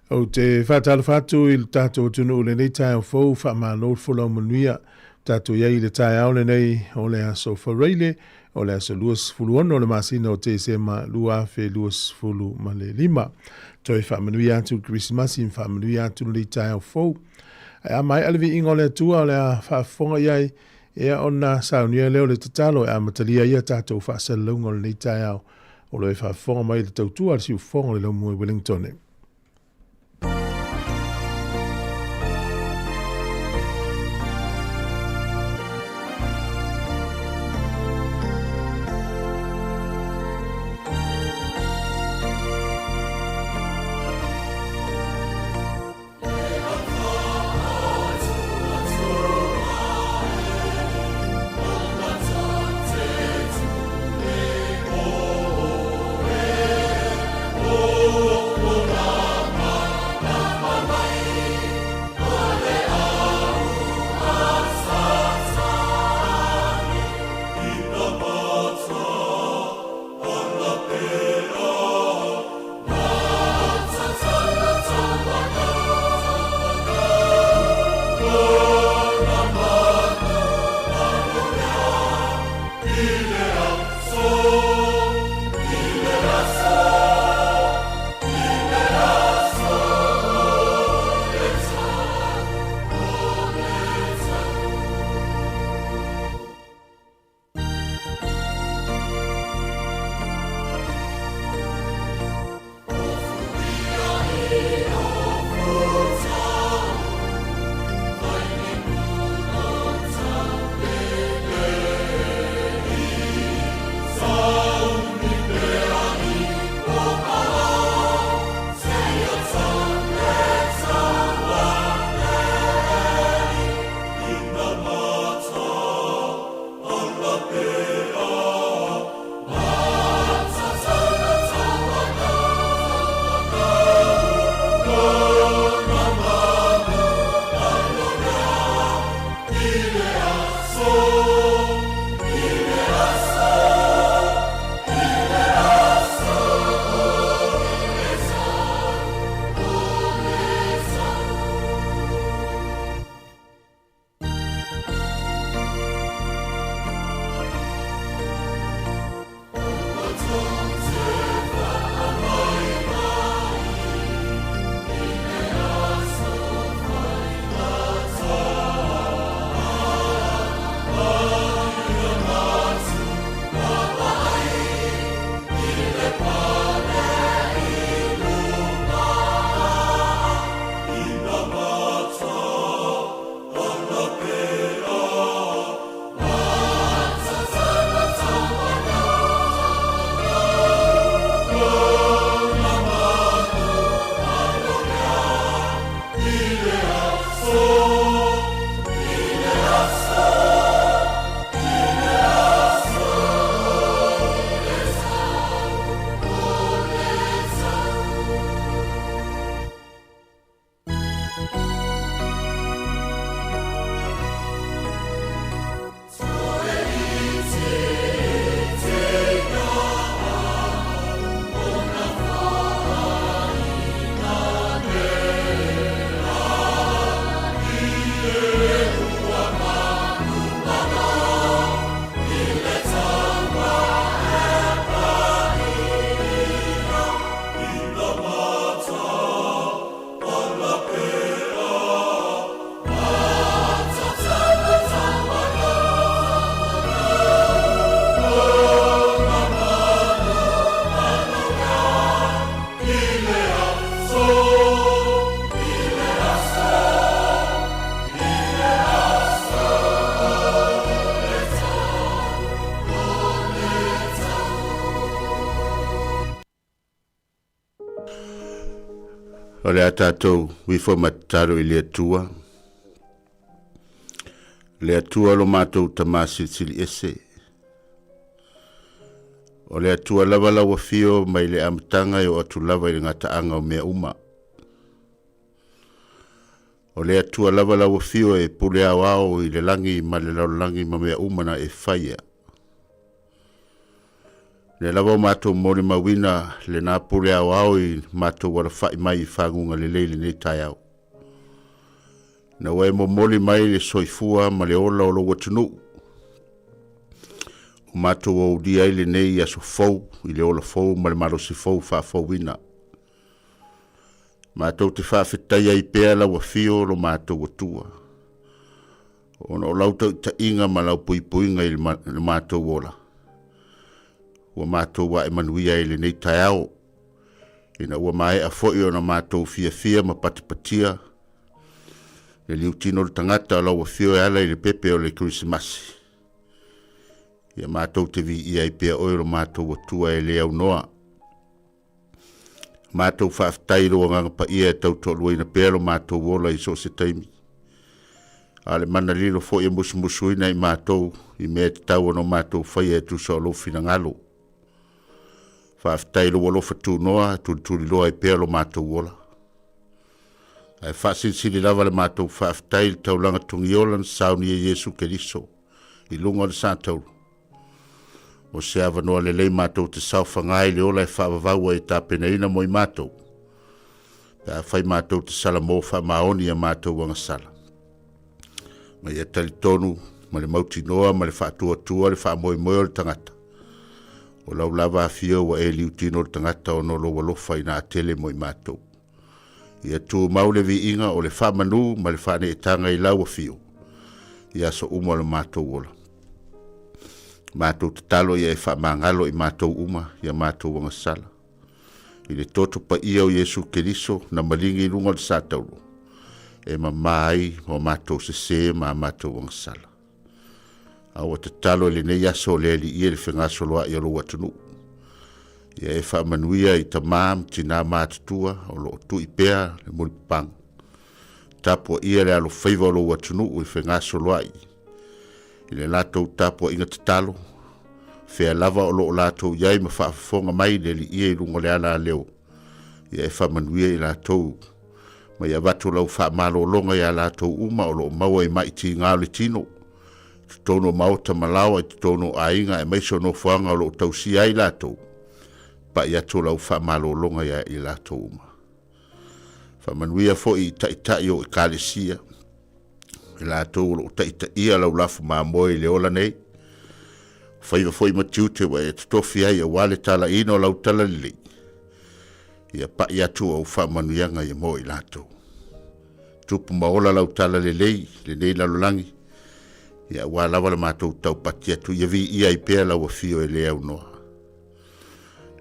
Ou te faatalofa atu i le tatou atunuu i lenei taeao fou, faamalo le folau manuia. Tatou i ai i le taeao lenei o le aso Faraile, o le aso 26 o le masina o Tesema 2025. Toe faamanuia atu le Kerisimasi ma faamanuia atu lenei taeao fou. Ae a maea le viiga o le Atua o le a faafofoga i ai, ia ona saunia lea o le tatalo e amatalia ai a tatou faasalalauga o lenei taeao. O lo o e faafofoga mai i le tautua a le siufofoga o le laumua i Wellington. O le a tatou ifo ma tatalo i le Atua. Le Atua lo matou Tama Silisili Ese. O le Atua lava lau afio mai le amataga e oo atu lava i le gataaga o mea uma. O le Atua lava lau afio e pule aoao i le lagi ma le lalolagi ma mea uma na e faia. Lea lava ua matou molimauina lena pule aoao i matou alafai mai i faguga lelei i lenei taeao. Ina ua e momoli mai le soifua ma le ola o lou atunuu, ua matou aulia ai lenei aso fou i le ola fou ma le malosi fou faafouina. Matou te faafetaia ai pea lau afio lo matou Atua, ona o lau taitaiga ma lau puipuiga i le matou ola, ua matou ae manuia ai i lenei taeao, ina ua maea foi ona matou fiafia ma patipatia le liutino o le tagata o lau afio e ala i le pepe o le Kerisimasi. Ia matou te viia ai pea oe lo matou Atua e le aunoa. Matou faafetai i lou Agaga Paia e tautoaluaina pea lo matou ola i so o se taimi, a o le mana lilo foi e musumusuina i matou i mea e tatau ona matou faia e tusa o lou finagalo. Faafetai i lou alofa tunoa e tulituliloa ai pea lo matou ola. Ae faasilisili lava le matou faafetai i le taulaga togiola na saunia e Iesu Keriso i luga o le satauro. O se avanoa lelei matou te saofaga ai i le ola e faavavau ai e tapenaina mo i matou, pe afai matou te salamo faamaoni i a matou agasala. Ma ia talitonu ma le mautinoa ma le faatuatua le faamoemoe o le tagata, o lau lava afio ua e liutino le tagata ona o lou alofa ina tele mo i matou. Ia tumau le viiga o le faamanu ma le faaneetaga i lau afio i aso uma o le matou ola. Matou tatalo ia e faamagalo i matou uma ia matou agasala. I le toto paia o Iesu Keriso na maligi i luga o le satauro, e mama ai o matou sese ma a matou agasala. A ua tatalo i lenei aso o le Alii e le fegasoloai o lou atunuu. Ia e faamanuia i tamā ma tinā matutua o lo o tui pea le mulipapaga. Tapuaia le alofaiva o lou atunuu i fegasoloai i le latou tapuaiga tatalo, fea lava o lo o latou i ai ma faafofoga mai le Alii i luga o le alaleo, ia e faamanuia i latou ma ia avatu lau faamalologa iā latou uma o lo o maua i mai tiga o le tino, i totonu o maota ma laoa, i totonu o aiga aemaise o nofoaga o lo o tausia ai latou, pai atu lau faamalologa iā i latou uma. Faamanuia foi i taitai o Ekalesia, i latou o lo o taitaia lau lafu mamoe i le ola nei, faiva foi ma tiute ua e totofi ai aua le talaina o lau talalelei, ia pai atu au faamanuiaga ia mo i latou. Tupu ma ola lau talalelei lenei lalolagi, ia aua lava le matou taupati atu ia viia ai pea lau afio e le aunoa.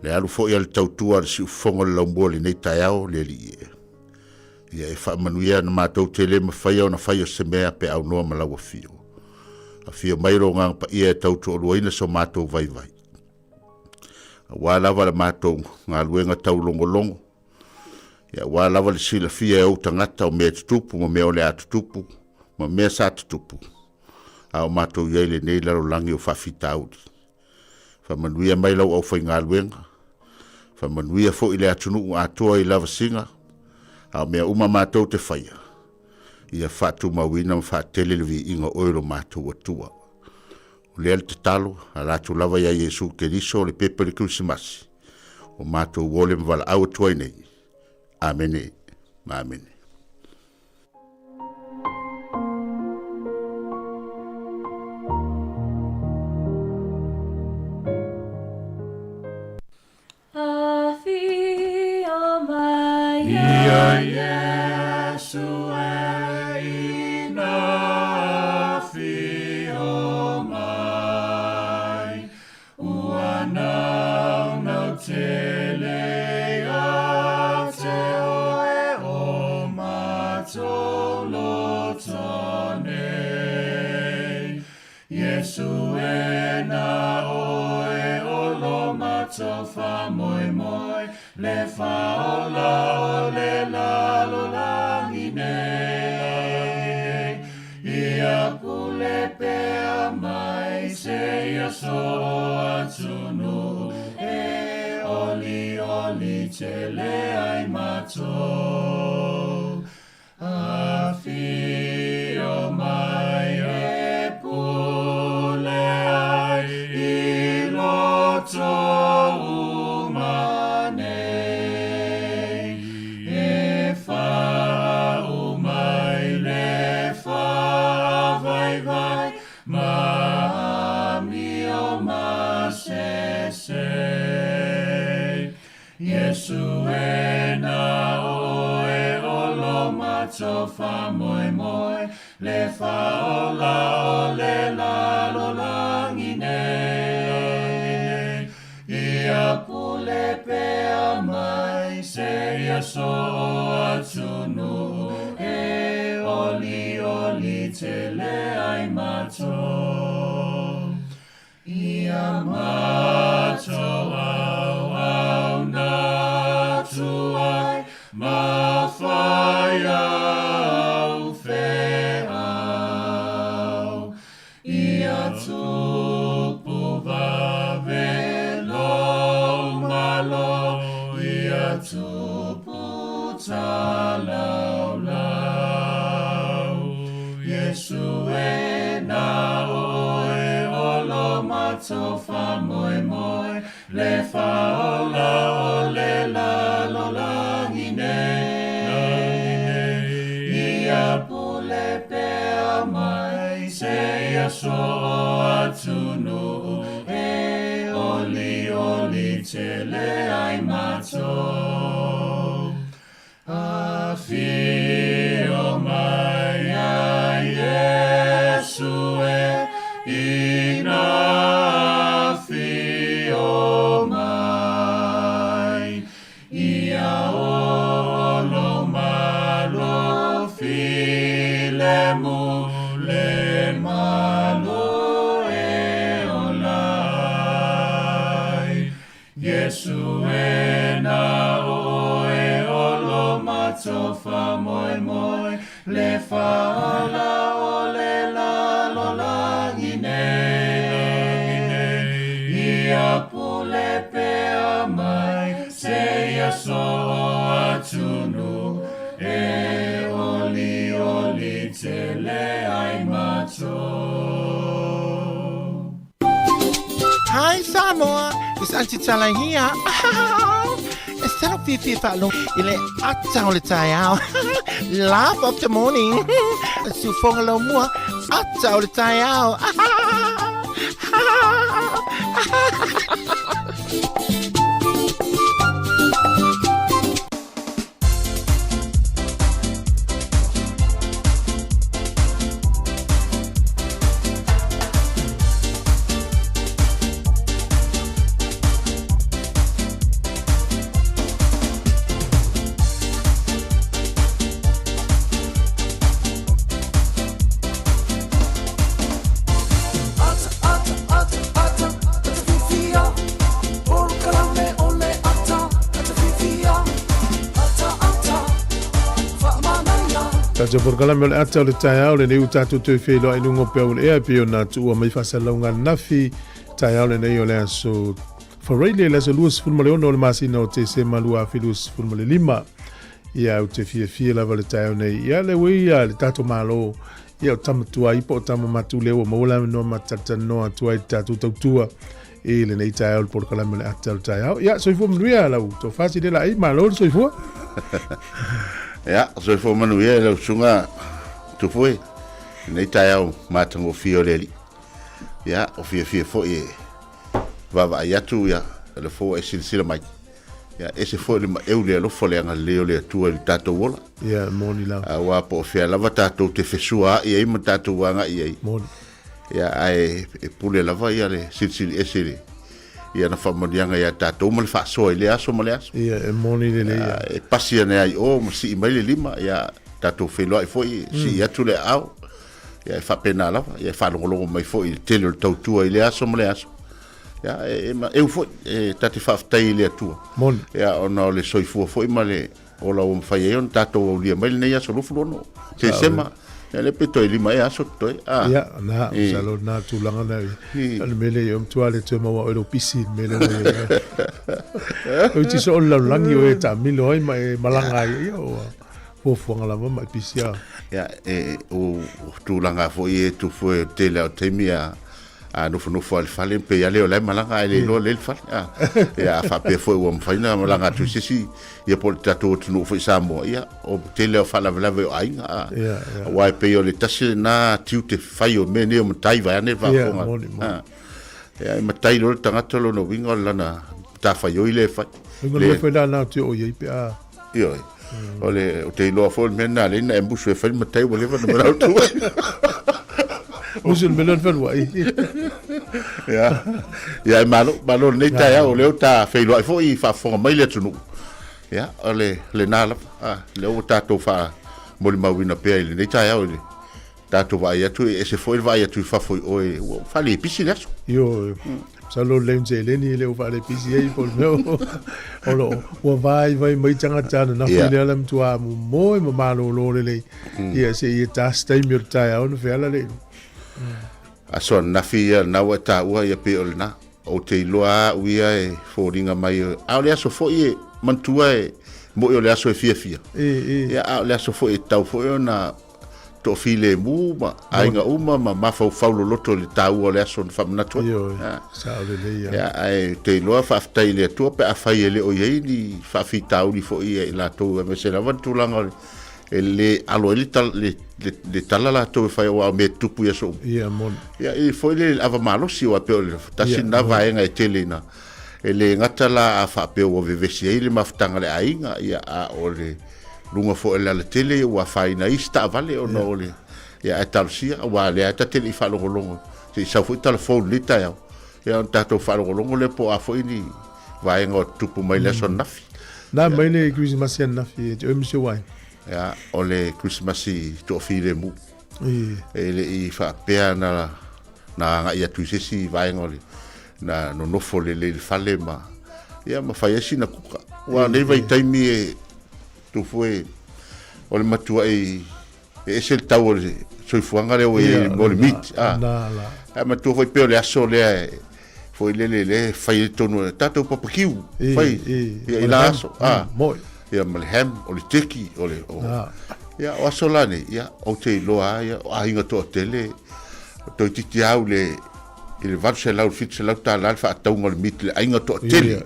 Le alu foi a le tautua a le siufofoga o le laumua i lenei taeao, le Alii e. Ia e faamanuia na matou te le mafaia ona fai o se mea pe aunoa ma lau afio. Afio mai lou Agaga Paia e tautoaluaina so matou vaivai. Aua lava le matou galuega taulogologo, ia aua lava le silafia e ou tagata o mea e tutupu ma mea o le a tutupu ma mea sa tutupu, a o matou i ai i lenei lalolagi o faafitauli. Faamanuia mai lau aufaigaluega, faamanuia foi le atunuu atoa i lavasiga, a o mea uma matou te faia, ia faatumauina ma faatele le viiga o oe lo matou Atua. O lea le tatalo, ala atu lava ia Iesu Keriso le pepe o le Kerisimasi, o matou ole ma valaau atu ai nei. Amene ma amene. Afio mai Ia Iesu e ina afio mai, Ua naunau tele ia te oe o matou loto nei. Iesu e na oe o lo matou faamoemoe, le faaola o le lalolagi nei. Ia pule pea mai seia soo atunuu e olioli tele ai matou. Afio mai e pule ai i loto. Iesu e na oe o lo mato fa moe moe, le fa o la o le la lo langi nei. Ia pule pea mai se ia so o atunu, e oli oli te le ai matou. Ia matou au au na tuai, ma fai au feau. Ia tupu vave lou malo, ia tupu talaulau. Iesu e na oe o lo matou faamoemoe, le faaola o le lalolagi nei. Ia pule pea mai seia soo atunuu, e olioli tele ai matou. Afio mai a Iesu e, ina afio mai. Ia olo malo filemu le malo e ola ai. Iesu e na oe o lo matou faamoemoe, le faaola o le lalolagi nei. Ia pule pea mai seia soo atunuu, e olioli tele ai matou. Hi Samoa, it's Auntie Tala here. E salo fiafia faalogo i le ata o le taeao. Laugh of the morning. Siufoga lau mua, ata o le taeao. Tatou polokalame o le ata o le taeao lenei ua tatou toe feiloai i luga o peau o le ea e pei ona tuua mai faasalalauga ananafi taeao lenei o le aso Faraile le aso 26 o le masina o Tesema 2025. Ia ou te fiafia lava le taeao nei. Ia le ua ia le tatou Malo ia o tama tuai po o tama matu lea ua maua le avanoa ma talatalanoa atu ai le tatou tautua i lenei taeao le polokalame o le ata o le taeao. Ia, soifua manuia lau tofa silela ai, malo le soifua. Ia, soifua manuia i lau susuga Tupu e, lenei taeao matagofie o le Alii. Ia, o fiafia foi e vaavaai atu ia le fua e silasila mai. Ia, ese foi le maeu le alofa le agalelei o le Atua i le tatou ola. Ia, moni lava. Aua po o fea lava tatou te fesua ai ai ma tatou agai ai. Moni. Ia, ae e pule lava ia le silisili ese le ia na faamanuiaga ia tatou ma le faasoa i lea aso ma le aso. Ia, e moni lelei. Ia, e pasi ane ai o ma sii mai le lima, ia tatou feiloai foi, sii atu le aao. Ia, e faapena lava, ia e faalogologo mai foi i le tele o le tautua i lea aso ma lea aso. Ia, e, e maeu foi, e ta te faafetai i le Atua. Moni. Ia, ona o le soifua foi ma le ola ua mafai ai ona tatou aulia mai lenei aso 26 Tesema. Ia, lea pe toe lima ea aso totoe. Ah. Ia, na, masalo na tulaga na. O le mea lea, o matua le toe maua oe lou pisi, le mea lea ua i ai. O ti so o le lalolagi o e taamilo ai ma e malaga ai, ia, ua fuafuaga lava ma e pisi a. Ia, e, o, o tulaga foi e tufu e tele o taimi a, a nofonofo lava i le fale, pei lava lea o la e malaga ae le iloa lea le fale. A, ia, a faapea foi ua mafai ona malaga atu i se isi, ia po o le tatou atunuu foi Samoa, ia, o tele o faalavelave o aiga. A, Ia, ia. aua e pei o le tasi lena tiute fai o mea nei o matai vaeane le Ia, faafofoga. moni, moni. A, ia, e matai loa le tagata lona uiga o lana matafaioi lea e fai. Uiga o le mea foi la lena ou te oo i ai pe a. Ioe. O le, ou te iloa foi o le mea lena lea na e musu e fai le matai ua leva ona manao atu ai. Musu i le mea lea o le feluai. Ia. Ia e malo, malo lenei taeao, o lea ua ta feiloai foi i faafofoga mai le atunuu. Ia, o le lena lava. Ah, lea ua tatou faamolimauina pea i lenei taeao i le tatou vaai atu, e ese foi le vaai atu i fafo i o e ua faalepisi le aso. Ioe, masalo o le seleni e le o faalepisi ai po o le mea o lo o ua vaivai mai tagata ananafi i le ala matua momoe ma malolo lelei. Ia seia ta se taimi o le taeao ona feala lea i luga. Aso ananafi ia lena ua e taua ia pei o lena. Ou te iloa lava au ia e foliga mai, a o le aso foi e manatua e moi o le aso e fiafia. Ia, a o le aso foi e tatau foi ona toafilemu ma aiga uma ma mafaufau loloto i le taua o le aso na faamanatu ai. Ioe, sao lelei lava. Ia, ae ou te iloa faafetai i le Atua pe afai e le o i ai ni faafitauli foi ia i latou, aemaise lava le tulaga o le e le alo ai le tala, le, le, le tala latou e fai aua o mea e tutupu i aso uma. Ia, moni. Ia, e foi le ava malosi, aua pei o le tasi lena vaega e tele ina e le gata la a faapea ua vevesi ai le mafutaga a le aiga, ia, a o le luga foi o le alatele ua afaina ai isi taavale ona o le, ia, ae talosia, aua o lea lava ta te le i faalogologo, se i sau foi tala fou i lenei taeao, ia ona tatou faalogologo lea po o a foi ni vaega o tutupu mai le aso ananafi. Na mai le Kerisimasi ananafi e te oe ma si ou aiga? Ia, o le Kerisimasi toafilemu. E le i faapea na, na agai atu i se isi vaega o le, na nonofo lelei i le fale ma, ia, ma fai ai sina kuka. Aua o nei vaitaimi e tufu e, o le matuai e ese le tau o le soifuaga lea ua i ai mo le meat. Ah. Ae matua foi pei o le aso lea e foi lele le fai ai tonu o le tatou papakiu fai ia i la aso. Ah. Ia ma le ham, o le turkey, o le o. Ia o aso la nei, ia ou te iloa ia o aiga toatele toeitiiti au le i le 800 700 tala le faatauga o le meat le aiga toatele.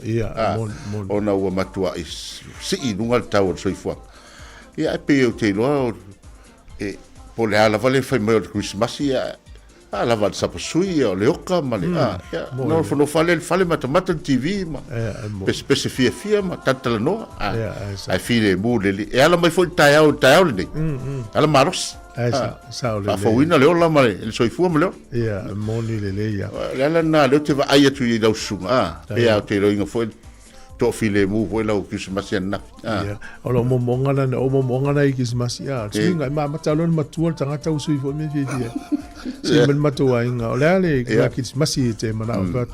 Ona ua matuai sii i luga le tau o le soifuaga. Ia ae pei ou te iloa e, po o le a lava le fai mai o le Kerisimasi, ia, a lava le sapasui, ia, o le oka ma le, a, ia, nofonofo lava lea i le fale matamata le TV ma pesepese fiafia ma talatalanoa, a, ae filemu lelei. E ala mai foi le taeao i le taeao lenei, ala malosi. Faafouina le ola ma le soifua ma le ola. Ia, e moni lelei ia. O le ala lena, lea ou te vaai atu i lau susuga, a, pei lava ou te iloaina foi toafilemu foi lau Kerisimasi ananafi. Ah. Ia, o lou momoga na, o momoga na i Kerisimasi, ah, suiga, e mamata loa le matua le tagata ua sui foi mea fiafia. Se ma le matou aiga, o le a le yeah. Kerisimasi e te manao mm.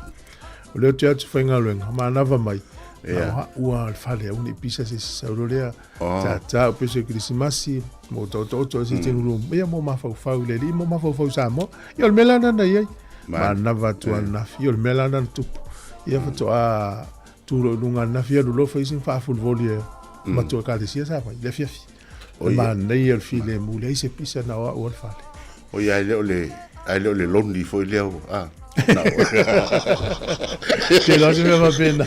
O lea te atu faigaluega, manava mai. Yeah. Ua le fale au ni pisa se saulo lea. Oh. Ta ta o pese Kerisimasi, mo to to to se sitting room. Ia mo mafaufau le li mo mafaufau Samoa. Ia o le mea la na i ai. Manava atu ananafi. Ia o le mea la na tupu. Ia faatoa tu loa i luga ananafi alu loa fai sina faafolivoli e matua ekalesia sa fai i le afiafi. O le manaia o le filemu, leai se pisa na o au o le fale. O ia, ae le o le, ae le o le lonely foi lea o, a. Te loa se mea faapena.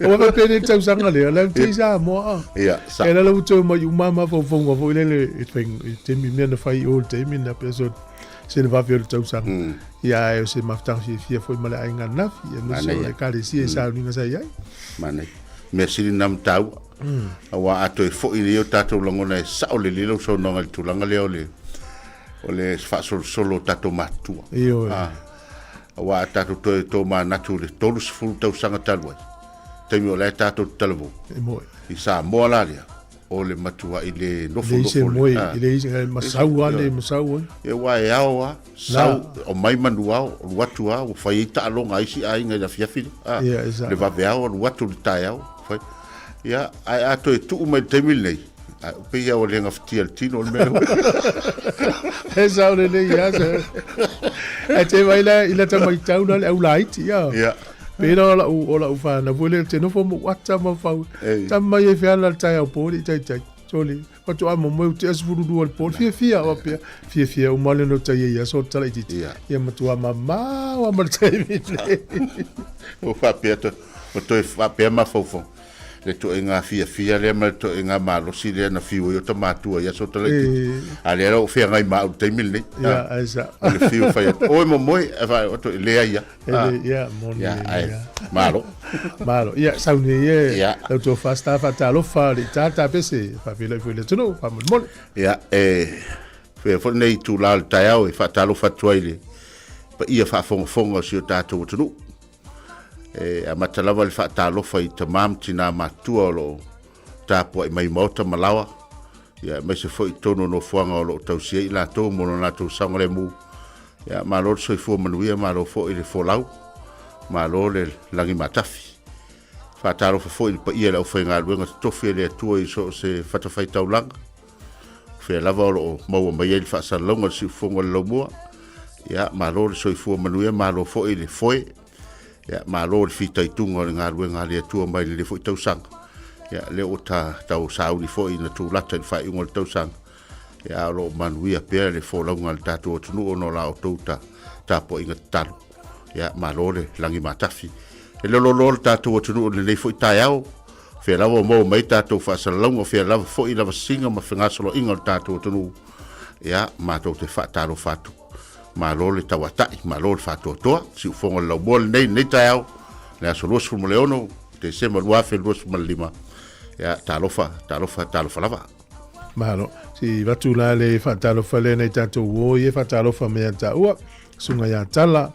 Ua faapena i le tausaga lea, la te i Samoa. A. Ia, sa. E la ua toe mai uma mafaufauga foi lele i taimi mea na fai i o i le taimi na pea so se le vave o le tausaga. Ia ae o se mafutaga fiafia foi ma le aiga ananafi, aemaise o le ekalesia i sauniga sa i ai. Manaia. Mea sili na ma taua. Aua a toe foi nei o tatou lagona e sao lelei lau saunoaga i le tulaga lea o le o le faasolosolo o tatou matutua. Ioe. Aua a tatou toe tomanatu i le 30 tausaga talu ai, taimi o la e tatou te talavou. E moi. I Samoa la lea, o le matuai le nofonofo. Leai se moe, leai se masau lava le masau ai. Ia aua e ao lava, sau, omai manuao, alu atu lava, ua fai ai taaloga a isi aiga i le afiafi lea. Le vaveao, alu atu i le taeao, fai. Ia, ae a toe tuu mai i le taimi lenei, ae pei lava ua le gafatia e le tino le mea lea. E sao lelei lava se. Ae te vaai la i lata matau la le au laiti, ia. Ia. Pei la o lau, o lau whanau foi lea, te nofo mo ata ma fau. Ta mai e whiala le taeao po le tai tai. Soli, faatoa momoe u te 12 le po, fiafia o pea. Fiafia uma le no tai ia so tala i titi. Ia matua mamao a ma le taimi le. O faapea to, o toe faapea mafaufau. Le toega fiafia lea ma le toega malosi lea na fiu ai ota matua i aso talaitiiti. A lea la ua feagai ma au i le taimi lenei. Ia, ai sa. O le fiu fai atu, oi momoe, ae fai atu, e leai lava. E le, ia, moni. Ia, ae, malo. Malo. Ia, sauni ai e lau tofa Star faatalofa le itata pese, faafeiloai foi i le atunuu, faamolemole. Ia, e faia foi lenei itula o le taeao e faatalofa atu ai i le paia faafogafoga o si o tatou atunuu. E amata lava le faatalofa i tama ma tina matutua o lo o tapuai mai maota ma laoa, ia aemaise foi i totonu o nofoaga o lo o tausia ai i latou mo lo latou saogalemu. Ia, malo le soifua manuia, malo foi le folau, malo le lagi matafi. Faatalofa foi i le paia i le aufaigaluega totofi a le Atua i so o se fatafaitaulaga, o fea lava o lo o maua mai ai le faasalalauga o le siufofoga o le laumua. Ia, malo le soifua manuia, malo foi le foe. Ia, malo le fitaituga o le galuega a le Atua mai lenei foi tausaga. Ia, lea ua ta, tau sauni foi ina tulata i le faaiuga o le tausaga. Ia, a o lo o manuia pea le folauga a le tatou atunuu ona o la outou ta, tapuaiga tatalo. Ia, malo le lagi matafi. E lololo le tatou atunuu i lenei foi taeao, fea lava o maua mai tatou faasalalauga, o fea lava foi lavasiga ma fegasoloaiga o le tatou atunuu. Ia, matou te faatalofa atu. Malo le tauatai, malo le faatoatoa. Siufofoga o le laumua lenei, lenei taeao, le aso 26 Tesema 2025. Ia, talofa, talofa, talofa lava. Malo. Si vatu la le faatalofa lea nei tatou o ia faatalofa mai ia taua. Susuga ia Tala,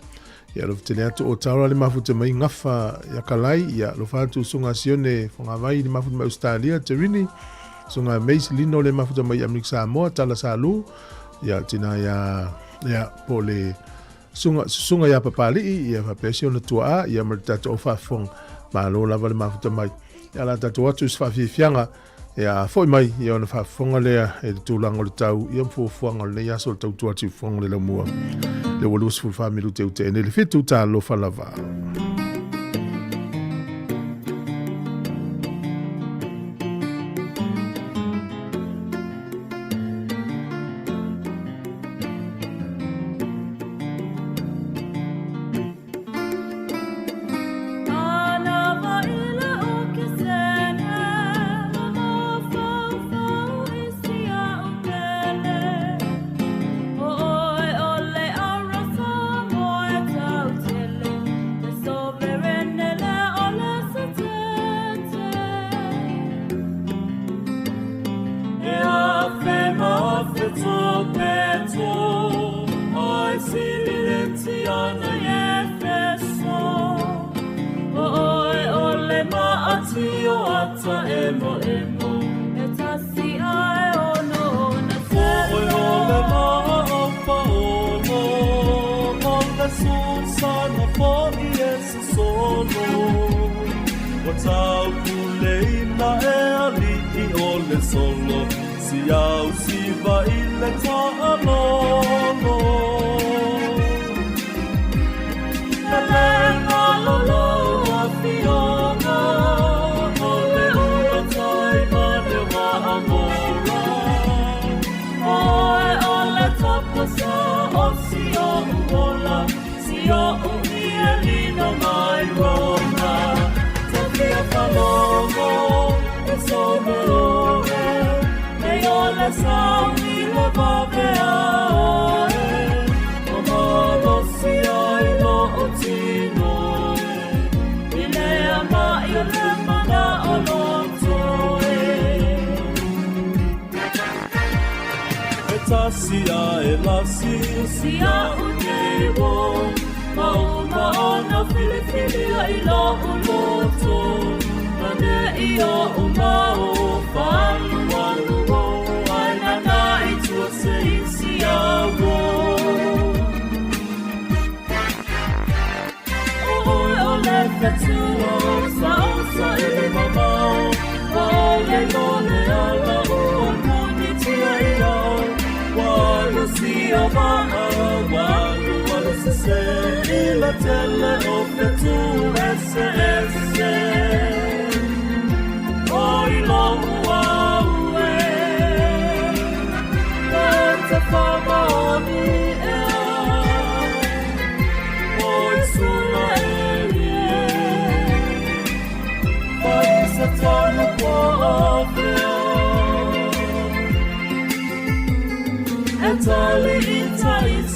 ia alofa tele atu o Taura le mafuta mai Gafa ia Kalai, ia alofa atu Susuga Sione Fogavai le mafuta mai Ausetalia, Terini, Susuga Mace Lino le mafuta mai Amerika Samoa, Tala Salu, ia tina ia ia po le Susuga, Susuga ia Papali'i, ia faapea si ona tuaa, ia ma le tatou au faafofoga. Malo lava le mafuta mai. Ia la tatou atu i se faafiafiaga Ia foi mai ia ona faafofoga lea i le tulaga o le tau ia ma fuafuaga o lenei aso o le tautua atu i fofoga o le laumua. Lea ua 24 minute ua tea nei le 7, talofa lava.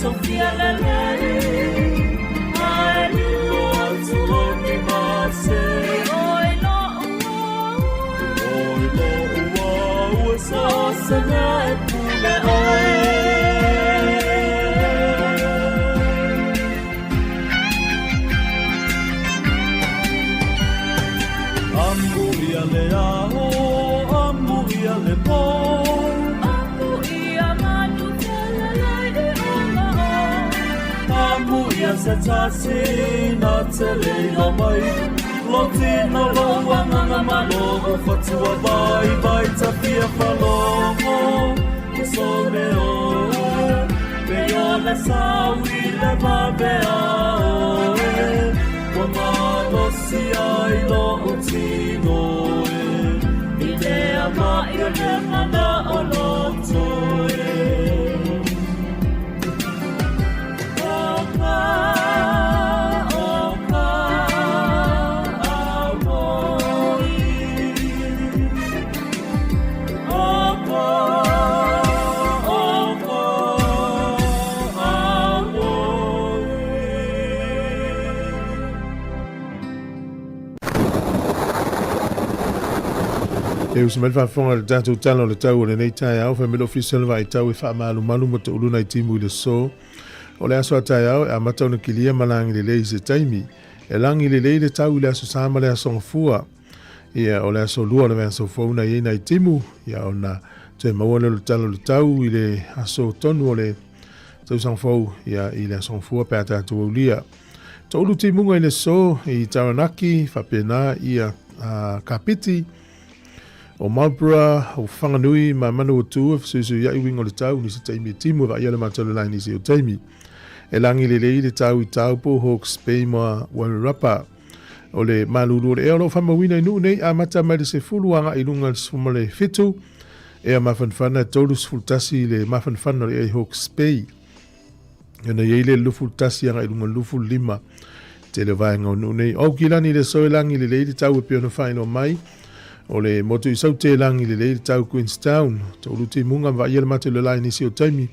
Sofia lelei Ae lilo atu o ni mase Oi lo'u au Oi lo'u au e So se mea e pule oe. Amu ia le ao, amu ia le pō. Amu ia manu felelei i ola o. Amu ia se tasi na te leila mai. Lo tino lo wanganga ma lo o fatua vai vai tafia falogo. Ke so me o, pe o le saui le vave a oe. Ua malosi ai lo'u tino e, i lea ma'i o le mana'o loto e. O ka, o ka auoi. O ka, o ka auoi. E usi mai le faafofoga i le tatou Tala o le Tau o lenei taeao, fai mai le Ofisa o le Vaitau e faamalumalu ma toulu nai timu i le so. O le aso a taeao e amata ona kilia ma lagi lelei i se taimi. E lagi lelei le tau i le aso Sa ma le aso Gafua. Ia, o le aso Lua o le vaiaso fou na i ai nai timu, ia ona toe maua lea o le Tala o le Tau i le aso tonu o le tausaga fou, ia i le aso Gafua pe a tatou aulia. Toulu timuga i le so i Taranaki, faapena ia Kapiti, o Marlborough, o Whanganui ma Manawatu e fesuisuia'i uiga o le tau nisi taimi e timu e vaaia le matou lelai nisi o taimi. E lagi lelei le tau i Taupo, Hawke's Bay ma Wairarapa. O le malulu o le ea o lo o faamauina i Nuu nei amata mai le 10 agai i luga i le 17, ea mafanafana e 31 le mafanafana o le ea i Hawke's Bay. Ona i ai le 21 agai i luga i le 25 tele o vaega o Nuu nei. O Aukilani le so e lagi lelei le tau e pei ona faailoa mai. O le motu i Saute e lagi lelei le tau Queenstown. Toulu timuga ma vaaia le matou lelai nisi o taimi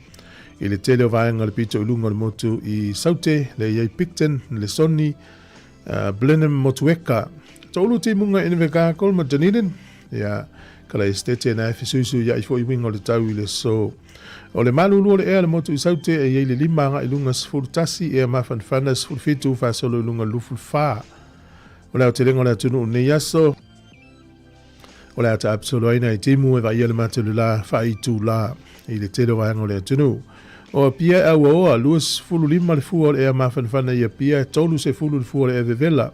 i le tele o vaega o le pito i luga o le motu i Saute, le i ai Picton, le Soni, Blenheim Motueka. Toulu timuga i Invercargill ma Dunedin. Ia, kala esitete na e fesuisuia'i foi uiga o le tau i le so. O le malulu o le ea le motu i Saute e i ai le 5 agai i luga 11 ea mafanafana 17 faasolo i luga 24. O le aotelega o le atunuu nei aso, o le a taapsolo ai nai timu e vaaia le matou lelā faaitulā i le tele o vaega o le atunuu. O Apia e auaoa, 25 le fua o le ea mafanafana i Apia, e 30 le fua o le ea vevela.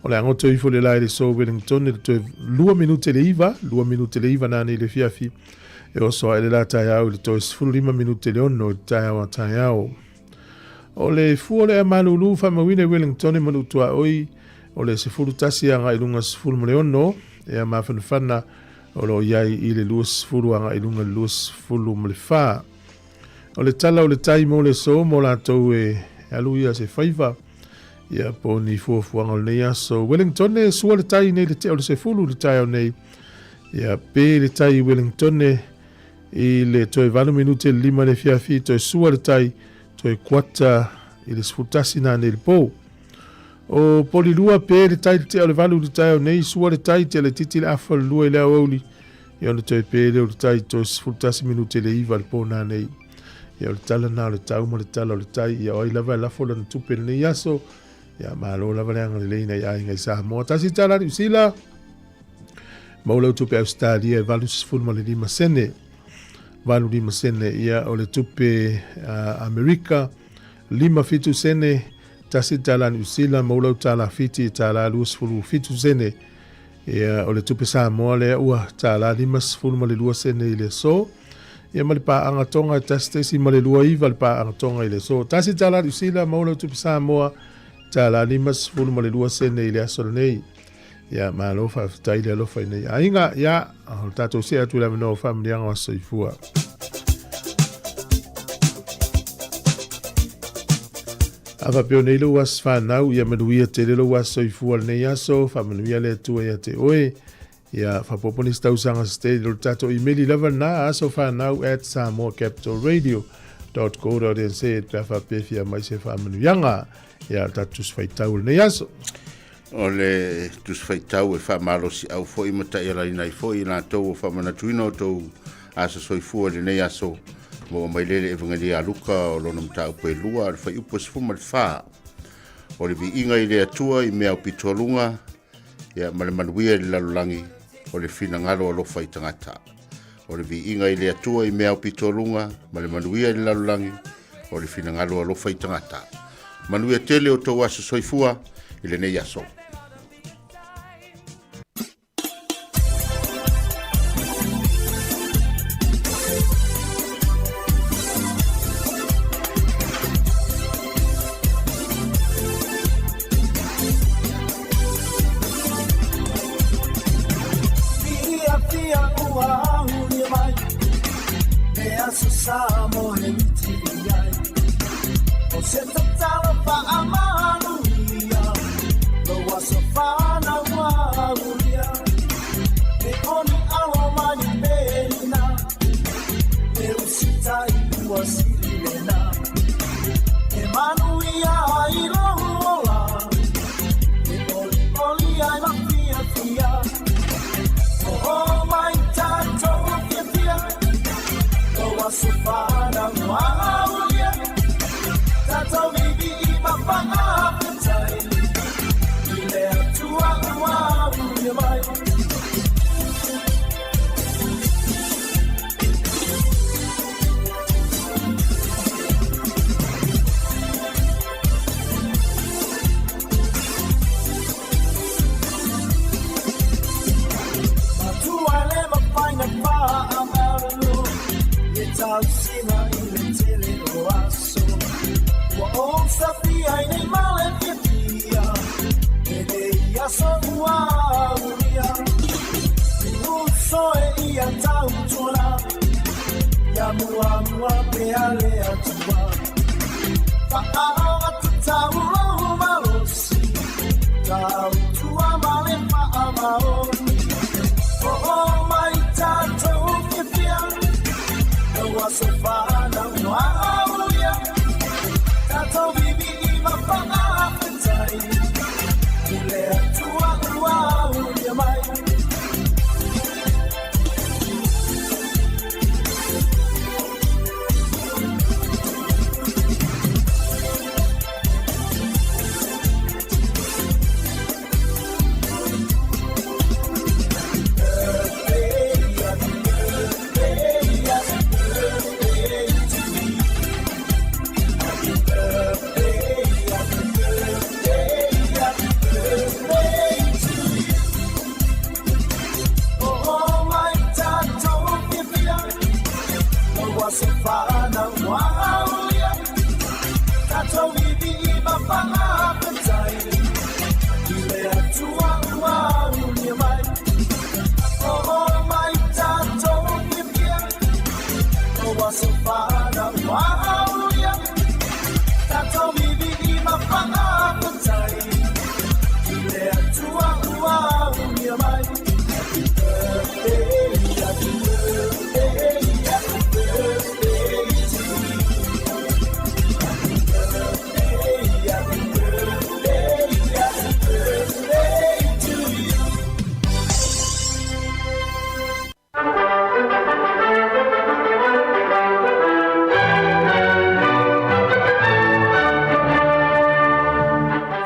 O le a goto ifo le la i le so Wellington i le toe 2 minute le 9, 2 minute le 9 nanei i le afiafi. E oso ae le la taeao i le toe 15 minute le 6 i le taeao a taeao. O le fua o le ea malulu faamauina i Wellington e Manutuaoi o le 11 agai i luga 16 ea mafanafana o lo o i ai i le 20 agai i luga i le 24. O le tala o le tai mo le so mo latou e alu ia se faiva ia po ni fuafuaga o lenei aso. Wellington e sua le tai nei le tea o le 10 le taeao nei. Ia pe le tai i Wellington i le toe 8 minute le 5 le afiafi, toe sua le tai, toe kuata i le 11 nanei le po. O Polilua pe le tai le tea o le 8 le taeao nei, sua le tai tea le titi le afa le 2 i le aoauli. Ia ona toe pe lea o le tai toe 11 minute le 9 le po nanei. Ia o le tala na o le tau ma le tala o le tai. Ia o ai lava e lafo lana tupe lenei aso. Ia malo lava le agalelei nai aiga i Samoa. Tasi tala Niu Sila. Mau lau tupe Australia e 85 sene. 85 sene ia o le tupe Amerika. 57 sene. Tasi tala Niu Sila. Mau lau tala Fiti e tala 27 sene. Ia, o le tupe Samoa lea ua tala 52 sene i le aso. Ia ma le paaga Tonga e 1.29 le paaga Tonga i le aso. Tasi tala Niu Sila maua lau tupe Samoa tala 52 sene i le aso lenei. Ia, malo faafetai le alofa i nei aiga. Ia, o le tatou see atu i le avanoa o faamanuiaga o aso soifua. A faapea o nei lou aso fanau, ia manuia tele lou aso soifua lenei aso, faamanuia le Atua ia te oe. Ia faaopoopo nisi tausaga se tele, o le tatou imeli lava lena, asofanau at samoacapitalradio. www.co.nz pe a faapea e fia mai se faamanuiaga ia tatou tusi faitau i lenei aso. O le tusi faitau e faamalosiau foi ma taialaina ai foi i latou ua faamanatuina o tou aso soifua i lenei aso maua mai lea le Evangelia a Luka o lona mataupu e lua, le fuaiupu e 14. O le viiga i le Atua i mea aupitoaluga, ia ma le manuia i le lalolagi, o le finagalo alofa i tagata. O le viiga i le Atua i mea aupitoaluga, ma le manuia i le lalolagi, o le finagalo alofa i tagata. Manuia tele o tou aso soifua i lenei aso.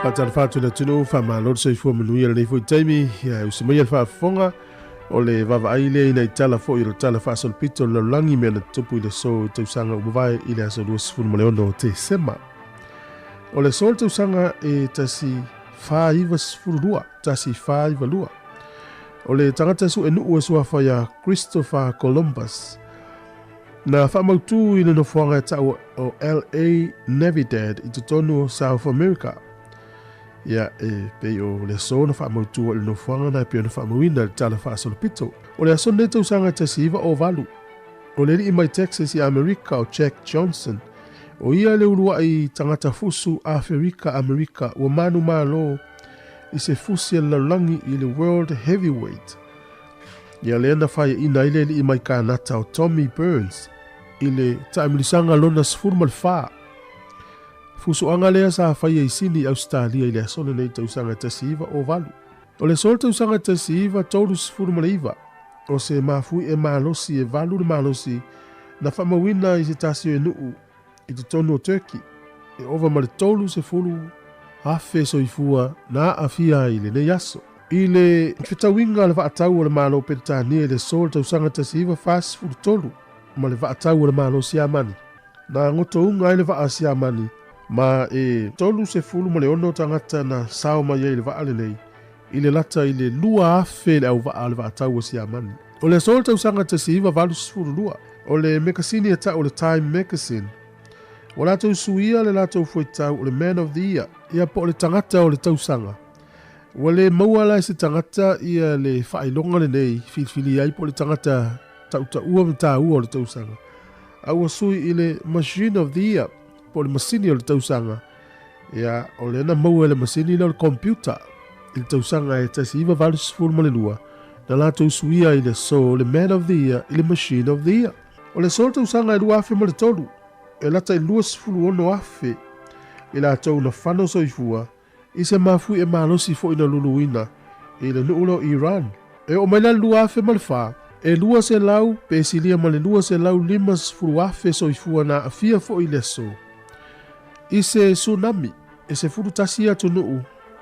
Faatalofa atu i le atunuu, faamalo le soifua manuia lenei foi taimi. Ia, e usu maia le faafofoga o le vaavaai lea ina i tala foi o le tala faasolopito o le lalolagi mea na tutupu i le aso i tausaga ua mavae i le aso 26 o Tesema. O le aso o le tausaga e 1492, 1492. O le tagata suenuu e suafa ia Christopher Columbus na faamautu i le nofoaga e taua o LA Navidad i totonu o South America. Ia, e pei o le aso na faamautu i le nofoaga na e pei ona faamauina i le tala faasolopito. O le aso lenei tausaga e 1908, o le alii mai Texas i Amerika o Jack Johnson, o ia le uluai tagata fusu Aferika Amerika ua manumalo i se fusi a le lalolagi i le World Heavyweight. Ia lea na faiaina ai le alii mai Kanata o Tommy Burns. i le taamilisaga lona 14. Fusuaga lea sa faia i Sini, Ausetalia i le aso lenei tausaga 1908. O le aso le tausaga 1939, o se mafuie malosi e valu le malosi na faamauina i se tasi o nuu i totonu o Turkey, e ova ma le 30,000 soifua na aafia ai i lenei aso. I le fetauiga a le vaatau o le Malo o Peretania i le aso o le tausaga 1943 ma le vaatau o le Malo Siamani, na gotouga ai le vaa Siamani ma e 36 tagata na sao mai ai i le vaa lenei i le lata i le 2,000 le auvaa o le vaatau o Siamani. O le aso o le tausaga 1982, o le mekasini e tau o le Time Magazine, ua latou suia le latou fuaitau o le Man of the Year, ia po o le tagata o le tausaga. Ua le maua la e se tagata ia le faailoga lenei filifilia ai po o le tagata tautaua ma taua o le tausaga, a ua sui i le Machine of the Year, po o le masini o le tausaga. Ia, o lea na maua e le masini lea o le computer i le tausaga e 1982, na latou suia ai le aso o le Man of the Year i le Machine of the Year. O le aso o le tausaga e 2003, e lata i 26,000 i latou na fano soifua i se mafuie malosi foi na luluina i le nuu lea o Iran. E oo mai la le 2004, e 200 pe silia ma le 250,000 soifua na aafia foi i le aso. I se tsunami, e 11 atunuu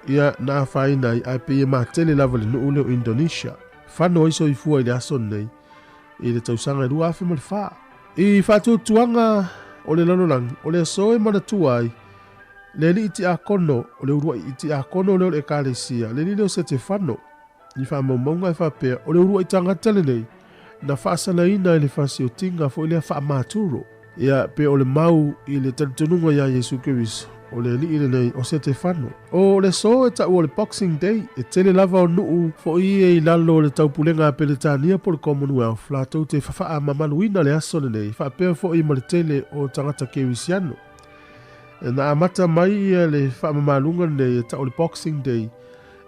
ia na afaina ai, ae pei e matele lava le nuu lea o Indonesia. Fano ai soifua i le aso lenei i le tausaga e 2004. I faatuatuaga o le lalolagi, o le aso e manatua ai le alii tiakono o le uluai tiakono lea o le Ekalesia, le alii lea o Setefano. I faamaumauga e faapea, o le uluai tagata lenei na faasalaina i le fasiotiga foi lea faamaturo. Ia, pe o le mau i le talitonuga iā Iesu Keriso, o le alii lenei o Setefano. O le aso e taua o le Boxing Day, e tele lava o nuu foi ia i lalo o le taupulega a Peretania po o le Commonwealth latou te faamamaluina le aso lenei, faapea foi ma le tele o tagata Kerisiano. Na amata mai ia le faamamaluga lenei e tau o le Boxing Day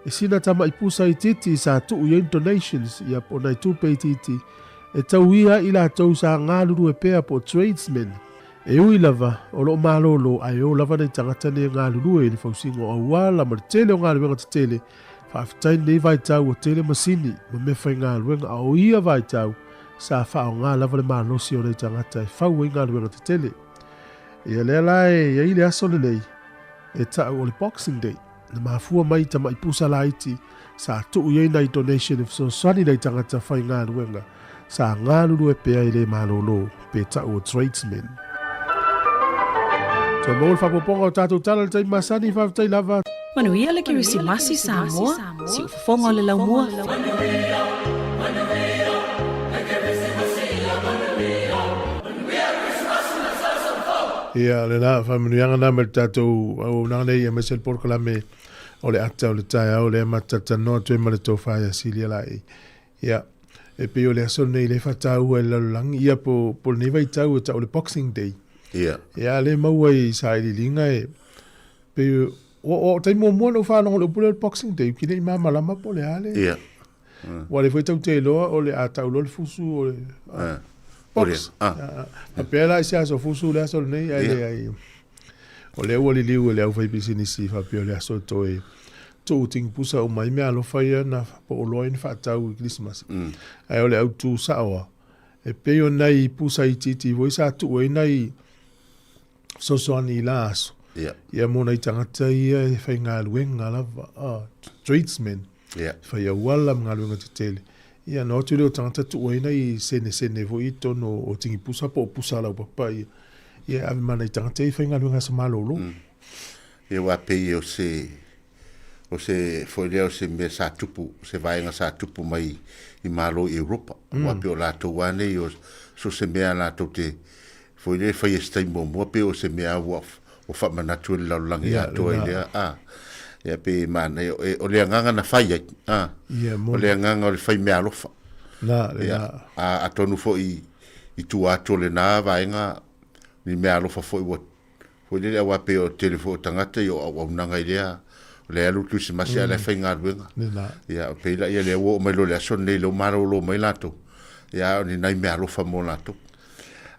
e sina tamai pusa itiiti sa tuu i ai ni donations, ia po o nai tupe itiiti e tauia ai i latou sa galulue pea po o tradesmen. E ui lava o lo o malolo ae o lava nai tagata nei e galulue i le fausiga o auala ma le tele o galuega tetele, faafetai lenei vaitau ua tele masini ma mea faigaluega a o ia vaitau sa faaaoga lava le malosi o nai tagata e fau ai galuega tetele. Ia lea la e i ai le aso lenei e tau o le Boxing Day. Na mafua mai i tamai pusa laiti sa tuu i ai nai donation e fesoasoani nai tagata faigaluega sa galulue pea i le malolo pe tau o tradesmen. Toe maua le faaopoopoga o tatou tala i le taimi masani, faafetai lava. Manuia le Kerisimasi Samoa, siufofoga o le laumua. Manuia, manuia, le Kerisimasi ia manuia. Ia, lena faamanuiaga na mai le tatou auaunaga nei aemaise le polokalame o le ata o le taeao lea ma talatalanoa atu ai ma le tofa ia Silia Laei. Ia, e pei o le aso lenei lea e faataua e le lalolagi, ia po, po lenei vaitau e tau o le Boxing Day. Ia. Ia, lea e maua i sailiiliga e pei o, o taimi muamua na ou faalogo i le upu lea o le Boxing Day, ki nei malamalama po o le a le. Ia. Ua le foi tau te iloa o le a tau loa le fusu o le box. Faapea la i se aso fusu le aso lenei ae leai. O lea ua liliu e le aufaipisinisi faapea o le aso e toe tuu tingipusa uma ai meaalofa ia na pooloa ai na faatau i Kerisimasi. Ae o le autu sao lava, e pei o nai pusa itiiti foi sa tuu ai nai fesoasoani i la aso. Ia mo nai tagata ia e faigaluega lava, tradesmen. Ia. Whai auala ma galuega tetele. Ia, na o atu lea o tagata tuu ai nai senesene foi i totonu o tingipusa po o pusa laupapa ia. Ia, e ave ma nai tagata ia e faigaluega aso malolo. Ia, aua pei o se, o se, foi lea o se mea sa tupu, se vaega sa tupu mai i Malo i Europa. Aua pei o latou lava nei, o so o se mea latou te, foi lea e fai e se taimi muamua pei o se mea ua ua faamanatu e le lalolagi atoa i lea a ia pei e manaia o le agaga na fai ai a o le agaga o le fai meaalofa na ia a atonu foi i tua atu o lena vaega ni meaalofa foi ua foi lele aua pei o tele foi o tagata ia o auaunaga i lea o le alu Kerisimasi a o la e faigaluega. Ia pei la ia lea ua oo mai loa i le aso lenei lea ua malolo mai latou ia a o ni nai meaalofa mo latou.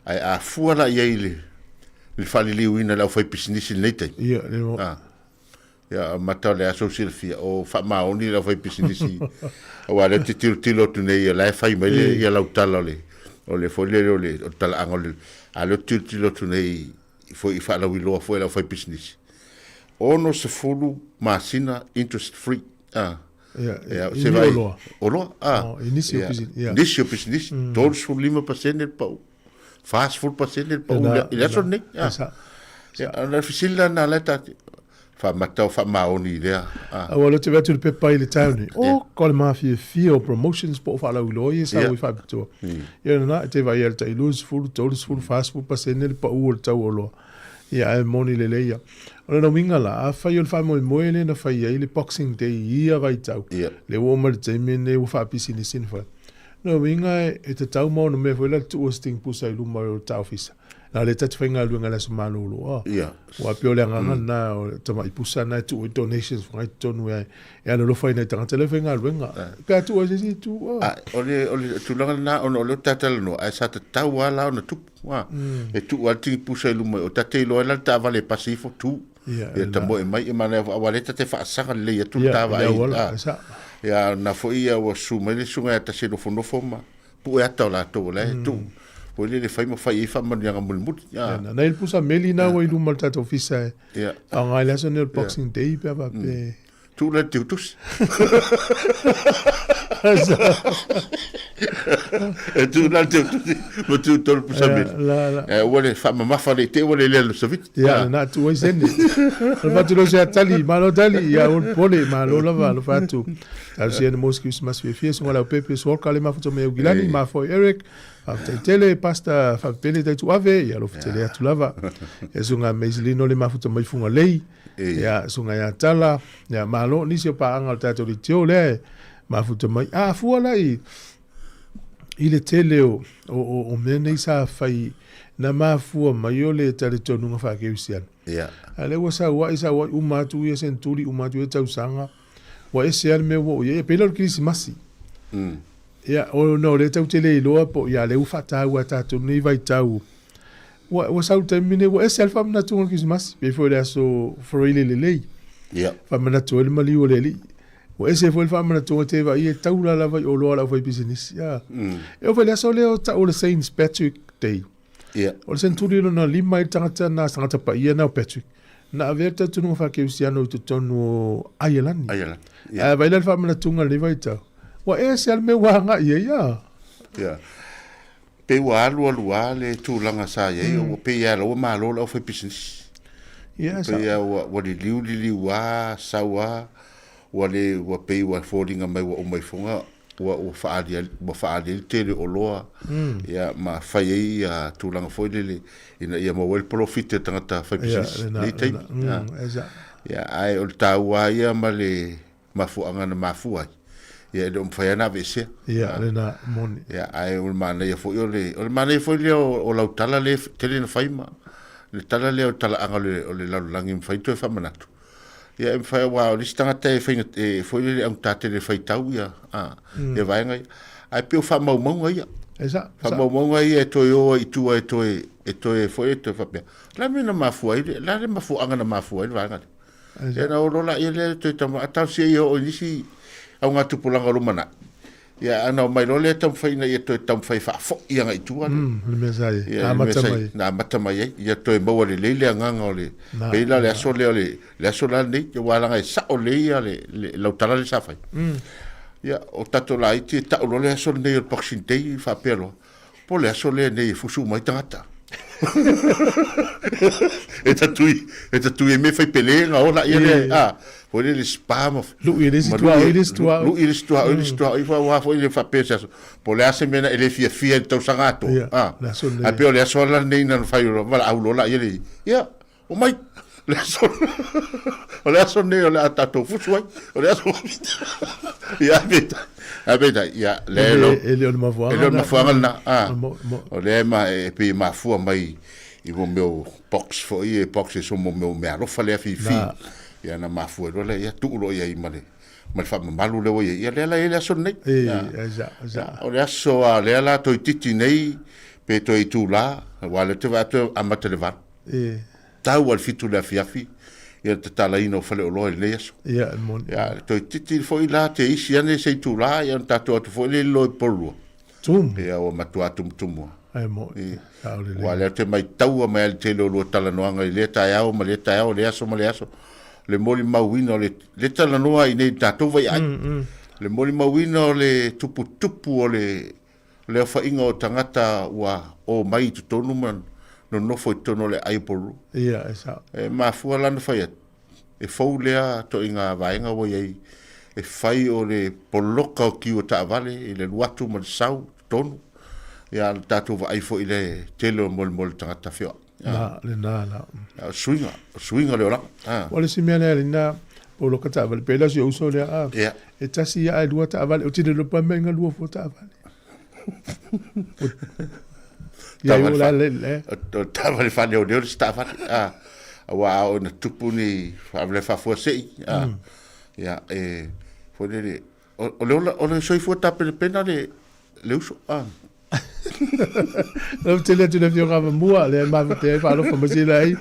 Ae a fua la i ai le le faaliliuina e le aufaipisinisi i lenei taimi. Ia, le mo. Ah. Ia, mata o le aso silafia, o faamaoni le aufaipisinisi, aua lea ou te tilotilo atu nei, o la e fai mai le, ia lau tala o le, o le foi lele o le, o le talaaga o le, a lea ou te tilotilo atu nei foi i faalauiloa foi a le aufaipisinisi. 60 masina interest free. Ah. Ia, Ia, i se ni vai, oloa. oloa, ah. Oh, i nisi o Ia, pisinisi, ia. Nisi o pisinisi, 35% le pau. 40% le pau i le aso lenei. E sa. Ia, o le fesili la lena la e ta te faamatau faamaoni i lea. Aua o lea ou te vaai atu i le pepa i le taeao nei, o ko le mafiafia o promotions po o faalauiloa ia e sau ai faapitoa. Ia lena, e te vaai i le tai 20, 30, 40% le pau o le tau o oloa. Ia ae moni lelei ia. O lona uiga la, afai o le faamoemoe lea na fai ai le Boxing Day i ia vaitau, lea ua oo mai i le taimi lenei ua faapisinisi na fai. Lona uiga e tatau ma ono mea foi la le tuu o se tingipusa i luma o le ta ofisa. Na o lea ta te faigaluega i le aso malolo. Oh. Yeah. Ua pei o le agaga lena o le tamai pusa na e tuu ai donations foi i totonu e, e alolofa ai nai tagata lea e faigaluega. Pe a tuu ai se isi itu. Oh. Ah, o le, o le tulaga lena ona o lea ou te talanoa, ae sa tatau lava la ona tupu. Ua, E tuu lava le tingipusa i luma, o ta te iloa ai la le taavale e pasi ifo, tu. Yeah, Ia tamoe mai, e manaia foi, aua o lea ta te faasaga lelei atu le Yeah, ta i le vaai. auala, Ah, e sa. Ia, na foi ia ua susu mai le susuga ia tasi e nofonofo ma pue ata o latou o la e tuu. Foi lele fai ma fai ai faamanuiaga mulimuli. Ia, na na i le pusa meli na ua i luma o le tatou ofisa e Ia. faaaoga ai le aso lenei o le Boxing Day pe a faapea. Tuu la le tiutusi. E tuu la le tiutusi ma tuu tolu pusa meli. La, la. Eh, ua le faamamafa le te ua le lea le saviti. Ia, na tuu ai sene. O le fatu lo se tali, malo tali, ia o le pole, malo lava, lo fatu. Talosia na mo se Krisimasi fiafia, susuga Leaupepe, Suoka le mafuta mai Aukilani, mafua i Eric, faafetai tele, Pastor Faapele Taituave, ia alofa tele atu lava. Ia susuga Maiselino le mafuta mai Fugalei, ia susuga ia Tala, ia malo nisi o paaga o le tatou leitio lea e mafuta mai. A fua la i i le tele o, o, o, o mea nei sa fai na mafua mai o le talitonuga faakerisiano. Ia. A lea ua saua'i saua'i uma atu ia senturi, uma atu ia tausaga, ua ese lava le mea ua oo i ai. E pei la o le Kerisimasi. Ia, ona o lea tatou te le iloa po o ia lea ua faataua e tatou lenei vaitau. Ua, ua sau le taimi lenei ua ese lava le faamanatuga o le Kerisimasi. Pei foi o le aso Faraile lelei. Ia. Faamanatu ai le maliu o le Alii. Ua ese foi le faamanatuga te vaai e taula lava i oloa a le aufaipisinisi. A. E oo foi i le aso lea o tau o le Saint Patrick Day. Ia. O le senturi lona lima ai le tagata na, tagata paia na o Patrick, na avea le talitonuga faakerisiano i totonu o Aielani. Aielani. Ia. Ae vaai la le faamanatuga i lenei vaitau. Ua ese lava le mea ua agai i ai, a. Ia. Pei ua alualu lava le tulaga sa i ai, ua pei lava ua malo le aufaipisinisi. Ia, sa. Pei lava ua, ua liliu liliu lava, sau lava, ua le, ua pei ua foliga mai ua uma ifoga ua ua faaali ua faaali ai le tele o oloa ia ma fai ai ia tulaga foi lele ina ia maua ai le polofiti a tagata faipisinisi i lenei taimi. Ia, ae o le taua lava ia ma le mafuaaga na mafua ai, ia e le o mafai lava ona aveesea. Ia, lena moni. Ia, ae o le manaia foi o le, o le manaia foi lea o, o lau tala lea e tele na fai ma le tala lea o le talaaga o le, o le lalolagi e mafai ona toe faamanatu. Ia e mafai aua o le isi tagata e faiga e foi lele augata tele e faitau ia a ia vaega ia. Ae pei o faamaumauga ia. E sa, sa. Faamaumauga ia e toe o ai i tua e toe e toe foi e toe faapea. O le a le mea na mafua ai le a le mafuaaga na mafua ai le vaega lea. Ia ona o loa laia lea toe tama a talosia ia oo i nisi augatupulaga o lumanai. Ia ana omai loa lea taumafai ina ia toe taumafai faafoi agai i tua le. Le mea sa i ai. Ia, le mea Amata sa i, mai. na amata mai ai. Ia toe maua lelei le agaga o le, Na, pei la le na. aso lea o le, le aso la lenei, aua leaga e sao lelei ia le, le, lau tala lea sa fai. Ia, o tatou laiti e tau loa le aso lenei o le Boxing Day faapea loa, Po o le aso lea nei e fusu uma ai tagata. E tatui, e tatui ai mea fai pele ga ola ia le, a, foi le le spa ma Lui e le isi ma tuaoi, lui le isi tuaoi. Lui le isi tuaoi, le isi tuaoi, fa aua foi le faapea se aso. Po o le a se mea na e le fiafia i le tausaga atoa, Ia, a. le aso lenei. Ae pei o le aso la lenei na fai o valaau loa laia le, ia, Omai, le aso, o le aso lenei o le a tatou fusu ai, o le aso Ia, peitai, ae peitai, ia, le E lo, le, e le o le mafuaaga e le o le lena. mafuaaga lena, a. Mo, mo. O lea e ma, e pei e mafua mai i mo mea o box foi, e boxes o mo mea o meaalofa lea fifi. Na. Ia, na mafua ai loa lea, ia, tuu loa i ai ma le, ma le faamamalu lea ua i ai. Ia, lea la e i ai le aso lenei. E, Ia, e, sa, sa. o le aso a lea la toeitiiti nei, Pe toe itulā, aua o lea ou te vaai atu e amata i le 8. E. Tau lava i le 7 i le afiafi ia le tatalaina o faleoloa i lenei aso. Ia, e moni. Ia, toeitiiti foi la te isi ane se itulā, ia ona tatou o atu foi lea i le loa i Porirua. Tumu. Ia, ua matua tumutumu lava. E moni. Sao lelei. Aua o lea ou te maitaua mai lava i le tele o lua talanoaga i lea taeao ma lea taeao, lea aso ma lea aso, le molimauina o le, le talanoa i inei i le tatou vaiaai. Le molimauina o le tuputupu o le le aofaiga o tagata ua omai i totonu ma nonofo i totonu o le aai o Porirua. Ia, e sao. E mafua la ona fai atu, e fou lea ituaiga vaega ua i ai e fai o le poloka o kiu o taavale i le alu atu ma le sau i totonu, ia a o le tatou vaai foi i le tele o molimoli tagata feoai. Na, lena la. A o suiga, o suiga o le olaga. O le isi mea lea lena, poloka taavale, pei la si ou uso lea, a, yeah. e tasi ia ae lua taavale, ou te le iloa mea ina lua fua taavale. Ia Taavale o la fa- le le. O taavale faaleoleo le isi taavale. A, aua a oo ina tupu ni faalavelave faafuasei, a, ia, e, foi lele, o, o le ola, o le soifua tapenapena le, le uso. A. Lau tele atu le afioga Avamua, lea e mafutea ai faalofa mai sila ai.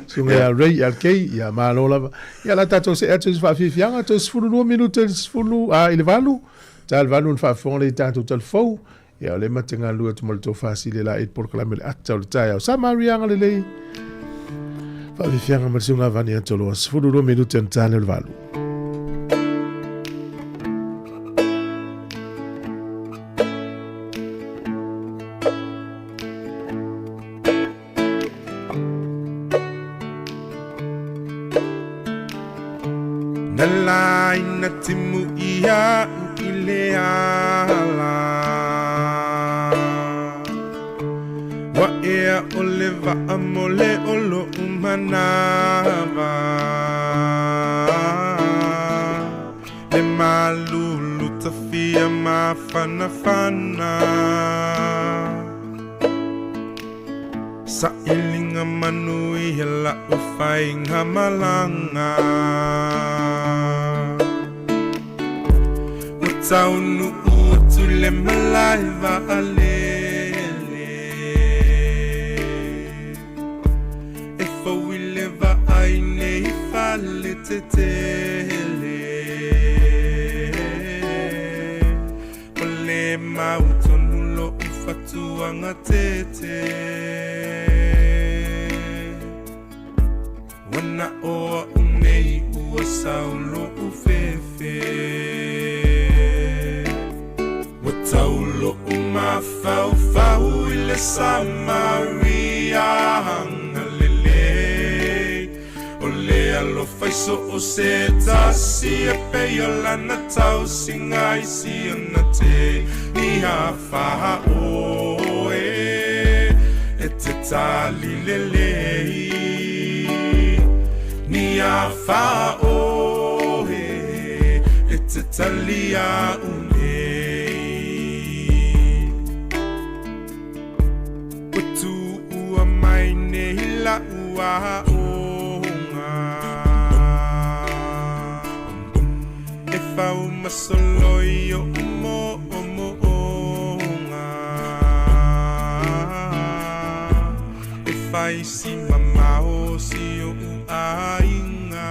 Susuga ia Ray LK, ia malo lava. Ia la tatou see atu i se faafiafiaga, toe 12 minute i le 10, a, i le 8. Ta le 8 ona faafofoga lea i tatou talafou. Ia o lea ma te galulue atu ma le tofa sili la i le polokalame le ata o le taeao. Samaria agalelei. Faafiafiaga ma le susuga Vani Antoloa, 12 minute ona ta lea o le 8. Na laina timu ia u i le ala Ua ea o le waa mo le o lo'u manawa Le malulu tafia mafanafana Sailiga manuia la'u faiga malaga Ua taunuu atu le malae vaalele E fou i le vaai nei fale tetele Ua le mautonu lo'u fatuaga tete Ua na o a'u nei ua sau lo'u fefe Ua tau lo'u mafaufau i le Samaria agalelei O le alofa i so o se tasi e pei o lana tausiga i si ona teini faaoe e te tali lelei Ni afaoe e te tali a'u nei Ua tuua mai nei la'u aoga E fau ma soloi o'u mo'omo'oga E fai si mamao si o'u aiga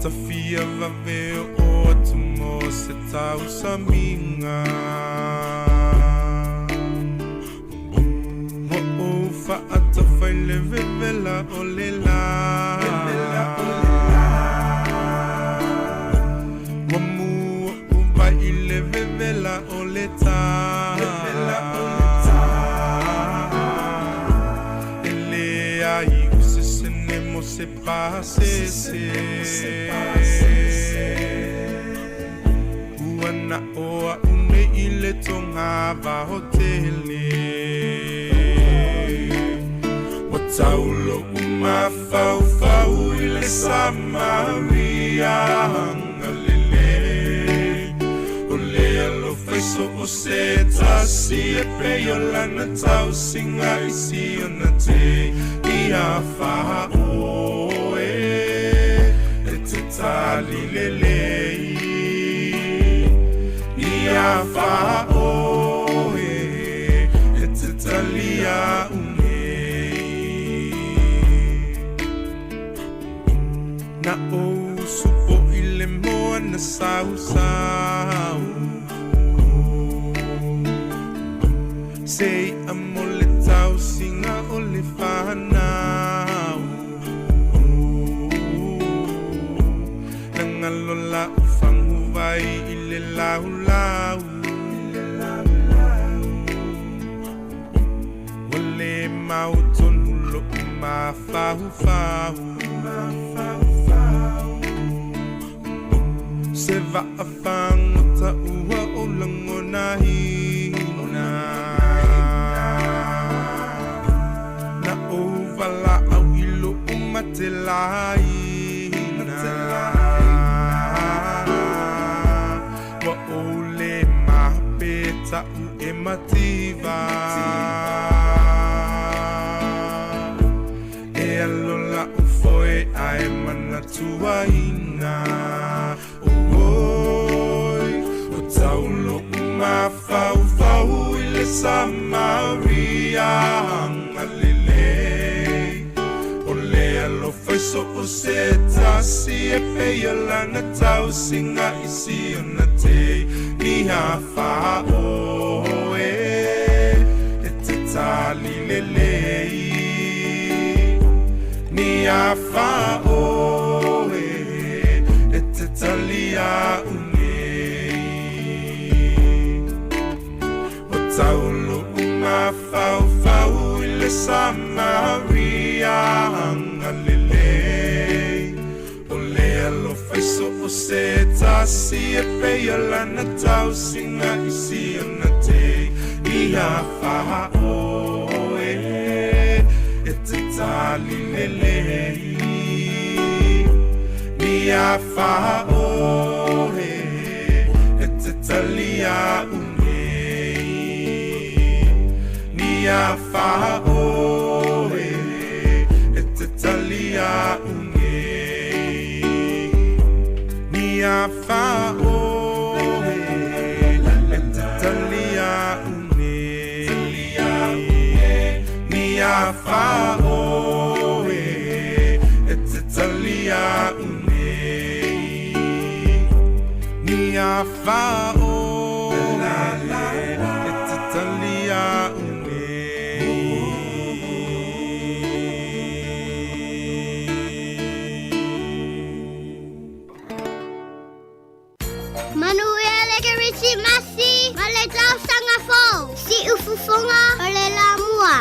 Tafia vave o'o atu mo se tausamiga Ua ou faatafa i le vevela o le la Ua mū o'u vai i le vevela o le tā E leai o se sene mo se pasese Ua na o a'u nei i le toga vaotele Ua tau lo'u mafaufau i le Samaria agalelei O le alofa i so o se tasi e pei o lana tausiga i si ona teini faaoe E te tali lelei Ni afaoe. sausau Se i'a mo le tausiga o le fanau Na galo la'u faguvai i le laulau Ua le mautonu lo'u mafaufau Se vaa fagota ua ou lagonaina Na ou valaau i lo'u matelaina Ua ou le mape ta'u e mativa E alo la'u foe ae manatuaina Oi O tau lo'u mafaufau i le Samaria agalelei O le alofa i so o se tasi e pei o lana tausiga i si ona teini afaoe E te tali lelei Ni afaoe E te talia'u nei O tau lo'u mafaufau i le Samaria agalelei O le alofa i so o se tasi e pei o lana tausiga i si ona teini afaoe E te tali lelei Ni afaoe E te talia'u nei Ni afaoe E te talia'u nei Ni afaoe E te talia'u nei Ni afaoe E te talia'u nei Ni afaoe E te talia'u nei. Manuia le Kerisimasi ma le tausaga fou. Siufofoga o le Lamua.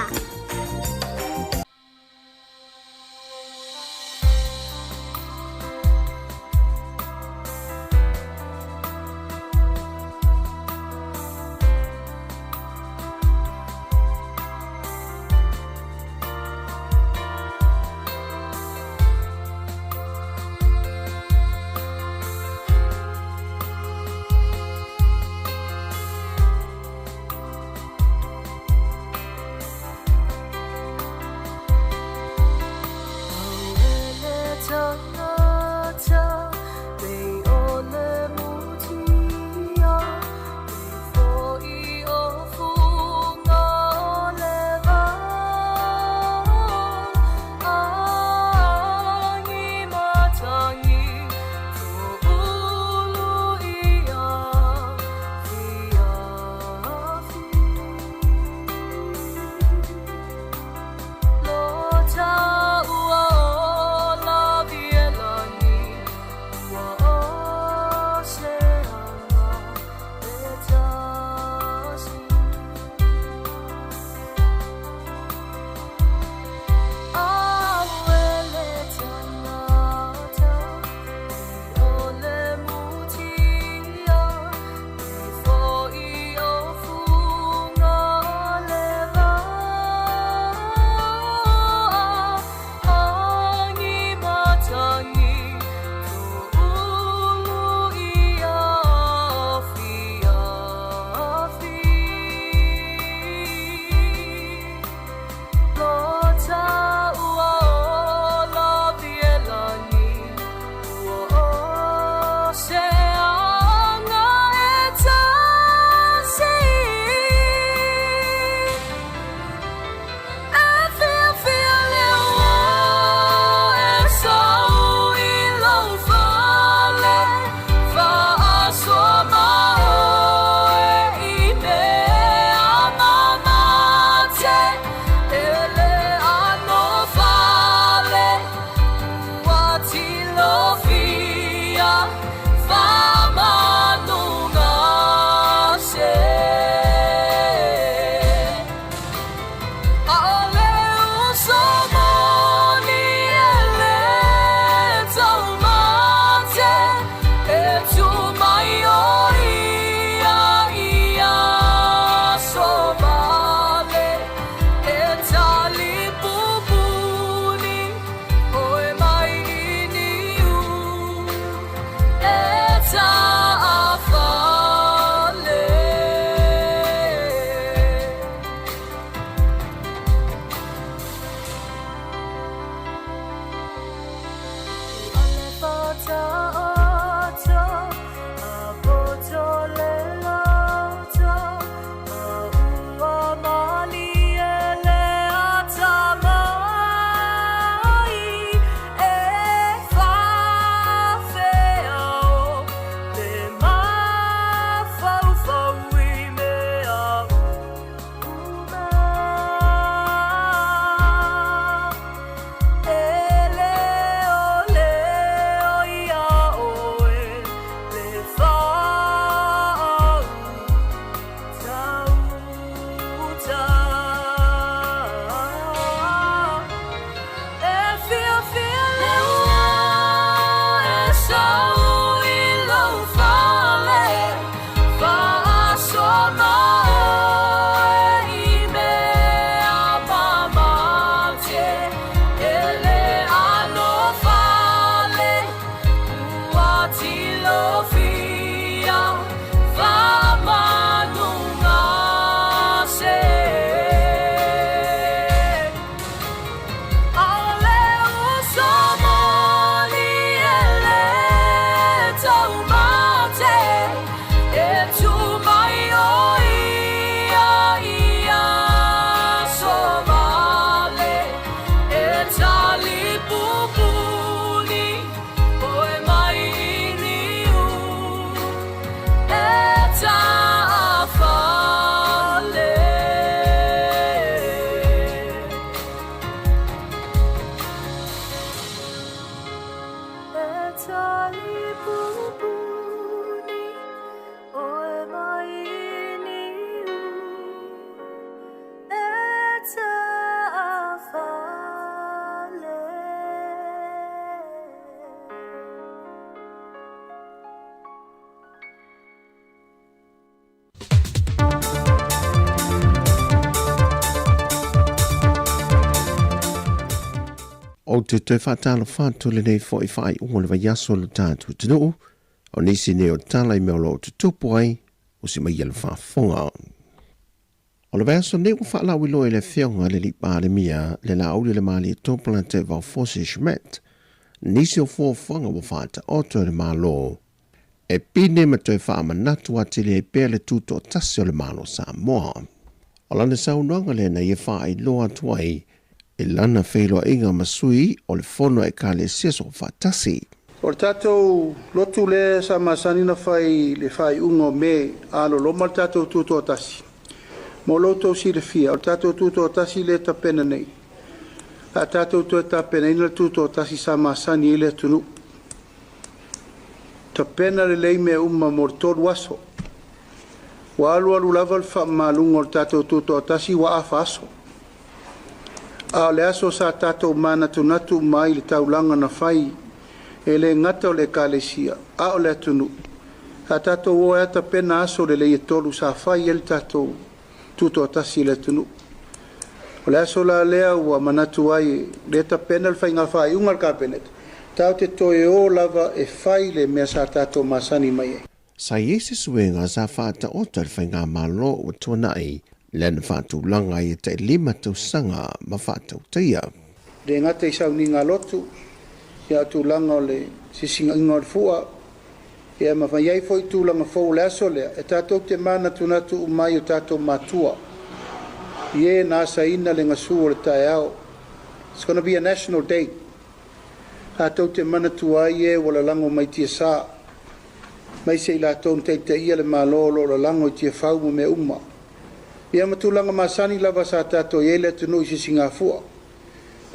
te toe faatalofa atu i lenei foi faaiuga o le vaiaso i lo tatou atunuu, o nisi nei o tala i mea o lo o tutupu ai, usi mai ia le faafofoga. O le vaiaso nei ua faalauiloa e le Afioga i le Alii Palemia le Laaulialemalietoa Polataivao Fosi Schmidt nisi o fuafuaga ua faataoto e le Malo e pine ma toe faamanatu atili ai pea le tutoatasi o le Malo o Samoa. O lana saunoaga lea na ia faailoa atu ai i lana feiloaiga ma sui o le Fono a Ekalesia Soofaatasi. O le tatou lotu lea sa masani ona fai i le faaiuga o Me a loloma le tatou tutoatasi. Mo lo outou silafia, o le tatou tutoatasi lea e tapena nei, a tatou toe tapenaina le tutoatasi sa masani ai le atunuu. Tapena lelei mea uma mo le 3 aso. Ua alualu lava le faamamaluga o le tatou tutoatasi ua afa aso. A o le aso sa tatou manatunatu uma ai i le taulaga na fai e le gata o le Ekalesia, a o le atunuu, sa tatou o ai a tapena aso lelei e 3 sa fai ai le tatou tutoatasi i le atunuu. O le aso la lea ua manatu ai lea tapena le faiga faaiuga a le Kapeneta, tatou te toe o lava e fai le mea sa tatou masani mai ai. Sa i ai se suiga sa faataoto e le Faigamalo ua tuanai lea na faatulaga ai e tai 5 tausaga ma faatautaia. E le gata i sauniga lotu, ia o tulaga o le sisigaiga o le fua, ia ma fai ai foi tulaga fou o le aso lea, e tatou te manatunatu uma ai o tatou matua, i e na asaina le gasu o le taeao. It's gonna be a national day. Tatou te manatua ai e ua lalago mai tiasa, mai se i latou na taitaia le Malo o lo o lalago i tiafau ma mea uma. Ia ma tulaga masani lava sa tatou i ai le atunuu i sisigafua.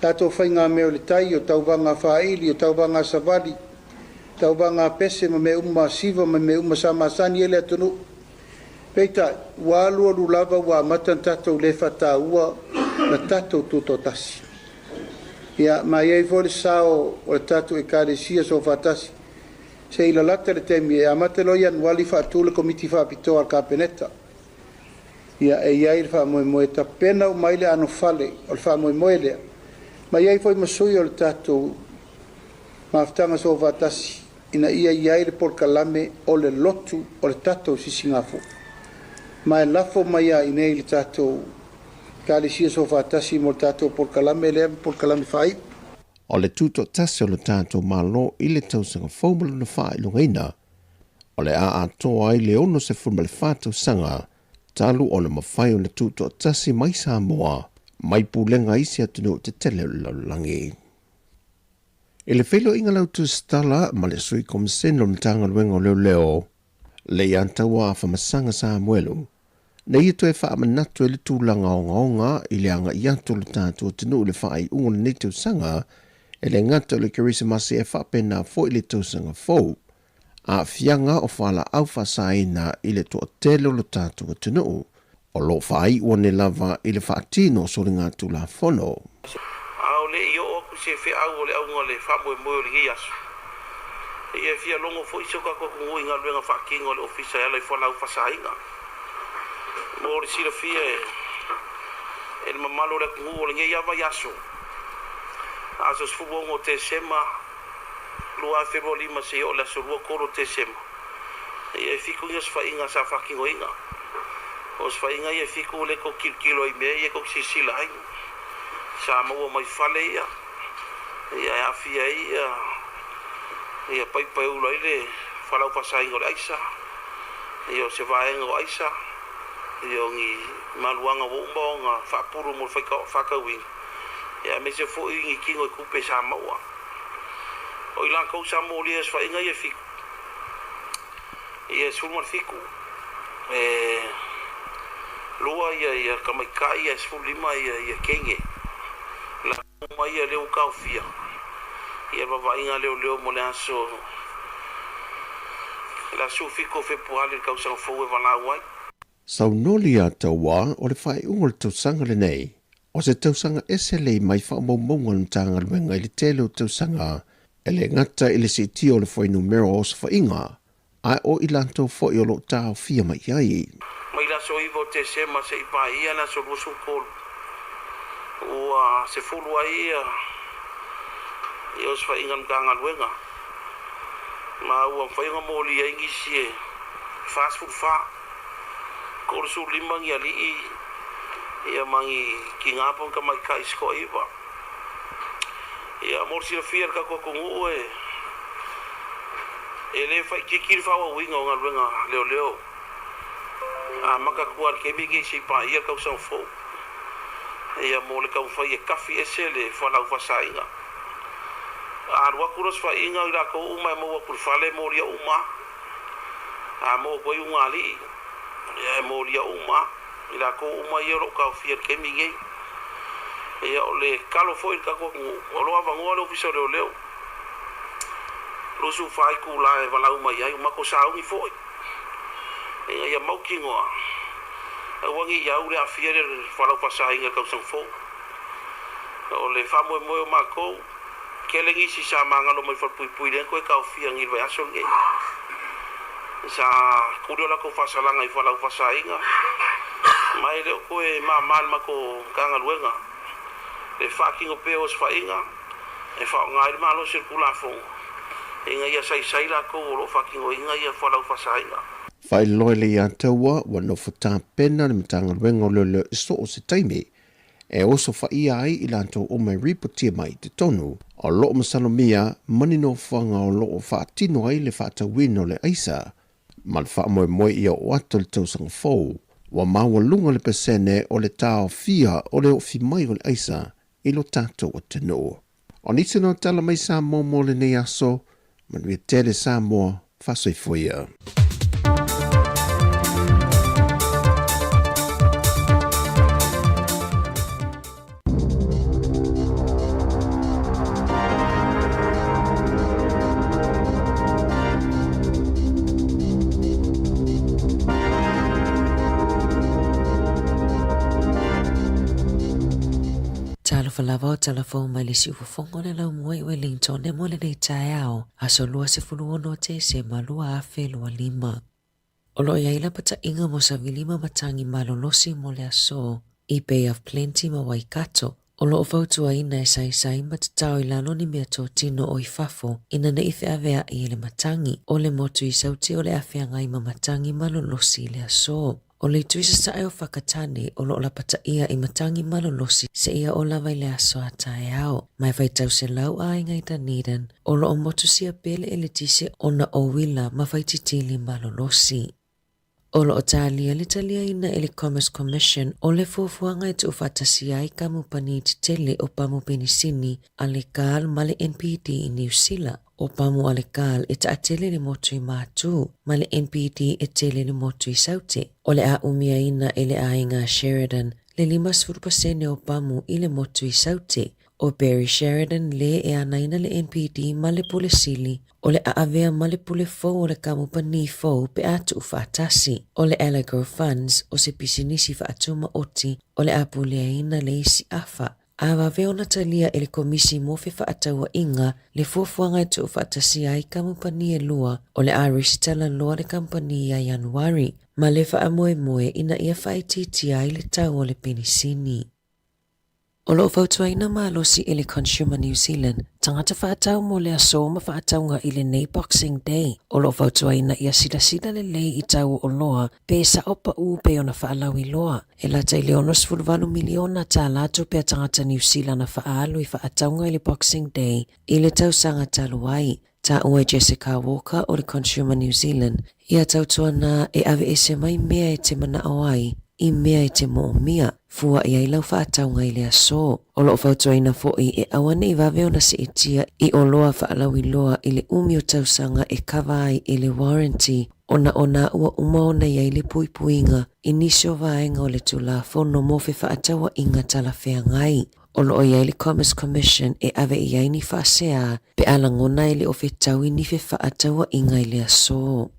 Tatou faiga mea o le tai, o tauvaga faaili, o tauvaga savali, tauvaga pese ma mea uma siva ma mea uma sa masani ai le atunuu. Peitai, ua alualu lava ua amata na tatou le faataua na tatou tutoatasi. Ia, ma i ai foi le sao o le tatou Ekalesia Soofaatasi, se i lalata le taimi e amata loa Ianuari faatu le Komiti Faapitoa a le Kapeneta. Ia, e i ai le faamoemoe tapena uma ai le anofale o le faamoemoe lea, ma i ai foi ma sui o le tatou mafutaga Soofaatasi ina ia i ai le polokalame o le lotu o le tatou sisigafua. Ma e lafo mai lava i inei le tatou Ekalesia Soofaatasi mo le tatou polokalame lea ma polokalame faaiu. O le tutoatasi o le tatou Malo i le tausaga fou ma lona faailogaina, o le a atoa ai le 64 tausaga talu ona mafai ona tutoatasi mai Samoa mai pulega a isi atunuu tetele o le lalolagi. I le feiloaiga lautusitala ma le Sui Komisene o le Matagaluega o Leoleo, Leiataua Afamasaga Samuelu, na ia toe faamanatu ai le tulaga ogaoga i le agai atu o le tatou atunuu i le faaiuga o lenei tausaga, e le gata o le Kerisimasi ae faapena foi le tausaga fou. Aafiaga o fualaau faasaina i le toatele o lo tatou atunuu, o lo o faaiu ane lava i le faatino o soligatulafono. A o le i oo atu se feau o le auga o le faamoemoe o lenei aso, ia e fia logo foi si o tatou atunuu i galuega faatino a le Ofisa e ala i fualaau faasaina. Mo le silafia e le mamalu o le atunuu o lenei lava vaiaso, aso 16 o Tesema 2025 seia oo i le aso 23 o Tesema, ia e 7 ni osofaiga sa faatinoina. O osofaiga ia e 7 o lea tou te tilotilo ai i mea ia tou te silasila ai. Sa maua mai fale ia, ia e aafia ai ia paipa e ula ai le fualaau faasaina o le aisa, ia o se vaega o aisa, ia o ni maluaga ua uma ona faapulu mo le faatauina, ia aemaise foi ni tino i tupe sa maua. O i latou sa molia i osofaiga ia e 7, ia e 17, e 2 ia tamaitai ae 15 ia teine. Latou uma ia lea ua taofia ia vavaaiga leoleo mo le aso le aso 17 o Fepuari le tausaga fou e valaau ai. Saunoa Leiataua o le faaiuga o le tausaga lenei, o se tausaga ese lei mai faamaumauga o le Matagaluega i le tele o tausaga, e le gata i le siitia o le fuainumera o osofaiga, ae o i latou foi o lo o taofia mai ai. Mai le aso 9 o Tesema seia paia le aso 23, ua 10 ai Ia osofaiga a le Matagaluega, ma ua mafai ona molia ai nisi e 44, 35 ni alii ia ma ni tina po o ni tamaitai se toaiva. Ia mo le silafia e le tatou atunuu e e le faaitiiti le faaauauina o galuega leoleo amata atu lava i le taimi lenei seia paia le tausaga fou. Ia mo le taumafai e tafi ese le fualaau faasaina. A alu atu loa se faiga o i latou uma e maua atu i le fale e molia uma lava. A maua atu ai ugaalii, ia e molia uma lava i latou uma ia o lo o taofia i le taimi lenei. Ia o le tatalo foi i le tatou atunuu, o lo o avanoa le Ofisa o Leoleo 24 itula e valaau mai ai, ua matou sauni foi ina ia mautinoa aua ne i au le aafia lea i le fualaau faasaina i le tausaga fou. O le faamoemoe o matou, tele nisi sa magalo mai falepuipui lea na toe taofia nei i le vaiaso lenei. Sa tuli o latou faasalaga i fualaau faasaina, ma e le o toe mama i le matou Matagaluega le faatino pea o osofaiga e faaaoga ai le malosi o le Tulafono ina ia saisai latou o lo o faatinoina ia fualaau faasaina. Faailoa i le Iataua ua nofo tapena le Matagaluega o Leoleo i so o se taimi e osofaia ai i latou uma e ripotia mai i totonu. O lo o masalomia ma ni nofoaga o lo o faatino ai le faatauina o le aisa ma le faamoemoe ia oo atu le tausaga fou, ua maualuga le pasene o le taofia o le oofi mai o le aisa i lo tatou atunuu. O nisi na o tala mai Samoa mo lenei aso, manuia tele Samoa, faasoifua ia. Talofa lava o talafou mai le siufofoga o le laumua i Wellington e mo lenei taeao, aso 26 o Tesema 2025. O lo o i ai lapataiga mo savili ma matagi malolosi mo le aso i Bay of Plenty ma Waikato, o lo o fautuaina e saisai ma tatao i lalo ni meatotino o i fafo ina ne i feaveai e le matagi. O le motu i Sauti o le a feagai ma matagi malolosi i le aso. O le itu i sasae o Whakatane o lo o lapataia i matagi malolosi seia o lava i le aso a taeao. Ma e faitau selau aiga i Dunedin o lo o motusia pea le eletise ona o uila ma faititili malolosi. O lo o talia le taliaina e le Commerce Commission o le fuafuaga e tuufaatasia ai kamupani tetele o pamu penisini a le CAL ma le NPD i Niu Sila. O pamu a le CAL e taatele le motu i Mātū, ma le NPD e tele le motu i Saute. O le a umiaina e le aiga Sheridan le 50% o pamu i le motu i Saute. ʻO Barry Sheridan lē e anaina le NPD ma le Pule Sili, o le a avea ma le pule fou o le kamupani fou pe a tuufaatasi. ʻO le Allegro Funds, o se pisinisi faatumaoti, o le a puleaina le isi afa. A vave ona talia e le Komisi mo Fefaatauaiga le fuafuaga e tuufaatasia ai kamupani e lua, o le a resitala loa le kamupani ia Ianuari, ma le faamoemoe ina ia faaitiitia ai le tau o le penisini. O lo o fautuaina malosi e le Consumer New Zealand tagata faatau mo le aso ma faatauga i lenei Boxing Day. O lo o fautuaina ia silasila lelei i tau o oloa pe sao paʻū pei ona faalauiloa. E lata i le 68 miliona tālā tupe a tagata Niu Silana faaalu i faatauga i le Boxing Day i le tausaga talu ai. Taua e Jessica Walker o le Consumer New Zealand ia tautuana e aveese mai mea e te manaʻo ai i mea e te moomia, fua i ai lau faatauga i le aso. O lo o fautuaina foʻi e aua ne i vave ona seetia i oloa faalauiloa i le umi o tausaga e kava ai i le warranty ona o nā ua uma ona i ai le puipuiga i nisi o vaega o le Tulafono mo Fefaatauaiga Talafeagai. O lo o i ai le Commerce Commission e ave i ai ni faasea pe a lagona e le o fetaui ni fefaatauaiga i le aso.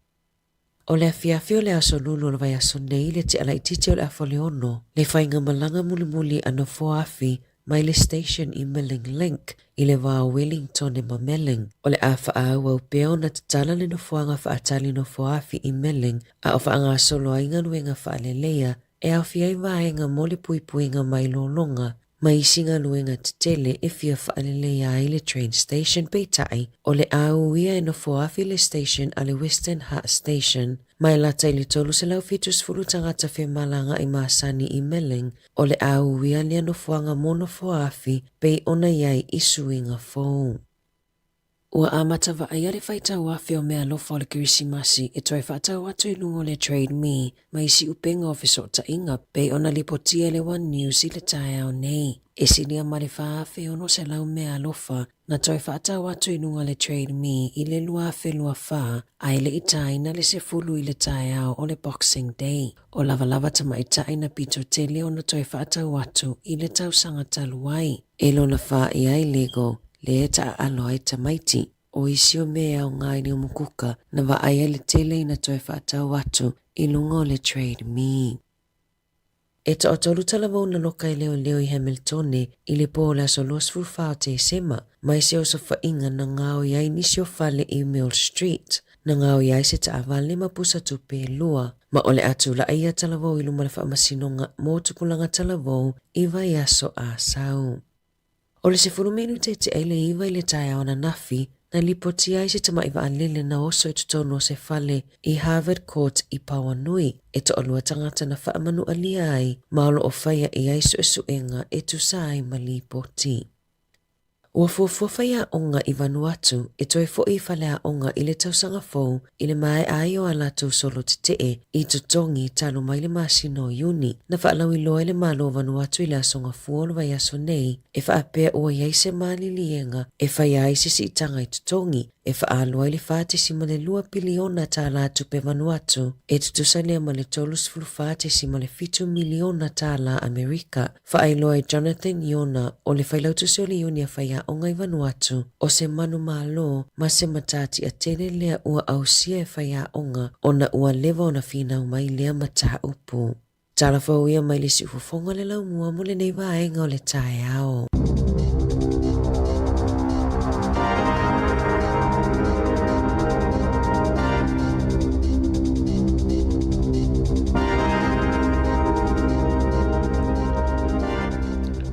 O le afiafi o le aso Lulu o le vaiaso nei le tea laitiiti o le afa o le ono, le faigamalaga mulimuli a Nofoaafi mai le station i Milling Link i le va o Wellingtone ma Melling. O le a faaauau pea ona tatala le nofoaga faatali Nofoaafi i Melling a o faagasolo ai galuega faaleleia e aofia ai vaega mo le puipuiga mai lologa. ma isi galuega tetele e fia faaleleia ai le train station peitai o le a uia e nofo afi le station a le Western Hutt Station ma e lata i le 370 tagata femalagai masani i Melling o le a uia lea nofoaga mo nofoa afi pei ona i ai i suiga fou. Ua amata vaaia le faitau afe o meaalofa o le Kerisimasi e toe faatau atu i luga o le Trade Me ma isi upega o fesootaiga pei ona lipotia e le One News i le taeao nei. E silia ma le 4,600 meaalofa na toe faatau atu i luga o le Trade Me i le 2024 ae le i tāina le 10 i le taeao o le Boxing Day. O lavalava tamaitai na pito tele ona toe faatau atu i le tausaga talu ai. E lona fā i ai Lego, lea e taaalo ai tamaiti. O isi o mea e aoga i le umukuka na vaai ai le tele ina toe faatau atu i luga o le Trade Me. E toatolu talavou na loka i leoleo i Hamiltone i le pō o le aso 24 o Tesema, mai se osofaiga na gaoi ai nisi o fale i Mill Street. Na gaoi ai se taavale ma pusa tupe e lua, ma o le a tula'i ia talavou i luma o le faamasinoga mo tupulaga talavou i vaiaso a sau. O le 10 minute e tea i le 9 i le taeao ananafi, na lipotia ai se tama'i vaalele na oso i totonu o se fale i Harvard Court i Pauanui, e toalua tagata na faamanualia ai ma o lo o faia i ai suesuega e tusa ai ma lipoti. Ua fuafua faiaoga i Vanuatu e toe foʻi i faleaoga i le tausaga fou i le maea ai o a latou solo tetee i totogi talu mai le masina o Iuni. Na faalauiloa e le Malo o Vanuatu i le Aso Gafua o le vaiaso nei e faapea ua i ai se maliliega e faia ai se siitaga i totogi e faaalu ai le 4.2 piliona tālā tupe Vanuatu, e tutusa lea ma le 34.7 miliona tālā Amerika. Faailoa e Jonathan Iona, o le Failautusi o le Iuni a Faiaoga i Vanuatu, o se manumalo ma se matatia tele lea ua ausia e faiaoga ona ua leva ona finau mai lea mataupu. Tala fou ia mai le siufofoga le laumua mo lenei vaega o le taeao.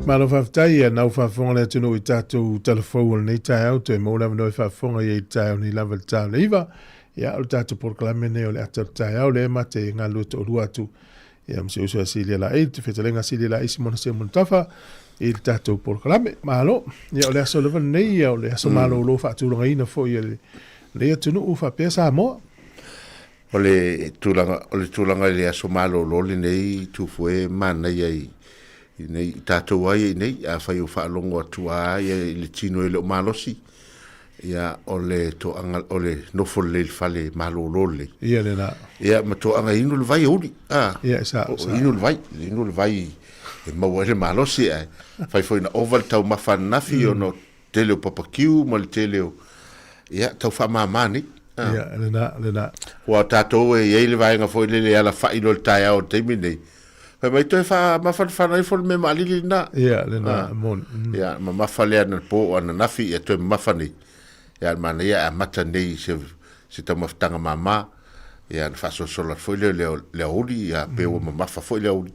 Malo faafetai ia nau faafofoga le atunuu i tatou talafou o lenei taeao toe maua le avanoa e faafofoga i ai taeao nei lava le ta o le iva. Ia o le tatou polokalame nei o le ata o le taeao lea ma te galulue toalua atu ia ma si uso a Silia Laei, te fetalaiga a Silia Laei Simona Simon Tafa i le tatou polokalame. Malo, ia o le aso lava lenei, ia o le aso malolo faatulagaina foi e lenei atunuu faapea Samoa. O le tulaga, o le tulaga i le aso malolo lenei Tufue e manaia i nei i tatou ai i nei, afai o faalogo atu lava ia i le tino e le o malosi, ia o le toaga o le nofo lelei i le fale malolo lelei. Ia lena. Ia ma toaga inu le vai aoauli. Ah. Ia sa. sa. Inu le vai, inu le vai e maua ai le malosi ae fai foi na ova le taumafa ananafi ona o tele o papakiu ma le tele o ia tau faamama nei. Ah. Ia lena, lena. Ua tatou e i ai le vaega foi lele e alafai loa le taeao i le taimi lenei. Fai mai toe faamafanafana ifo le mea maalili lena. Ia, lena, ah. moni. Ia, mamafa lea anapo o ananafi, ia toe mamafa nei. Ia, le manaia e amata nei se, se taumafataga mama. Ia, na faasolosolo atu foi lea le, le aoauli, ia, pe ua mamafa foi le aoauli.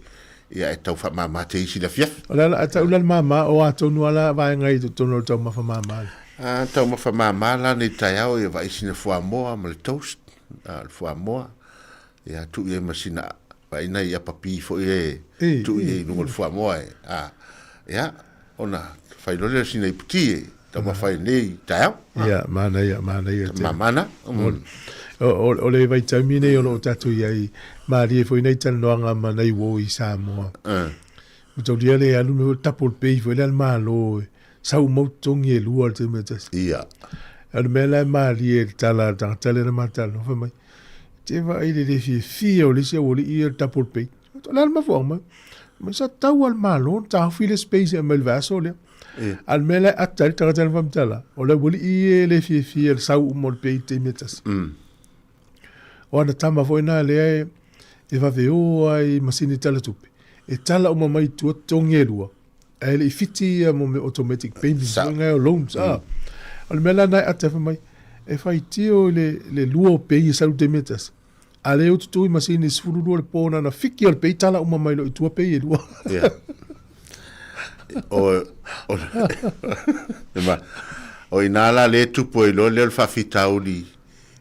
Ia, e tau faamama te isi le afiafi. O le ala, a tau la le mama, o a tonu ala vaega i totonu o le taumafa mama. A, taumafa mama la nei taeao, ia vaai sina fuamoa ma le toast, a, le fuamoa. Ia, tuu i ai ma sina Vaai nai apapi foi e tuu i ai i luga o le fuamoa e, a, ia, ona fai loa lea o sina iputi e taumafa ai nei taeao. Ia, manaia, manaia tele. Mamana. O le vaitaimi nei o lo o tatou i ai, malie foi nei talanoaga ma nai uo i Samoa. Ua taulia le alu me tapo le pei foi lea le Malo e sau mau totogi e lua le taimi e tasi. Ia. O le mea la e malie i le tala a le tagata lea na ma talanoa fai mai, Te vaai le le fiafia o le isi aualii ia le double pay. O le a le mafuaaga mai? Mai sa tau a le Malo ona taofi le space e aumai i le vaiaso lea. A o le mea la e ata ai le tagata lea na faamatala, o le aualii ia e le fiafia i le sau uma o le pay i le taimi e tasi. O ana tama foi na lea e vave o ai i masini tala tupe, e tala uma mai i tua totogi e lua, ae le i fiti ia mo mea automatic payments foi ngai o loans ah. O le mea la na e ata fai mai, e faitio i le, le lua o pei e sau i le taimi e tasi. A lea ua tutu i masini 12 le po na na fiki o le pei tala uma mai loa i tua pei e lua. Yeah. O, o, ma, o inā la le tupu ai loa lea o le faafitauli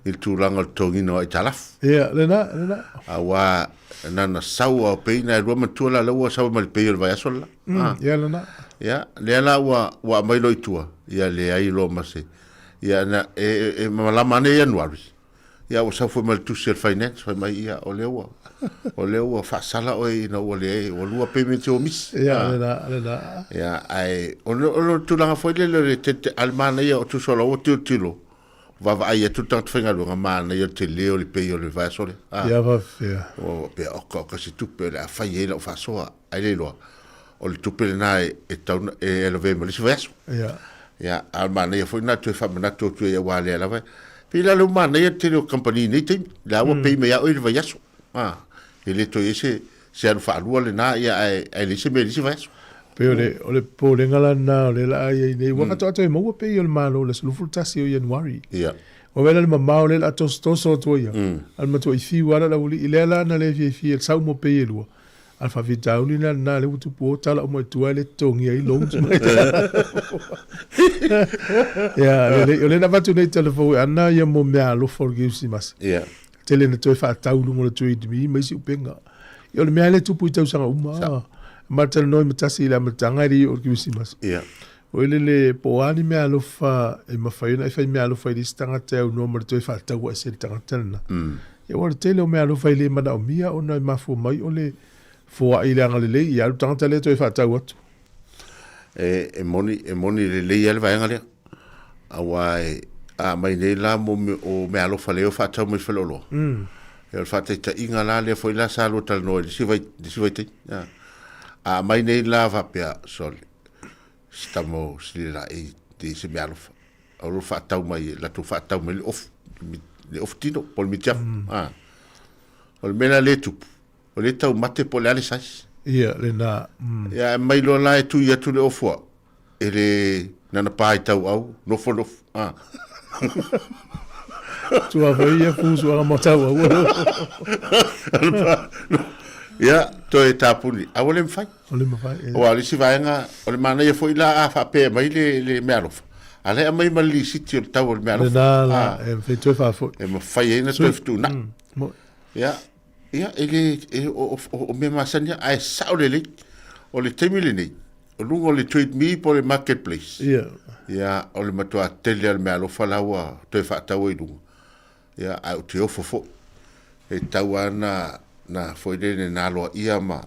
i le tulaga o le totogiina o aitalafu. Ia, lena, lena. Aua na ona sau a pei na lua matua la lea ua sau ma le pei o le vaiaso le la. Mm, ia lena. Ia, lea la ua ua aumai loa i tua, ia leai loa ma se. Ia na e, e, e malama ane Ianuari. Ia ua sau foi ma le tusi a le finance fai mai ia o lea ua o lea ua faasala oe ina ua leai ua lua payment ua misi. Ia, lena, lena. Ia, ae o le, o le tulaga foi lele o le tete a le manaia o tusa o la ua tilotilo vaavaai atu le tagata faigaluega manaia o le tele o le pay o le vaiaso lea. Ah. Ia faafefea. Ua pea oka oka se tupe o le a fai ai lau faasoa. Ai le iloa, o le tupe lena e, e tau e lavea ma le isi vaiaso. Ia. Ia, a o le manaia foi lena toe faamanatu atu ai aua lea lava. Pei la lea ua manaia le tele o kamupani i nei taimi. Lea ua pay mai lava oe i le vaiaso. Ah, e le toe i ai se se alu faalua lena, ia ae ae leai se mea i le isi vaiaso. Pei o le, o le popolega la lena o lea la a i ai nei. Ua faatoa toe maua pei o le Malo i le aso 21 o Ianuari. Ia. Ua vaai la le mamao lea la a tosotoso atu ai ia. A le matuai fiu lava le aualii. Lea la na le fiafia i le sau mo pei e lua. A le faafitauli la lena lea ua tupu o tala uma i tua e le totogia ai loans mai. Ia, lelei, o lea na avatu nei tala fou e ana ia mo meaalofa o le Kerisimasi. Ia. Tele na toe faatau i luga o le Trade Me ma isi upega. Ia, o le mea lea e tupu i tausaga uma. Sa. Ma talanoa ma tasi i le amataga e le i oo i le Kerisimasi. Ia. Foi lele, po o a ni meaalofa e mafai ona e fai meaalofa i le isi tagata e aunoa ma le toe faataua ese le tagata lena. Ia aua o le tele o meaalofa e le manaomia ona e mafua mai o le foai i le agalelei, ia alu tagata lea toe faatau atu. E, e moni, e moni lelei lava le vaega lea. Aua e, a aumai nei la mo me, o meaalofa lea o faatau mai faleoloa. Mm. E o le faataitaiga la lea foi la sa lua talanoa i le isi vai, le isi vaitaimi. A aumai nei la faapea, sole, si tama o si le e te se mea alofa. O lo faatau mai, latou faatau mai le ofu, le ofu tino, po o le mitiafu. Mm. Ah. O le mea la le tupu, o le taumate po o le a le size. Ia, lena. Mm. Ia, e mai loa la e tui atu le ofu a, e le nana pā i tauau, nofo nofo. Ah. Tua foi ia fusuaga mo tauau. Ia, toe tapuni. A ua le mafai. O le mafai. E. Aua o le isi vaega, o le manaia foi la a faapea mai le, le meaalofa, a la e aumai ma le lisiti o le tau o le meaalofa. Lena la, ah. e mafai toe faafoi. E mafai ai na toe fetuunai. Mm. Ia, ia, e le, e, o, o, o mea masani, ae sao lelei. O le taimi lenei, o luga o le Trade Me po o le Marketplace. Ia. Ia, o le matua tele o le meaalofa la ua toe faatau ai i luga. Ia, ae ou te ofo foi. E tatau lava na, na foi lele na aloaia ma,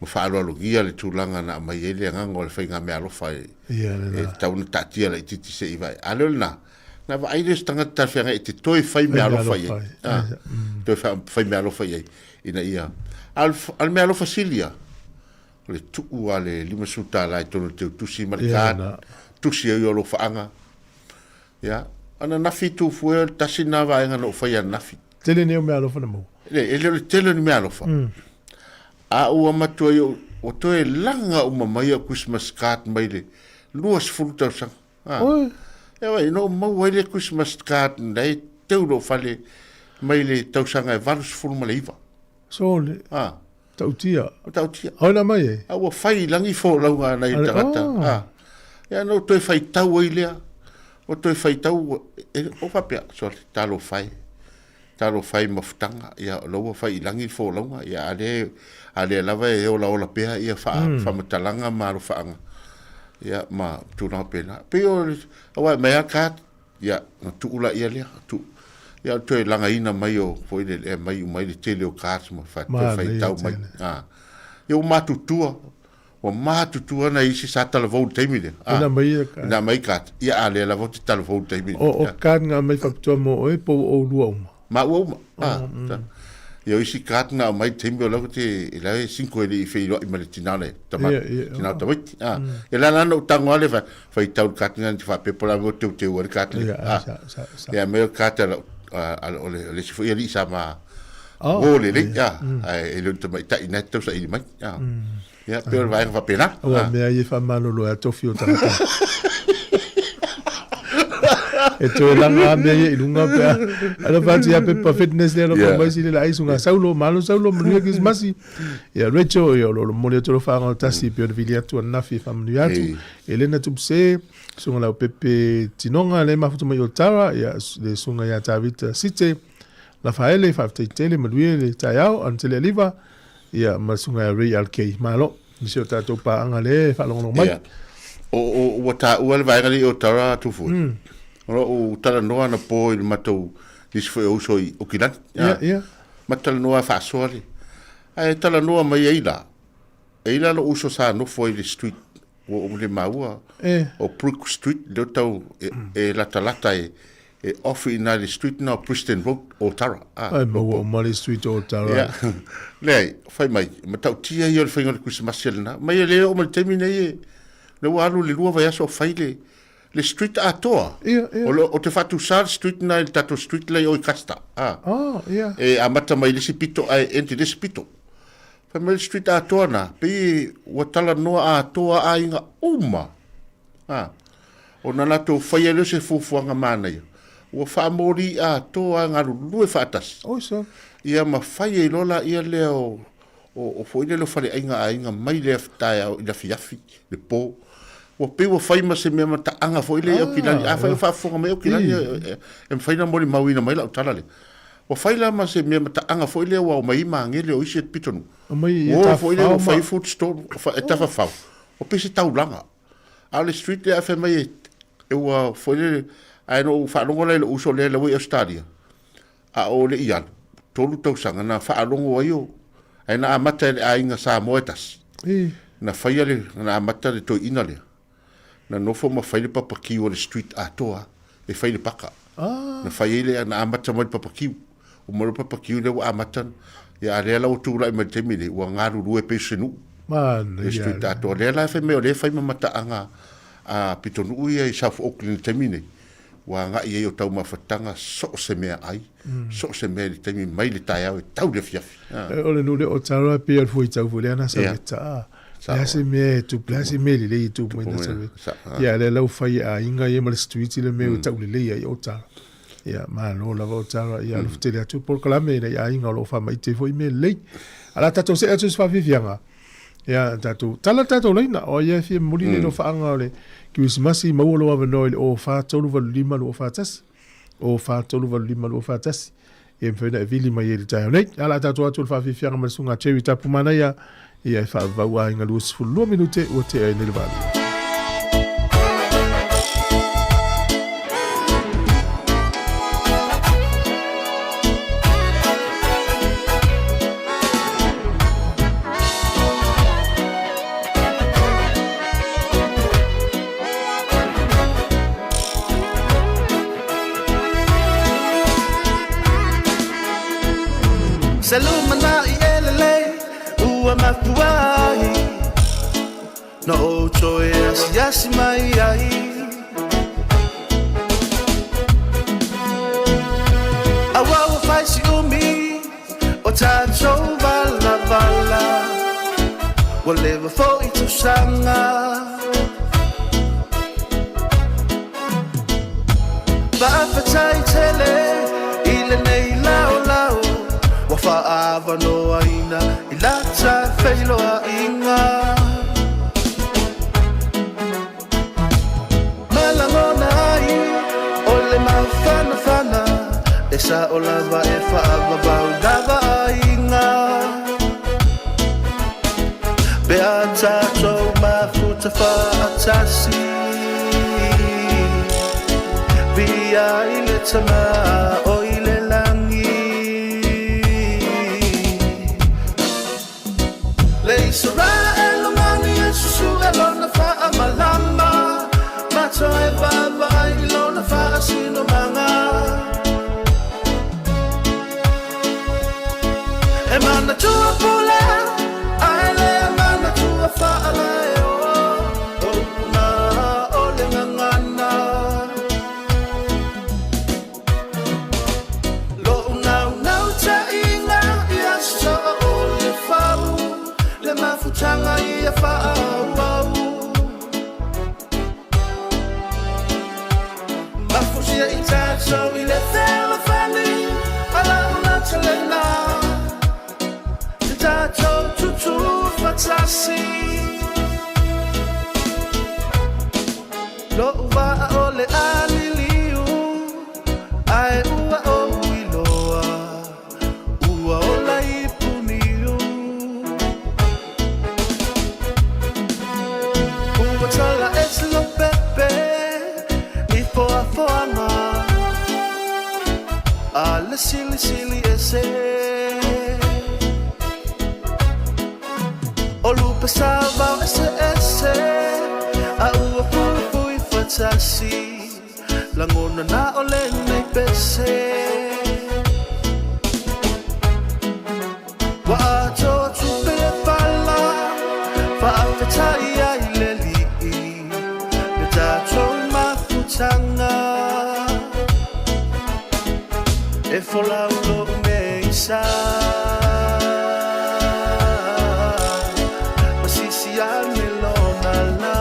ma faaaloalogia le tulaga na aumai ai le agaga o le faiga meaalofa e, Ia, e tatau ona taatia laitiiti se i vaai. A lea o lena, na vaai lea o se tagata talafeagai e te toe fai meaalofa i ai. Ah, toe fai meaalofa i ai, ina ia... A o le meaalofa sili ia, o le tuu a le $50 i totonu o le teutusi ma le card, tusi ai o alofaaga. Ia, ananafi tu fue o le tasi lena vaega na ou faia ananafi. Tele nei o meaalofa na maua. Le, e le o le tele o ni meaalofa. Mm. A ua matua i ua toe laga uma mai au Christmas card mai le 20 tausaga. Ah. Oi. E wai, no maua ai le Christmas card nei teu lou fale mai le tausaga e 89. Sole. Ah. Tautia. O tautia. Ai na mai e. A ua fai i lagi folauga a nai tagata. Oh. Ah. Ia no toe faitau ai lea. O toe faitau e, o faapea, sole, talofa e. Talofa e mafutaga, ia o la ua fai i lagi le folauga, ia a lea, a lea lava e olaola pea ia faa, mm. faamatalaga ma alofaaga. Ia ma tulaga pena. Pei o, aua e mai a card, Ia, ona tuu laia lea, tuu. Ia, o le toe lagaina mai o, foi lele, e aumai uma ai le tele o cards ma fa, toe faitau mai. Ah. Ia, ua matutua, ua matutua nai isi sa talavou i le taimi lea. Ah. Ina mai ia card. Ina aumai card. Ia, a lea lava ou te talavou i le taimi lea. O, o card na aumai faapitoa mo oe po ua oulua uma? Maua uma. Ah, oh, mm. Ia, o isi card na aumai i le taimi o la ou te, e la e cinco e le i feiloai ma le tina o le tama, yeah, yeah, tina o tamaiti. Ah. E la la na ou tago lava le fa, faitau i le card lena na te faapea po o le a mea o teuteu ai le card lea. Yeah, sa, sa, sa. Ia, aumai o le card a lau, a, o le, o le isi foi alii sa ma Oh, uo lelei, yeah. ah, ae e le o ni tamaitai na e te tausaili mai. Ah. Ia, pei o le vaega faapena. Aua mea ia e faamalolo ai a tofi o tagata. E toe laga lava mea ia i luga pe a alofa atu ia Pepa Fitness lea alofa mai sili la ai suga Saulo, malo Saulo, manuia Kerisimasi. Ia Rachel, ia o lo o momoli atu lau faagaga tasi e pei ona vili atu ananafi e faamanuia atu. Elena Tupuse, susuga Leaupepe Tinoga lea e mafuta mai o Tara, ia le susuga ia Tavita Site, Lafaele, faafetai tele, manuia le taeao, Anatele Aliva, ia ma le susuga ia Ray LK. Malo i si o tatou paaga lea e faalogologo mai. Ia. O, o, ua taua le vaega lea i Otara Tufue. O lou talanoa anapo i le matou nisi foi o uso i Okilani. Ia, ia. Ma talanoa faasoa le. Ae talanoa mai ai la, e i la lou uso sa nofo ai i le street ua ou le maua Eh. o Brook Street lea tau e, e latalata e, e off i ina i le street na o Preston Road o Tara. Ah, Ai, maua uma le street o Tara. Ia. Leai, fai mai, matautia ia o le faiga o le Kerisimasi lena. Mai e le oo mai le taimi nei e, lea ua alu le lua vaiaso o fai le, le street atoa. Ia, ia. O, le, o te faatusa le street na i le tatou street lea i Oikasta. Ah. Oh, ia. E amata mai le isi pito ae end i le isi pito. Fai mai le street atoa na, pei ua talanoa atoa aiga uma. Ha. Ona latou faia lea o se fuafuaga manaia, ua faamoli atoa a galulue faatasi. Oi sa. Ia ma fai ai loa laia lea o, o, o foi lele o faleaiga a aiga mai le taeao i le afiafi, le po. Ua pei ua fai ma se mea mataaga foi lea i Aukilani. Afai o faafofoga mai Aukilani, e, e mafai ona molimauina mai lau tala lea. Ua fai la ma se mea mataaga foi lea ua omai ai magele o isi pitonuu. Omai e Ua o foi lea ua tafafao ma. fai food stall, e tafafao. Ua pei se taulaga. A o le street lea fai mai e, e ua foi lele, ae na ou faalogo la i lou uso lea la ua i Australia, a o le i alu, 3 tausaga na faalogo ai o, ae na amata e le aiga Samoa e tasi. Na faia le, na amata le toeaina lea, na nofo ma fai le papakiu o le street atoa, e fai le paka. Na fai ai le, na amata mai le papakiu. Uma le papakiu lea ua amata, ia a lea la ua tulai mai le taimi nei, ua galulue pei o se nuu. Le street atoa. Lea la e fai mai o lea e fai ma mataaga a pitonuu ia i South Auckland i le taimi nei, ua agai ai o taumafataga so o se mea ai, so o se mea i le taimi mai le taeao e tau i le afiafi. O le nuu lea o Tara e pei o le fuaitau foi lea na sau le taa. Le a se mea e tupu, le a se mea lelei e tupu mai na sau. Ia lea la ua fai e aiga ia ma le street le mea ua tau lelei ai o Tara. Ia malo lava o Tara, ia alofa tele atu polokalame i nai aiga o lo o faamaite foi mea lelei. A la tatou see atu i se faafiafiaga. Ia tatou tala le tatou laina o ai e fia momoli le alofaaga o le Kerisimasi maua lou avanoa i le 04385 241 04385 241 ia mafai ona e vili mai ai i le taeao nei. A la tatou atu i le faafiafiaga ma le susuga a Terry Tapumanaia ia e faavavau aiga 22 minute ua tea ai nei le valu. Se lumanai e lelei ua mafua ai Na ou toe asiasi mai ai Aua ua fai si umi o tatou valavala Ua leva foi tausaga Faafetai tele i lenei laolao Ua faaavanoaina i lata feiloaiga Ma lagona ai o le mafanafana E sao lava e faavavau lava aiga Pe a tatou mafuta faatasi Viia i le Tama o i le lagi Le Isaraelu mani e susue lona faamalama Ma toe vaavaai i lona faasinomaga E manatua pule ae le manatua faalaeo O upu na o le gagana Lo'u naunau taʻiga ia soa o le fau Le mafutaga ia faaauau Mafusia i fatasi Lo'u va'a o le aliliu Ae ua ou iloa Ua ola i Puniu Ua tala ese Lopepe i foafoaga A le silisili ese O lupe sauvao eseese A ua fuifui fatasi Lagona na o lenei pese Ua atoa tupe le pala Faafetai ai le Alii Le tatou mafutaga E folau lou meisa Ma sisi ane lona la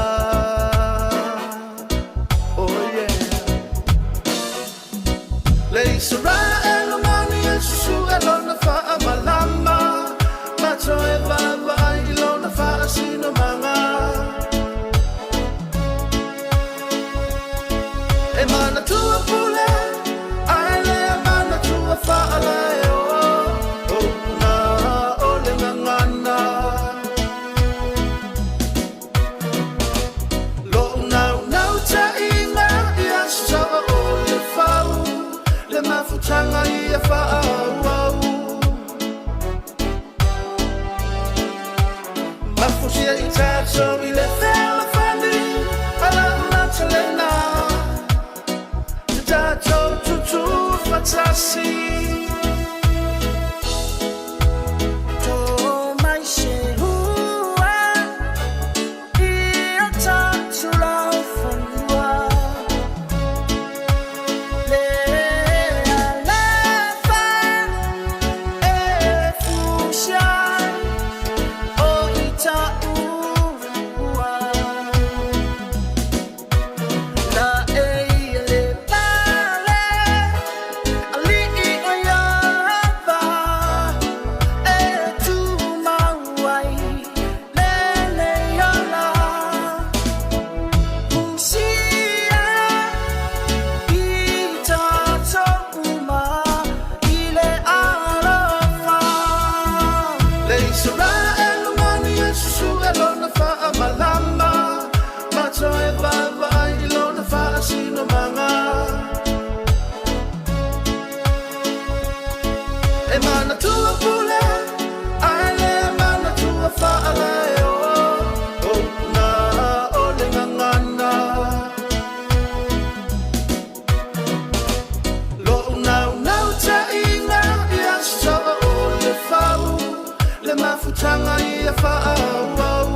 Oh yeah Le Isaraelu mani e susue lona faamalama Ma toe vaavaai i lona faasinomaga E manatua pule ae le manatua faalaeo O upu na o le gagana Lo'u naunautaiga ia saoa o le fau Le mafutaga ia faaauau Mafusia i tatou i le fealofani A la'u matalena Te tatou tutu fatasi Tō mai se hua i o tātou laufanua Le alofa e fusia o i taua Na e le pale ali'i o Ieova e tumau ai lenei ola Fusia i tatou uma i le alofa Le Isaraelu mani e susue lona faamalama Ma toe vaavaai i lona faasinomaga E manatua pule ae le manatua faalaeo O upu na o le gagana Lo'u naunautaiga ia saoa o le fau Le mafutaga ia faaauau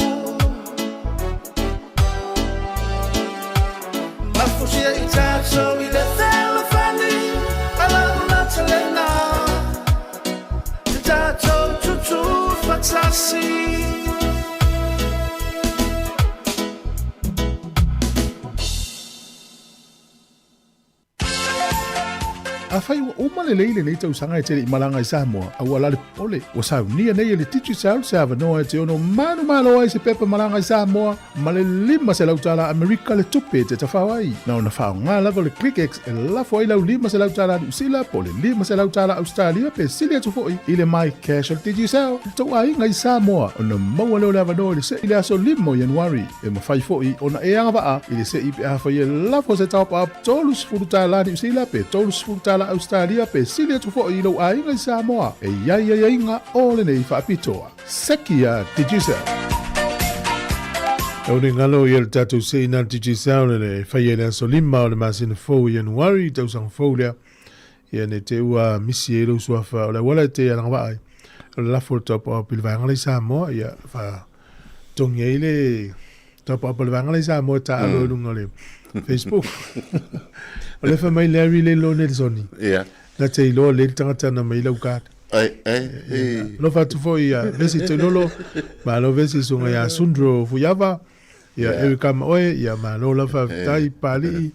Mafusia i tatou i le fealofani A la'u matalena Te tatou tutu fatasi Afai ua uma lelei lenei tausaga e te le i malaga i Samoa, aua la le popole, ua saunia nei e le Digicel se avanoa e te ono manumalo ai se pepa malaga i Samoa ma le $500 Amerika le tupe e te tafao ai. Na ona faaaoga lava o le ClickX e lafo ai lau $500 Niu Sila po o le $500 Ausetalia pe sili atu foi i le MyCash o le Digicel i le tou aiga i Samoa ona maua lea o le avanoa i le se'i i le aso 5 o Ianuari. E mafai foi ona e agavaa i le se'i pe afai e lafo se top-up $30 Niu Sila pe $30 Ausetalia pe sili atu foi i lou aiga i Samoa. E i ai aiaiga o lenei faapitoa. Seki a Digicel. Tau ne ngalo ia le tatou seina le Digicel le e faia i le aso 5 o le masina fou i Ianuari i tausaga fou lea. Ia ne te ua misi ai lou suafa o le auala e te alagavaa ai. O le lafo o le top-up i le vaega la i Samoa, ia fa togi ai le top-up o le vaega la i Samoa e taalo i luga o le Facebook. O le fai mai Larry le lo Nelsoni. Ia. Na te iloa le tagata na mai lau card. Ai, ai, ai. Alofa atu foi ia Vesi Toilolo, malo Vesi susuga ia Sundro Fuiava, ia Eric ma oe, ia malo lava faafetai Papalii,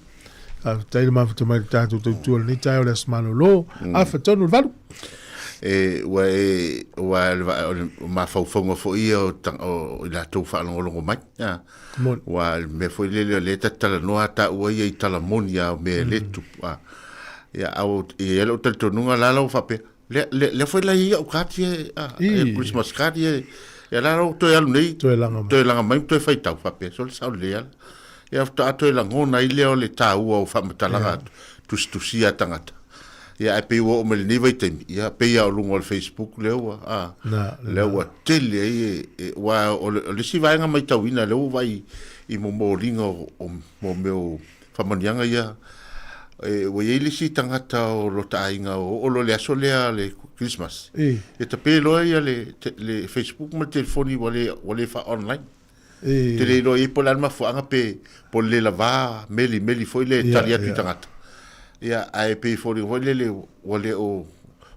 faafetai le mafuta mai le tatou tautua i lenei taeao i le Aso Malolo, afa tonu le 8. E, ua e, ua le va, o le mafaufauga foi ia o, o, o i latou faalogologo mai. A, ua le mea foi lele o lea ta te talanoa taua ia i tala moni a o mea e le tupu. A, ia, a o, e i ai lou talitonuga la la ua faapea, lea, lea, lea foi la e i ai au card ia, a, e Christmas card ia, ia la la ua toe alu nei, Toe laga mai. Toe laga mai ma toe faitau faapea, sole sao lelei lava. Ia faatoa toe lagona ai lea o le taua o faamatalaga tusitusia a tagata. Ia ae pei ua oo mai lenei vaitaimi, ia pei lava o luga o le Facebook lea ua a, lea ua tele ai e, e aua o le, o le isi vaega maitauina lea ua vaai i momoliga o, o, mo mea o faamanuiaga ia, e, ua i ai le isi tagata o lota aiga o oo loa i le aso lea le Christmas, e tape loa ia le, le Facebook ma le telefoni ua le, ua le faa-online. Ou te le iloa i ai po o le a le mafuaaga pe po o le le lava melimeli foi le tali atu i tagata. Ia, ae pei e foliga foi lele ua le o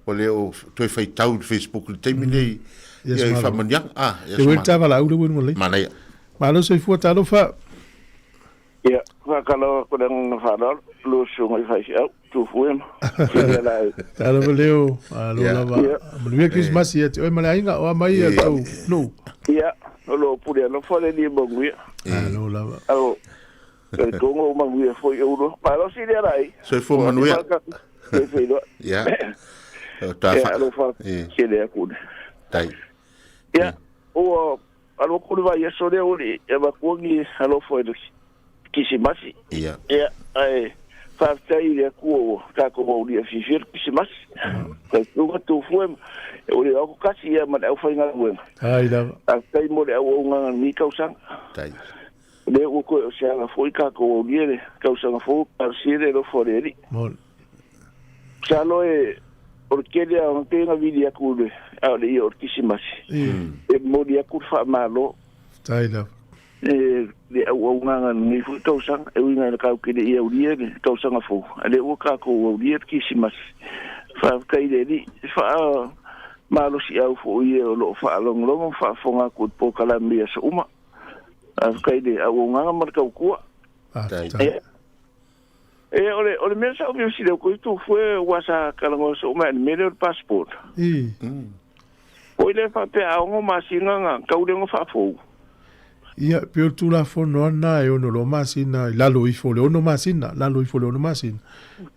ua le o toe faitau i le Facebook i le taimi nei ia i faamanuiaga. Ah, ia Te wei tava la ule wenu lei. Manaia. Malo soifua talofa. Ia, faatalofa atu i le agaga faaaloalo, lua susuga i faifeau, Tufue ma Silia Laei. Talofa leo, alo lava. Manuia Krisimasi ia te oe ma le aiga, o a mai ia tau nuu. Ia, o lo o pule alofa le Alii manuia. Alo lava. Alo, talitonu ua manuia foi oulua. Malo Silia Laei. Soifua manuia. Ia. Ia, alofa tele atu. Tai. Ia, ua alu atu le vaiaso lea ua le i avatua ni alofa i le Kisimasi. Ia. Ia, ae faafetai i le Atua ua tatou aulia fiafia le Kisimasi. Tautuga tufue ma ua le o atu kasi ia ma le aufaigaluega. Ai lava. Faafetai mo le auaunaga i lenei tausaga. Tai. O lea ua toe o se ala foi tatou aulia le tausaga fou, talosia le alofa o le Alii. Moni. Masalo e o le tele lava o pei na vili atu i le a o le ia o le Kisimasi. E momoli atu le faamalo. Faafetai lava. E le auaunaga i lenei foi tausaga, e uiga i le tatou te le i aulia le tausaga fou, a lea ua tatou aulia le Kisimasi. Faafetai i le Alii. E faamalosiau foi e o lo o faalogologo ma faafofoga atu i le polokalame i aso uma. Faafetai i le auaunaga ma le tautua. Faafetai. E, o le, o le mea sa ou fia fesili atu ai Tufue aua sa talanoa soo mai i le mea lea o le passport. I. Foi lea faapea a ono masina na tau lea ona faafou. Ia, pei o le Tulafono lava lena e ono loa masina i lalo ifo o le ono masina, lalo ifo o le ono masina.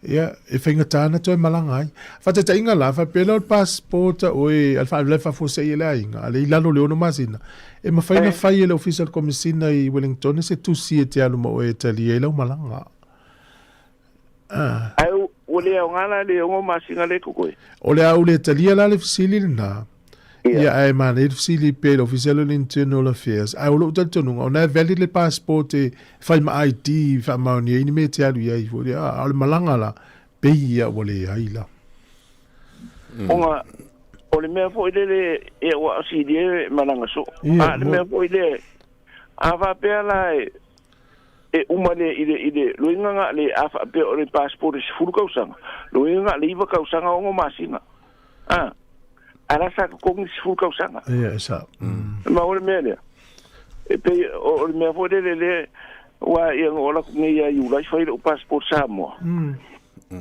Ia, e faigata ona toe malaga ai. Faataitaiga la, faapea lea o le passport a oe a le faalavelave faafuasei e le aiga, a lea i lalo o le ono masina, e mafai ona fai e le Ofisa o le Komesina i Wellington se tusi e te alu ma oe e talia ai lau malaga. Ah. Ae ua le aoga la le ono masina lea e totoe? O le a ou le talia la le fesili lena. Ia, ae manaia le fesili pea i le Ofisa o le Internal Affairs. Ae o lou talitonuga, ona e valid le passport e fai ma ID faamaonia ai ni mea e te alu i ai foi lea. A o le malaga la, pei ia ua leai la. Ona o le mea foi lele ia ua asilia e malaga soo. A o le mea foi lea, a faapea la e e uma le i le i le loiga na le a faapea o le passport e 10 tausaga, loiga na le 9 tausaga ono masina. A a la sa totogi le 10 tausaga. Ia, e sao. Ma o le mea lea. E pei o le mea foi lele lea aua ia na oo atu nei ia Iulai fai lou passport Samoa.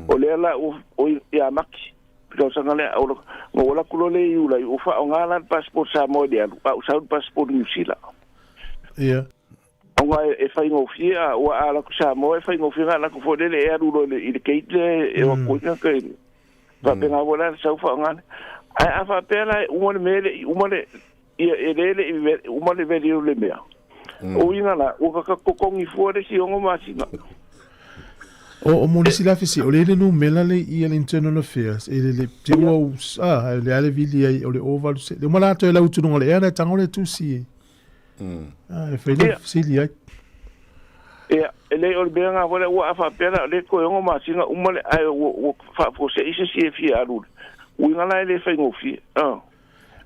O lea la ua o ia Maki le tausaga lea o na ou alu atu loa lea i Iulai ua faaaoga la le passport Samoa i le alu a ua sau le passport Niu Sila. Ia. Ona e faigofie a ua a alu atu Samoa e faigofie ona alu atu foi lele e alu loa i le gate lea e o atu ai tagata i le faapena foi la le sau faaaoga lea. Ae a faapea la e uma le mea e le i uma le ia e le le i uma le value o le mea. O uiga la ua totogi fua le isi ono masina. O, o mo nisi la fesili, o le le numera le i le Internal Affairs, e le le, te ua u, a, le ale vili ai, o le o valu se, le uma la toe lau tunuga le ea na tango le tusi e. A, e fai le fesili ai. Ia, e le o le mea lena foi lea ua a faapea la o lea toe ono masina uma le, ae ua, ua faafuasei se isi e fia alu. Uiga la e le faigofie. Ah.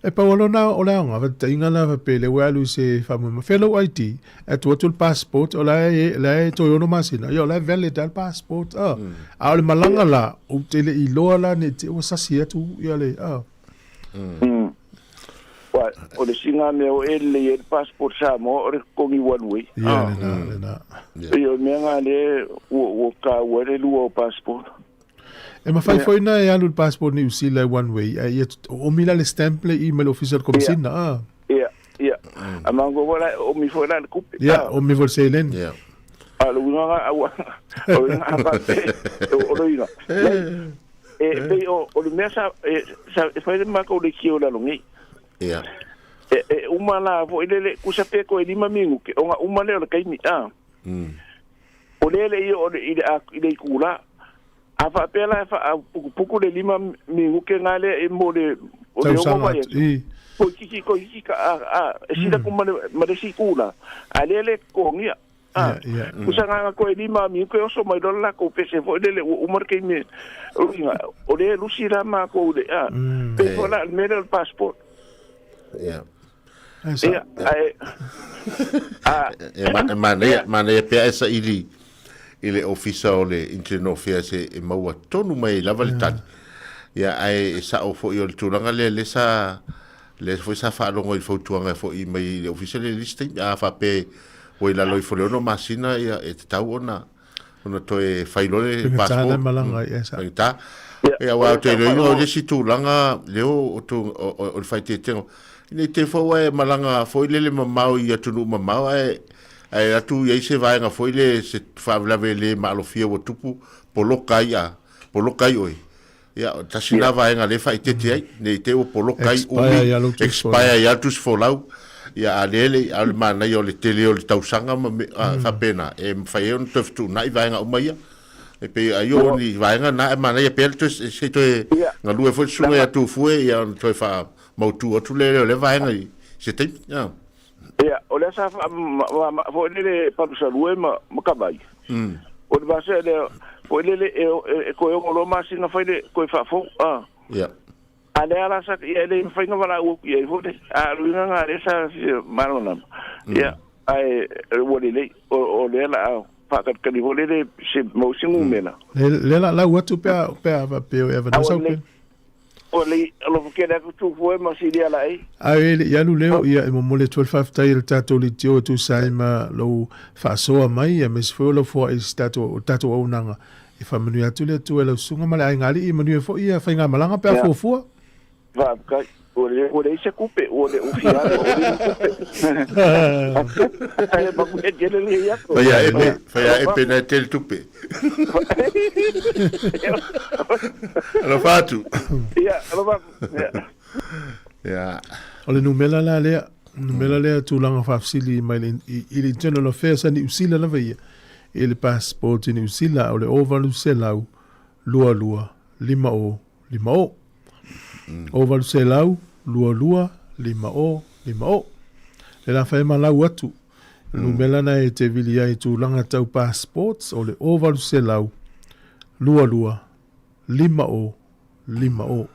E pau lava lona o le aoga, faataitaiga la faapea lea ua alu i se faamoemoe, fea lou ID, ae tuu atu le passport, o la e, la e toe ono masina, ia o la e valid lava le passport, ah. A o le malaga la, ou te le i iloa la ne i te i ua sasi atu ia le, ah. Ua, o le sina mea o e lelei ai le passport Samoa o le totogi one way. Ia, lena, lena. Ia, o le mea lena lea ua, ua taua ai le lua o passport. E mafai foi na e alu le passport Niu Sila e one way, a ia oomi la le stamp le i mai le ofisa o le komisina, a. Ia, ia. A mango foi la, oomi foi la le kupe. Ia, oomi foi le seleni. Ia. A le uiga nga, a ua, o le uiga a faapea, o le uiga. E pei o, o le mea sa, e, sa, e fai le makou leitio i lalo nei. Ia. E, e uma la foi lele, kusa pe koe 5 minuke, ona uma lea o le taimi, a. O lea le i o le, i le, a, i le ikula. A faapea la e faapukupuku le 5 minuke na lea e mo le, o le ono Tausaga vai atu, i. Koikiki, koikiki ka, a, a, e sila ku ma le, ma le isi ikula. A lea le totogia. A, Ia, ia. kusa nganga koe 5 minuke oso mai loa le latou pese foi lele ua uma le taimi. O luiga, o lea e lusi la makou i le, a, pei foi la o le mea lea o le passport. Ia. Ai sa. Ia, ae, a, E ma- e manaia, manaia pea e saili i le ofisa o le Internal Affairs e, e maua tonu mai ai lava le tali. Ia, ae e sao foi o le tulaga lea lea sa lea foi sa faalogo i le fautuaga foi mai i le ofisa lea i le isi taimi. A faapea ua i lalo ifo le 6 masina, ia, e tatau ona ona toe fai loa le Faigata passport. le malaga, ia, sa. Faigata. Ia, Ia, aua o ou te le iloa o faalogo. le isi tulaga lea o, o, o, o le faaeteetega. Nei te fou ae malaga foi lele mamao i atunuu mamao ae ae atu i ai se vaega foi le se faalavelave le maalofia ua tupu poloka ai a poloka ai oe. Ia, o tasi na vaega lea e faaeteete ai, nei te ua poloka ai Expire umi, ia lou tusi expire folau. ia le tusi folau. Ia, a lea le, a o le manaia o le tele o le tausaga ma me, a, faapena, e mafai ai ona toe fetuunai vaega uma ia. E pei ai o ni vaega na e manaia pea le toe, se i toe Ia, galue foi le susuga ia leaga, Tufue, ia ona toe faamautu atu lea o lea vaega i se taimi. Ia. Ia, o lea sa faamama foi lele Palusalue ma, ma Kavai. O le vasea lea, foi lele e, e, e toe ono loa masina fai le toe faafou. A, Ia. a lea la sa, ia e le mafai ona valaau atu i ai foi le. A o le uiga lena lea sa fia malamalama. Ia, ae ua lelei, o, o lea la a faakalikali foi lele se mau se numera. Le, le la lau atu pea, pea faapea o e A avanoa ua sau lelei, pea. ua lelei alofa tele atu Tufue ma Silia Laei. Ae e le i alu leo, ia e momoli atu ai le faafetai i le tatou leitio e tusa ai ma lou faasoa mai, aemaise foi o lau foai i se tatou, o le tatou auaunaga. E faamanuia atu le Atua i lau susuga ma le aiga alii, manuia foi ia faigamalaga pe a Ia. fuafua. Faafetai. Ua le, ua leai se tupe, ua le ufi alu, ua leai ni tupe. Ae manuia tele lenei aso. Fai a epe, fai a epe na e tele tupe. Alofa atu. Ia, alofa atu. Ia. Ia. O le numera la lea, numera lea tulaga faafesili mai le, i, i le Internal Affairs a Niu Sila lava ia, i le passport i Niu Sila, o le 0800 22 50 50. 0800 22 50 50. Le la whae malau atu. Numera na e te vili ai tulaga tau passports o le 0800 22 50 50.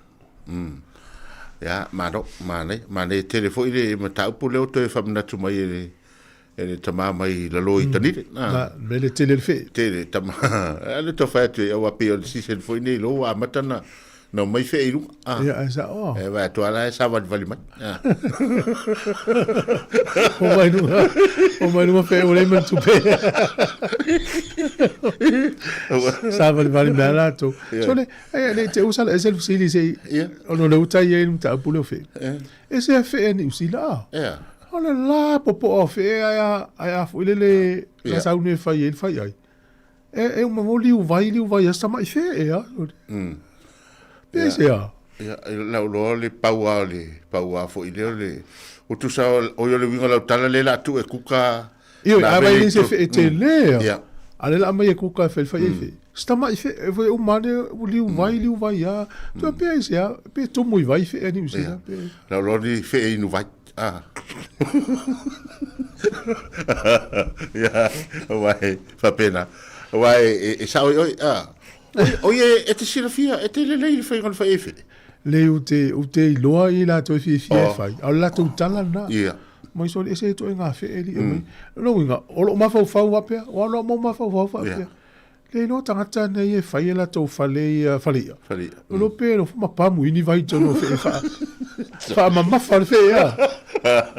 Ia, malo, manaia, manaia tele foi le mataupu lea ua toe faamanatu mai e le, e le tama mai lalo i Tanile. Na, na me le tele le fee. Tele, tama, a le tau fai atu e aua pei o le season foi nei lo ua amata na, na omai fee i luga. Ah. Ia, ai sa, oh. E vai atu ala e savalivali mai. Ah. O mai luga, o mai luga fee o le man tupe. Savalivali mea latou. So le, ai le te usa le ese le fesili se i, ono le uta ia i le mataupu leo fee. E se fee ni usila a. Ia. O le la popoa o fee ai a, ai a foi lele la Ia. sauni e fai ai le fai ai. E, e uma mo liu vai, liu vai a sa mai fee e a. Pe Ia. se a. Ia, e lau loa le pau lava o le, pau lava foi lea o le, o tusa o, o ia o le uiga o lau tala lea o le a tuu e kuka Ioe, na a ave vai le le se i fee tele a. Ia. A le la aumai e kuka e fai le fai ai fee. Se tama'i fee, e foi uma ane ua liu vai, liu vai a. Tua pe ai se a, pe tumu i vai fee a Niu Sila. Pe... Lau loa ni fee inu vai. Ah. Ia, aua e faapena. Aua e, e, e sao i oi, ah. Oi, oi e, e te silafia, e te lelei le faiga o le fai e fee. Le u te, u te iloa i latou e fiafia e Oh. fai. A o le latou tala lena. Ia. Mai soli ese e toe ngā whee li e mai. Lona uiga, o loo mafaufau faapea, o loo mau mafaufau faapea. Le iloa tagata nei e fai e latou fale ia, fale ia. Fale ia. O lo pe lo ma pamu ini vai tonu whee wha. Whaamamafa le whee a.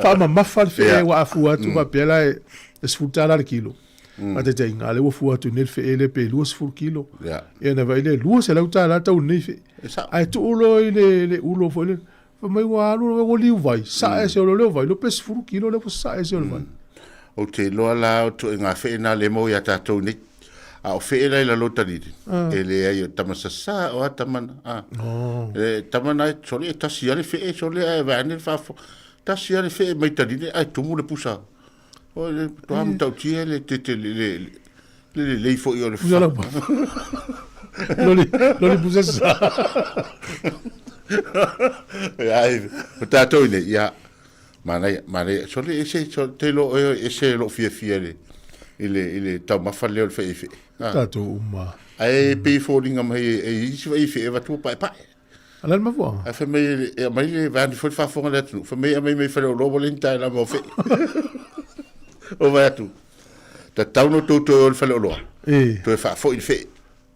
Whaamamafa le whee wa afu atu faapea la e, e sefulu tala le kilo. Faataitaiga, a lea ua fua atu nei le fee lea pe 20 kilo. Ia ona vaai lea, $200 le tau o lenei fee. Ae tuu loa i le, le ulo foi lea, fai mai ua alu loa ua liu vai, sae ese loa lea o vai, iloa pe 10 kilo lea ua sae ese o le vai. Ou te iloa la o ituaiga fee na lea e maua ia tatou nei. A o fee la i lalo o Dunedin, e leai o tama sasa o a tama na. A. E tama na e sole e tasi lava le fee sole ae vae ane le faafofoga. Tasi lava le fee mai Dunedin ae tumu le pusa. O le toa matautia le tete le le le lelei foi o le Pusa lau Loli, loli pusa sa. Ai, o tātou nei, ia, manaia, manaia. Sole ese, sole, te lo oe ese lo fiafia le, i le, i le taumafa lea o le whaefe. Tātou uma. Ai, pei fōringa mai e isi whaefe e vatua pae pae. A le mafuaaga? Ae fai mai e aumai le vaeane foi le faafofoga a le atunuu, fai mai e aumai mai Faleolo ua leai ni taela mo fe'e. Ou vaai atu, tatau ona outou toe o i le faleoloa, toe faafoi le fe'e.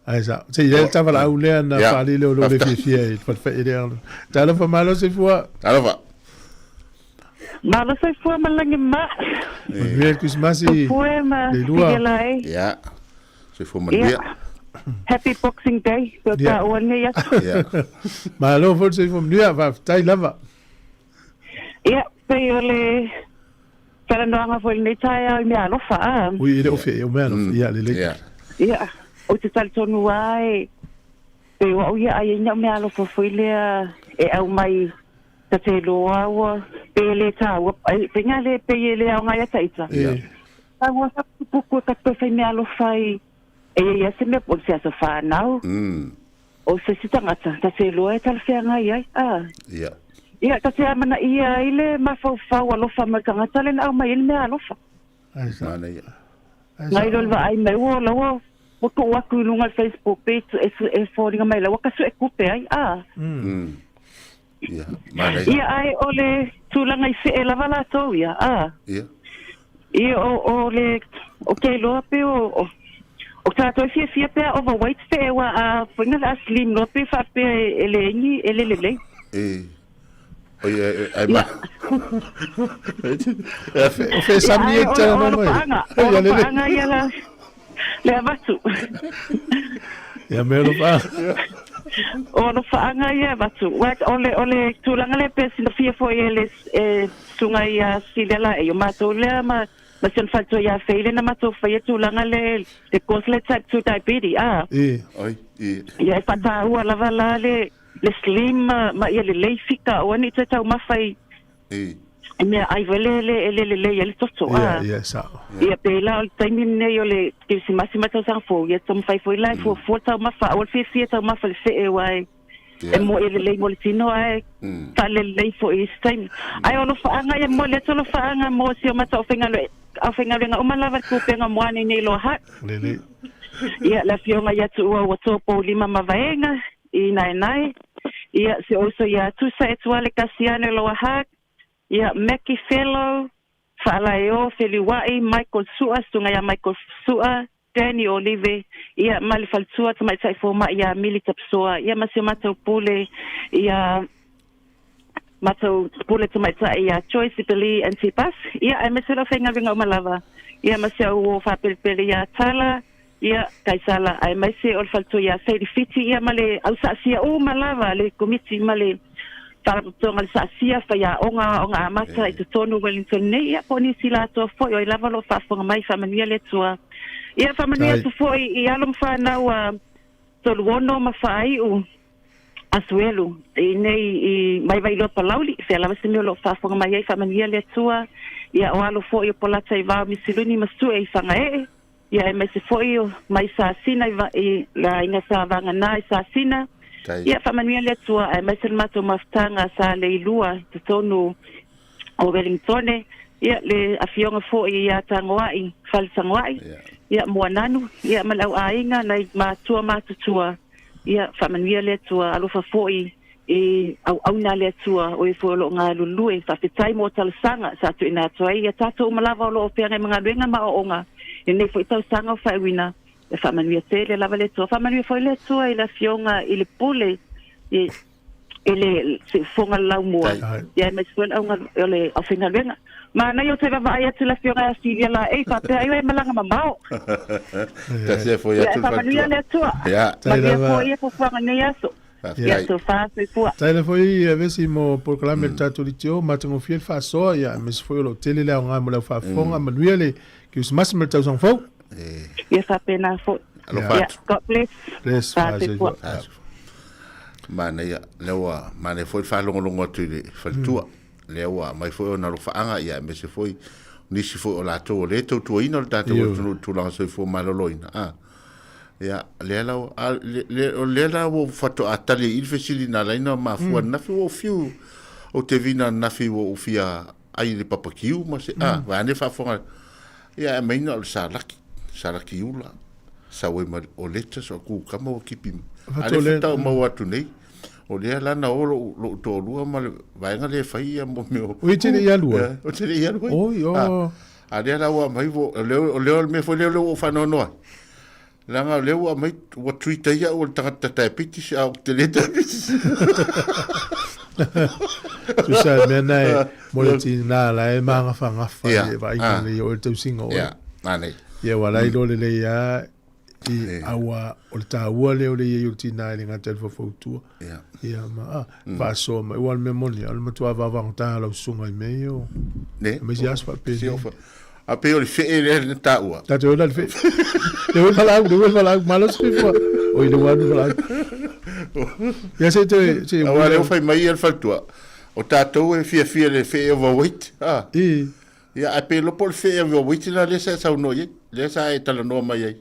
Ae sao. Se i ai le tavalaau lea na faaali lea o lou le fiafia i le falefe'e lea. Talofa malo soifua. Talofa. Malo soifua ma lagi ma. Manuia le Krisimasi. Tupue ma Leilua. Figela e. Ia. Soifua manuia. Happy Boxing Day. Pe o taua lenei aso. Ia. Malo foi le soifua manuia, faafetai lava. Ia, pei o le talanoaga foi i lenei taeao i meaalofa, a. Ui, e le o fea, o meaalofa, ia, lelei. Ia. Ia, ou te talitonu lava e, pei o au ia ai ai na'u meaalofa foi lea e aumai ta te iloa ua, pe e le taua, pe ina le, pei e le aoga ia ta ita. Ia. Taua sa puku e ka toe fai meaalofa i, e iai lava se mea po o se aso fanau, o se isi tagata, ta te iloa e talafeagai ai, a. Ia. Ia, ta te amanaia ai le mafaufau alofa mai le tagata lea na aumai ai le meaalofa. Ai sa. Manaia. Ai sa. Nai lo le vaai mai ua ola ua ua tuu atu i luga o le Facebook page e e foliga mai la ua ka su'e tupe ai, a. Ia, manaia. Ia ae o le tulaga i fe'e lava latou ia, a. Ia. Ia o o le o ke iloa pe o o o tatou e fiafia pe a overweight fe'e aua a foiga le a slim loa pe faapea e leai ni e le lelei. E. O ia ai ma. O fe sami e talanoa mai. O alofaaga ia la le avatu. Ia me alofaaga. O alofaaga ia avatu. O le o le tulaga lea pe silafia foi e le e susuga ia Cecilia Laei, o matou lea ma ma si ona faletua ia Fei lea na matou faia tulaga le le course le type 2 diabetes a. E. Oi, e. Ia e faataua lava la le le slim ma, ma ia lelei fika aua ne i toe taumafa i I. i meaai foi le le e le lelei ai le toto Ia, a. ia, sao. Ia pei la o le taimi lenei o le Kerisimasi ma tausaga fou, ia taumafai foi la e fuafua le taumafa, aua le fiafia taumafa i le fee aua e e moe lelei mo le tino ae faalelelei foi i isi taimi. Ae o alofaaga ia momoli atu alofaaga mo si o matou aufaigaluega aufaigaluega uma lava i le Kupega mo Ane nei Loa Hut. Lelei. Ia le afioga ia Tuua ua Topoulima ma Vaega i Naenae, ia, si ou uso ia Tusa Etuale Kasiano Loahak, ia, Mackie Fellow, Faalaeo Feliuai, Michael Sua, susuga ia Michael Sua, Danny Olive, ia, ma le faletua tamaitai fomai ia Mili Tapsoa, ia, ma si o matou pule ia matou pule tamaitai ia Joyce Billy Antipas, ia, aemaise lau faigaluega uma lava, ia, ma si au uo faapelepele ia Tala, Ia, Kaisala, aemaise o le faletua ia Sadie Fiti, ia ma le au saasia uma lava a le Komiti ma le Faalapotopotoga o le Saasia, Faiaoga, Aoga Amata i totonu o Wellington nei, ia po o nisi latou foi o ai lava o lo o faafofoga mai, faamanuia le Atua. Ia, faamanuia atu foi i alo ma fanau a Toluono ma Faaiu Asuelu i nei i mai Vailoa Palauli, fea lava se mea o lo o faafofoga mai ai, faamanuia le Atua. Ia, o alo foi o Polata i Vao Misiluni ma Sue i Fagaee, Ia aemaise foi o mai Sasina i, i le aiga sa Vaganā i Sasina. Tai. Ia faamanuia le Atua aemaise le matou mafutaga sa Leilua i totonu o Wellingtone. Ia le afioga foi ia Tagoai, Fale Tagoai. Ia Moananu, ia ma le au aiga nai matua matutua. Ia faamanuia le Atua alofa foi i auauna a le Atua o e foi o lo o galulue. Faafetai mo talosaga sa tuuina atu ai ia tatou uma lava o lo o feagai ma galuega ma aoaoga i lenei foi tausaga o faaiuina. Ia faamanuia tele lava le Atua. Faamanuia foi le Atua i le Afioga i le Pule i i le siufofoga o le laumua, ia aemaise foi le auga o le aufaigaluega. Manaia o toe vaavaai atu le Afioga ia Silia Laei faapea ai oe e malaga mamao. Tasi e foi Ia atu e le faamanuia faletua. le Atua. Ia. Tai Manuia lava. foi ia fuafuaga i lenei aso. Ia Faafetai. tofa soifua. Tai lava foi ia vesi mo polokalame le tatou litio, matagofie le faasoa, ia aemaise foi o lo o tele le aoga mo le aufaafofoga. Manuia le Kerisimasi ma le tausaga fou. Ia faapena foi. Alofa Ia atu. God bless. Bless, Fa faasoifua. soifua. Faasoifua. Manaia, lea ua manaia foi le faalogologo atu i le faletua. Lea ua aumai foi ona alofaaga, ia aemaise foi nisi foi o latou o lea e tautuaina le tatou atunuu i tulaga soifua maloloina. A, ia, lea la, a, le, le, o lea la ua faatoa tali ai i le fesili na ala ai ona mafua ananafi ua ou fiu, ou te vina ananafi ua ou fia ai i le papakiu ma se, a, vaeane faafofoga, ia ae aumai na o le salaki, salaki ula, sau ai ma le, o lettuce, o kukama ua kipi mai. A lea faatoa ou maua atu nei, o lea la na o lou, lou toalua ma le vaega lea e fai ia mo mea o... Oi, te le i alu ai? Ia, o te le i alu ai. Oi, o. A, a lea la ua aumai, o lea, o lea, o le mea foi lea o lea ua ou faanoanoa ai. Leaga o lea ua aumai, ua treat ai au o le tagata diabetes, a ou te le diabetes. Tusa e mea na e mo le tina la e magafagafa Ia, i e vaaiga ah. lelei o oe le tausiga o oe. Ia, nanei. Ia ua la iloa lelei lava i aua o le taua lea o le i ai o le tina e le gata i le faufautua. Ia. Ia ma ah, faasoa mai. Ua o le mea moni, o le matua vaavagota lau susuga i mea ia o Ne? aemaise aso Si faapenei. ofa. A pei o le fee lea na taua. Tatou ola le fee. Le ua valaau, le ua valaau, malosi le fua. Oi, le ua alu valaau. Ia se toe, se Aua lea ua fai mai ia le faletua, o tatou e fiafia i le fee overweight. Ah. I. Ia, ae pe iloa po o le fee overweight lena lea sa e saunoa i ai, lea sa e talanoa mai ai.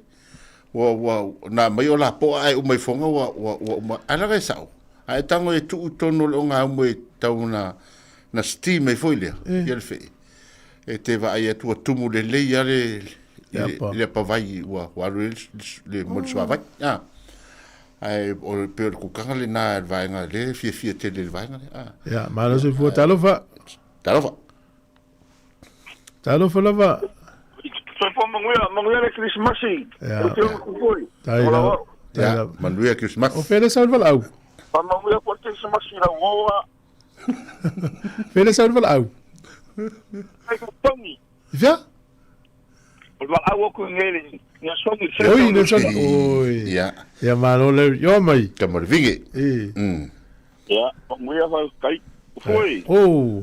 Ua, ua, na aumai o lapoa ae uma ifoga ua, ua, ua uma. Ae leaga e sao. Ae tago e tuu i totonu o le ogaumu e tau na, na steam ai foi lea, ia le fee. E te vaai atu ua tumu lelei lava le, le, le apavai ua, ua alu ai le, le, mo le suavai. Ah. Ae o le, pei o le kukaga lena le vaega lea e fiafia tele i le vaega lea. Ah. Ia, malo soifua, talofa. Talofa. Talofa lava. Soifua manuia, manuia le Kerisimasi. Ia. O te uku foi. Tai Ola lava. wau. Tai Ia, lava. manuia Kerisimasi. O fea le sau le valaau? Faamanuia foi le Kerisimasi i lau oa. Fea le sau le valaau? Ai ko tongi. I fea? O le valaau aku i ngele i songi. Oi, le songi. Oi. Ia. Ia malo le yo mai. Ka mo le vinge. E. Ia, manuia faafetai. Foi. Oh.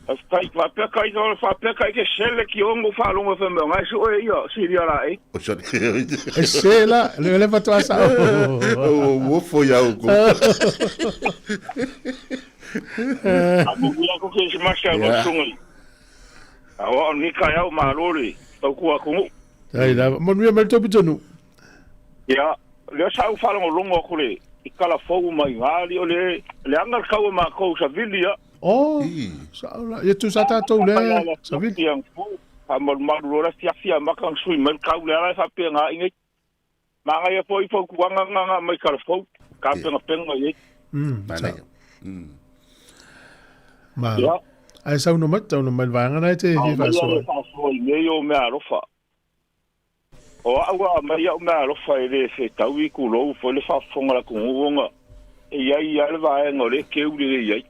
Faafetai, faapea kai no faapea kai ke sele ki ongo faalogo fai mai ngai so e ia siria la e. O sorry. E se la, le le faatoa sao. O o fo ia o ko. A mo ia ko ke se masha Ia. no sungai. A o ni kai au malo le tau kua kongu. Tai lava. Manuia mai le tau pitonu. Ia, lea sa au faalogologo aku le i kala fou mai ngali o le le anga le kau e mākou sa vili ia. Oh, sao la. Ia tu sa tātou le. Sa vili. Ia fou. Ha malu malu loa fiafia maka sui mai le kau le ala e faapea ngā ingai. Magaia foi fau kuanga nganga mai kala fou. Ka penga penga i. Manaia. Ma. Ia. Ai sau no mai, tau no mai le vaega nei te Au hi mai faasoa. le faasoa i mea ia o mea alofa. O au a mai au mea alofa e le fetau i kulou foi le faafofoga la kuguga e iai ia le vaega o le keu le iai.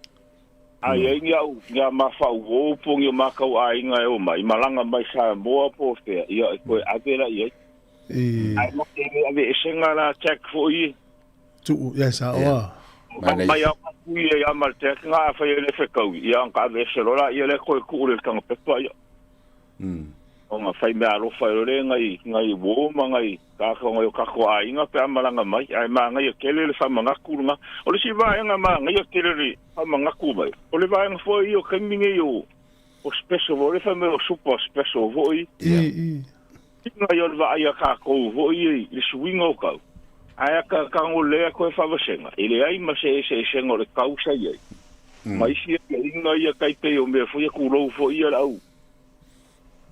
A iai ni au ni a mafauo po ni o makau aiga e o mai malaga mai Samoa po o fea ia e koe ave la iai. I Ai ma te le ave esenga la check foi. tu ia sa oa. Manaia. Mai au kui e ia ma le check nga a fai e le fekau ia ang ka ave ese lola ia le koe kuu le tanga pepa ia. O nga fai mea alofa e lole ngai ngai wo ma ngai ka ngai o kako aiga pe a malaga mai ai ma ngai e kele le whamangaku nga. O le si vaega ma ngai e kele le whamangaku mai. O le vaega foi i o kaimi nei o o special o le fai mai o super special foi. I i. Ngai o le vaai a kākou foi i le suiga o kau. Ai a ka kango lea koe whavasenga. I le ai ma se ese esenga o le kau sa iai. Ma isi e inga ia kai pe o mea foi e kulou foi ia lau.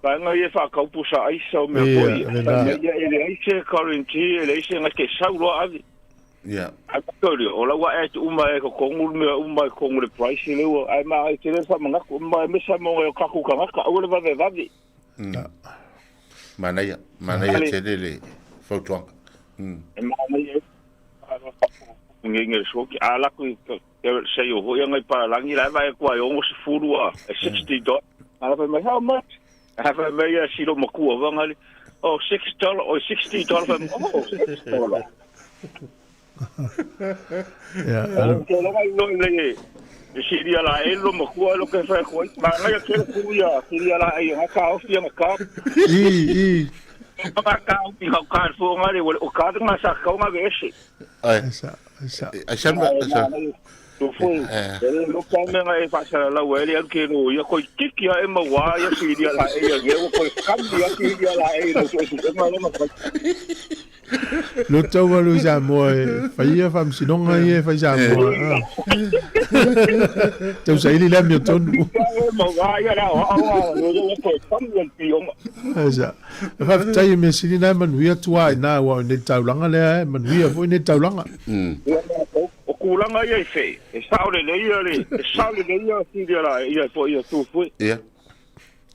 Vaega ia whakaupu sa aisa o mea Ia, foi. le la. Ia e le aise quarantine, e le aise nga ke sau loa ave. Ia. Ai ma o lau e te uma e ko kongu mea uma e kongu le price le ua. Ai ma ai te le whamangaku, ma e mesa mo ngai o kaku kangaka, au le vave vave. Manaia, manaia Ale. tele le fautuaga. E ma mai e. Ngenge le soki a la ku ke se yo ho ngai pa langi la va kwa yo ngo sefulu a 60 dollar ala fa mai how much a fa mai ya silo makua va ngali oh 6 dollar or 60 dollar fa oh 6 dollar Ya ke lo ngai no le e siria la e lo makua lo ke fa ko ma ngai ke ku ya siria la e ha ka ofi nga ka i i ka ka ofi ha ka fo ngali o ka nga sa ka nga vese Ai. Sa sa. Ai sa sa. Tu foi. Ele lo ka me ngai fa sa la we le ke no ia ko tiki a e ma wa ia si dia la e ia o ko kam ia si dia la e no so si ma ma Lo tau alu i Samoa e faia faamasinoga ia e fai Samoa. Tau saili le amiotonu. Sa. E faafetai e mea sili na e manuia tua i nā ua o nei taulaga lea e manuia foi nei taulaga. O kūlanga ia i whē, e sao le leia le, e sao le leia silia la ia fo ia tū fue. Ia.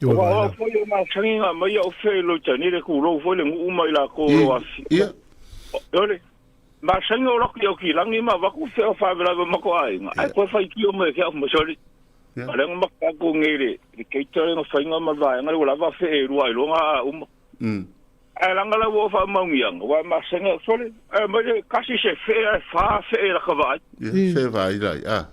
O wa foi o masangiga mai au whē lo tani le kūlou foi le nguu mai la kō lo afi. Ia. Ole, masangi o laki au ki langi ma waku whē o whawelawe mako ainga. Ai koe whai ki o mai kia o masoli. A lenga maka ko ngere, le keita lenga whainga ma vaenga le wala whē e rua i longa a uma. Ai langa la wo wha maungianga, wa masangi sole, ai mai le kasi se whē ai wha whē la kawai. Ia, whē whai lai, a.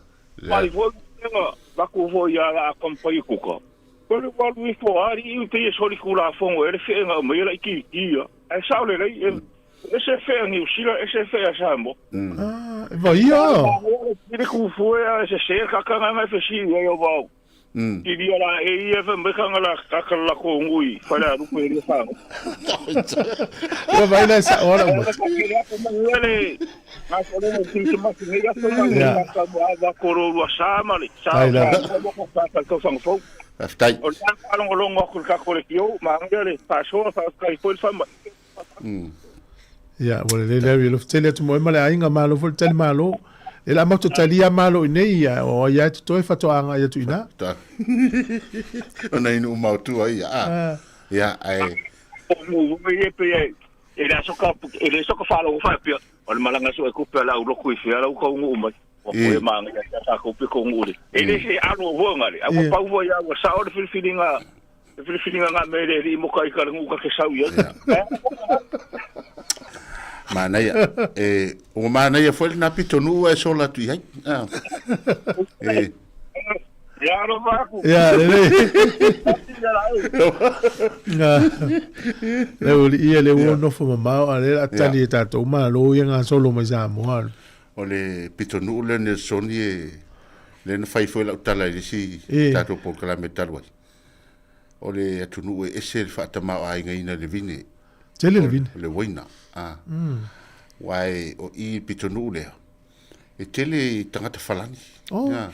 Mai foi lenga, waku foi a la kompai kuka. Ko le walu i fo ari i te soli kula fongo e le whenga o mai la iki ia. Ai sao le lei, e se whenga ni usila, e se whenga Samoa. Ah, va ia. I le kufue a se se kakanga ngai fesi ia o wau. I ria la e ia fa mekanga la kakala la ko ngui, whala rupu e ria whango. Ua vai la sa ora uma. Ai la. Faafetai. O le faalogologo aku i le kako le kio, ma le faasoa faafetai foi le faamai. Ia, ua lelei lea alofa tele atu mo e ma le aiga malo foi le tali malo. E la matou talia malo i nei ia, o ai e totoe faatoaga ia tuina. Ona inu uma o tua ia. Ah. Ia, ai. O mo e pe e le aso ka e le so ka faalogo faapea o le malaga so e kupe la u loku i fea la u kaunuu mai. O koe maga ia ta ko pe ko ngure. E le se alo huanga le. Au pau foi au sa o le filifiliga le filifiliga nga mele ri mo kai ka ngu ka ke sau ia. Manaia. E, o manaia foi na pito nu e sola tu i ai. Ah. E. Ia alo vaku. Ia, lelei. Le uli ia le ua nofo mamao a le a tali e tātou malo ia ngā solo mai Samoa. O le pitonuu lea Nelsoni e lea na fai foi lau tala i le isi tatou polokalame talu ai. O le atunuu e ese le faatamao-aigaina i le vine. Tele le vine. O le uaina. A. Aua e o i i le pitonuu lea, e tele i tagata falani. Oh. Ia.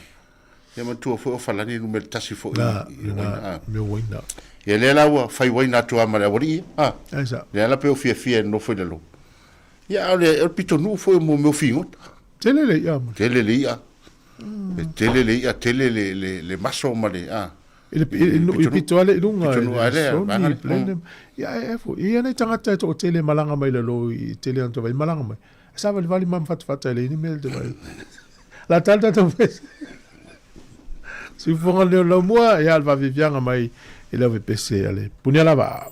Ia manatua foi o falani e numera tasi foi i le uaina. A. Mea uaina. Ia lea la ua fai uaina atu lava ma le aualii. A. Aisa. Lea la pe o fiafia e nonofo i lalo. Ia, a o le, o le pitonuu foi o mea o figota. Tele le i'a. Tele le i'a. E tele le i'a, tele le, le, le maso ma le, a. I le, i, i pito ale i lunga. Pitonuu ale, Sony, Plenum. Ia, e, e, fo, ia nei tagata e to'atele malaga mai lalo i tele ona tavai malaga mai. E savalivali ma mafatafata e leai ni mea le tavai. La tala tatou pese. Siufoga leo laumua, ia le vaaviaviaga mai i le avepese a le Punialava.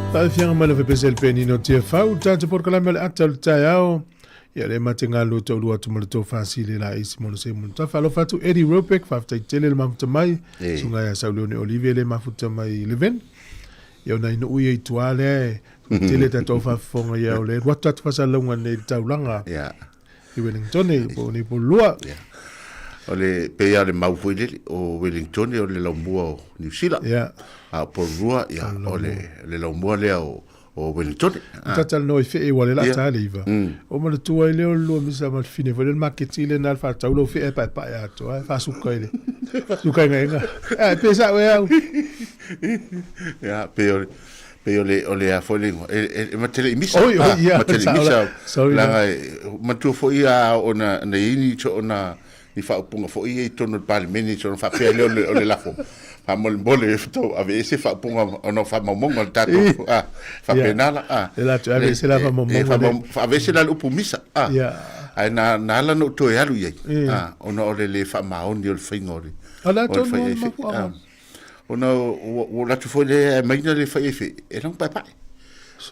Faafiaga mai le fepese le penino tia fau tatou polokalame o le ata o le taeao ia le mate galu taulua atu ma le tofa sili la isi mo le se mo tafa alofa atu Eddie Ropeck faafetai tele le mafuta mai sunga ia Sauleone Olive le mafuta mai Leven ia ona inu ia i tua lea e tele tatou faafofoga ia o le ruata atu fasalauga nei le taulaga i Wellington po nei po lua. O le pe ia le mau foi lele o Wellington o le laumua o New Zealand. A o Porirua ia o le le laumua lea o o Wellington. Tata no i fee wale la ta le iva. O ma le tua ile o lua misa ma fine foi le maketi le na fa tau lo fee pa pa ya to ai fa suka ile. Suka inga inga. Eh pe sa we au. Ya pe o Pei o le, o le a foi le ingoa, e, e, matele i misa. Oi, oi, ia, matele i misa. Langa, matua foi ia o na, na ini to o na, ni whaupunga foi ia i tonu le palemene, to na whapea le o le, o le lafo. Wha mole mole, tau, ave ese whaupunga o na whamaumonga le tātou, ah, whapena la, ah. E la tu, ave ese la whamaumonga. Ave ese la le upu misa, ah. Ai na, na ala no toe alu iai, ah, ona o le le whamaoni o le whainga o le, o le whai ai Ona ua alu atu foi lea e aumai le faiaifei e laga paepae.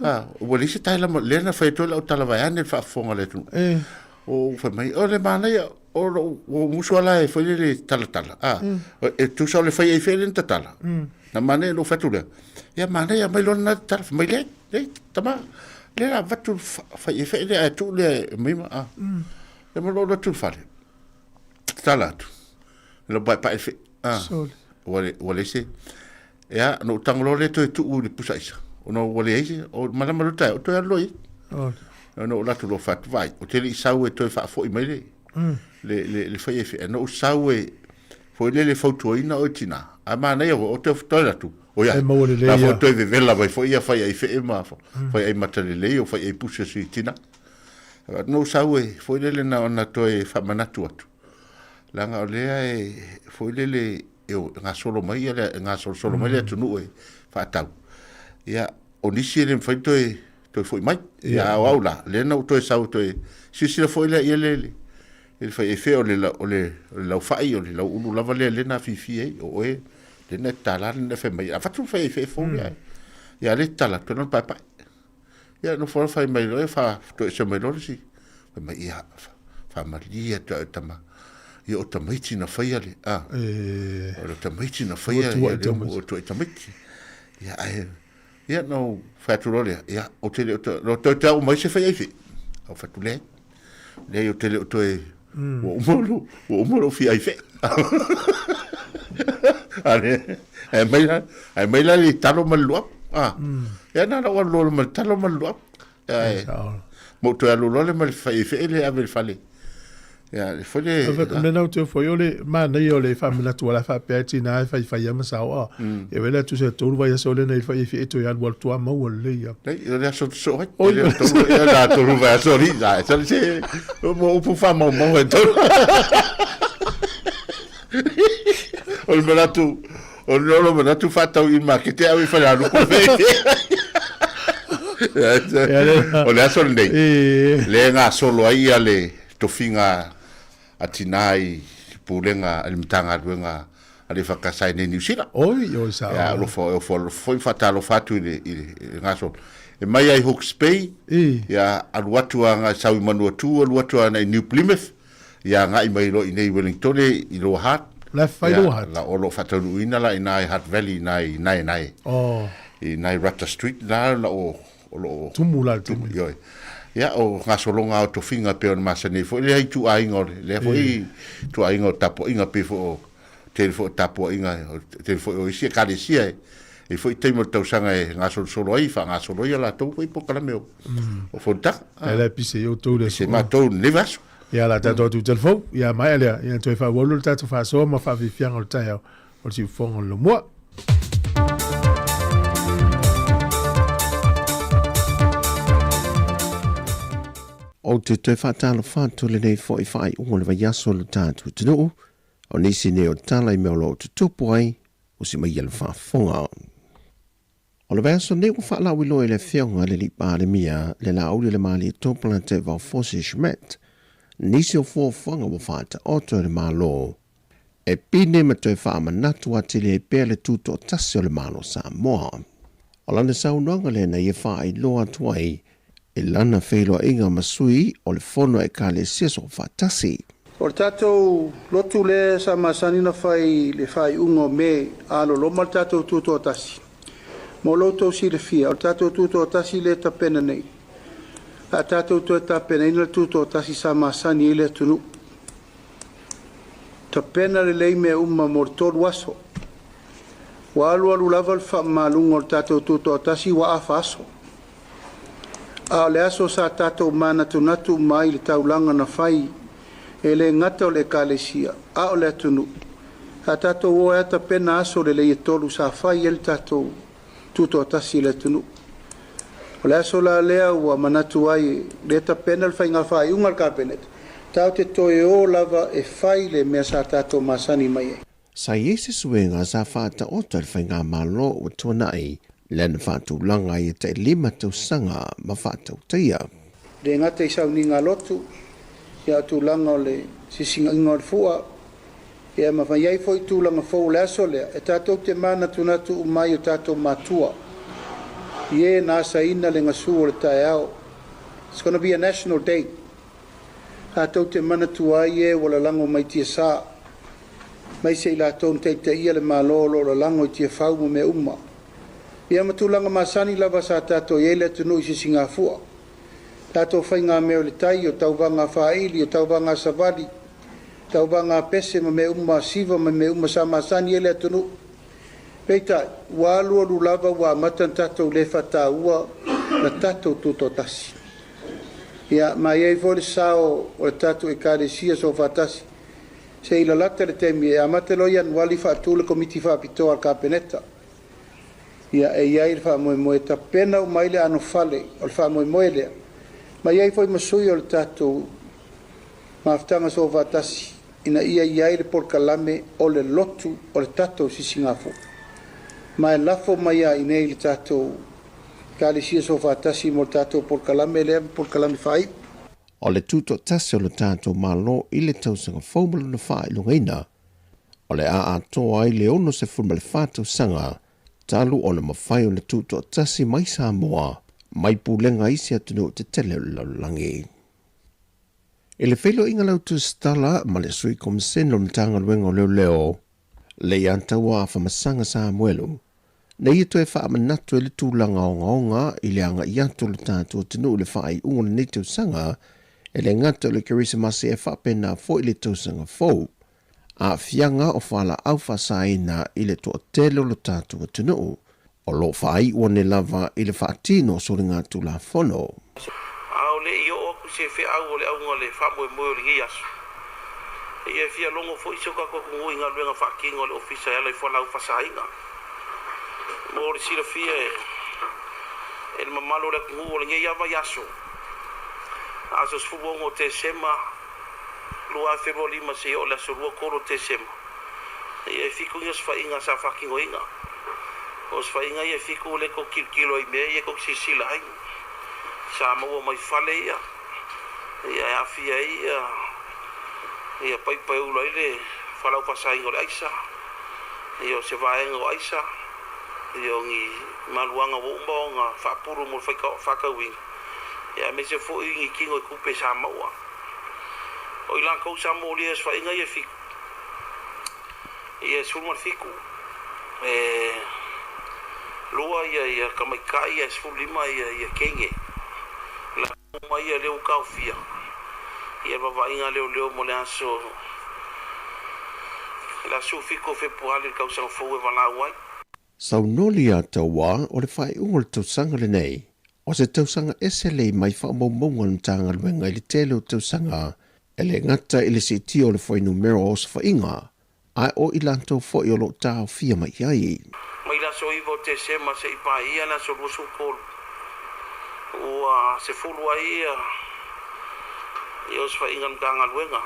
A, ua leai se taela ma, lea na fai atu ai lau tala vaeane le faafofoga a le atunuu. Ua fai mai, o le manaia, o lou, ua ou musu lava la e fai le talatala. A, e tusa o le faiaifei lea na tatala. Na manaia na ou fai atu lea, ia manaia aumai loa lena tatala. Fai mai, leai, leai, tama, lea la avatu le faiaifei lea ae tuu lea e aumai ma, a. Ia ma lou alu atu i le fale, tatala atu, lau paepae le fee. Ah, Sole. ua le, ua leai se, ia, na ou tago loa lea toe tuu i le pusa aisa. Ona ua leai se, o malama loa le taeao, toe alu loa i ai. Ole. Na ou alu atu loa fai atu, vaai, ou te le i sau e toe faafoi mai le, le, le, le fai efe. Na ou sau e, foi lele fautuaina oe tinā. Ae manaia foi, o toe toe alu atu, o ia, E maua lelei la foi ia. toe vevela mai foi ia fai ai fee ma fai ai mata lelei o fai ai pusi a si tinā. Na ou sau e, foi lele na ona toe faamanatu atu. Leaga o lea e foi lele e gasolo mai ia le gasolosolo mai le atunuu e faatau. Ia, o nisi e le mafai toe toe foi mai. Ia, a o au la, lea na ou toe sau toe silasila foi lea ia le le le fai e fea o le o le o le laufai o le lauulu lava lea lea na afifi ai o oe lea na tatala lea na fai mai avatu le fai e fea fou lea. Ia lea tatala atu na paepae. Ia nofo loa fai mai loa, ia fa toese mai loa le isi. Fai mai, ia, faamalie atu ia oe tama. Ia o tamaiti na faia le, a. E. O le tamaiti na faia ia le o tuai tamaiti. Ia, ae, ia, na ou fai atu loa lea, ia, ou te le o toe, no toe te au mai se fai aife. Au fai atu lea, leai, ou te le o toe, ua uma lou, ua uma lou fia aife. Ale, ae mai la, ae mai la le talo ma le luapu. Ah. Ia na na ua loa ma le talo ma le luapu. Ae, mo toe alu loa le ma le fai efe le ave le fale. Ia, le foi le... Me nau te foi o le manaia o le faamanatu ala faapea e tina e faifai ama sao a. E vele atu se tolu vai aso le nei fai efe e toe alu alu tua maua lelei ia. Nei, o le aso so ai. Oi, le tolu ia na tolu vai aso ri. Na, sa se mo upu fa mau mau e tolu. O le manatu, o le lolo manatu faatau i makete au i Falealupo. O le aso lenei, le gasolo ai ia le tofiga a tinā i pulega a le Matagaluega a le EFKS i nei Niu Sila. Oi, oi, sao. Ia, alofa, e ofo alofa foi ma faatalofa atu i le, i le, i le gasolo. E mai ai Hawke's Bay, ia alu atu agai sau i Manuatu, alu atu agai New Plymouth, ia agai mai loa i nei Wellingtone i Lower Hutt. La e fai Lower Hutt? La o lo o faataunuuina la i ina i Hutt Valley i ina i Naenae. Oh. I ina i Rata Street la la o o lo o Tumu la le taimi. Ioe. Ia o gasologa o tofiga e pei ona masani ai foi lea ituaiga o le lea foi ituaiga o tapuaiga pei foi o tele foi o tapuaiga, o tele foi o isi ekalesia e i foi taimi o le tausaga e gasolosolo ai, faagasolo ai a latou foi polokalame o, o fonotaga. E le pise i outou le Pise matou lenei vaiaso. Ia la tatou atu i telefou, ia maea lea, ia toe faaauau le tatou faasoa ma faafiafiaga o le taeao o le siufofoga o le Laumua. Ou te toe faatalofa atu lenei foi faaiuga o le vaiaso i lo tatou atunuu, O nisi nei o tala i mea o lo o tutupu ai, o si mai le faafofoga. O le vaiaso nei ua faalauiloa e le Afioga i le Alii Palemia le Laauli o le Malietoa Polataivao Fosi Schmidt nisi o fuafuaga ua faataoto e le Malo e pine ma toe faamanatu atili ai pea le tutoatasi o le Malo o Samoa. O lana saunoaga lea na ia faailoa atu ai i lana feiloaiga ma sui o le Fono a Ekalesia Soofaatasi. O le tatou lotu lea sa masani ona fai i le faaiuga o Me a loloma le tatou tutoatasi. Mo lo outou silafia, o le tatou tutoatasi lea e tapena nei, a tatou toe tapenaina le tutoatasi sa masani ai le atunuu. Tapena lelei mea uma mo le 3 aso. Ua alualu lava le faamamaluga o le tatou tutoatasi ua afa aso. A o le aso sa tatou manatunatu uma ai i le taulaga na fai, e le gata o le Ekalesia, a o le atunuu. Sa tatou o e tapena aso lelei e 3 sa fai ai le tatou tutoatasi i le atunuu. O le aso la lea ua manatu ai lea tapena le faiga faaiuga a le Kapeneta, tatou te toe o lava e fai le mea sa tatou masani mai ai. Sa i ai se suiga sa faataoto e le Faigamalo ua tuanai lea na faatulaga ai e tai 5 tausaga ma faatautaia. Le gata i sauniga lotu, ia o tulaga o le sisigaiga o le fua, ia ma fai ai foi tulaga fou o le aso lea, e tatou te manatunatu uma ai o tatou matua, i e na asaina le gasu o le taeao. It's gonna be a national day. Tatou te manatua ai e ua lalago mai tiasa, mai se i latou na taitaia le Malo o lo o lalago i Tiafau ma mea uma. Ia ma tulaga masani lava sa tatou i ai le atunuu i Sisigafua. Tatou faigamea o le tai, o tauvaga faaili, o tauvaga savali, tauvaga pese ma mea uma siva ma mea uma sa masani ai le atunuu. Peitai, ua alualu lava ua amata ona tatou le faataua na tatou tutoatasi. Ia, ma i ai foi le sao o le tatou Ekalesia Soofaatasi, se i lalata le taimi e amata loa Ianuali faatu le Komiti Faapitoa a le Kapeneta. Ia, e i ai le faamoemoe e tapena uma ai le anofale o le faamoemoe lea, ma i ai foi ma sui o le tatou Mafutaga Soofaatasi ina ia i ai le polokalame o le lotu o le tatou sisigafua. Ma e lafo mai lava i inei le tatou Ekalesia Soofaatasi mo le tatou polokalame lea ma polokalame faaiu. O le tutoatasi o le tatou Malo i le tausaga fou ma lona faailogaina, o le a atoa ai le 64 tausaga talu ona mafai ona tutoatasi mai Samoa mai pulega a isi atunuu tetele o le lalolagi. I le feiloaiga lautusitala ma le Sui Komisene o le Matagaluega o Leoleo, Leiataua Afamasaga Samuelu, na ia toe faamanatu ai le tulaga ogaoga i le agai atu o le tatou atunuu i le faaiuga o lenei tausaga, e le gata o le Kerisimasi ae faapena foi le tausaga fou. Aafiaga o fualaau faasaina i le toatele o lo tatou atunuu, o lo o faaiu ane lava i le faatino o soligatulafono. A o le i oo atu se feau o le auga o le faamoemoe o lenei aso, ia e fia logo foi si o tatou atunuu i galuega faatino a le Ofisa e ala i fualaau faasaina. Mo le silafia e le mamalu o le atunuu o lenei lava vaiaso, aso 16 o Tesema 2025 seia oo i le aso 23 o Tesema, ia e fitu ni osofaiga sa faatinoina. O osofaiga ia e fitu o lea tou te tilotilo ai i mea ia tou te silasila ai. Sa maua mai fale ia, ia e aafia ai ia, ia paipa e ula ai le fualaau faasaina o le aisa, ia o se vaega o aisa, ia o ni. Maluaga ua uma ona faapulu mo le faitauina, aemaise foi ni tino i tupe sa maua. O i latou sa molia i osofaiga ia e fitu, ia e 17, e lua ia tamaitai ae 15 ia teine. O latou uma ia lea ua taofia ia le vavaaiga a leoleo mo le aso le aso 17 o Fepuari i le tausaga fou e valaau ai. Saunoli ia Tauā o le faaiuga o le tausaga lenei, o se tausaga ese lei mai faamaumauga a le Matagaluega i le tele o tausaga, e le gata i le siitia o le fuainumera o osofaiga, ae o i latou foi o lo o taofia mai i ai. Mai le aso 9 o Tesema seia paia le aso 23, ua sefulu ai ia osofaiga a le Matagaluega,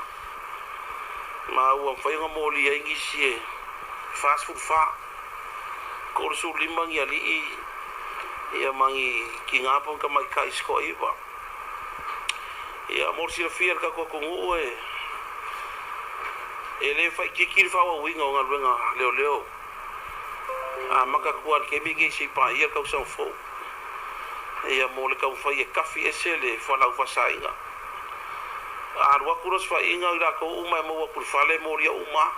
ma ua mafai ona molia ai nisi e 44. 35 ni alii ia ma ni tina po o ni tamaitai se toaiva. Ia mo le silafia e le tatou atunuu e e le faaitiiti le faaauauina o galuega leoleo amata atu lava i le taimi lenei seia paia le tausaga fou. Ia mo le taumafai e tafi ese le fualaau faasaina. A alu atu loa se faiga o i latou uma e maua atu i le fale e molia uma lava.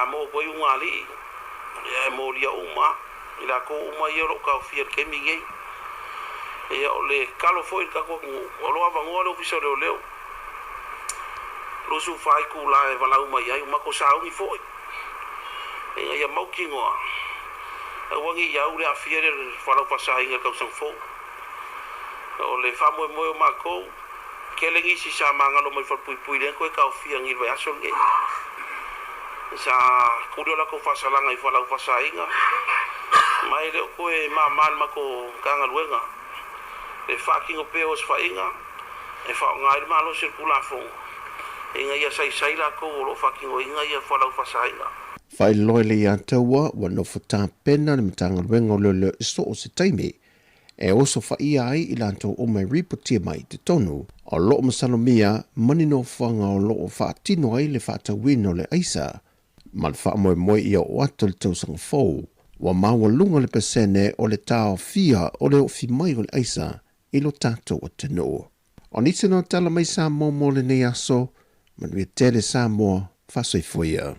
A maua atu ai ugaalii, ia e molia uma lava, i latou uma ia o lo o taofia i le taimi lenei. Ia o le tatalo foi i le tatou atunuu, o lo o avanoa le Ofisa o Leoleo, 24 itula e valaau mai ai, ua matou sauni foi ina ia mautinoa aua ne i au le aafia i le fualaau faasaina i le tausaga fou. O le faamoemoe o matou, Tele nisi sa magalo mai falepuipui lea na toe taofia nei i le vaiaso lenei. Sa tuli o latou faasalaga i fualaau faasaina ma e le o toe mama i le matou Matagaluega le faatino pea o osofaiga e faaaoga ai le malosi o le Tulafono ina ia saisai latou o lo o faatinoina ia fualaau faasaina. Faailoa le ia taua ua nofo tapena le Matagaluega o Leoleo i so o se taimi e osofaia ai i latou uma e ripotia mai i totonu, o lo o masalomia ma ni nofoaga o lo o faatino ai le faatauina o le aisa ma le faamoemoe ia oo atu le tausaga fou, ua maualuga le pasene o le taofia o le oofi mai o le aisa i lo tatou atunuu. O nisi na o tala mai Samoa mo lenei aso, manuia tele Samoa, faasoifua ia.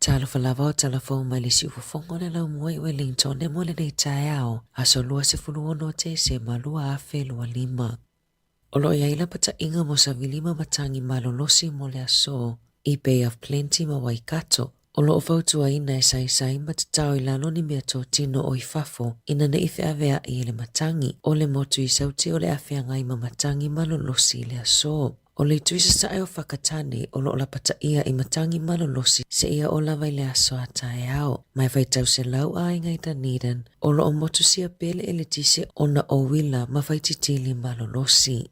Talofa lava o tala fou mai le siufofoga o le laumua i Wellington e mo lenei taeao, aso 26 o Tesema 2025. O lo o i ai lapataiga mo savili ma matagi malolosi mo le aso i Bay of Plenty ma Waikato, o lo o fautuaina e saisai ma tatao i lalo ni mea totino o i fafo ina ne i feaveaʻi e le matagi o le motu i Sauti o le a feagai ma matagi malolosi i le aso. O le itu i sasae o Whakatane o lo o lapataia i matagi malolosi seia oo lava i le aso a taeao. Ma e faitau 100 aiga i Dunedin o lo o motusia pea le eletise ona o uila ma faititili malolosi.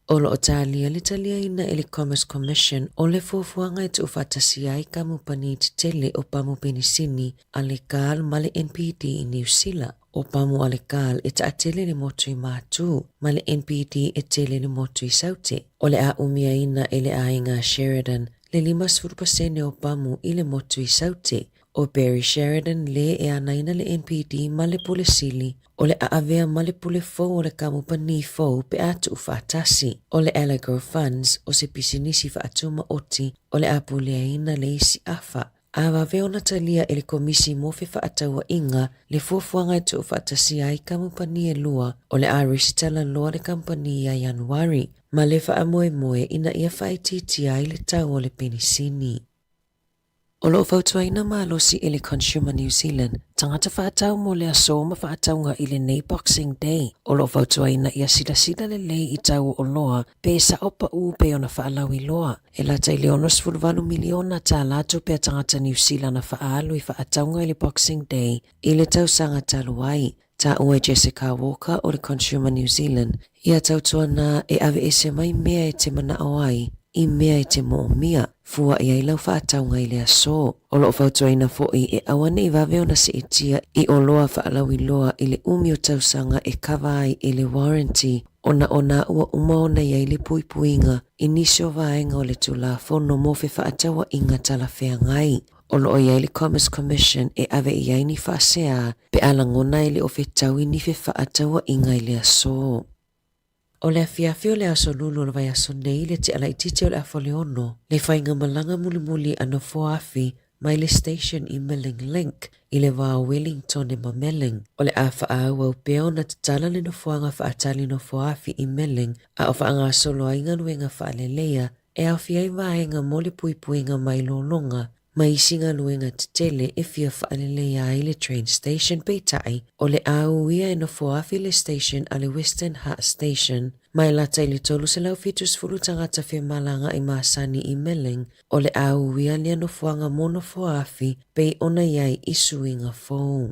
O lo o talia le taliaina e le Commerce Commission o le fuafuaga e tuufaatasi ai kamupani tetele o pamu penisini a le CAL ma le NPD i Niu Sila. O pamu a le CAL e taatele le motu i Mātū, ma le NPD e tele le motu i Saute. O le a umiaina e le aiga Sheridan le 50% o pamu i le motu i Saute. O Barry Sheridan le e anaina le NPD ma le Pule Sili, o le a avea ma le pule fou o le kamupani fou pe a tuufaatasi. O le Allegro Funds, o se pisinisi faatumaoti, o le a puleaina le isi afa. A vave ona talia e le Komisi mo Fefaatauaiga le fuafuaga e tuufaatasia ai kamupani e lua, o le a resitala loa le kamupani ia Ianuari, ma le faamoemoe ina ia faaitiitia ai le tau o le penisini. O lo o fautuaina malosi e le Consumer New Zealand tagata faatau mo le aso ma faatauga i lenei Boxing Day. O lo o fautuaina ia silasila lelei i tau o oloa pe sao paʻu pei ona faalauiloa. E lata i le $68 miliona tālā tupe a tagata Niu Sila na faaalu i faatauga i le Boxing Day i le tausaga talu ai. Taua e Jessica Walker o le Consumer New Zealand ia tautuana e aveese mai mea e te manao ai. i mea e te moomia, fua i ai lau faatauga i le aso. O lo o fautuaina foi e aua ne i vave ona siitia i oloa faalauiloa i le umi o tausaga e kava ai e le warranty ona o nā ua uma ona i ai le puipuiga i nisi o vaega o le Tulafono mo Fefaatauaiga Talafeagai. O lo o i ai le Commerce Commission e ave i ai ni faasea pe a lagona e le o fetaui ni fefaatauaiga i le aso. O le afiafi o le Aso Lulu o le vaiaso nei le tea laitiiti o le afa o le ono, le faigamalaga mulimuli a Nofoaafi mai le station i Milling Link i le va o Wellingtone ma Melling. O le a faaauau pea ona tatala le nofoaga faatali Nofoaafi i Melling a o faagasolo ai galuega faaleleia e aofia ai vaega mo le puipuiga mai lologa ma isi galuega tetele e fia faaleleia ai le train station peitai o le a uia e nofoafi le station a le Western Hutt Station ma e lata i le 370 tagata femalagaai masani i Melling o le a uia lea nofoaga mo nofoafi pei ona i ai i suiga fou.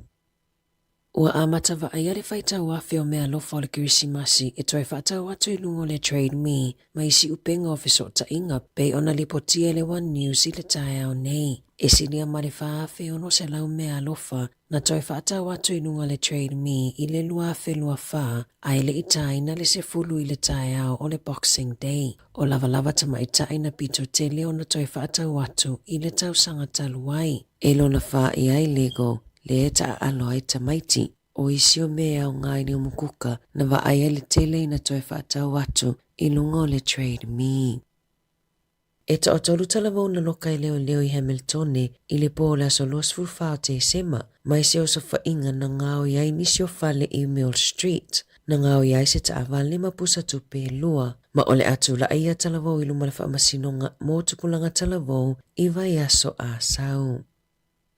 Ua amata vaaia le faitauafe o meaalofa o le Kerisimasi e toe faatau atu i luga o le Trade Me ma isi upega o fesootaiga pei ona lipotia e le One News i le taeao nei. E silia ma le 4,600 meaalofa na toe faatau atu i luga o le Trade Me i le 2024 a e le i tāina le 10 i le taeao o le Boxing Day. O lavalava tamaitai na pito tele ona toe faatau atu i le tausaga talu ai. E lona fā i ai Lego, lea e taaalo ai tamaiti. O isi o mea e aoga i le umukuka na vaai ai le tele ina toe faatau atu i luga o le Trade Me. E toatolu talavou na loka e leoleo i Hamiltone i le pō o le aso 24 o Tesema, mai se osofaiga na gaoi ai nisi o fale i Mill Street. Na gaoi ai se taavale ma pusa tupe e lua, ma o le a tula'i ia talavou i luma o le faamasinoga mo tupulaga talavou i vaiaso a sau.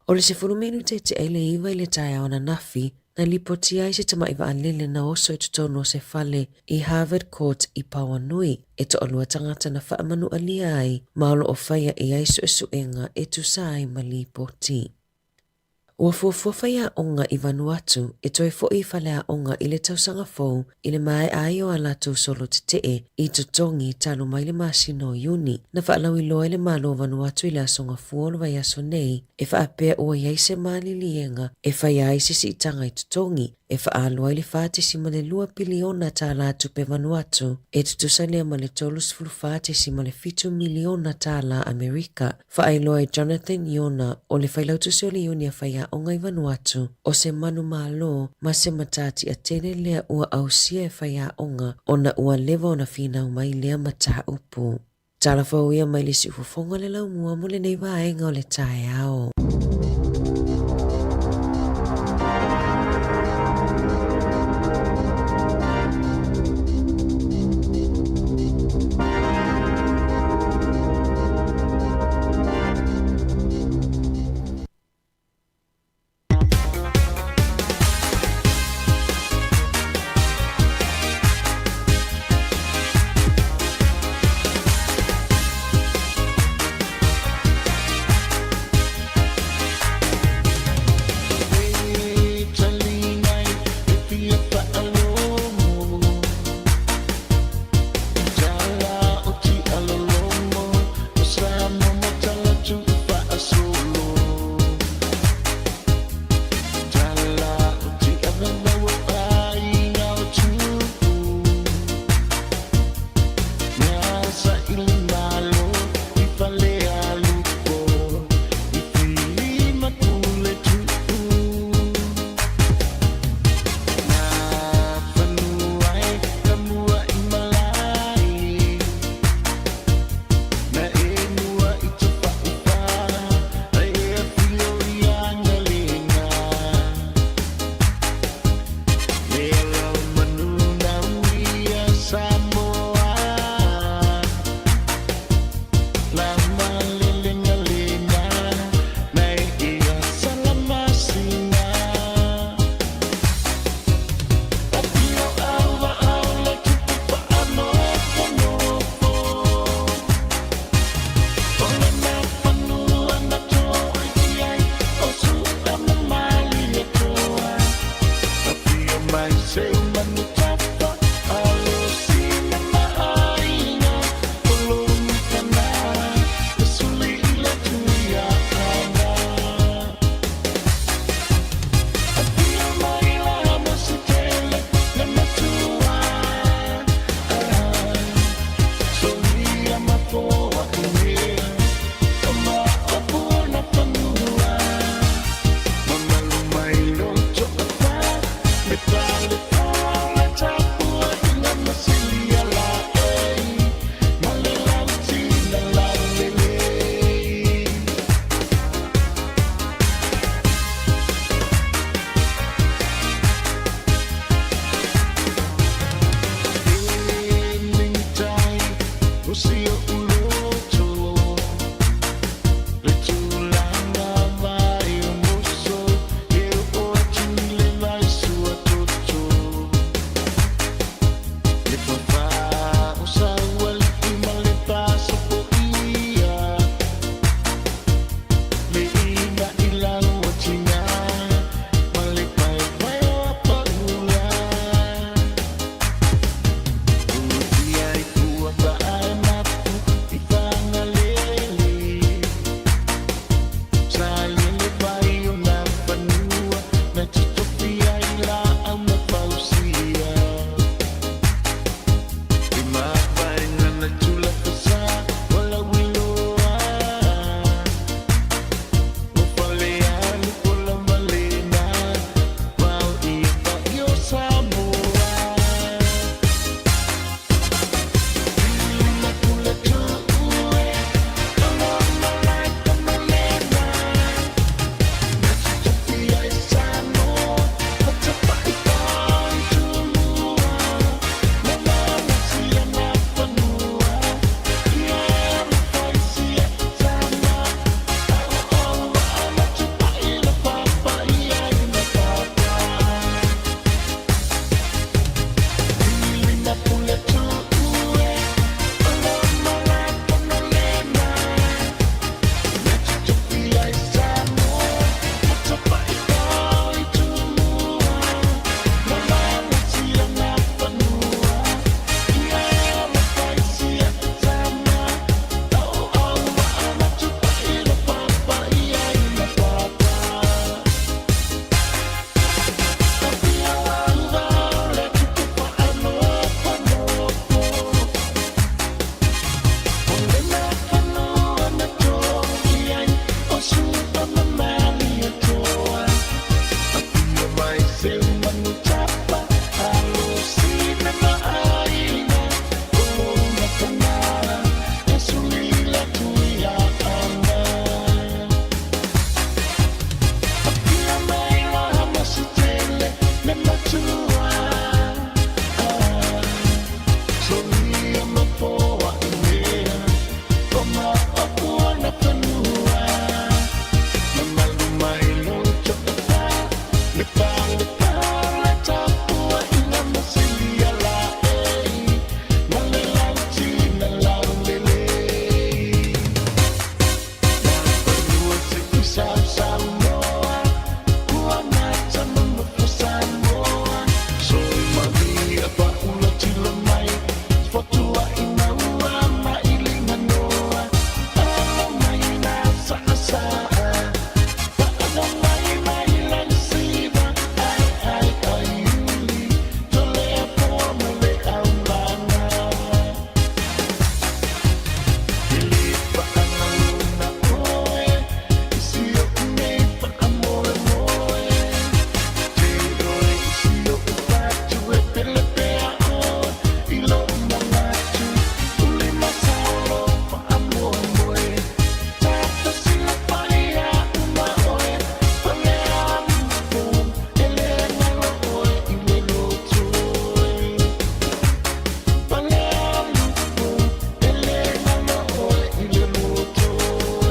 O le 10 minute e tea i le 9 i le taeao ananafi, na lipotia ai se tama'i vaalele na oso i totonu o se fale i Harvard Court i Pauanui, e toalua tagata na faamanualia ai ma o lo o faia i ai suesuega e tusa ai ma lipoti. Ua fuafua faiaoga i Vanuatu e toe foʻi i faleaoga i le tausaga fou i le maea ai o a latou solo tetee i totogi talu mai le masina o Iuni. Na faalauiloa e le Malo o Vanuatu i le aso Gafua o le vaiaso nei e faapea ua i ai se maliliega e faia ai se siitaga i totogi e faaalu ai le 4.2 piliona tālā tupe Vanuatu, e tutusa lea ma le 34.7 miliona tālā Amerika. Faailoa e Jonathan Iona o le Failautusi o le Iuni a Faiaoga i Vanuatu, o se manumalo ma se matatia tele lea ua ausia e faiaoga ona ua leva ona finau mai lea mataupu. Tala fou ia mai le siufofoga o le laumua mo lenei vaega o le taeao.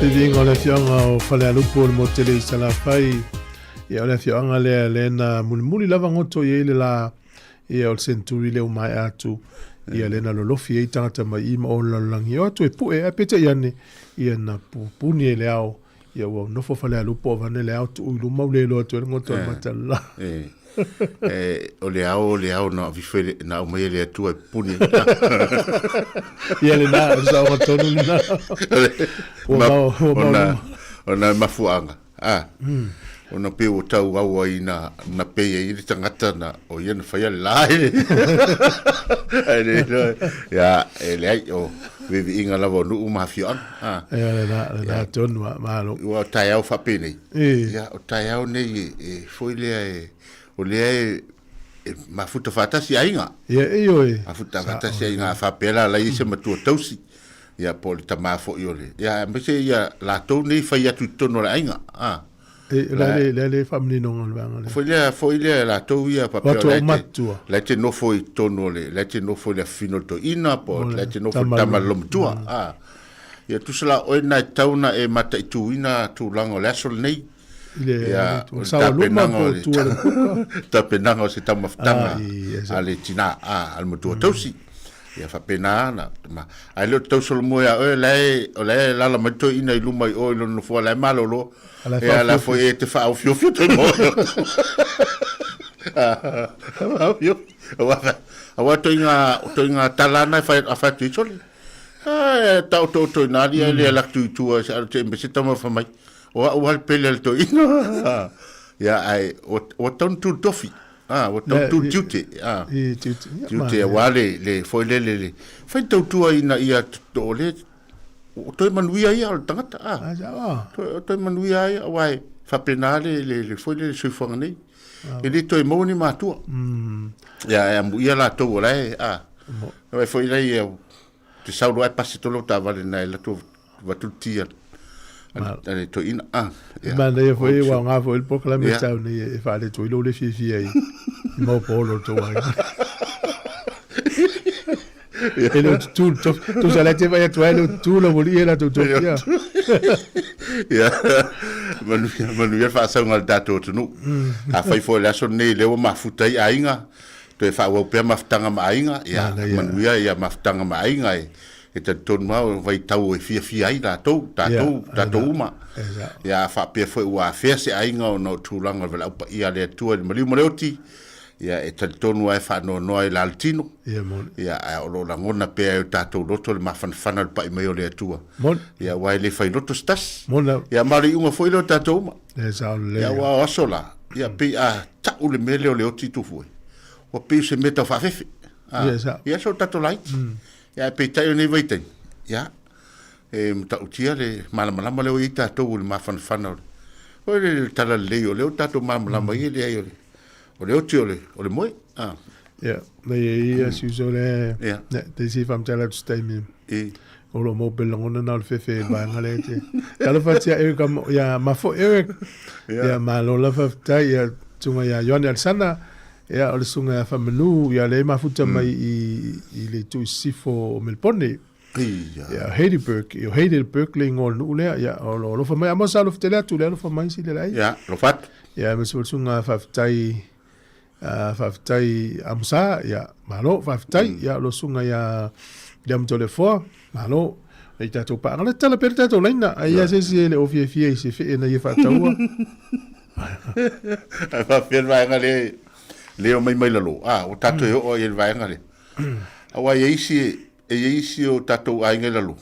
Viviga o le afioaga o Falealupo o le motele i Salafai. Ia o le afioaga lea lea na mulimuli lava goto i ai le la ia o le senturi lea ua maea atu. Ia lea na lolofi ai tagata mai i ma o le lalolagi. O atu e pue ae peitai ane ia na pupuni e le ao. Ia ua nofo Falealupo avane le ao tuu i luma ua le iloa atu ai le goto o le mata le la. Eh, o le ao, o le ao na avife, na aumai e le Atua e pupuni. Ia lena, o le saoga tonu lena. Ua mau, ua mau luma. Ona e mafuaaga, a, ona pei ua tau au ai na, na pei ai le tagata na, o ia na faia le la. Ai le iloa, ia, e leai, o viiviiga lava o nuu ma afioaga. A. Ia lena, lena tonu a, malo. Ua taeao faapenei. Ia, o taeao nei e, e foi lea e, o lea e, e mafuta faatasi aiga. Ia, e ioe. Mafuta faatasi aiga, a faapea la, la i ai se matua tausi, ia, po o le tama foi o le, ia, aemaise ia latou nei fai atu i totonu o le aiga. A. E, la le, la le faamaninoga o le vaega lea. Foi lea, foi lea latou ia faapea o la e te, la e te nofo i totonu o le, la e te nofo i le afifina o le toeaina, po o la e te nofo i le tama a le lomatua. A. Ia tusa la o oe na e tatau ona e mataituina tulaga o le aso lenei. I le, ia, o le tapenaga o le, tapenaga o se taumafataga a le tina, a, a le matua tausi. Ia faapena na, ma, ae le o te tausolomua ia oe, la e, o la e lala mai toeaina i luma i o i lona nofoa, la e malolo. Ia, la foi e te faaofiofio toe mo. Aua, aua toiga, toiga tala ana e fai, a fai atu i sole. E taotooto i nā lia le ala atu i tua se alo te me se tama fa mai. O au hale pele ale toeaina. Ia ae ua tau na tulu tofi. Ah, ua tau tulu tiute. Ah. I tiute. Tiute aua le le foi le le le. Fai tautua ina ia o le o toe manuia ia o le tagata. Ah. Toe toe manuia ia aua e faapena le le le foi le le soifuaga nei. E le toe maua ni matua. Ia e amuia latou o la e ah. Aua foi lea ia te sau loa e pasi tolo taavale na e latou avatu le ti a le toeaina. Ah, ia. Manaia foi ua aoga foi le polokalame tau nei e faaletoi lou le fiafia i mau paolo o le tou aiga. E le o tutū le tofi. Tusa la te vai atu ai le o tutū la wali e la tou tofi. Ia. Ia. Manuia, manuia le faasauga a le tatou atunuu. Afai foi o le aso lenei lea ua mafuta ai aiga, Toe faaauau pea mafutaga ma aiga, ia, manuia ia mafutaga ma aiga e, e talitonu lava o vaitau e fiafia ai latou, tatou, tatou uma. Ia, a faapea foi ua afea se aiga ona o tulaga o le valaau paia a le Atua i le maliu ma le oti, ia, e talitonu lava e faanoanoa i la le tino, ia, ae o lo o lagona pea e o tatou loto le mafanafana o le pai mai o le Atua. Ia, aua e le fai loto se tasi. Ia, ma o le iuga foi lea o tatou uma. Ia, aua o aso la, ia, pei a tau le mea lea o le oti tufue, ua pei o se mea tau faafefe. Ah, yes, ia so tatou laiti. Ia ae peitai o nei vaitaimi, ia, e matautia le malamalama lea o i ai tatou i le mafanafana o le, o le tala lelei o lea o tatou malamalama ai e leai o le, o le oti o le, o le moe. Ah. Ia, nei e ia si uso le, ia, te si whamtala atu se taimi. E. O lo mau pele lagona na o le fefe i le vaega lea te. Talofa atu ia Eric, ia mafo Eric. Ia malo lava faafetai ia tunga ia Ioane Alesana. Ia o le susuga ia Faamanu ia lea e mafuta mai i i le itu i sisifo o Melpone. Ia Heidelberg, ia Heidelberg le igoa o le nuu lea. Ia o lo alofa mai Amosa alofa tele atu le alofa mai si le lai. Ia, alofa atu. Ia aemaise foi le susuga faafetai Faafetai Amosa, ia malo, faafetai. Ia lo susuga ia Liam Toleafoa, malo. I tatou paaga le tala pea le tatou laina. Ai ia se isi e le o fiafia i se fee na ia faataua. Ae faafefea le vaega lea lea o mai mai lalo. Ah, ua tatou e oo ai i le vaega lea. Aua e i ai isi e i ai isi o tatou aiga i lalo.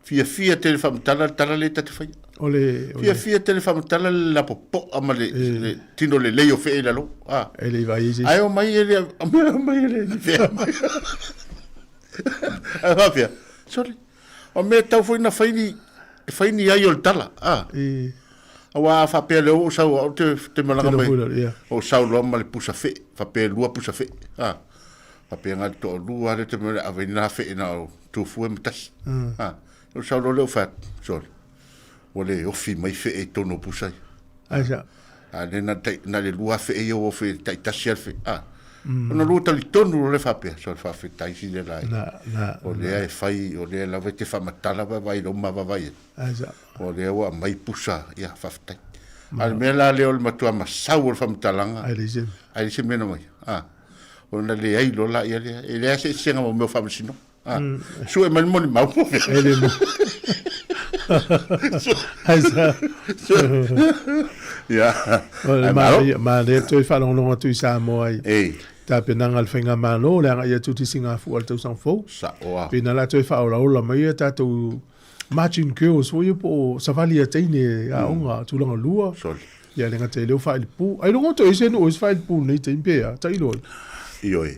Fiafia tele faamatala le tala lea ta te faia. O le, o le... Fiafia tele faamatala le lapopoa ma le, le tino lelei o fee i lalo. Ah. E le i vaai se isi. Ae omai e le, omai e le ni fea mai. Ae faapea, sorry. O mea tau foi na fai ni, fai ni ai o le tala. Ah. E. Aua a faapea lea ua ou sau au te, te malaga mai. Ou sau loa ma le pusa fee, faapea lua pusa fee. Ah. Faapea na le toalua lea te mea ave i nā fee na o Tufue ma tasi. Ha, o sau loa lea o fai atu, sorry, ua le ofi mai fee i totonu o pusa ia. Ai sa. A le na, tai, na le lua fee ia ua ofi taitasi lava le fee. Ha. Ona lua talitonu loa lea faapea, sole faafetai sili la Na, na, o lea e fai, o lea lava e te faamatala vaavaai i lou mavaavaai atu. Ai sa. O lea ua aumai pusa, ia faafetai. A o le mea la lea o le matua masau o le faamatalaga, Ai leai se. ai leai se mea na aumai. A, ona leai loa laia lea. E leai se eseesega ma mea o faamasinoga. A, sue mai le molimau. E le mo. Ai sa. Ia. O le Ai malo. manaia, manaia toe faalogologo atu i Samoa i Ei, tapenaga a le Faigamalo, le agai atu i Tisigafua i le tausaga fou. Saoa. Pei na la toe faaolaola mai a tatou Marching Girls foi ia po o savali a teine aoga tulaga lua. Soli. Ia le gata i lea o faailipu. Ailoga o toe ese nuu o isi faailipu i lenei taimi pe a? Tailo ai. Ioe,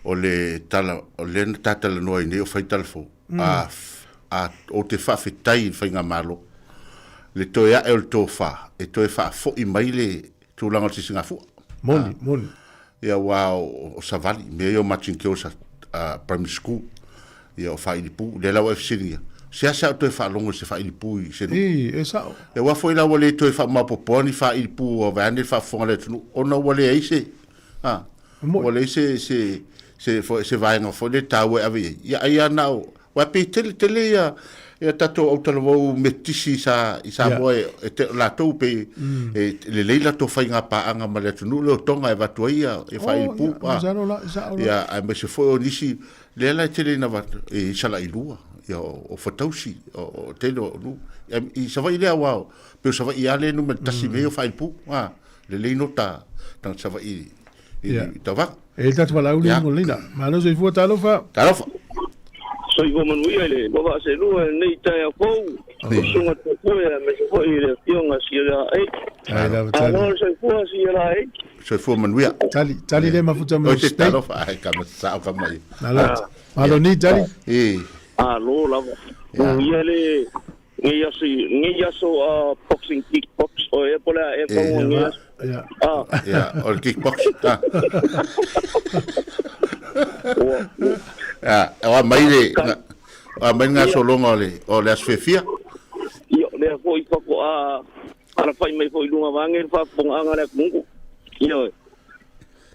o le tala, o lea na ta talanoa ai nei o fai tala fou. A, a, ou te faafetai i le Faigamalo, le toe ae o le tofa e toe faafoi mai le tulaga o le sisigafua. Moni, moni. Ia aua o savali, mea ia o Marching Girls Primary School, ia o faailipu, lea la ua e fesiligia, seasea o toe faalogo i se faailipu i se nuu. I, e sao. Ia aua foi la ua le toe faamaopoopoa ni faailipu vaeane le faafofoga a le atunuu, ona ua leai se, a, ua leai se, se, se, se vaega foi lea taua e ave i ai. Ia ai lava na o, aua e pei tele tele ia, ia tatou autalavou Metotisi sa, i Samoa yeah. e, te, latou pei mm. e, lelei latou faiga paaga ma le atunuu lea o Tonga e avatu ai ia, ia faailipu. Oh, yeah, ia, aemaise foi o nisi, lea la e tele ina avatu, e i Salailua, ia, o, o Fatausi, o, o tele o nuu. I Savaii lea, aua, pei o Savaii lava lea e numera tasi mm. mea ia o faailipu. Ah, lelei nota tagata Savaii i, i tauvaga. E le tatou valaau le ingo leina. Malo soifua, talofa. Talofa. Soifua manuia i le vavaa selua i lenei taeao fou. O susuga Tuapue aemaise foi i le afioga Siala E. Ai lava tali. Malo le soifua Siala E. Soifua manuia. Tali, tali le mafuta mo Oi te steak. talofa, ai ka masao ka mai. Malo. Malo ni tali. E. Alo lava. Manuia le Nei aso, nei aso uh, boxing kickbox o e pole e Eh. nei aso. Yeah. Ah, Ia, o le kickbox. Ah. Ah, o a mai le o a mai le gasologa o le o le aso fiafia. Ia, lea foi fako a ala fai mai foi lunga vange le faafofogaaga a le atunuu. Ioe.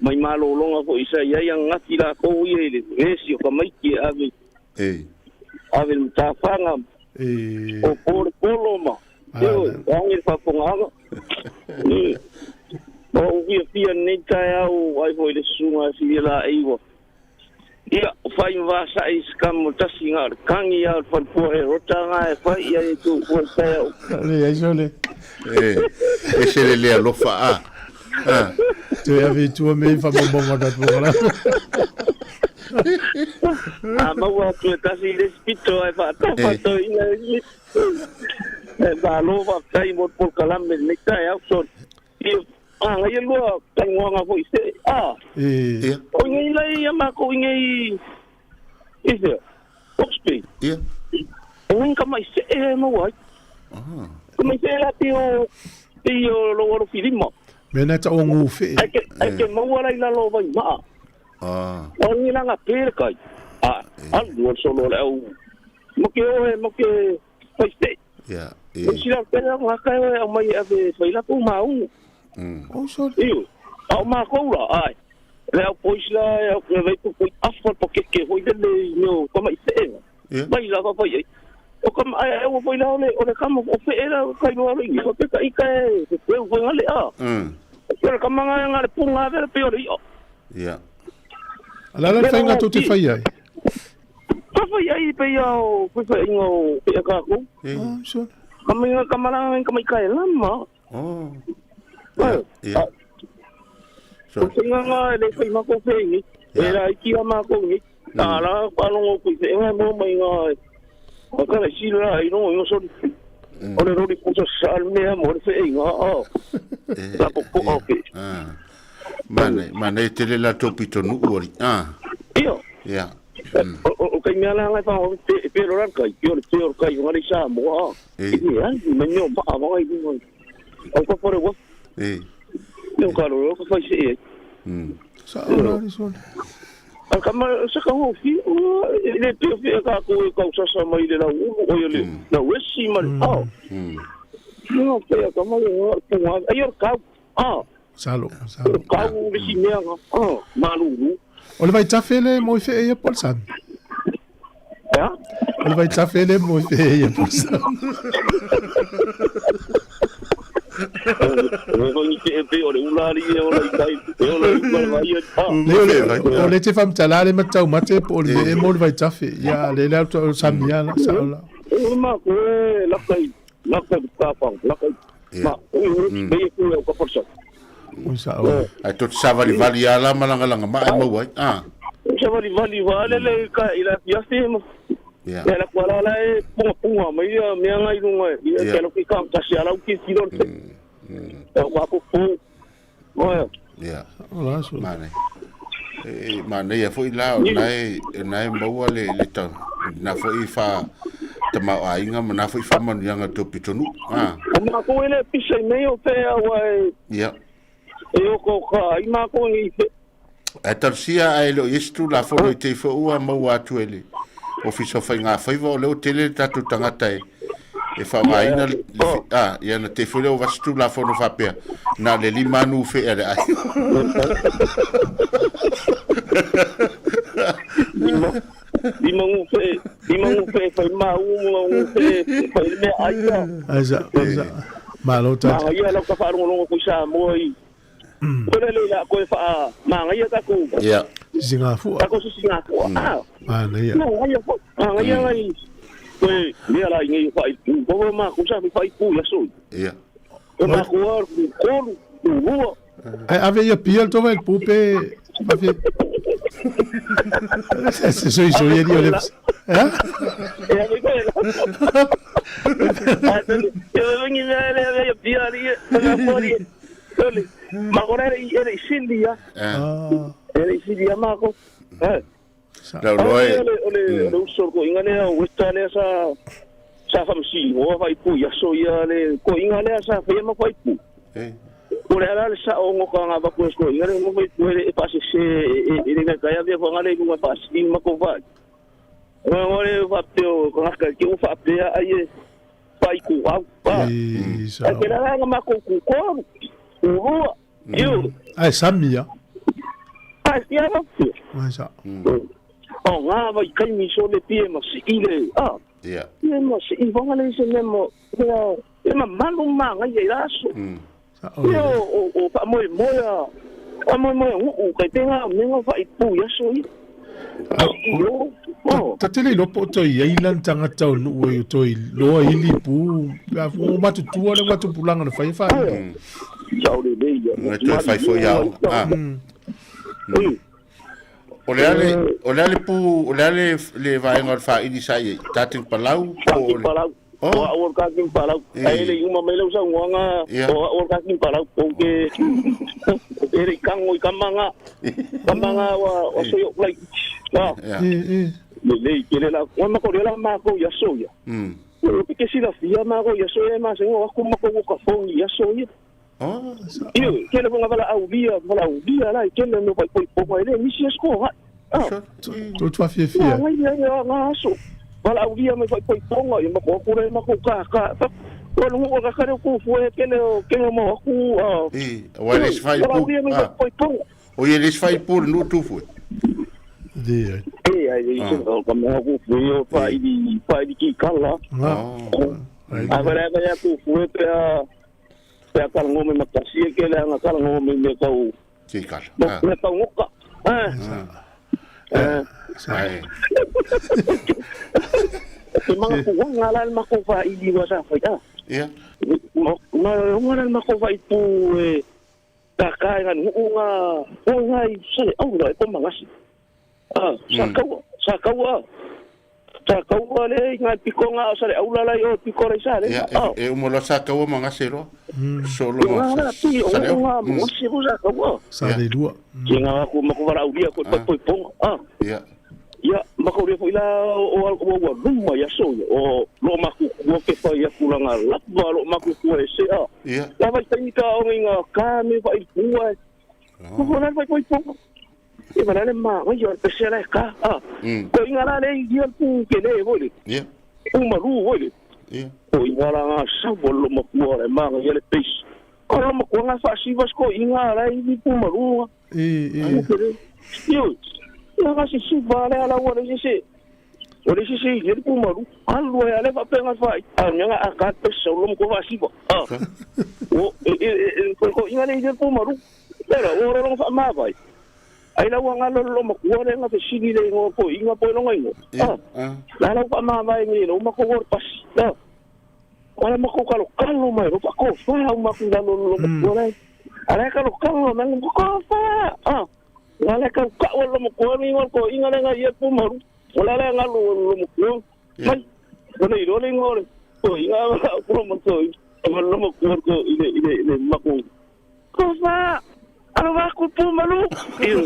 Mai malologa foi sa i ai agati lakou ia i le vesi o tamaiti e ave E. ave i le matafaga E. o polepolo ma ioe, age le faafofogaaga. Ma ou fiafia lenei taeao ai foi i le susuga a Silia Laei ua ia fai ma vasa'i i se kama o tasi na o le kagi lava o le falepua Herota na e fai i ai e tuufua i le taeao. Leai sole. E, ese le le alofa a. Ah. Toe ave i tua mea i faamaumauga o tatou polokalame. A maua atu e tasi i le isi pito ae faatafatauina e isi. E malo faafetai mo le polokalame i lenei taeao sole. Ia, a gaia lua talanoaga foi se a. E. Ia. O i nei lai ia makou i nei i fea? Hawke's Bay. Ia. O ngai ka mai se'e e maua ai. Ka mai se'e la pei o pei o lou alofilima. Mea na tau o ngūwhee. Ai ke ai ke maua la i lalo o Vaimaa. Ah. O ngi la nga pe le kai. A alu o le solo o le au. Ma ke oe ma ke fai se'e. Ia. O E. sila o pele nga kai oe au mai e ave fai la kou maungu. Oh, sorry. Io. A o makou la ai. Le au poisi la e au ke vai po poi afa po keke hoi le le i mea o ka mai se'e. Ia. Mai la ka fai ai. O ka ai ai o foi la o le o le kama o fe'e la kai loa le ingi. Fa pe ka ika e te peu foi ngale a. O le kama nga nga le punga vele pe o le i'o. Ia. Ala la whainga tō te whai ai. Ka fai ai pe ia o fai fai inga o pe a kākou. E. Oh, sorry. Ka mai nga ka maranga nga ka mai kai lama. Oh. Ia. Ia. O fai nga le fai mako fe ingi. E la iki a mako ingi. A la palongo kui fe nga mo mai nga. O ka le sila ai no ingo sori. O le rori pusa sa al mea mo le fe inga. O. La po po o fe. Ah. Mane, mane tele la tō pito nuu ori. Ah. Ia. Ia. O kai mea la ngai whango pe pe ro kai pe o le pe o kai ngai sa mo a. E. Ia, me mea pa a ngai ngai. O ka pore wa. E. Neo ka ro ka fai se e. Sa o la ni sole. A ka ma sa ka ho fi o le pe fi ka ko e ka sa sa mai le la u o le la wesi ma le a. No pe ka ma le o ka ai o ka a. Salo, salo. Kau le si mea nga, malulu. O le vaitafe le mo i fee ia po le sami. Ea? O le vaitafe le mo i fee ia po le sami. O le te whamtala le matau mate po o le me e mo le vaitafe. Ia, le le auto o sami ala, sa ola. O ma koe lakai, lakai ka lakai. Ma, o le e o ka porsa. O sa o. Ai to savali vali ala malanga langa ma ai mau ai. Ah. Savali vali wa le le ka ila ya fi mo. Yeah. Ya la kuala la e punga punga mai ia mea ngai lunga ia ke lo ki ka ka sia la ki ki lo te. Wa po po. O Yeah. Ola so. Mane. E mane ia foi la o nai nai maua le le ta na foi fa tama aiga ma na foi fa manuianga to pitonu. Ah. O ma ko ele pisa i mei o fe wa e. Yeah. E o ko ka i ma ko ni fe. A tarsia ai lo istu la fo te fo ua maua atu ele. Ofisa o Faiga Faiva o leo tele tatou tagata e e faaaogaina a ia na te foi lea o vasi tulafono faapea na le lima anu feʻe a le ai. Lima gufe, lima gufe fai mau gufe fai mea ai ta. Ai sa, ai sa. Malo ta. Ma ia lau ka whaarongorongo ko sa mo i. Ko le le la ko e wha ma ia ta ko. Yeah. Singafua. Ta ko singafua. Ah. Ma ia. Ma ia fo. Ma ia ngai. Ko mea la ngai whai pu. Ko ma ko sa whai pu ia so. Yeah. Ko ma ko ko ko. Ai ave ia pia to vai pupe. Ave. Se so iso ia dio le. Eh? E ave ko la. E vengi le le ia pia ali. E ma ko re i sindi ya. Ah. E sindi ya ma ko. Eh. La loe. Ole ole uso ko inga le o westa le sa sa famsi o vai pu ya so ia le ko inga le sa fe ma vai pu. Eh. O le ala le sa o ngo ka nga va ko ko inga le mo vai pu e pa se se e le ka ya ve fo ngale ko pa si ma ko vai. O le va pe o ka ka ke o fa pe ai e pai ku au. E sa. Ke la nga ma ko ku ko. O yo. Ai samia. Ai ia va. Ai sa. O ngā vai kai mi so le pie ma si ile. Ah. Yeah. Ie ma si i wanga le se memo. Ia ma malu ma ngai e laso. Ia o pa moe moe a moe moe u kai penga menga fa i pu ia so i. Ta tele lopo to i ailan tangata o nu e to i loa ili pu. La fu matutua le watu pulanga na fai fai. Sau le le ia. Ngai toe fai foi au. Ah. O le ale pu, o le ale le vaenga o le whaili sa i tating palau? Tating palau. O a o kaking palau. Ai le uma mai lau sa nguanga. O a o kaking palau. O ke e le kango i kamanga. Kamanga wa o so yo lai. E. Le le ke le la wa ma ko le la ma ko ya so ya. O ke si la fia ma ko ya so ya ma se o ko ma ko ka fo ya so ya. Oh, io ke le vonga vala aulia la ke le no pai po le mi si sko ha. To tua fia fia. Ngai ia nga so. Vala aulia me pai po nga ia ma ko ko le ma ko ka ka. Ko no ko ka ka ko fu e ke le ke mo ku a. E o le fai pu. O le fai pu no tu fu. De. E ai i ko ka mo ku fu o fa i ki kala. A vera ya ku fu e pe a pe a kala ngome matasi ke le anga kala ngome me kau ki kala. Me kau ngoka. Ah. Ai. Te mga kuwang nga la makufa ili wa sa fa. Yeah. Ma nga la makufa ipu e kaka nga nga nga se au la ko mangasi. Ah, sa kawa. Sa kawa le nga piko nga sa le au la la yo piko le sa le. E o mo la sa kawa mangasi ro. Solo mo. Sa le. Nga si ko sa kawa. Sa le lua. Ki nga ko makufa au lia ko po po. Ah. Yeah. Ia mako le foi la o o luma ia so o lo maku o ke fa ia kulanga lapa lo maku ku e se a. Ia. La vai tainika o nga ka me vai pua. Ko na vai foi po. E va le ma ngai o pe se la ka. Ah. Ko inga la le ia ku ke le voi le. Ia. U maru voi le. Ia. Ko inga la nga sa bo lo maku le ma ngai le pes. O lo makuanga faasiva sikoiga ala i pumaluga. Ioe, ia gasisiva lea lau ua leai se ua leai se isi e ilia le pumalu. Alu ai lava lea faapea faaii. A o le mea a God bless sau lo matua faasiva. A ua e e e o le toeaina lea e ilia le pumalu. Lea ua ola lona faamavae. Ai la ua galo le loomatua lea na fesili i le igoa o le toeaina po o lona igoa. A la la ua faamavae nei e lou matou o le pasi. A o la matou kalokalo mai loa faatofa uma atu i lalo o le loomatua la e. A la e kalokalo mai le tofa. A la la e tautau e le loomatua le igoa o le toeaina lea na ia le pumalu. O la la e galo e le loomatua mai. Ua le iloa le igoa o le toeaina a o le loomatua i le i le i le matou Tofa! Alofa aku pu malu! Io.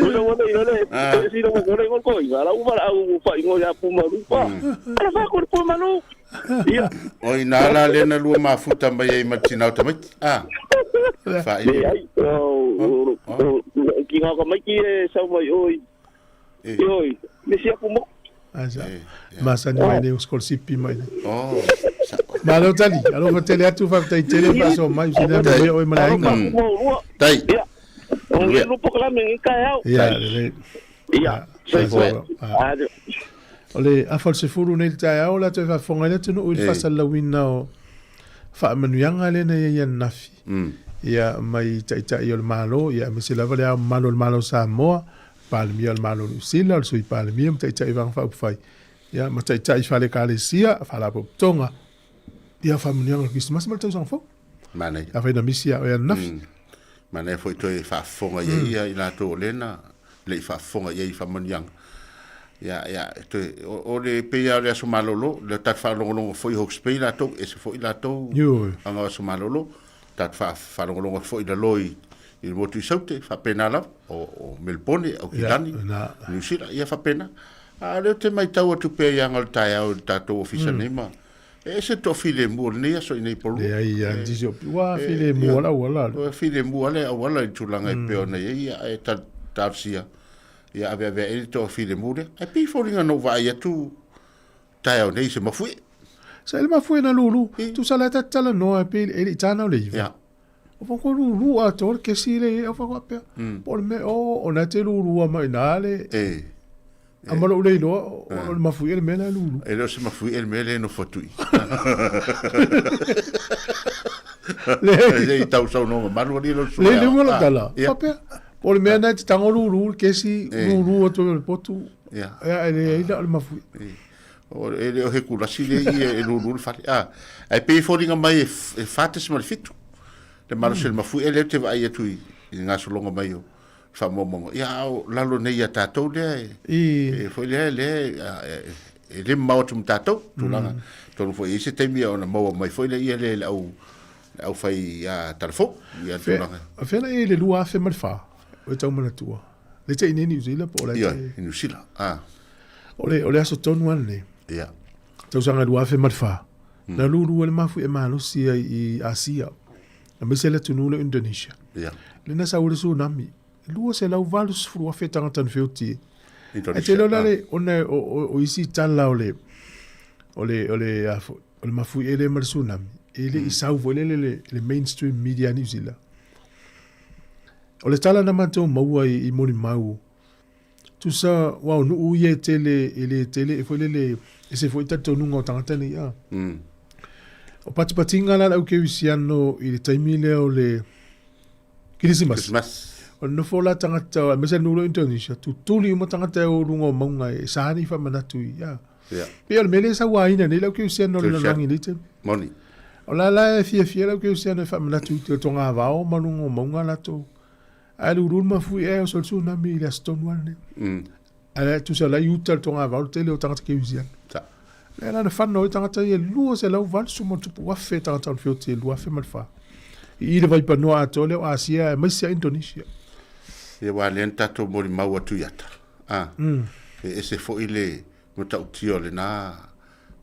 Una ua nei ole, sino mo kore ngol ko inga la uva au fa ingo ya pu malu. Alofa aku pu malu. Ia. O ina la le na lua mafuta mai ai ma tina o tamaiti. Ah. Fa i. Ai, o ki ngā ka maiki e sau mai oi. Ioe, me si aku mo. Asa. Masani mai nei o sikolasipi mai nei. Oh. Malo tali, alofa tele atu faafetai tele faasoa mai usina manuia oe ma le aiga. Tai. Ia. O ngi lu pokalame ngi taeao. Ia, lelei. Ia. Soifua. O le afa o le 10 nei le taeao o le a toe faafofoga ai le atunuu i le faasalalauina o faamanuiaga lea na i ai ananafi. Ia mai Taitai o le Malo, ia aemaise lava le Ao Mamalu o le Malo o Samoa, Palemia o le Malo o Niu Sila, o le Sui Palemia ma Taitai Vaega Faaupufai, ia, ma Taitai Fale Ekalesia, Faalapotopotoga, ia, faamanuiaga o le Kerisimasi ma le Tausaga Fou. Manaia. Afai na misi ia oe ananafi. Manaia foi toe faafofoga i ai ia i latou o lea na le i faafofoga i ai i faamanuiaga. Ia, ia, toe, o, o le pei lava o le aso malolo, le tatou faalogologo foi i Hawke's Bay latou, ese foi latou Ioe. aga o aso malolo. Tatou faalogologo atu foi i lalo i le motu i Saute, faapena lava, o Melbourne, Aukilani, Niu Sila, ia faapena. A o lea ou te matau atu pea i aga o le taeao i le tatou ofisa nei ma, e ese le toafilemu o lenei aso i nei Polua. Leai, ia, nisi o, ua filemu a le auala. Ua filemu a le auala i le tulaga e pei ona i ai, ia, ae talosia, ia aveaveai le toafilemu lea. Ae pei e foliga na ou vaai atu taeao nei se mafuie. Sa ele mafuie na lulu. Tusa la ta talanoa e pe e le i tāna o le iva. Yeah. O whako lulu a tō le kesi le e o whako apea. Po o le mea o o na te lulu a mai nā le. E. A malo le iloa o le mafuie le mea la lulu. E le o se mafuie le mea le no fatui. Le. Le i tau sau no malu ali lo Le le ua lo tala. Papea. Po o le mea na te tango lulu le kesi lulu atu o le potu. Ia. Ia, e leai la o le mafui. O, e le o he kulasi le i e lulu le fale. Ah, ai pei e foliga mai e, e 4.7. Le malosi o le mafui e lea te vaai atu i, i gasologa mai o faamaumauga. Ia, a o lalo nei ia tātou lea e, I. e foi lea, lea e, e, e le mamao atu ma tātou, tulaga. Tonu foi i se taimi ona maua mai foi le ia le, le au, le au whai a talafou, ia Fe, tulaga. fela e le 2004, o e tau manatua. Le te i nei Niu Zealand po o le Ioe, i Niu Sila. Ah. O le, o le aso tonu lava lenei. Ia. Tausaga 2004. Na lulu ai le mafuie malosi ai i Asia. Aemaise le atunuu lea o Indonesia. Ia. Lea na sau ai le tsunami. 280,000 tagata na feoti ai. Indonesia. Ae te iloa la le, ona o, o, o isi tala o le, o le, o le, a foi, o le mafuie lea ma le tsunami, e le i sau foi lele le, le mainstream media a Niu Sila. O le tala na matou maua i, i molimau, tusa ua o nuu ia e tele, e le tele, e foi lele, ese foi talitonuga o tagata nei, a. O patipatiga la a le au kerisiano i le taimi lea o le Kirisimasi. Christmas. O le nofo la tagata, aemaise le nuu lea o Indonesia, tutuli uma tagata e o luga o mauga e sa nei faamanatu i, a. Ia. Pei o le mea lea e sauaina nei le au kerisiano o le lalolagi i lenei taimi. Moni. O la la e fiafia le au kerisiano e faamanatu i te togavao ma luga o mauga latou. Ae lulu le mafui ea o se tsunami i le aso tonu lava lenei. Ae tusa la i uta le togavao le tele o tagata kerisiano. Sa. Lea la na whanau ai tagata ia 280,000 tagata o le feoti e 2004. I i le vaipanoa atoa lea o Asia aemaise a Indonesia. Ia aua lea na tatou molimau atu i ata. A. E ese foi le matautia o lena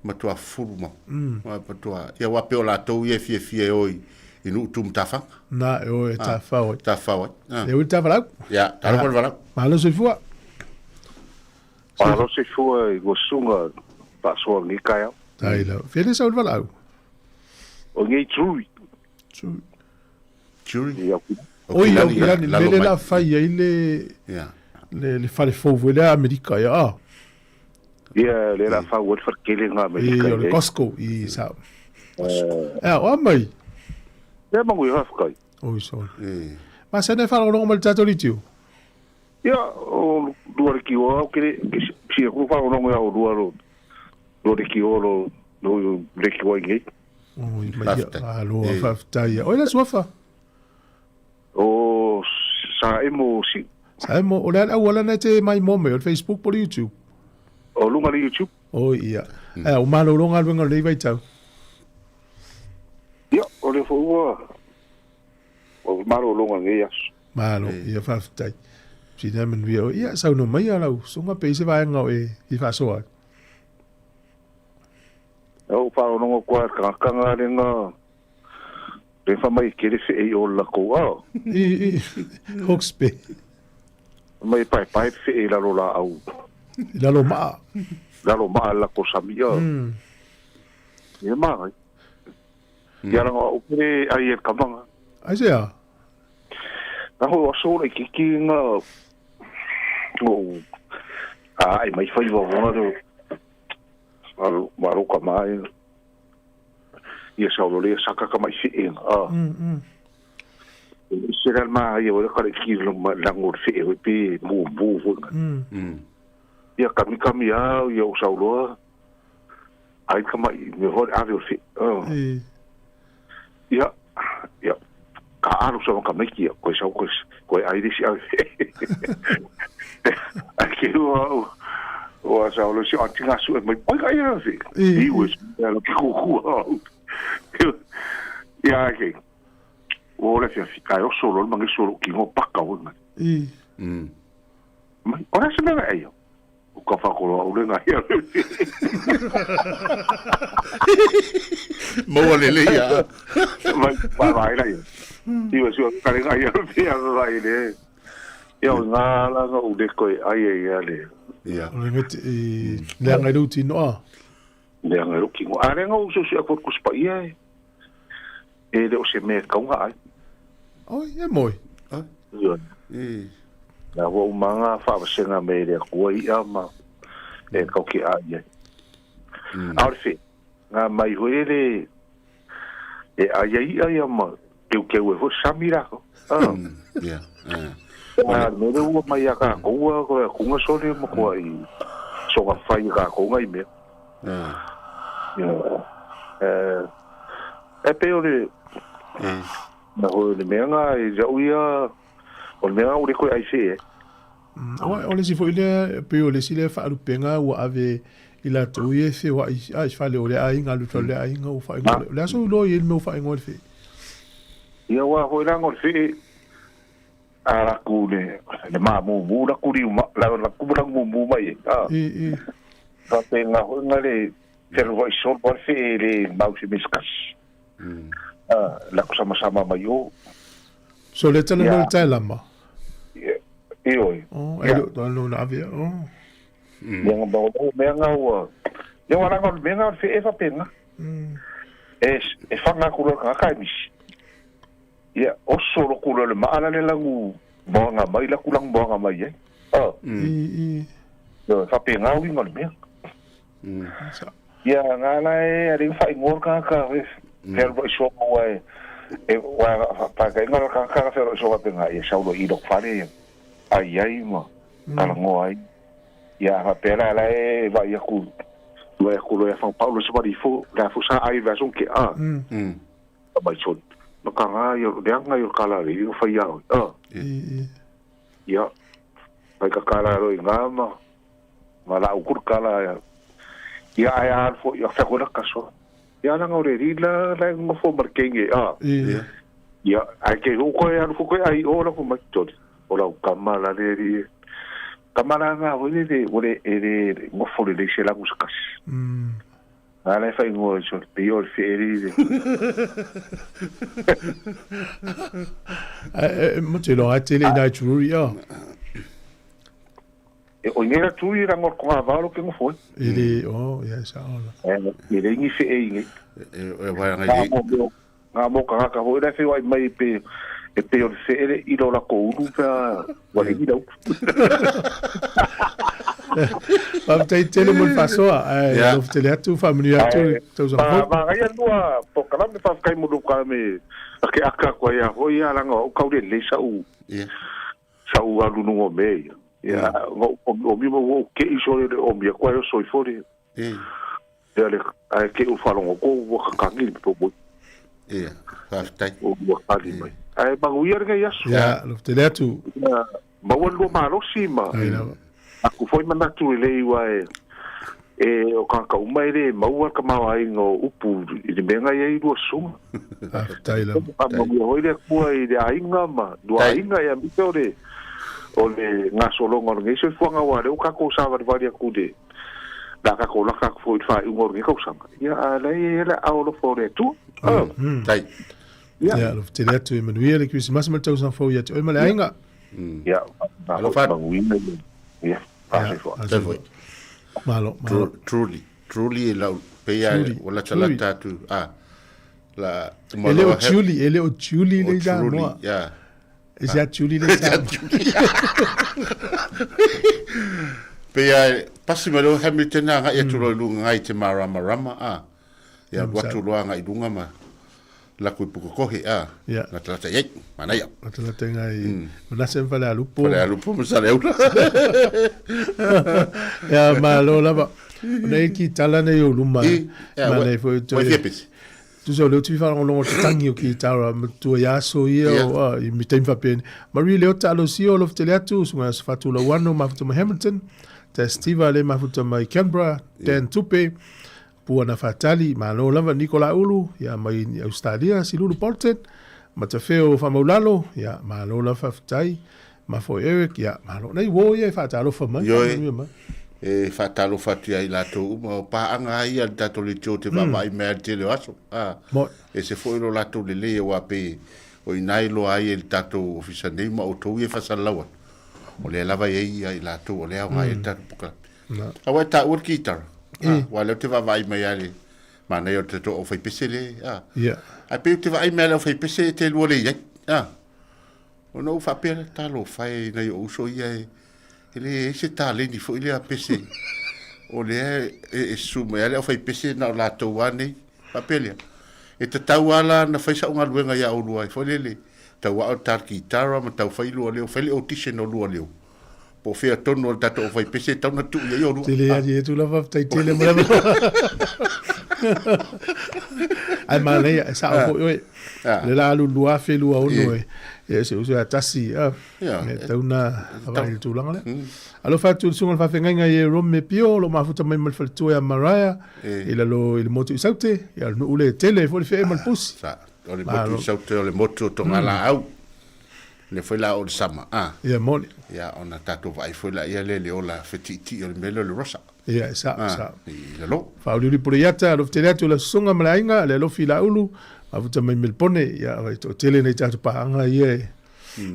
matua fulu mau. Matua, ia aua pei o latou ia e fiafia e o i, i nuu tu matafaga. Na, e o e tawhao ai. Tawhao ai. E o i tawhalau. Ia, talofa le valaau. Malo soifua. Malo soifua i ua susuga. Faasoa lenei taeao. Tai lava. Fea le sau le valaau? O nei Trui. Trui. Trui. Oi, au kilani, le mele la fai ai le, le, le fale fou foi lea Amerika, ia a. Ia, le la fau ai le fale tele nga Amerika. I, o le Costco, i sa. Ea, o a mai? Ia, mangu i whawhakai. Oi, sorry. Ma sene whalongolongo mai le tātou litiu? Ia, o lua le ki o au kere, ke si ku whalongolongo ia o lua lo, lo le ki o lo, lo le ki o i ngei. Oi, mai ia, alo, whawhitai. Oi, la suafa? O sa emo si. Sa emo, o le ala auala na te mai mo mai, o le Facebook po le YouTube? O lunga le YouTube. Oi, ia. Mm. O malolo ngā luenga le vai tau. Ia, o le fo ua, o malolo ngā ngei aso. Malo, ia whawhitai. Sina manuia o, ia, sau no mai alau, sunga pe i se vaenga o e i whasoa. O whaonongo kua kanga le ngā Le fa mai kere fe e o la ko a. I, i, Hawke's Bay. Mai pai pai fe e lalo la au. I lalo maa. Lalo maa la ko samia. E mai. Ia ranga o kere ai e kamanga. Ai se a? Na ho aso le kiki nga o a ai mai fai wa vona do. Alo maro ka mai. Ia sa o le saka ka mai fi a. Se ral ma ia o ka le ki lo ma lango fi e pe mu mu fu. Ia kami kami a ia o sa lo. Ai ka mai me ho a o fi. Ia ia ka aro sa ka mai ki ko sa ko ko ai di si a. Ai ke o o sa lo si a tinga su mai pai ka ia fi. I o ia lo ki ku ku. Ia ke. O le fia fi kai o solo mangi solo ki ngo paka o mai. I. Mai ora se me ai. O ka fa ko o le ngai ia. Mo le le ia. Mai pa vai la ia. I o si o ka le ngai ia fi a vai le. Ia o ngā la nga u le koe ai ai ia le. Ia. O le ngati i le anga i ruti noa. Le anga i ruti noa. A le nga u susu a koe kuspa ia e. E le o se mea kaunga ai. Oi, e moi. Ia. Nā hua umanga whawasenga me le kua i a ma e kau ki a ia. A ore whi, ngā mai hoi le e a ia i a ia ma keu keu e hoi sami rako. Ia. Ngā mere ua mai a kā koua, koe a kunga sore ma koa i songa whai kā kounga i mea. Ia. E pe o le nā hoi le mea ngā i jau ia o le mea o le koe ai whi e. O le si foi le pe o le si le whaalupenga ua ave i la tau i e whi wa i a i whale o le ainga lu le ainga o whaingo le aso ulo i el mea o whaingo le whi. Ia wā hoi rango le whi a raku le le mā mū mū raku riu ma la la ku rangu mū mū mai e. I. Ka te ngā hoi ngā le whiro wai sol wai whi e le mau se miskas. La ku sama sama mai o. So le tala no le tai lama? I oi. Oh, e lo lo na avia. Oh. Ia ngā bao mea ngā ua. Ia wā ranga mea ngā whi e whapenga. E e whanga kura ngā kai misi. Ia oso lo kura le maala le langu moanga mai la kulang moanga mai e. I. Ia whapenga ui ngā le mea. Ia ngā la e a ringa whai ngor ka ka whero i soa ua e e wa pa ka inga ka ka whero i soa penga ia saulo i lok whare ia. Ai ai ma karango ai. Ia whapera la e vai aku vai aku lo ia whang paulo se wari fo la fo sa ai va son ke a. Mai son. No ka ngā ia le anga ia kala le ia whai au. Ia. Mai ka kala ro i ngā ma ma la ukur kala ia. Ia ai a fo ia whako na kaso. Ia nanga ore rila la ngofo markenge a. Ia ai ke ho koe aru koe ai o la ko mai tori. O la kama la le ri. Kama la nga ho le le ore e le ngofo le le se la muskas. Nga le fai ngo so te yo le ri. Mo te lo a tele na churu ia. E o inge la tui la ngor ko va lo ke ngofoi. E le, o, ia, e sao la. E le ingi fe e inge. E wa ngai. Ngā mō ka ngaka hoi lai whai mai pe e pe o le wheere i lo la ko uru pea wa le ira upu. Faafetai tele mo le faasoa, ae alofa tele atu, faamanuia atu le tausaga fou. Manaia lua polokalame, faafetai mo le polokalame a ke aka atu ai a hoi a langa o kau le lelei sa'u sa'u alu luga o mea ia. Ia o mi ma ua ou ke'i sole le o mi atu ai o soifo le. Ia le ae ke u faalogo ko ua kakagi le po moi. Ia, faafetai. Ua kali mai. Ae manuia lenei aso. Ia, alofa tele atu. Ia, maua le lua malosi ma Ai lava. aku foi manatu e lei ua e e o kāka uma e le maua ka tamaoaiga o upu i le mea ngai ai lua susuga. Faafetai lava. Faamanuia foi le Atua i le aiga ma lua aiga ia aemaise o le o le gasologa o lenei soifuaga aua o lea ua tatou savalivali atu i le le a tatou laka atu foi i le faaiuga o lenei tausaga, ia, a o la e i ai le aao alofa o le Atua. Tai. Ia, alofa tele atu e manuia le Kerisimasi ma le tausaga fou ia te oe ma le aiga. Ia, Alofa atu. manuia. Ia, faafetai. Malo, malo. Truly, truly e lau, pei a, ua latalata atu, a, la, E le o Julie, e le o Julie le Samoa. Ya. E se a Julie le Samoa. Pei a, pasi mai loa Hamilton agai atu loa i luga ngai te māramarama, a, ia alu atu loa agai i luga ma laku i Pukekohe, a, latalata i ai, manaia. Latalata i ngai Manase ma Falealupo. Falealupo ma Saleaula. Ia, malo lava. Ona e ki tala nei o luma. Manaia foi toe. Wai fia pese. Tusa o lea ou te fia faalogologo i te tangi o kitara matua i aso ia o a i taimi faapeni. Marie Leota Alosio alofa tele atu, Susuga Sefatu Lauano mafuta mai Hamilton, Tas Steva le mafuta mai Canberra, Dan Tupe, Puana Fatali, malo lava Niko Laulu, ia mai Australia, Silulu Bolton, Matafeo Faamaulalo, ia malo lava faafetai. Mafoi Eric, ia, malo. Nei uo ia e faatalofa mai. Ioe, e faatalofa atu ia i latou uma, o paaga lava ia a le tatou leitio te vaavaai mai lava i le tele o aso. A, ese foi lo latou lelei aua pei o i ina e iloa ai e le tatou ofisa nei ma outou ia e faasalalau atu, o lea lava e i ai ia i latou o lea e aoga ai le tatou polokalame. Aua e taua le kitara, a, aua o lea ou te vaavaai mai lava i le manaia o le tatou aufaipese lea, a. Ae pei ou te vaai mai lava i le aufaipese e te lua le i ai, a. Ona ou faapea lea, talofa e i nai ou uso ia e, e leai se taleni foi lea pese o lea e, e susu mai lava le aufaipese na o latou lava nei. Faapea lea, e tatau lava la ona fai sau galuega ia oulua ai foi lele, tau ao le tar kitara ma tau fai lua leo, fai le audition o lua leo. Po o fea tonu o le tatou aufaipese e tatau ona tuu i ai oulua. Tele ali atu la faafetai tele mo le Ae manaia, e sao foi oe. Le la alu 2026 e, e se uso ia tasi, a, e tau na avai le tulaga lea. Alofa atu i le susuga i le faafeagaiga i Rome Pio, o lo o mafuta mai ma le faletua ia Mariah, i lalo i le motu i Saute, ia o le nuu le tele foi le fee ma le pusi. O le motu i Saute, o le motu o Togalaau. Lea foi la o le sama, a. Ia, moni. Ia, ona tatou vaai foi laia lea i le ola fetiitii o le mea lea o le rosa. Ia, e sao, sao. I lalo. Faauliuli Puleiata, alofa tele atu i lau susuga ma le aiga, le alofi Laulu, mafuta mai Melipone, ia, e toatele nei tatou paaga ia e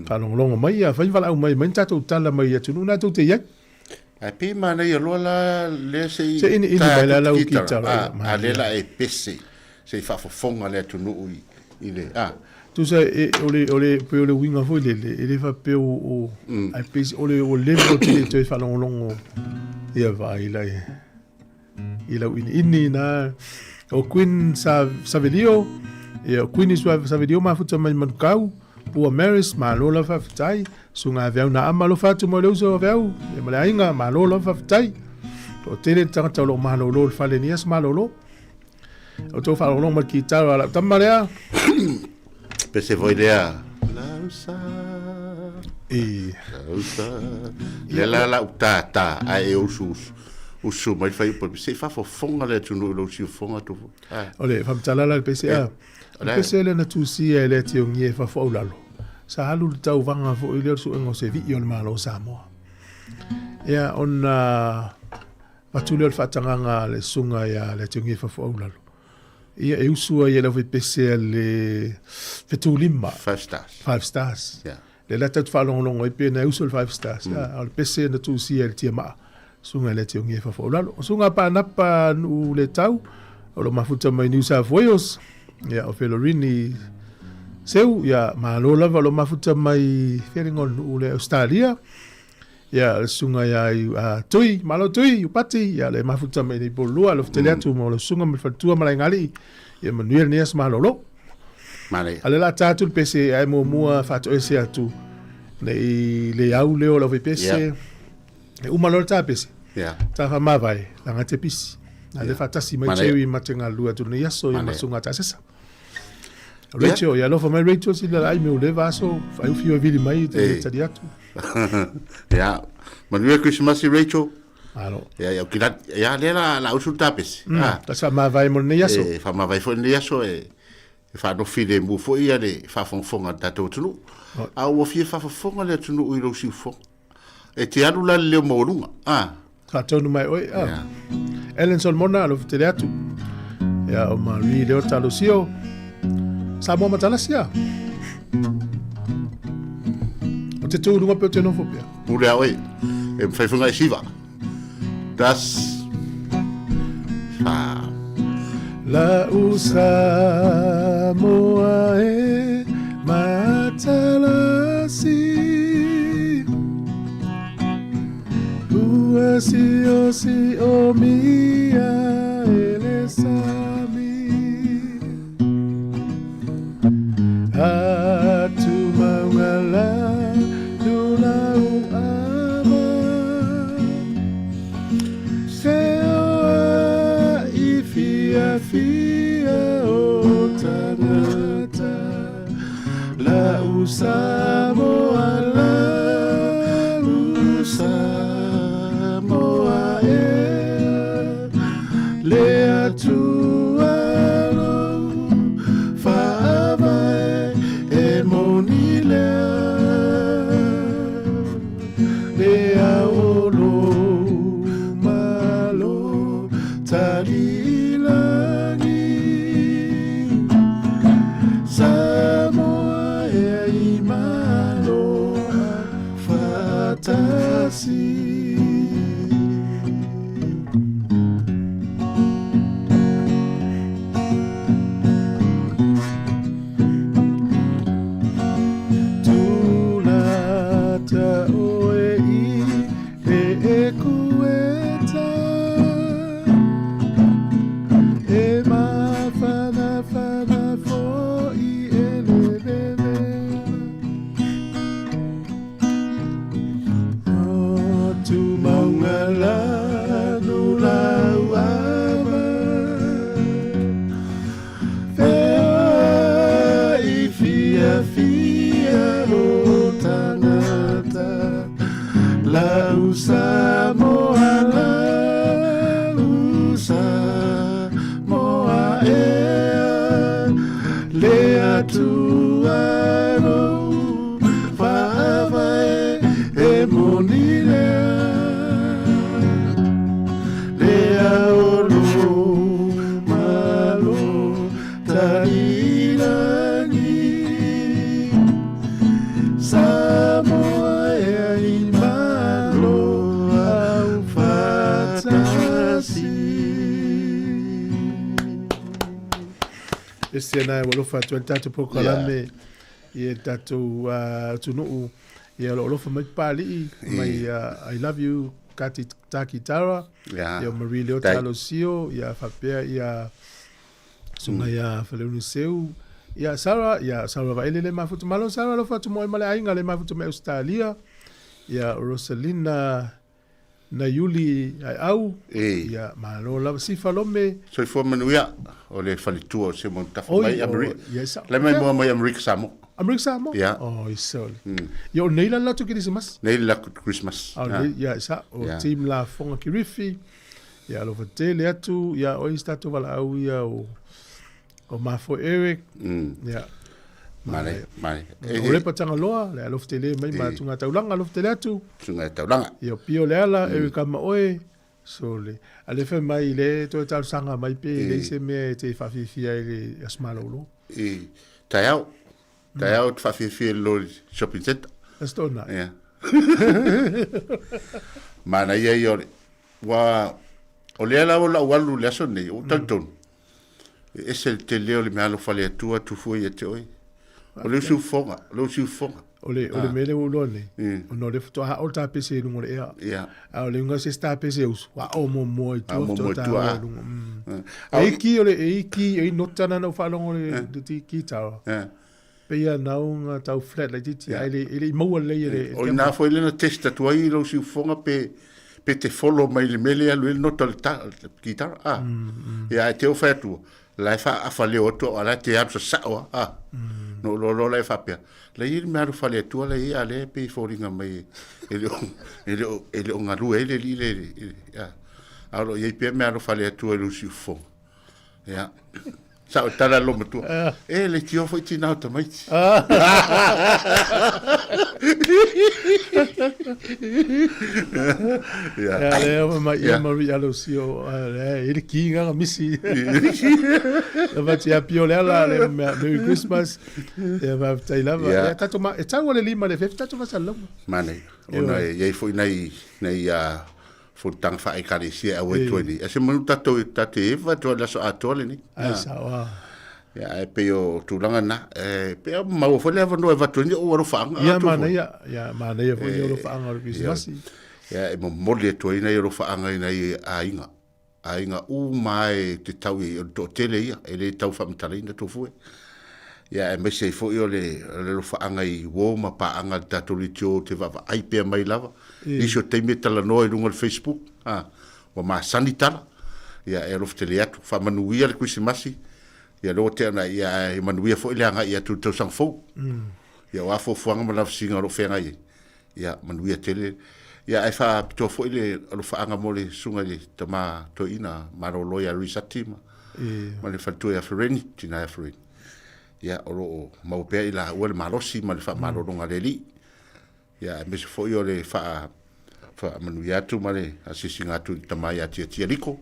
faalogologo mai, ia, fai valaau mai, mai ni tatou tala mai atunuu na tou te i ai. Ae pei manaia loa la lea se i Se iniini mai la lau kitara, a lea la e pese se i faafofoga le atunuu i le a. Tusa e o le o le pei o le uiga foi lele e le faapea o o ae pei o le ua leva ou te le toe faalogologo ia vaai la i lau iniini na o Queen Sa Savelio ia o Queen Savelio mafuta mai Manukau Pua Maris malo lava faafetai Susuga Aveau na ama alofa atu mo le uso o Aveau ia ma le aiga malo lava faafetai toatele le tagata o lo o malolo i le fale ni aso malolo o tou faalogologo ma le kitara a lau tama lea Pese foi lea Lausa I Lausa Lea la lau tātā ae e usu usu usu mai whai upa se i whafofonga le atunuu i lou siufofoga atu foi. O le faamatala la le pese a. O le pese lea na tusia e le Ationgia e fafo aulalo, sa alu le tauvaga foi lea o le suega o se vii o le Malo o Samoa. Ia ona avatu lea o le faatagaga a le susuga ia le Ationgia e fafo aulalo. Ia e usu ai e le aufaipese a le Fetulima. Five Stars. Five Stars. Yeah. Lea la tatou te faalogologo ai pe na e uso le Five Stars, a o le pese na tuusia e le tiamaa, susuga i le Tiongia e Fafaulalo. O susuga Panapa Nuu le Tau, o lo mafuta mai New South Wales, ia o Felorini Seu, ia malo lava o lo mafuta mai fea le igoa o le nuu lea, Australia, ia le susuga ia Tui, malo Tui, Upati, ia le mafuta mai nei Polua, alofa tele atu mo le susuga ma le faletua ma le aigalii, ia manuia lenei aso malolo. Manaia. A o lea o le a ta atu le pese ae muamua faatoese atu ne i le au leo o le aufaipese. Yeah. E uma loa le ta pese. Yeah. Ta faamavae, laga te pisi. A le faatasi mai Manaia. Jerry ma te galulue atu lenei aso ia ma Manaia. susuga taasesa. Rachel, ia alofa mai Rachel sila la ai me uleva aso, faiufi o e vili mai te Eh. tali atu. Ia, manuia Krismasi Rachel. Malo. Ia, ia, kila, ia, lea la, la usu le tapesi. Ah. Ta faamavae mo lenei aso. E faamavae foi lenei aso e, e faanofi lemu foi ia le faafogafoga a le tatou atunuu. A ua fia faafofoga le atunuu i lou siufofoga. E te alu la le leo maualuga. Ah. Faatonu mai oe. Ah. Yeah. Ellen Solomona, alofa tele atu. Ia, o Marie Leota Lucio. Samoa Matalasi, ah. O te tū runga pe o te nofo pea. Pule a oe. E mawhai whanga e siva. Tas. Fa. La usa moa e matalasi Ua si o si o mia e le sami Atu maunga la nula u ama Se oa i fia fia o tangata La usa moa la usa moa e Le atua lo faavae e moni lea Le aolo malo talilangi Samoa e ai malo faatasi. Tulata oe i le ekueta E mafanafana fo'i e le vevela O tumaunga lanu lau ava Fea i fia fia o tangata Lau Samoa, lau Samoa ea Le atua lou faavae e moni lea Le aolo malo talilangi Samoa e ai malo au faatasi. Ese na ua alofa atu ai le tatou polokalame i le tatou atunuu. Ia o lo o alofa mai Papalii mai I love you Kati Takitara, Yeah. ia o Marie Leota Tai. Alosio, ia faapea ia susuga ia Faleuni Seu, ia Sarah, ia Sarah Vaele le mafuta. Malo Sarah, alofa atu mo oe ma le aiga le mafuta mai Ausetalia, ia Rosalina Naiuli Aeau, E. ia malo lava Sifa Lome. Soifua manuia o le faletua o Simon Tafa Oi, mai o, Amerika. ia sa. Le mai moa mai Amerika Samoa. Amerika Samoa? Ia. Oh, i sole. Ia o nei la le latou Kerisimasi. Nei le latou Christmas. A o nei, ia sa, o team Lafoga Kirifi, ia alofa tele atu, ia o isi tatou valaau ia o o Mafoe Eric. Ia. Male, male. O Lepa Tagaloa, le alofa tele mai ma Tunga Taulaga, alofa tele atu. Tunga Taulaga. Ia o Pio Leala, Eric Amaoe, sole. A le fai mai le toe talosaga mai pe leai se mea e te faafiafia ai le aso malolo. I taeao, taeao te faafiafia i le loli shopping centre. Aso Toonai. Ia. Manaia ia o le, ua, o lea lava o lau alu i le aso lenei, ua ou talitonu, e ese le tele o le meaalofa a le Atua atu fua ia te oe. O le usiufofoga, o le usiufofoga. O le, o le mea lea ua ou iloa nei, ona o lea faatoa ao le tapese i luga o le ea. Ia. A o le uiga o se isi tapese e usu, ao muamua i tua, Ao muamua i faatoa tua, taua ah. i luga. Mm. Ah, E iki o le, e iki, e i nota na na ou faalogo i le, le kitawa. Pei a nau nga tau flat laitiiti, ae le, e le i maua lelei e le, O i ina foi lea na test atu ai lou siufofoga pe, pe te follow mai i le mea lea e alu ai le nota o le ta, le kitara, ah. Ia, ae te o fai atu, la e faaafa leo atu au, a la e te alu sasao lava, ah. Na ou iloa loa la e faapea, la e i ai le mea alofa a le Atua la e i ai, a o lea e pei e foliga mai e le o, e le o, e le o galue ai le alii lea i le, i le, ah. A o lo o i ai pea mea alofa a le Atua i lou siufofoga. Ia. Sao e tala lo matua. E le tio foi tina o tamaiti. Ia. Ia le ma ia ma ri alo si o le e le kinga nga misi. La va ti apio le ala le Merry Christmas. Ia va tai lava. Ia tato ma e tau le lima le fefi tato va salonga. Mane. Ona e iai foi nei nei a fonotaga fa'a-ekalesia e auai atu ai nei. A se manu tatou e ta te eva atu ai le aso atoa lenei. Ai sao a. Ia, ae pei o tulaga na, e, pei a maua foi le avanoa e avatu ai ni ou alofaaga. Ia, manaia, ia, manaia foi ni alofaaga o le Kerisimasi. Ia, e momoli atu ai nai alofaaga i nai aiga. Aiga uma e te tau i ai, o le toatele ia, e le tau faamatalaina tofu e. Ia, aemaise ai foi o le, o le alofaaga i uo ma paaga a le tatou leitio ou te vaavaai pea mai lava. Nisi o taimi e talanoa i luga o le Facebook, a, ua masani tala. Ia, e alofa tele atu. Faamanuia le Kerisimasi, ia lea ua tea ona, ia, ae manuia foi le agai atu i le tausaga fou. Ia, o a fuafuaga ma lavasiga o lo o feagai ai, Ia, manuia tele. Ia, ae faapitoa foi le alofaaga mo le susuga i le tama toeaina malolo ia Luisati ma, ma le faletua ia Fereni, tina ia Fereni. Ia, o lo o maua pea i laua le malosi ma le faamalologa a le Alii. Ia, aemaise foi o le faa, faamanuia atu ma le asiasiga atu i le tama ia Tiatia Liko.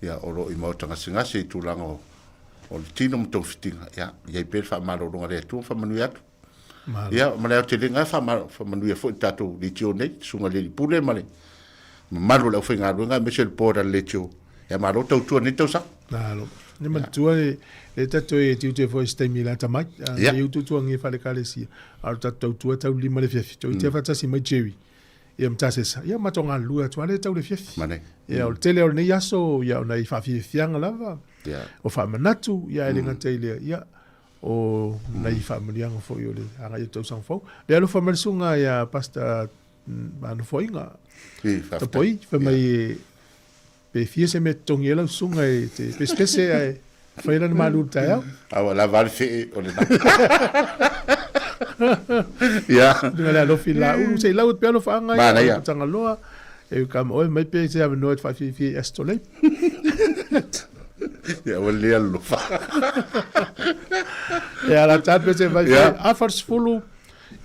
Ia, o lo o i maota gasegase i tulaga o, o le tino ma togafitiga. Ia, i ai pea le faamalologa a le Atua ma faamanuia atu. Ia, ma le aotelega e faamanuia foi le tatou leitio nei, Susuga i le Alii Pule ma le mamalu o le aufaigaluega aemaise le board a le leitio. Ia malo tautua i lenei tausaga. Malo. Ne manatua le le tatou e tiute foi se taimi lata mai. Yeah. E ututuangi e whalekalesia. A o le tatou tautua tau lima le fiafi. Toi te whatasi mai Jerry. Ia matasesa. Ia matou galulue atu lava le tau le fiafi. Mane. Ia o le tele o lenei aso, ia o nai faafiafiaga lava. Yeah. O faamanatu, ia e le gata i lea. Ia o nai faamanuiaga foi o le agai o le tausaga fou. Le alofa mai le susuga ia Pastor Nofoaiga Tapoi, fai mai pe fia se mea totogi ai lau susuga e te pesepese ae fai lana malu i le taeao. A ua lava le fee o lena. Ia. Luga le alofi la ulu se i lau atu pea alofaaga ia Manaia. Tagaloa e ka ma oe mai pe se avanoa e te faafiafia i Aso Toleima. Ia ua le alofa. Ia la tape se vai yeah. a 40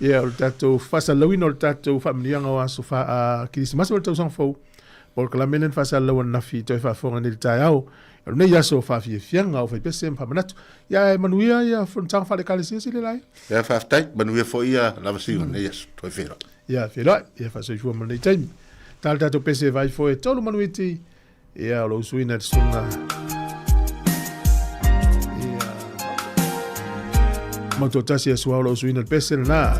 ia o le tatou faasalalauina o le tatou faamanuiaga o aso fa a Kerisimasi ma le tausaga fou. Polokalame lea na faasalalau ananafi toe faafofoga nei i le taeao. O lenei aso faafiafiaga o faipese ma faamanatu. Ia e manuia ia fonotaga faale-ekalesia sili la ia. Ia faafetai, manuia foi ia lavasiga o lenei aso. Toe feiloai. Ia feiloai, ia faasoifua ma lenei taimi. Ta le tatou pese e vai foe tolu manuiti. Ia, o lou suina le susuga. Ia. Mautoatasi ia suao lou suina le pese lena.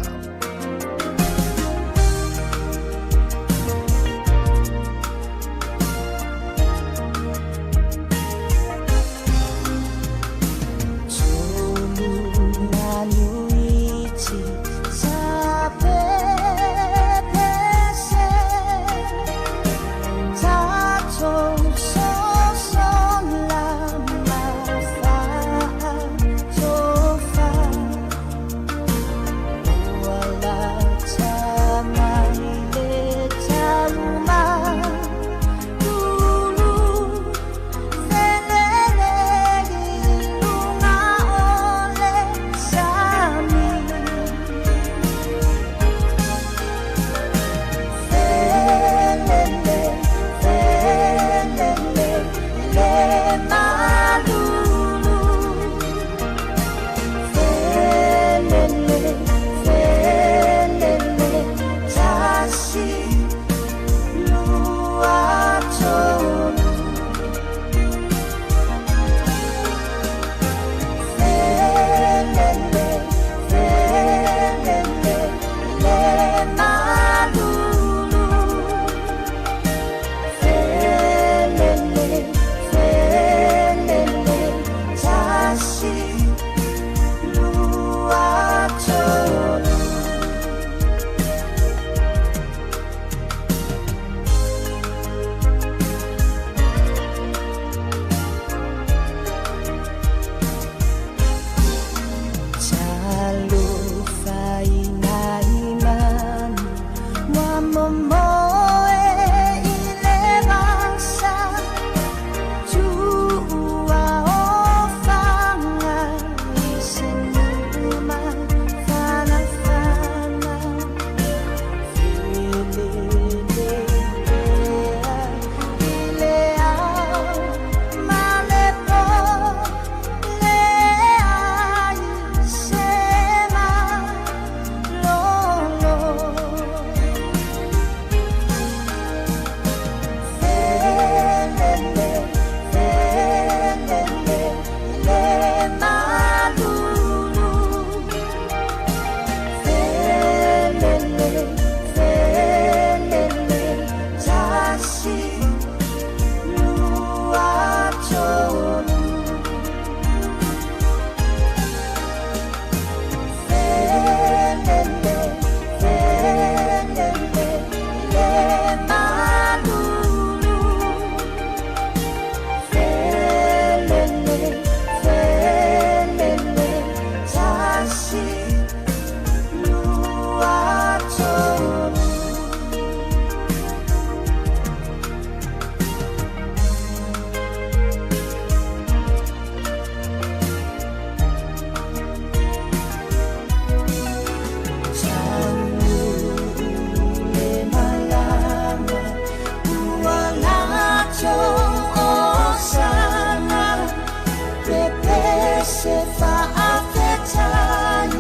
se faafetai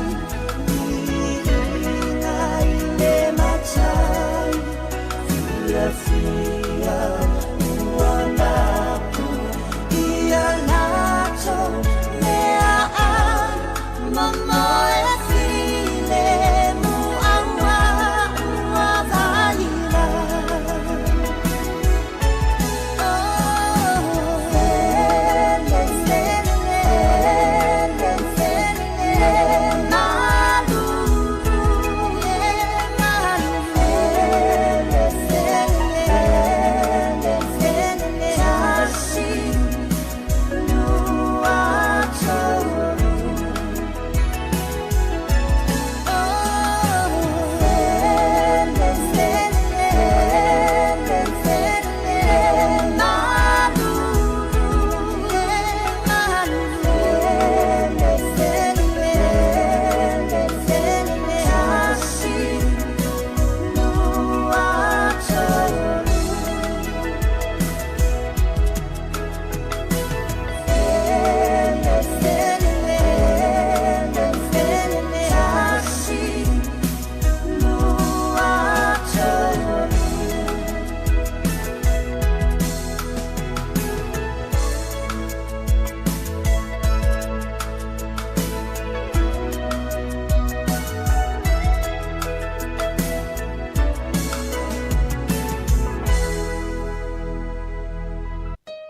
Viiga i le Matai Fiafia ua mapu Ia latou meaai Momoe filemu Auā ua vaila.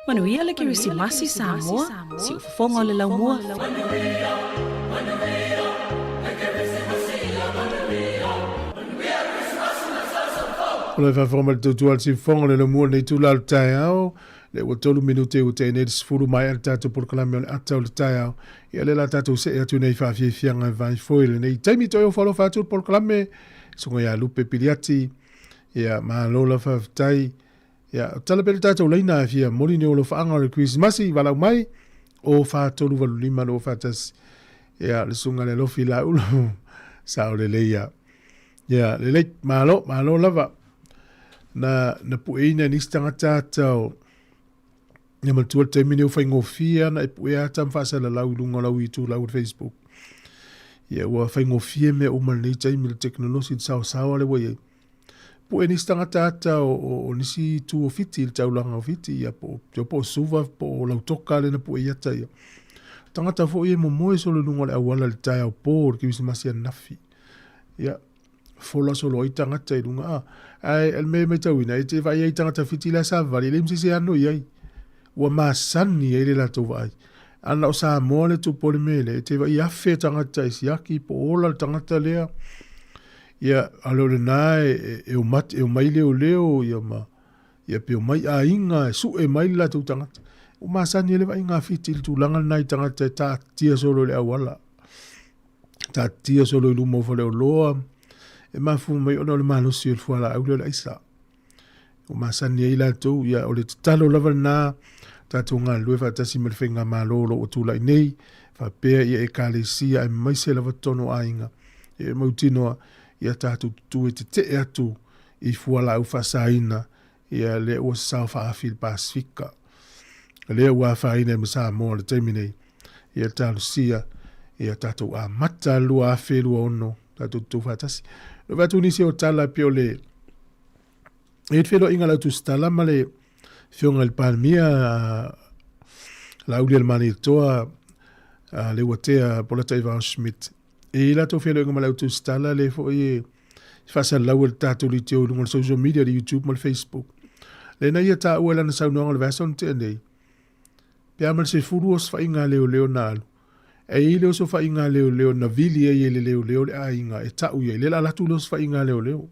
Manuia le Kerisimasi Samoa, siufofoga o le laumua. O le faafofoga mai le tautua a le siufofoga o le laumua lenei itula o le taeao. Lea ua tolu minute ua tea nei le 10 maea le tatou polokalame o le ata o le taeao. Ia lea la tatou see atu nei faafiafiaga e vai foi lenei taimi toe ofo alofa atu le polokalame. Susuga ia Lupe Piliati. Ia malo la faafetai. Ia, tala pea le tatou laina e fia moli ni ou alofaaga o le Kerisimasi, valaau mai, o 4385 241. Ia, le susuga le Alofi Laulu, sao lelei ia. Ia, lelei, malo, malo lava. Na, na pueina e nisi tagata ata o, ia manatua le taimi nei ua faigofie ana e pue ata ma faasalalau i luga o lau itulau o le Facebook. Ia, ua faigofie mea uma lenei taimi le tekonolosi, le saosaoa lea ua i ai. Pue nisi tagata ata o, o, o nisi itu o Fiti, le taulaga o Fiti, ia, po, po, po o Suva, po o Lautoka lea na pue i ata ia. Tagata foi e momoe solo i luga o le auala i le taeao pō o le Kerisimasi ananafi. Ia, fola solo ai tagata i luga, a, ae o le mea e matauina, e te vaai ai i tagata Fiti la e savavali, e leai ma se isi e ano i ai. Ua masani ai le latou vaai. Ana o Samoa le tupu o le mea lea, e te vaai afe tagata e siaki po o ola le tagata lea. Ia, a le o lena e, e, e, o, e omai leoleo, ia ma, ia pe omai aiga e sue mai le latou tagata. Ua masani ai le vaaiga a Fiti i le tulaga lena i tagata e taatia solo i le auala. Taatia solo i luma o faleoloa. E mafua mai ona o le malosi o le fualaau lea o le aisa. Ua masani ai latou, ia o le tatalo lava lena, tatou galulue faatasi ma le faigamalo o lo o ua tulai nei, faapea ia ekalesia aemaise lava totonu o aiga, ia e mautinoa ia tatou tutū e tetee atu i fualaau faasaina, ia lea ua sasao faaafi i le Pasefika, lea ua afaina ai ma Samoa i le taimi nei, ia talosia ia tatou amata 2026, tatou tutū faatasi. Lou vaai atu nisi o tala pei o le E i ai le feiloaiga a le Autusitala ma le Afioga i le Palemia Laaulialemalietoa Leuatea Polataivao Schmidt. E i ai latou feiloaiga ma le Autusitala lea foi e faasalalau e le tatou leitio i luga o le social media, le YouTube ma le Facebook. Lea na ia taua i lana saunoaga o le vaiaso na tea nei, pe a ma le 10 osofaiga a leoleo na alu, e i ai le osofaiga a leoleo na vili ai e le leoleo le aiga e tau i ai, lea o le a alu atu le osofaiga a leoleo.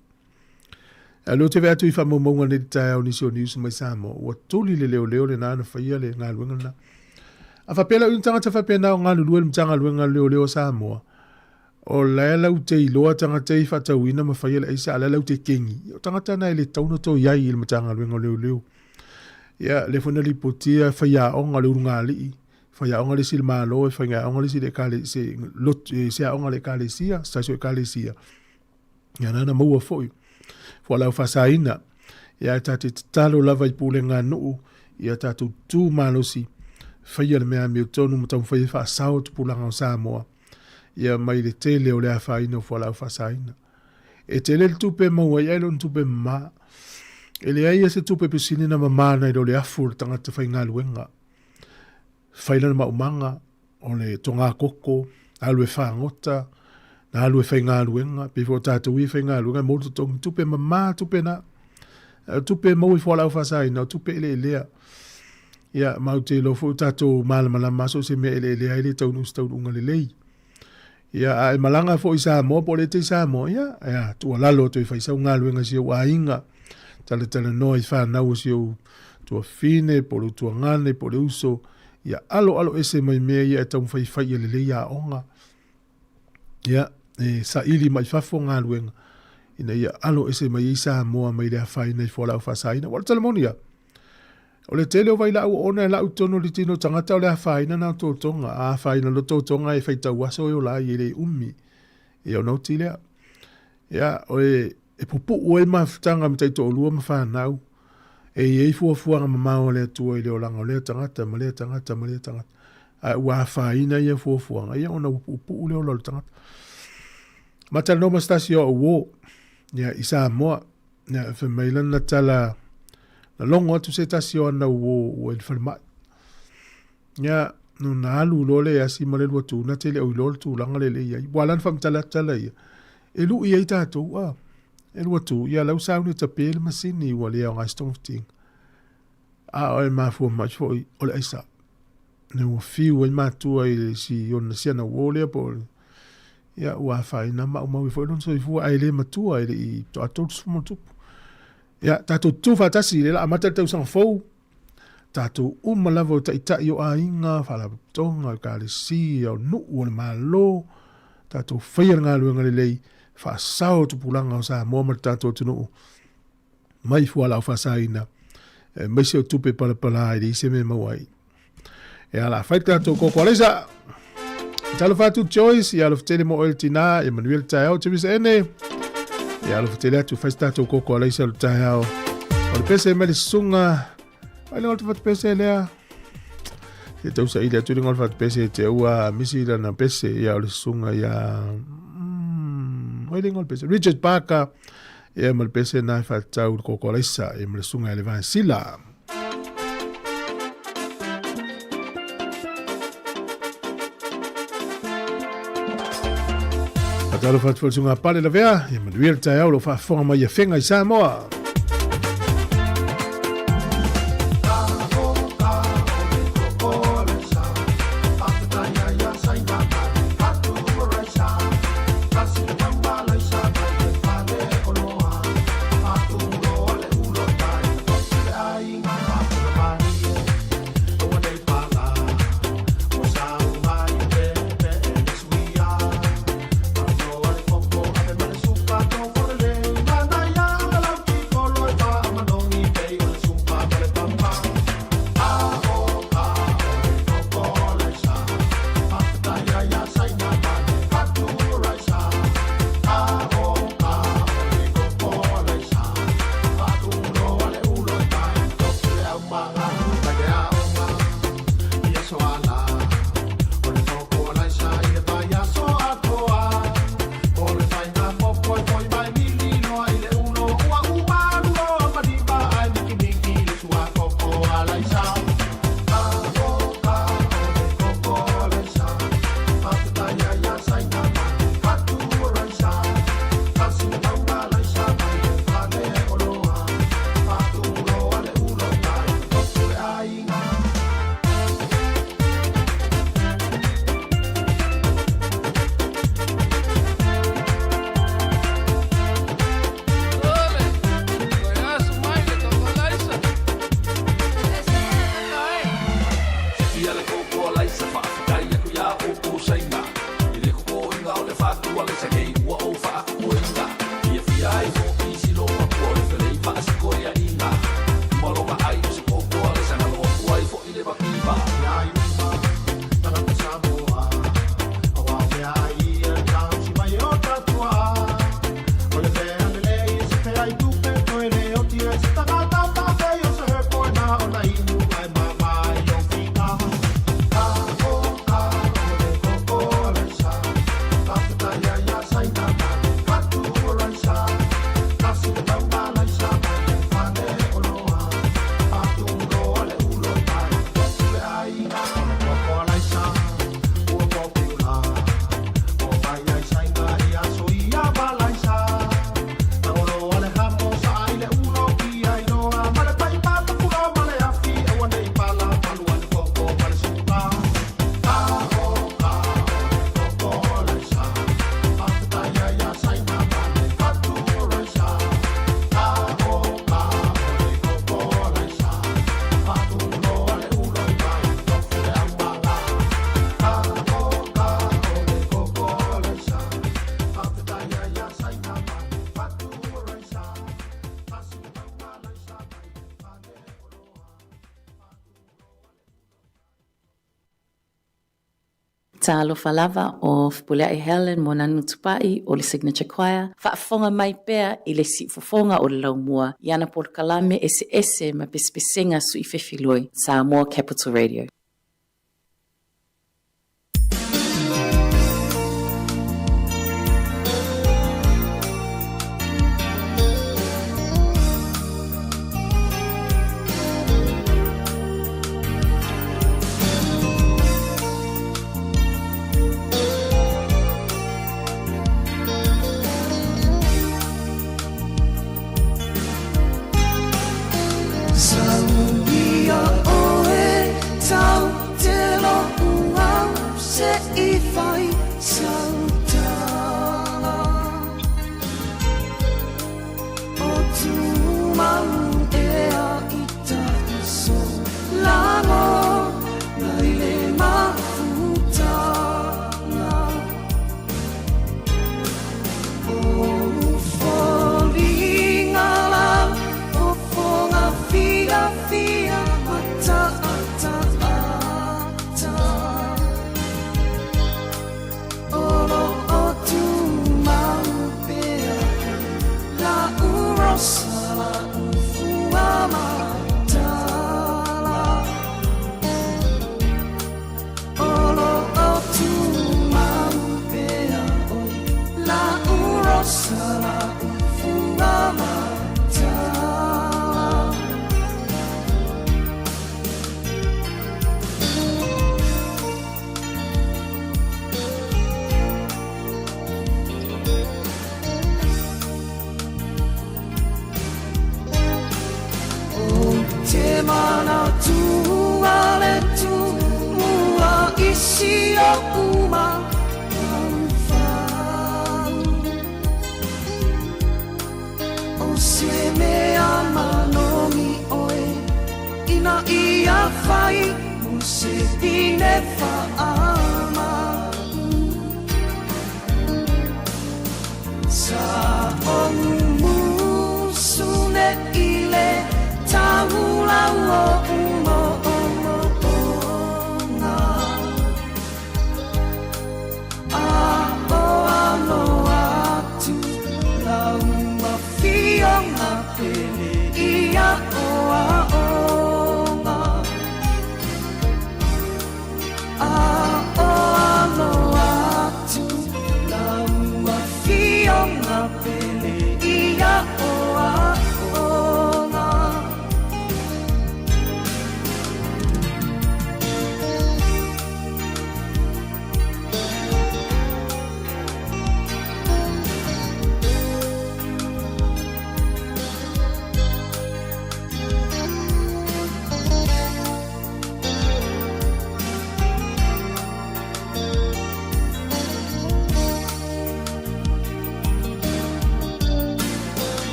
A o lea ou te vaai atu i faamaumauga nei i le taeao nisi o news mai Samoa, ua tuli le leoleo lena na faia le galuega lena. A faapea la o ni tagata faapena o galulue i le Matagaluega o Leoleo a Samoa, o la e lau te iloa tagata ia i faatauina ma faia le aisa, a o la e lau te kegi. O tagata na e le tatau ona toe i ai i le Matagaluega o Leoleo. Ia, lea foi na lipotia faiaoga o le ulugalii, faiaoga le isi i le Malo, e faiaoga le isi i le ekalesia, se aoga a le ekalesia, se tasi o ekalesia. Ia na na maua foi fualaau faasaina. Ia ae tatou tatalo lava i pulega a nuu, ia tatou tu malosi faia le mea amiotonu ma taumafai e faasao tupulaga o Samoa ia mai le tele o le afaina o fualaau faasaina. E tele le tupe e maua ai ae le o ni tupe mama. E leai se tupe pisini na mama nai lo le afu o le tagata faigaluega. Fai lana maumaga, o le togā koko, alu e fagota, na alu e faigaluega, pei foi o tatou ia e faigaluega e maua le totogi, tupe mama tupe na. O tupe e maua i fualaau faasaina, o tupe eleelea. Ia, ma ou te iloa foi o tatou malamalama so o se mea eleelea ai le taunuu se taunuuga lelei. Ia, a e malaga foi i Samoa po o le te i Samoa, ia, ia, tuualalo atu e fai sau galuega i si ou aiga, talatalanoa i fanau o si ou tuafine, po o le utuagane, po o le uso, ia aloalo ese mai mea ia e taumafai e fai ia lelei aoga. Ia, e saili mai fafo galuega, ina ia alo ese mai ai Samoa mai le afaina i fualaau faasaina. Ua o le tala moni lava, o le tele o vailaau oona e lau i totonu o le tino tagata o le afaina na o totoga. A afaina loa totoga e faitau aso e ola ai e le umi. Ia ona oti lea. Ia, o e, e pupuu ai mafutaga ma taitoalua ma fanau. E i ai fuafuaga mamao a le Atua i le olaga o lea tagata ma lea tagata ma lea tagata. Ae ua afaina ia fuafuaga, ia ona ua puupuu le ola o le tagata. Ma talanoa ma se tasi o au uō, ia, i Samoa, ia, fai mai lana tala, na logo atu se tasi o ana uō ua i le falemai. Ia, nona alu loa le asi ma le lua tu, na te le o iloa le tulaga le le i ai. Ua ala ona faamatala atu tala ia, e lui ai tatou, a. E lua tu, ia lau sauni tape le masini ua le aoga i se togafitiga. A o e mafua mai foi o le aisa. Ne ua fiu ai matua i le si ona siana uō lea po o le ia ua afaina maumau ai foi lona soifua ae le matua e le i toa 30 ma tupu. Ia tatou tutū faatasi lea la amata le tausaga fou. Tatou uma lava o taitai o aiga, faalapotopotoga, ekalesia, o nuu, o le Malo, tatou faia le galuega lelei, faasao tupulaga o Samoa ma le tatou atunuu mai fualaau faasaina, aemaise o tupe palapala e leai se mea e maua ai. E ala fai tatou koko alaisa. Talofa atu Joyce, ia alofa tele mo oe le tina, ia manuia le taeao, Timisa Ene. Ia alofa tele atu, fai se tatou koko alaisa le taeao. O le pese mai le susuga, ai le ngolta fatu pese lea. Se tau saili atu le ngolta fatu pese te ua misi lana pese, ia o le susuga ia... oi le ngolta pese. Richard Parker, ia ma le pese na e whatatau le koko alaisa, ia ma le susuga ia le Vansila. Talofa atu foi le susuga Pale Lavea, ia manuia le taeao o lo o faafofoga mai i Afega i Samoa. Talofa lava o Fepuleai Helen Moananu Tupai o le Signature Choir, faafofoga mai pea i le siufofoga o le laumua i ana polokalame eseese ma pesepesega suifefiloi Samoa Capital Radio.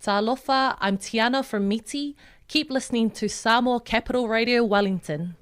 Talofa, I'm Tiana from Miti. Keep listening to Samoa Capital Radio Wellington.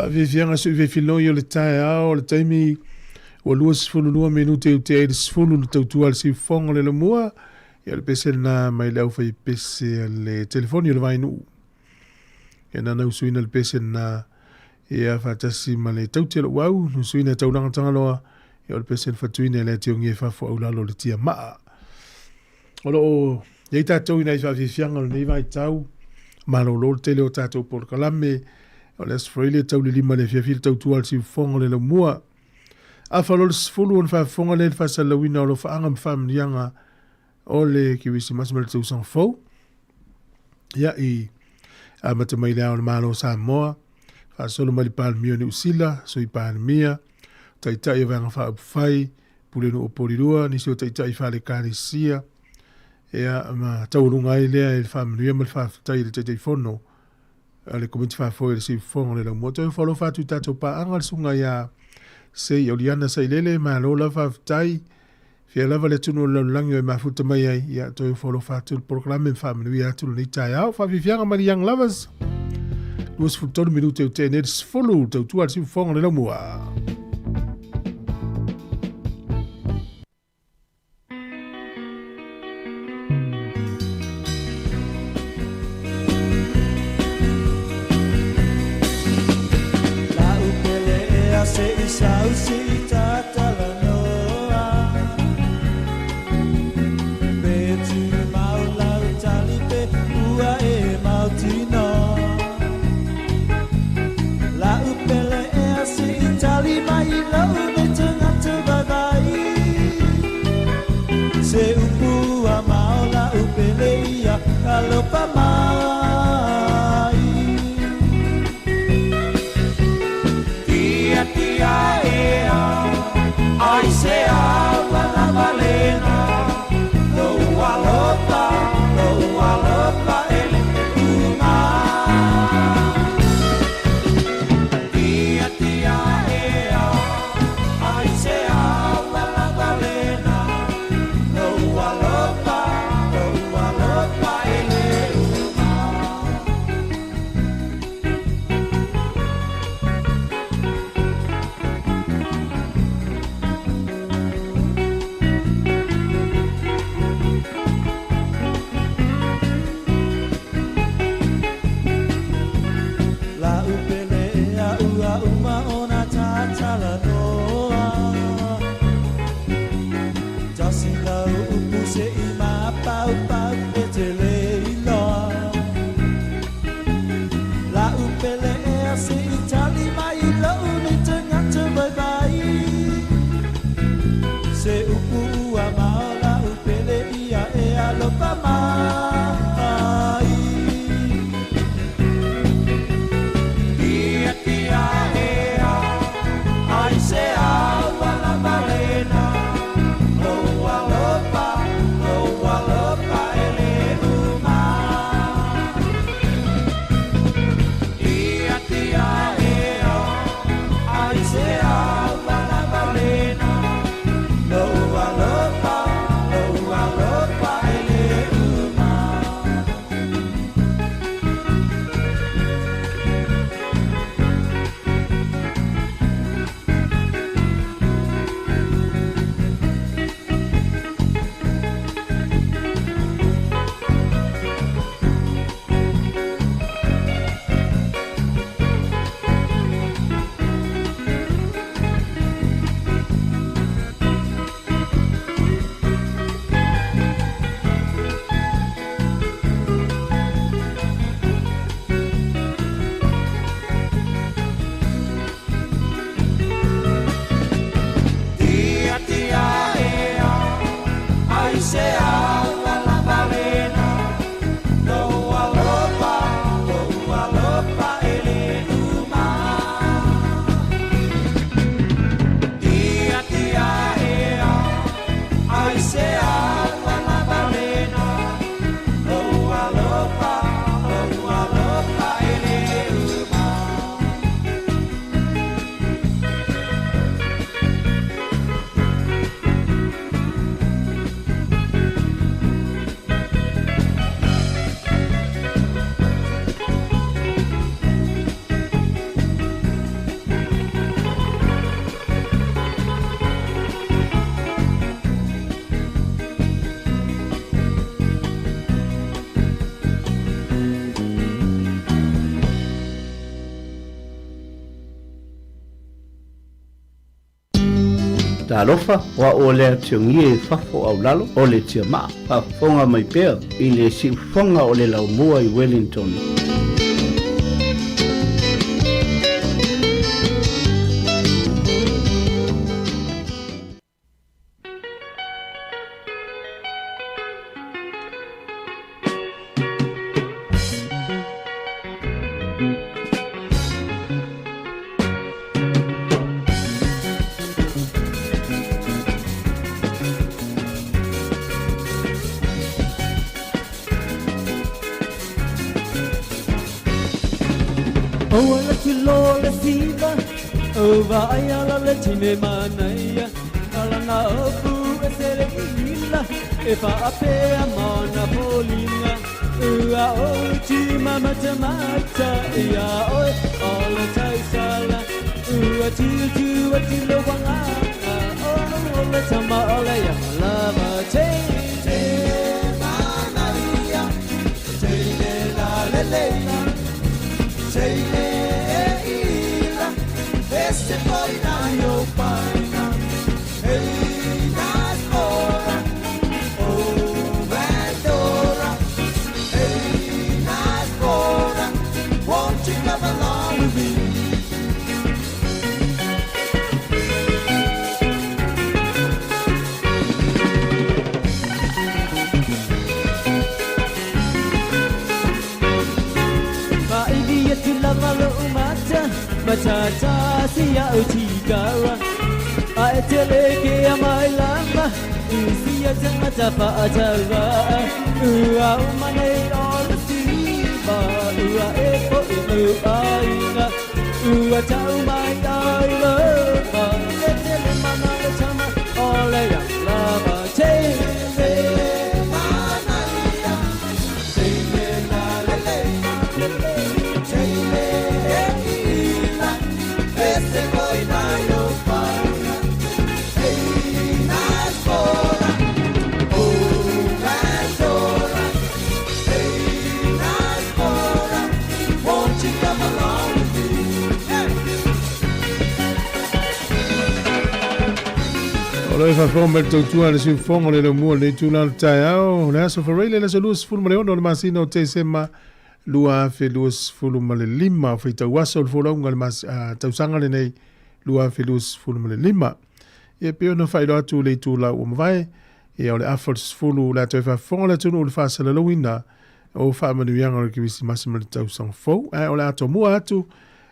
Faafiafiaga suifefiloi o le taeao o le taimi ua 22 minute i utea i le 10 le tautua a le siufofoga o le Lamua. Ia o le pese lena mai le aufaipese a le telefoni o le Vainuu. Ia nana usuina le pese lena ia faatasi ma le tauti a lou au, nusuina e taulaga Tagaloa, ia o le pese na fatuina e le ationgia i fafo aulalo o le tia maa. O lo o i ai tatou i nai faafiafiaga o lenei vaitau, malolo le tele o tatou polokalame, o le Aso Faraile e tau le 5 i le afiafi le tautua a le siufofoga o le Laumua. Afa loa le 10 ona faafofoga lea i le faasalalauina o alofaaga ma faamanuiaga o le Kerisimasi ma le Tausaga Fou. Ia, i amata mai le Ao o le Malo o Samoa, faasolo mai le Palemia o Niu Sila, Sui Palemia, Taitai o Vaega Faaupufai, Pulenuu o Polilua, nisi o taitai faale-Ekalesia, ia, ma taualuga ai lea i le faamanuia ma le faafetai i le Taitaifono a le Komiti Faafoe o le Siufofoga o le Laumua. Toe ofo alofa atu i tatou paaga le susuga ia Sei Oliana Sailele, malo lava faafetai. Fia lava le atunuu o le lalolagi o e mafuta mai ai, ia toe ofo alofa atu le polokalame ma faamanuia atu lenei taeao. Faafiafiaga mai le Young Lovers. 23 minute o tēnei le 10 tautua le siufofoga o le laumua. Talofa, o a'u o le Ationgia i fafo aulalo o le Tiamaa, faafofoga mai pea i le siufofoga o le laumua i Wellington. Ua le tilo le siva, ua ai ala le tine manaia, ala na opu e sele ila, e whaapea mana polinga. Ua o ti mamata mata, ia oe o le tausala. Ua tiu tiu a tilo wanga, o le tama o le ia lava te. Te manaia, te le la le le, te le ila, ese foi na yo paina. Hey, nas ora, oh, Pandora. Hey, nas ora, won't you come along with me? Maivi atu lava lo umata, matata si au tigara. A e tele ke a mai lama, i si a tangata whaatawa. Ua umane o le siva, ua e po i lu ainga. Ua tau mai ai lova, e tele mana le tama o le ia lava. Te le manaia, te le la le le, te le ila, ese foi na yo paina. Hey, nas ora, oh, Pandora. Hey, nas ora, won't you come along with me? Hey. O lo e faafofoga mai le tautua le siufofoga o le laumua o lenei itula o le taeao, o le aso Faraile le aso 26 o le masina o Tesema 2025, faitauaso o le folauga o le tausaga lenei 2025. Ia pei ona faailoa atu le itula ua mavae, ia o le afa o le 10 le a toe faafofoga le atunuu i le faasalalauina o faamanuiaga o le Kerisimasi ma le tausaga fou, ae o le a tomua atu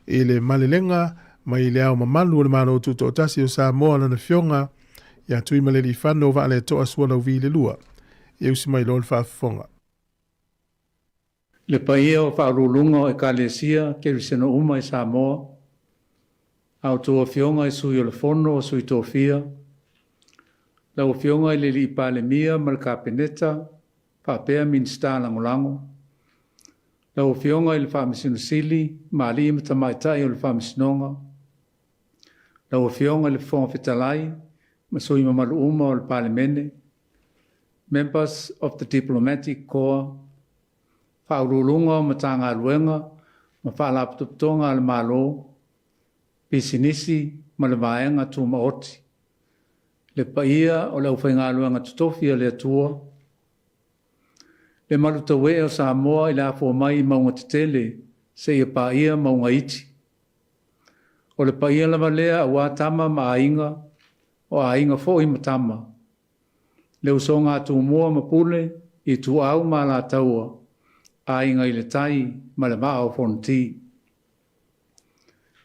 i le malelega mai le Ao Mamalu o le Malo Tutoatasi o Samoa lana Afioga ia Tuimalealiifano Vaaletoa Sualauvi le Lua. Ia usi mai loa le faafofoga. Le paia o faauluuluga o Ekalesia Keriseno uma i Samoa, a outou Afioga i Sui o le Fono o Sui Tofia, lau Afioga i le Alii Palemia ma le Kapeneta faapea Minisita Lagolago, lau Afioga i le Faamasino Sili ma alii ma tamaitai o le Faamasinoga, lau Afioga i le Fofoga Fetalai ma sui mamalu uma o le Palemene, Members of the Diplomatic Corps, Faauluuluga o Matagaluega ma Faalapotopotoga a le Malo, Pisinisi ma le Vaega Tumaoti, le paia o le aufaigaluega totofi a le Atua, le malutauee o Samoa i le afua mai i mauga tetele seia paia mauga iti. O le paia lava lea aua tama ma aiga, o aiga foi ma tama. Le usoga a Tumua ma Pule, Ituau ma Alataua, Aiga i le Tai ma le Vaa o Fonoti.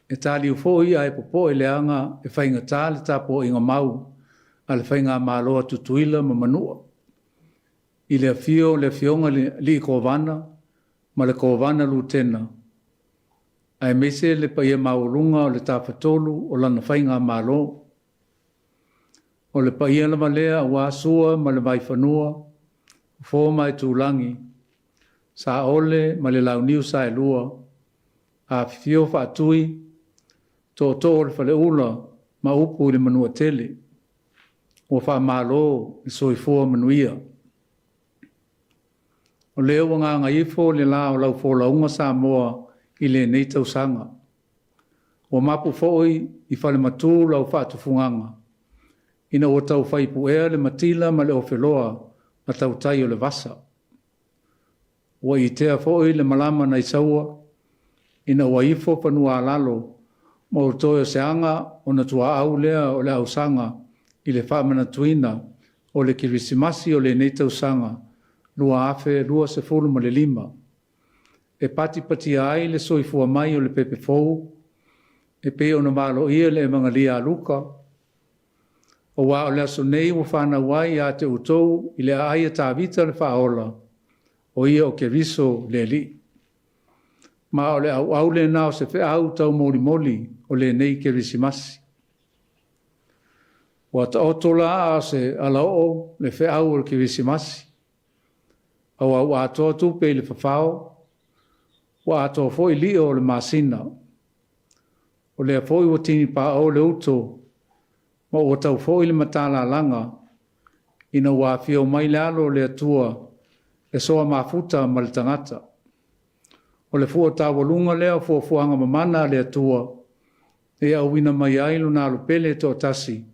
E taliu foi ae popoe leaga e faigata le tapuaiga mau a le Faigamalo a Tutuila ma Manua. I le afio o le Afioga i le Alii Kovana ma le Kovana Lutena, aemaise le paia maualuga o le Tafatolu o lana Faigamalo. O le paia lava lea aua Sua ma le Vaifanua, Fofo ma Aitulagi, Saole ma le Launiu Saelua, Afifio Faatui, Tootoo o le Faleula ma upu i le Manuatele. Ua faamalo le soifua manuia. O lea ua gagaifo le la o lau folauga Samoa i lenei tausaga. Ua mapu foi i Falematū lau faatufugaga, ina ua tau fai puea le matila ma le ofeloa a tautai o le vasa. Ua itea foi le malama nai Saua, ina ua ifo fanua-a-lalo ma ua toe o se aga ona tuaau lea o le ausaga i le faamanatuina o le Kerisimasi o lenei tausaga 2025. E patipatia ai le soifua mai o le pepe fou, e pei ona valoia le Evagalia a Luka, Auā o le aso nei ua fanau ai ia te outou i le aai a Tavita le Faaola, o ia o Keriso le Alii. Ma o le auau lena o se feau taumolimoli o lenei Kerisimasi. Ua taoto la a o se alaoo le feau o le Kerisimasi. Aua ua atoa tupe i le fafao, ua atoa foi lio o le masina. O lea foi ua tinipaao le uto ma ua tau foi le matalalaga ina ua afio mai le Alo o le Atua e soa mafuta ma le tagata. O le fua taualuga lea o fuafuaga mamana a le Atua e auina mai ai Lona Alo pele e toatasi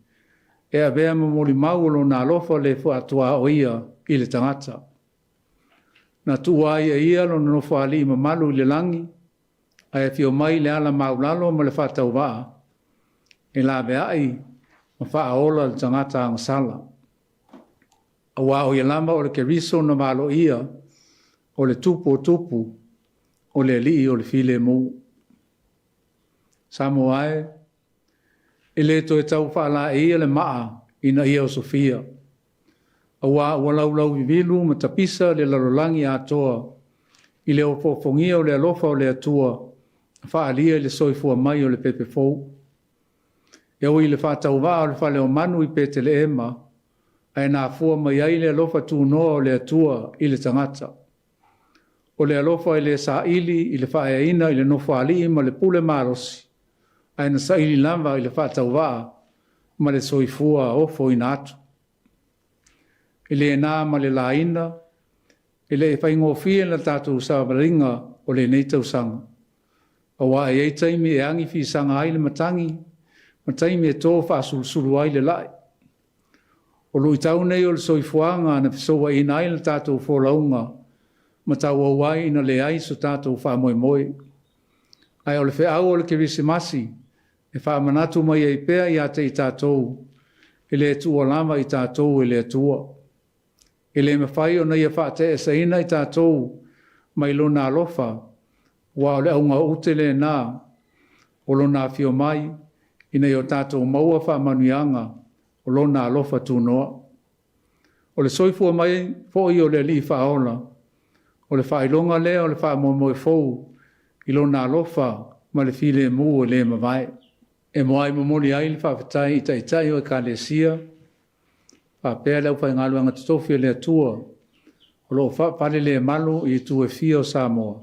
e avea ma molimau o Lona alofa le faatuaoia i le tagata. Na tuua ai e Ia Lona Nofoalii mamalu i le lagi, ae afio mai i le ala maulalo ma le faatauvaa e laveai ma faaola le tagata agasala. Aua o ia lava o le Keriso na valoia, o le Tupu o tupu, o le Alii o le filemu. Samoa e, e le toe tau faalaeia le maa ina ia osofia, aua ua laulauvivilu ma tapisa le lalolagi atoa i le ofoofogia o le alofa o le Atua na faaalia i le soifua mai o le pepe fou. E ui i le faatauvaa o le fale o manu i Peteleema, ae na afua mai ai le alofa tunoa o le Atua i le tagata. O le alofa e le saili i le faaeaina i le nofoalii ma le pule malosi, ae na saili lava i le faatauvaa ma le soifua ofoina atu. E le na ma le laina, e le i faigofie la tatou savaliga o lenei tausaga, aua e i ai taimi e agi fisaga ai le matagi ma taimi e to faasulusulu ai le la'i. O luitau nei o le soifuaga na fesouaina ai le tatou folauga ma tauau ai ina leai so tatou faamoemoe. Ae o le feau o le Kerisimasi e faamanatu mai ai pea ia te i tatou, e le tuua lava i tatou e le Atua. E le mafai ona Ia faateesaina i tatou mai Lona alofa, aua o le auga-o-ute lena o Lona afio mai, ina ia o tatou maua faamanuiaga o Lona alofa tunoa. O le soifua mai foi o le Alii Faaola, o le faailoga lea o le faamoemoe fou i Lona alofa ma le filemu e le mavae. E muai momoli ai le faafetai i Taitai o Ekalesia faapea le aufaigaluega totofi a le Atua o lo o faapalelemalu i itu e fia o Samoa.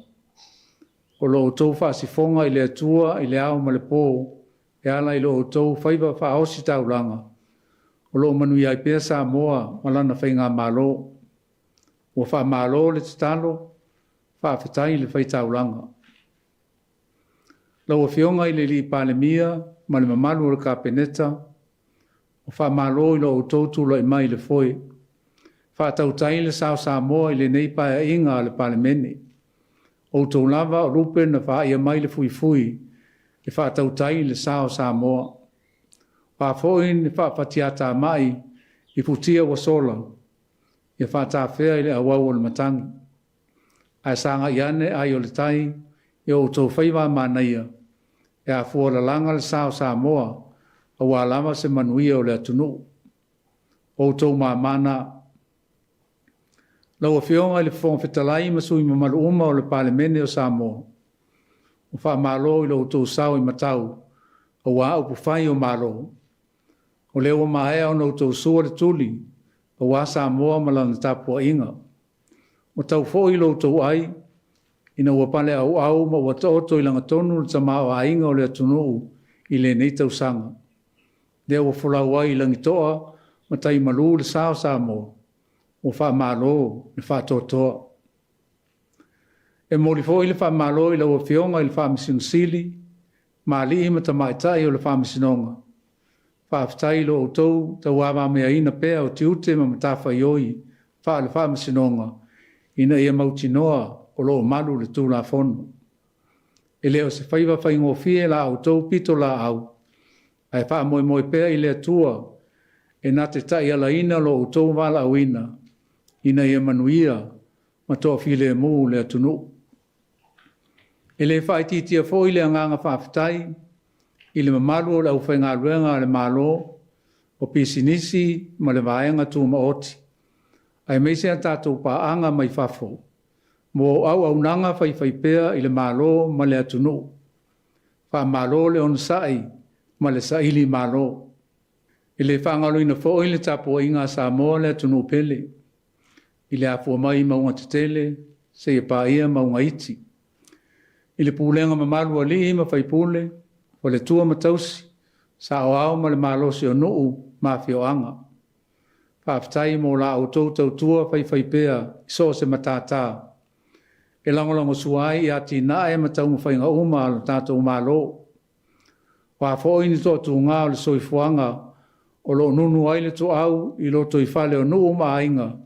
O lo outou faasifoga i le Atua i le ao ma le po e ala i lo outou faiva faaositaulaga, o lo o manuia ai pea Samoa ma lana faigamalo. Ua faamalo le tatalo, faafetai le faitaulaga. Lau Afioga i le Alii Palemia ma le mamalu o le Kapeneta, ua faamalo i lo outou tulai mai i le foe. Faatautai le sao Samoa i lenei Paeaiga a le Palemene. Outou lava o lupe na faia mai le fuifui e faatautai le sao Samoa. O a foi ni faafatiatamai i futia ua sola, ia faatafea i le auau o le matagi. Ae sagai ane ai o le tai i o outou faiva a manaia, e afua lalaga le sa o Samoa aua lava se manuia o le atunuu. O outou mama na. Lau Afioga i le Fofoga Fetalai ma sui mamalu uma o le Palemene o Samoa, ua faamalo i lo outou sao i matau aua upufai o Malo. O lea ua maea ona outou sua le tuli aua Samoa ma lana tapuaiga. Ua tau foi lo outou ai, ina ua paleauau ma ua taoto i lagatonu le tamaoaiga o le atunuu i lenei tausaga. Lea ua folau ai i lagitoa ma tai malu le sa o Samoa, ua faamalo le faatoatoa. E momoli foi le faamalo i lau Afioga i le Faamasino Sili ma alii ma tamaitai o le Faamasinoga. Faafetai i lo outou tauavameaina pea o tiute ma matafaioi faale-Faamasinoga ina ia mautinoa o lo o malu le Tulafono. E le o se faiva faigofie la outou pitolaau, ae faamoemoe pea i le Atua e na te taialaina lo outou valaauina ina ia manuia ma toafilemu le atunuu. E le faaitiitia foi le agaga faafetai i le mamalu o le aufaigaluega a le Malo, o pisinisi ma le vaega tumaoti, aemaise a tatou paaga mai fafo. mo auaunaga faifaipea i le Malo ma le atunuu. Faamalo le onosai ma le saili malo. E le faagaloina foi le tapuaiga a Samoa le atunuu pele, i le afua mai i mauga tetele seia paia mauga iti. I le pulega mamalu a alii ma faipule, faletua ma tausi, saoao ma le malosi o nuu ma afioaga. Faafetai mo la outou tautua faifaipea i so o se matata e lagolagosua ai i atinae ma taumafaiga uma a lo tatou Malo. O a foi ni toatuga o le soifuaga o lo o nunu ai le toau i lotoifale o nuu ma aiga,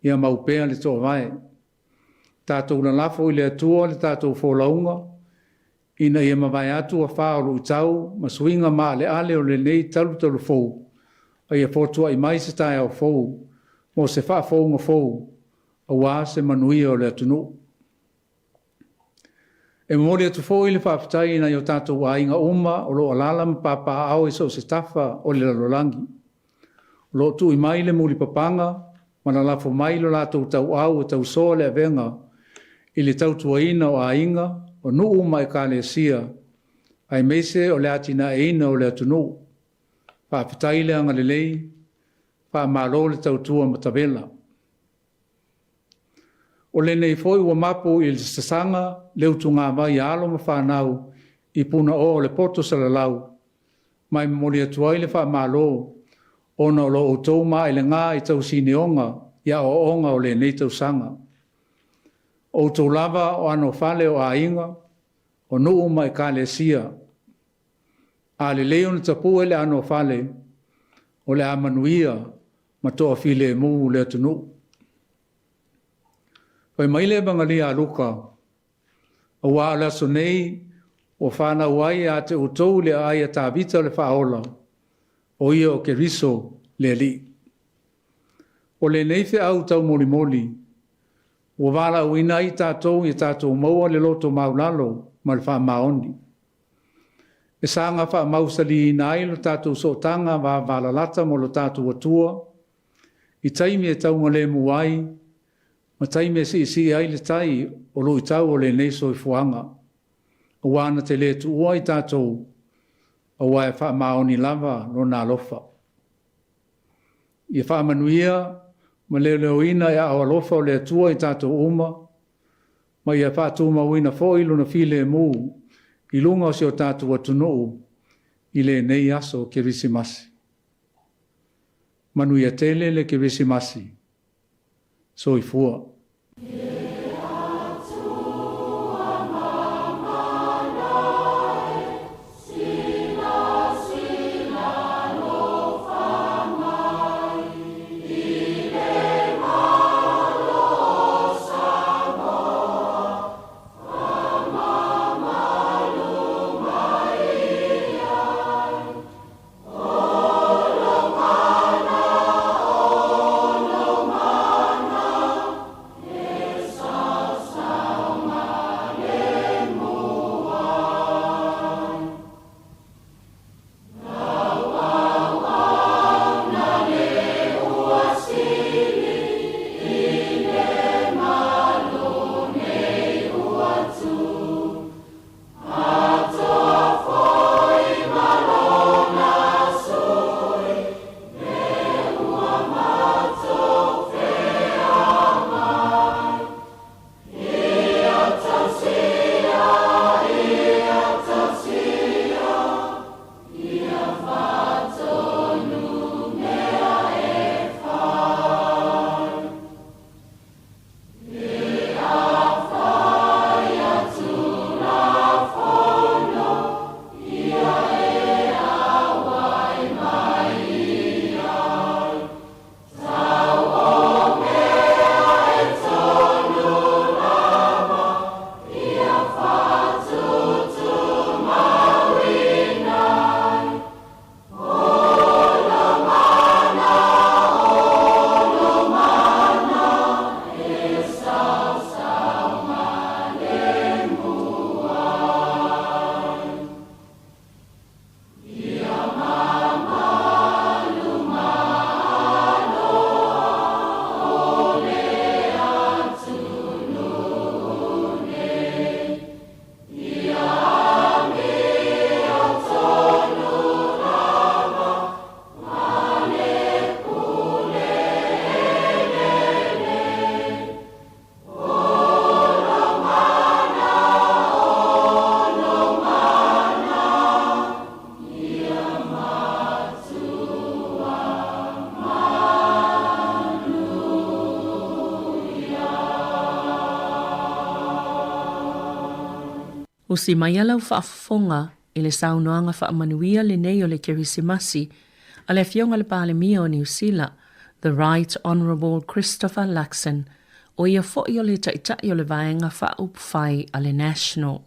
ia mau pea le toovae. Tatou lalafo i le Atua le tatou folauga ina ia mavae atu afa o luitau ma suiga maaleale o lenei talutalu fou, a ia fotuai mai se taeao fou mo se faafouga fou aua se manuia o le atunuu. E momoli atu foi le faafetai i nai o tatou aiga uma o lo o alaala ma papaaao i so o se tafa o le lalolagi, o lo o tui mai le mulipapaga ma lalafo mai lo latou tauau e tausoa le avega i le tautuaina o aiga, o nuu ma ekalesia, aemaise o le atinaeina o le atunuu. Faafetai le agalelei, faamalo le tautua matavela. O lenei foi ua mapu i le sasaga le utugavai a alo ma fanau i Punaoa o le poto salalau, ma e momoli atu ai le faamalo ona o lo outou maelega i tausineoga i aoaoga o lenei tausaga. O outou lava o anofale o aiga, o nuu ma ekalesia. A lelei ona tapue le anofale, o le a manuia ma toafilemu le atunuu. Fai mai le Evagalia a Luka, Aua o le aso nei ua fanau ai ia te outou le aai a Tavita le Faaola, o ia o Keriso le Alii. O lenei feau taumolimoli, ua valaauina ai i tatou ia tatou maua le loto maulalo ma le faamaoni. E saga faamausaliina ai lo tatou sootaga vavalalata ma lo tatou Atua, i taimi e taugalemu ai ma taimi e siisii ai le tai o luitau o lenei soifuaga, aua na te le tuua i tatou, aua e faamaoni lava Lona alofa. Ia faamanuia ma leoleoina e aao alofa o le Atua i tatou uma, ma ia faatumauina foi Lona filemu i luga o si o tatou atunuu i lenei aso Kerisimasi. Manuia tele le Kerisimasi. Soifua. Usi maia lau faafofoga i le saunoaga faamanuia lenei o le Kerisimasi a le Afioga i le Palemia o Niu Sila, The Right Honourable Christopher Luxon, o ia foi o le Taitai o le Vaega Faaupufai a le National.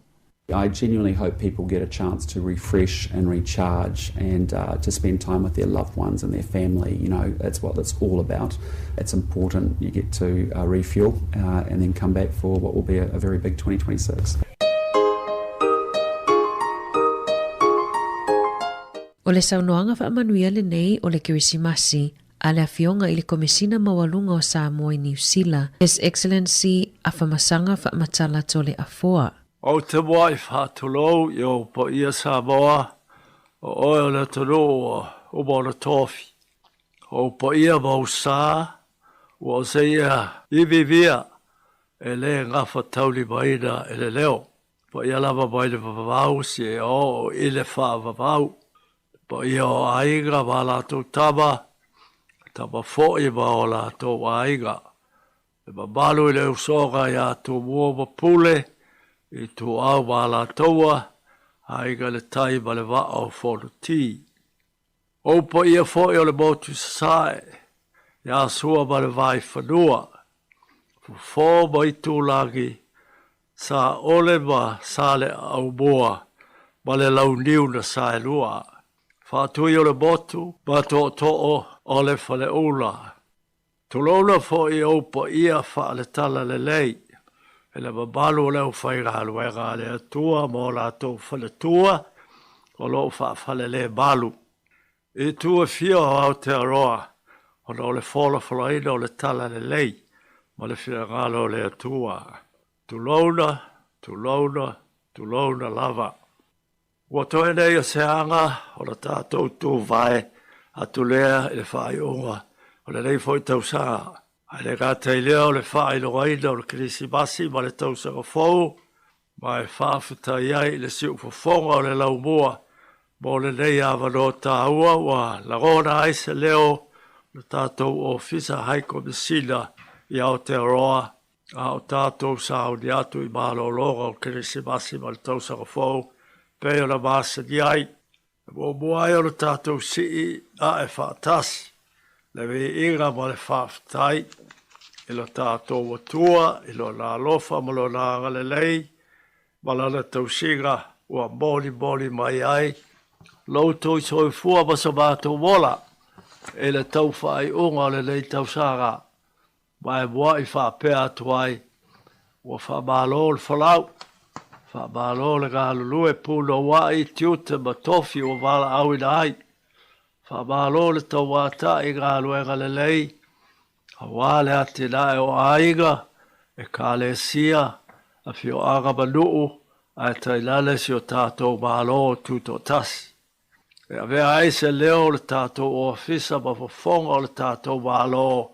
I genuinely hope people get a chance to refresh and recharge and uh, to spend time with their loved ones and their family. You know, that's what it's all about. It's important you get to uh, refuel uh, and then come back for what will be a, a very big 2026. O le saunoaga faamanuia lenei o le Kerisimasi a le Afioga i le Komesina Maualuga o Samoa i Niu Sila, His Excellency Afamasaga Faamatala Toleafoa. Ou te muaʻi faatulou i ou paia Samoa, o oe o le atunuu ua uma ona tofi. O ou paia ma ou sa, ua oseia iviivia e le gafataulimaina e le leo. Paia lava mai le vavau seia oo i le faavavau. Le paia o aiga ma a latou tama, tama foi ma o latou aiga. E mamalu i le usoga iā Tumua ma Pule, Ituau ma Alataua, Aiga i le Tai ma le Vaa o Fonoti. Ou paia foi o le motu i Sasae, iā Sua ma le Vaifanua, Fofo ma Itulagi, Saole ma Saleaaumua ma le Launiu na Saelua, Faatui o le Motu ma Tootoo o le Faleula. Tulouna foi ou paia faale-talalelei i le mamalu o le aufaigaluega a le Atua ma o latou faletua o lo o faafalelemalu i itu e fia o Aotearoa ona o le folafolaina o le talalelei ma le finagalo o le Atua. Tulouna, tulouna, tulouna lava. Ua toe nei o se aga o le tatou tuvae atu lea i le faaiuga o lenei foi tausaga. Ae le gata i lea o le faailogaina o le Kerisimasi ma le tausaga fou, ma e faafetai ai i le siufofoga o le laumua mo lenei avanoa taua ua lagona ai se leo o le tatou Ofisa Hai Komesina i Aotearoa a o tatou sauni atu i malologa o Kerisimasi ma le Tausaga Fou pei ona masani ai. E muamua ai ona tatou sii ae faatasi le viiga ma le faafetai i lo tatou Atua i Lona alofa ma Lona agalelei ma Lana tausiga ua molimoli mai ai lo outou soifua ma so matou ola i le tau faaiuga o lenei tausaga. Ma e muaʻi faapea atu ai, Ua faamalo le folau, faamalo le galulue punouaʻi tiute ma tofi ua valaauina ai. Faamalo le tauataʻi i galuega lelei, aua le atinae o aiga, ekalesia, afioaga ma nuu, ae tainane si o tatou Malo Tutoatasi. E avea ai se leo o le tatou Ofisa ma fofoga o le tatou Malo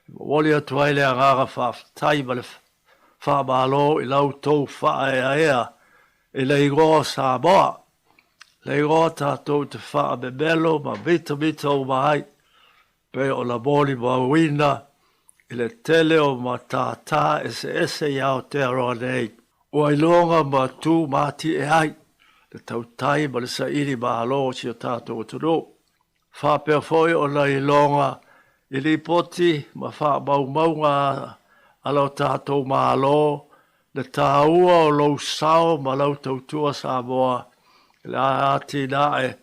e momoli atu ai le agaga faafetai ma le faamalo i la outou faaeaea i le igoa o Samoa, le igoa tatou te faamemelo ma mitamita uma ai, pei ona molimauina i le tele o matata eseese i Aotearoa nei, ua iloga ma tu mati'e ai le tautai ma le saili malo o si o tatou atunuu. Faapea foi ona iloga i lipoti ma faamaumauga a lo tatou Malo le taua o lou sao ma lau tautua Samoa i le atinae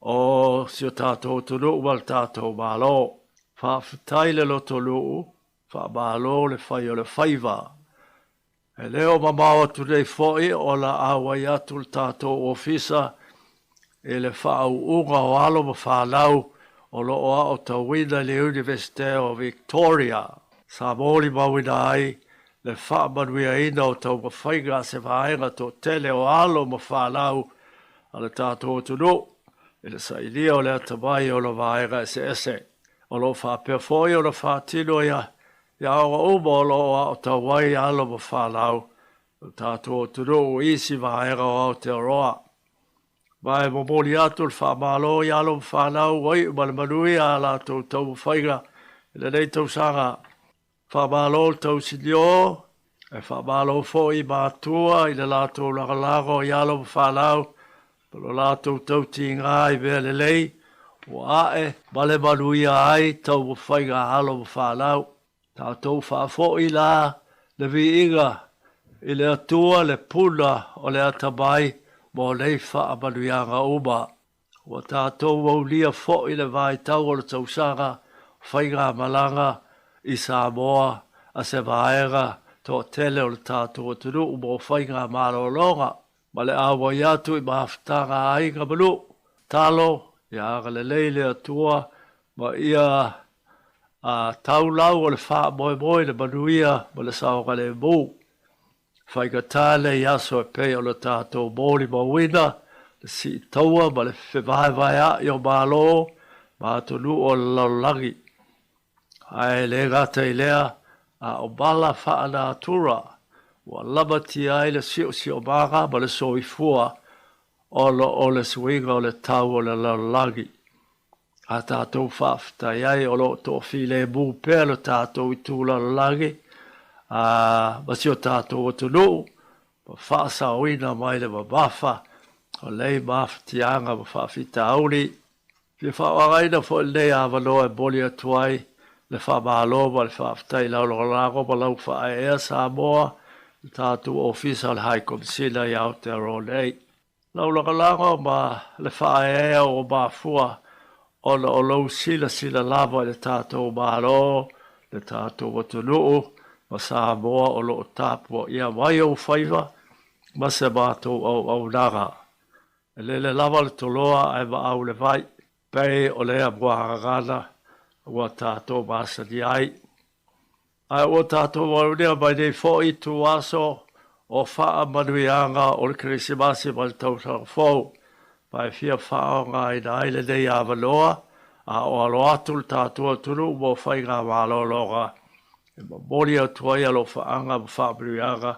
o si o tatou atunuu ma le tatou Malo. Faafetai le lotonuu, faamalo le fai o le faiva. E le o mamao atu nei foi ona auai atu le tatou Ofisa i le faauuga o alo ma fanau o lo o aotauina i le Iunivesite o Victoria. Sa molimauina ai le faamanuiaina o taumafaiga a se vaega toatele o alo ma fanau a le tatou atunuu i le sailia o le atamai o ona vaega eseese. O lo o faapea foi ona faatino i aoga uma o lo o aotau ai alo ma fanau o le tatou atunuu i isi vaega o Aotearoa. Ma e momoli atu le faamalo i alo ma fanau ua iu ma le manuia a latou taumafaiga i lenei tausaga. Faamalo le tausinio. E faamalo foi i matua i le latou lagolago i alo ma fanau ma lo latou tautiga i mea lelei ua ae ma le manuia ai taumafaiga a alo ma fanau. Tatou faafoi la le viiga i le Atua le puna o le atamai mo nei faamanuiaga uma. Ua tatou aulia foi le vaitau o le tausaga faigamalaga i Samoa a se vaega toatele o le tatou atunuu mo faigamalologa ma le auai atu i mafutaga a aiga ma nuu. Talo ia agalelei le Atua ma ia tau lau o le faamoemoe i le manuia ma le saogalemu. Faigata nei aso e pei ona tatou molimauina le siitaua ma le fevaevaea'i o Malo ma atunuu o le lalolagi. Ae le gata i lea, a o mala faanatura ua lamatia ai le siosiomaga ma le soifua ona o le suiga o le tau o le lalolagi. A tatou faafetai ai o lo o toafilemu pea lo tatou itu lalolagi a ma si o tatou atunuu ma faasaoina mai le mamafa o nei mafatiaga ma faafitauli. Fia faaaogaina foi lenei avanoa e momoli atu ai le faamalo ma le faafetai i lau lagolago ma lau faaeaea Samoa i le tatou Ofisa o le High Komesina i Aotearoa nei. Lau lagolago ma le faaeaea ua mafua ona o lou silasila lava i le tatou Malo, le tatou atunuu ma Samoa o lo o tapuaia mai ou faiva ma se matou auaunaga. E lele lava le toloa ae maau le vai, pei o lea muagagana ua tatou masani ai. Ae ua tatou aulia mai nei foi ituaso o faamanuiaga o le Kerisimasi ma le Tausaga Fou, ma e fia faaaogaina ai lenei avanoa a o alo atu le tatou atunuu mo faigamalologa e momoli atu ai alofaaga ma faamanuiaga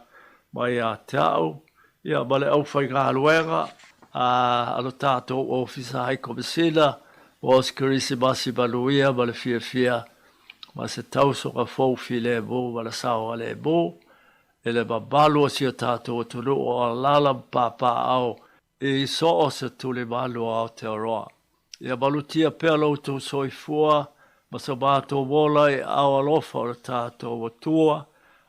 mai ia te au ia ma le aufaigaluega a lo tatou Ofisa Hai Komesina mo se Kerisimasi manuia ma le fiafia ma se tausoga fou filemu ma le saogalemu i le mamalu o si o tatou atunuu o alaala ma papaaao i so o se tulimanu o Aotearoa. Ia malutia pea lo outou soifua ma so matou ola i aao alofa o le tatou Atua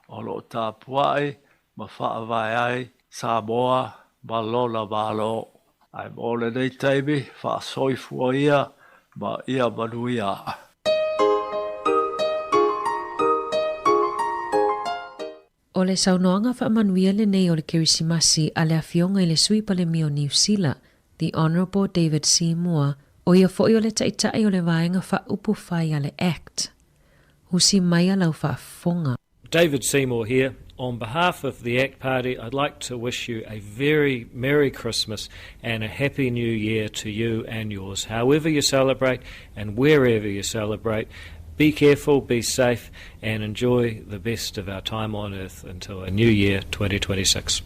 o lo o tapuai ma faavae ai Samoa ma lona Malo. Ae mo lenei taimi, faasoifua ia ma ia manuia. O le saunoaga faamanuia lenei o le Kerisimasi a le Afioga i le Sui Palemia o Niu Sila, The Honourable David Seymour, ʻo ia foi o le Taitai o le Vaega Faaupufai a le Act. Usi mai a lau faafofoga. David Seymour here. On behalf of the ACT Party, I'd like to wish you a very Merry Christmas and a Happy New Year to you and yours. However you celebrate and wherever you celebrate, be careful, be safe, and enjoy the best of our time on earth until a new year 2026.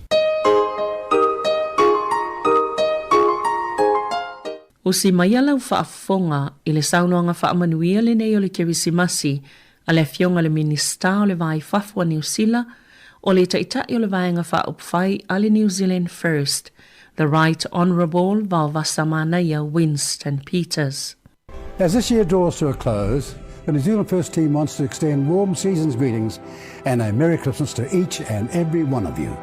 Usi mai a lau faafofoga i le saunoaga faamanuia lenei o le Kerisimasi a le Afioga i le Minisita o le Va i Fafo a Niu Sila, o le Taitai o le Vaega Faaupufai a le New Zealand First, The Right Honourable Vaovasamanaia Winston Peters. As this year draws to a close, the New Zealand First team wants to extend warm season's greetings and a Merry Christmas to each and every one of you.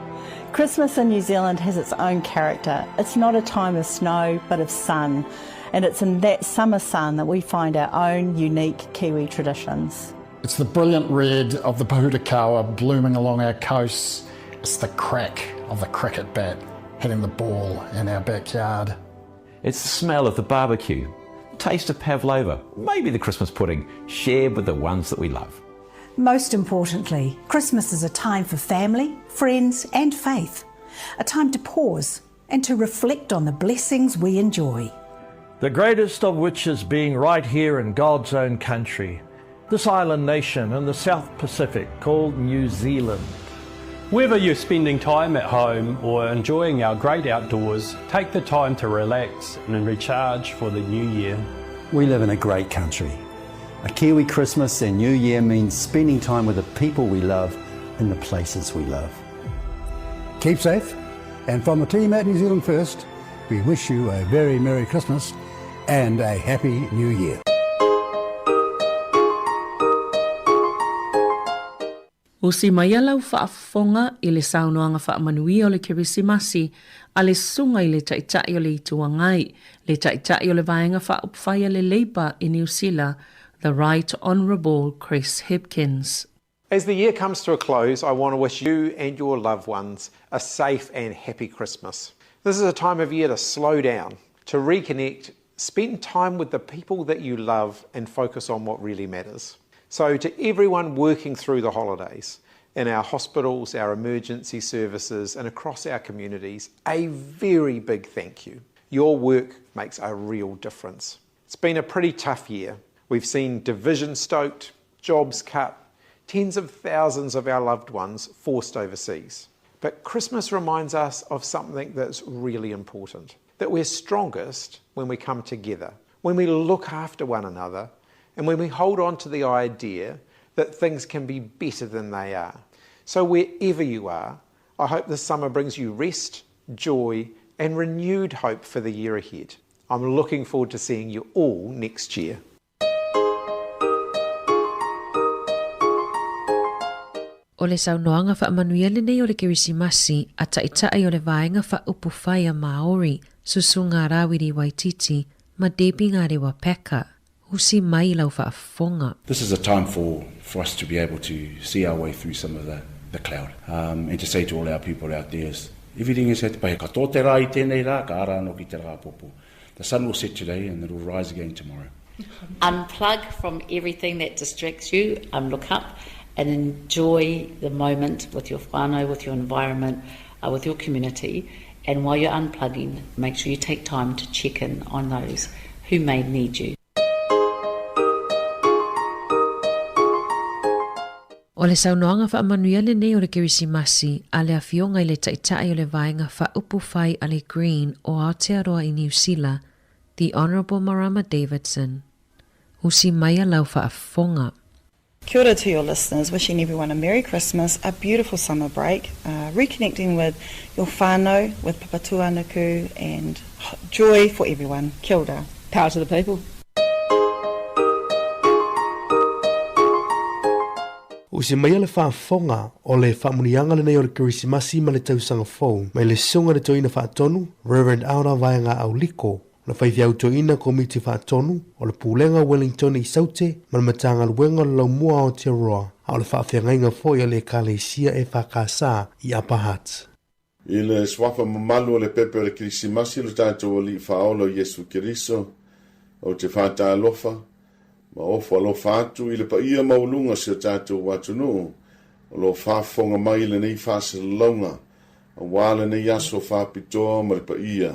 Christmas in New Zealand has its own character. It's not a time of snow, but of sun. And it's in that summer sun that we find our own unique Kiwi traditions. It's the brilliant red of the pohutukawa blooming along our coasts. It's the crack of the cricket bat hitting the ball in our backyard. It's the smell of the barbecue, the taste of pavlova, maybe the Christmas pudding, shared with the ones that we love. Most importantly, Christmas is a time for family, friends, and faith. A time to pause and to reflect on the blessings we enjoy. The greatest of which is being right here in God's own country, this island nation in the South Pacific called New Zealand. Whether you're spending time at home or enjoying our great outdoors, take the time to relax and recharge for the new year. We live in a great country. A Kiwi Christmas and New Year means spending time with the people we love in the places we love. Keep safe, and from the team at New Zealand First, we wish you a very Merry Christmas and a Happy New Year. Usi mai lau faafofoga i le saunoaga faamanuia o le Kerisimasi a le Susuga i le Taitai o le Itu Agai, le Taitai o le Vaega Faaupufai a le Labour i Niu Sila, The Right Honourable Chris Hipkins. As the year comes to a close, I want to wish you and your loved ones a safe and happy Christmas. This is a time of year to slow down, to reconnect, spend time with the people that you love, and focus on what really matters. So, to everyone working through the holidays, in our hospitals, our emergency services, and across our communities, a very big thank you. Your work makes a real difference. It's been a pretty tough year. We've seen division stoked, jobs cut, tens of thousands of our loved ones forced overseas. But Christmas reminds us of something that's really important that we're strongest when we come together, when we look after one another, and when we hold on to the idea that things can be better than they are. So, wherever you are, I hope this summer brings you rest, joy, and renewed hope for the year ahead. I'm looking forward to seeing you all next year. O le saunoaga faamanuia lenei o le Kerisimasi a Taitai o le Vaega Faaupufai a Māori, Susuga Rawiri Waititi ma Debbie Ngarewa Packer. Usi mai lau faafofoga. This is a time for for us to be able to see our way through some of the the cloud um, and to say to all our people out there is everything is at bay. Ka tō te rā i tēnei rā, ka ara anō ki te rā popo. The sun will set today and it will rise again tomorrow. Unplug from everything that distracts you, um, look up and enjoy the moment with your whānau, with your environment, uh, with your community. And while you're unplugging, make sure you take time to check in on those who may need you. O le saunoaga faamanuia lenei o le Kerisimasi a le Afioga i le Taitai o le Vaega Faaupufai a le Green o Aotearoa i Niu Sila, The Honourable Marama Davidson. Usi maia lau faafofoga. Kia ora to your listeners, wishing everyone a Merry Christmas, a beautiful summer break, uh, reconnecting with your whānau, with Papatūānuku, and joy for everyone. Kia ora. Power to the people. Usi maia le faafofoga o le faamuniaga lenei o le Kerisimasi ma le Tausaga Fou mai le Susuga i le Toeaina Faatonu, Rev. Aura Vaega Auliko, o le Faifeau Toeaina Komiti Faatonu o le Pulega o Wellington i Saute ma le Matagaluega o le Laumua Aotearoa, a o le faafeagaiga foi a le Ekalesia EFKS i Upper Hutt. I le suafa mamalu o le pepe o le Kerisimasi o lo tatou Alii Faaola o Iesu Keriso, ou te faatalofa ma ofo alofa atu i le paia maualuga o si o tatou atunuu o lo o faafofoga mai i lenei faasalalauga aua lenei aso faapitoa ma le paia.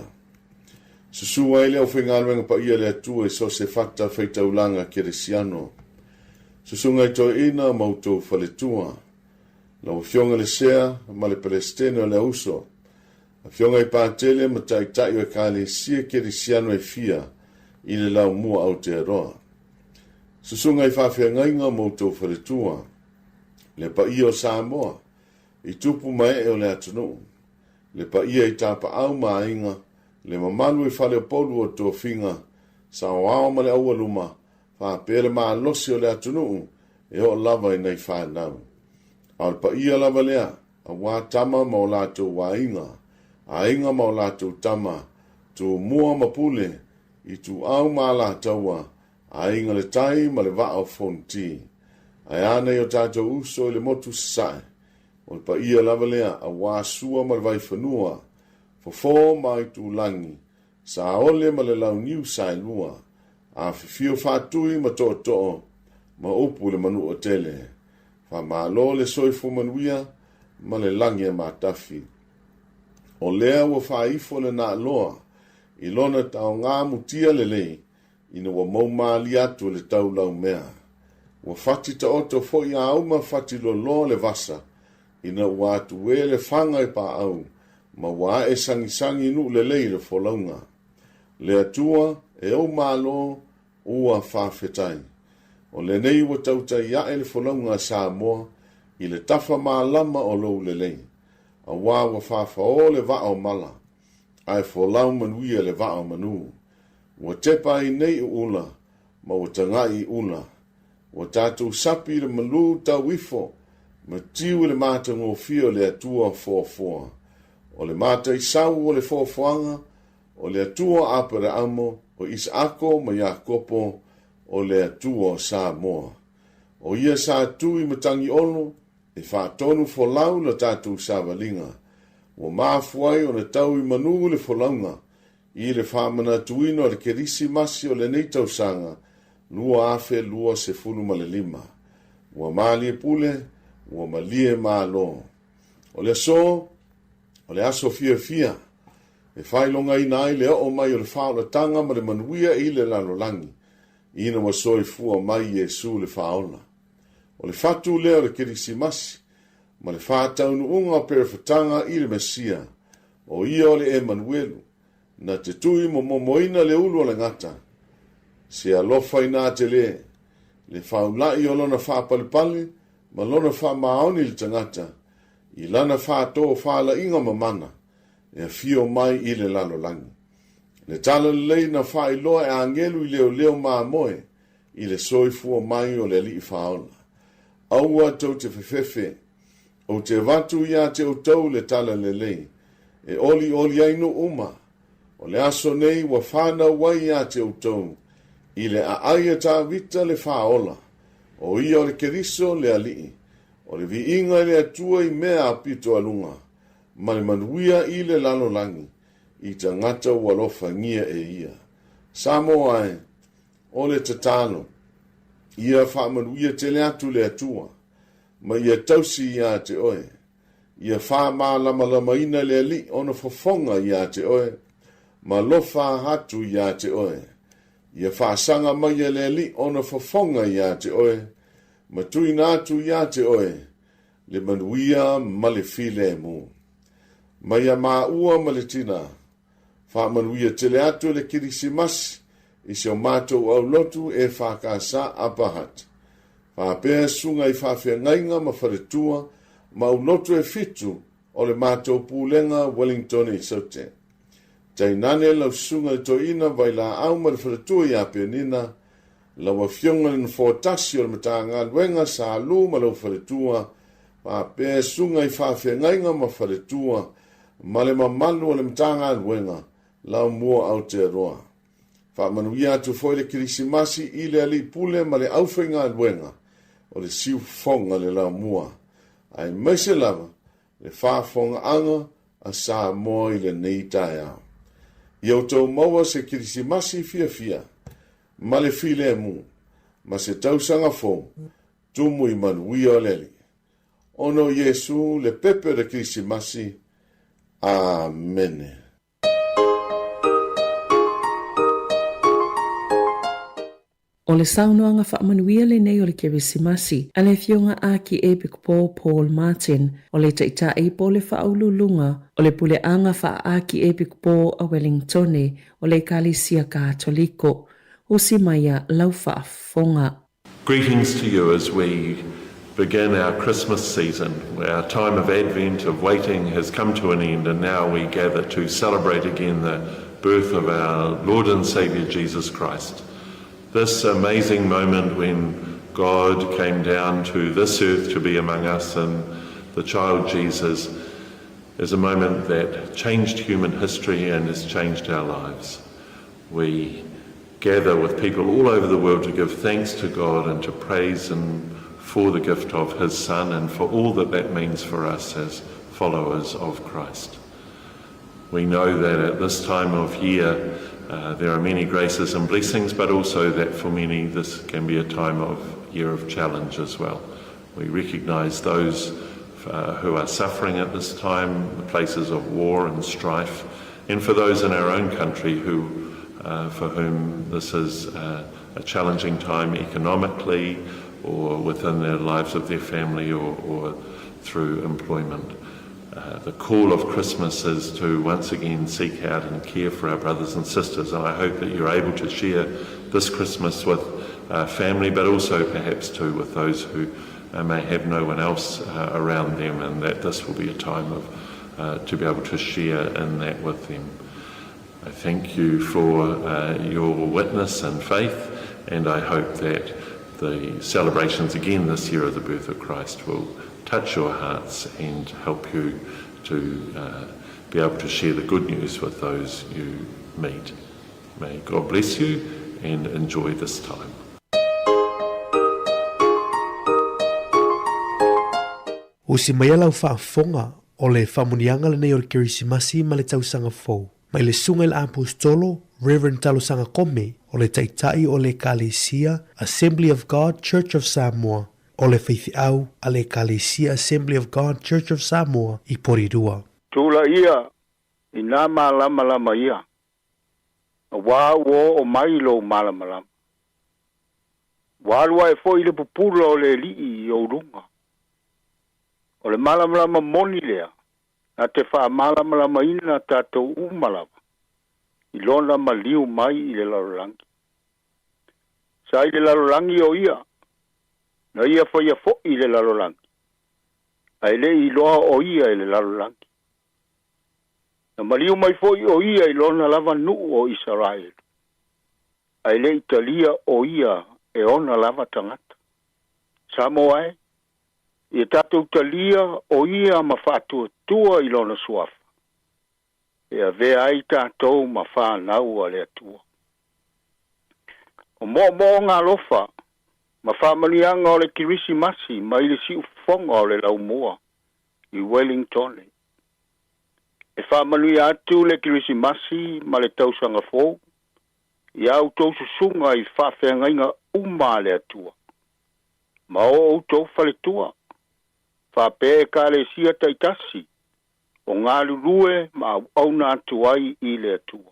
Susu ai le aufaigaluega paia a le Atua i so o se fata faitaulaga keresiano. Susuga i toeaina ma outou faletua. Lau Afioga le Sea ma le Pelesitene o le Auso, Afioga i Patele ma Taitai o Ekalesia Kerisiano e fia i le Laumua Aotearoa. Susuga i faafeagaiga ma outou faletua, le paia o Samoa, i tupu ma ee o le atunuu, le paia i tapaau ma aiga, le mamalu i faleopolu o tofiga, saoao ma le aualuma, faapea le malosi o le atunuu e oo lava i nai fanau. A o le paia lava lea, aua tama ma o latou aiga, aiga ma o latou tama, Tumua ma Pule, Ituau ma Alataua, Aiga le Tai ma le Vaa o Fonoti. Ae a nai o tatou uso i le motu sasae, o le paia lava lea aua Sua ma le Vaifanua, Fofo ma Aitulagi, Saole ma le Launiu Saelua, Afifio Faatui ma Tootoo, ma upu i le Manuatele. Faamalo le soifua manuia ma le lagi e matafi. O lea ua faaifo le naaloa i lona taoga mutia lelei ina ua maumalie atu e le taulaumea. Ua fati taoto foi auma fati loloa le vasa ina ua atuē le faga i paau ma ua ae sagisagi nuu lelei le folauga. Le Atua e ou Malo ua faafetai. O lenei ua tautai ae le folauga a Samoa i le tafa malama o lou lelei, aua ua faafaō le vaa o mala, ae folau manuia le vaa o manū. Ua tepa ai nei ʻuʻula, ma ua tagaʻi i ʻula. Ua tatou sapi i le malū tau ifo, ma tiu i le matagofie o le Atua foafoa. O le mataisau o le foafoaga, o le Atua o Aperaamo, o Isaako ma Iakopo, o le Atua o Samoa. O ia sa tu i Matagiolo, e faatonu folau la tatou savaliga. Ua mafua ai ona tau i manu le folauga i le faamanatuina o le Kerisimasi o lenei tausaga 2025. Ua malie pule, ua malie Malo. O le aso, o le aso fiafia e faailogaina ai le oo mai o le faaolataga ma le manuia i le lalolagi, ina ua soifua mai Iesu le Faaola. O le fatu lea o le Kerisimasi ma le faataunuuga o perefataga i le Mesia, o ia o le Emanuelu, na te tui momomoina le ulu o le gata. Se alofa inā tele, le faula'i o lona faapalepale ma lona faamaoni i le tagata, i lana faatofalaiga mamana e afio mai i le lalolagi. Le talalelei na faailoa e agelu i leoleo mamoe i le soifua mai o le Alii Faaola. Aua tou te fefefe, ou te avatu iā te outou le talalelei, e olioli ai nuu uma. O le aso nei ua fanau ai iā te outou, i le aai a Tavita le Faaola, o ia o le Keriso le Alii, o le viiga i le Atua i mea aupito a luga, ma le manuia i le lalolagi, i tagata ua alofagia e ia. Samoa e, o le tatalo, ia faamanuia tele atu le Atua, ma ia tausi iā te oe. Ia faamalamalamaina le Alii ona fofoga iā te oe, ma alofa atu iā te oe. Ia faasaga mai e le Alii ona fofoga iā te oe, ma tuuina atu iā te oe le manuia ma le filemu. Mai a māua ma le tinā, Faamanuia tele atu le Kerisimasi i si o matou aulotu EFKS Upper Hutt. Faapea susuga i faafeagaiga ma faletua ma aulotu e fitu o le matou Pulega Wellington i Saute. Tainane lau susuga i le Toeaina Vailaau ma le faletua ia Penina, lau Afioga i le Nofoa Tasi o le Matagaluega Sa Lu ma lau faletua, faapea susuga i faafeagaiga ma faletua ma le mamalu o le Matagaluega Laumua Aotearoa. Faamanuia atu foi le Kerisimasi i le Alii Pule ma le aufaigaluega o le Siufofoga le Laumua, aemaise lava le faafofogaaga a Samoa i lenei taeao. Ia outou maua se Kerisimasi fiafia ma le filemu ma se tausaga fou tumu i manuia o le Alii. Ona o Iesu le pepe o le Kerisimasi. Amene. O le saunoaga faamanuia lenei o le Kerisimasi a le Afioga Ākiepikopo Paul Martin, o le Taitai po o le Faauluuluga o le Puleaga Faa-Ākiepikopo a Wellingtone o le Ekalesia Katoliko. Usi maia lau faafofoga. Greetings to you as we begin our Christmas season. Our time of Advent, of waiting, has come to an end, and now we gather to celebrate again the birth of our Lord and Saviour Jesus Christ. This amazing moment when God came down to this earth to be among us and the child Jesus is a moment that changed human history and has changed our lives. We gather with people all over the world to give thanks to God and to praise Him for the gift of His Son and for all that that means for us as followers of Christ. We know that at this time of year uh, there are many graces and blessings, but also that for many this can be a time of year of challenge as well. We recognise those uh, who are suffering at this time, the places of war and strife, and for those in our own country who, uh, for whom this is uh, a challenging time economically or within the lives of their family or, or through employment. Uh, the call of Christmas is to once again seek out and care for our brothers and sisters, and I hope that you're able to share this Christmas with uh, family, but also perhaps too with those who may have no one else around them, and that this will be a time of uh, to be able to share in that with them. I thank you for uh, your witness and faith, and I hope that the celebrations again this year of the birth of Christ will touch your hearts and help you to uh, be able to share the good news with those you meet. May God bless you and enjoy this time. Usi mai lau faafofoga o le faamuniaga lenei o le Kerisimasi ma le Tausaga Fou, mai le Susuga i le Aposetolo Rev. Talosaga Kome o le Taitai o le Ekalesia Assembly of God Church of Samoa o le faifeau a le Ekalesia Assembly of God Church of Samoa i Porirua. Tulaia i nā malamalama ia, auā ua oo mai lou malamalama. Ua alu ae foi le pupula o le Alii i ou luga. O le malamalama moni lea na te faamalamalamaina tatou uma lava i lona maliu mai i le lalolagi. Sa i le lalolagi o ia, na ia faia foi le lalolagi, ae le i iloa o ia e le lalolagi. Na maliu mai foi o ia i lona lava nuu o Isaraelu, ae le i talia o ia e ona lava tagata. Samoa e, ia tatou talia o ia ma faatuatua i lona suafa, e avea ai tatou ma fanau a le Atua. O moomooga alofa ma faamanuiaga o le Kerisimasi mai le siufofoga o le laumua i Wellingtone. E faamanuia atu le Kerisimasi ma le Tausaga Fou i a outou susuga i faafeagaiga uma a le Atua, ma o outou faletua, faapea Ekalesia taitasi o galulue ma auauna atu ai i le Atua.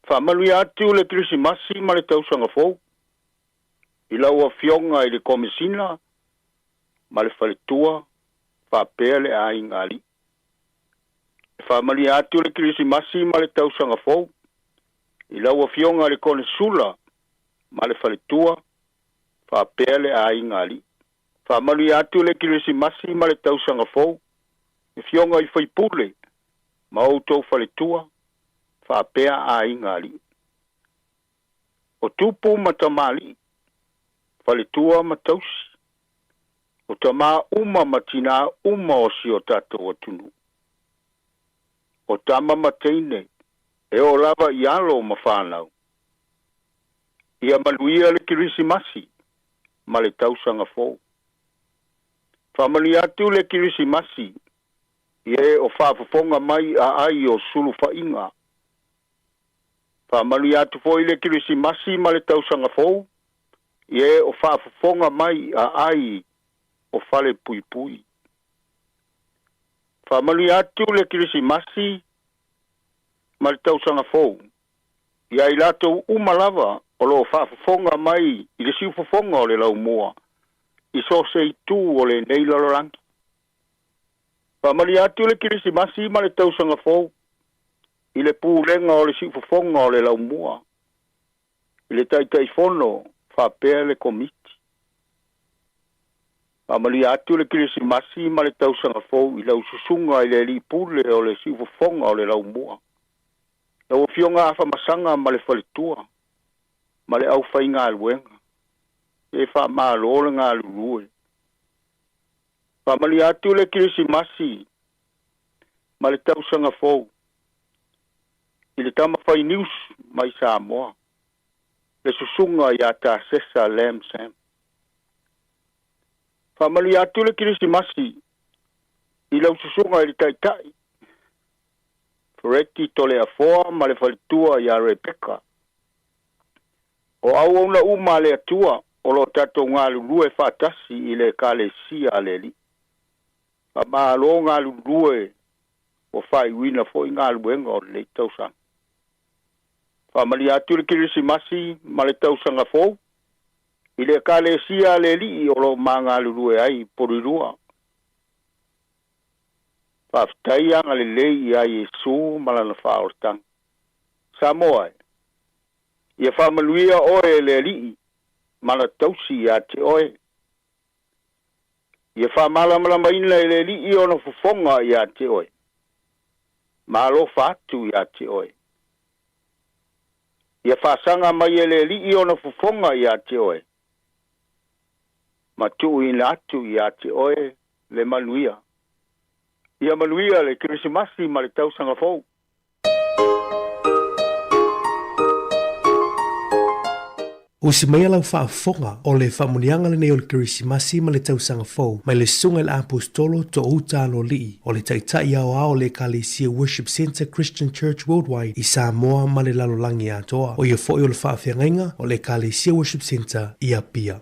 Faamanuia atu le Kerisimasi ma le Tausaga Fou i lau Afioga i le Komesina ma le faletua faapea le aiga alii. E faamanuia atu le Kerisimasi ma le Tausaga Fou i lau Afioga i le Konesula ma le faletua faapea le aiga alii. Faamanuia atu le Kerisimasi ma le Tausaga Fou i Afioga i faipule ma outou faletua faapea aiga alii. O tupu ma tamalii, faletua ma tausi, o tamā uma ma tinā uma o si o tatou atunuu. O tama ma teine, e oo lava i alo ma fanau. Ia manuia le Kerisimasi ma le Tausaga Fou. Faamanuia atu le Kerisimasi i e o faafofoga mai aai o sulufaiga. Faamanuia atu foi le Kerisimasi ma le Tausaga Fou i e o faafofoga mai aai o falepuipui. Faamanuia atu le Kerisimasi ma le Tausaga Fou i a i latou uma lava o lo o faafofoga mai i le siufofoga o le laumua i so o se itu o lenei lalolagi. Faamanuia atu le Kerisimasi ma le Tausaga Fou i le Pulega o le Siufofoga o le Laumua, i le Taitaifono faapea le Komiti. Faamanuia atu le Kerisimasi ma le Tausaga Fou i lau Susuga i le Alii Pule o le Siufofoga o le Laumua, lau Afioga Afamasaga ma le Faletua ma le aufaigaluega. E faamalo le galulue. Faamanuia atu le Kerisimasi ma le Tausaga Fou i le tama fai niusu mai Samoa, le Susuga ia Tasesa Lam Sam. Faamanuia atu le Kerisimasi i lau Susuga i le Taitai, Fereti Toleafoa ma le faletua ia Rebecca. O auauna uma a le Atua o lo o tatou galulue faatasi i le Ekalesia a le Alii. Faamalo galulue ua faaiuina foi galuega o lenei tausaga. Faamalia atu le Kerisimasi ma le Tausaga Fou i le Ekalesia a le Alii o lo o ma galulue ai i Porirua. Faafetai agalelei ia Iesu ma lana faaolataga. Samoa e, ia faamanuia oe e le Alii ma na tausi ia te oe. Ia faamalamalamaina e le Alii ona fofoga ia te oe, ma alofa atu ia te oe. Ia faasaga mai e le Alii ona fofoga ia te oe, ma tuuina atu ia te oe le manuia. Ia manuia le Kerisimasi ma le Tausaga Fou! Usi maia lau faafofoga o le faamanuiaga lenei o le Kerisimasi ma le Tausaga Fou mai le Susuga i le Aposetolo Toouta Aloalii o le Taitai Aoao o le Ekalesia Worship Centre Christian Church Worldwide i Samoa ma le lalolagi atoa. O ia foi o le faafeagaiga o le Ekalesia Worship Centre i Apia.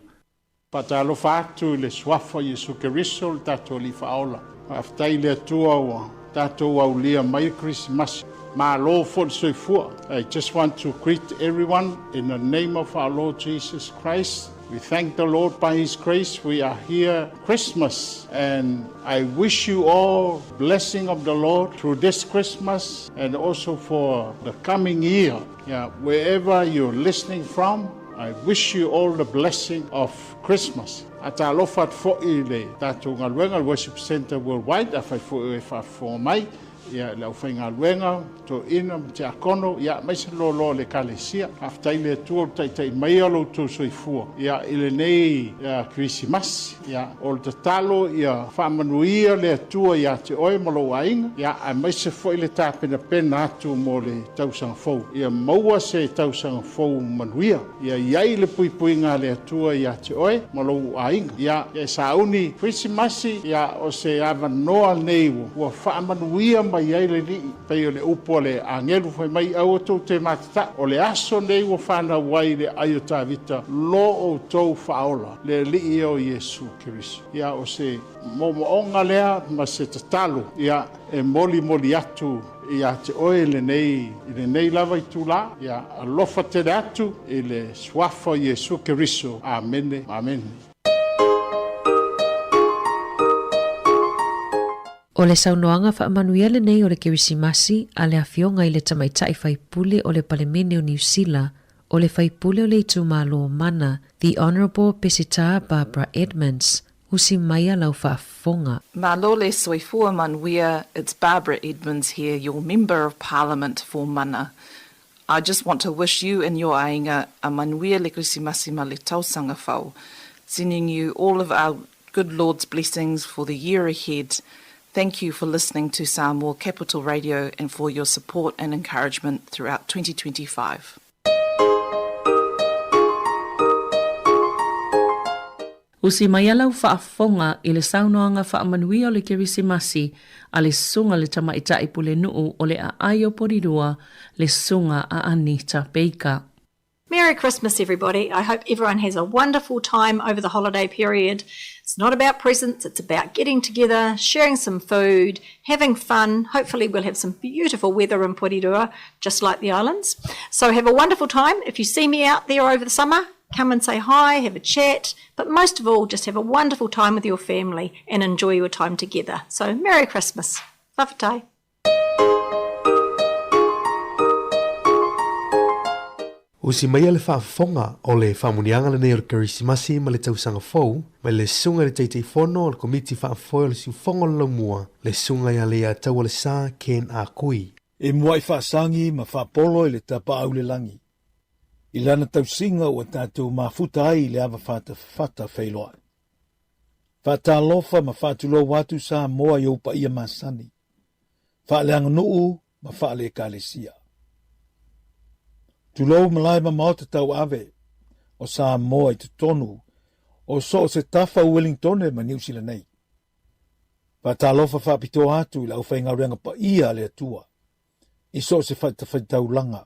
Faatalofa atu i le Suafa o Iesu Keriso le tatou Alii Faaola. Faafetai i le Atua ua tatou aulia mai le Kerisimasi. Malo foi le soifua. I just want to greet everyone in the name of our Lord Jesus Christ. We thank the Lord by His grace we are here Christmas and I wish you all blessing of the Lord through this Christmas and also for the coming year. Yeah, wherever you're listening from, I wish you all the blessing of Christmas. A talofa atu foi i le tatou galuega, le Worship Centre Worldwide, afai foi o e faafofoga mai, ia, le aufaigaluega, toeaina ma tiakono, ia, aemaise le loaloa o le Ekalesia. Faafetai i le Atua ua taitai maia lo outou soifua, ia, i lenei, ia, Kerisimasi. Ia, o le tatalo ia faamanuia le Atua ia te oe ma lou aiga, ia, aemaise foi le tapenapena atu mo le tausaga fou. Ia maua se tausaga fou manuia. Ia i ai le puipuiga a le Atua ia te oe ma lou aiga. Ia, e sauni Kerisimasi, ia, o se avanoa lenei ua faamanuia mai ai le Alii, pei o le upu a le agelu fai mai, Aua tou te matataʻu, o le aso lenei ua fanau ai le ai o Tavita lo outou Faaola. Le Alii o Iesu Keriso. Ia, o se moomooga lea ma se tatalo, ia, e molimoli atu ia te oe i lenei, i lenei lava itulā. Ia, alofa tele atu i le Suafa o Iesu Keriso. Amene, amene. O le saunoaga faamanuia lenei o le Kerisimasi a le Afioga i le Tamaitai Faipule o le Palemene o Niu Sila, o le faipule o le itumalo o Mana, The Honourable Peseta Barbara Edmonds, usi maia lau faafofoga. Malo le soifua manuia, it's Barbara Edmonds here, your Member of Parliament for Mana. I just want to wish you and your aiga a manuia le Krisimasi ma le tausaga fou, sending you all of our good Lord's blessings for the year ahead. Thank you for listening to Samoa Capital Radio and for your support and encouragement throughout 2025. Usi mai lau faafofoga i le saunoaga faamanuia o le Kerisimasi a le Susuga le Tamaitai Pulenuu o le Aai o Porirua, le Susuga a Anita Baker. Merry Christmas, everybody. I hope everyone has a wonderful time over the holiday period. It's not about presents, it's about getting together, sharing some food, having fun. Hopefully, we'll have some beautiful weather in Porirua, just like the islands. So, have a wonderful time. If you see me out there over the summer, come and say hi, have a chat, but most of all, just have a wonderful time with your family and enjoy your time together. So, Merry Christmas. Fa'afetai. Usi maia le faafofoga o le faamuniaga lenei o le Kerisimasi ma le Tausaga Fou mai le Susuga i le Taitaifono o le Komiti Faafoe o le Siufogo o le Laumua, le Susuga ia Leiataualesa Ken Ah Kui. E muai faasagi ma faapolo i le tapaau i le lagi, i lana tausiga ua tatou mafuta ai i le ava fatafata feiloai. Faatalofa ma faatulou atu Samoa i ou paia masani, faaleaganuu ma faale-Ekalesia. Tulou malae ma maota tauave o Samoa i totonu o so o se tafa o Uelintone ma Niu Sila nei. Faatalofa faapitoa atu i le aufaigaluega paia a le Atua i so o se fatafaitaulaga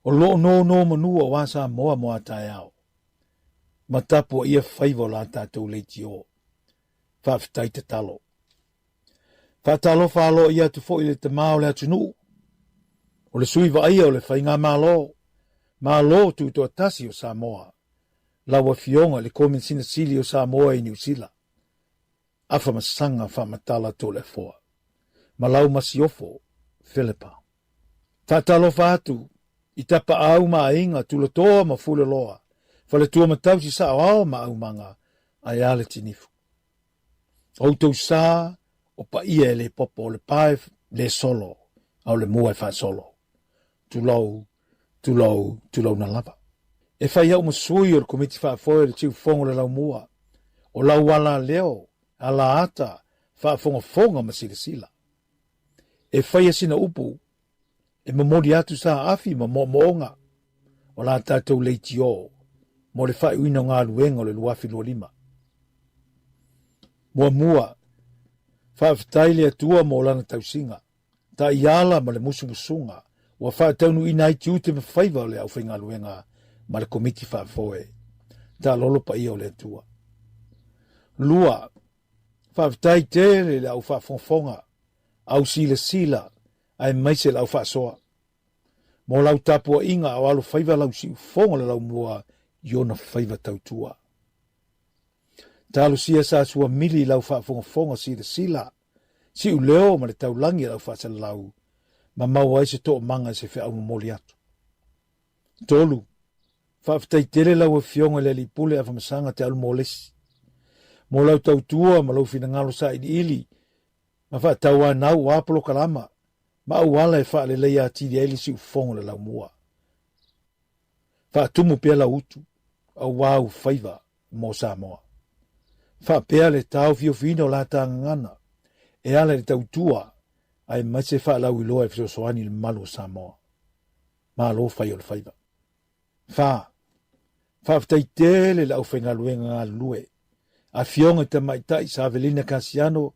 o lo o nonomanu aua Samoa mo a taeao ma tapuaia faiva o la tatou leitio. Faafetai tatalo. Faatalofa aloaia atu foi i le tama o le atunuu, o le sui vaaia o le Faigamalo, Malo Tutoatasi o Samoa, lau Afioga i le Komenisina Sili o Samoa i Niu Sila, Afamasaga Faamatala Toleafoa, ma lau masiofo, Philippa. Faatalofa atu i tapaau ma aiga, tulatoa ma fuloloa, faletua ma tausi saoao ma aumaga, ae a le tinifu. O outou sa o paia e le popo, o le pa e le solo, a o le mua e faasolo. Tulou, tulou, tulouna lava. E fai au ma sui o le Komiti Faafoe o le Siufogo o le Laumua, o lau ala leo, ala ata, faafogafoga ma silasila. E faia sina upu e momoli atu sa afi ma moomooga o la tatou leitio mo le faaiuina o galuega o le 2025. Muamua, faafetai le Atua mo lana tausiga, taiala ma le musumusuga ua faataunuuina ai tiute ma faiva o le aufaigaluega ma le Komiti Faafoe. Taalolo paia o le Atua. Lua, faafetai tele le au faafogafoga, au silasila aemaise lau faasoa. Mo lau tapuaiga a o alofaiva lau siufogo le laumua i ona faiva tautua. Talosia sa suamili i lau faafogafoga silasila, siuleo ma le taulagi a lau faasalalau, ma maua ai se toomaga i se feau momoli atu. 3. Faafetai tele lau Afioga i le Alii Pule Afamasaga Te Alumolesi, mo lau tautua ma lou finagalo sailiili ma faatauanau ua polokalama ma auala e faaleleia atili ai le siufogo o le laumua. Faatumu pea lau utu, auā u faiva mo Samoa. Faapea le taofiofiina o la ta gagana e ala i le tautua aemaise faalauiloa e fesoasoani i le mamalu o Samoa. Malo fai o le faiva. 4. Faafetai tele i le aufaigaluega galulue, Afioga i Tamaitai Savelina Kasiano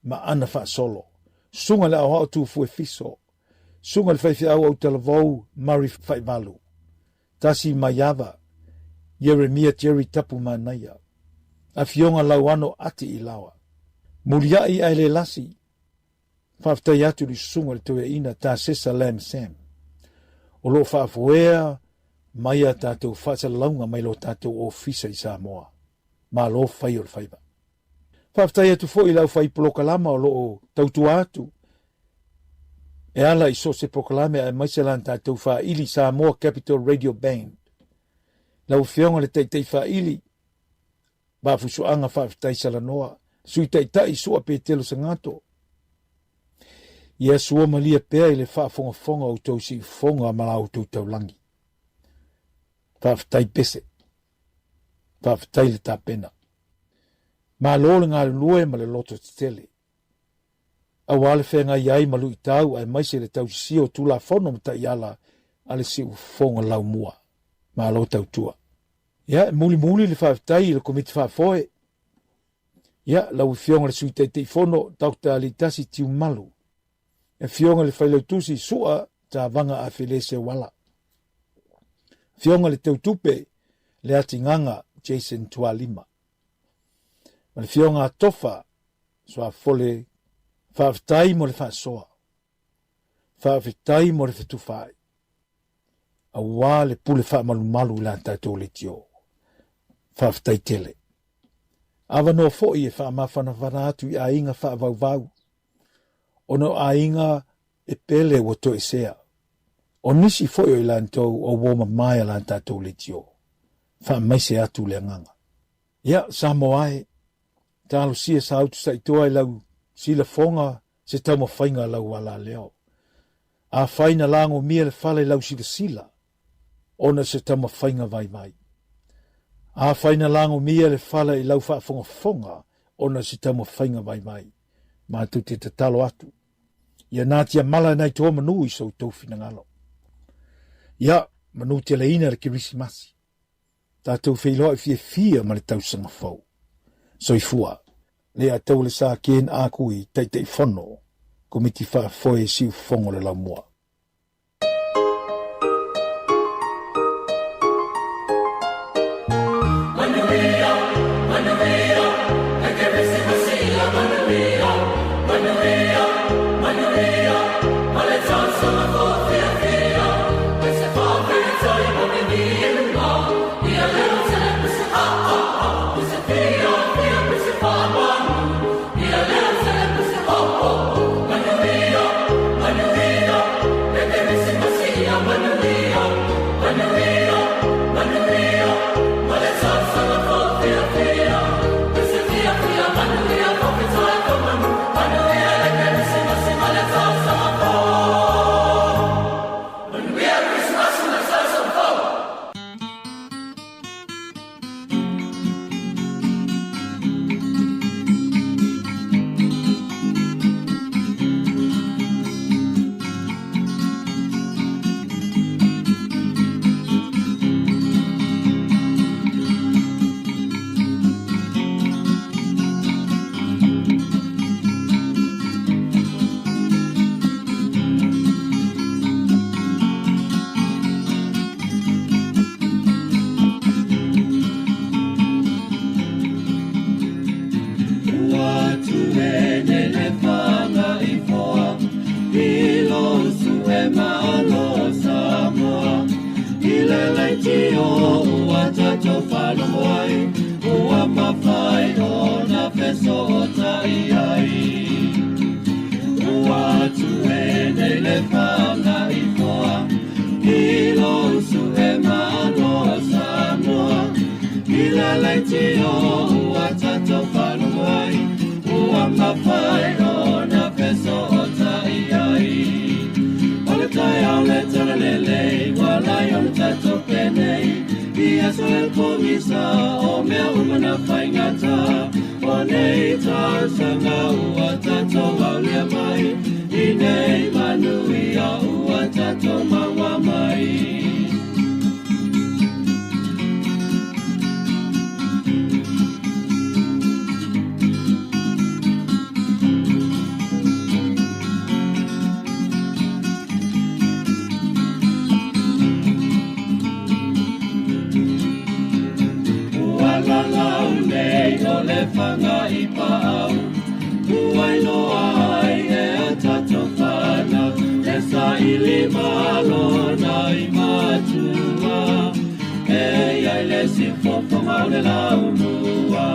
ma Ana Faasolo, Susuga i le Aoao Tufue Fiso, Susuga i le Faifeau Autalavou Murray Faivalu, Tasi Maiava, Ieremia Jerry Tapu Manaia, Afioga Lauano Ati Ilaoa. Muliai ae le lasi, Faafetai atu i le Susuga i le Toeaina Tasesa Lam Sam, o lo o faafoea mai a tatou faasalalauga mai lo tatou ofisa i Samoa. Malo fai o le faiva. Faafetai atu foi i le aufai polokalama o lo o tautua atu e ala i so o se polokalame aemaise lana tatou faaili Samoa Capital Radio Band. Lau Afioga i le Taitai Faaili, Vaafusuaga Faafetai Salanoa, Sui Taitai Sua Petelo Sagato. Ia sua malie pea i le faafogafoga o outou siufoga ma la outou taulagi. Faafetai pese. Faafetai le tapena. Malo le galulue ma le loto tetele. Aua le feagai ai ma luitau aemaise le tausisia o Tulafono ma Taiala a le Siufofoga Laumua. Malo tautua. Ia, e mulimuli le faafetai i le Komiti Faafoe. Ia, lau Afioga i le Sui Taitaifono Doctor Alitasi Tiumalu, Afioga i le Failautusi Sua Tavaga Afele Seuala, Afioga i le Teutupe Leatigaga Jason Tualima, ma le Afioga a Tofa Suafole, faafetai mo le faasoa, faafetai mo le fetufaai, aua le pule faamalumalu i la tatou leitio. Faafetai tele. Avanoa foi e faamafanafana atu i aiga faavauvau, ona o aiga e pele ua toesea. O nisi foi o i latou o uo mamae a la tatou leitio. Faamaise atu le agaga. Ia, Samoa e, talosia sa utu saitoa i lau silafoga se taumafaiga a lau alaleo. Afai na lagomia le fala i lau silasila, ona se taumafaiga vaivai. Afai na lagomia le fala i lau faafogafoga, ona se taumafaiga vaivai. Matou te tatalo atu, ia natia mala e nai toa manu i so outou finagalo. Ia, manu teleina le Kerisimasi. Tatou feiloai fiafia ma le tausaga fou. Soifua. Le Atau le Sa Ken Akui, Taitaifono, Komiti Faafoe Siufofoga o le Laumua. Manuia, manuia, e Kerisimasi manuia, manuia, manuia, ma le tausaga fou fiafia, e se faafetai mo mimiluga, ia leo tele pese ha ha ha, pese fia fia pese faamanu, ia leo tele pese ho ho ho, manuia, manuia. leitio ua tatou faalogo ai, ua mafai ona fesootai ai. O le taeao le talalelei, ua lai ona tatou penei, i aso e pogisa o mea uma na faigata. O nei tausaga ua tatou aulia mai, i nei manuia ua tatou maua mai. Ua lalau nei o le faga i paau, ua iloa ai e a tatou fanau, e saili malo nai matua, e iai le siufofoga o le laumua.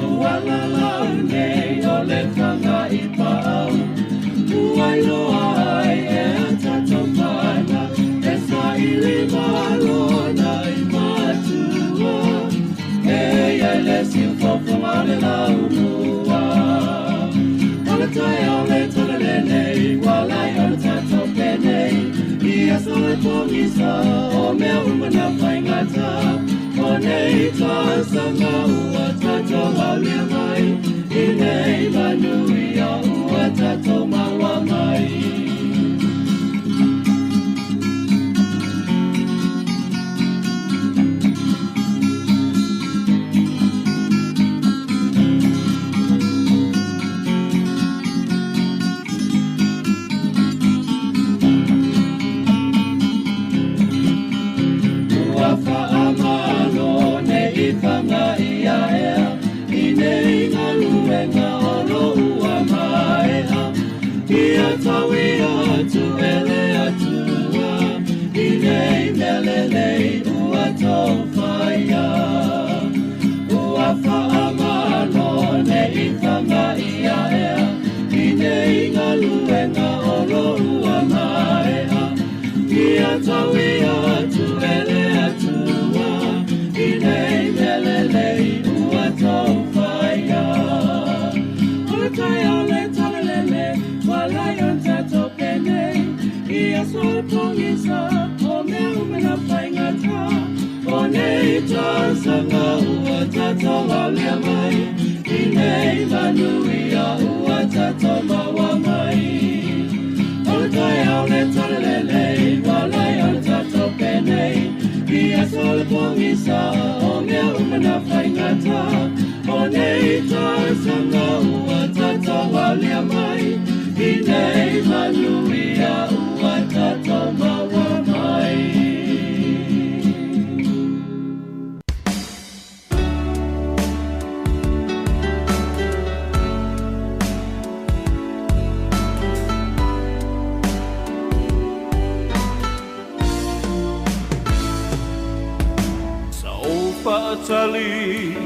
Ua lalau nei o le faga i paau, ua iloa ai e a tatou fanau, e saili malo nai matua, e iai le siufofoga o le laumua. O le taeao le talalelei, ua lai ona tatou penei, i aso e pogisa o mea uma na faigata. O nei tausaga ua tatou aulia mai, i nei manuia ua tatou maua mai. Ua faamalo nei faga ia ea, i nei galuega o lo ua maea. Ia tau ia atu e le Atua, i nei mea lelei ua tou faia. Ua faamalo nei faga ia ea, i nei galuega o lo ua maea. Ia tau ia atu e le Atua, i nei mea lelei ua tou faia. O le taeao le talalelei, ua lai ona tatou penei, i aso e pogisa o mea uma na faigata. O nei tausaga ua tatou aulia mai, i nei manuia ua tatou maua mai. O le taeao le talalelei, ua lai ona tatou penei, i aso le pogisa o mea uma na faigata. O nei tausaga ua tatou aulia mai, i nei manuia ua tatou maua mai. Sa ou faatali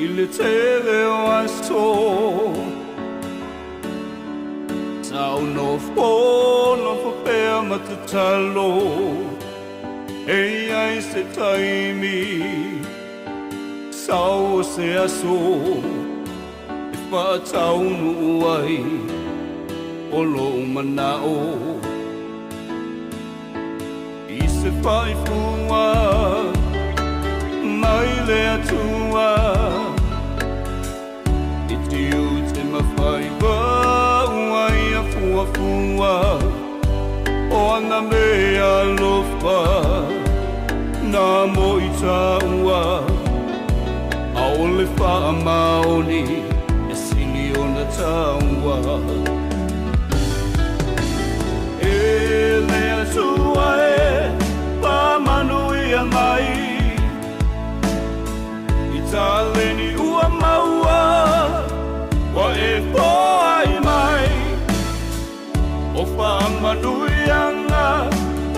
i le tele o aso, Sa ou nofo nofo pea ma tatalo, E i ai se taimi, sau o se aso, E faataunuu ai o lou manao. I se faifua mai le Atua, I tiute ma faiva ua ia fuafua, O ana mea alofa na mo i tāua, ʻAʻole faamaoni e sili ona taua. E le Atua e faamanuia mai, I taleni ua maua ua e foai mai, O faamanuiaga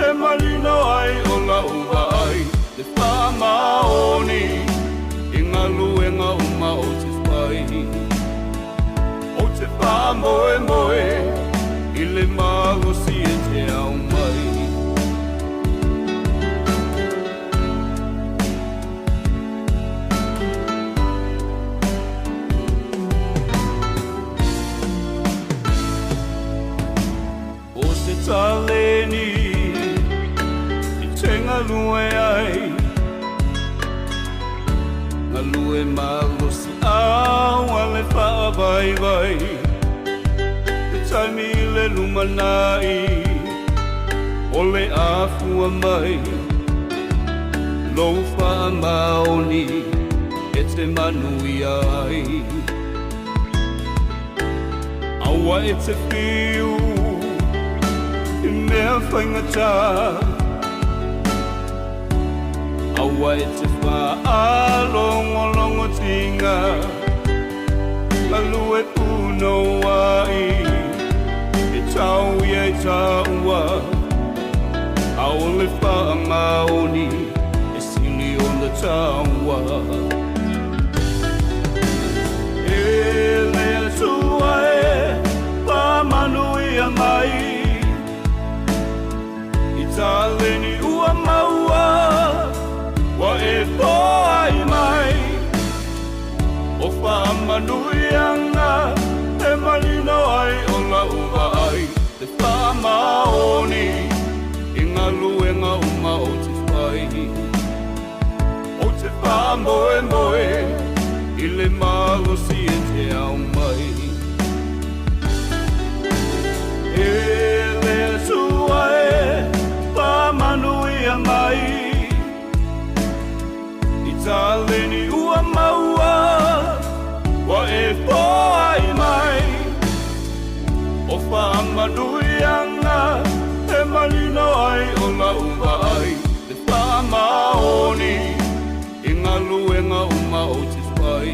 e manino ai o lau vaai, Le faamaoni i galuega uma ou te fai. Ou te faamoemoe. le malosiʻau a le faavaivai Te taimi i le lumanai O le afua mai Lou faamaoni e te manuia ai Aua e te fiu i mea faigata Aua e te faalogologotiga Galue punouai E tau ia i taua A o le faamaoni E sili ona taua E le Atua e faamanuia mai I taleni ua maua Ua e foai mai O faamanuiaga e manino ai o lau vaai Le faamaoni i galuega uma ou te fai Ou te faamoemoe i le malosi e te aumai E le Atua e faamanuia mai I taleni ua maua Ua e foai mai O faamanuiaga e manino ai o lau vaai Le faamaoni i galuega uma ou te fai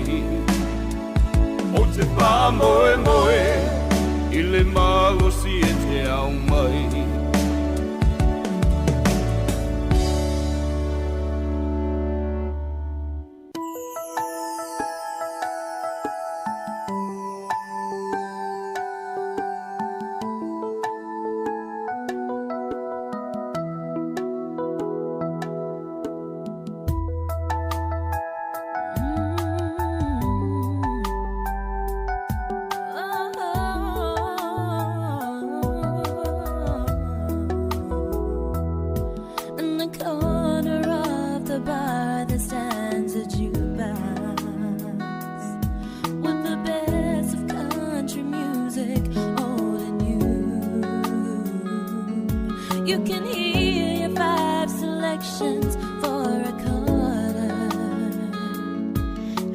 Ou te faamoemoe i le malosi e te aumai In the corner of the bar there stands a jukebox with the best of country music, old and new. You can hear your five selections for a quarter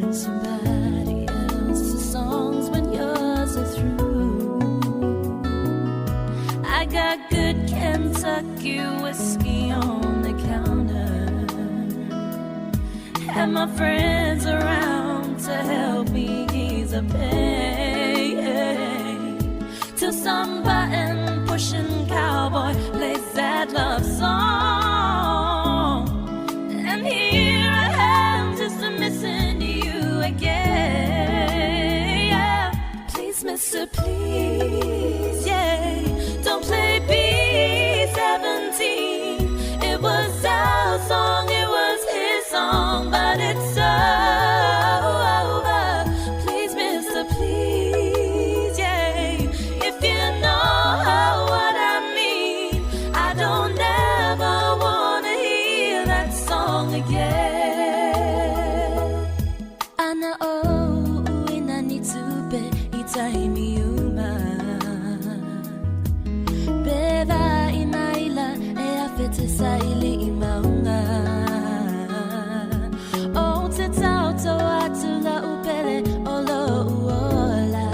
and somebody else's songs when yours are through. I got good Kentucky whiskey on the counter and my friends around to help me ease the pain. Till some button pushing cowboy plays that love song. And here I am just missing you again. Yeah. Please, mister, please, yeah. Don't play B-17. It was our song, it was his song, but it's over. Please, mister, please, yeah. If you know what I mean, I don't ever wanna hear that song again. Ana o uina ni tupe i taimi uma. Pe va i maila e awhe te saili i maunga. O te tauto atu la upele o lo uola.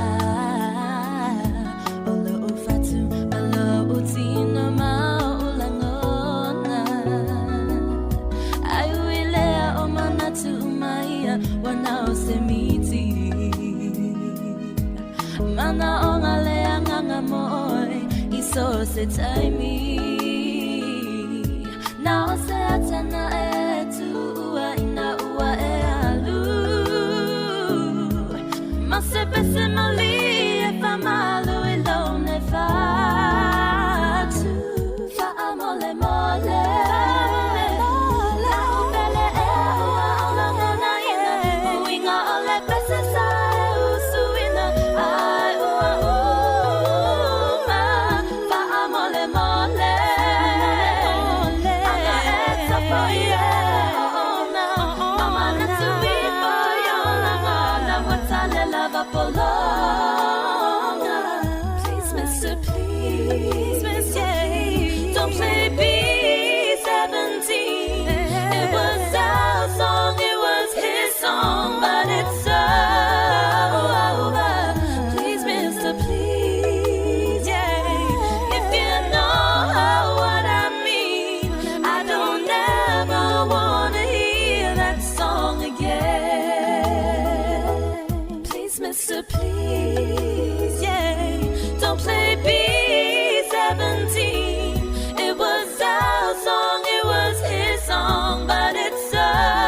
O lo ufatu ma lo utino ma o ulangona. Ai uilea o manatu umaia wana o se miti. Mana o ngā lea nganga mo oi i so se taimi. Na o se atana e tuua ina ua e alu. Ma se pese mali e whamalu i lone whatu. Whaamole mole. La upele e ua o langona ina. Uinga o le pese sa e usuina. Ai ua uma. Whaamole mole. Anga e Pologa. Please, mister, please, mister, please, don't play B-17. It was our song, it was his song, but it's over. Please, mister, please, yeah. If you know what I mean, I don't ever wanna hear that song again. Please, mister, please, yeah. Don't play B-17. It was our song, it was his song, but it's over.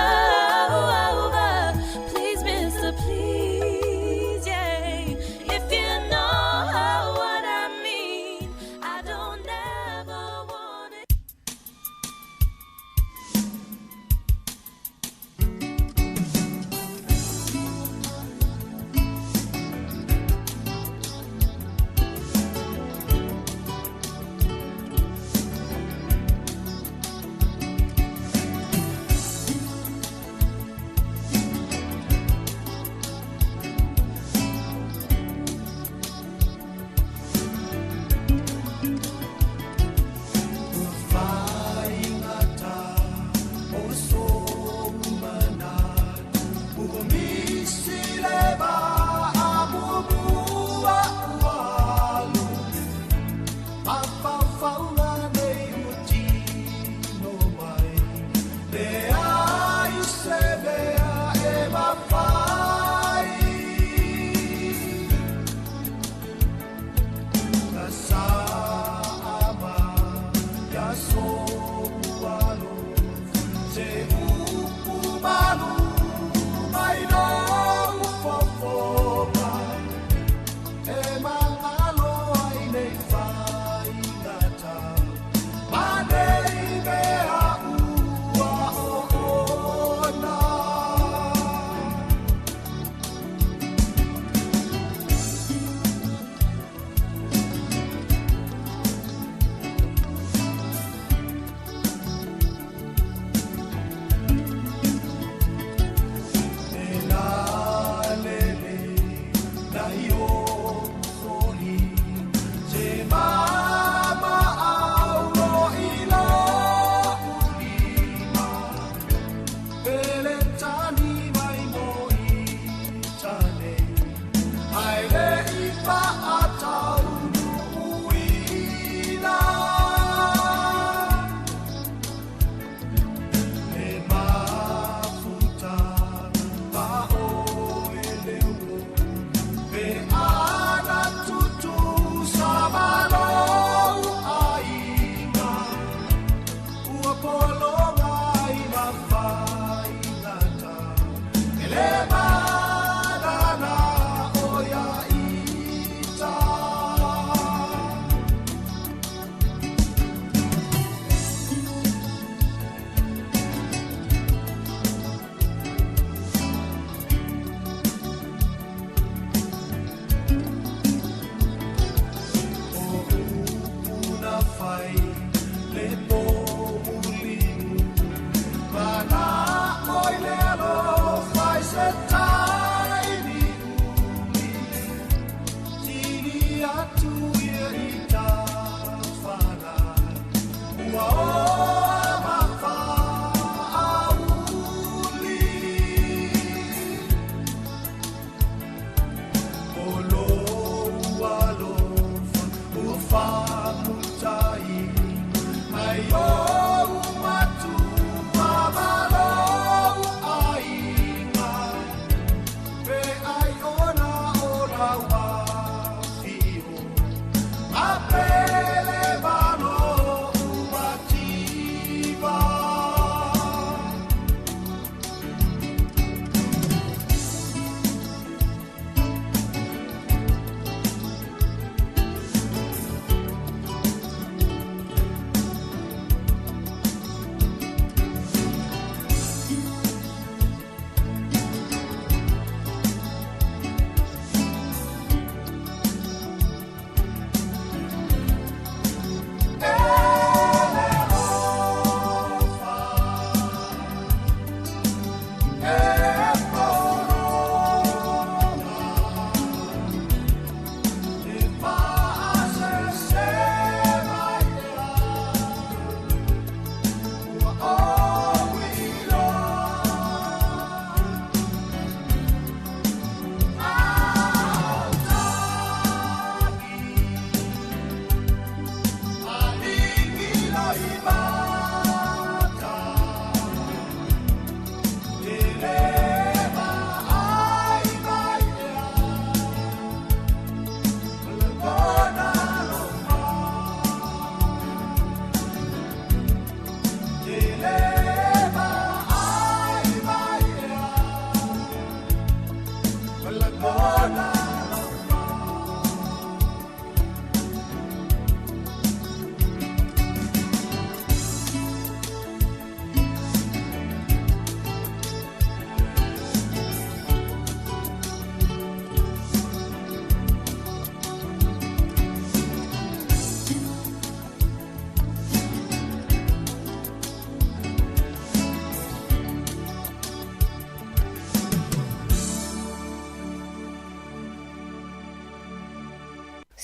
Please, mister, please, yeah. If you know what I mean, I don't ever wanna.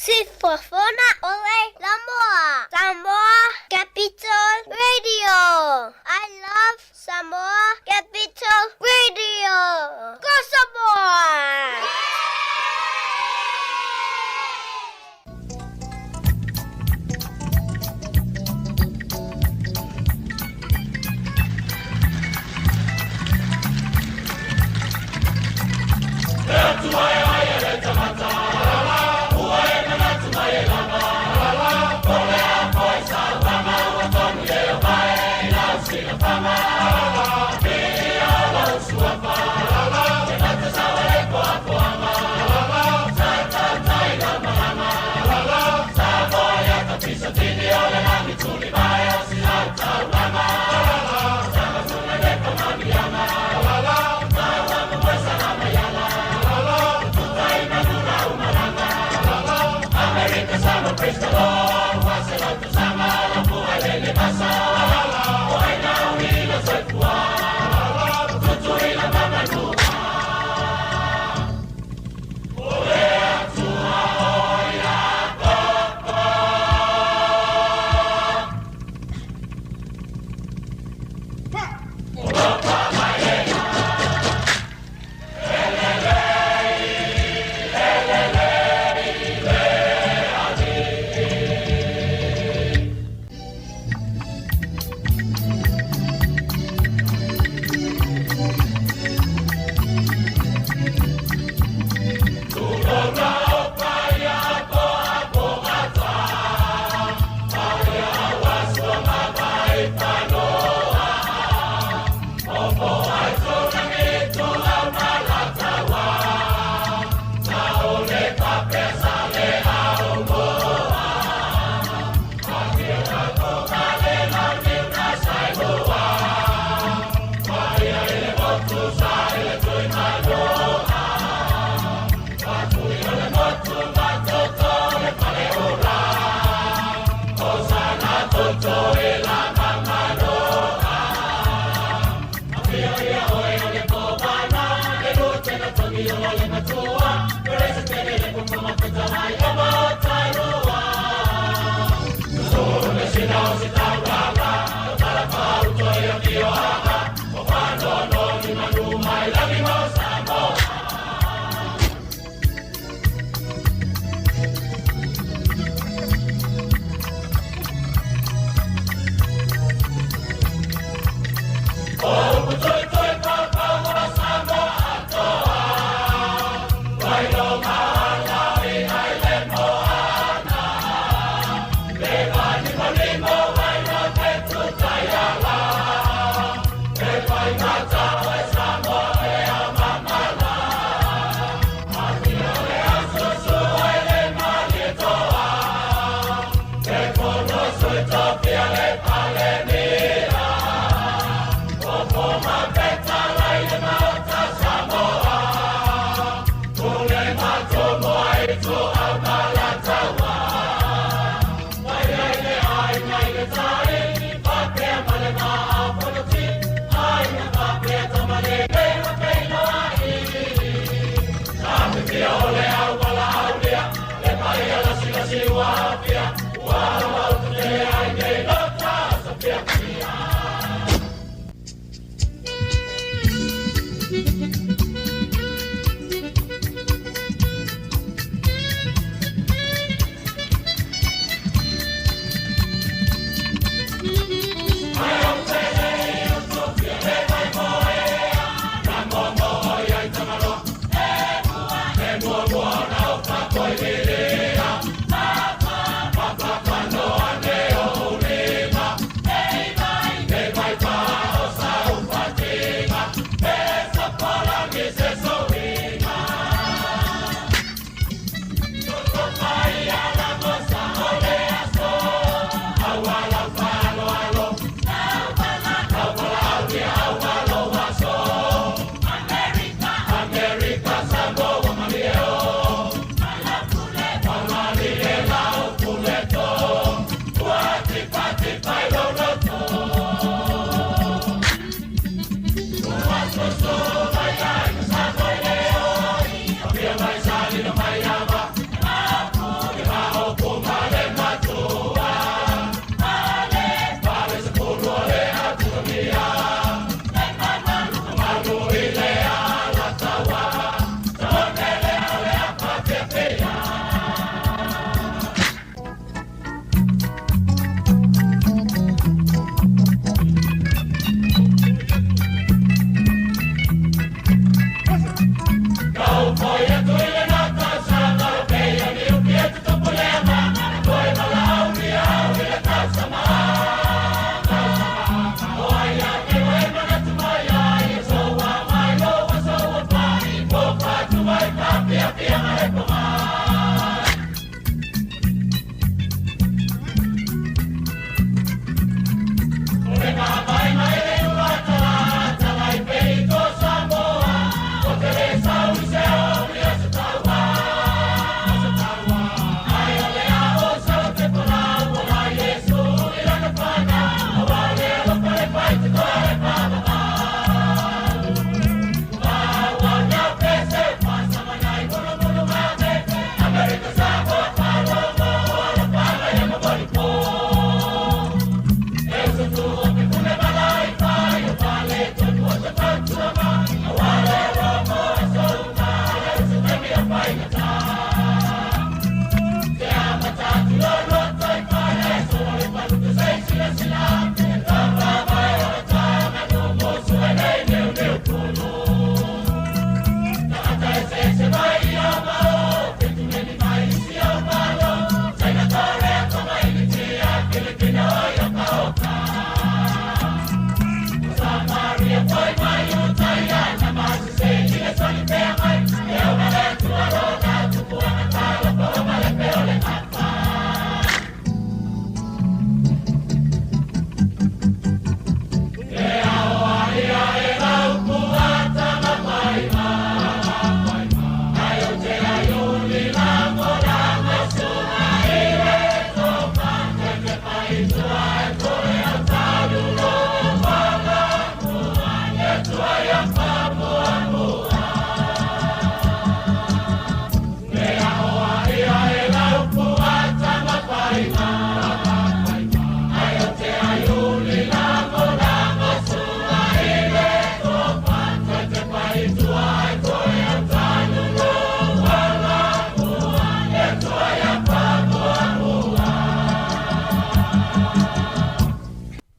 Siufofoga o le Laumua. Samoa Capital Radio. I love Samoa Capital Radio. Go Samoa!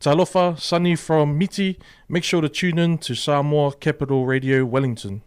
Talofa, Sunny from Miti. Make sure to tune in to Samoa Capital Radio Wellington.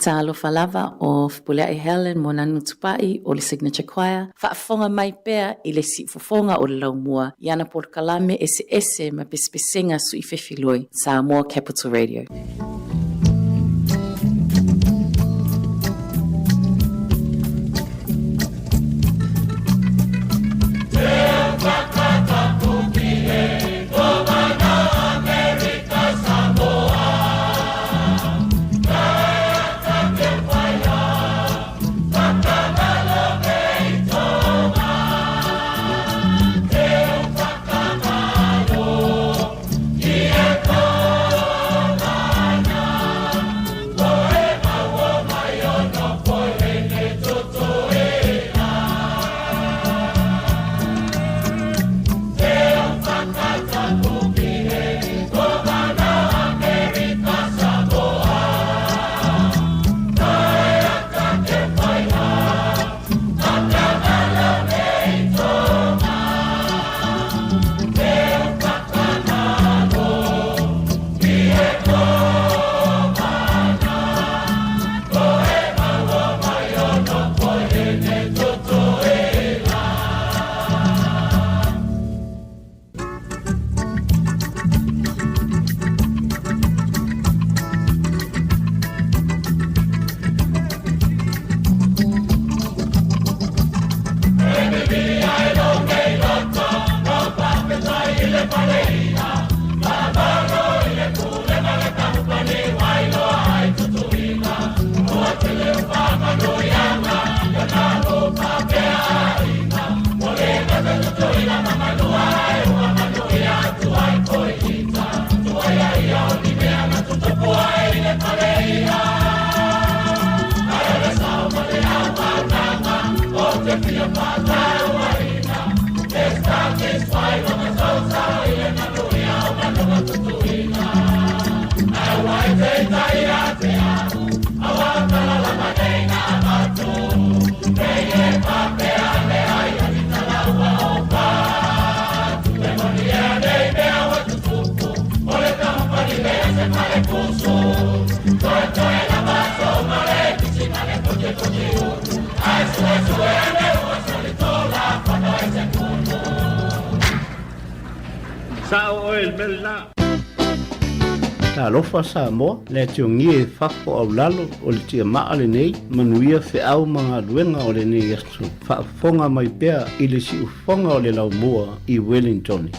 Talofa lava o Fepuleai Helen Moananu Tupai o le Signature Choir, faafofoga mai pea i le siufofoga o le laumua i ana polokalame eseese ma pesepesega suifefiloi Samoa Capital Radio. Sao oe i le mea lena. Talofa Samoa, le atiogia e fafo au lalo o le tiamaa lenei, manuia feau ma galuega o lenei aso. Faafofoga mai pea i le siufofoga o le laumua i Wellingtone.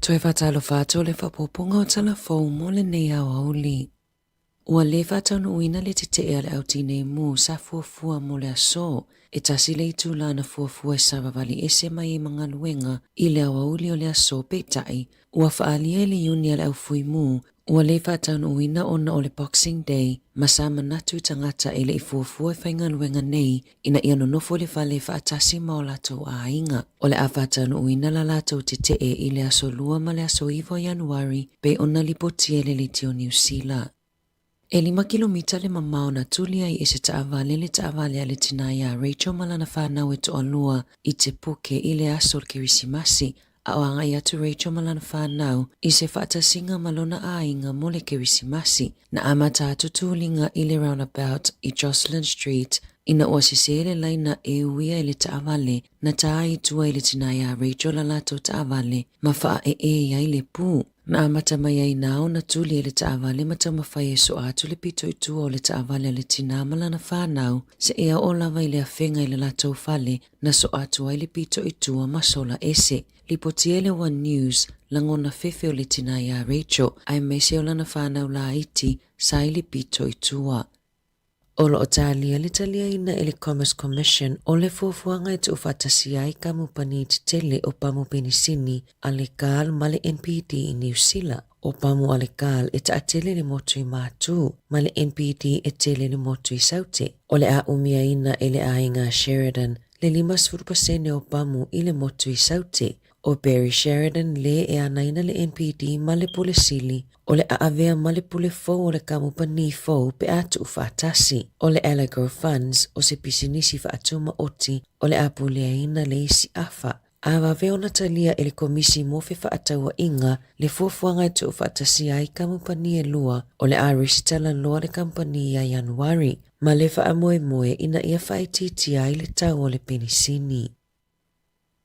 Toe faatalofa atu o le faaopoopoga o tala fou mo lenei aoauli. Ua le faataunuuina le tetee a le au tinei mu sa fuafua mo le aso, e tasi le itula na fuafua e savavali ese mai ai ma galuega i le aoauli o le aso, peitai, ua faaalia i le iuni a le au fui mu ua le faataunuuina ona o le Boxing Day ma sa manatu i tagata e le i fuafua e faigaluega nei ina ia nonofo i le fale faatasi ma o latou aiga. O le a faataunuuina la latou tetee i le aso 2 ma le aso 9 o Ianuari pei ona lipotia e le Leitio Niu Sila. E lima kilomita le mamao na tuli ai e se taavale le taavale a le tinā iā Rachel ma lana whānau e toalua i Te Puke i le aso o le Kerisimasi, a o agai atu Rachel ma lana whānau i se whaatasiga ma lona āiga mo le Kerisimasi. Na amata atu tuliga i le roundabout i Jocelyn Street ina ua sesē le laina e uia i le taavale na tā i tua i le tinā iā Rachel la latou taavale ma faaee i ai le pū. Na amata mai ai nā ona tuli e le taavale ma taumafai e soa atu le pito i tua o le taavale a le tinā ma lana whānau seia oo lava i le afega i le latou fale na soa atu ai le pito i tua ma sola ese. Lipotia e le One News, lagona fefe o le tinā iā Rachel, aemaise o lana whānau laiti sa i le pito i tua. O lo o talia le taliaina e le Commerce Commission o le fuafuaga e tuufaatasia ai kamupani tetele o pamu penisini a le CAL ma le NPD i Niu Sila. O pamu a le CAL e taatele i le motu i Matū, ma le NPD e tele i le motu i Saute. O le a umiaina e le aiga Sheridan. le 50 pasene o pamu i le motu i Saute. ʻO Barry Sheridan lē e anaina le NPD ma le Pule Sili o le a avea ma le pule fou o le kamupani fou pe a tuufaatasi. ʻO le Allegro Funds o se pisinisi faatumaoti o le a puleaina le isi afa a vave ona talia e le Komisi mo Fefaatauaiga le fuafuaga e tuufaatasi ai kamupani e lua o le a resitala loa le kamupani ia Ianuari ma le faamoemoe ina ia faaitiitia ai le tau o le penisini.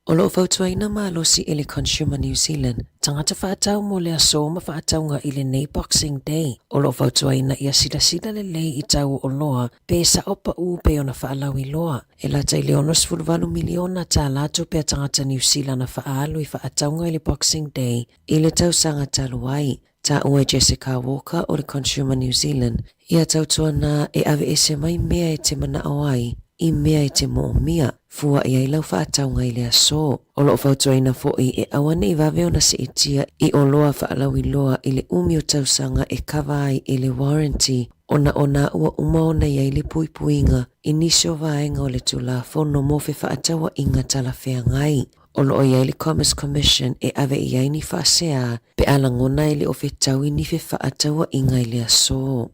O lo o fautuaina malosi e le Consumer New Zealand tagata faatau mo le aso ma faatauga i lenei Boxing Day. O lo o fautuaina ia silasila lelei i tau o oloa pe sao paʻū pei ona faalauiloa. E lata i le 68 miliona tālā tupe a tagata Niu Silana faaalu i faatauga i le Boxing Day i le tausaga talu ai. Taua e Jessica Walker o le Consumer New Zealand ia tautuana e aveese mai mea e te manaʻo ai i mea e te moomia, fua i ai lau faatauga i le aso. O lo o fautuaina foʻi e auaneʻi vave ona seʻetia i oloa faalauiloa i le umi o tausaga e kava ai i le warranty ona o nā ua uma ona i ai le puipuiga i nisi o vaega o le Tulafono mo Fefaatauaiga Talafeagai. O lo o i ai le Commerce Commission e ave i ai ni faaseā pe a lagona e le o fetaui ni fefaatauaiga i le aso.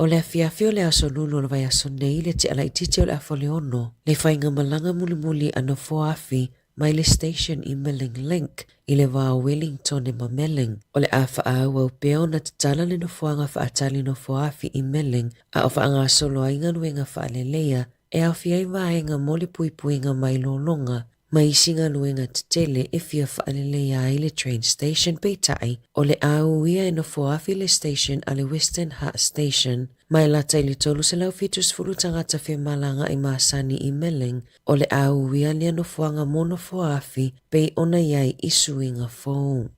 O le afiafi o le aso Lulu o le vaiaso nei le tea laitiiti o le afa o le ono, le faigamalaga mulimuli a Nofoaafi mai le station i Milling Link i le va o Wellingtone ma Melling. O le a faaauau pea ona tatala le nofoaga faatali Nofoaafi i Melling a o faagasolo ai galuega faaleleia e aofia ai vaega mo le puipuiga mai lologa ma isi galuega tetele e fia faaleleia ai le train station peitai o le a uia e nofoafi le station a le Western Hutt Station ma e lata i le 370 tagata femalagaʻi masani i Melling o le a uia lea nofoaga mo nofoafi pei ona i ai i suiga fou.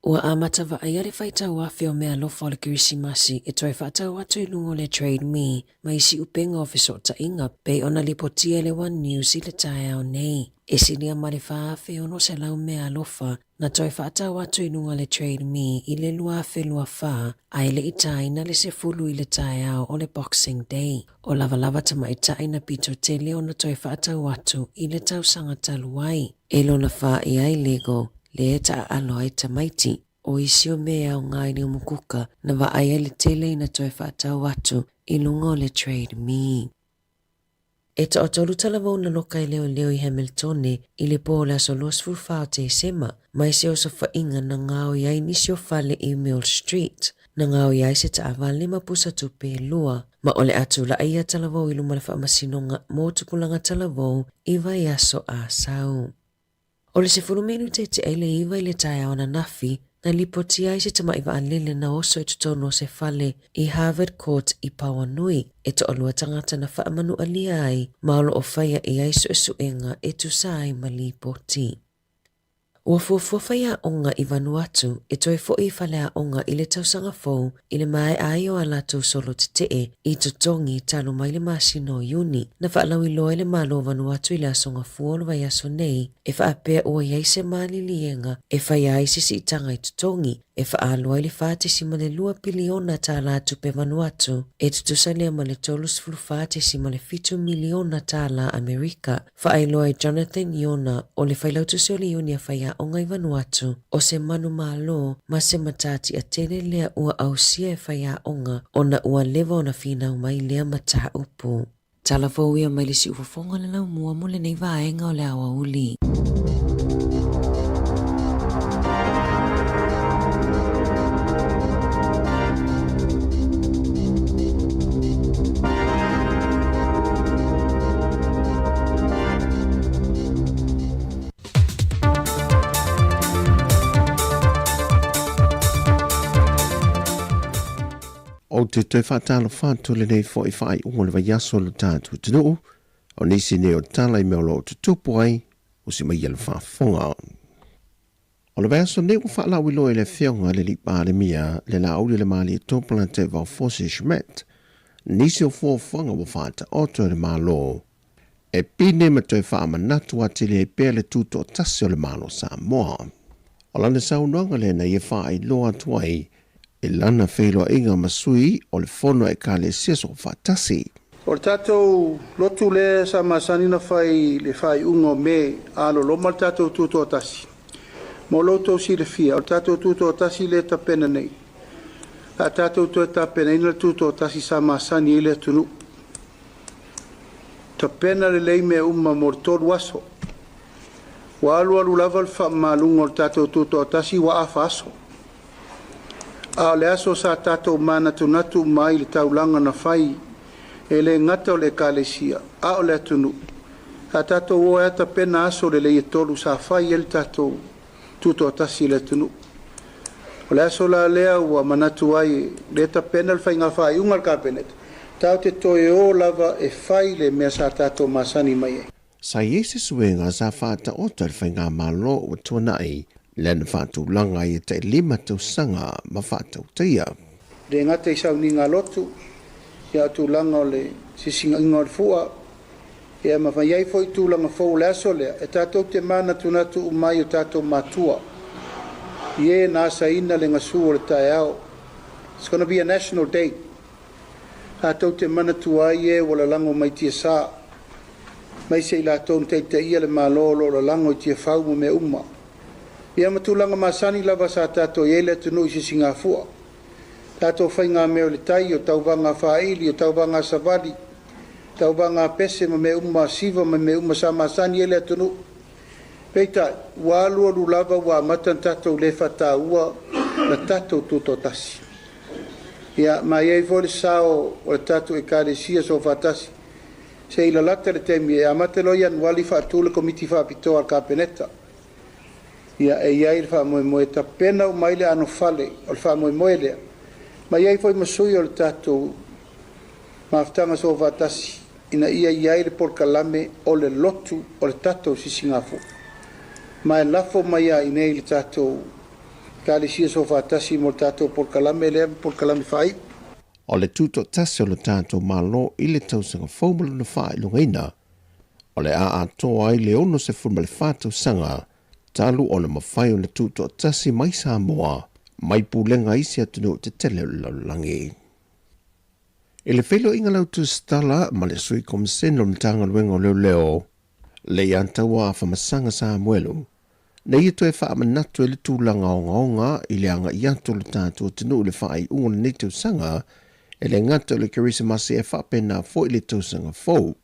Ua amata vaaia le faitau afe o meaalofa o le Kerisimasi e toe faatau atu i luga o le Trade Me ma isi upega o fesootaiga pei ona lipotia e le One News i le taeao nei. E silia ma le 4,600 meaalofa na toe faatau atu i luga o le Trade Me i le 2024 a e le i tāina le 10 i le taeao o le Boxing Day. O lavalava tamaitai na pito tele ona toe faatau atu i le tausaga talu ai. E lona fā i ai Lego le e taaalo ai tamaiti. O isi o mea e aoga i le umukuka na vaai ai le tele ina toe faatau atu i luga o le Trade Me. E toatolu talavou na loka e leoleo i Hamiltone i le pō o le aso 24 o Tesema, mai se osofaiga na gaoi ai nisi o fale i Mill Street, na gaoi ai se taavale ma pusa tupe e lua, ma o le a tulaʻi ia talavou i luma le faamasinoga mo tupulaga talavou i vaiaso a sau. O le 10 minute tea i le 9 i le taeao ananafi, na lipotia ai se tamaʻi vaalele na oso i totonu o se fale i Harvard Court i Pauanui, e toalua tagata na faamanualia ai ma o lo o faia i ai suesuega e tusa ai ma lipoti. Ua fuafua faiaoga i Vanuatu e toe foʻi i faleaoga i le tausaga fou i le maea ai o a latou solo tetee i totogi talu mai le masina o Iuni. Na faalauiloa e le Malo o Vanuatu i le aso Gafua o le vaiaso nei e faapea ua i ai se maliliega e faia ai se siitaga i totogi e faaalu ai le 4.2 piliona tālā tupe Vanuatu e tutusa lea ma le 34.7 miliona tālā Amerika. Faailoa e Jonathan Iona o le Failautusi o le Iuni a Faiaoga i Vanuatu, o se manumalo ma se matatia tele lea ua ausia e faiaoga ona ua leva ona finau mai lea mataupu. Tala fou ia mai le siufofoga o le laumua mo lenei vaega o le aoauli. Ou te toe faatalofa atu lenei foʻi faaiuga o le vaiaso o lo tatou atunuu, o nisi nei o tala i mea o lo o tutupu ai, usi mai ia le faafofoga. O le vaiaso nei ua faalauiloa e le Afioga i le Alii Palemia le Laaulialemalietoa Polataivao Fosi Schmidt nisi o fuafuaga ua faataoto e le Malo e pine ma toe faamanatu atili ai pea le tutoatasi o le Malo o Samoa. O lana saunoaga lea na ia faailoa atu ai i lana feiloaiga ma sui o le Fono a Ekalesia Soofaatasi. O le tatou lotu lea sa masani ona fai i le faaiuga o Me a loloma le tatou Tutoatasi. Mo lo outou silafia, o le tatou Tutoatasi lea e tapena nei, o le a tatou toe tapenaina le Tutoatasi sa masani ai le atunuu. Tapena lelei mea uma mo le 3 aso. Ua alualu lava le faamamaluga o le tatou Tutoatasi ua afa aso. A o le aso sa tatou manatunatu uma ai i le taulaga na fai e le gata o le Ekalesia, a o le atunuu, sa tatou o ai a tapena aso lelei e 3 sa fai ai le tatou tutoatasi i le atunuu. O le aso la lea ua manatu ai lea tapena le faiga faaiuga a le Kapeneta, tatou te toe o lava e fai le mea sa tatou masani mai ai. Sa i ai se suiga sa faataoto e le Faigamalo ua tuanai, lea na faatulaga ai e tai 5 tausaga ma faatautaia. E le gata i sauniga lotu, ia o tulaga o le sisigaiga o le fua, ia ma fai ai foi tulaga fou o le aso lea, e tatou te manatunatu uma ai o tatou matua, i e na asaina le gasu o le taeao. It's gonna be a national day. Tatou te manatua ai e ua lalago mai tiasa, aemaise i latou na taitaia le Malo o lo o lalago i tiafau ma mea uma. Ia ma tulaga masani lava sa tatou i ai le atunuu i sisigafua. Tatou faigamea o le tai, o tauvaga faaili, o tauvaga savali, tauvaga pese ma mea uma siva ma mea uma sa masani ai le atunuu. Peitai, ua alualu lava ua amata ona tatou le faataua la tatou tutoatasi. Ia, ma i ai foi le sao o le tatou Ekalesia Soofaatasi, se i lalata le taimi e amata loa Ianuali faatu le Komiti Faapitoa a le Kapeneta. Ia, e i ai le faamoemoe e tapena uma ai le anofale o le faamoemoe lea, ma i ai foi ma sui o le tatou Mafutaga Soofaatasi ina ia i ai le polokalame o le lotu o le tatou sisigafua. Ma e lafo mai lava i inei le tatou Ekalesia Soofaatasi mo le tatou polokalame lea ma polokalame faaiu. O le tutoatasi o lo tatou Malo i le tausaga fou ma lona faailogaina, o le a atoa ai le 64 tausaga talu ona mafai ona tutoatasi mai Samoa mai pulega a isi atunuu tetele o le lalolagi. I le feiloaiga lautusitala ma le Sui Komisene o le Matagaluega o Leoleo, Leiataua Afamasaga Samuelu, na ia toe faamanatu ai le tulaga ogaoga i le agai atu o le tatou atunuu i le faaiuga o lenei tausaga, e le gata o le Kerisimasi ae faapena foi le tausaga fou.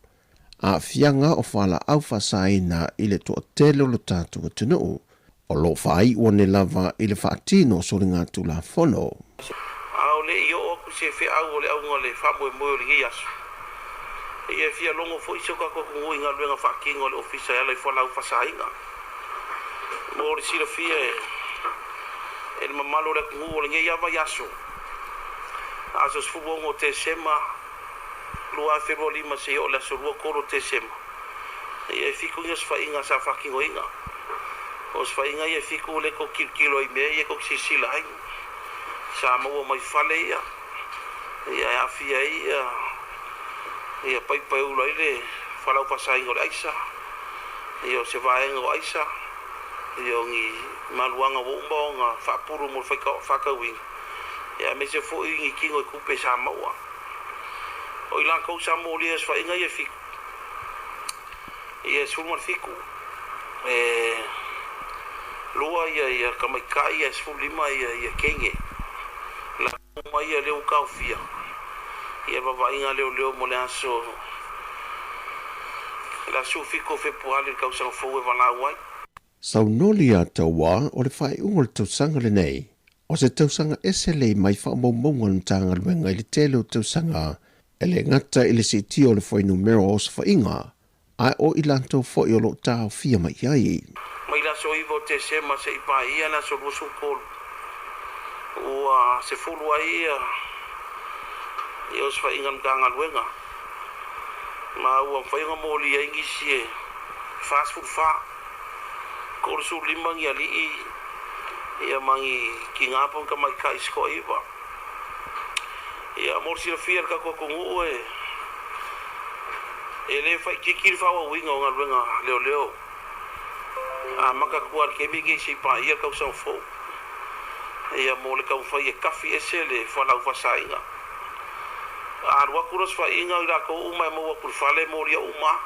Aafiaga o fualaau faasaina i le toatele o lo tatou atunuu, o lo o faaiu ane lava i le faatino o soligatulafono. A o le i oo atu se feau o le auga o le faamoemoe o lenei aso, ia e fia logo foi si o tatou atunuu i galuega faatino a le Ofisa e ala i fualaau faasaina. Mo le silafia e le mamalu o le atunuu o lenei lava vaiaso, aso 16 o Tesema 2025 seia oo i le aso 23 o Tesema, ia e fitu ni osofaiga sa faatinoina. O osofaiga ia e fitu lea tou te tilotilo ai i mea ia tou te silasila ai. Sa maua mai fale ia, ia e aafia ai ia, ia paipa e ula ai le fualaau faasaina o le aisa, ia o se vaega o aisa, ia o ni maluaga ua uma ona faapulu mo le faatauina, ia aemaise foi ni tino i tupe sa maua. O i latou sa molia i osofaiga ia e fitu, ia e 17, e 2 ia ia tamaitai ae 15 ia ia teine. Latou uma ia lea ua taofia ia vavaaiga leoleo mo le aso le aso 17 o Fepuari le tausaga fou e valaau ai. Saunoli ia Taua o le faaiuga o le tausaga lenei, o se tausaga ese lei mai faamaumauga o le Matagaluega i le tele o tausaga, e le gata i le siitia o le fuainumera o osofaiga, ae o i latou foi o lo o taofia mai i ai. Mai le aso 9 o Tesema seia paia le aso 23, ua sefulu ai ia osofaiga a le Matagaluega, ma ua mafai ona molia ai nisi e 44, 35 ni alii ia ma ni tina po o ni tamaitai se toaiva. Ia, mo le silafia e le tatou atunuu e e le faaitiiti le faaauauina o galuega leoleo. A amata atu lava i le taimi lenei seia paia le tausaga fou, ia mo le taumafai e tafi ese le fualaau faasaina. A alu atu loa osofaiga o i latou uma e maua atu i le fale e molia uma lava.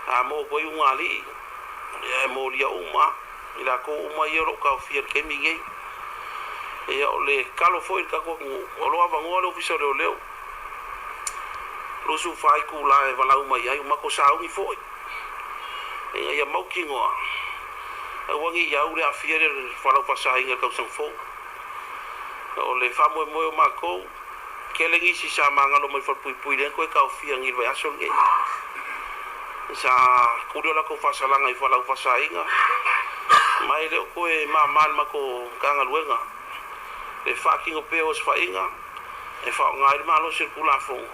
A maua atu ai ugaalii, ia e molia uma lava. I latou uma ia o lo o taofia i le taimi lenei. Ia o le tatalo foi i le tatou atunuu, o lo o avanoa le Ofisa o Leoleo 24 itula e valaau mai ai, ua matou sauni foi ina ia mautinoa aua ne i au le aafia lea o le fualaau faasaina i le tausaga fou. O le faamoemoe o matou, tele nisi sa magalo mai falepuipui lea na toe taofia nei i le vaiaso lenei. Sa tuli o latou faasalaga i fualaau faasaina ma e le o toe mama i le matou Matagaluega le faatino pea o osofaiga e faaaoga ai le malosi o le Tulafono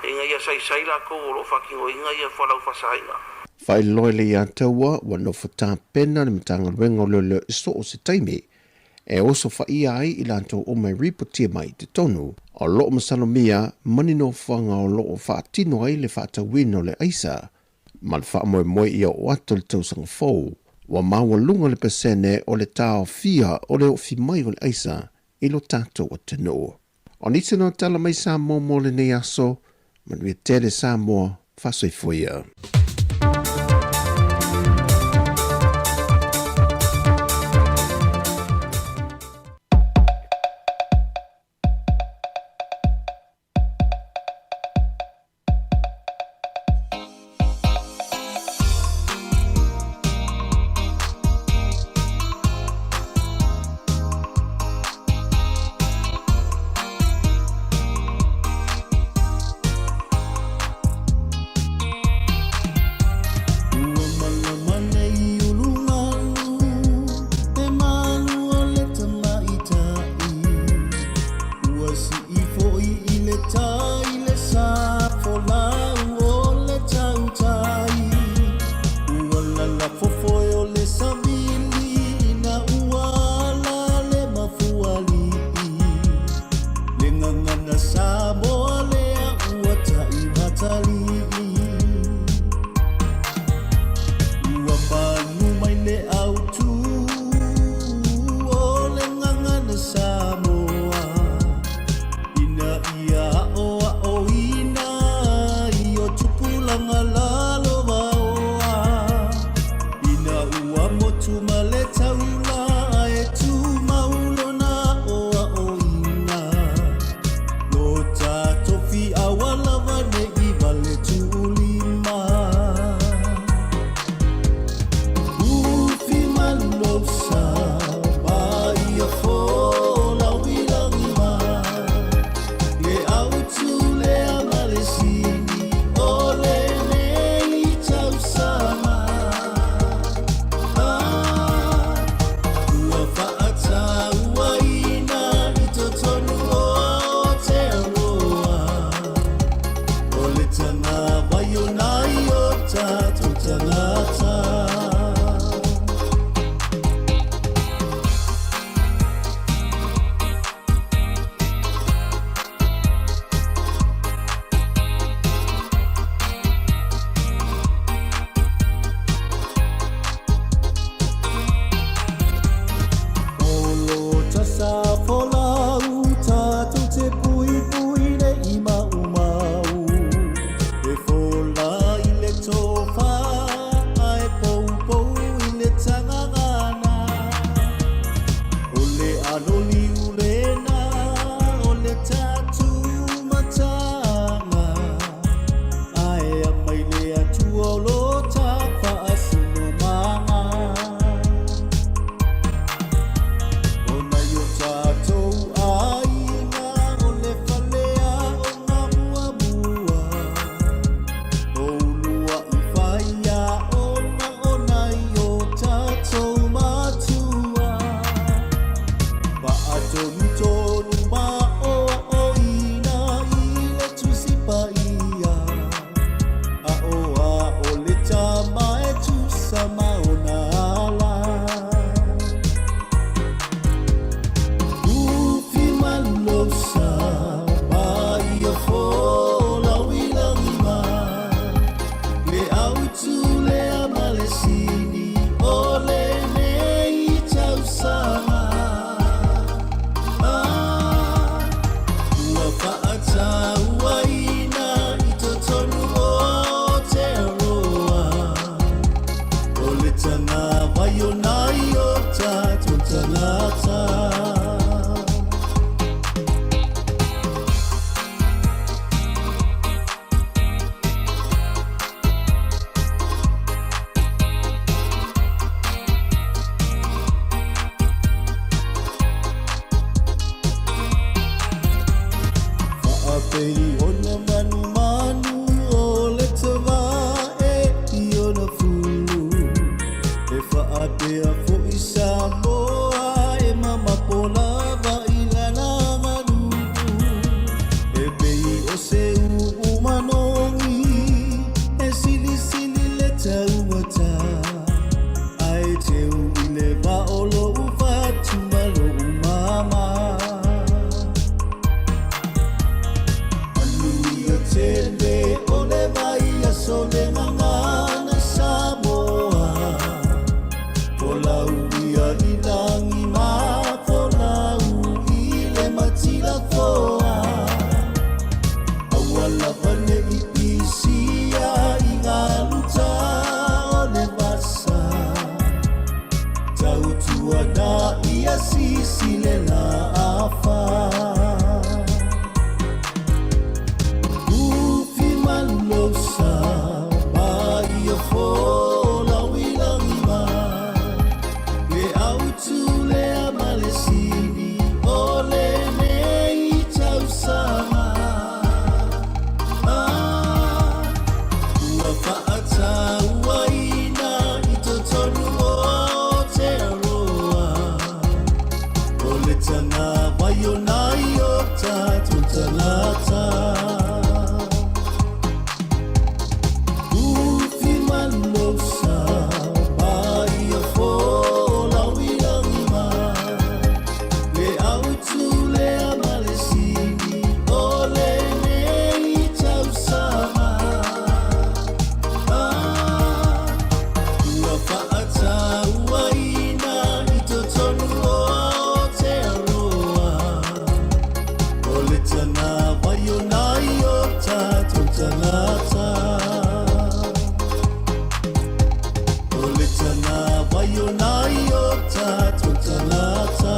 ina ia saisai latou o lo o faatinoina ia fualaau faasaina. Faailoa Leiataua ua nofo tapena le Matagaluega o Leoleo i so o se taimi e osofaia ai i latou uma e ripotia mai i totonu. O lo o masalomia ma ni nofoaga o lo o faatino ai le faatauina o le aisa ma le faamoemoe ia oo atu le tausaga fou, ua maualuga le pasene o le taofia o le oofi mai o le aisa i lo tatou atunuu. O nisi na o tala mai Samoa mo lenei aso, manuia tele Samoa, faasoifua ia. vai o nai o tātou tangata. Faapei ona manumanu o le tavae i ona fulu, E faapea fo'i Samoa e mamapo lava i lana aganuu, E pei o se uu manogi e silisili le taugata, Ae teu i le vao o lo'u fatu ma lo'u mama. Manuia tele o le vaiaso le gagana Samoa, Folau ia i lagi ma folau i le matilafoa, Aua lava ne i pisia i galuta o le vasa, Tautuana ia sisi le laafa. Ufi malulousa ma ia folau i lagi ma ke autu lea ma le sili o lenei tausaga. Ah, ua faatauaina i totonu o Aotearoa, O le tagawai o nai o tatou tagata. Ufi malulousa ma ia folau i lagi ma le autu lea ma le sili o lenei tausaga. Ah, ua faatauaina i totonu o Aotearoa, O le tagawai o nai o tatou tagata. O le tagawai o nai o tatou tagata.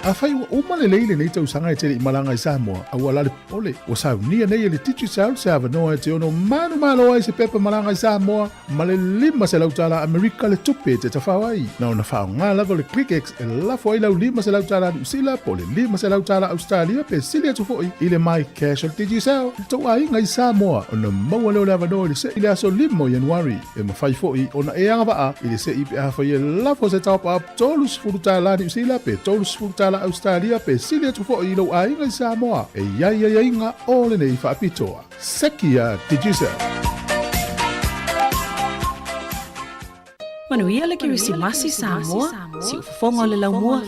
Afai ua uma lelei lenei tausaga e te le i malaga i Samoa, aua la le popole, ua saunia nei e le Digicel se avanoa e te ono manumalo ai se pepa malaga i Samoa ma le $500 tala Amerika le tupe e te tafao ai. Na ona faaaoga lava o le ClickX e lafo ai lau $500 tala Niu Sila po o le $500 tala Ausetalia pe sili atu foi i le MyCash o le Digicel i le tou aiga i Samoa ona maua lea o le avanoa i le se'i i le aso 5 o Ianuari. E mafai foi ona e agavaa i le se'i pe afai e lafo se top-up $30 Niu Sila pe $30 Ausetalia pe sili atu foi i lou aiga i Samoa. E i ai aiaiga o lenei faapitoa. Seki a Digicel. Manuia le Kerisimasi Samoa, siufofoga o le laumua.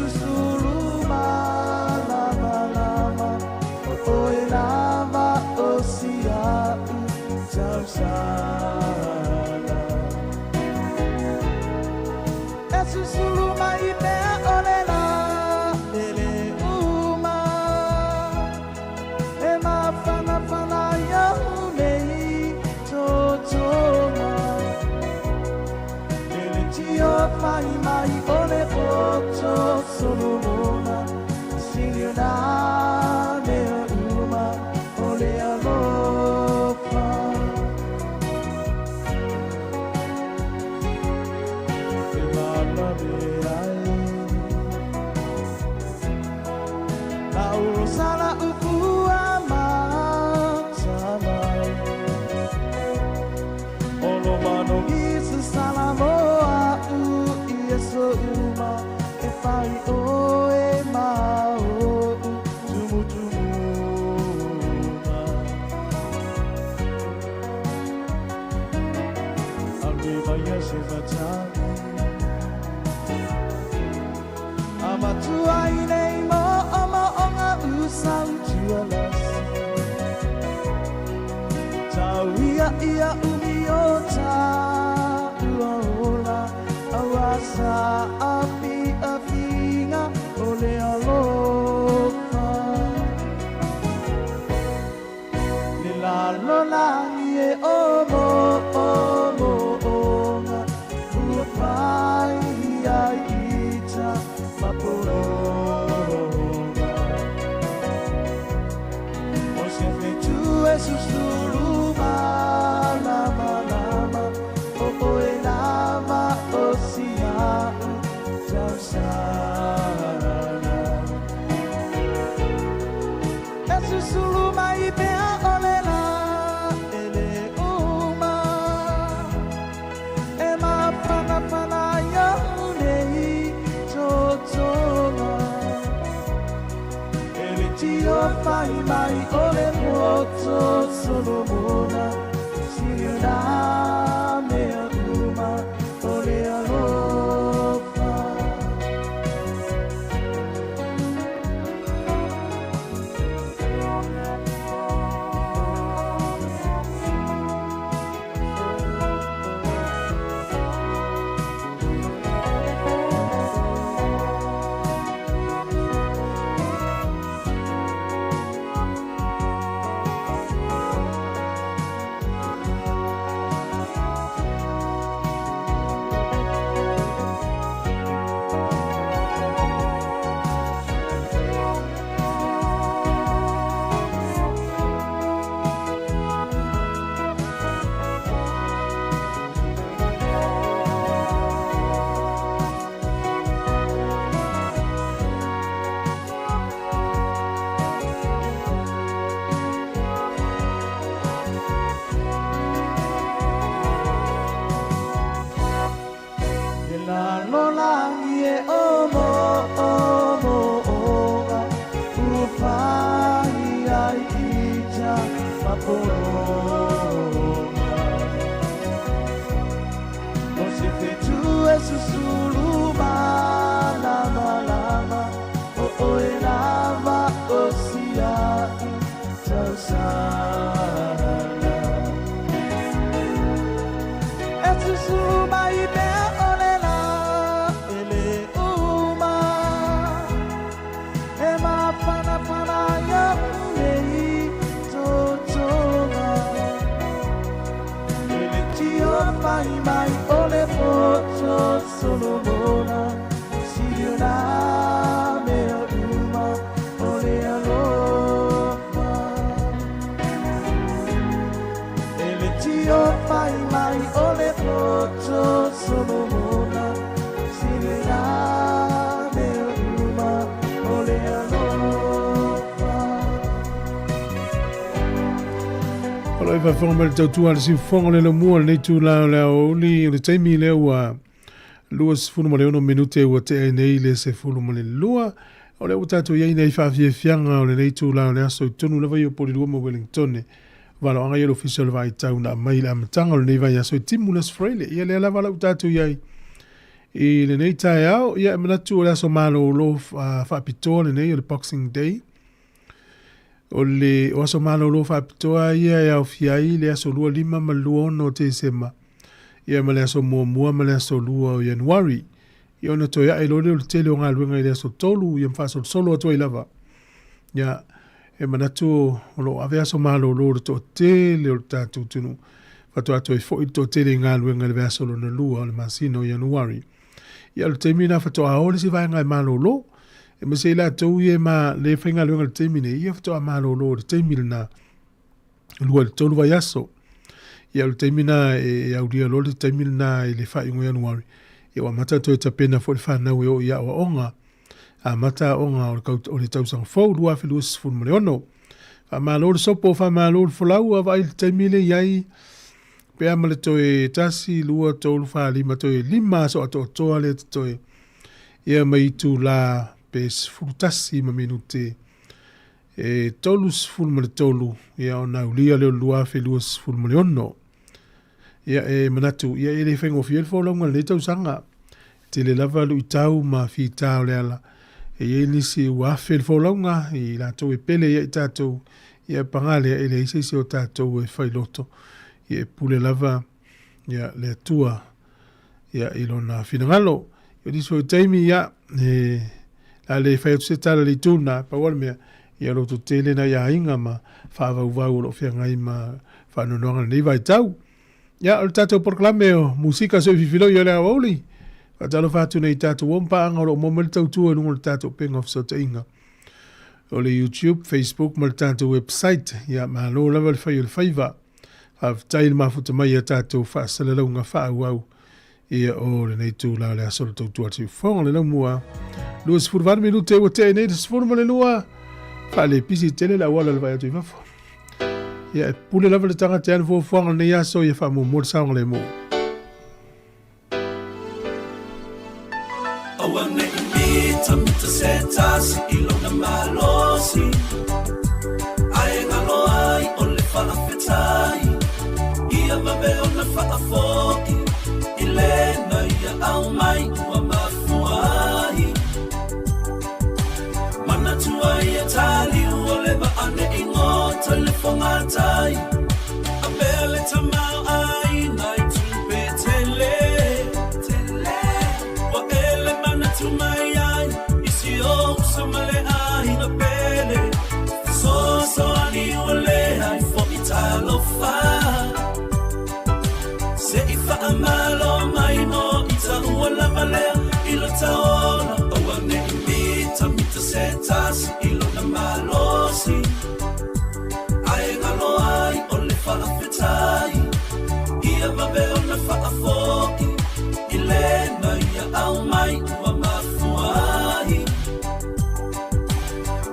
susulu malamalama o oe lava o si a'u tausala. E susulu mai mea o le la e le uma e mafanafana ia'u nei totoga e le tiofai mai o le poto Solomona sili ona mea uma o le alofa. E malame ai lau rosa la'u fua matamai o lo manogi sasala mo a'u i aso uma e fai oe ma o'u tumutumuga. Alu mai a se fatagi Amatua i nei mo o mo o ngā usau tualasi Tau ia ia umi o ta ua ola Aua sa afi afinga o le alofa Le lalolagi e o mo o mo onga Ua fai ai ita mapologa O se fetu e susulu malamalama O oe lava o si a'u tausala E susulu mai pea o le la e le uma E mafanafana ia'u nei totoga E le tiofai mai o le poto Solomona Sili ona mea uma o le alofa. E lalolagi e o mo o mo oga Ua fai ai ita mapologa O se fetu e susulu malamalama O oe lava o si a'u tausala E susulu mai mea o le la e le uma E mafanafana ia'u nei totoga E le tiofai mai o le poto Solomona Sili ona mea uma o le alofa E le tiofai mai o le poto Solomona Sili ona mea uma o le alofa. O lo o faafofoga mai le tautua a le siufofoga o le laumua o lenei itula o le aoauli o le taimi lea ua 26 minute ua tea ai nei le 12. O lea ua tatou i ai nei faafiafiaga o lenei itula o le aso i totonu lava ia o Porirua ma Wellingtone. Valoaga ia o le Ofisa o le Vaai Tau na aumai i le amataga o lenei vaiaso i Timulous Freile. Ia lea lava la ua tatou i ai. I lenei taeao, ia e manatu o le aso malolo faapitoa lenei o le Boxing Day. O le o aso malolo faapitoa ia e aofia ai le aso 25 ma le 26 o Tesema, ia ma le aso 1 ma le aso 2 o Ianuari. Ia ona toe ae loa lea o le tele o galuega i le aso 3, ia ma faasolosolo atu ai lava. Ia, e manatu o lo o ave aso malolo o le toatele o le tatou atunuu, faatoa toe foi le toatele i galuega i le vaiaso lona lua o le masina o Ianuari. Ia, o le taimi lena faatoa o le isi vaega e malolo, aemaise i latou ia e ma, le faigaluega i le taimi nei, ia faatoa malolo i le taimi lena, 2 i le 3 vaiaso. Ia, o le taimi lena e aulia loa le taimi lena i le faaiuga o Ianuari, ia ua amata ona toe tapena foi le fanau e oo i aoaoga. Amata aoga o le tausaga fou 2026. Faamalo le sopo, faamalo le folau, a vaai i le taimi lea i ai, pe a ma le toe 1, 2, 3, 4, 5, toe 5 aso atoatoa lea totoe, ia mai itula pe 11 ma minute e 33, ia ona aulia lea o le 2026. Ia e manatu, ia e le faigofie le folauga i lenei tausaga. E tele lava luitau ma fita o le ala. E i ai nisi ua afe le folauga i latou e pele ia i tatou, ia paga lea e leai se isi o tatou e fai loto. Ia e pule lava ia le Atua ia i lona finagalo. O nisi foi taimi ia e a le fai atu se tala i le itu lena, pau lava le mea, ia loto tele nai aiga ma faavauvau o lo o feagai ma faanoanoaga i lenei vaitau. Ia, o le tatou polokalame o Musika Soififiloi o le Aoauli, faatalofa atu nei i tatou uo ma paaga o lo o maua mai le tautua i luga o le tatou upega o fesootaiga o le YouTube, Facebook ma le tatou website. Ia, malo lava le fai o le faiva. Faafetai le mafuta mai i a tatou faasalalauga faaauau Ia o lenei itula o le aso o le tautua atu i fofoga o le laumua. 28 minute ua tea nei le 12, faalepisi tele le auala o le vaai atu i fafo. Ia e pule lava le tagata i ana fuafuaga o lenei aso, ia faamuamua le saogalemu. Aua ne i mita mita se tasi i lona malosi Ae galo ai o le faafetai Ia vave ona faafoi I lena ia aumai ua mafua ai Manatua ia taliu o le vaa ne i gota i le fogatai A pea le tamaoaiga i tupe tele Ua ele manatu mai ai i si ou uso ma le aiga pele Fesoasoani ua leai foi talofa Se i faamalo mai mo ita ua lava lea i lo ta ola Aua ne i mita mita se tasi i lona malosi Ae galo ai o le faafetai Ia vave ona faafoi i lena ia aumai ua mafua ai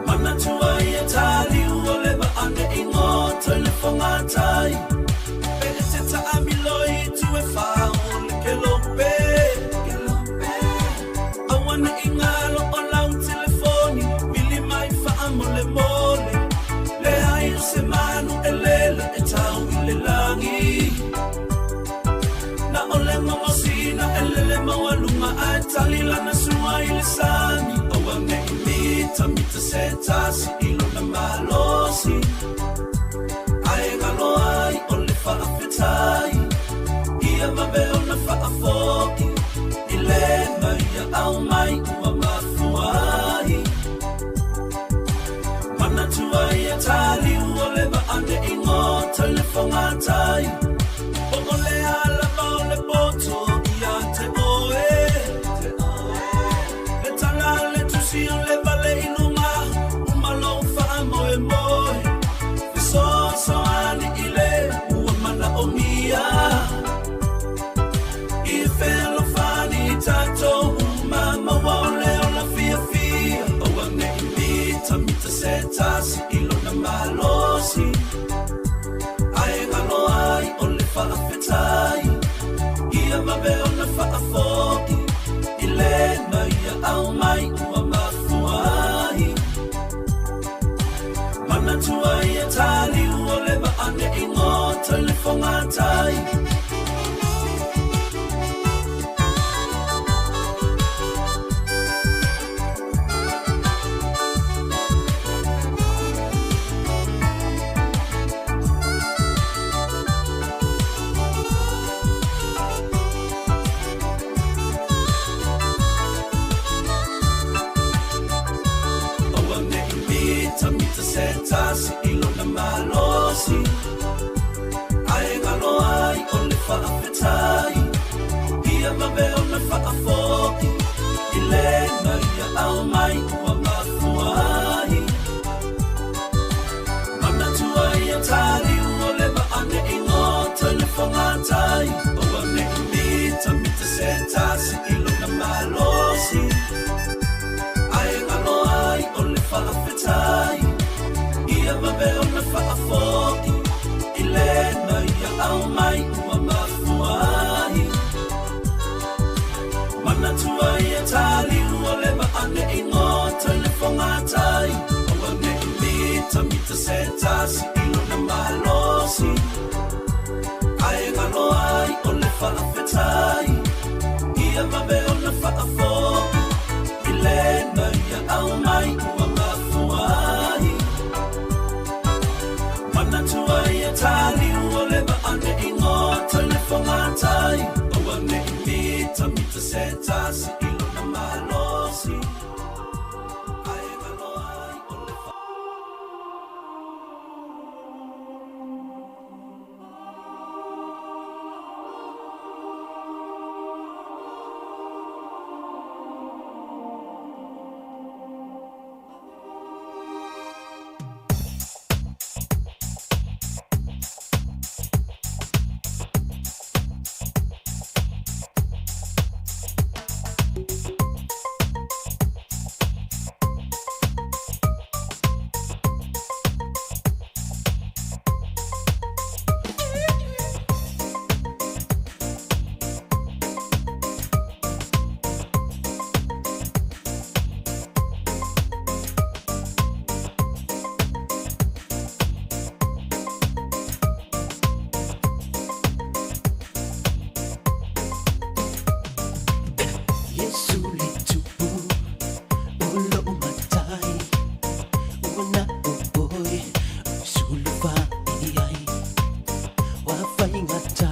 Manatua ia taliu o le vaa ne i goto i le fogatai Pe e te taamilo i itu e fa o le kelope Aua ne i galo o lau telefoni Vili mai faamolemole Leai o se manu e lele e tau i le lagi Na o le gogosina e lele maualuga Ae tali lana sua i le sami Aua ne i mita mita se tasi i lona malosi Ae galo ai o le faafetai Ia vave ona faafoi I lena ia aumai ua mafua ai Manatua ia taliu o le vaa ne i gota i le fogatai Po o le a lava o le poto ia te oe Le tala a le tusi o le vale i luga Uma lou faamoemoe Fesoasoani i le ua manaomia I fealofani tatou uma maua o le ia aumai ua mafua ai. Manatua ia taliu o le vaa nei goto i le fogatai, aua nei mitamita se tasi i lona malosi. Ae galo ai o le faafetai, ia vave ona faafoi i lena ia aumai ua mafua ai. Manatua ia taliu o le vaa nei goto i le fogatai, aua nei mitamita se tasi i lona malosi. Ae galo ai o le faafetai, ia vave ona faafoi i lena ia aumai ua mafua ai. Manatua ia taliu o le vaa nei goto i le fogatai, aua nei mitamita se tasi i lona malosi. Ae galo ai o le Yesu le tupu o lo'u matai ua na o oe sulu ai ua faigata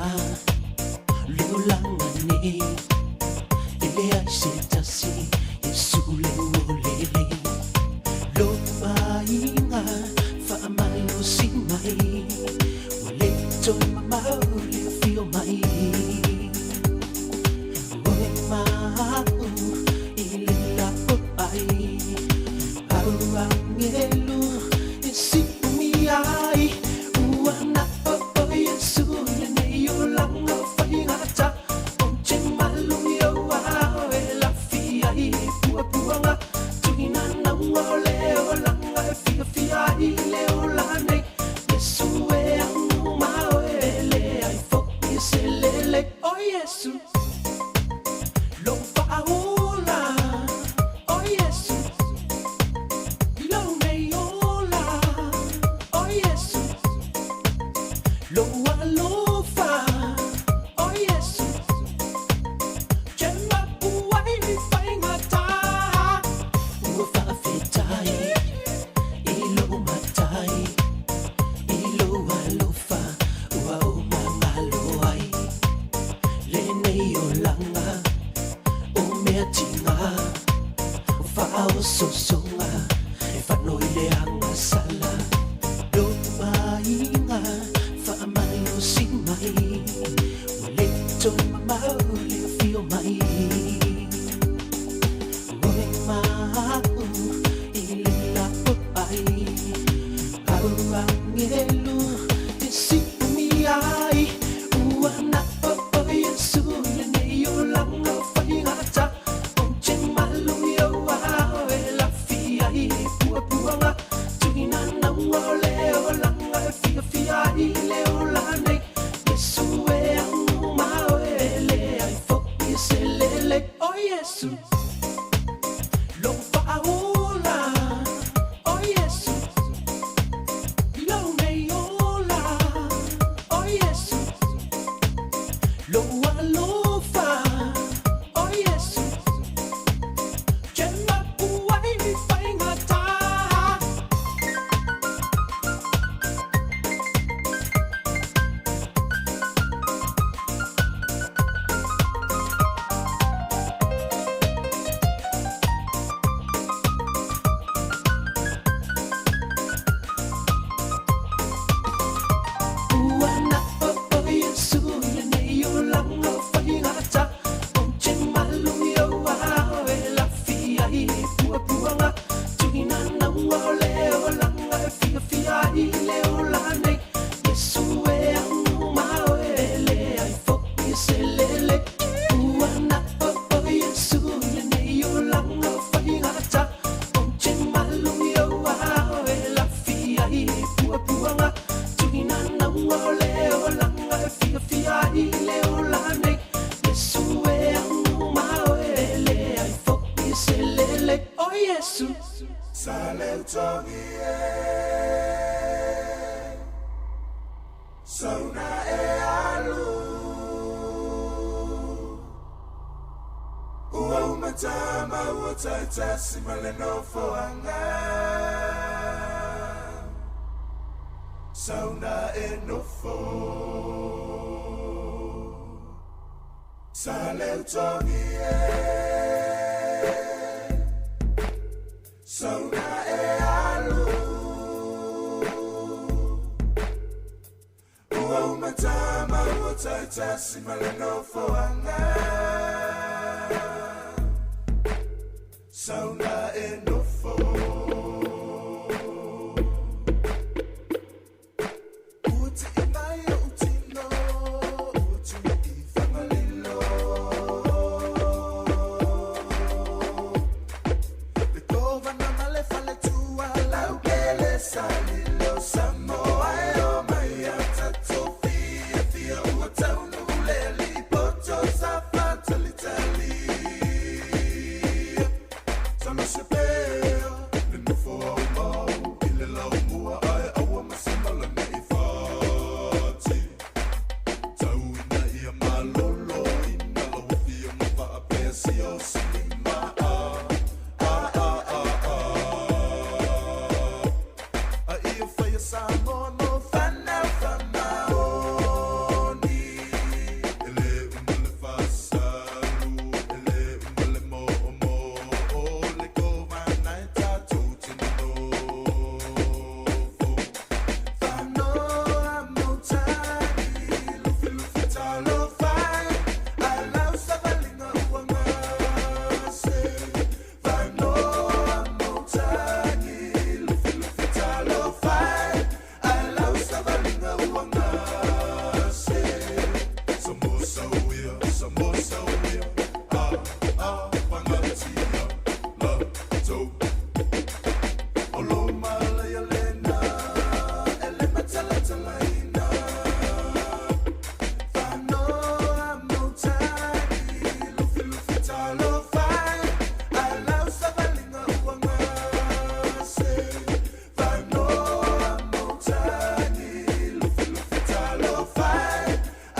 le olaga nei e leai se tasi Iesu le ua lelei lou aiga faamalosi mai ua le toe mamao le afio mai oe ma a'u i le lapo'ai au agelu e si'umi ai ua na o oe Iesu i lenei olaga faigata ou te malu i ou ao e lafi ai puapuaga tuina nauga o le olaga e fiafia ai le ola nei Iesu e agu ma oe e leai fo'i se lelei o Iesu lou faaola o Iesu lou nei ola o Iesu lou alofa o Iesu te mapu ai le faigata ua faafetai i lou matai i lou alofa ua ou magalo ai lenei olaga o mea tiga faaososoga e fano i le agasala lou aiga faamalosi mai ua le toe mamao le afio mai oe ma a'u i le lapo'ai au agelu e si'umi ai ua na o oe Iesu i lenei olaga faigata ou te malu i ou ao e lafi ai puapuaga tuina. puapuaga Tuina naua o le olaga e fiafia ai le ola nei Iesu e anu ma oe e leai fo'i se lele Ua na o o Iesu i lenei olaga o faigata Ou te malu i ou ao e lafi ai i puapuaga Tuina naua o le olaga e fiafia ai le ola nei Iesu e anu ma oe e leai fo'i se lele O Iesu Sa leutogi e Sauna e alu Ua umatama ua taitasi ma le nofoaga Sauna e nofo Sa leutogi e Sauna e alu Ua umatama ua taitasi ma le nofoaga Sauna e nofo Ua ti'i mai o'u tino Ua tui i Fagalilo Le kovana ma le faletua Laukele sa lilo Samoa e o mai a tatou fiafia Ua taunuu le alii poto sa faatalitali Talosia pea le nofo aumau i le laumua ae aua ma se mala ne i fati. Tau ina ia malolo ina lau afioga faapea siosiima a a a a a a ia faia Samoa mo fanau faamaoni. E le uma le fasalu, e le uma le moomoo, le kovana e tatou te nonofo. Fanoa mautagi, lufilufi talofa e, ae lau savaliga ua gase. Fanoa mautagi, lufilufi talofa e, ae lau savaliga ua gase. Samosa uia, samosa uia, a a pagatia la tou. O lo malaia lena, e le matalatalaina. Fanoa mautagi, lufilufi talofa e, ae lau savaliga ua gase. Fanoa mautagi, lufilufi talofa e,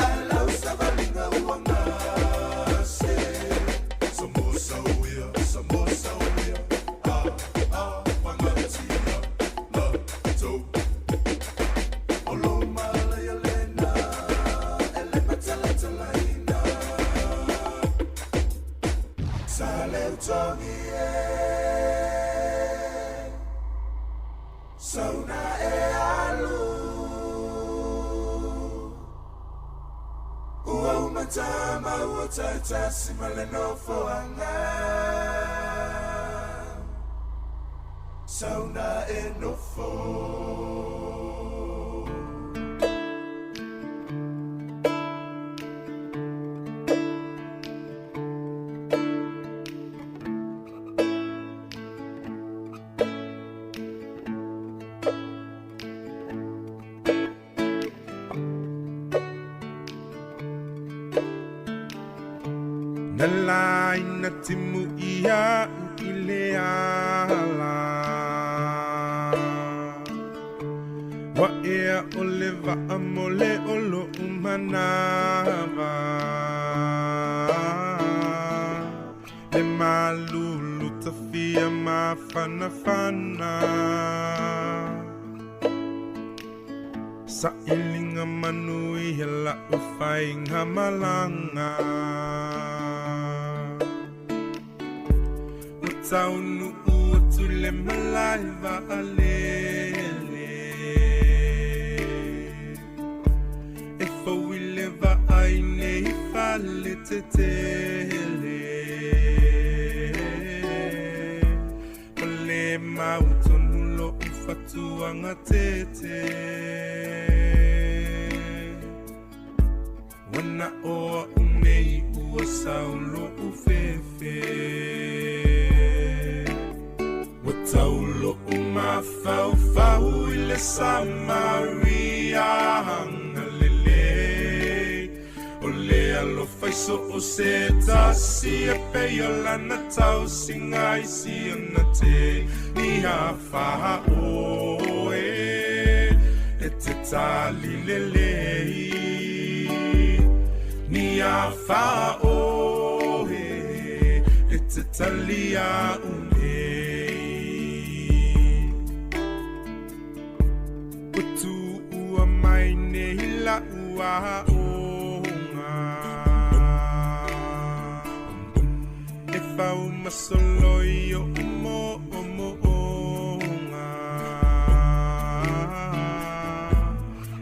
ae lau savaliga ua gase. Samosa uia, samosa uia, a a pagatia la tou. O lo malaia lena, e le matalatalaina. Sa leutogi e, sauna e alu. Ua umatama ua taitasi ma le nofoaga. Sauna e nofo. Na laina timu ia i le ala Wa ea o le vaa mo le o lo'u manava Le malulu tafia mafanafana Sailiga manuia la'u faiga malaga Ua taunuu atu le malae vaalele E fou i le vaai nei fale tetele. mau tonu lo'u fatuaga tētē. Ua na o a'u nei ua sau lo'u fefe. Ua tau lo'u mafaufau i le Samaria agalelei. O le alofa i so o se tasi e pei o lana tausiga i si ona teini afaoe e te tali lelei. Ni afaoe e te tali a'u nei. Ua tuua mai nei la'u aoga e fau ma soloi o'u mo'omo'oga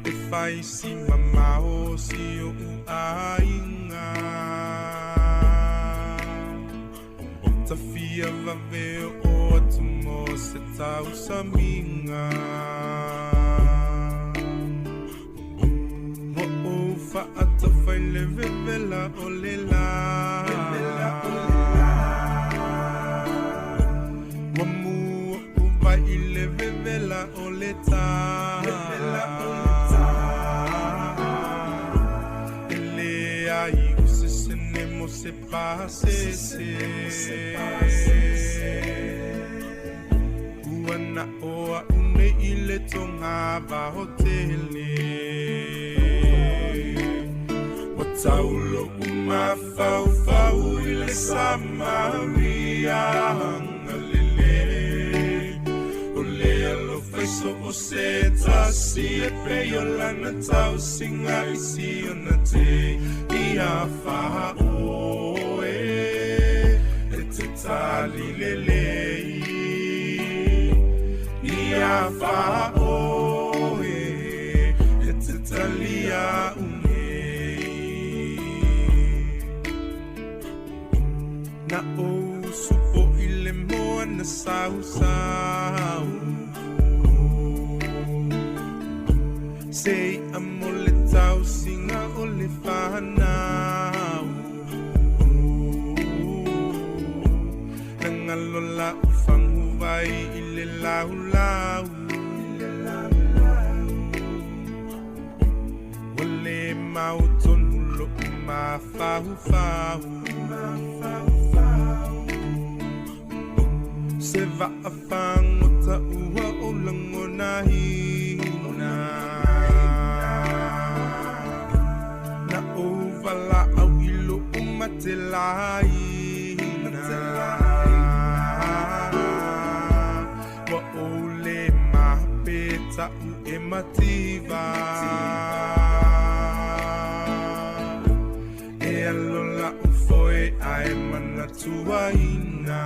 e fai si mamao si o'u aiga tafia vave o'o atu mo se tausamiga. Ua ou fa'atafa i le vevela o le lā. Ua mū o'u vai i le vevela o le tā. E leai o se sene mo se pasese. Ua na o a'u nei i le tonga vaho tele. Ua tau lo'u mafaufau i le Samaria agalelei. O le alofa i so o se tasi e pei o lana tausiga i si ona teini afaoe e te tali lelei. Ni afaoe e te tali a'u nei. Na ou supo i le moana sausau. Se i amo le tausiga o le fanau. Na galo la'u faguvai i le laulau. Ua lē mau tonu lo'u mafaufau. Se va'afagota ua ou lagonaina. Na ou vala'au i lo'u matelaina. Ua ou lē mape ta'u e mativa. E alo la'u foe ae manatuaina.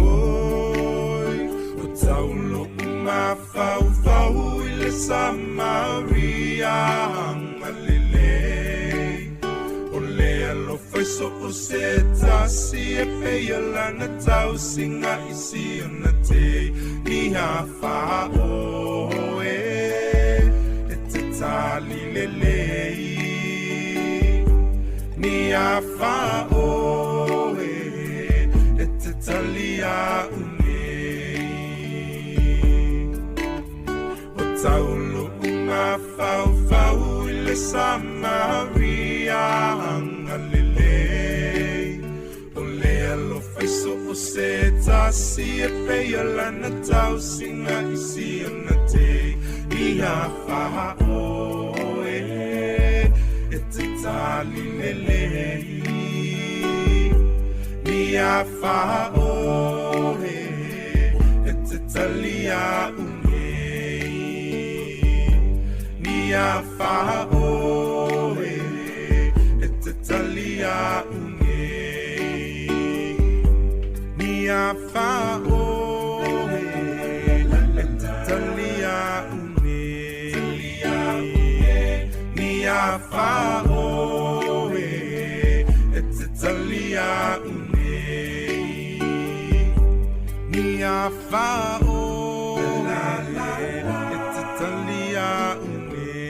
Oi, o tau lo'u mafaufau i le Samaria agalelei. O le alofa i so o se tasi e pei o lana tausiga i si ona teini afaoe e te tali lelei. Ni afaoe e te tali a'u nei. O tau lo'u mafaufau i le Samaria agalelei. O le alofa i so o se tasi e pei o lana tausiga i si ona teini afaoe e te tali lelei. Ni afaoe e te tali a'u nei. Ni afaoe e te tali a'u nei. Ni afaoe e te tali a'u nei. Ni afaoe e te tali a'u nei. Ni afa ʻole e te tali aʻu nei.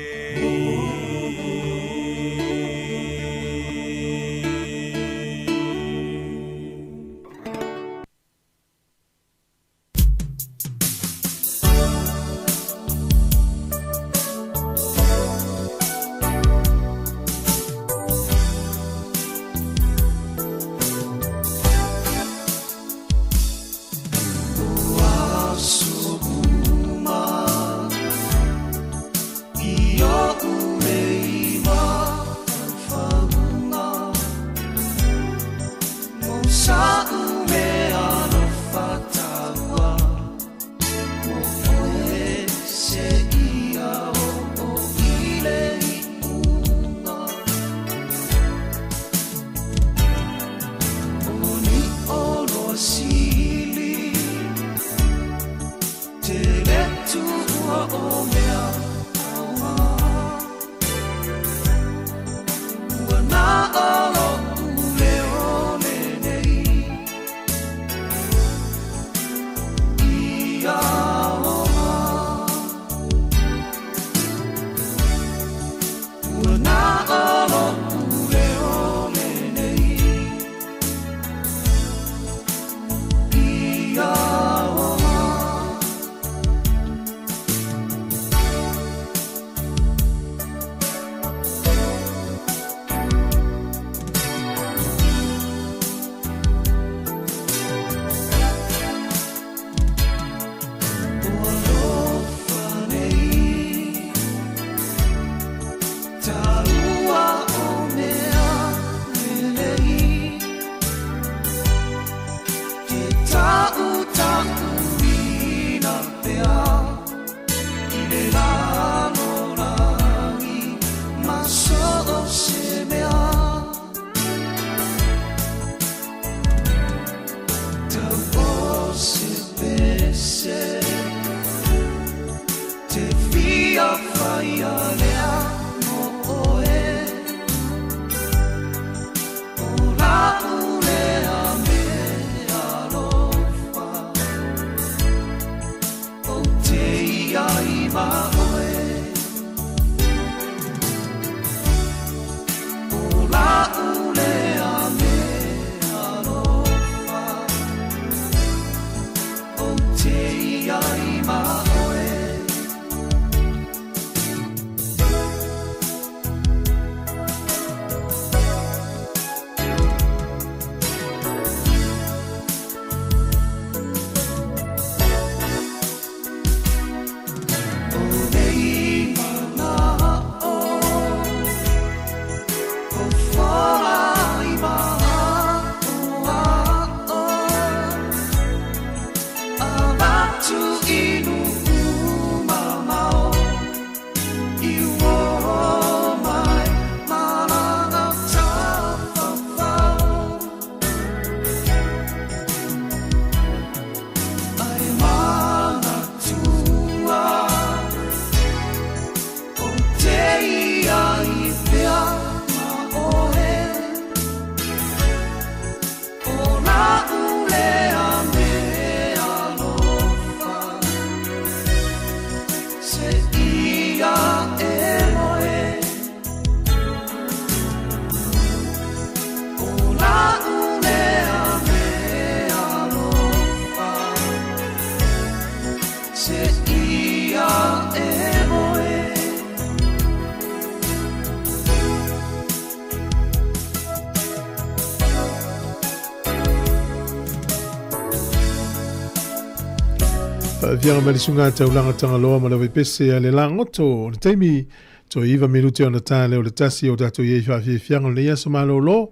Faaviaga mai le suga taulaga Tagaloa ma le vaipese a le lagoto. O le taimi toe iva minute ona ta lea o le tasi o tatou i ai faafiafiaga o lenei aso malolo.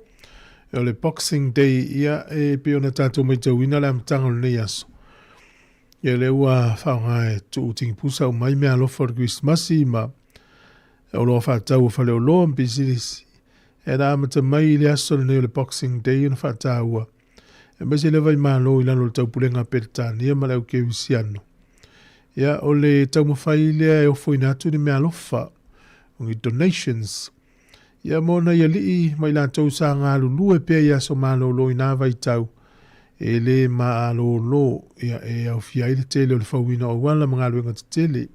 O le Boxing Day ia e pei ona tatou matauina le amataga o lenei aso. Ia lea ua faaaoga e tuu tigipusa uma ai meaalofa o le Kerisimasi ma oloa faatau o faleoloa ma pisinisi. E na amata mai i le aso lenei o le Boxing Day ona faataua aemaise lava i Malo i lalo o le taupulega a Peretania ma le au Kerisiano. Ia, o le taumafai lea e ofoina atu ni meaalofa, o ni donations, ia mo nai alii ma i latou sa galulue pea i aso malolo i nā vaitau. e le maalōlō, ia, e aofia ai le tele o le fauina o auala ma galuega tetele.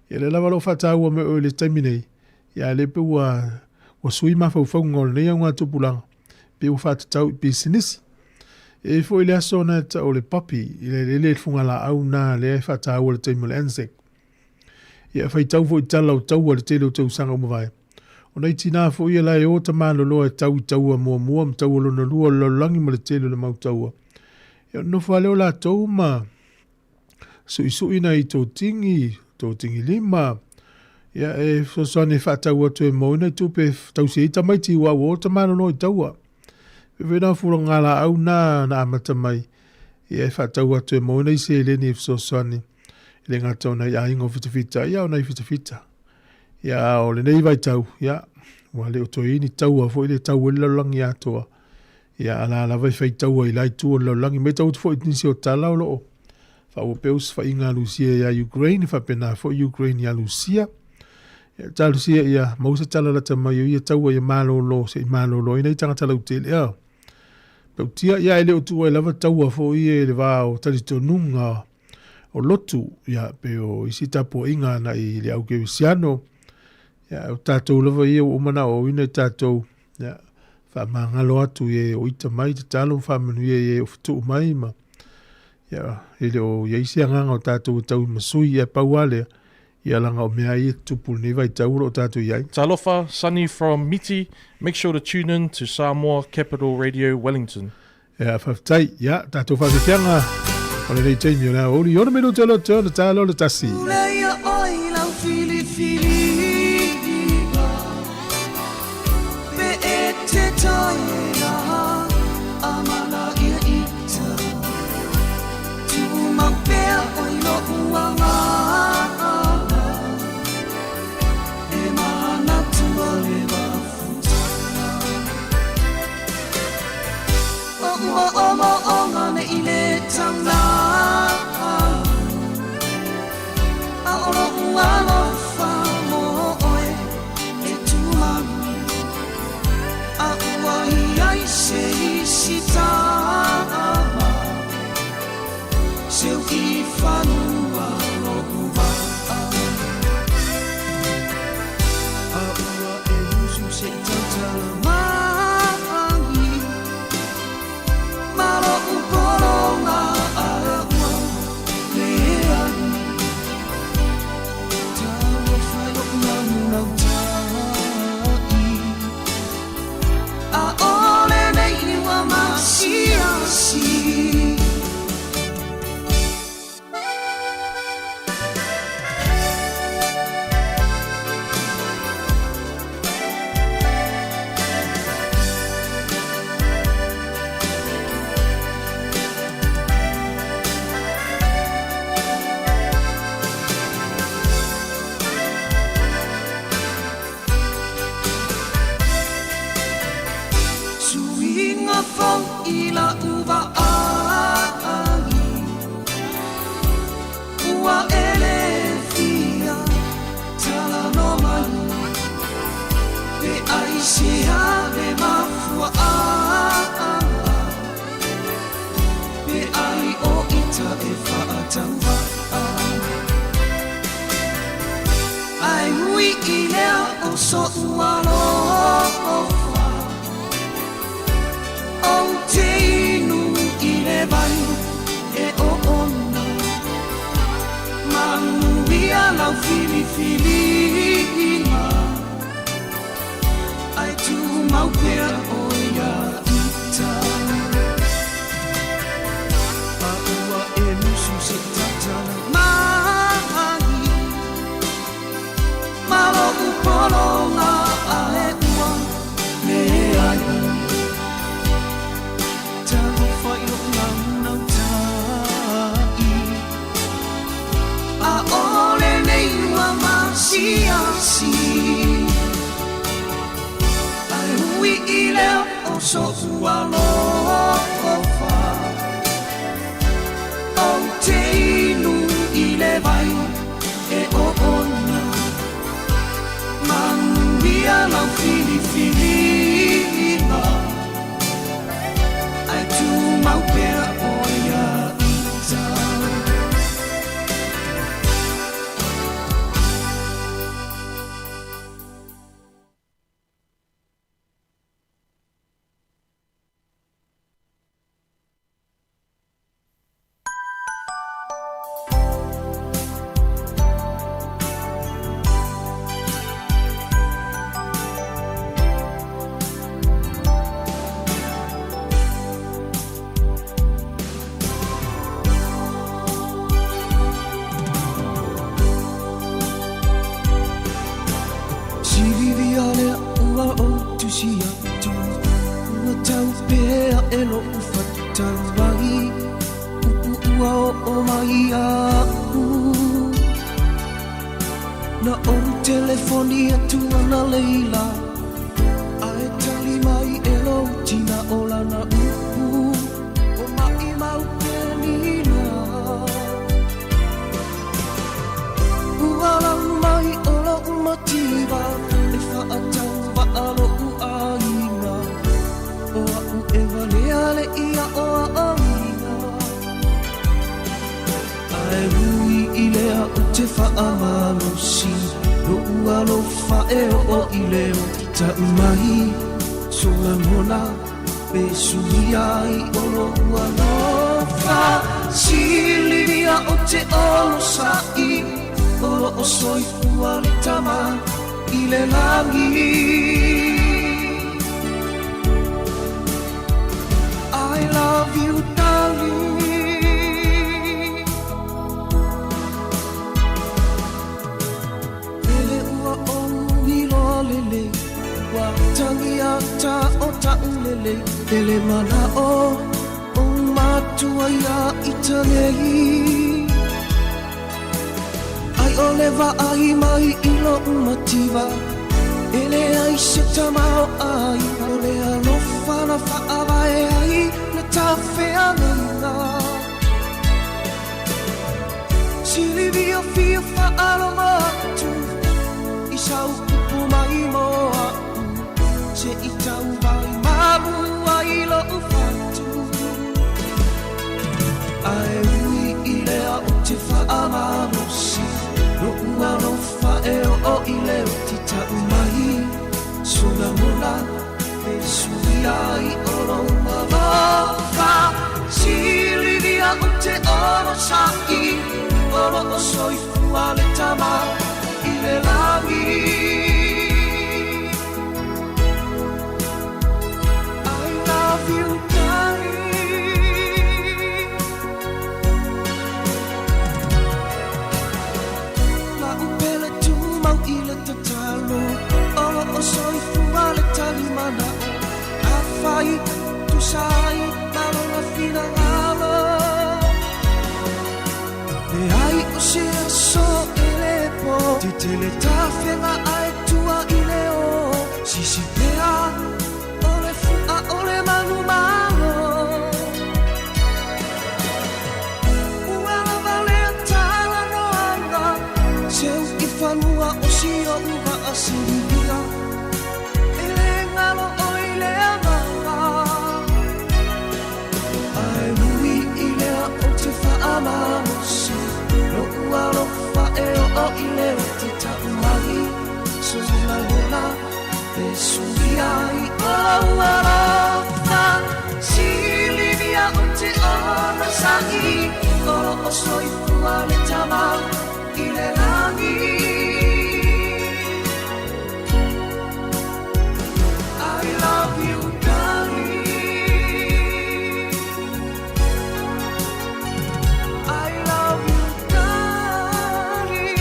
Ia, lea lava o lo o faataua mai oe i le taimi nei, ia, a le pe ua, ua sui mafaufauga o lenei augatupulaga, pe ua faatatau i pisinisi. E i ai foi le aso na e tau o le poppy, i le eleele i le fugalaau na lea e faataua i le taimi o le Anzac. Ia, e faitau foi i tala o taua i le tele o tausaga ua mavae. O nai tinā foi ia la e o tamaloloa e tau i taua muamua ma taua lona lua o le lalolagi ma le tele o le mau taua. Ia ona nofo lava lea o latou ma suisui nai totigi, totigi lima, ia e fesoasoani e faatau atu e maua ai nai tupe e tausi ai tamaiti aua ua o tamaloloa i taua. E pei foi na o fulagalaau na na amata mai, ia e faatau atu e maua ai nai seleni e fesoasoani e le gata o nai aiga o fitafita, ia o nai fitafita. Ia, a o lenei vaitau, ia, ua le o toe i ai ni taua foi le tau ai le lalolagi atoa. Ia, a la lava e fai taua i la itu o le lalolagi. Matau atu foi i nisi o tala o lo o faaauau pea osofaiga a Lusia ia Ukraine, faapena foi Ukraine ia Lusia. Ia, talosia ia maua se tala lata mai o ia taua ia malolo, se i malolo ai nai tagata lautele. Ia, tautia, ia, e le o tuua ai lava taua foi e le va o talitonuga o lotu, ia, pe o isi tapuaiga agai i le au kerisiano, ia, o tatou lava ia ua uma ona aoaoina i tatou, ia, faamagalo atu i e o ita mai, tatalo ma faamanuia i e o fetuu mai ma, ia, e le o i ai se agaga o tatou e tau i masui, ae pau lava lea, ia leaga o mea ia e tutupu i lenei vaitau o lo o tatou i ai. Talofa, Sonny from Miti, make sure to tune in to Samoa Capital Radio Wellington. Ia, faafetai. Ia, tatou faafeafeaga o lenei taimi o le aoauli. Ono minute o le ote ona talo le tasi. Leia oi lau filifiliga Pe e te taea a mana ia ita Tumau pea oi lo'u agaga E manatua le mafutaga e lo'u fatu talu ai Upu ua oo mai iaʻu Na ou telefoni atu ana leila Ae tali mai e lou tina o lana upu O maʻimau penina Ua lau mai o loʻu mativa E faatauvaʻa loʻu ʻaiga O aʻu e walea leʻi aʻoaʻoina Ae ui i lea o te faamalosi Loʻu alofa e oo i le tau mai Sou lagona E suia ai o lou alofa Silivia o te olosaʻi O loo soifua le tama i le lagi I love you darling Lele ua ou iloa lelei Ua tangia ta o ta'u lelei Lele mana'o ou matua iā ita nei Ai o le vaai mai i lo'u mativa E leai se tamaoaiga O le alofa na faavae ai le tafeagaiga Silivia fia faalogo atu I sau upu mai mo aʻu Se i tau vai malu ai loʻu fatu Ae ui i lea o te faamalosi Loʻu alofa e oo i le oti tau mai Sou lagona e suia ai o lou alofa Silivia o te olosaʻi O loo soifua le tama i le lagi I love you darling La'u pele tumau i le tatalo O loo soifua le tali mana'o Afai tusa ai ma lona finagalo Leai o se aso e le po Tetele tafega ae tua i le o Sisi pea o le fu'a o le manu malo Ua lava lea talanoaga Seu i fanua o si o'u vaa silivia E le galo ʻoe i le agaga Ae ui i lea ou te faamalosi Loʻu alofa e oo i le oti tau mai Sou lagona e suia ai o lou alofa Silivia o te onosai O loo soifua le tama i le lagi I love you darling I love you darling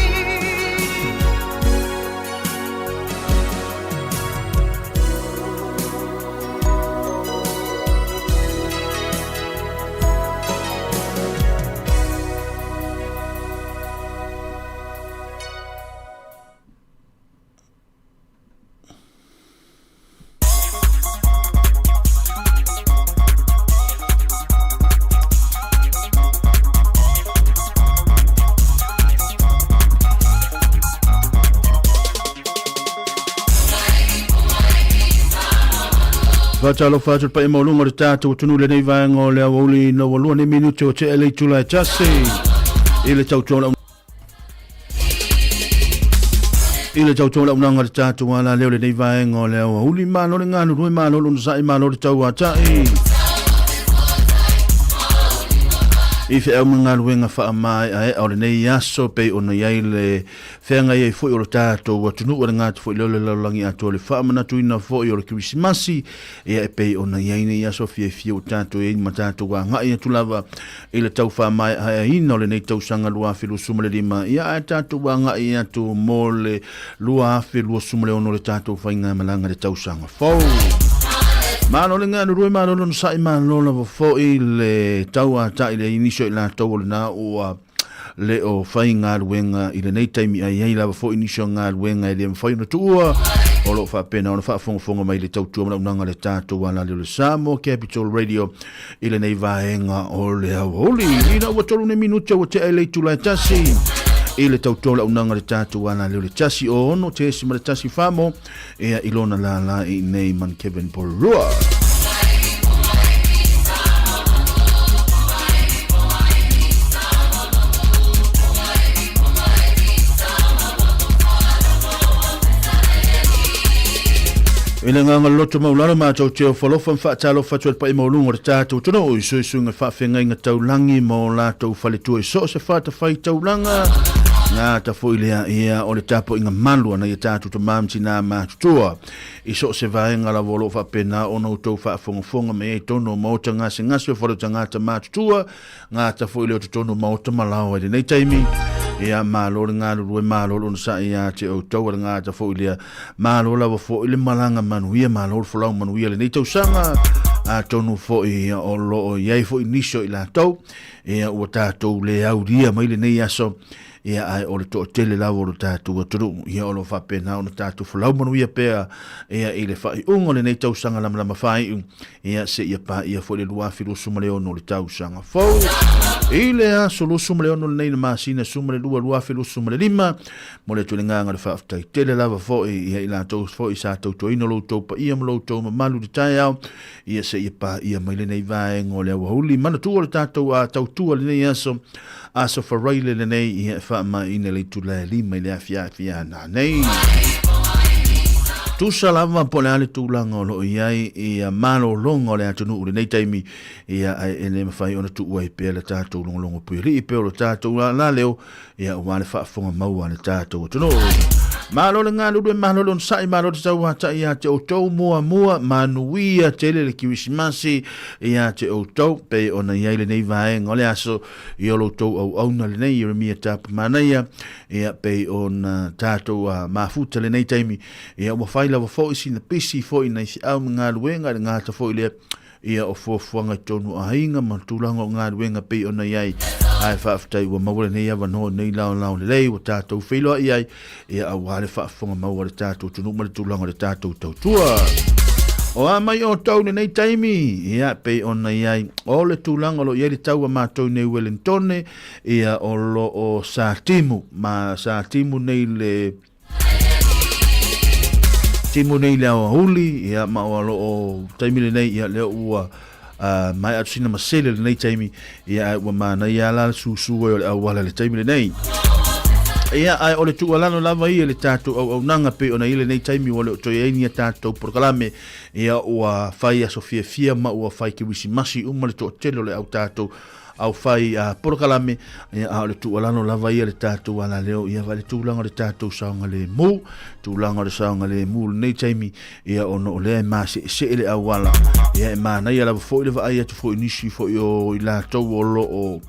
Faatalofa atu le paia maualuga o le tatou atunuu i lenei vaega o le aoauli ina ua lua nei minute o tea le itula e tasi i le tautoa I le tautoa le aunaga le tatou ala lea o lenei vaega o le aoauli malo le galulue malo le onosai malo le tauatai i feau ma galuega faamaeaea o lenei aso pei ona i ai le feagai ai foi o le tatou atunuu e le gata foi lea o le lalolagi atoa le faamanatuina foi o le Kerisimasi ia e pei ona i ai nei aso fiafia ua tatou i ai ma tatou agai atu lava i le tau faamaeaina o lenei tausaga 2025, ia ae tatou agai atu mo le 2026 le tatou faigamalaga i le tausaga fou. Malo le galulue, malo le onosai, malo lava foi le tauata'i le nisi o i latou o lena ua le o faigaluega i lenei taimi, ae i ai lava foi nisi o galuega e le mafai ona tuua, o lo o faapena ona faafogafoga mai le tautua ma le auaunaga a le tatou alali o le Samoa Capital Radio i lenei vaega o le aoauli. Ina ua tolu nei minute ua tea i le itula e tasi i le tautua ma le auaunaga a le tatou alali o le 106.1 famo ea i lona lālā i nei man Kevin Porua. I le agaga loto maulalo matou te ofo alofa ma faatalofa atu ai le paia maualuga o le tatou atunuu i suisuga faafeagaiga taulagi ma o latou faletua i so o se fatafaitaulaga. Gata foi lea ia o le tapuaiga malu a nai a tatou tama ma tinā matutua i so o se vaega lava o lo o faapena ona outou faafogafoga mai ai totonu o maota gasegase o fale o tagata matutua. Gata foi lea o totonu o maota ma laoa i lenei taimi. Ia, malo le galulue, malo le onosai ia te outou, a le gata foi lea, malo lava foi le malaga manuia, malo le folau manuia i lenei tausaga. Atonu foi o lo o i ai foi nisi o i latou, ia ua tatou le aulia mai lenei aso, ia ae o le toatele lava o lo tatou atunuu, ia o lo o faapena ona tatou folau manuia pea, ia i le faaiuga o lenei tausaga lamalama faaiu, ia seia paia foi le 2026 le tausaga fou. I le aso 26 lenei le masina 12 2025, momoli atu le agaga o le faafetai tele lava foi ia i latou foi sa tautuaina lo outou paia ma lo outou mamalu i le taeao, ia seia paia mai lenei vaega o le aoauli. Manatua le tatou a tautua lenei aso, aso Faraile lenei, ia e faamaeina le itula e 5 i le afiafi a nanei. Tusa lava po o le a le tulaga o lo o i ai ia malologa o le atunuu i lenei taimi, ia ae e le mafai ona tuu ai pea le tatou logologo puialii pea o le tatou laleo, ia aua le faafofoga maua a le tatou atunuu. Malo le galulue, malo le onosai, malo le tauatai ia te outou muamua, manuia tele le Kerisimasi ia te outou, pei ona i ai lenei vaega o le aso i o lo outou auauna lenei Ieremia Tapamanaia, ia pei ona tatou mafuta lenei taimi, ia ua fai lava foi sina pisi foi nai feau ma galuega i le gata foi lea ia o fuafuaga i totonu o aiga ma tulaga o galuega pei ona i ai, ae faafetai ua maua lenei avanoa nei laolao lelei ua tatou feiloai ai, ia aua le faafofoga maua a le tatou atunuu ma le tulaga o le tatou tautua. O a mai outou lenei taimi, ia pei ona i ai, o le tulaga o lo o i ai le tau a matou nei Wellingtone, ia o lo o sa timu, ma sa timu nei le Timu nei le aoauli, ia, ma o lo o taimi lenei, ia, lea ua uh, mai atu sina masele lenei taimi, ia, ai ua manaia la le susu ai o le auala le taimi lenei. Ia, ai o le tuualalo lava ia le tatou auaunaga pei ona i lenei taimi ua le o toe ai ni a tatou polokalame, ia, ua fai aso fiafia ma ua fai kerisimasi uma le toatele o le au tatou au fai a polokalame, ia, a o le tuualalo lava ia le tatou alaleo, ia vai le tulaga o le tatou saogalemu, tulaga o le saogalemu lenei taimi, ia ona o lea e maseesee le auala, ia e manaia lava foi le vaai atu foi nisi foi o i latou o lo o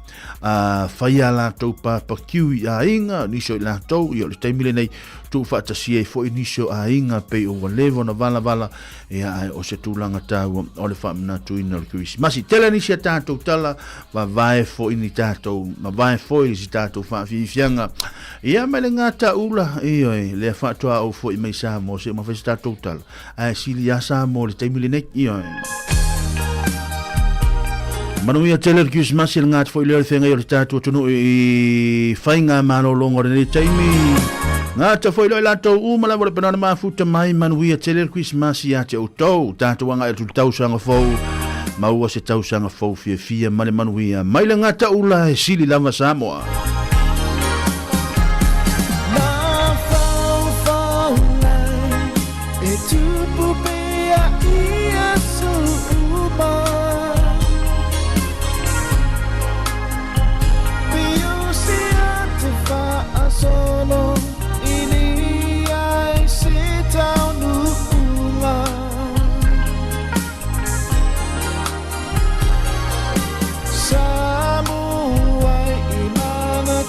a, fai a latou papakiu i aiga, nisi o i latou, ia o le taimi lenei tuufaatasia ai foi nisi o aiga pei o ua leva ona valavala, Ia, ae o se tulaga taua o le faamanatuina o le Kerisimasi. Tele nisi a tatou tala, vavae foi ni tatou, mavae foi si tatou faafiafiaga. Ia, mai le gataula, ioe, lea faatoa ou foi mai Samoa, se ma fai se tatou tala. Ae sili lava Samoa i le taimi lenei, ioe. Manuia tele le Kerisimasi, le gata foi lea o le feagai o le tatou atunuu i faiga malologa o lenei taimi. Gata foi loa i latou uma lava o le penana mafuta mai, manuia tele le Kerisimasi ia te outou. Tatou agai atu i le tausaga fou, maua se tausaga fou fiafia ma le manuia. Mai le gata ula e sili lava Samoa. E tupu pea i aso uma Piusia te whaasolo I ni ai se taunuunga Samuai i mana.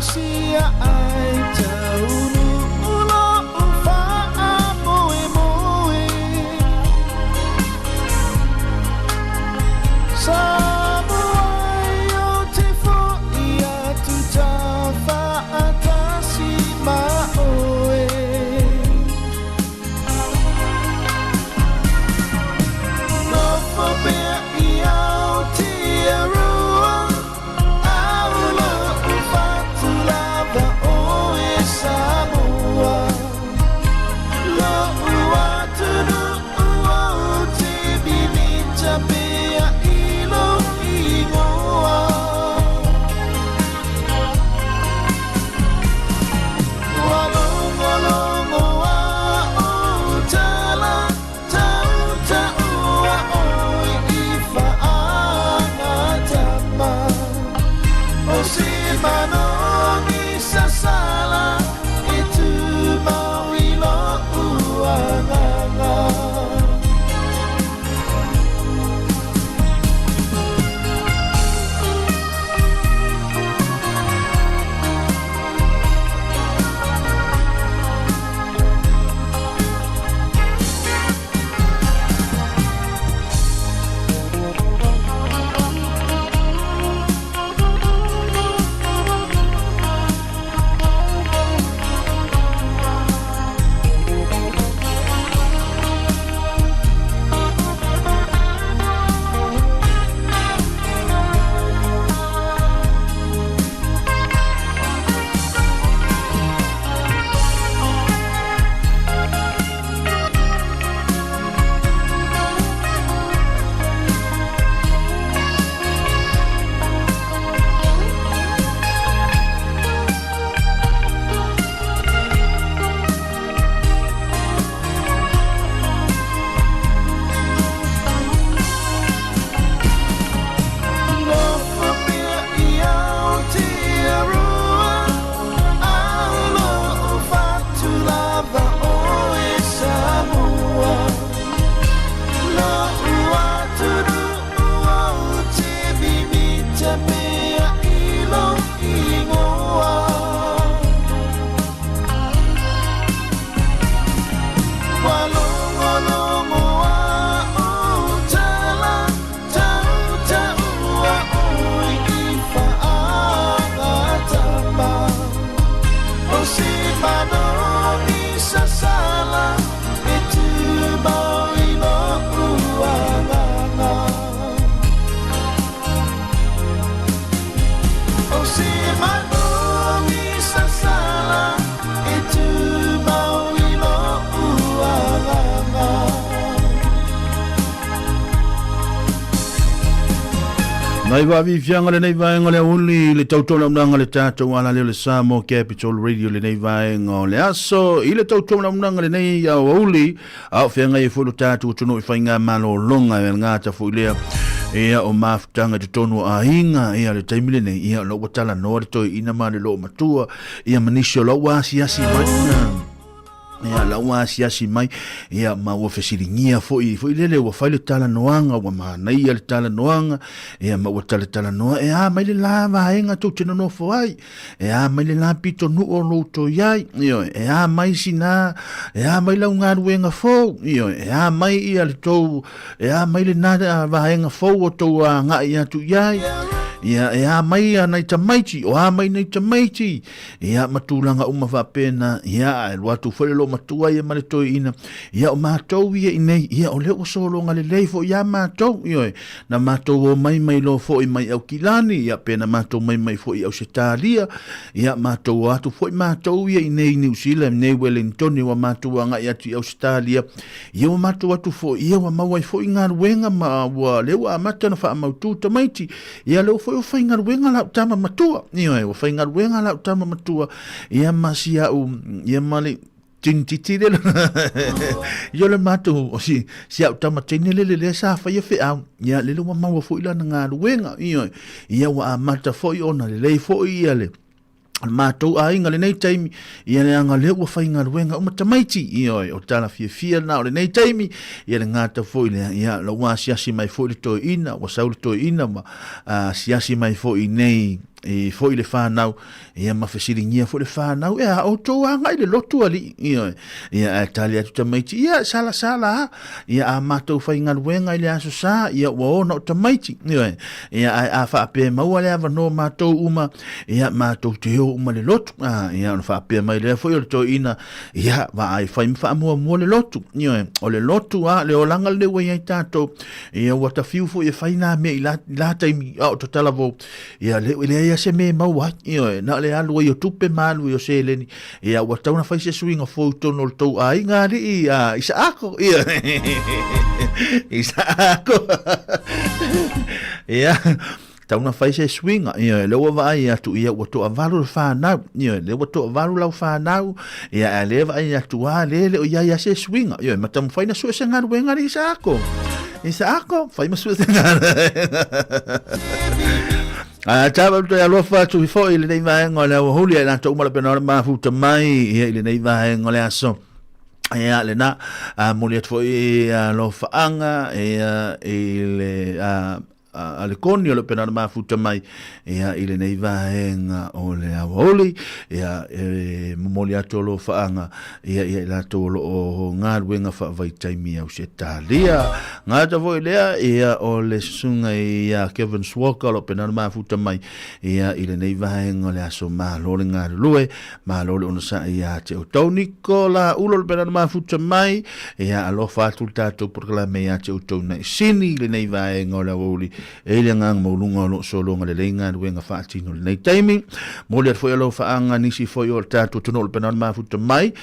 ausia ai taunuu lo'u faamoemoe. Samoa ai ou te fo'i atu tafaatasi ma oe. Nofo pea i Aotearoa, a o lo'u fatu lava oe Samoa. Lo'u atunuu ou te mimita pea i lou ingoa. Ua logologo a'u tala, tautaua oe i faagatama. O se manogi sasala e tumau i lo'u agaga. Nofo pea i Aotearoa, a o lo'u fatu lava oe Samoa. Lo'u atunuu ou te mimita pea i lou ingoa. Ua logologo a'u tala, tautaua oe i faagatama. O se manogi sasala e tumau i lo'u agaga. O se manogi sasala e tumau i lo'u agaga. Nai vaaviafiaga lenei vaega o le aoauli i le tautoulaunaga o le tatou alaleo le Samoa Capital Radio lenei vaega o le aso i le tautoulaunaga lenei aoauli a o feagai ai foi lo tatou atunuu i faigamalologa e gata foi lea ia o mafutaga i totonu o aiga ia le taimi lenei ia o lou ua talanoa le toeaina ma le loomatua ia ma nisi o lau ua asiasi mai Ia, la ua asiasi mai, ia, ma ua fesiligia foi, foi lele, ua fai le talanoaga, ua manaia le talanoaga, ia, ma ua talatalanoa, e a mai le la vaega tou te nonofo ai, e a mai le la pitonuu o lou toe i ai, ioe, e a mai sina, e a mai lau galuega fou, ioe, e a mai ia le tou, e a mai lena vaega fou o tou agai atu i ai, ia, e a mai ia nai tamaiti, o a mai nai tamaiti, Ia, ma tulaga uma faapena, ia, ae alu atu foi le loomatua ia ma le toeaina, ia, o matou ia i nei, ia, o lea ua sologa lelei foi iā matou, ioe, na matou omai mai loa foi mai Aukilani, ia, pe na matou mai mai foi i Ausetalia, ia, matou o atu foi matou ia i nei i Niu Sila, i nei Welengtone, ua matou agai atu i Ausetalia, ia, ua matou atu foi, ia, ua maua ai foi galuega ma ua, lea ua amata ona faamautu tamaiti, Ia lea foi ua faigaluega lau tama matua. Ioe, ua faigaluega lau tama matua. Ia ma si au, ia ma le tinititi le Ia le matou, o si, si au tama teine lele lea sa faia feau. Ia lele ua maua foi lana galuega. Ioe, ia ua amata foi ona lelei foi ia le o le matou aiga lenei taimi, ia leaga lea ua faigaluega uma tamaiti, ioe, o tala fiafia lena o lenei taimi, ia le gata foi lea, ia la ua asiasi mai foi le toeaina, ua sau le toeaina ma asiasi mai foi i nei i foi le whānau, ia ma fesiligia foi le whānau, e a outou agai le lotu alii, ioe. Ia ae tali atu tamaiti, ia salasala a, ia a matou faigaluega i le aso sa, ia ua o na o tamaiti, ioe. Ia ae a faapea e maua le avanoa matou uma, ia matou te o uma le lotu, a, ia ona faapea mai lea foi o le toeaina, ia vaai fai ma faamuamua le lotu, ioe. O le lotu a, le olaga lenei ua i ai tatou, ia ua tafiu foi e fai nā mea i la, la taimi a o tatalavou, Ia, le, leai lava se mea e maua ai. Ioe, na o le alu ai o tupe ma alu ai o seleni. Ia, ua tatau ona fai se suiga fou i totonu o le tou aiga, alii, a, Isaako. Ioe, Isaako. Ia, tatau ona fai se suiga. Ioe, lea ua vaai atu, ia, ua toavalu le fanau. Ioe, lea ua toavalu lau fanau. Ia, a lea e vaai atu lava, lea e le o i ai lava se suiga. Ioe, ma taumafai na sue se galuega, alii Isaako. Isaako, fai ma sue se galuega. A tā wau toi alofa atu i foi i lenei vaega o le aoauli ai latou uma le pena o le mafuta mai ia i lenei vaega o le aso. Ia lena, a moli atu foi alofaanga ia i le a, a le koni o le pena o le mafuta mai ia i lenei vaega o le aoauli ia e momoli atu alofaanga ia ia i latou o lo o galuega faavaitaimi i Ausetalia. Gata foi lea ia o le susuga ia Kevin Swalker o lo o pena o le mafuta mai ia i lenei vaega o le aso. Malo le galulue, malo le onosai ia te outou. Nikola Ulo le pena o le mafuta mai ia alofa atu le tatou polokalame ia te outou nai sini i lenei vaega o le aoauli. E i le agaga maualuga o lo o sologa lelei galuega faatino i lenei taimi. Momoli atu foi alofaaga nisi foi o le tatou atunuu o le pena o le mafuta mai.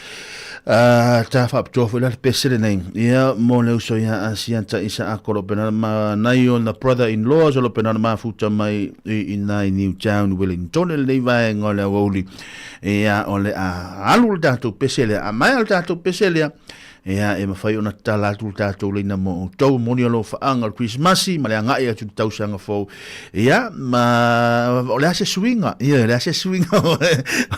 Ta faapitoa foi la le pese lenei. Ia, mo le uso ia Asiata Isaako o lo o pena ma nai ona brother-in-laws o lo o pena o le mafuta mai i ina i Newtown, Wellington i lenei vaega o le aoauli. Ia, o le a alu le tatou pese lea, a maea le tatou pese lea, Ia, e mafai ona tatala atu le tatou laina mo outou, moni alofaaga o le Kerisimasi ma le agai atu i le tausaga fou. Ia, ma o le a se suiga? Ia, o le a se suiga? O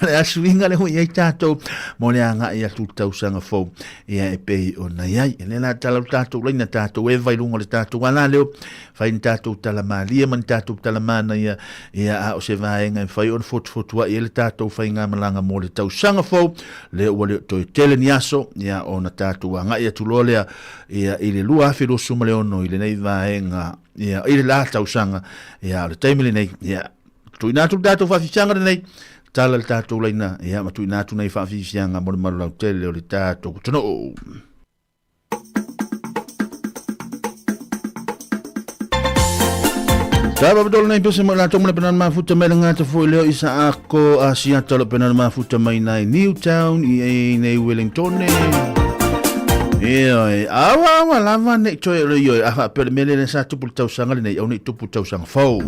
le a suiga lea ua i ai tatou mo le agai atu i le tausaga fou? Ia, e pei ona i ai. E le la tatala le tatou laina, tatou eva i luga o le tatou alaleo, fai ni tatou tala malie ma ni tatou tala manaia, ia, a o se vaega e mafai ona fotufotuai ai le tatou faigamalaga mo le tausaga fou, lea ua le o toe tele ni aso, ia, ona tatou agai atu loa lea, ia, i le 2026 i lenei vaega, ia, i le la tausaga, ia, o le taimi lenei, ia, tuuina atu le tatou faafifiaga lenei, tala le tatou laina, ia, ma tuuina atu nei faafifiaga mo le malu lautele o le tatou atunuu. Taba patolo nei pese mo latou mo le penana mafuta mai le ngata foi leo Isaako Asiata lo penana mafuta mai nai Newtown i e nei Wellington. Ioe, awa awa lava nei toe le ioe, a faapea le mea lea sa tupu le tausaga lenei, au nei tupu le tausaga fou.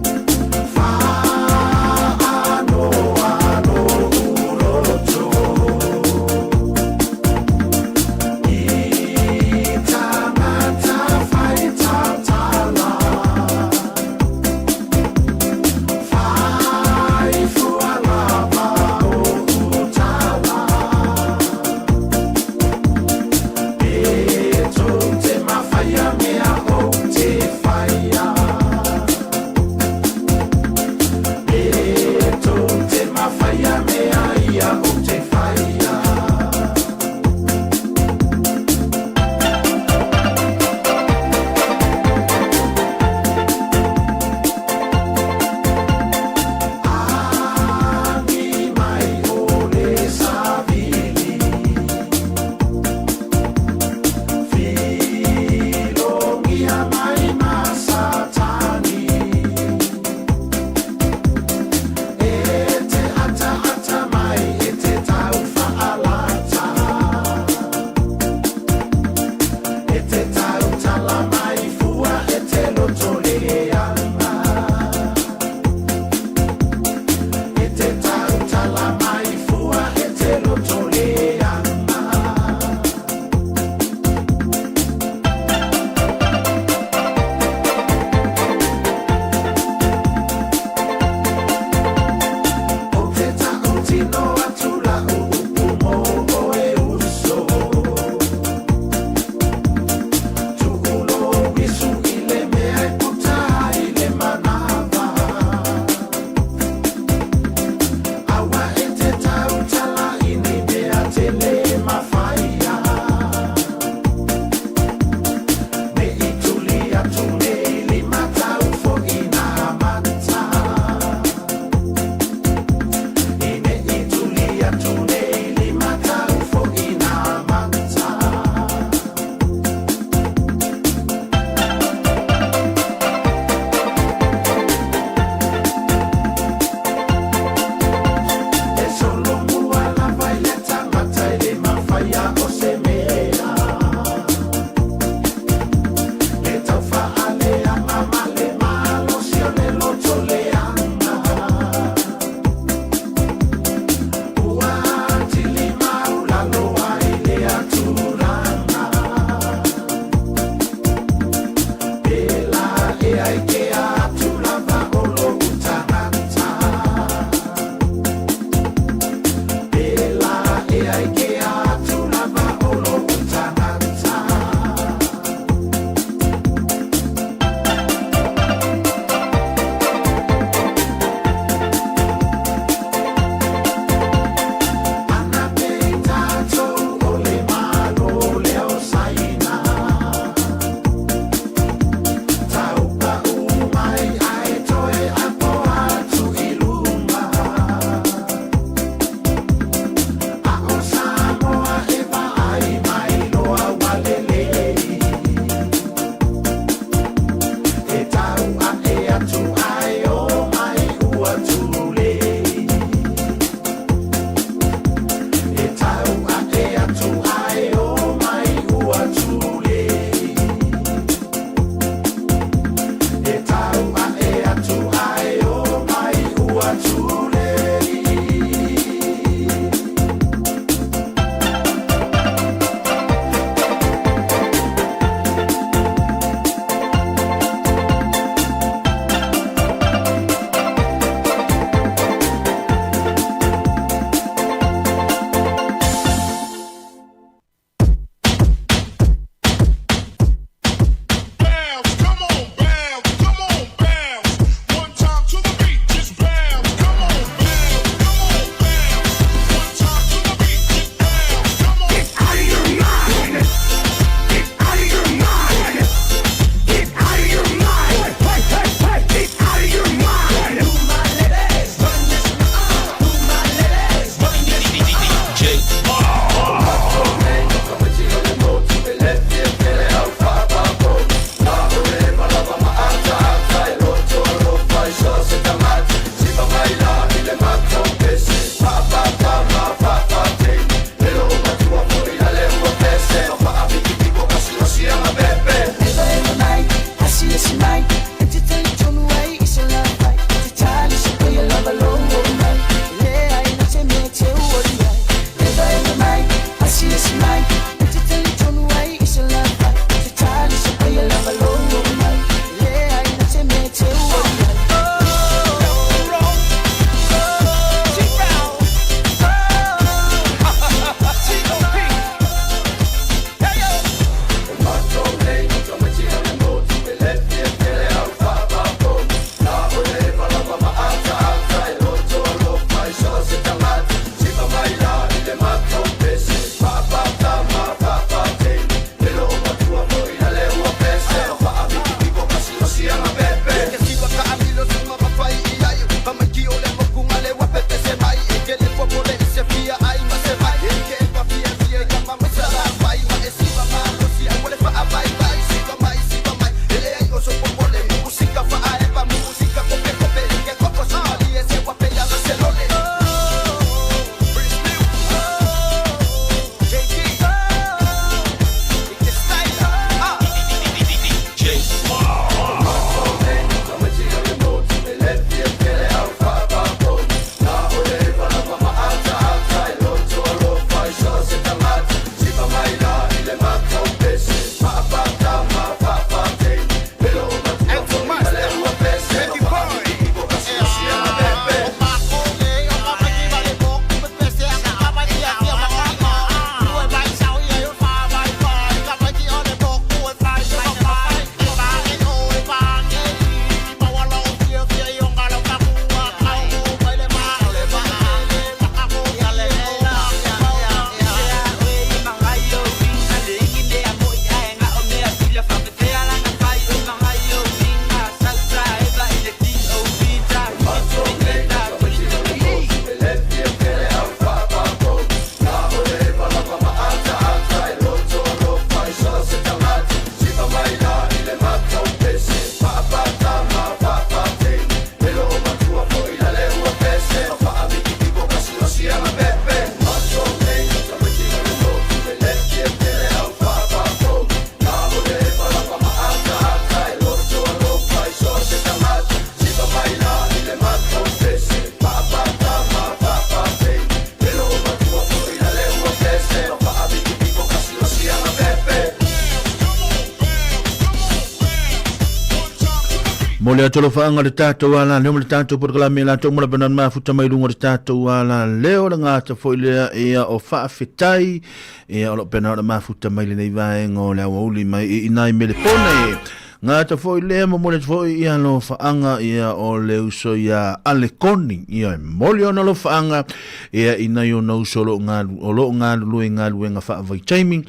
Momoli atu alofaaga le tatou alaleo ma le tatou polokalame latou ma lapenani mafuta mai luga o le tatou alaleo le gata foi lea ia o faafetai ia o lo pena o le mafuta mai lenei vaega o le aoauli mai i inai Melepone. Gata foi lea momoli atu foi ia alofaaga ia o le uso ia Alekoni ia e moli ona alofaaga ia i nai ona uso o lo o lo o galulue i galuega faavaitaimi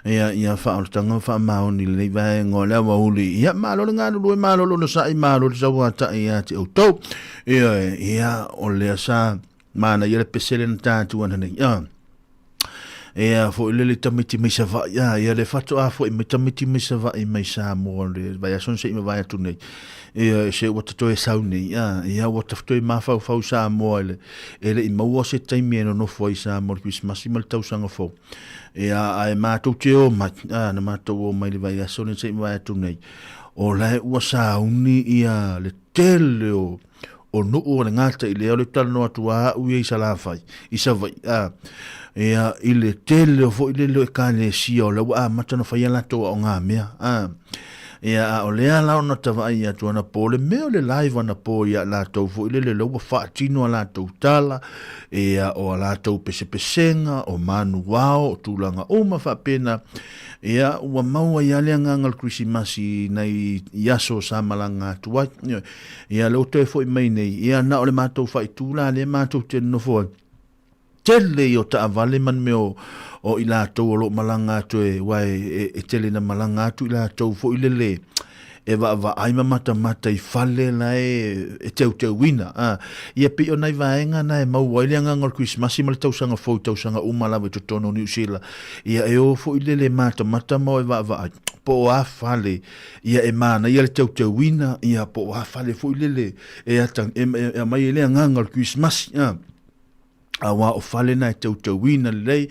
Ia, ia faaolataga ma faamaoni lenei vaega o le aoauli. Ia, malo le galulue, malo le onosai, malo le tauatai ia te outou. Ia, ia, o lea sa manaia le pese lea na ta atu ana nei. Ia, ia foi lele tamaiti mai Savaii, ia, ia le faatoa foi mai tamaiti mai Savaii mai Samoa le vaiaso na se i mavae atu nei. Ia, se ua ta toe sau nei, ia, ia ua ta toe mafaufau Samoa i le, e le i maua se taimi e nonofo ai Samoa i le Kerisimasi ma le tausaga fou. Ia, ae matou te o mai, a, na matou o mai le vaiaso nei se i mavae atu nei, o lae ua sauni ia le tele o, o nuu o le gata i lea o le talanoa atu a au ia i Salafai, i Savaii, a, ia, i le tele o foi lele o ekalesia o la ua amata ona fai a latou aogamea, a. Ia, a o lea la ona ta vaai atu anapo, le mea o le live anapo ia latou foi lele lea ua faatino a latou tala, ia, o a latou pesepesega, o manuao, o tulaga uma faapena, ia, ua maua ai lava le agaga o le Kerisimasi i nai i aso sa malaga atu ai. Ia, lea ua toe foi mai nei, ia, na o le matou faaitu la lea matou te nonofo ai. Tele ia o taavale ma ni mea o i latou o lo o malaga atu e, aua e tele ina malaga atu i latou foi lele e vaavaai ma matamata i fale la e teuteuina. A, ia pei o nai vaega na e maua ai le agaga o le Kerisimasi ma le tausaga fou i tausaga uma lava i totonu o Niu Sila. Ia e o foi lele e matamata ma o e vaavaai po o a fale ia e manaia le teuteuina, ia po o a fale foi lele e aumai ai le agaga o le Kerisimasi. A. Aua o fale na e teuteuina lelei,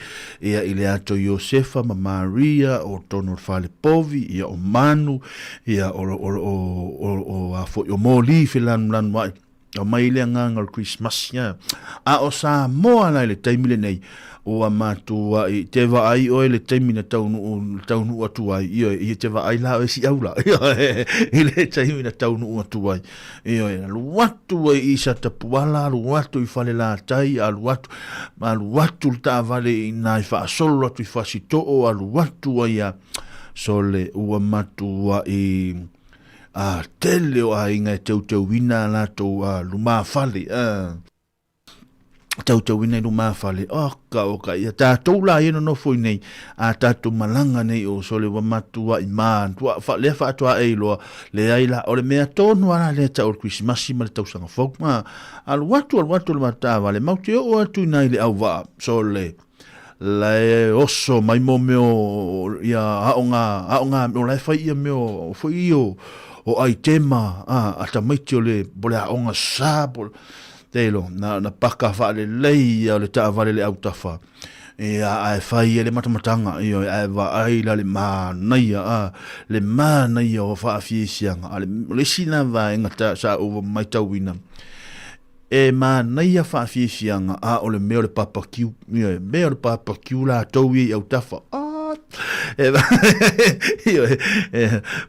ia i le ato Iosefa ma Maria, o tonu o le fale povi, ia o manu, ia o, o, o, o, o, a foi, o moli felanulanu ai. Aumai le agaga o le Kerisimasi, a. A o Samoa la i le taimi lenei, ua matuai te vaai oe le taimi na taunuu, taunuu atu ai, ioe, ia te vaai la oe siau la, ioe, i le taimi na taunuu atu ai. Ioe, alu atu ai i Satapuala, alu atu i Falelatai, alu atu, alu atu le taavale i ina i faasolo atu i Fasitoo, alu atu ai a sole ua matuai a tele o aiga e teuteuina a latou a lumafale. A. Tautauina i lumafale, oka oka ia tatou la ia nonofo i nei, a tatou malaga nei o sole ua matuai matua fa, lea faatoa e iloa, leai la, o le mea tonu lava la lea tau o le Kerisimasi ma le tausaga fou. A, alu atu alu atu le matou taavale, matou te oo atu i ina i le auvaa, sole, la e oso mai mo mea o ia aoga, aoga, o la e fai ia mea o, foi ia o, o aitema, a, a tamaiti o le, po o le aoga sa, po o le, Teilo, na, na paka faalelei ia o le taavale le autafa. Ia, ae fai e le matamataga, ioe, ae vaai la le manaia, a, le manaia o faafiasiaga. A le, o le isi na vaega ta, sa ou matauina, e manaia faafiafiaga, a o le mea o le papakiu, ioe, mea o le papakiu latou ia i autafa. A,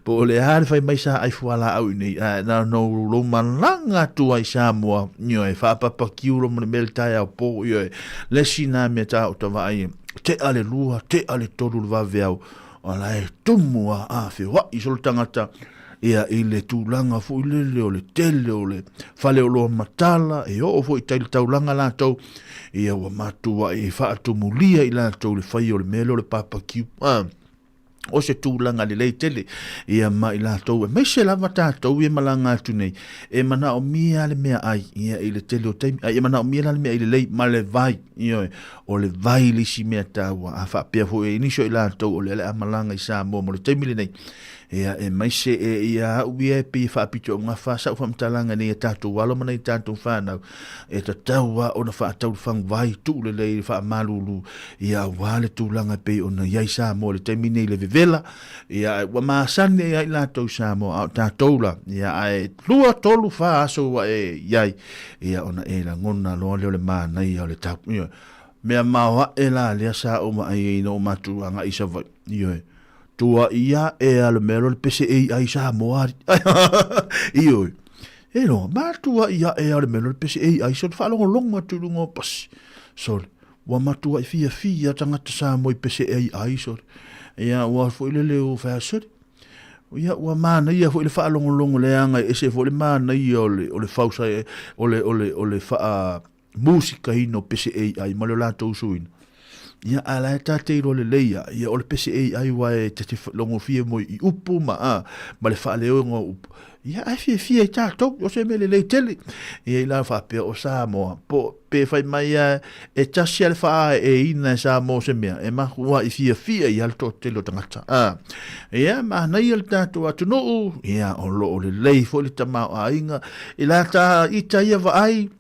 Po o le a le fai mai sa ai fualaau i nei, ae na ona ou lou malaga atu ai i Samoa, ioe, faapapakiu lo ma le mea le taeao po, ioe, le isi na mea ta o ta vaai, tea le lua, tea le tolu le vaveao, o la e tumu a, a feoai solo tagata, ia i le tulaga foi lele o le tele o le fale oloa matala, e oo foi i tai le taulaga latou, ia ua matuai faatumulia i latou le fai o le mea lea o le papakiu. Ah, o se tulaga lelei tele ia ma i latou, aemaise lava tatou ia malaga atu nei, e manaomia le meaai ia i le tele o taimi, a ia manaomia la le meaai lelei ma le vai, ioe, o le vai le isi mea taua. A faapea foi e nisi o i latou o lea o le a malaga i Samoa mo le taimi lenei, Ia, aemaise e ia au ia e pei e faapitoaugafa sau faamatalaga nei a tatou alo ma nai tatou fanau, e tatau lava ona faatau le faguvai, tuu lelei le faamalulu, ia aua le tulaga e pei ona i ai Samoa i le taimi nei i le vevela, ia, ae ua masani ai lava i latou i Samoa, a o tatou la, ia, ae lua, tolu, fa aso ua e i ai, ia, ona e lagona loa lea o le manaia o le tau. Ia, mea maoae la lea sa ou vaai ai ina ua matou agai i Savaii, ioe. Tuaʻi aʻe a le mea loa le pese AI Samoa ali. Ioe. E loa, ma tuaʻi aʻe a le mea loa le pese AI so le faalogologo atu i luga o pasi. Sole, ua matuaʻi fiafia tagata Samoa i pese AI sole. Ia, ua foi lele o fai sole. Ia, ua manaia foi le faalogologo leaga e ese foi le manaia o le, o le fausa, o le, o le, o le faa, musikaina o pese AI ma le latou suina. Ia, a la e ta te iloa lelei a, ia o le pese AI wa e te te logofie mo i upu ma a, ma le faaleoga o upu. Ia, ae fiafia i tātou, o se mea lelei tele. Ia i la faapea o Samoa, po, pe fai mai a, e tasi a le whaa e ina e Samoa o se mea, e maku i fiafia i a le toatele o tangata. A, ia, manaia le tātou atunuu, ia, o loo lelei foi le tamaoaiga, i la tā ita ia vaai,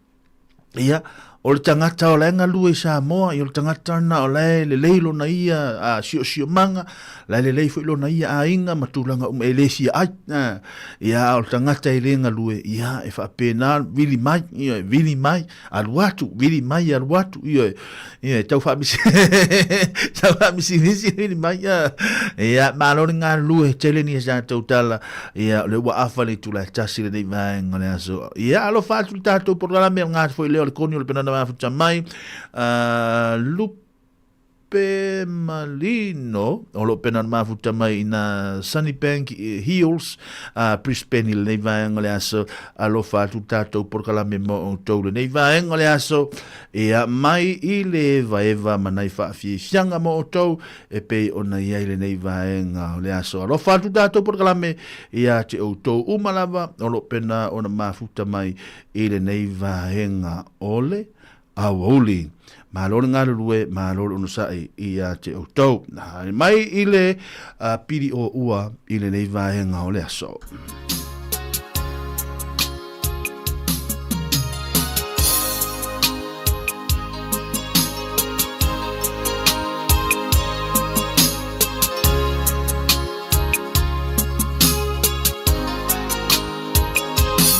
Ia, o le tagata o la e galue i Samoa, ia o le tagata lena o la e lelei lona ia a, siosiomaga, la e lelei foi lona ia aiga ma tulaga uma e le fia ai. A, ia, a o le tagata e le galue, ia, e faapena, vili mai, ia, vili mai, alu atu, vili mai, alu atu, ia, ia, e tau faamisi, tau faamisimisi vili mai, ia, ia, malo le galulue, tele ni sa tou tala, Ia, o lea ua afa le itula e tasi lenei vaega o le aso. Ia, alofa atu le tatou polokalame o ngā foi lea o le koni o le penana mafuta mai. Lupe Malino, o lo penana mafuta mai ina Sunnybank Hills, Brisbane i lenei vaega o le aso. Alofa atu le tatou polokalame mo outou lenei vaega o le aso. Ia, mai i le evaeva ma nai faafiafiaga mo outou e pei ona i ai lenei vaega o le aso. Alofa atu tatou polokalame ia te outou uma lava o lo o pena ona mafuta mai i lenei vaega o le aoauli. Malo le galulue, malo le onosai ia te outou. Haere mai i le pili o ua i lenei vaega o le aso.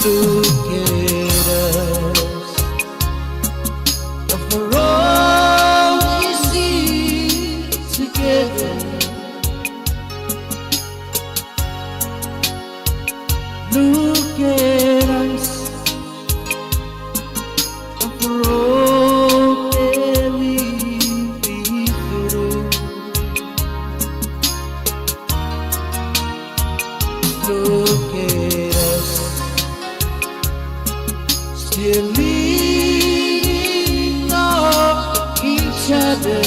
Look at us For all we see together Look at us For all that we've been through Look at us Still leaning on each other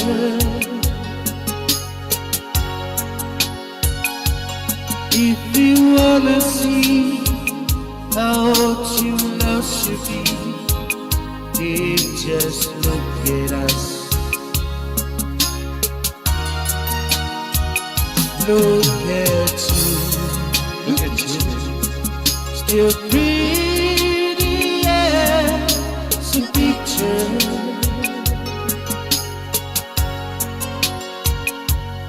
If you wanna see how true love should be, then just look at us. Look at you, look at you, still pretty as a picture.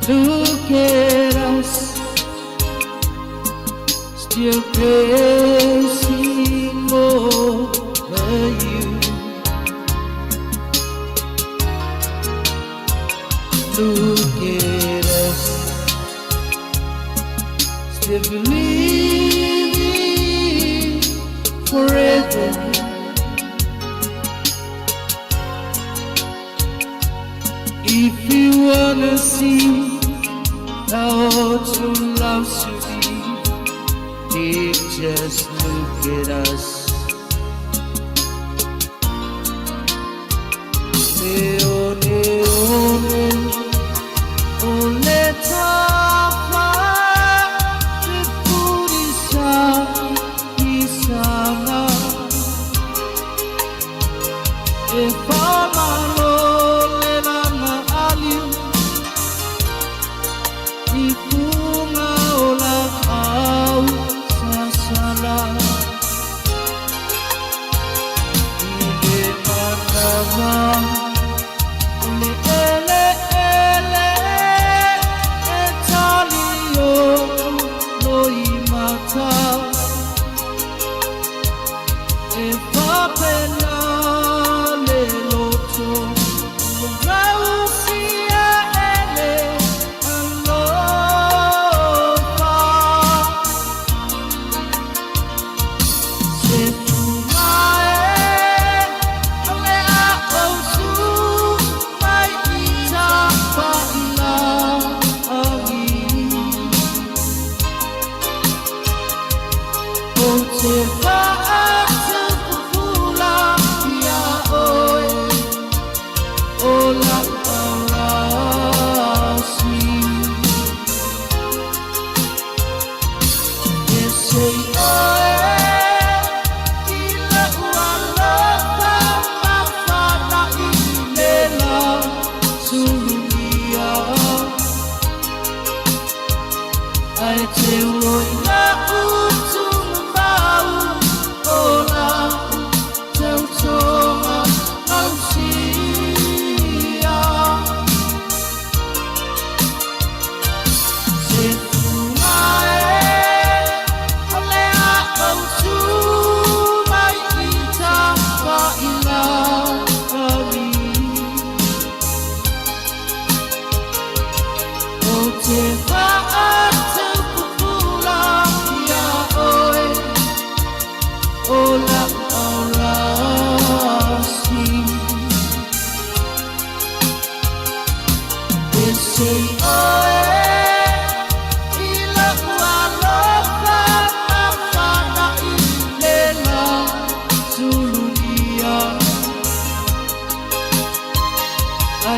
Look at us, still crazy over you. Look at us, still believing forever. If you wanna see how true love should be, then just look at us. Le one one, o le tafa te purisa isanga. E whamalo le langa aliu I punga o la au sasala I le manawa o le ele ele E tali o loi mata E whapena le loto.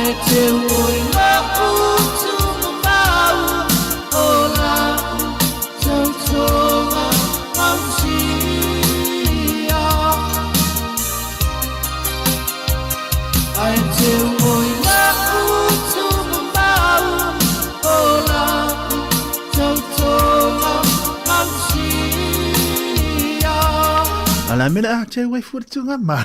Ae te oi lo'u tumamau o la'u tautoga mausia. Ae te oi lo'u tumamau o la'u tautoga mausia. Ala mele a te wai fua tunga ma.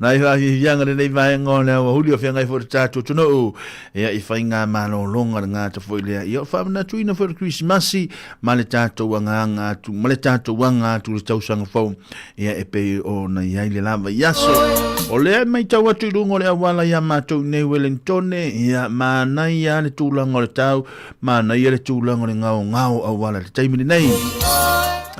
Nai wha hihianga le nei vaenga o lea wa huli o whiangai fua tātou tunuu. Ea i whai ngā malolonga le ngā tafoi lea. Ia o whaamana tuina fua le Krismasi ma le tātou anga anga atu, ma le tātou anga atu le tausanga fau. Ia e pei o na iai le lava i aso. O lea e mai tau atu i runga o le awala ia mātou nei Wellingtone, ia mānai ia le tūlanga o le tau, mānai ia le tūlanga o le ngao ngao awala le taimi nei.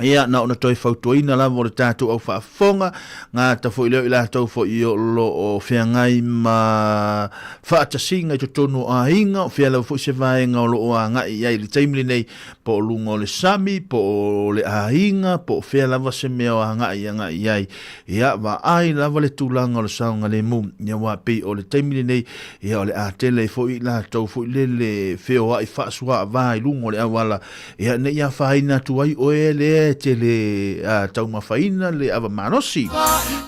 Ia, na ona toe fautuaina lava o le tātou au faafofoga, ngā ta foi leo i latou foi o lo o feagai ma faatasiga i totonu o aiga, o fea lava foi se vaega o lo o agai i ai i le taimi lenei, po o luga o le sami, po o le aiga, po o fea lava se mea o agai agai i ai. Ia, vaai lava le tulaga o le saogalemu, ia aua pei o le taimi lenei, ia o le a tele ai foi i latou foi lele feoai faasuaavā i luga o le auala, ia ne i afaina atu ai oe lea e te le taumafaina le ava malosi.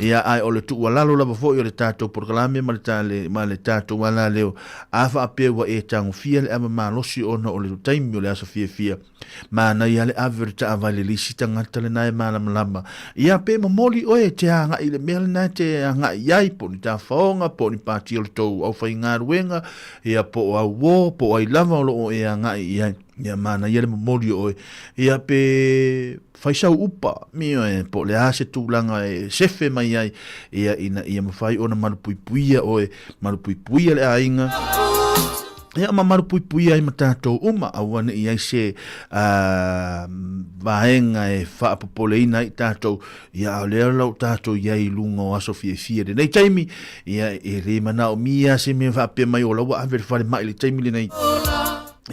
Ia, ae o le tuualalo lava foi o le tatou polokalame ma le tale, ma le tatou alaleo, a faapea ua e tagofia le ava malosi ona o le taimi o le aso fiafia, manaia le ave o le taavale i le isi tagata lena e malamalama. Ia, pe momoli oe e te agai i le mea lena e te agai i ai, po o ni tafaoga, po o ni pati o le tou aufaigaluega, ia, po o auō, po o ai lava o lo o e agai i ai. Ia manaia le momoli o oe. Ia pe fai sau upa, ioe, po o le a se tulaga e sefe mai ai, ia ina ia mafai ona malupuipuia oe, malupuipuia le aiga, ia ma malupuipuia ai ma tatou uma, aua ne i ai se vaega e faapopoleina ai tatou, ia a o lea la ua tatou i ai i luga o aso fiafia i lenei taimi, ia e le manaomia se mea faapea mai o la ua ave i le falemai i le taimi lenei.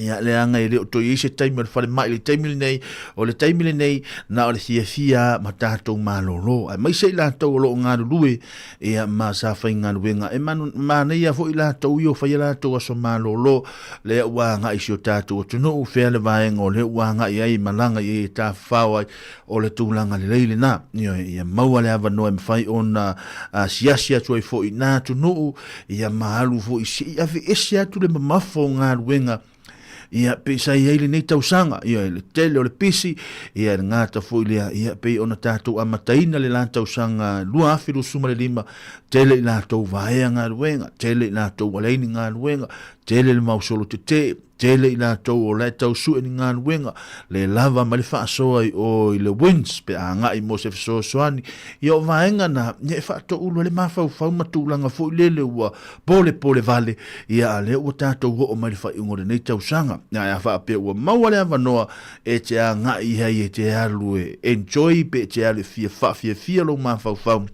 Ia, leaga e le o toe i ai se taimi o le falemai i le taimi lenei, o le taimi lenei, na o le fiafia ma tatou malolo. Aemaise i latou o lo o galulue, ia, ma sa faigaluega. E manaia foi i latou ia o fai a latou aso malolo, lea ua agai i si o tatou atunuu, fea le vaega o lea ua agai ai, malaga i ai e tafafao ai, o le tulaga lelei lena. Ioe, ia maua le avanoa e mafai ona asiasi atu ai foi i na atunuu, ia ma alu foi se i aveese atu le mamafa o galuega ia pei sa i ai lenei tausaga, ia le tele o le pisi, ia le gata foi lea, ia pei ona tatou amataina le la tausaga 2025, tele i latou vaea galuega, tele i latou ua leai ni galuega, tele le mau solo tetee, Tele i latou o la e tau sue ni galuega, le lava ma le faasoa i o i le WINZ pe a agai mo se fesoasoani. Ia o vaega na, ia e faatoulu ai le mafaufau ma tulaga foi lele ua polepole vale, ia a lea ua tatou oo mai le faaiuga o lenei tausaga. Ae a faapea ua maua le avanoa e te agai i ai e te alu e enjoy pe e te alu e fia faafiafia lou mafaufau,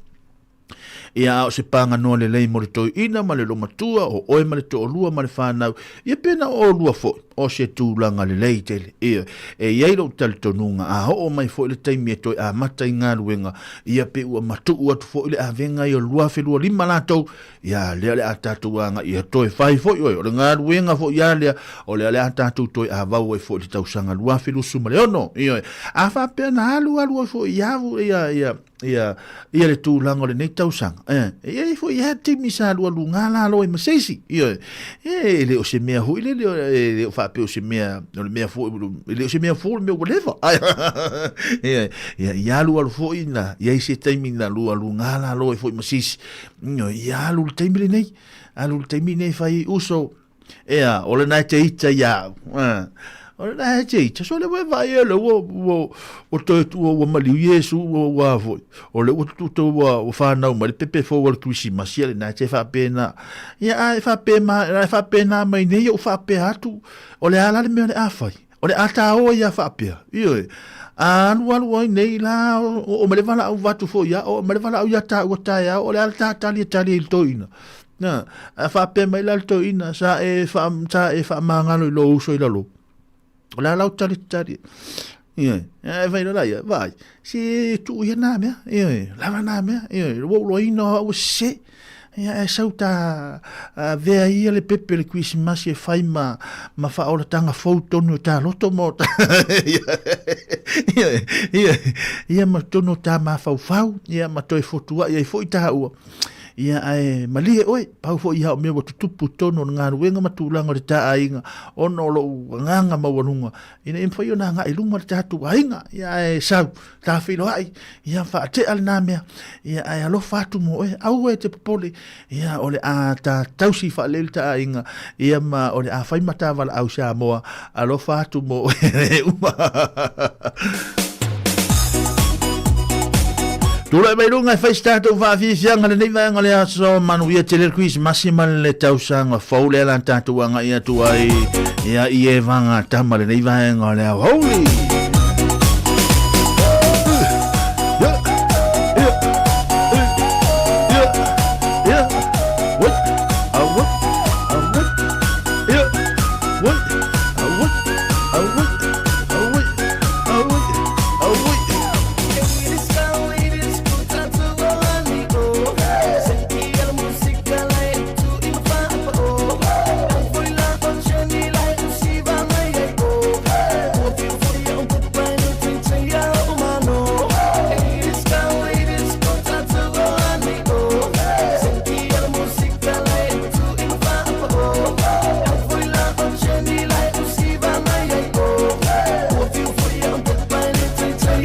Ia, a o se paganoa lelei mo le toeaina ma le lomatua, o oe ma le toalua ma le fanau, ia pe na o oulua foi, o se tulaga lelei tele. Ia, e i ai lou talitonuga, a oo mai foi le taimi e toe amata i galuega, ia pe ua matuu atu foi le avega ia o le 2025 latou, ia lea o le a tatou agai ia toe fai foi oe, o le galuega foi a lea, o lea o le a tatou toe avau ai foi i le tausaga 2026. Ioe, a faapea na alu alu ai foi ia, ia, ia, ia, ia le tulaga o lenei tausaga. Eh, e i ai foi ia taimi sa alualuga lalo ai ma se isi. Ioe, e le o se mea foi lele, e le o faapea o se mea, o le mea foi, e le o se mea fou le mea ua leva. Ioe, ia, ia alualu foi na, i ai se taimi na alualuga lalo ai foi ma se isi. Ioe, ia alu le taimi lenei, alu le taimi lenei fai uso, Ea, o lena e te ita ia au. Eh. O lena e te ita. So le ua vaai e le ua, ua, ua toe ua, ua maliu Iesu ua, ua foi. O le ua tu tu ua, ua whanau mai le pepe fou o le Krisimasi a lena e te whaapena. Ia a e whaapena, ma, e whaapena mai nei o whaapea atu. O le ala le mea o le a whai. O le a tā oa ia whaapea. Ioe. A alu alu ai nei la o, o, o ma le wala au vatu foi ia, o ma le wala au ia tā ua tae au, o le ala tā tali e tali e i le toina. Na, a faapea mai la le toeaina, sa e, wha, sa e whaamāngalo i lō uso i lalo. O le a lau tali tali. Ia, e whai la ia, vai. Si tu ia nā mea, ia, lava nā mea, ia, ua uloina au se. Ia, e sau ta avea ia le pepe o le Kerisimasi e fai ma, ma faaolataga fou tonu o ta loto ma o ta, ia, ia, ia ma tonu o ta mafaufau, ia ma toe fotuai ai foi taua. Ia, ae malie oe, pau foi ia o mea ua tutupu tonu o le galuega ma tulaga o le ta aiga, ona o lou agaga maualuga, ina ia mafai ona agai i luma le tatou aiga. Ia, ae sau, ta feiloai, ia faatea lena mea, ia ae alofa atu mo oe, aua e te popole, ia o le a ta tausi faalelei le ta aiga, ia ma o le a fai ma ta valaau Samoa, alofa atu mo oe uma. Tulai mai luga e fai se tatou faafiafiaga lenei vaega o le aso manuia tele le Krisimasi ma le tausaga fou lea la tatou agai atu ai ia i e vanga tama lenei vaega o le aoauli.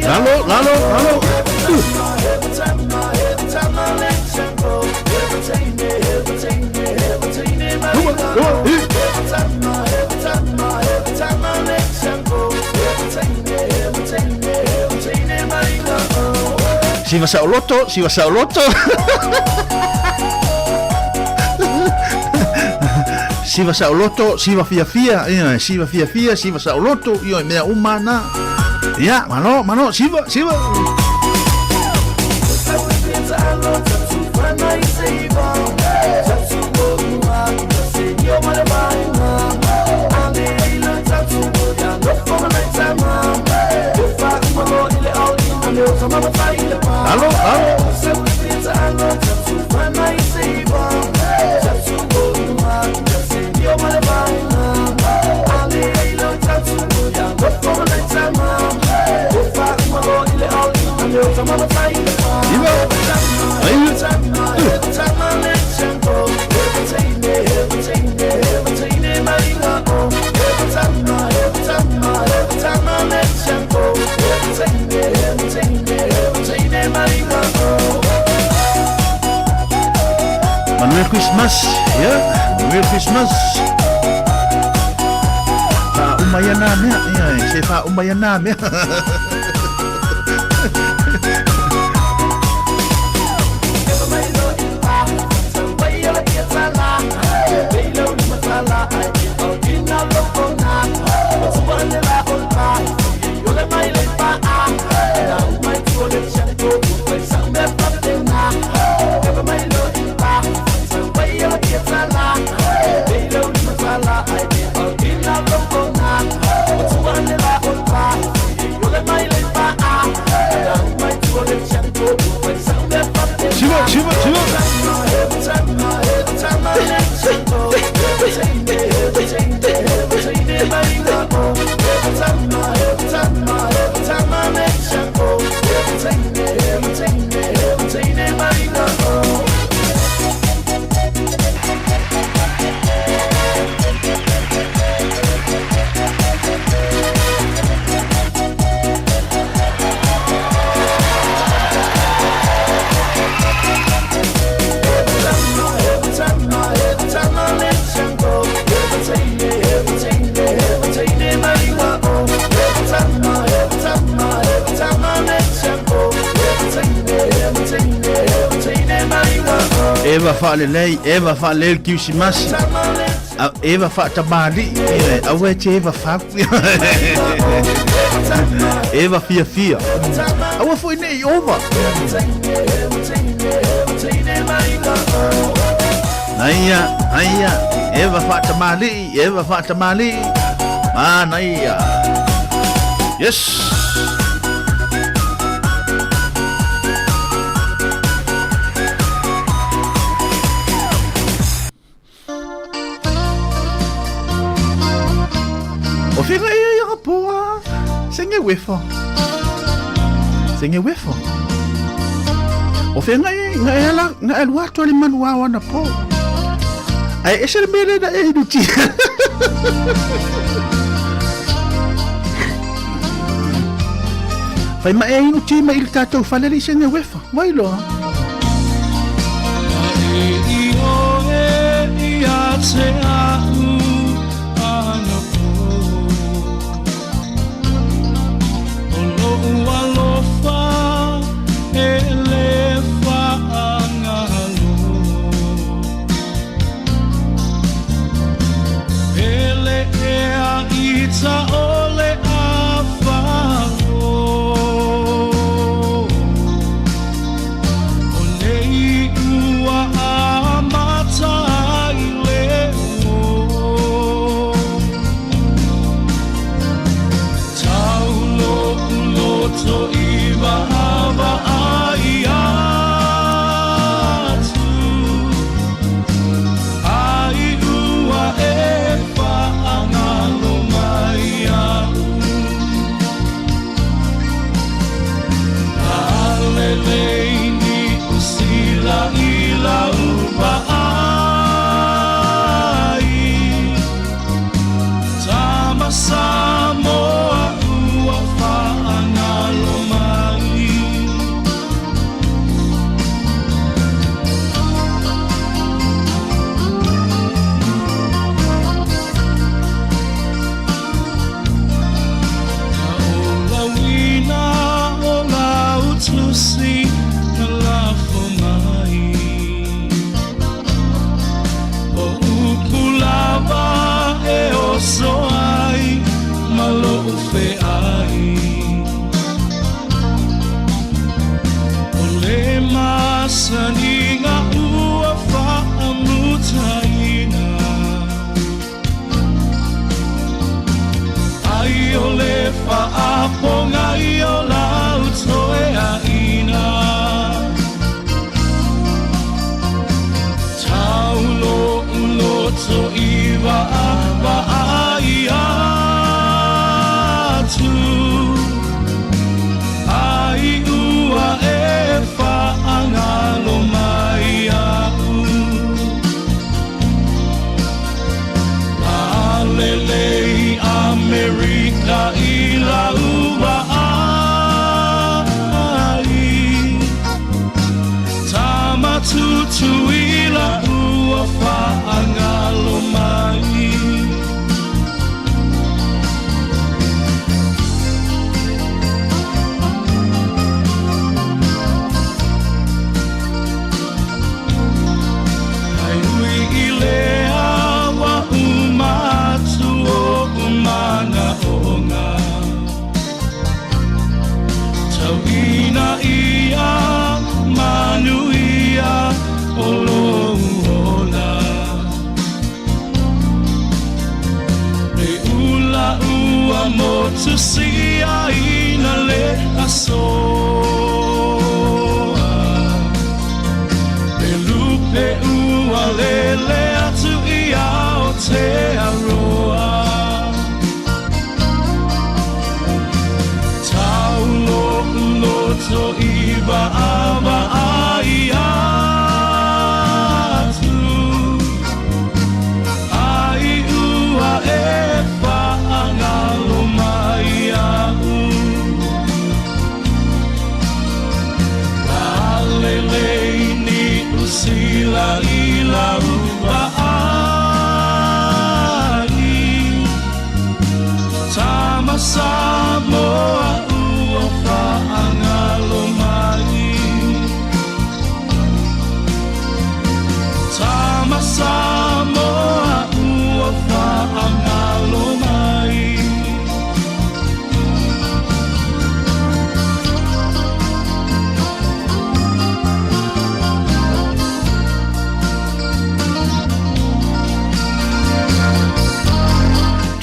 Lalo, lalo, lalo. Siva saoloto, siva saoloto. Siva saoloto, siva fiafia, ia, siva fiafia, siva saoloto, ia, mea uma na. Ia, malo, malo, siva, siva. Alo, alo. Manuia Christmas, yeah, Manuia Christmas. Faauma ia nā mea, ia, se faauma ia nā mea. Siva, siva, siva. Eva faalelei, Eva faalelei le Kirisimasi. Eva faatamalii, aua e te Eva fau. Eva fiafia. Aua foi nei ova. Naia, naia, Eva faatamalii, Eva faatamalii. Manaia. Yes. fega ia ia ka poa. Senge wefo. Senge wefo. O fega ia nga e ala nga e lua atoa le manu ao ana po. Ai ese le mele na e inu tia. Fai ma e inu tia ma i le tātou fale le senge wefa. Vai loa.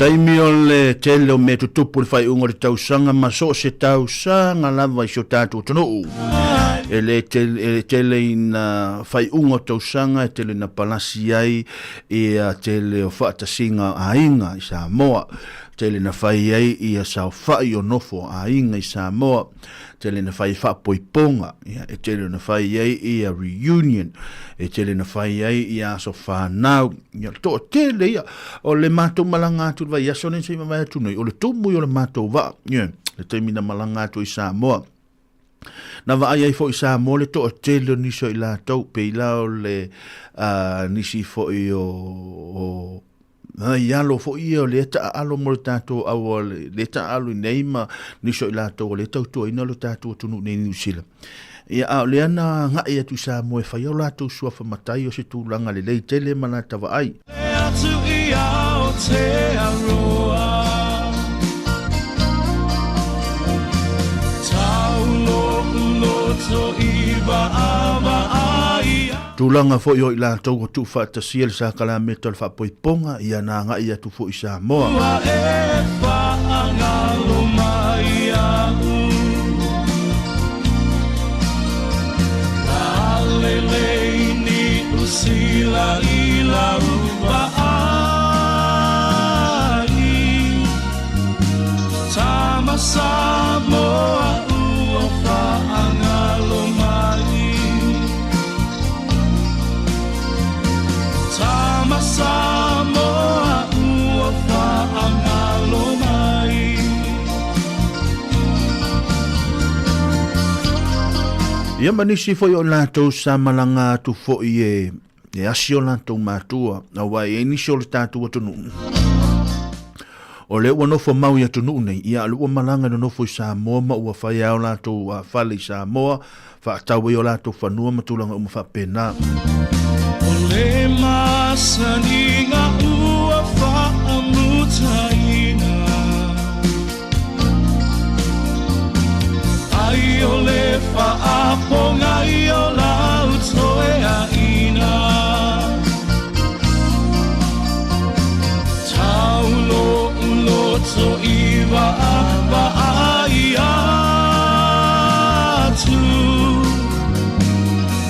Taimi o le tele o mea tutupu le faaiuga o le tausaga ma so o se tausaga lava i si o tatou atunuu. E le tele, e tele ina faaiuga o tausaga e tele ina palasi ai ia tele o faatasiga o aiga i Samoa. Tele na fai ai ia saofai o nofo a aiga i Samoa, tele na fai faapoipoga, ia, e tele na fai ai ia reunion, e tele na fai ai ia aso whanau, ia, le toatele ia, o le matou malaga atu i le vaiaso nei se i mavae atu nei, o le tumu ia o le matou vaa, ia, le taimi na malaga atu i Samoa. Na vaai ai foi i Samoa le toatele o nisi o i latou, pei la o le uh, nisi foi o, o nai alo foi ia o lea taaalo mo le tatou aua le taaalo i nei ma nisi o i latou o lea tautuaina lo tatou atunuu nei Niu Sila. Ia, a o lea na agai atu i Samoa e fai o latou suafa matai o se tulaga lelei tele ma lata vaai. Atu i Aotearoa. Tau lo'u loto i vaavaai. Tulaga foi o i latou ua tuufaatasia le sakalameta o le faapoipoga, ia na agai atu foi i Samoa. Ua e faagalo mai iaʻu. Lalelei Niu Sila i lau vaai. Tama Samoa ua faagalo mai. Tama Samoa ua faagalo mai. Ia ma nisi foi o latou sa malaga atu foi e e asi o latou matua, aua e i ai nisi o le tatou atunuu o lea ua nofo mau i atunuu nei, ia a o lea ua malaga e nonofo i Samoa ma ua fai lava o latou fale i Samoa, faatau ai o latou fanua ma tulaga uma faapena. O le masaniga ua faamutaina Ai o le faapoga i o lau toeaina Tau lo'u loto i vaavaai atu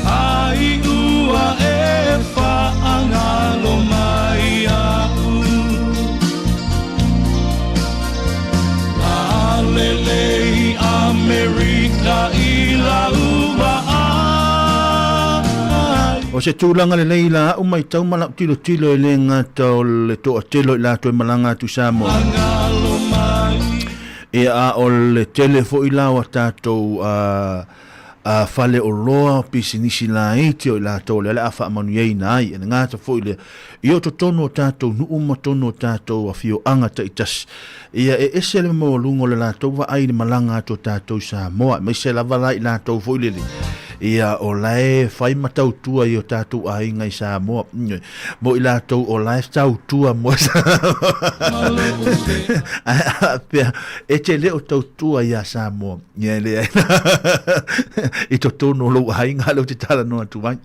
Ai ua e faagalo mai iaʻu Lalelei Amerika i lau vaai. O se tulaga lelei la a'u maitau ma la'u tilotilo e le gata o le toatele o i latou e malaga atu i Samoa, ia a o le tele foi la o a tatou a fale oloa, pisinisi laiti o i latou o lea o le a faamanuiaina ai. E le gata foi lea, i o totonu o tatou nuu ma totonu o tatou afioaga taitasi. Ia e ese le maualuga o le latou vaai i le malaga atu o tatou i Samoa, aemaise lava la i latou foi lele, ia o la e fai ma tautua i o tatou aiga i Samoa. Mo i latou o la e tautua mo Ae a pea, e te le o tautua iā Samoa. Ia e leai i totonu o lou aiga lea ou te talanoa atu ai.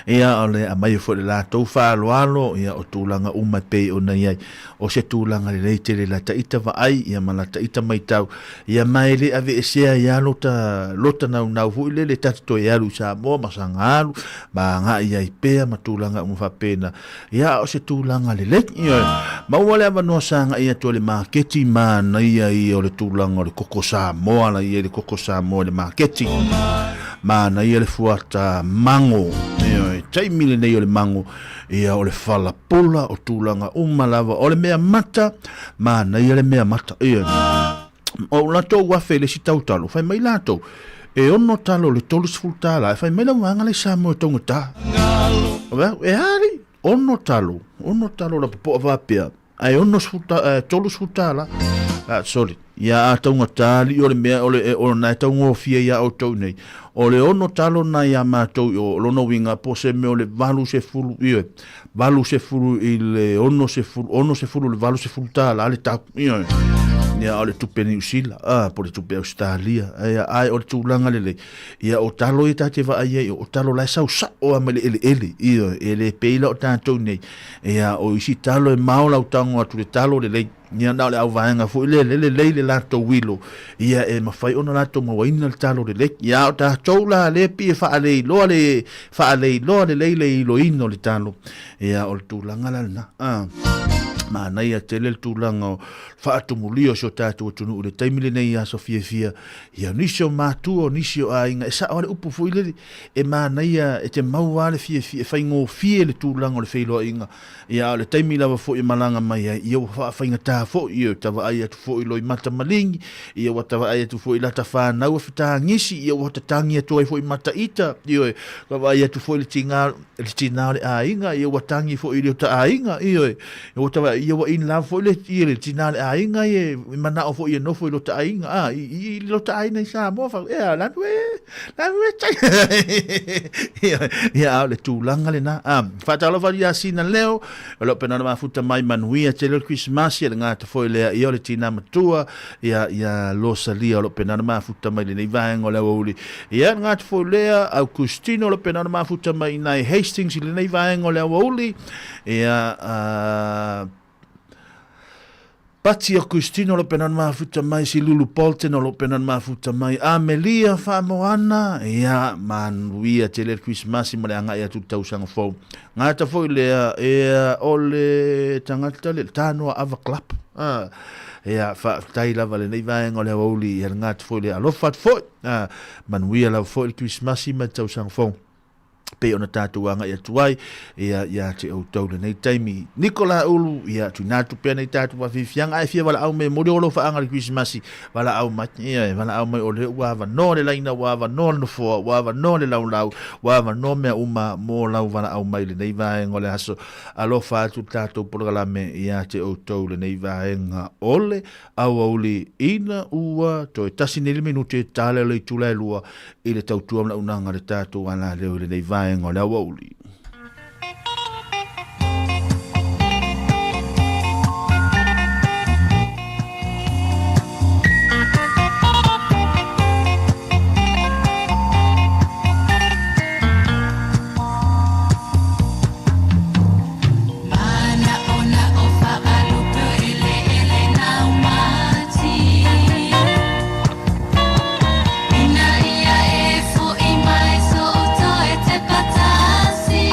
Ia o le aumai foi le latou faaaloalo, ia o tulaga uma e pei ona i ai. O se tulaga lelei tele la ta ita vaai, ia ma la ta ita maitau, ia ma e le aveesea ai lava lota, lota naunau foi lele ta te toe alu i Samoa ma saga alu, ma agai ai pea ma tulaga uma faapena. Ia, o se tulaga lelei. Ioe. Maua le avanoa sa agai atu ai le maketi, manaia ia o le tulaga o le koko Samoa la i ai le koko Samoa i le maketi. Manaia le fuata mango. Ioe. Taimi lenei o le mango, ia o le fala pula, o tulaga uma lava. O le mea mata, manaia le mea mata. Ioe. O latou afe i le isi tautalo, fai mai latou, e ono talo le 30 tala, e fai mai lau vaega la i Samoa e taugata. E ali, ono talo, ono talo la popoa faapea, ae ono 30 tala. Ah, sorry. Ia a taugata li o le mea o le o na e taugofie ia outou nei. O le ono talo na ia matou o lona uiga po se mea o le 80 ioe. 80 i le 60, 60 i le 80 tālā le tau. Ioe. Ia, o le tupe Niu Sila, a, po le tupe Ausetalia. Ia, ae o le tulaga lelei. Ia, o talo ia ta te vaai ai, o talo la e sau sa'o lava mai le eleele. Ioe, e le pei la o tatou nei. Ia, o isi talo e mao lau tago atu le talo lelei. Ia na o le auvaega foi lea le lelei le latou ilo, ia e mafai ona latou mauaina le talo lelei. Ia a o tatou la lea pei e faaleiloa le faaleiloa lelei le iloina o le talo, ia o le tulaga la lena. A. Manaia tele le tulaga o faatumulia o si o tatou atunuu i le taimi lenei i aso fiafia. Ia, o nisi o matua, o nisi o aiga, e sao lava le upu foi lele, e manaia, e te maua lava le fiafia, e faigofie le tulaga o le feiloaiga. Ia, a o le taimi lava foi e malaga mai ai, ia ua faafaigata foi, ia ua ta vaai atu foi i loimata maligi, ia ua ta vaai atu foi i lata fanau e fetagisi, ia ua tatagi atu ai foi mata ita, ioe, ua vaai atu foi i le tiga, le tina o le aiga, ia ua tagi foi i le ota aiga, ioe, ua ta vaai, ia ua in love foi le, ia le tina o le aiga, ia e manao foi ia nofo i lota aiga, a, i, i lota aiga i Samoa, fa, ea, lanu e, lanu e tai. Ia, ia, a o le tulaga lena. A, faatalofa ia Sina Leo, o lo pena mafuta mai manuia tele o le Krismasi, le gata foi lea, ia o le tina matua, ia, ia Losalia o lo pena mafuta mai lenei vaega o le aoauli. Ia, le gata foi lea, Augustino o lo pena mafuta mai inai Hastings i lenei vaega o le aoauli. Ia, Pati Augustino o lo pena mafuta mai, Silulu Bolton o lo pena mafuta mai, Amelia Faamoana, ia, manuia tele le Krismasi ma le agai atu i le tausaga fou. Gata foi lea, ia, o le tagata le Tanoa Ava Club. Ah, ia, faafetai lava lenei vaega o le aoauli, ia le gata foi lea, alofa atu foi. Ah, manuia lava foi le Krismasi ma le tausaga fou pei ona tatou agai atu ai ia ia te outou lenei taimi. Nikola Ulu, ia tuina atu pea nei tatou faafiafiaga, ae fia valaau mai e moli o lou faaga i le Kerisimasi, valaau mai, ia e valaau mai o lea ua avanoa le laina, ua avanoa le nofoa, ua avanoa le laulau, ua avanoa mea uma mo lau valaau mai i lenei vaega o le aso. Alofa atu le tatou polokalame ia te outou lenei vaega o le aoauli ina ua toe tasi nei le minute e tale o le itula e lua i le tautua ma le auaunaga a le tatou alaleo i lenei vaega o le aoauli. Ina ia e fo'i mai so'u toe te patasi.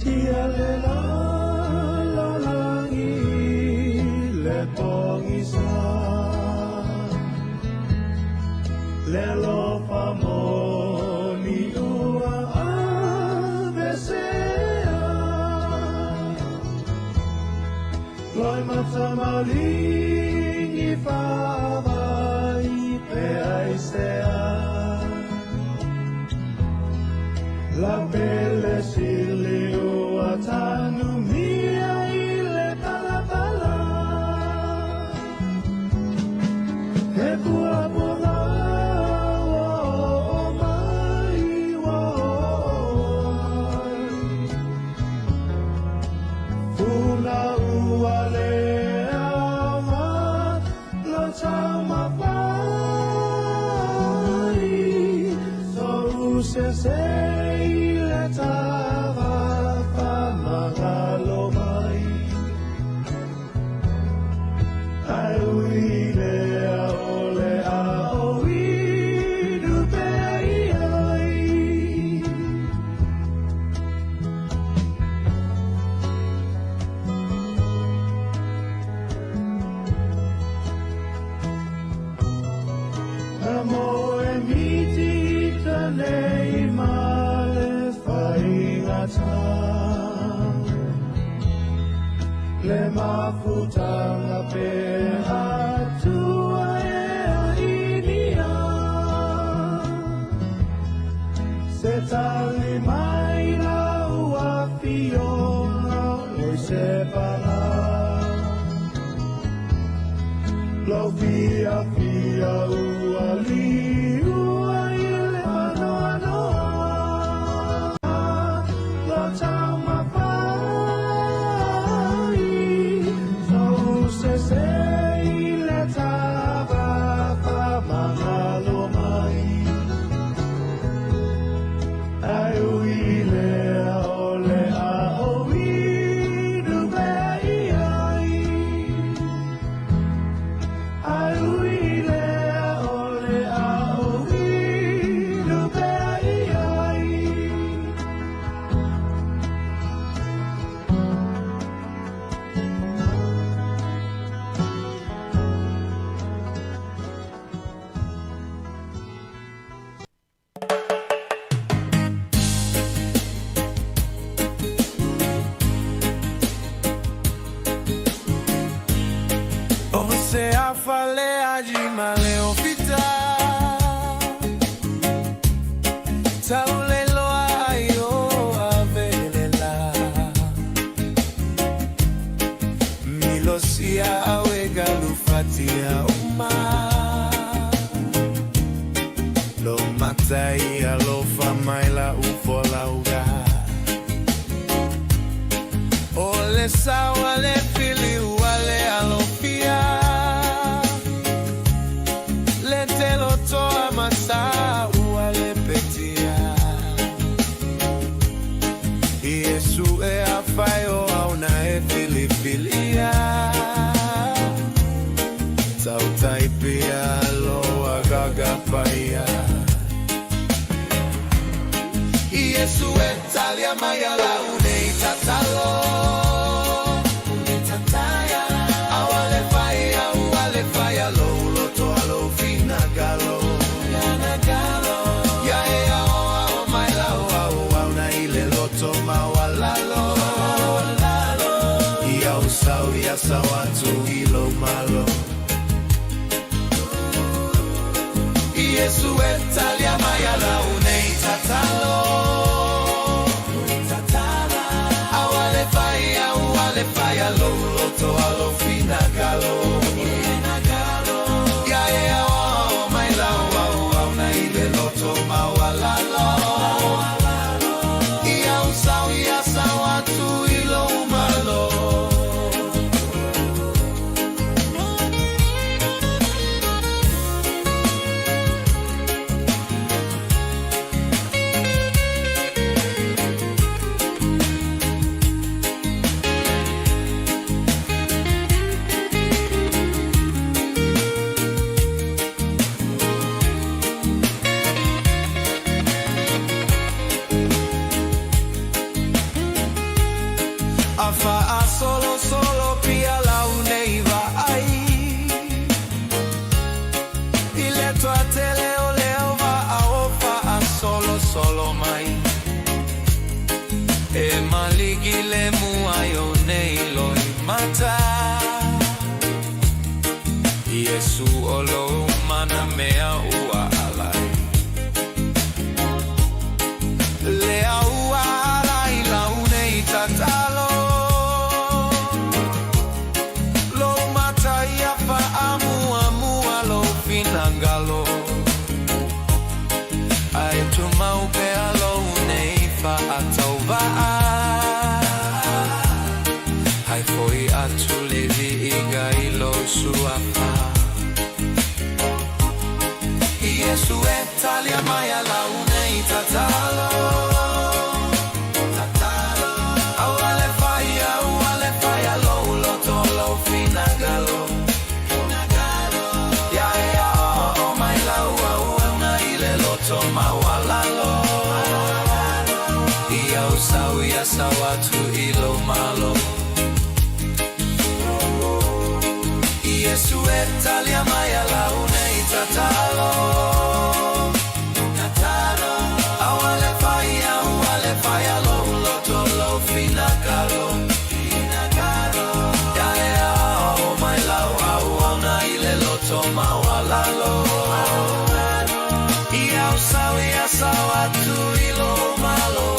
Taitia le lalolagi le pogisa Le alofa moni ua avesea Loi matamalingi faavai pe aisea La pele sili ua tanumia i le palapala He puapuaga ua oo mai ua oo ai Funa ua le aoga lo taumafai So'u sese i le tava whamangalo mai Ai ui lea o le ao inu pea i ai. Ka moe miti ita nei ma le whaingata Le mafutanga pe atua e ainia Se tali mai la ua fionga oi se panga Lau fia fia ua liua i le anoanoa Lo taumafai So'u sese i le tava whamangalo mai Ai ui lea o le ao inu pea i ai Ai ui lea o le ao inu pea i ai. O se afa le aji ma le ofita Taule loa ai o avelela Milosia awe galufatia uma Lo matai alofa mai la ufo lauga O le sawa le fili ua le alofia Le telo toa masa ua le petia Iesu e afai o auna e filifilia Tautai pia loa gaga paia Iesu e talia mai ala unei tatalo Awale faia, uale faia, lo loto alo finagalo Ia e ao ao mai lau au au na ile loto mawalalo Ia o sau ia sau atu i lo malo Iesu e talia mai ala unei tatalo Awale faia, uale faia, lo loto alo finagalo Ia e ao ao mai lau au au na ile loto mawalalo Ia o sau ia sau atu i lo malo. E maligi le mua i o nei loi mata Iesu o lou mana mea ua alai Lea ua alai lau nei tatalo Lou mata ia faamuamua lou finagalo Ae tumau pea lou nei faatauvaa Hai foi atu le viiga i lou suafa Iesu e talia mai a lau nei tatalo Aua le faia, ua le faia lou loto, lou finagalo Ia ia oo mai lau auauna i le loto maualalo Ia u sau ia sau atu i lou malo Iesu e talia mai a lau nei tatalo Aua le faia, ua le faia lou loto, lou finagalo Ia ea oo mai lau auauna i le loto maualalo Ia u sau ia sau atu i lou malo.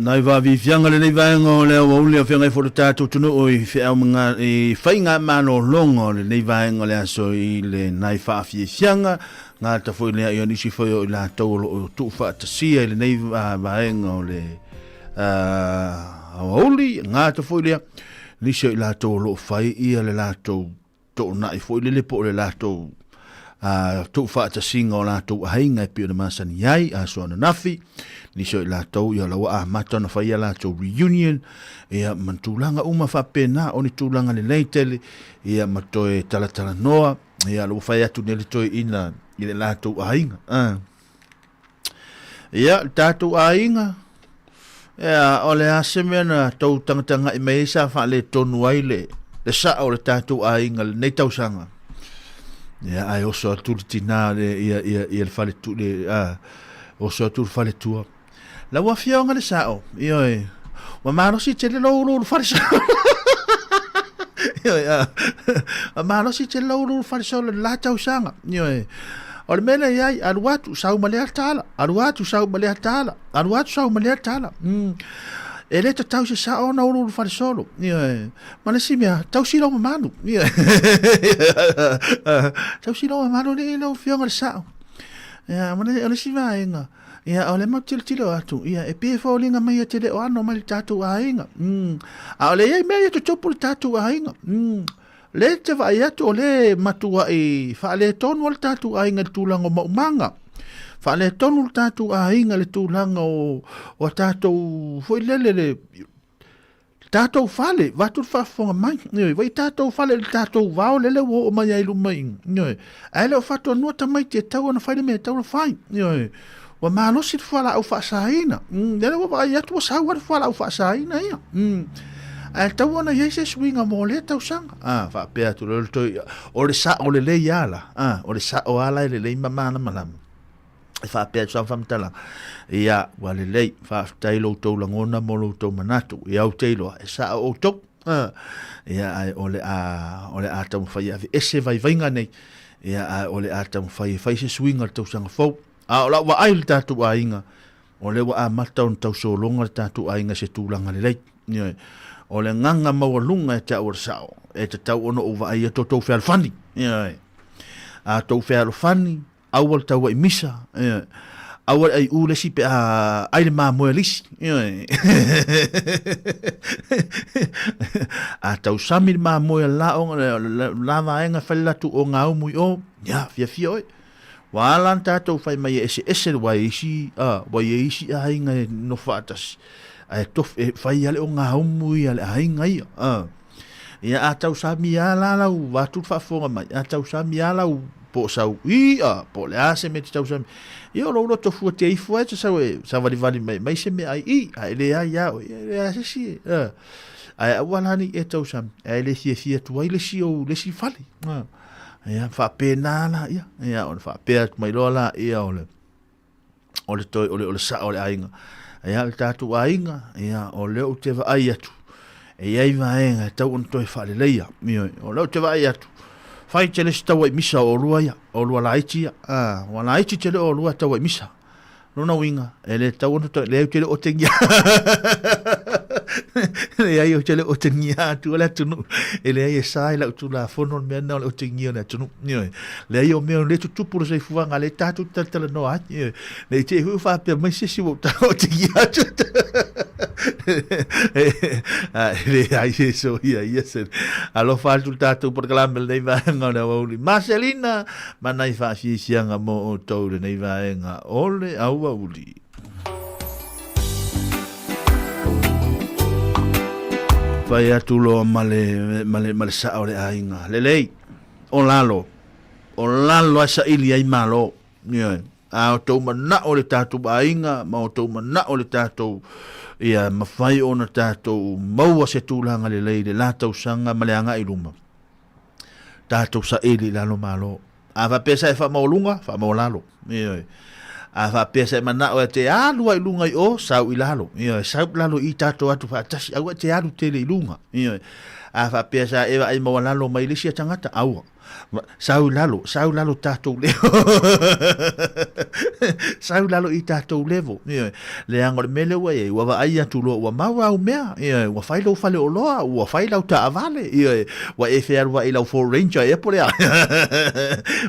Nai vaaviafiaga lenei vaega o le aoauli a feagai foi le tatou atunuu i feau ma nga, i faigamalologa o lenei vaega o le aso i le nai faafiafiaga gata foi lea i o nisi foi o i latou o loo tuufaatasia i lenei vaega o le aoauli gata foi lea nisi o i latou o loo fai ia le latou toonai foi lele po o le latou tuufaatasiga o latou aiga e pei ona masani ai aso ananafi nisi o i latou ia la ua amata ona fai a latou reunion ia ma tulaga uma faapena o ni tulaga lelei tele ia ma toe talatalanoa ia la ua fai atu nei le toeaina i le latou aiga Ia, le tatou aiga, ia, o le a se mea na tou tagatagai mai ai sa faaletonu ai le, le sao o le tatou aiga lenei tausaga. Ia, ae oso atu le tinā le, ia, ia, ia le fale tu, le, a, oso atu le faletua. Lau afioga le sao, ioe, ua malosi tele lou uluulu falesolo. Ioe, a, ua malosi tele lou uluulu falesolo i le la tausaga. Ioe, o le mea lea i ai, alu atu, sau ma lea tala, alu atu, sau ma lea tala, alu atu, sau ma lea tala. E le tatau se sao ona uluulu falesolo. Ioe, ma le isi mea, tausi lou mamalu. Ioe, tausi lou mamalu alii lau afioga i le sao. Ia, ma le, o le isi vaega, Ia, o le matou tilotilo atu, ia, e pei e foliga mai e te le o ano mai le tatou aiga. A o le i ai mea ia tutupu le tatou aiga. Le te vaai atu o le matuai faaletonu le tatou aiga i le tulaga o maumaga. Faaletonu le tatou aiga i le tulaga o tatou foi lele le Tatou fale, vaeatu le faafofoga mai, ioe, vai tatou fale i le tatou vao lele ua oo mai ai i luma i, ioe, ae le o faatoanua tamaiti e tatau ona fai le mea e tatau ona fai, ioe, ua malosi le fualaau faasaina, lele ua vaai atu ua sau lava le fualaau faasaina ia, ae tatau ona i ai se suiga mo lea tausaga, a, faapea atu loa le toe, o le sao lelei lava la, a, o le sao lava la e lelei ma malamalama. E faapea atu sana faamatalaga, Ia, ua lelei, faafetai lo outou lagona mo lo outou manatu. Ia ou te iloa, e sao outou. Ia, ae o le a, o le a taumafai e aveese vaivaiga nei. Ia, ae o le a taumafai e fai se suiga i le tausaga fou. A o lau vaai i le tatou aiga, o lea ua amata ona tausologa le tatou aiga i se tulaga lelei. Ioe. O le agaga maualuga e te au o le sao, e tatau ona ou vaai atu o tou fealofani. Ioe. A tou fealofani, Aua le tauai misa, ioe. Aua le aiʻū le isi pe a ai le mamoe a le isi, ioe. A tausami le mamoe a le la, la vaega e fai le latou ogaumu i o, ia, fiafia oe. Ua ala ona tatou fai mai e eseese le wai isi, a, ua i ai isi aiga e nofo faatasi, ae tof, e fai lava le ogaumu ia a le aiga ia, a. Ia a tausami lava la lau, vaeatu le faafofoga mai, a tausami lava lau po o sau i'a, po o le a se mea e te tausami, ia o lou loto fua te ifo ai e te sau e savalivali mai, mai se meaai i, ae leai lava oe, ia e leai lava se isi e, a. Ae aua la ne i e tausami, ae le fiafia atu ai le isi ou, le isi fale, a. Ia, faapena la, ia, ia, ona faapea atu mai loa la, ia, o le, o le toe, o le, o le sao o le aiga. Ia, le tatou aiga, ia, o lea ou te vaai atu, e i ai vaega e tau ona toe faaleleia. Ioe, o lea ou te vaai atu, fai tele se taua i misa o olua ia, o olua laiti ia. Ah, ua laiti tele o olua taua i misa. Lona uiga, e le tatau ona toe, leai ou te le o otegia. Leai ou te le o otegia atu o le atunuu. E leai e sa i lau tulafono le mea lena o le otegia o le atunuu. Ioe. Leai o mea o lea e tutupu le soifuaga, lea tatou te talatalanoa ai. Ioe. Ne i te i hui faapea mai se isi ua ou otegia atu. E leai se soia ia se. Alofa atu le tatou polokalame lenei vaega o le aoauli. Marcelina! Ma nai faasiasiaga mo outou i lenei vaega o le aoauli. Fai atu loa ma le, ma le, ma le sao o le aiga. Lelei, o lalo, o lalo ae saili ai Malo. Ioe. A outou manao le tatou aiga ma outou manao le tatou ia mafai ona tatou maua se tulaga lelei i le la tausaga ma le agai i luma. Tatou saili i lalo Malo. A faapea sa e faamaualuga, faamaualalo. Ioe. A faapea sa e manao e te alu ai i luga i o, sau i lalo. Ioe, sau i lalo i tatou atu faatasi, aua e te alu tele i luga. Ioe. A faapea sa e vaai maualalo mai le isi tagata, aua. Sau i lalo, sau i lalo tatou levo. Sau i lalo i tatou levo. Ioe. Leaga o le mea lea ua i ai, ua vaai atu loa ua mau au mea, ioe, ua fai lou faleoloa, ua fai lau taavale, ioe, ua e fealuai i lau Ford Ranger ea po o le a.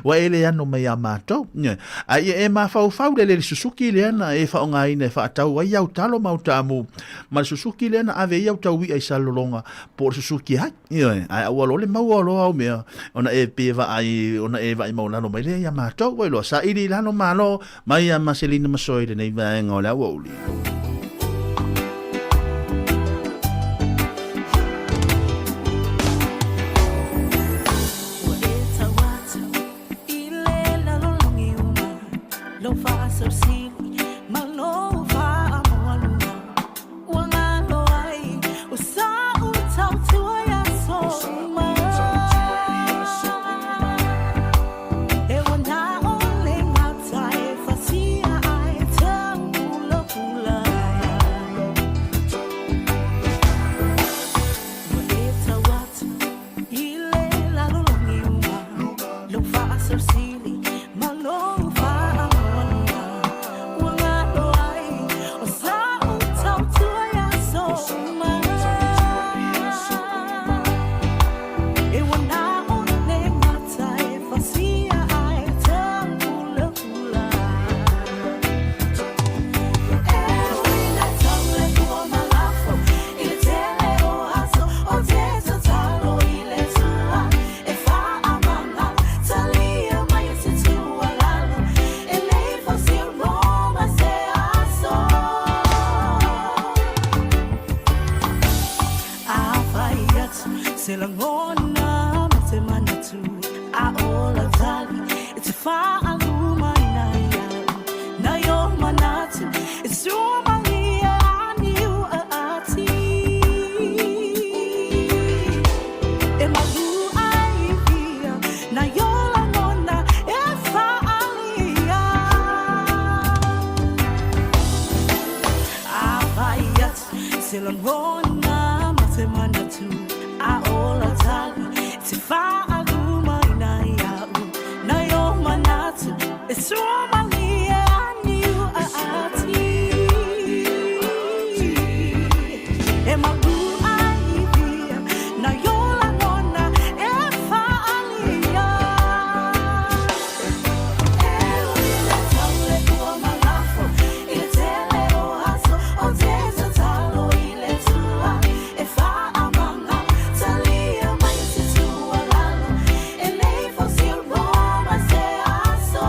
Ua e le ano mai ia matou. Ioe. A ia e mafaufau lele i le Susuki lea na e faaaogaina e faatau ai au talo ma au taamu, ma le Susuki lea na ave ai au taui'a i Salelologa, po o le Susuki ai. Ioe, ae aua loa le maua loa au mea, ona e pei e vaai, ona e vaai maualalo mai lea ia matou, ua iloa, saili i lalo malo, mai ia Maselina Masoe i lenei vaega o le aoauli. Ua e tau atu i le lalolagi uma, lou faasausili ma lou faamaualuga. Ua galo ai o sa'u tautua i aso uma. E ua na o le gata e fasia ai taupulapula ai. Ua e tau atu i le lalolagi uma, lou faasausili ma lou faamaualuga. Ua galo ai o sa'u tautua i aso uma. E ua na o le gata e fasia ai taupulapula. E ui na tau le pua ma lafo i le tele o aso o te tatalo i le Atua e faamagalo talia mai e se tuualalo e le i fausia Roma se aso. Afai atu se lagona ma se manatu a ola tali e te faalumaina ia'u nai o manatu e suamalie aniu aati e malu ai ia nai o lagona e faaalia. Afai atu se lagona ma se manatu a ola tali e te faalumaina ia'u nai o manatu e suamalie aniu aati e malu ai ia nai o lagona e faaalia. E ui le tau le pua ma lafo i le tele o aso o te tatalo i le Atua e faamagalo talia mai e se tuualalo e le i fausia Roma se aso.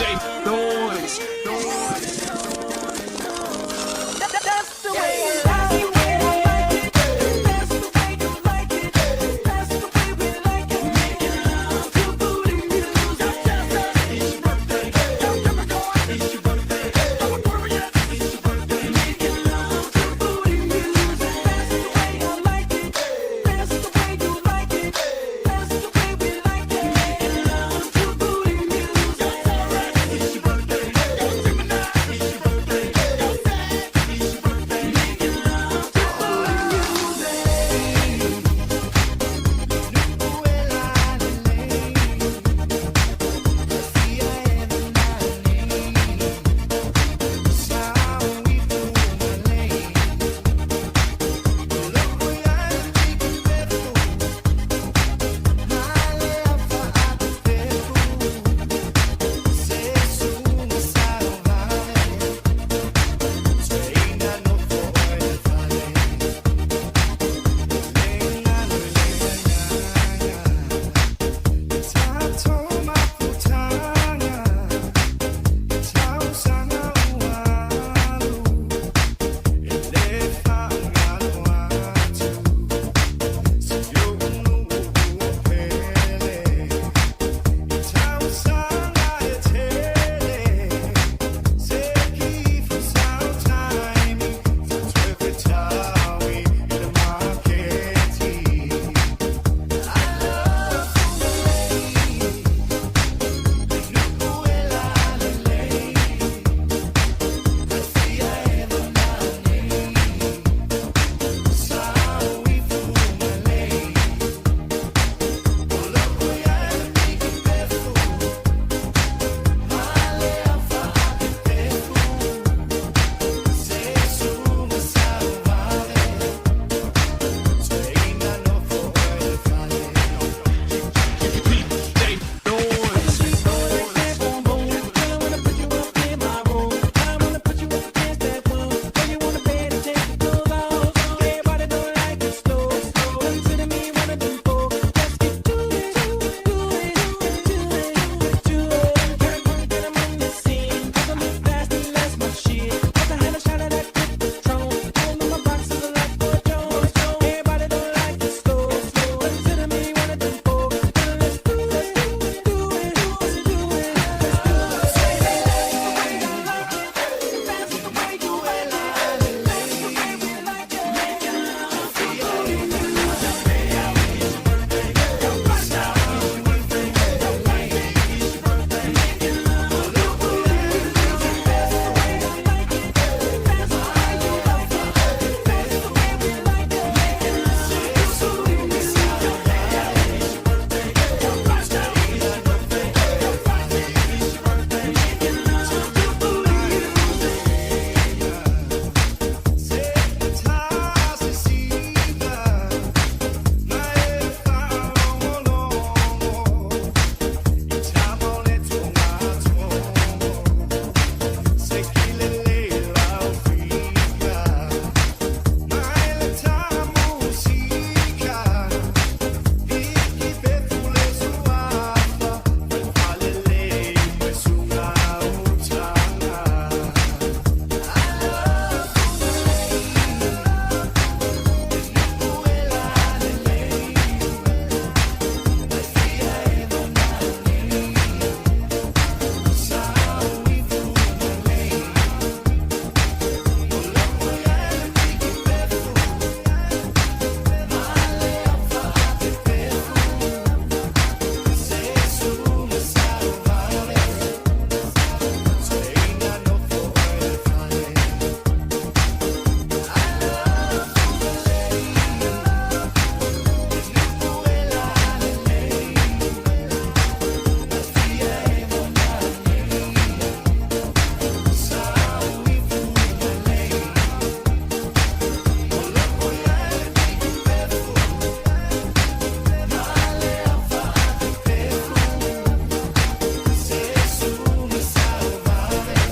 Noise.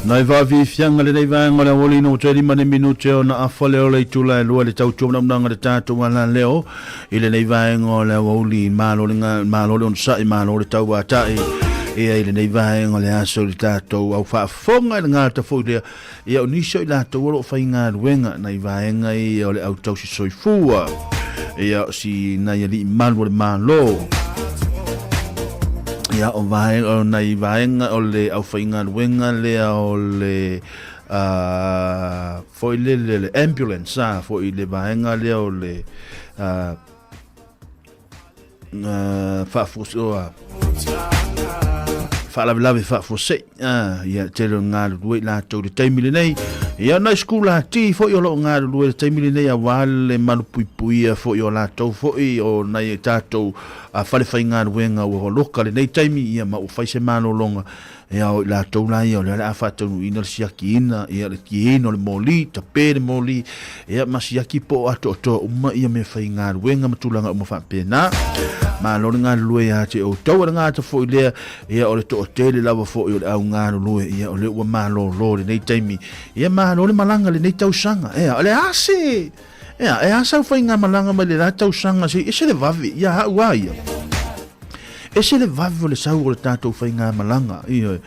Nai vaaviifiaga lenei vaega o le aoali ina ua toe lima ni minute ona afa lea o le itula e lua i le tautua manaonaga le tatou alaleo i lenei vaega o le aoauli. Malo le malo le onosai, malo le tauatai. Ia i lenei vaega o le aso i le tatou au faafofoga i le gata foi lea, ia o nisi o i latou o lo o faigaluega nai vaega ia o le au tausi soifua, ia o si nai alii malu o le Malo. Ia o vaega o nai vaega o le au faigaluega lea o le foi lele le ambulance a foi le vaega lea o le faafuasoa faalavelave faafuasei ia tele o galulue i latou i le taimi lenei ia nai sikulati foi o lo o galulue i le taimi lenei aua le malupuipuia foi o latou foi o nai tatou fale faigaluega ua loka lenei taimi ia ma ua fai se malologa Ia, o i latou la ia o lea o le a faataunuuina le siakiina, ia, le kiina o le moli, tape le moli, ia, ma siaki po o atoatoa uma ia meafaigaluega ma tulaga uma faapena. Malo le galulue ia te outou. O le gata foi lea, ia, o le toatele lava foi o le au galulue, ia, o lea ua malolo i lenei taimi. Ia, malo le malaga i lenei tausaga. Ea, o le a se... Ea, e a sau faigamalaga mai le la tausaga se i ese le vave, ia au a ia. Ese le vave o le sau o le tatou faigamalaga, ioe.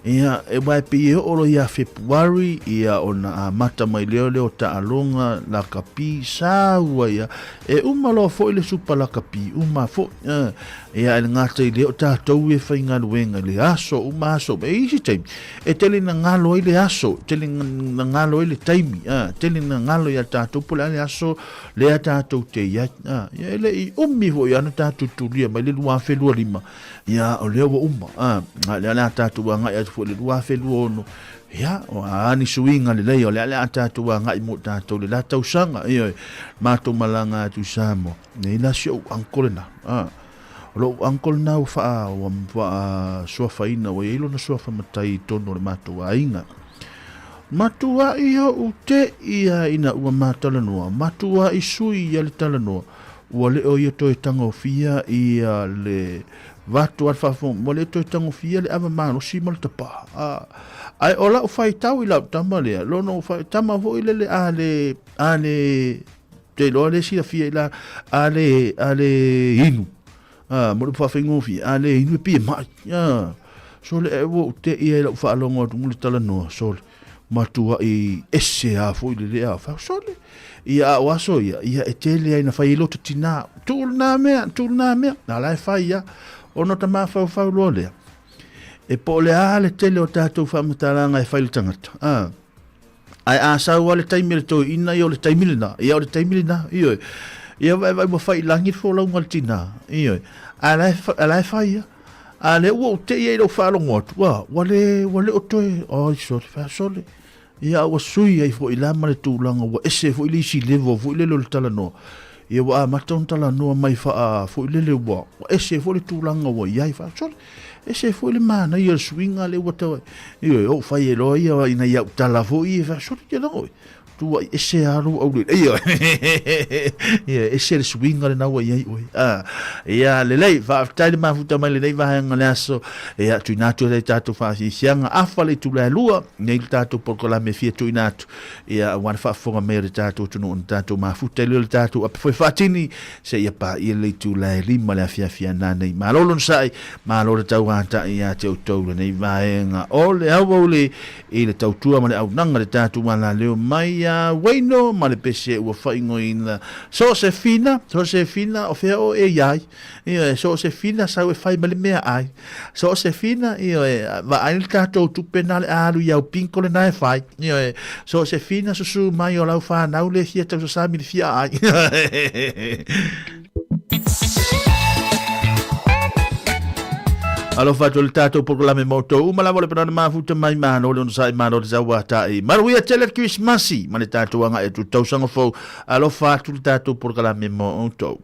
Ia, e wae pei e oo loa ia Fepuari, ia ona amata mai lea lea o taaloga lakapi, sau ai ia. E uma loa foi le supa lakapi, uma foi. Ia, e le gata i lea o tatou e faigaluega i le aso uma aso uma. E i ai isi taimi, E tele ina galo ai le aso, tele ina galo ai le taimi, a, tele ina galo iā tatou po o le a le aso lea tatou te i ai. A, ia e le i umi foi ana tatou tulia mai le 2025, ia o lea ua uma, a, a o lea o le a tatou agai atu foi i le 2026, ia, o a ni suiga lelei o lea o le a tatou agai mo tatou i le la tausaga, ioe, matou malaga atu i Samoa, nei la si ou uncle lena, a. O lou uncle lena ua faa, ua faasuafaina, ua i ai lona suafa matai i totonu o le matou aiga. Matuai ou te ia ina ua matalanoa, matuai sui ia le talanoa, ua le o ia toe tagofia ia le vato a le faafofoga, ua le toe tagofia le ava malosi ma le tapaa. Ae o lau faitau i lau tama lea, lona tama foi lele a le, a le, Te iloa le silafia i la a le a le inu. A mo le faafaigofie a le inu e pie mai. A sole e ua ou te ia i lau faalogo atu mo le talanoa sole. Matuai ese a foi le lea fa sole. Ia a o aso ia, ia e tele ai na fai ai loto tina. Tuu lena mea, tuu lena mea. Na la e fai ia. Ona ta mafaufau loa lea. E po o le a le tele o tatou faamatalaga e fai le tagata. A. Ae a sau lava le taimi a le toeaina, ia o le taimi lena, ia o le taimi lena, ioe. Ia vaevae ua fai i lagi le folauga a le tina, ioe. Ae la e, la e fai ia. A lea ua ou tei ai i lou faalogo atu, ua, ua le, ua le o toe, oi sole, faasole. Ia a ua sui ai foi la ma le tulaga, ua ese foi le isi level foi lele o le talanoa. Ia ua amata ona talanoa mai faa foi lele ua, ua ese foi le tulaga ua i ai, faasole. Ese foi le manaia o le suiga lea ua tau ai. Ioe, ou fai ai loa ia ina ia au tala foi ia faasole te logo. Tuai ese lava lou aulele. Ioe. Ia, ese le suiga lena ua i ai oe. Ah, ia, lelei, faafetai le mafuta mai lenei vaega o le aso. Ia, tuuina atu ai le tatou faafiafiaga afa le itula e lua, nei le tatou polokalame e fia tuuina atu. Ia, aua le faafofoga mai a le tatou atunuu ona tatou mafuta ai lea o le tatou ape foi faatini seia paia le itula e 5 le afiafi a nanei. Malo le onosai, malo le tauatai ia te outou lenei vaega o le aoauli i le tautua ma le auaunaga le tatou alaleo mai ia Ueino ma le pese ua faaigoaina Sosefina, Sosefina o fea oe e i ai? Ioe, Sosefina sau e fai ma le meaai. Sosefina, ioe, vaai le tatou tupe na le a alu i au bingo lena e fai. Ioe, Sosefina susu mai o lau whanau le fia tausasami le fia ai. Alofa atu le tatou polokalame mo outou uma lava o le penana mafuta mai malo le onosai malo le tauatai. Manuia tele le Kerisimasi ma le tatou agai atu i le tausaga fou. Alofa atu le tatou polokalame mo outou.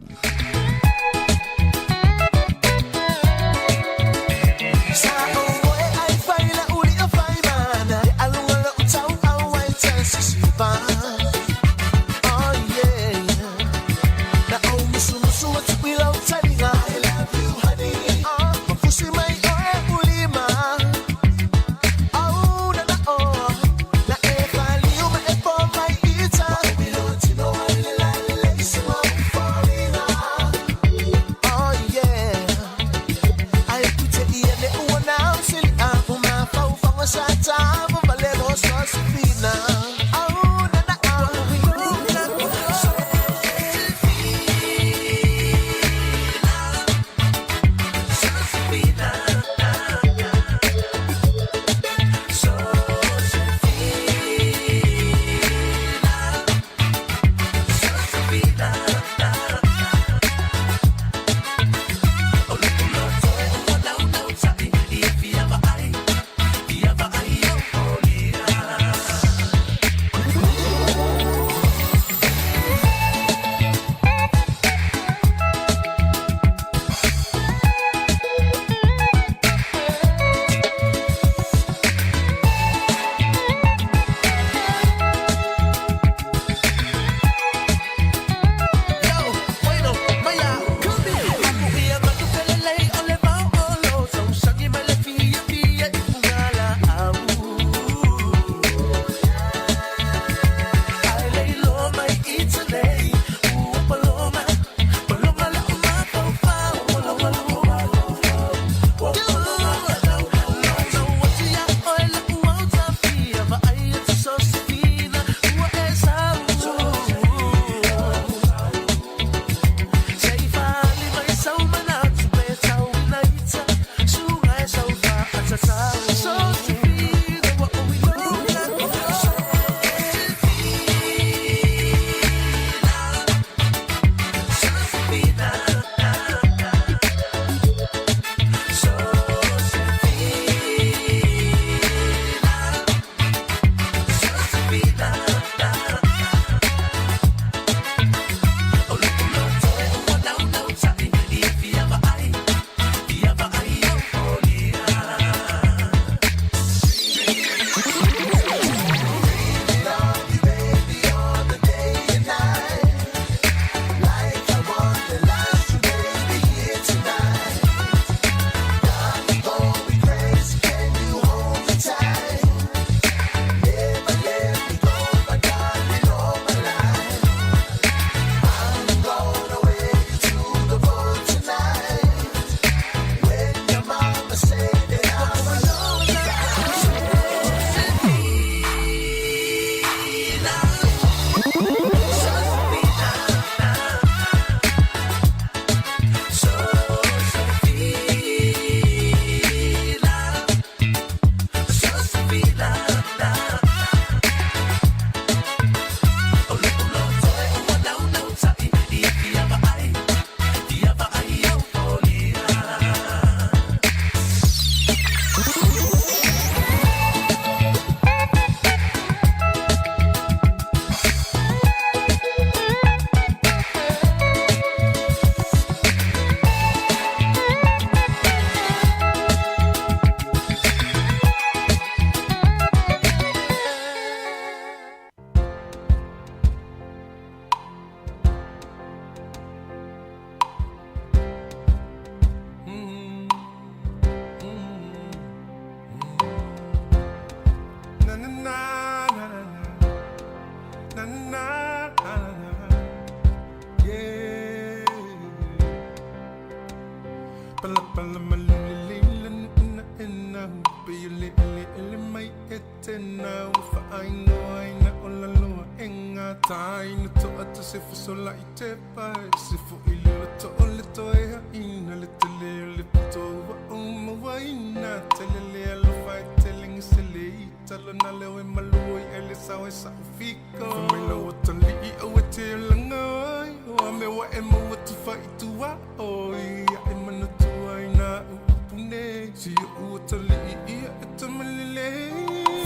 nau Pei o le eleele mai e te nau Whaaingoa ina o laloa e ngā Tāina toa ta se fasola i te pai Se fo i le loto o le toe haina Le tele o le pito ua o mawaina Tele le alofa e tele ngise le i Talo na leo e maluo i ele sao e sa ufiko Mai lau o tali i au e te o langa oi O a me wa e maua tufa i tua oi Ia e manatua i nā upu nei Si o ua tali i ia e tamalele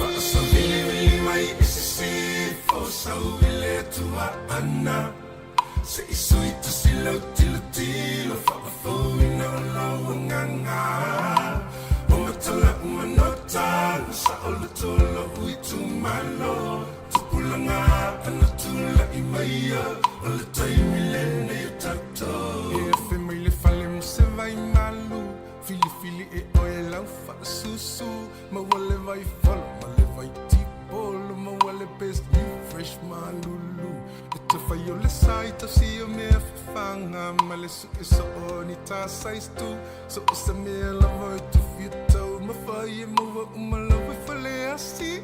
Whaasawiliwili mai i sisifo Sau i le atua ana Se i sui tusi lau tilotilo Faafouina o lau agaga O matala uma nota Sa o le tolo ui itumalo Tupulaga ana tula'i mai O le taimi lenei o tatou E afe mai le fale mo se vai malu Filifili e oe lau faasusu Maua le vai folo ma le vai tipolo Maua le best new fresh malulu E te fai o le sa i tausi o mea fafaga Ma le sue soo ni tā size tu So o se mea lava e tufi e tau Mawhai e maua uma lau e fale asiu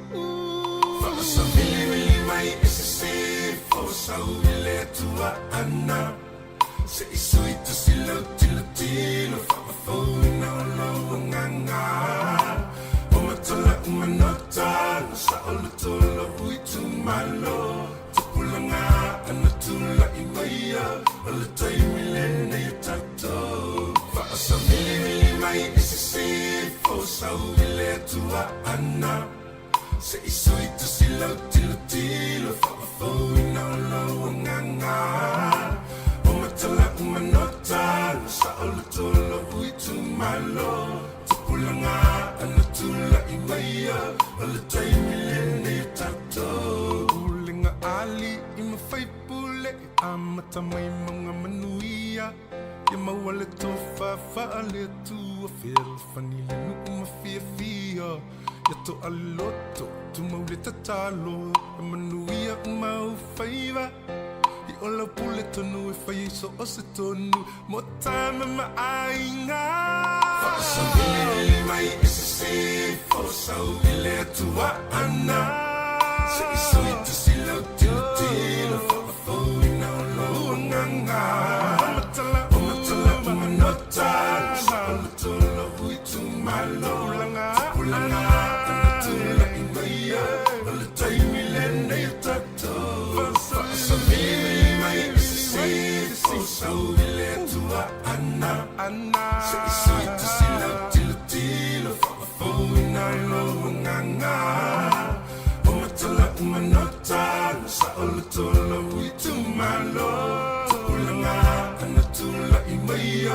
Whaasavilivili mai e sisifo Sau i le Atua ana Se i sui tusi lau tilotilo Faafouina o lou agaga O matala uma nota Sa o le tolo ui itumalo Tupulaga ana tula'i mai O le taimi lenei o tatou Faasavilivili mai i sisifo Sau i le Atua ana Se i sui tusi lau tilotilo Faafouina o lou agaga O matala uma nota Sa o le tolo ui itumalo Tupulaga ana tula'i mai O le taimi lenei o tatou Pulega a alii ma faipule E amata mai mauga manuia Ia maua le tofa faale-Atua Fealofani le nuu ma fiafia Ia to'a le loto tumau le tatalo E manuia uma ou faiva I o lau pule tonu e fai ai so o se tonu Mo tama ma aiga Faasavilivili mai i sisifo Sau i le Atua ana Se i sui tusi lau tilotilo Faafouina o lou agaga O matala uma nota Sa o le tolo ui itumalo Tupulaga ana tula'i mai O le taimi lenei o tatou Faasavilivili mai i sisifo Sau i le Atua ana Se i sui tusi lau tilotilo Faafouina lou agaga O matala uma nota Sa o le tolo ui itumalo Tupulaga ana tula'i mai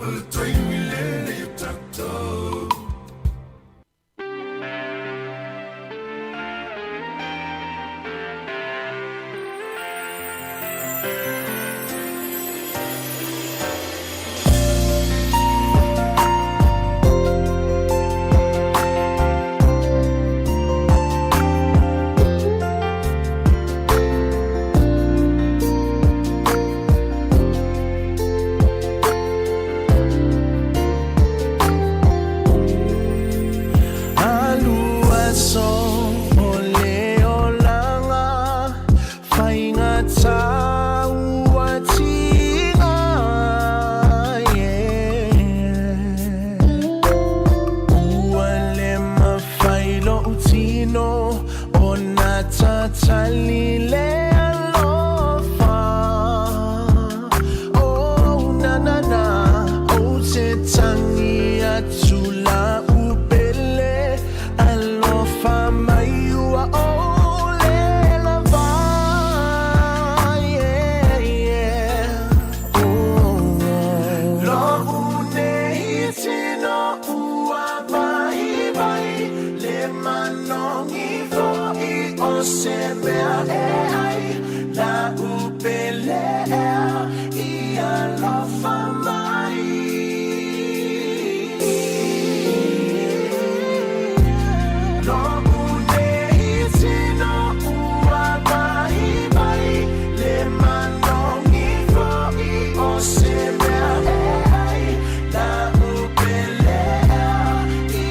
O le taimi lenei o tatou Alu aso o le olaga Faigata ua tiga yeah. Ua le mafai lou tino Ona tatali le alofa Oh na na na Ou te tagi atu lau pele Alofa mai ua ou le lava Yeah yeah Oh Lou nei tino ua vaivai Le manogi fo'i o se mea e ai Lau pele ea i alofa mai Lou nei tino ua vaivai Le manogi fo'i o se mea e ai Lau pele ea i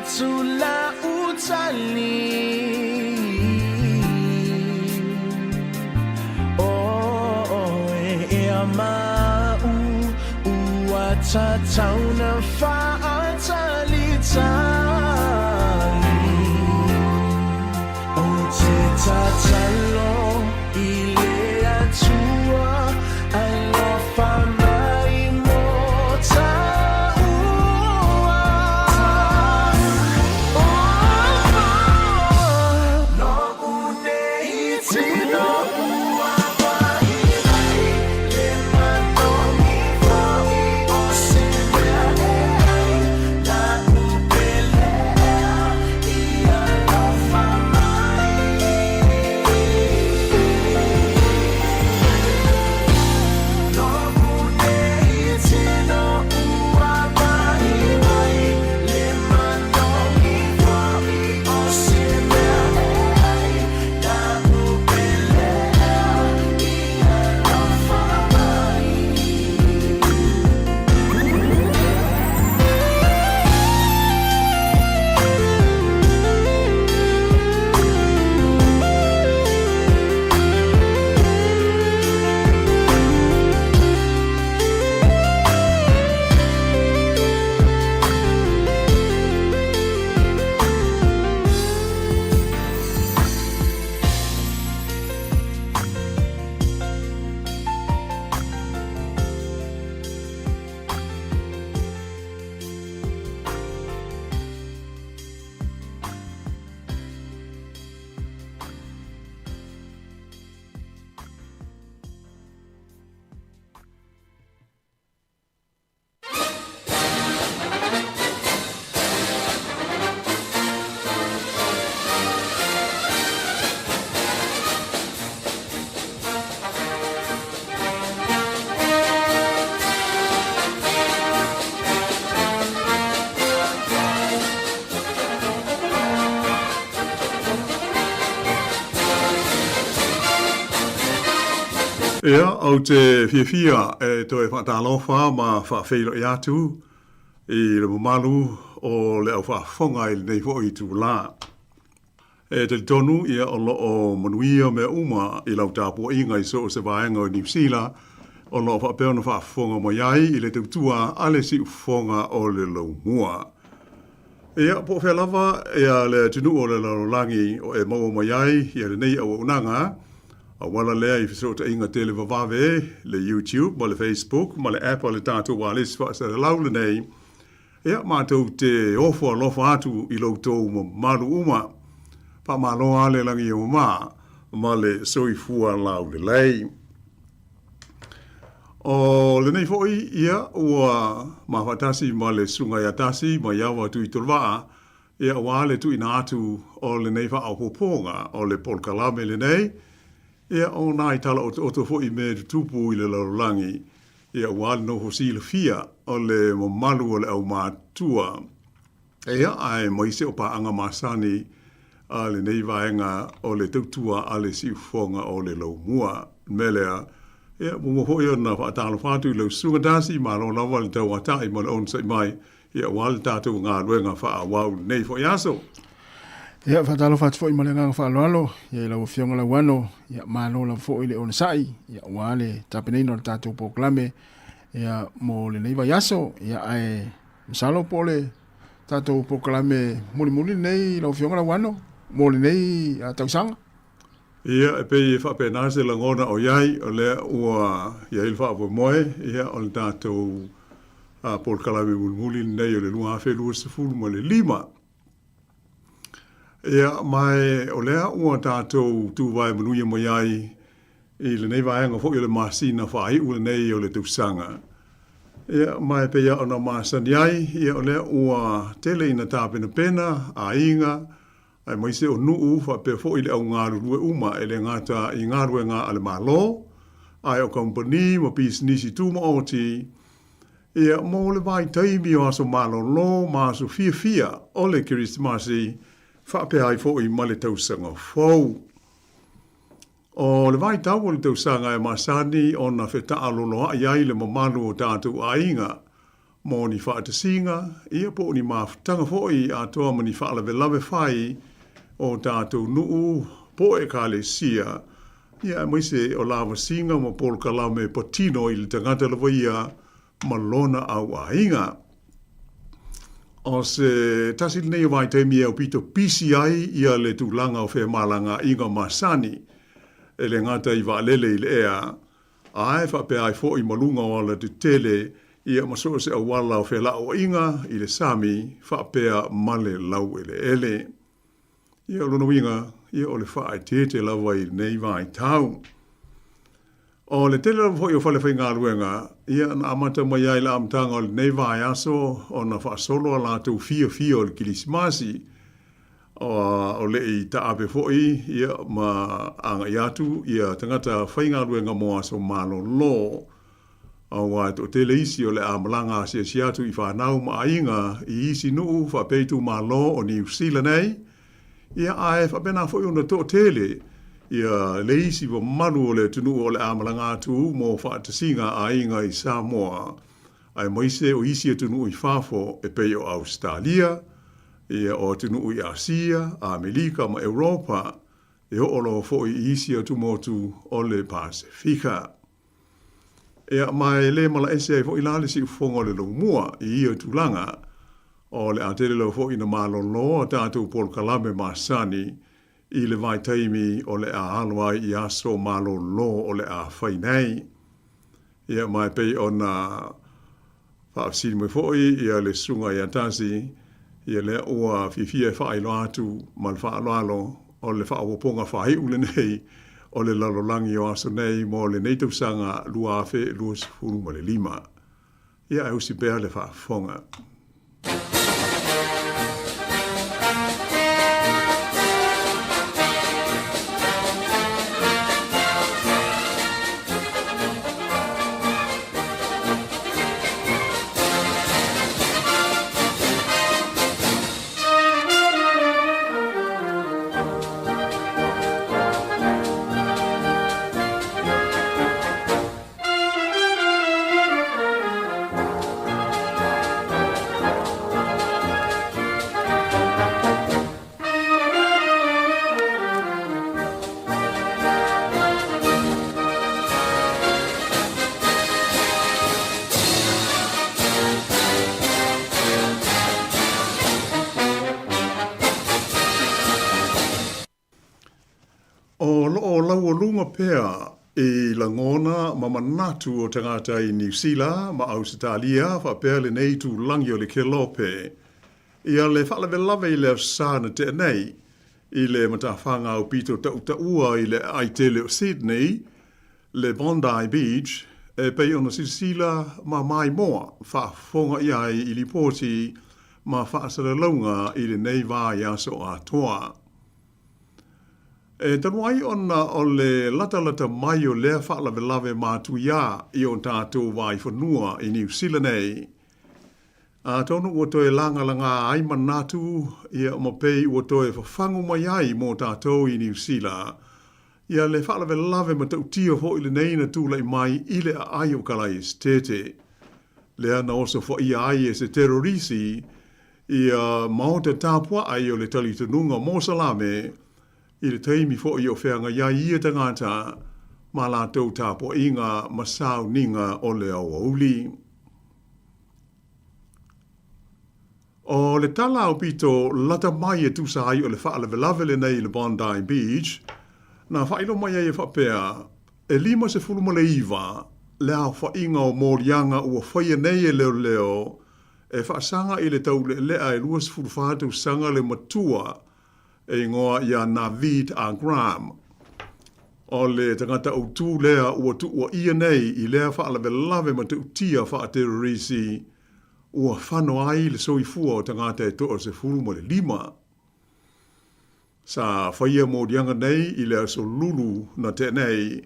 atu la'u tali O oe ea ma'u ua tatau na fa'atalitali Ou te tatalo i le Atua alofa mai mo ta'ua Lo'u nei tino ua wahi mai Le manogi fo'i o se mea e ai La'u pele ea i alofa mai Lo'u nei tino ua wahi mai Le manogi fo'i o se mea e ai La'u pele ea i alofa mai. Ia, ou te fiafia e toe faatalofa ma faafeiloai atu i le mamalu o le au faafofoga i lenei foi itulā. E talitonu ia o lo o manuia mea uma i lau tapuaiga i so o se vaega o Niu Sila o lo o faapea ona faafofoga mai ai i le tautua a le siufofoga o le laumua. Ia, po o fea lava ia le atunuu o le lalolagi o e maua mai ai ia lenei auaunaga, auala lea i fesootaiga televavave, le YouTube ma le Facebook ma le app a le tatou ualesi faasalalau lenei, Ia, matou te ofo alofa atu i lo outou mamalu uma. Faamalo lava le lagi e mama ma le soifua laulelei. O lenei foi, ia, ua mafaatasi ma le Susuga ia Tasi Maiava Tuitolovaa, ia, aua le tuuina atu o lenei faaopoopoga o le polokalame lenei, ia, o nai tala otooto foi i mea e tutupu i le lalolagi, Ia, aua le nofo silafia o le mamalu o le aumātua. Ia, aemaise o paaga masani a lenei vaega o le tautua a le siufofoga o le laumua. O le mea lea, ia, muamua foi ona faatalofa atu i lau Susuga Darcy, malo lava le tauatai ma le onosai mai, ia, aua le tatou galuega faaauau i lenei foi aso. Ia, faatalofa atu foi ma le agaga faaaloalo ia i lau Afioga Lauano, ia malo lava foi le onosai, ia aua le tapenaina o le tatou polokalame ia mo lenei vaiaso, ia ae masalo po o le tatou polokalame mulimuli lenei lau Afioga Lauano mo lenei tausaga. Ia, e pei e faapena se lagona o i ai, o lea ua i ai le faamoemoe, ia, o le tatou polokalame mulimuli lenei o le 2025. Ia, ma o lea ua tatou tuvae manuia mai ai i lenei vaega foi o le masina faaiu lenei o le tausaga. Ia, ma e pei lava ona masani ai, ia, o lea ua tele ina tapenapena aiga, aemaise o nuu faapea foi le au galulue uma e le gata i galuega a le Malo, ae o kamupani ma pisinisi tumaoti, Ia, mo le vaitaimi o aso malolo ma aso fiafia o le Kerisimasi, faapea ai foi ma le tausaga fou. O le vaitau o le tausaga e masani ona fetaaloloai ai le mamalu o tatou aiga. mo ni faatasiga, ia po o ni mafutaga foi atoa ma ni faalavelave fai o tatou nuu po o ekalesia, ia aemaise o lavasiga ma polokalame patino i le tagata lava ia ma lona auaiga. O se tasi lenei o vaitaimi e aupito pisi ai ia le tulaga o femalagaaiga masani, e le gata i vaalele i le ea, ae faapea ai foi ma luga o alatetele ia ma so o se auala o felauaiga i le sami faapea ma le laueleele. Ia, o lona uiga, ia o le faaeteete lava i lenei vaitau. O le tele lava foi o falefaigaluega, ia na amata mai ai i le amataga o lenei vaiaso ona faasolo a latou fiafia o le Kilisimasi, o le i taape foi ia ma agai atu ia tagata faigaluega mo aso malolo. Aua e toatele isi o le a malaga asiasi atu i fanau ma aiga i isi nuu faapea itumalo o Niu Sila nei, ia ae faapena foi ona toatele ia le isi mamalu o le atunuu o le a malaga atu mo faatasiga aiga i Samoa, aemaise o isi atunuu i fafo e pei o Ausetalia, ia o atunuu i Asia, Amerika ma Europa, e oo loa foi i isi atumotu o le Pasefika. Ia, ma e le malaese ai foi la le siufofoga o le laumua i ia tulaga, o le a tele lava foi ina malolo a tatou polokalame masani i le vaitaimi o le a alo ai i aso malolo o le a fai nei. Ia, ma e pei ona Faafesili mai foi ia le susuga ia Tasi, ia lea ua fiafia e faailoa atu ma le faaaloalo o le faaopoopoga faaiu lenei o le lalolagi o aso nei mo lenei tausaga 2025. Ia ae usi pea le faafofoga. O lo o laualuga pea i lagona ma manatu o tagata i Niu Sila ma Ausetalia faapea lenei itulagi o le Kelope ia le faalavelave i le Aso Sa na tea nei i le matafaga aupito tautaua i le aai tele o Sydney, le Bondi Beach, e pei ona silasila ma maimoa faafofoga i ai i lipoti ma faasalalauga i lenei vaiaso atoa. E talu ai ona o le latalata mai o lea faalavelave matuia i o tatou vaifanua i Niu Sila nei, Atonu ua toe lagalaga ai manatu ia ma pei ua toe fafagu mai ai mo tatou i Niu Sila ia le faalavelave matautia foi lenei na tulai mai i le aai o Kalaesetete, lea na osofaia ai e se terorisi ia maota tapuaai o le talitonuga Mosalame i le taimi foi o feagai ai ia tagata ma latou tapuaiga ma sauniga o le aoauli. O le tala aupito lata mai e tusa ai o le faalavelave lenei i le Bondi Beach, na faailoa mai ai e faapea, e 59 le aofaiga o moliaga ua faia nei e leoleo e faasaga i le taulealea e 24 tausaga le matua e igoa ia Naveed Agram. O le tagata autū lea ua tuuaia nei i lea faalavelave matautia faaterorisi ua fano ai le soifua o tagata e 15. Sa faia moliaga nei i le aso Lulu na tea nei,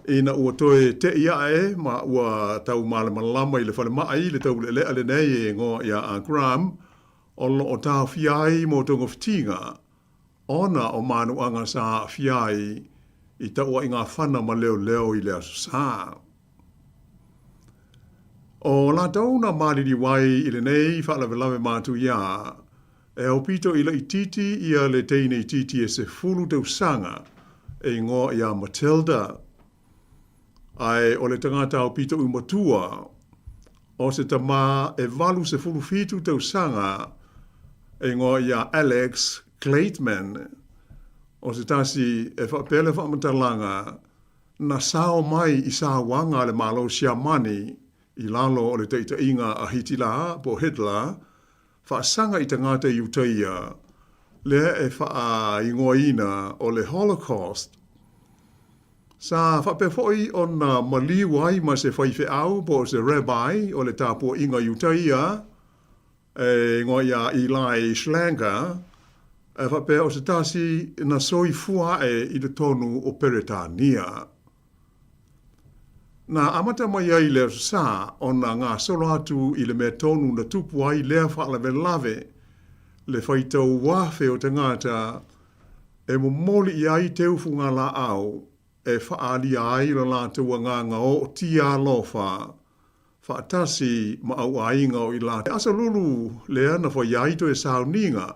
ina ua toe te'i ae ma ua tau malamalama i le falemai le taulealea lenei e igoa ia Agram, O lo o taofia ai mo togafitiga ona o manuaga sa aafia ai i tauaiga fana ma leoleo i le Aso Sa. O latou na maliliu ai i lenei faalavelave matuia, e aupito i laitiiti ia le teine itiiti e 10 tausaga e igoa ia Matilda. Ae o le tagata aupito i matua, o se tama e 87 tausaga e igoa ia Alex Gleitman. O se tasi e faapea le faamatalaga, na sao mai i sauaga a le Malo Siamani i lalo o le taitaiga a Hitila po o Hitler, faasaga i tagata Iutaia, lea e faaigoaina o le Holocaust. Sa faapea foi ona maliu ai ma se faifeau po o se rabbi o le tapuaiga Iutaia, e igoa ia Eli Schlanger, e faapea o se tasi na soifua ae i totonu o Peretania. Na amata mai ai le Aso Sa ona gasolo atu i le mea tonu na tupu ai lea faalavelave, le faitau afe o tagata e momoli i ai teufuga-laau e faaalia ai lo latou agaga ootia alofa faatasi ma auaiga o i latou. Aso lulu lea na fai ai toe sauniga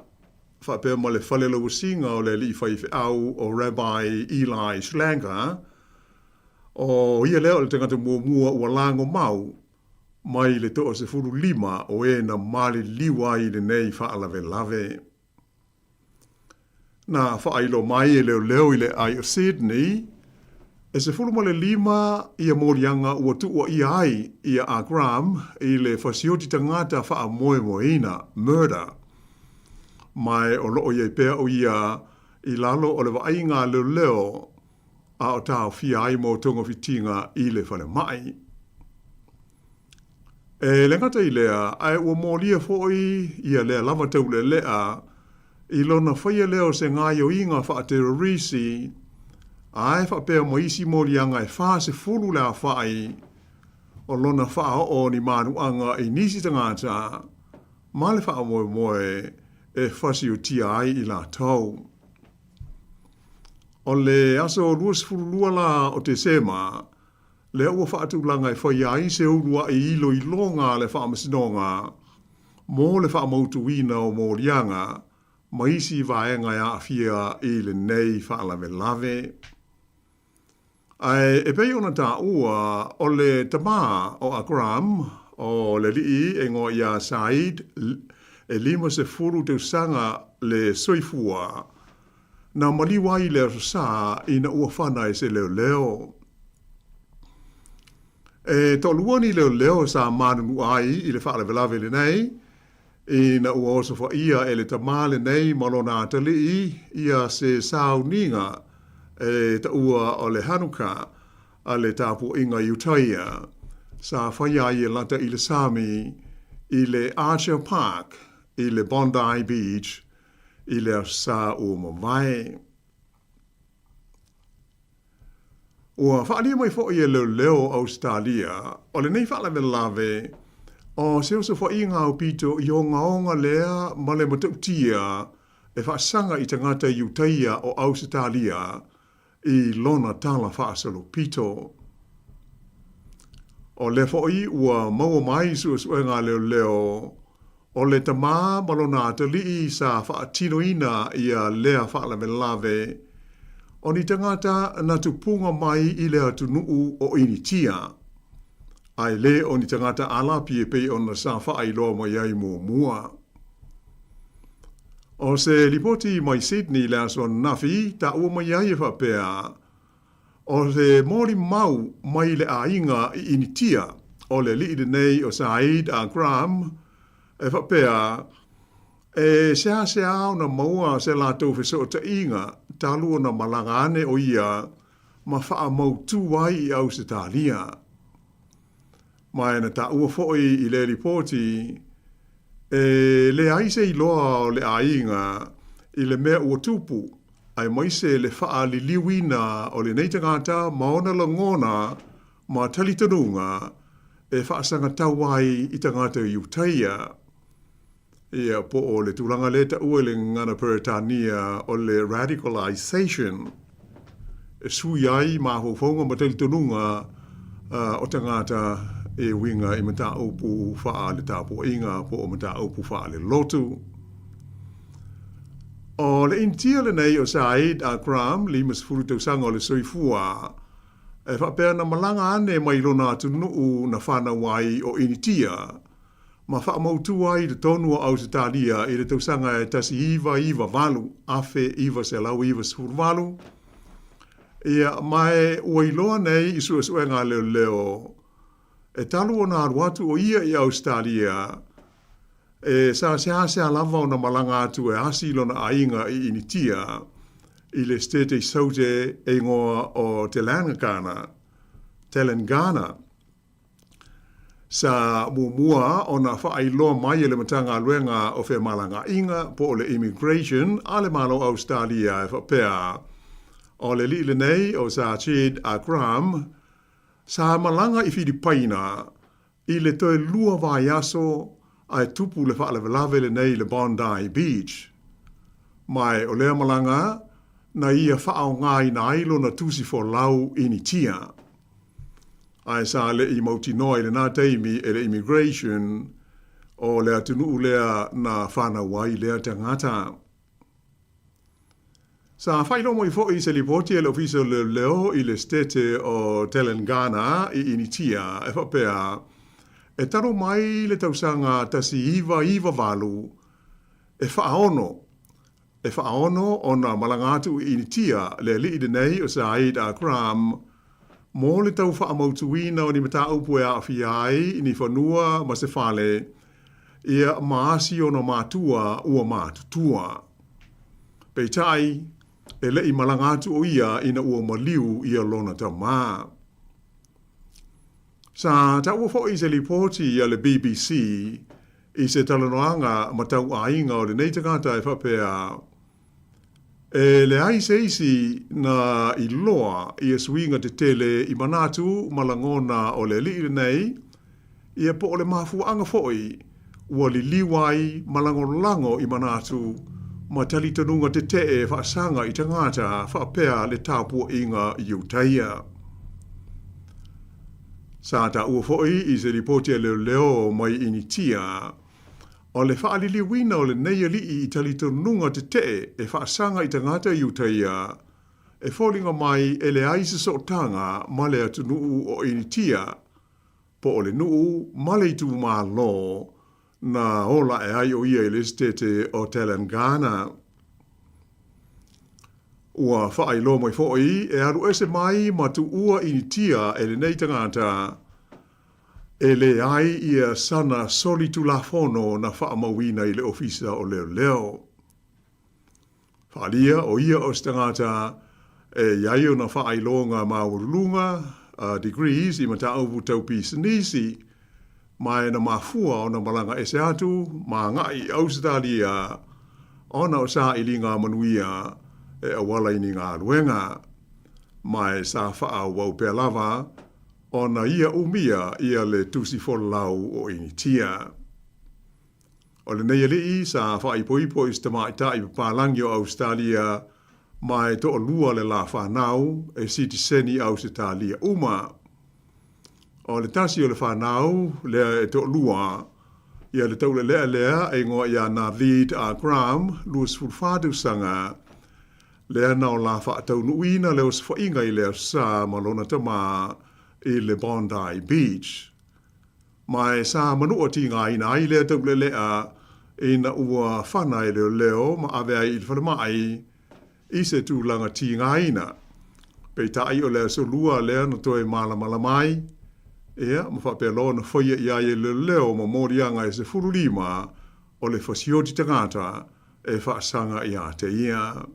faapea ma le fale lauasiga o le alii faifeau o Rabbi Eli Schlanger, o ia lea o le tagata muamua ua lago mau mai le 15 o e na maliliu ai lenei faalavelave. Na faailoa mai e leoleo i le ʻAi o Sydney, e 15 ia moliaga ua tuuaia ai ia Akram i le fasioti tagata faamoemoeina, murder. Ma o loo i ai pea o ia i lalo o le vaaiga a leoleo a o taofia ai mo togafitiga i le falemai. E le gata i lea, ae ua molia foi ia lea lava taulealea i lona faia lea o se gaioiga faaterorisi, ae faapea ma isi moliaga e 40 le aofai o lona faaoo o ni manuaga i nisi tagata ma le faamoemoe e fasiotia ai i latou. O le aso 22 la o Tesema, lea ua faatulaga e faia ai se uluai iloiloga a le Faamasinoga mo le faamautuina o moliaga ma isi vaega e aafia i lenei faalavelave. Ae e pei ona taua, o le tama o Akram, o le alii e igoa ia Saeed, e 50 tausaga le soifua, na maliu ai le Aso Sa ina ua fana e se leoleo. E toalua ni leoleo sa manunua ai i le faalavelave lenei, ina ua osofaia e le tama lenei ma lona atalii ia se sauniga e taua o le Hanukkah a le tapuaiga Iutaia sa faia ai e lata i le sami i le Archer Park i le Bondi Beach i le Aso Sa ua mavae. Ua faaalia mai foi e leoleo o Ausetalia, o lenei faalavelave o se osofaiga aupito i ogaoga lea ma le matautia e faasaga i tagata Iutaia o Ausetalia i lona tala faasolopito. O lea foi ua maua mai suesuega a leoleo o le tama ma lona atalii sa faatinoina ia lea faalavelave o ni tagata na tupuga mai i le atunuu o Initia, ae le o ni tagata Alapi e pei ona sa faailoa mai ai muamua. O se lipoti mai Sydney i le aso ananafi, taua mai ai e faapea, o se molimau mai le aiga i Initia o le alii lenei o Saeed Akram, e faapea, e seasea ona maua se latou fesootaiga talu ona malaga ane o ia ma faamautu ai i Ausetalia. Ma e na taua foi i lea lipoti, e leai se iloa o le aiga i le mea ua tupu, aemaise le faaliliuina o lenei tagata ma ona lagona ma talitonuga e faasagatau ai i tagata Iutaia. Ia, po o le tulaga lea e taua i le gagana Peretania o le radicalization, e sui ai mafaufauga ma talitonuga o tagata e uiga i mataupu faale-tapuaiga po o mataupu faale-lotu. O le Initia lenei o Saeed Akram, 50 tausaga o le soifua, e faapea na malaga ane mai lona atunuu na fanau ai o Initia, ma faamautu ai i totonu o Ausetalia i le tausaga e 1998, 1998, ia, ma e ua iloa nei i suesuega a leoleo, e talu ona alu atu o ia i Ausetalia, e sa seasea lava ona malaga atu e asi lona aiga i Initia, i le Setete i Saute e igoa o Telangana, Telangana. Sa muamua ona faailoa mai e le Matagaluega o Femalagaaiga po o le Immigration a le Malo o Ausetalia e faapea, o le alii lenei o Sajid Akram sa malaga i Filipaina i le toe lua vaiaso ae tupu le faalavelave lenei i le Bondi Beach. Ma o lea malaga na ia faaaogaina ai lona tusi folau Initia. Ae sa le i mautinoa i lena taimi e le Immigration o le atunuu lea na fanau ai lea tagata. Sa faailoa mai foi i se lipoti a le Ofisa o Leoleo i le Setete o Telangana i Initia e faapea, e talu mai le tausaga 1998, e faaono E faaono ona malaga atu i Initia le alii lenei o Saeed Akram mo le tau faamautuina o ni mataupu e aafia ai ni fanua ma se fale, ia ma asi ona matua ua matutua. Peitai, e le i malaga atu o ia ina ua maliu ia lona tama. Sa taua foi i se lipoti a le BBC i se talanoaga ma tauaiga o lenei tagata e faapea, E leai se isi na iloa ia suiga tetele i manatu ma lagona o le alii lenei, ia po o le mafuaaga foi ua liliu ai ma lagolago i manatu ma talitonuga tetee faasaga i tagata faapea le tapuaiga Iutaia. Sa taua foi i se lipoti a leoleo mai Initia, o le faaliliuina o lenei alii i talitonuga tetee e faasaga i tagata Iutaia, e foliga mai e leai se sootaga ma le atunuu o Initia, po o le nuu ma le itumalo na ola ae ai o ia i le Esetete o Telangana. Ua faailoa mai foi e alu ese mai ma tuua Initia e lenei tagata e leai ia sana solitulafono na faamauina i le Ofisa o Leoleo. Faaalia o ia o se tagata e i ai ona faailoga maualuluga, degrees, i mataupu tau pisinisi, ma e na mafua ona malaga ese atu ma agai i Ausetalia ona o sailiga manuia e auala i ni galuega, ma e sa faaauau pea lava ona ia umia ia le tusi folau o Initia. O lenei alii sa faaipoipo i se tamaitai papalagi o Ausetalia ma e toalua le la fanau e sitiseni Ausetalia uma. O le tasi o le fanau lea e toalua, ia le taulelea lea e igoa ia Naveed Akram, 24 tausaga, lea na o la faataunuuina le osofaiga i le Aso Sa ma lona tama i le Bondi Beach. Ma e sa manua tigaina ai lea taulelea ina ua fana e leoleo ma ave ai i le falemai i se tulaga tigaina. Peitai o le aso lua lea na toe malamalama ai, ia, ma faapea loa ona faia i ai e leoleo ma moliaga e 15 o le fasioti tagata e faasaga ia te ia.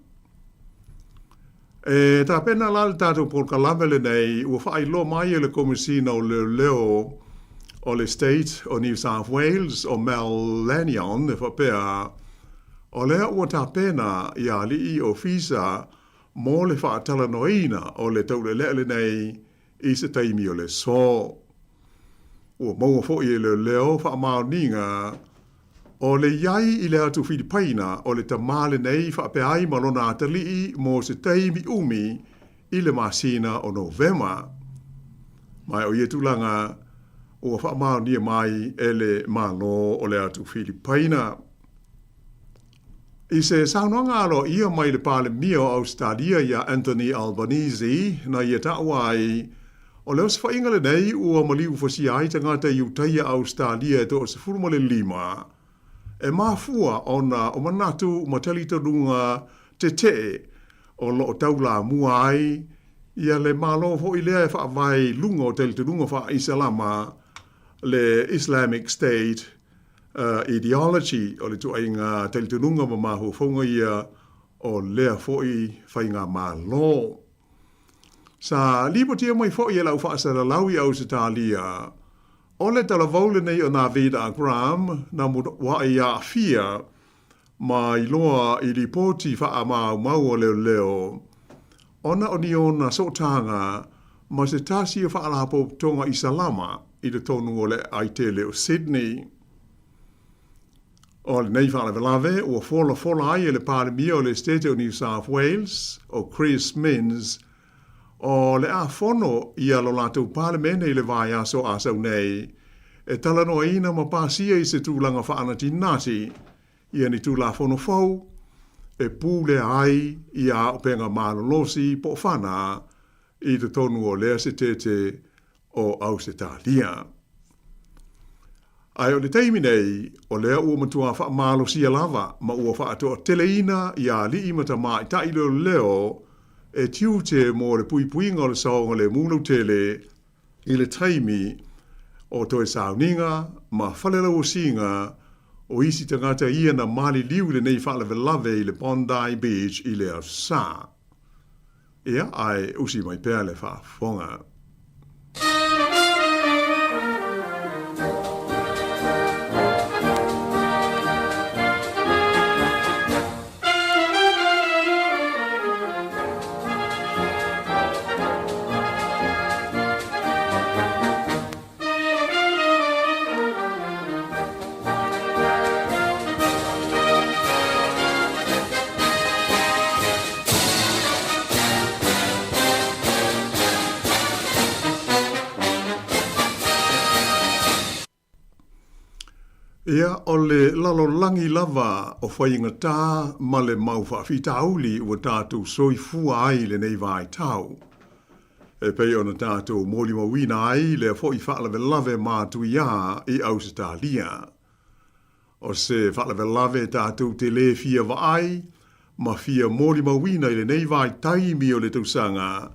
E tapena la le tatou polokalame lenei ua faailoa mai e le Komesina o Leoleo o le State o New South Wales o Mel Lanyon e faapea, o lea ua tapena ia alii ofisa mo le faatalanoaina o le taulelea lenei i se taimi o le aso. Ua maua foi e leoleo faamaoniga o le i ai i le atu Filipaina o le tamā lenei faapea ai ma lona atalii mo se taimi umi i le masina o Novema. Ma o ia tulaga, ua faamaonia mai e le Malo o le atu Filipaina. I se saunoaga aloaia mai le Palemia o Ausetalia ia Anthony Albanese na ia taua ai, o le osofaiga lenei ua maliu fasia ai tagata i Utaia Ausetalia e 15, e mafua ona o manatu ma talitonuga tetee o lo o taulamua ai ia le Malo foi lea e faavae i luga o talitonuga faa-Isalama, le Islamic State ideology, o le ituaiga talitonuga ma mafaufauga ia o lea foi faigamalo. Sa lipotia mai foi e lau faasalalau i Ausetalia, o le talavou lenei o Naveed Akram na muaʻi aafia ma iloa i lipoti faamaumau a leoleo ona o ni ona sootaga ma se tasi o faalapotopotoga Isalama i totonu o le aai tele o Sydney. O lenei faalavelave ua folafola ai e le Palemia o le Esetete o New South Wales, o Chris Minns, o le a fono ia lo latou Palemene i le vaiaso a sau nei e talanoaina ma pasia i se tulaga faanatinati ia ni Tulafono fou e pulea ai ia auupega malolosi po o fana i totonu o lea setete o Ausetalia. Ae o le taimi nei, o lea ua matua faamalosia lava ma ua faatoateleina ia alii ma tamaitai leoleo e tiute mo le puipuiga o le saogalemu lautele i le taimi o toe sauniga ma falelauosiga o isi tagata ia na maliliu i lenei faalavelave i le Bondi Beach i le Aso Sa. Ia, ae usi mai pea le faafofoga. Ia, o le lalolagi lava o faigata ma le mau faafitauli ua tatou soifua ai i lenei vaitau. E pei ona tatou molimauina ai lea foi faalavelave matuia i Ausetalia. O se faalavelave tatou te lē fia vaai ma fia molimauina i lenei vaitaimi o le tausaga,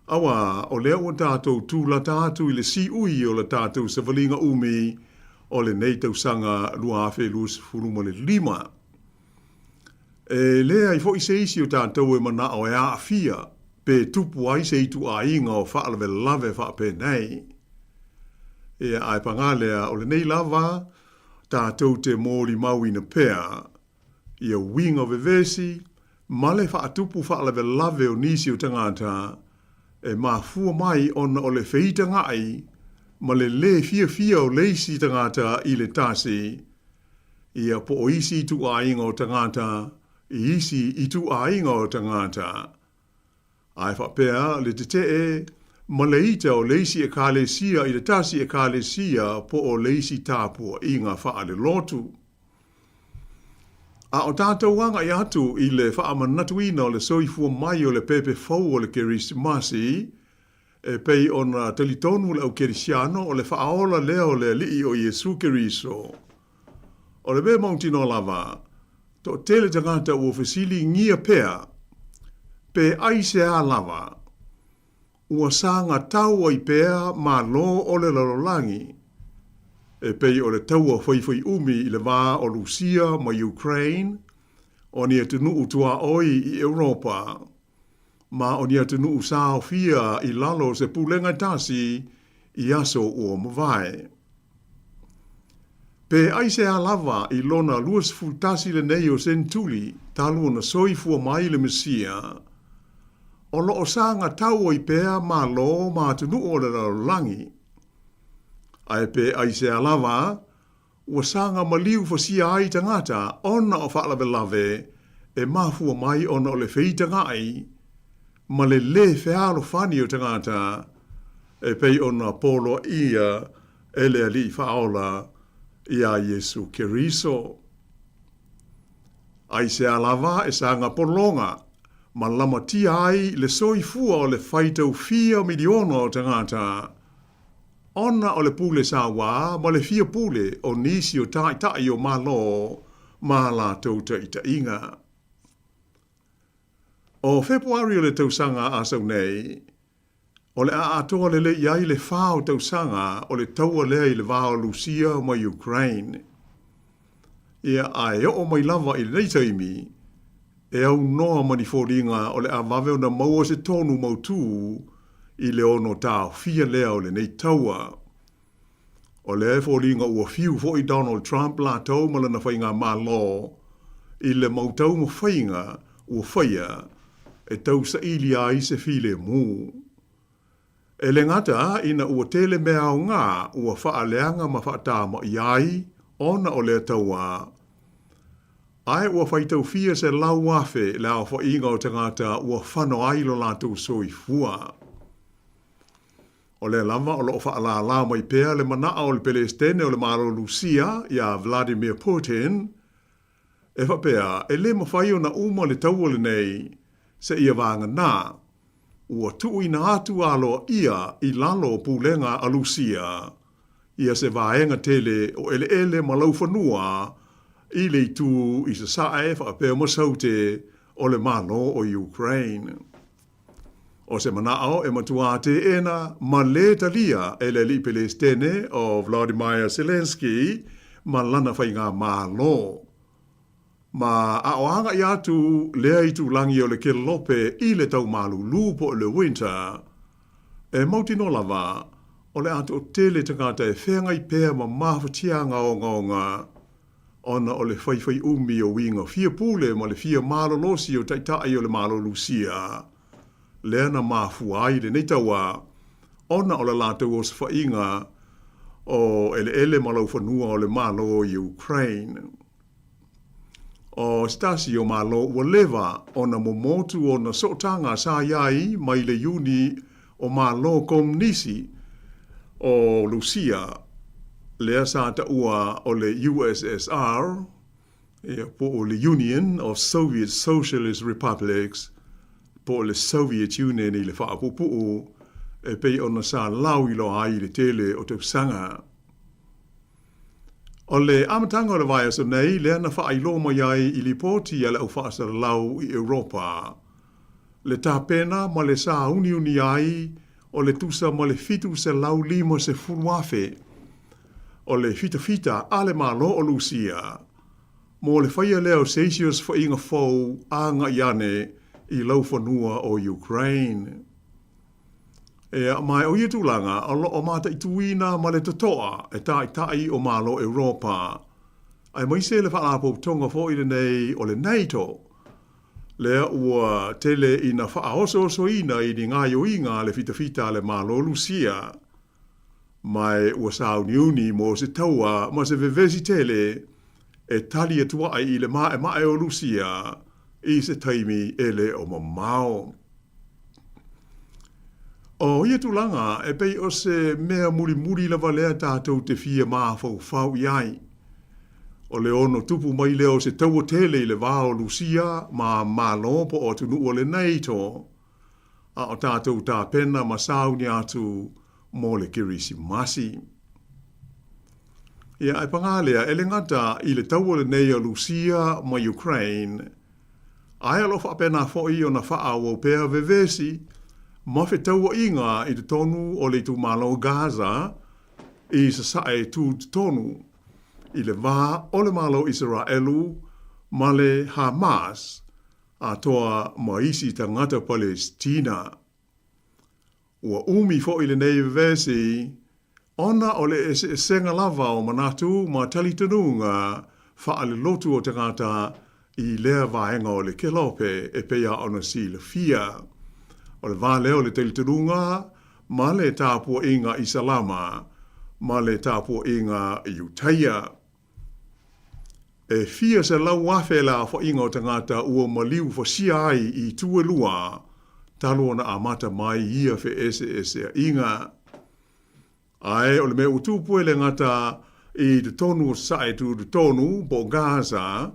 auā o lea ua tatou tūlata atu i le siui o la tatou savaliga umi o lenei tausaga 2025. E leai foi se isi o tatou e manao e aafia pe tupu ai se ituaiga o faalavelave faapenei. Ia, ae pagā lea, o lenei lava tatou te molimauina pea ia uiga vevesi ma le faatupu faalavelave o nisi o tagata e mafua mai ona o le feitagaʻi ma le lē fiafia o le isi tagata i le tasi, ia po o isi ituaiga o tagata i isi ituaiga o tagata. Ae faapea le tetee ma le ita o le isi Ekalesia i le tasi Ekalesia po o le isi tapuaiga faalelotu. A o tatou agai atu i le faamanatuina o le soifua mai o le pepe fou o le Kerisimasi, E pei ona talitonu le au Kerisiano o le faaola lea o le Alii o Iesu Keriso. O le mea mautinoa lava, toatele tagata ua fesiligia pea, pe aisea lava, ua saga tau ai pea Malo o le lalolagi, e pei o le taua faifaiumi i le va o Lusia ma Ukraine, o ni atunuu tuaoi i Europa. Ma o ni atunuu sa aofia i lalo o se pulega e tasi i aso ua mavae. Pe aisea lava i lona 21 lenei o senituli talu ona soifua mai le Mesia, o lo o saga tau ai pea Malo ma atunuu o le lalolagi. Ae pe aisea lava, Ua saga maliu fasia ai tagata ona o faalavelave e mafua mai ona o le feitagaʻi ma le lē fealofani o tagata e pei ona poloaia e le Alii Faaola iā Iesu Keriso. Aisea lava e saga pologa ma lamatia ai le soifua o le faitau fia miliona o tagata, ona o le pule sauā ma le fia pule o nisi o taitai o Malo ma a latou taitaiga. O Fepuari o le tausaga a sau nei, o le a atoa lelei i ai le fa o tausaga o le taua lea i le va o Lusia ma Ukraine. Ia, a e oo mai lava i lenei taimi, e aunoa ma ni foliga o le a vave ona maua se tonu mautū i le ono taofia lea o lenei taua. O lea e foliga ua fiu foi Donald Trump latou ma lana faigamalo i le mau taumafaiga ua faia e tausaili ai se filemu. E le gata ina ua tele mea aoga ua faaleaga ma faatamaia ai ona o lea taua, ae ua faitaufia 100,000 le aofaiga o tagata ua fano ai lo latou soifua. O lea lava o lo o faalālā mai pea le manaʻo o le Pelesitene o le Malo Lusia iā Vladimir Putin, e faapea e lē mafai ona uma le taua lenei seia vāganā ua tuuina atu aloaia i lalo o pulega a Lusia ia se vaega tele o eleele ma laufanua i le itu i sasae faapea ma saute o le Malo o Ukraine. ʻO se manaʻo e matuā teʻena ma lē talia e le Aliʻi Pelesitene ʻo Volodymyr Zelenskyy ma lana faigamalo. Ma a o agaʻi atu lea itulagi o le Kelope i le tau malūlū po o le winter, e mautinoa lava o le a toʻatele tagata e feagai pea ma mafatiaga ogaoga ona o le faifaiʻumi o uiga fia pule ma le fia malolosi o taitai o le Malo Lusia, lea na mafua ai lenei taua ona o le latou osofaiga o eleele ma laufanua o le Malo i Ukraine. ʻO se tasi o Malo ua leva ona momotu ona sootaga sa i ai mai le Iuni o Malo Komunisi o Lusia, lea sa taua o le USSR, ia, po o le Union of Soviet Socialist Republics, po o le Soviet Union i le faapuupuu, e pei ona sa lauiloa ai i le tele o tausaga. O le amataga o le vaiaso nei lea na faailoa mai ai i lipoti a le au faasalalau i Europa le tapena ma le sāuniuni ai o le tusa ma le 750,000 o le fitafita a le Malo o Lusia mo le faia lea o se isi osofaiga fou agaʻi ane i laufanua o Ukraine. Ea, ma o ia tulaga o lo o mataituina ma le totoa e taitai o Malo Europa, aemaise le Faalapotopotoga foi lenei o le NATO, lea ua tele ina faaosoosoina i ni gaoioiga a le fitafita a le Malo Lusia, ma ua sauniuni mo se taua ma se vevesi tele e tali atu ai i le maʻemaʻe o Lusia i se taimi e le o mamao. ʻO ia tulaga e pei o se mea mulimuli lava lea tatou te fia mafaufau i ai. ʻO le ono tupu mai lea o se taua tele i le va o Lusia ma Malo po o atunuu o le NATO, a o tatou tapena ma sauni atu mo le Kerisimasi. Ia, ae pagā lea, e le gata i le taua lenei o Lusia ma Ukraine, Ae o lo o faapena foi ona faaauau pea vevesi ma fetauaiga i totonu o le itumalo Gaza i sasae tutotonu i le va o le Malo Isaraelu ma le Hamas atoa ma isi tagata Palesitina. Ua umi foi lenei vevesi ona o le eseesega lava o manatu ma talitonuga faalelotu o tagata i lea vaega o le kelope e pei a ona silafia. O le va lea o le talitonuga ma le tapuaiga Isalama ma le tapuaiga Iutaia. E fia 100,000 le aofaiga o tagata ua maliu fasia ai i itu e lua talu ona amata mai ia feeseeseaiga. Ae o le mea ua tupu e le gata i totonu o Sasae Tutotonu po o Gaza,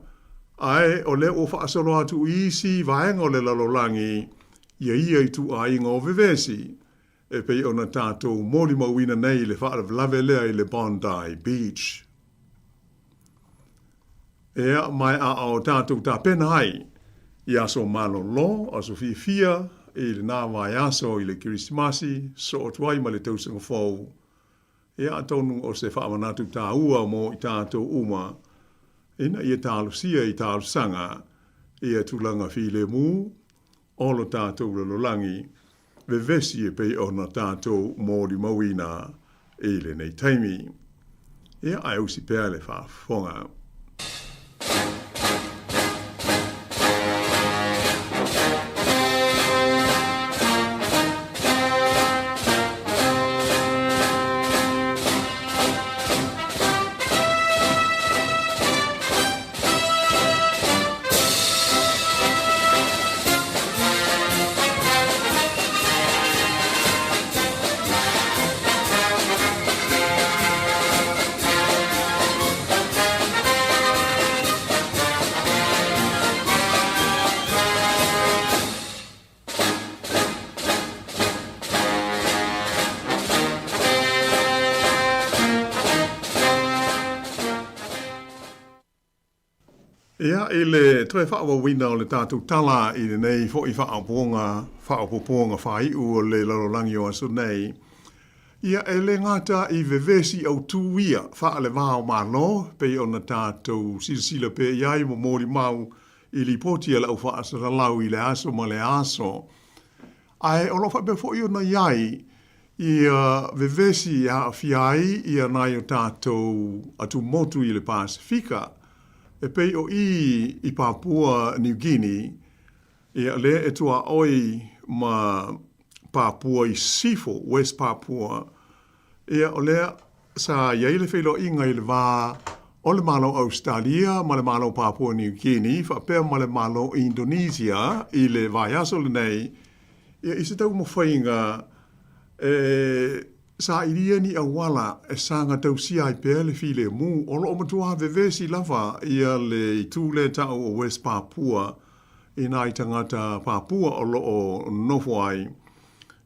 ae o lea ua faasolo atu i isi vaega o le lalolagi ia ia ituaiga o vevesi e pei ona tatou molimauina nei le faalavelave lea i le Bondi Beach. Ea, ma a o tatou tapena ai i aso malolo, aso fiafia i lena vaiaso i le Kerisimasi, soo atu ai ma le tausaga fou, ea atonu o se faamanatu taua mo i tatou uma ina ia talosia i talosaga ia tulaga filemu o lo tatou lalolagi vevesi e pei ona tatou molimauina i lenei taimi. Ia, ae usi pea le faafofoga. Ia, i le toe faaauauina o le tatou tala i lenei foi faaopooga, faaopoopoga faaiu o le lalolagi o aso nei, ia, e le gata i vevesi autū ia faale-va-o-Malo, pei ona tatou silasila pea i ai ma molimau i lipoti a le au faasalalau i le aso ma le aso, ae o lo o faapea foi ona i ai ia vevesi e aafia ai ia nai o tatou atumotu i le Pasefika, e pei o i i Papua New Guinea, ia lea e tuaoi ma Papua i Sisifo, West Papua, Ia, o lea sa i ai le feiloaiga i le va o le Malo o Ausetalia ma le Malo o Papua Niu Kini faapea ma le Malo o Indonesia i le vaiaso lenei, ia, i se taumafaiga e sailia ni auala e saga tausia ai pea le filemu. O lo o matua vevesi lava ia le itu lea tau o West Papua i nai tagata Papua o lo o nofo ai.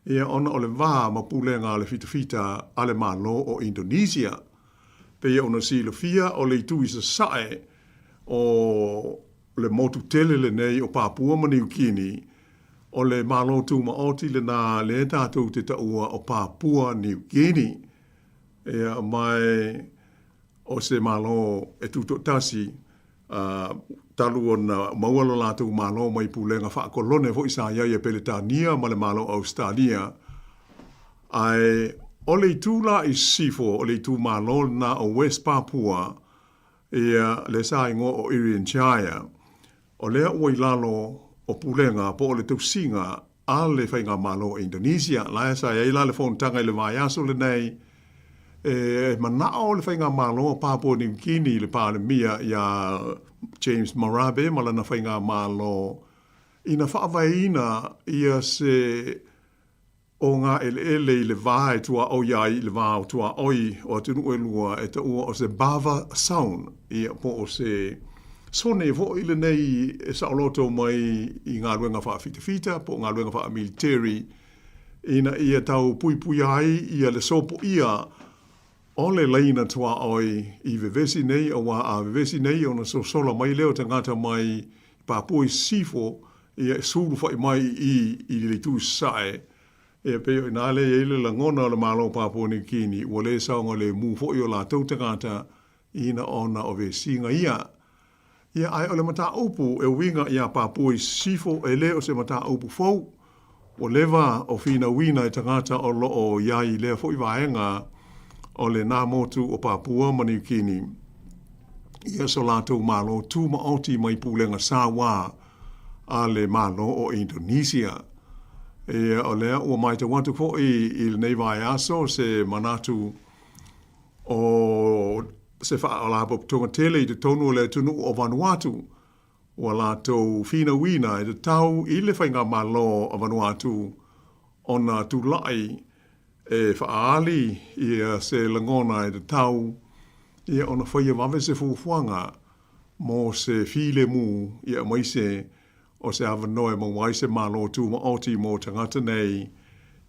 Ia, ona o le va ma pulega a le fitafita a le Malo o Indonesia. Pei ona silafia, o le itu i sasae o le motu tele lenei o Papua ma Niu Kini, o le Malo Tumaoti lena lea tatou te taua o Papua Niu Kini. Ia, ma o se Malo e tutoatasi, ā, talu ona maua lo latou Malo mai pulega faakolone foi sa i ai a Peretania ma le Malo o Ausetalia. Ae o le itu la i sisifo, o le itumalo lena o West Papua, ia, lea sa igoa o Irian Jaya, o lea ua i lalo o pulega po o le tausiga a le Faigamalo o Indonesia. La sa i ai la le fonotaga i le vaiaso lenei, e manao le Faigamalo a Papua New Guinea i le Palemia iā James Marape ma lana Faigamalo ina faavaeina ia se o ngā eleele i le va e tuaoi ai i le va o tuaoi o atunuu e lua e taua o se Bava Sound, ia, po o se sone foi lenei e saoloto mai i galuega faafitafita po o galuega faamiliteri ina ia tau puipuia ai ia le sopoia o le laina tuaoi i vevesi nei, auā a vevesi nei ona sosola mai lea o tagata mai Papua i Sisifo, ia e sulufai mai i i i le itu i Sasae, ia pei o i nā lea i ai le lagona o le Malo o Papua Niu Kini, ua le saogalemu foi o latou tagata ina ona o vesiga ia. Ia, ae o le mataupu e uiga iā Papua i Sisifo e le o se mataupu fou. Ua leva o finauina e tagata o lo o i ai i lea foi vaega o le nā motu o Papua ma Niu Kini ia so latou malo tumaoti mai pulega sauā a le Malo o Indonesia. Ia, o lea ua matau atu foi i lenei vaiaso se manatu o se faalapotopotoga tele i totonu o le atunuu o Vanuatu, ua latou finauina e tatau i le Faigamalo a Vanuatu ona tulai. e faaali ia se lagona e tatau ia ona faia vave se fuafuaga mo se filemu ia aemaise o se avanoa e maua ai se Malo Tumaoti mo tagata nei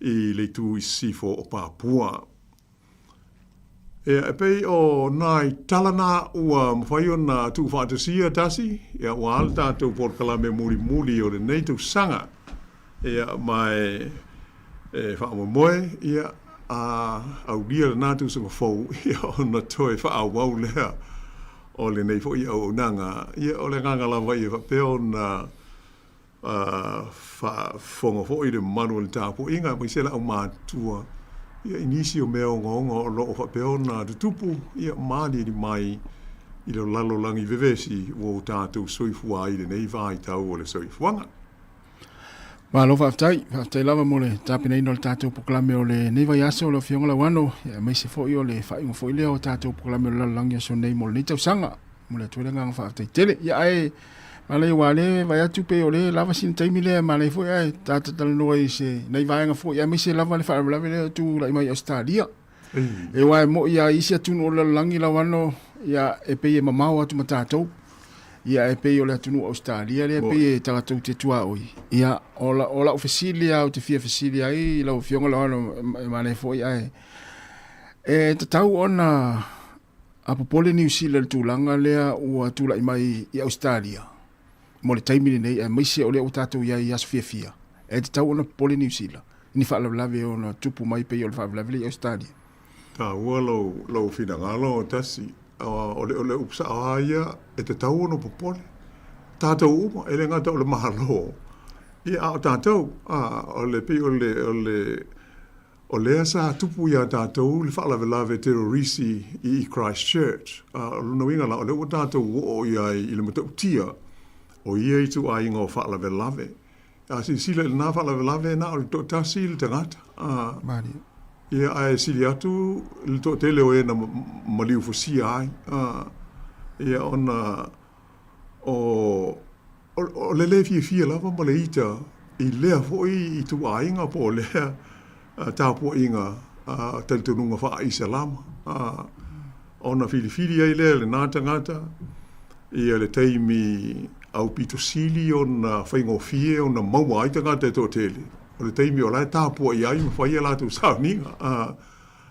i le itu i sisifo o Papua. Ia, e pei o nai tala na ua mafai ona tuufaatasia tasi, ia, ua le tatou polokalame mulimuli o lenei tausaga. Ia, ma e, e faamoemoe, ia, a aulia lena tausaga fou, ia, ona toe faaauau lea o lenei foi auaunaga. Ia, o le agaga lava ia faapea ona faafofoga foi i le mamalu o le tapuaiga aemaise le aumatutua ia, i nisi o mea ogaoga o lo o faapea ona tutupu ia, ma aliali mai i le lalolagi vevesi ua o tatou soifua ai i lenei vaitau o le soifuaga. Malo faafetai, faafetai lava mo le tapenaina o le tatou polokalame o lenei vaiaso lau Afioga Lauano, aemaise foi o le faaiuga foi lea o tatou polokalame o le lalolagi aso nei mo lenei tausaga. Momoli atu ai le agaga faafetai tele. Ia ae malai aua lea vaai atu pei o lea lava sina taimi lea malai foi ae tatou talanoa i se nai vaega foi aemaise lava le faalavelave lea tulai mai i Ausetalia. E aua e moi lava i isi atunuu o le lalolagi Lauano, ia e pei e mamao atu ma tatou. Ia e pei o le atunuu o Ausetalia lea pei e tatou te tuaoi. Ia o la, o lau fesili lava ou te fia fesili ai i lau Afioga Lauano e manaia foi ae e tatau ona A popole Niu Sila i le tulaga lea ua tulai mai i Ausetalia mo le taimi lenei aemaise o lea ua tatou i ai i aso fiafia, e tatau ona popole Niu Sila i ni faalavelave e ono tupu mai pei o le faalavelave lea i Ausetalia. Taua lou, lou finagalo tasi, o le, o le upu sao lava ia, e tatau ona popole. Tatou uma, e le gata o le Malo, ia a o tatou, a, o le pei o le, o le, O lea sa tupu iā tatou le faalavelave terorisi i Christchurch. A o lona uiga la, o lea ua tatou oo i ai i le matautia o ia ituaiga o faalavelave. A silasila i lena faalavelave, na o le toatasi le tagata. A, ia, ae sili atu le toatele o e na maliufosia ai. A, ia, ona o, o le lē fiafia lava ma le ita i lea foi ituaiga po o lea tapuaiga talitonuga faa-Isalama, ona filifili ai lea e lena tagata ia le taimi aupito sili ona faigofie ona maua ai tagata e toatele, o le taimi o la e tapuai ai ma fai a latou sauniga.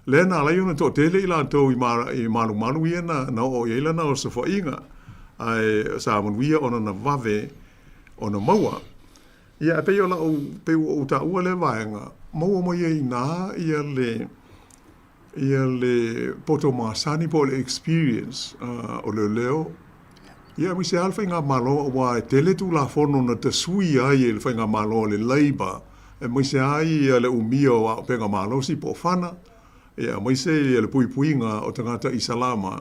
Lea na ala ai ona toatele i latou i malumalu ia na oo i ai lana osofaiga, ae sa manuia ona na vave ona maua. Ia, e pei o lau, pei ua ou taua lea vaega, maua mai ai i ina ia le, ia le poto masani po o le experience o leoleo, ia aemaise lava le faigamalo aua e tele Tulafono na tasui ai e le faigamalo a le Labour aemaise ai le umia o auupega malosi po o fana, ia aemaise le puipuiga o tagata Isalama,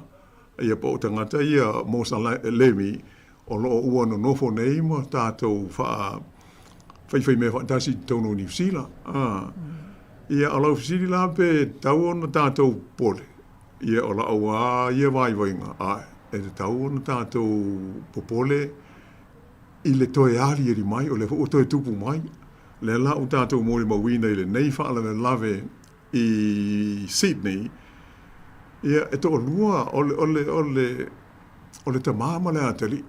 ia po o tagata ia Mosalemi o lo o ua nonofo nei ma tatou faa faifaimea faatasi i totonu o Niu Sila. Ia, o lau fesili la pe tatau ona tatou popole? Ia, o lau lava ia vaivaiga, ʻae, e tatau ona tatou popole i le toe aliali mai, o lea foi ua toe tupu mai. Lea la ua tatou molimauina i lenei faalavelave i Sydney, ia, e toalua, o le, o le, o le, o le tama ma le atalii.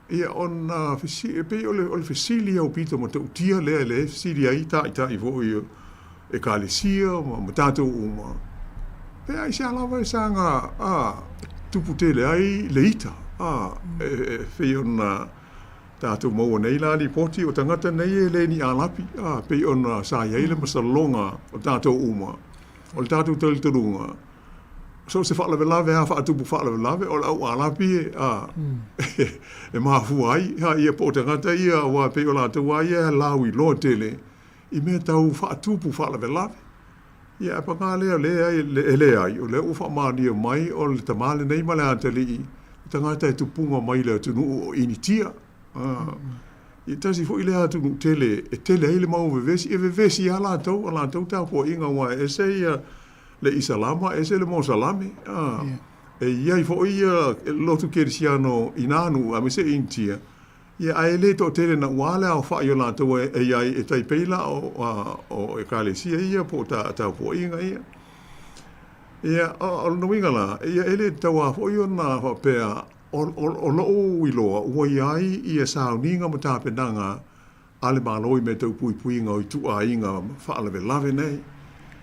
Ia, ona fesili, e pei o le, o le fesili aupito matautia lea lea e fesili ai taitai foi o Ekalesia ma, ma tatou uma, pe aisea lava e saga, a, tupu tele ai le ita, a, e, e pei ona tatou maua nei la lipoti o tagata nei e le ni Alapi, a, pei ona sa i ai le masaloga o tatou uma, o le tatou talitonuga, so o se faalavelave lava faatupu faalavelave, o le au Alapi e, a, e mafua ai, a, ia po o tagata ia, aua pei o latou lava ia e lauiloa tele i mea tau faatupu faalavelave. Ia, ae paga lea, leai, e leai, o lea ua faamaonia mai o le tama lenei ma le atalii, o tagata e tupuga mai i le atunuu o Initia. Ia, tasi foi lea atunuu tele e tele ai le mau vevesi, e vevesi lava latou, a latou tapuaiga, aua e ese ia le Isalama, ese le Mosalame. E i ai foi ia lotu kerisiano i nā nuu, aemaise Initia. Ia, ae e le toatele na ua le aofa'i o latou e i ai e tai pei la o, o ekalesia ia po o ta, taupua'iga ia. Ia, o, o lona uiga la, ia e le tatau lava foi ona faapea, o, o, o lo'u iloa ua i ai ia sauniga ma tapenaga a le Malo i mea tau puipuiga o ituaiga faalavelave nei.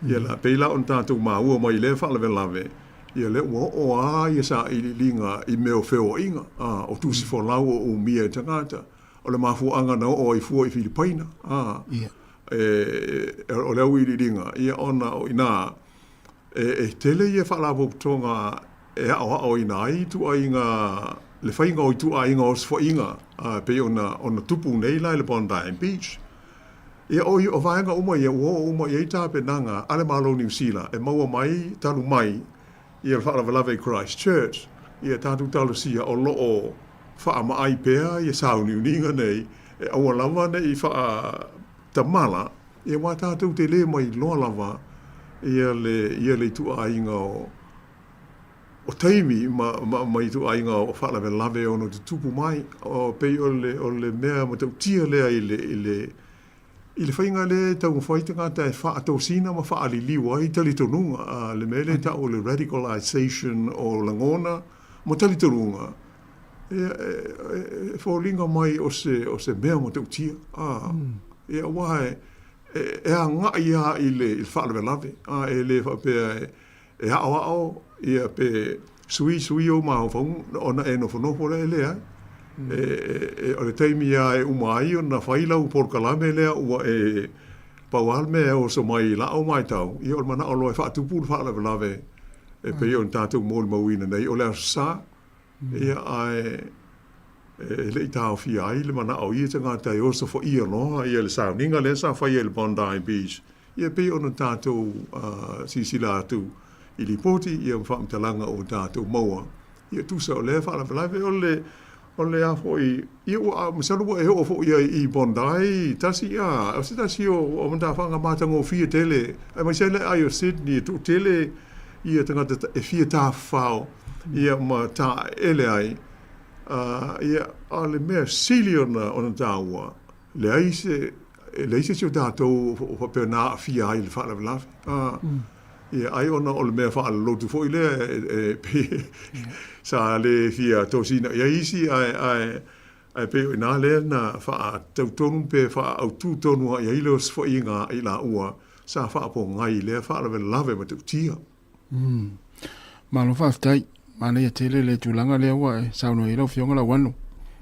Ia la, pei la ona tatou maua mai i lea faalavelave, ia lea ua oo lava ia sailiiliga i mea o feoaiga, a, o tusi folau o umia e tagata. O le mafuaaga na oo ai fua i Filipaina, a, e, o le auiliiliga, ia ona o i ina, E, e tele ia faalapotopotoga e aoaoina ai ituaiga, le faiga o ituaiga osofaiga e pei ona, ona tupu nei la i le Bondi Beach. Ia, o, o vaega uma ia ua oo uma i ai tapenaga a le Malo o Niu Sila e maua mai talu mai ia le faalavelave i Christchurch. Ia tatou talosia o lo o faamaai pea ia sauniuniga nei e aua lava ne i faatamala Ia aua tatou te le mailoa lava ia le ia le ituaiga o o taimi ma ma ma ituaiga o faalavelave e ono tutupu mai. O pei o le o le mea matautia lea i le i le i le faiga lea e taumafai tagata e faatosina ma faaliliu ai talitonuga, a le mea lea e tau o le radicalization o lagona ma talitonuga, ia, e foliga mai o se, o se mea matautia. A, ia, aua e, e agai lava i le, i le faalavelave, a, e le faapea e, e aoao, ia, pe sui, sui ou mafaufauga ona e nofonofo lea, e leai. E, e, o le taimi lava e uma ai ona fai lau polokalame lea ua e pau lava le mea e oso mai i la'u matau, ia o le mana'o loa e faatupu le faalavelave e pei ona tatou molimauina nei o le Aso Sa. Ia, ae e le i taofia ai le manao o ia tagata e osofaia loa ia le sauniga lea sa faia i le Bondi Beach. Ia, e pei ona tatou silasila atu i lipoti ia ma faamatalaga ua tatou maua, ia tusa o lea faalavelave o le o le a foi, ia ua masalo ua e oo foi ai i Bondi tasi, ia, o se tasi o o matafaga matagofie tele, aemaise ai le aai o Sydney e toatele ia tagata e fia tafafao ia ma taele ai, ia, a o le mea sili ona, ona taua, leai se, e leai se isi o tatou o faapea na aafia ai i le faalavelave. Ia, ai ona o le mea faalolotu foi lea e, e, e, sa le fia tosina i ai isi, ae, ae, ae pei o i inā lea na faatautonu pe faaautu tonu ai i ai le osofaiga a i laua sa faapogai i lea faalavelave matautia. Mm. Malo faafetai. Manaia tele le tulaga lea ua e saunoa i ai lau Afioga Lauano.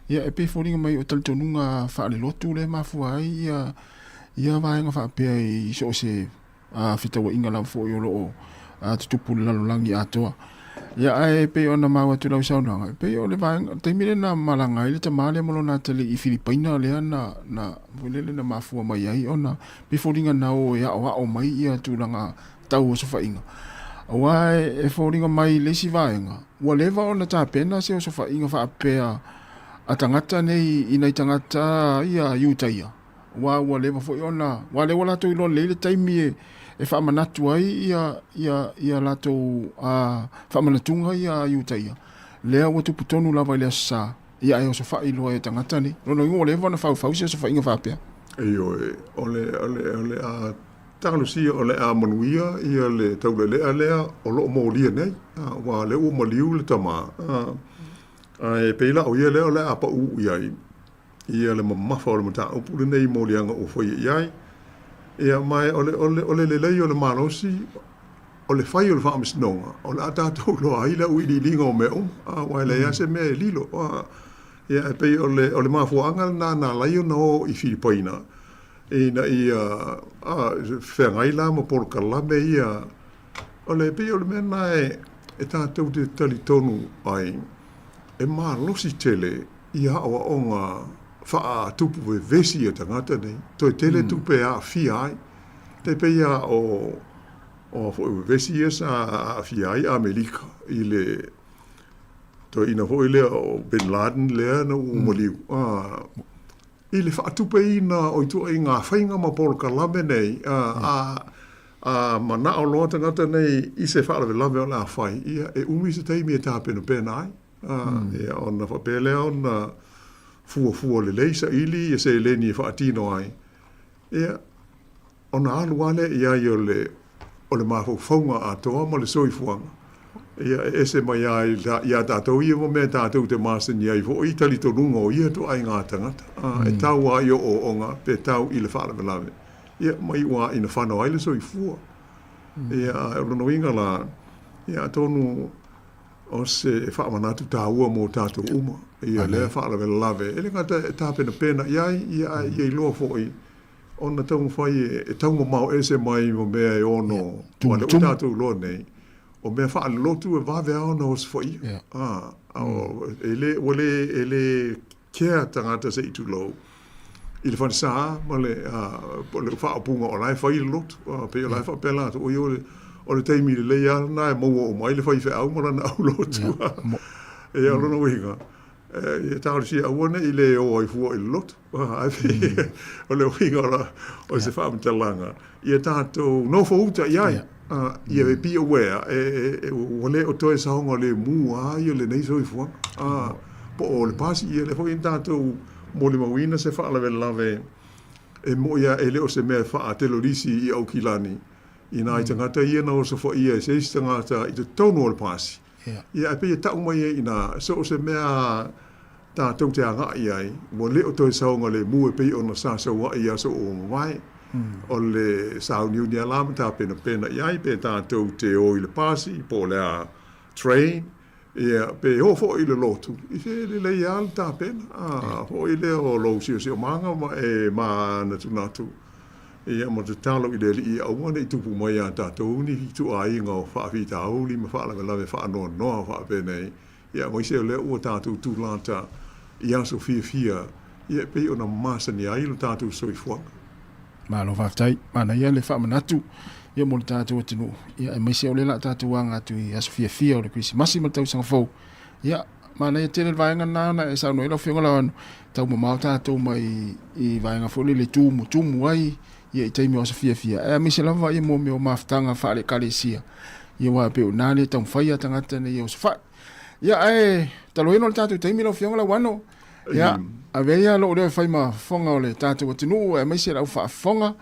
Ia, e pei e foliga mai o talitonuga faalelotu lea e mafua ai ia, ia vaega faapea i so o se a, fetauaiga lava foi o lo o a, tutupu i le lalolagi atoa. Ia, ae pei ona maua atu lau saunoaga, e pei o le vaega, taimi lea na malaga ai le tama lea ma lona atalii i Filipaina lea na, na, foi lele na mafua mai ai ona pei foliga na o e aoao mai ia tulaga tau osofaiga. Aua e foliga mai i le isi vaega, ua leva ona tapena se osofaiga faapea a tagata nei i nai tagata ia Iutaia, aua ua leva foi ona, aua lea ua latou iloa lelei le taimi e, e faamanatu ai ia, ia, ia latou a, faamanatuga ia a Iutaia, lea ua tupu tonu lava i le Aso Sa, ia ae osofai loa e tagata nei. Lona uiga ua leva ona faufau se osofaiga faapea. Ioe, o le, o le, o le a Talosia o le a manuia ia le taulelea lea o lo o molia nei, aua o lea ua maliu le tama, ae pei la o ia lea o le a paū i ai ia le mamafa o le mataupu lenei i moliaga ua faia i ai. Ia, ma o le, o le, o le lelei o le malosi, o le fai o le faamasinoga, o le a tatou iloa ai le auiliiliga o mea uma, aua e leai lava se mea e lilo. Ia, e pei o le, o le mafuaaga lena na ala ai ona o i Filipaina, ina ia feagai la ma polokalame ia. O le pei o le mea lena e, e tatou te talitonu ai, e malosi tele ia aoaoga faatupu vevesi a tagata nei, toe tele tupe e aafia ai. Tai pei lava o, o foi vevesi ia sa aafia ai Amerika i le toeaina foi lea o Bin Laden lea na ua maliu. I le faatupeina o ituaiga faiga ma polokalame nei, a, a manao loa tagata nei i se faalavelave o le a fai, ia, e umi se taimi e tapenapena ai. A, ia, ona faapea lea ona... fuafua lelei saili ia seleni e faatino ai, ia, ona alu lava lea i ai o le, o le mafaufauga atoa ma le soifuaga, ia, e ese mai lava iā tatou ia ma mea tatou te masani ai foi i talitonuga o ia ituaiga tagata, a, e tau lava i ooooga pe tau i le faalavelave, ia, ma iu lava ina fano ai le soifua. Ia, a o lona uiga la, ia, atonu o se faamanatu taua mo tatou uma, ia lea faalavelave, e le gata e tapenapena i ai, ia, ae ia iloa foi ona taumafai e taumamao ese mai ma mea e ono, aua o lea ua tatou iloa nei, o mea faalelotu e vave lava ona osofaia. E le, ua le, e le kea tagata se i tulou i le falesa ma le, le faaupuga o la e fai le lotu. Pei o la e faapea latou, oi o le taimi lelei lava lena e maua uma ai le faifeau ma lana aulotu. Ia, o lona uiga, Ia talosia aua ne i le o ai fua i le lotu. O le uiga o se faamatalaga, ia tatou nofo uta i ai, ia be aware, ua le o toe saogalemu lava ia lenei soifuaga. Po o le pasi, ia lea foi na tatou molimauina se faalavelave e moni lava e le o se mea e faatelolisi i Aukilani i nai tagata ia na osofaia e se isi tagata i totonu o le pasi. Ia, ae pei e tau mai ai i ina, so o se mea tatou te agai i ai, ua le o toe saogalemu e pei ona sa sauaʻi i aso ua mavae. O le sauniuni lava la ma tapenapena i ai, pe tatou te o i le pasi, po o le a train, ia, pe o foi i le lotu, i se lelei lava le tapena. A foi lea o lou siosiomaga ma e manatunatu. Ia, ma tatalo i le Alii aua ne i tupu mai iā tatou ni ituaiga o faafitauli ma faalavelave faanoanoa faapenei, ia aemaise o lea ua tatou tulata i aso fiafia, ia e pei ona masani ai lo tatou soifuaga. Malo faafetai, manaia le faamanatu ia mo le tatou atunuu, ia aemaise o lea la tatou aga atu i aso fiafia o le Kerisimasi ma le tausaga fou. Ia, manaia tele le vaega lena ona e saunoa ai lau Afioga Lauano, tau mamao tatou mai i vaega foi lele e tumutumu ai ia i taimi o aso fiafia, ae aemaise lava ia mo mea o mafutaga faale-ekalesia, ia aua e pei o i ina lea e taumafai a tagata ina ia osofai. Ia, ae talu ai ona o le tatou taimi lau Afioga Lauano, ia, avea ia lou leo e fai ma fofoga o le tatou atunuu aemaise le au faafofoga,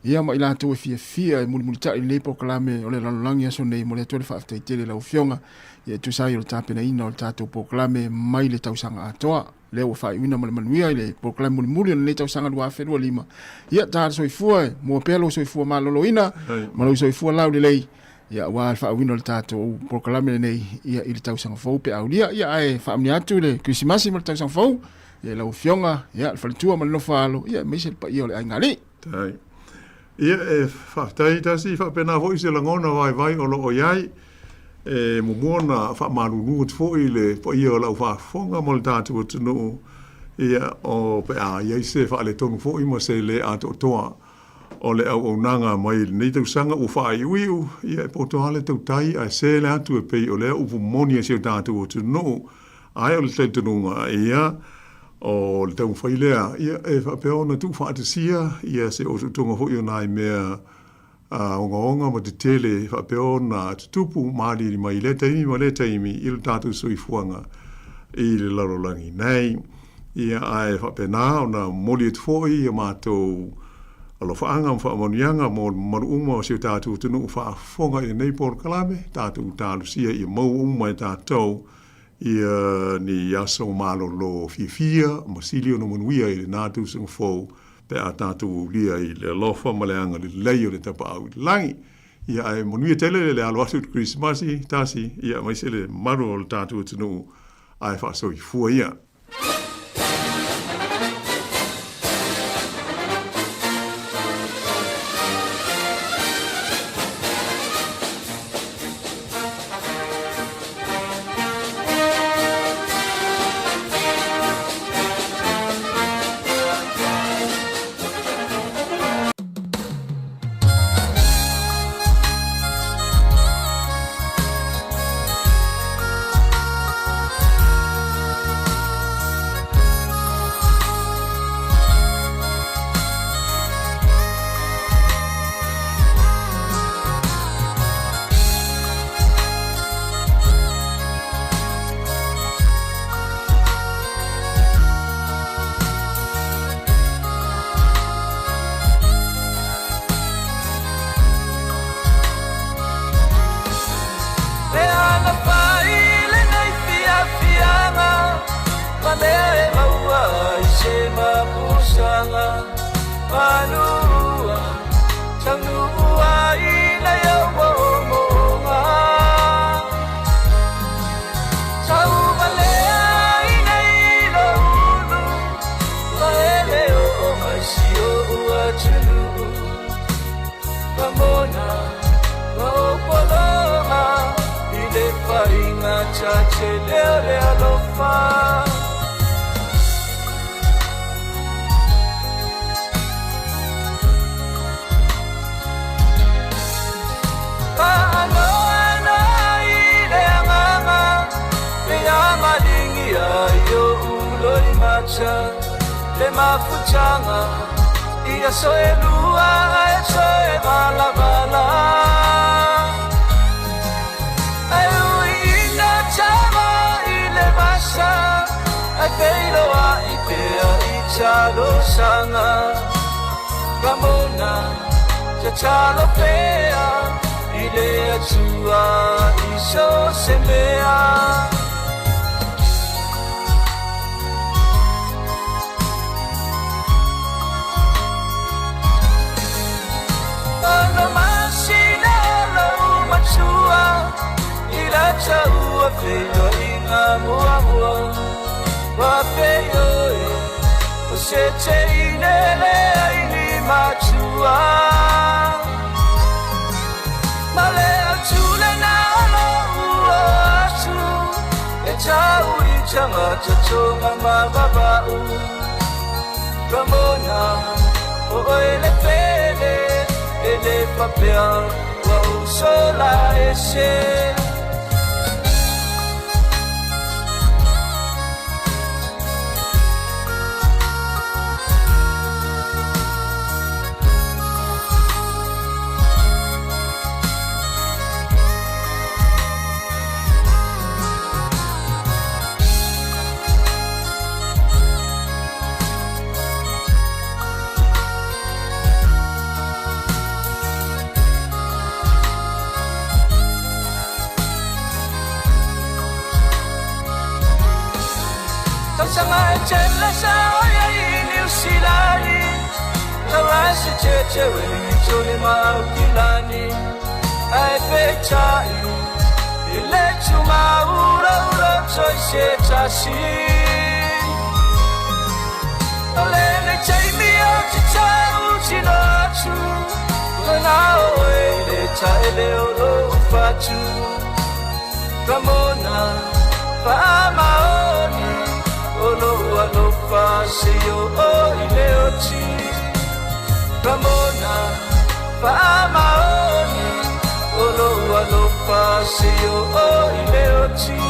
ia ma i latou e fiafia e mulimulitai i lenei polokalame o le lalolagi aso nei. Momoli atu ai le faafetai tele i lau Afioga ia e tusa ai o le tapenaina o le tatou polokalame mai le tausaga atoa lea ua faaiuina ma le manuia i le polokalame mulimuli o lenei tausaga 2025. Ia, ta le soifua e mua pea lou soifua maloloina ma lou soifua laulelei, ia aua le faauiina o le tatou polokalame lenei ia i le tausaga fou pe aulia. Ia, ae faamanuia atu le Kerisimasi ma le tausaga fou ia i lau Afioga, ia le faletua ma le nofo a alo, ia aemaise le paia o le aiga alii. Tai. Ia, e faafetai tasi, faapena foi se lagona vaivai o lo o i ai. E muamua ona faamalulu atu foi i le paia o lau faafofoga ma le tatou atunuu, ia, o pe a i ai se faaletonu foi ma se le atoatoa o le auaunaga mai i lenei tausaga ua faaiuiu, ia, e poto lava le tautai ae se le atu e pei o lea upu moni a si o tatou atunuu. Ae o le talitonuga, ia, o le taumafai lea, ia, e faapea ona tuufaatasia ia se otootoga foi o nai mea ogaoga ma tetele e faapea ona tutupu ma aliali mai i lea taimi ma lea taimi i lo tatou soifuaga i le lalolagi nei. Ia, ae faapena ona momoli atu foi ia matou alofaaga ma faamanuiaga mo le mamalu uma o si o tatou atunuu faafofoga i lenei polokalame, tatou talosia ia maua uma e tatou ia ni aso malolo fiafia ma sili ona manuia i lena tausaga fou pe a tatou aulia i le alofa ma le agalelei o le Tapaau i le Lagi. Ia ae manuia tele le alo atu i le Kerisimasi, tasi, ia aemaise le mamalu o le tatou atunuu ae faasoifua ia. Manua taunuu ai nai ou moomooga. Tauvalea i nei lou ulu ua e le oo mai si oʻu atunuu. Ramona ma ou pologa i le faiga tatele o le alofa. Faanoano i le agaga pe a maligia i oʻu loimata le mafutaga i aso e lua ae toe valavala. Ae ui ina tama i le vasa ae feiloai pea i talosaga. Ramona tatalo pea i le Atua i so o se mea. Ono masina lou matua i la taua feiloaiga muamua. Ua pei oe o se teine leai ni matua. Ma le autu lena o lou oo atu e tau i tagata toga ma vava'u. Ramona o oe le pele e le faapea ua ou sola ese. Tausaga e tele sa oi ai i Niu Silani, Tauasi Cheche, Wellingtone ma Aukilani, Ae peitai i le tumauraura toi se tasi. O lenei taimi ou te tautino atu, Ua nao oe i le taele o lou fatu. Ramona faamaoni o lou alofa seia oo i le oti. Ramona faamaoni o lou alofa seia oo i le oti.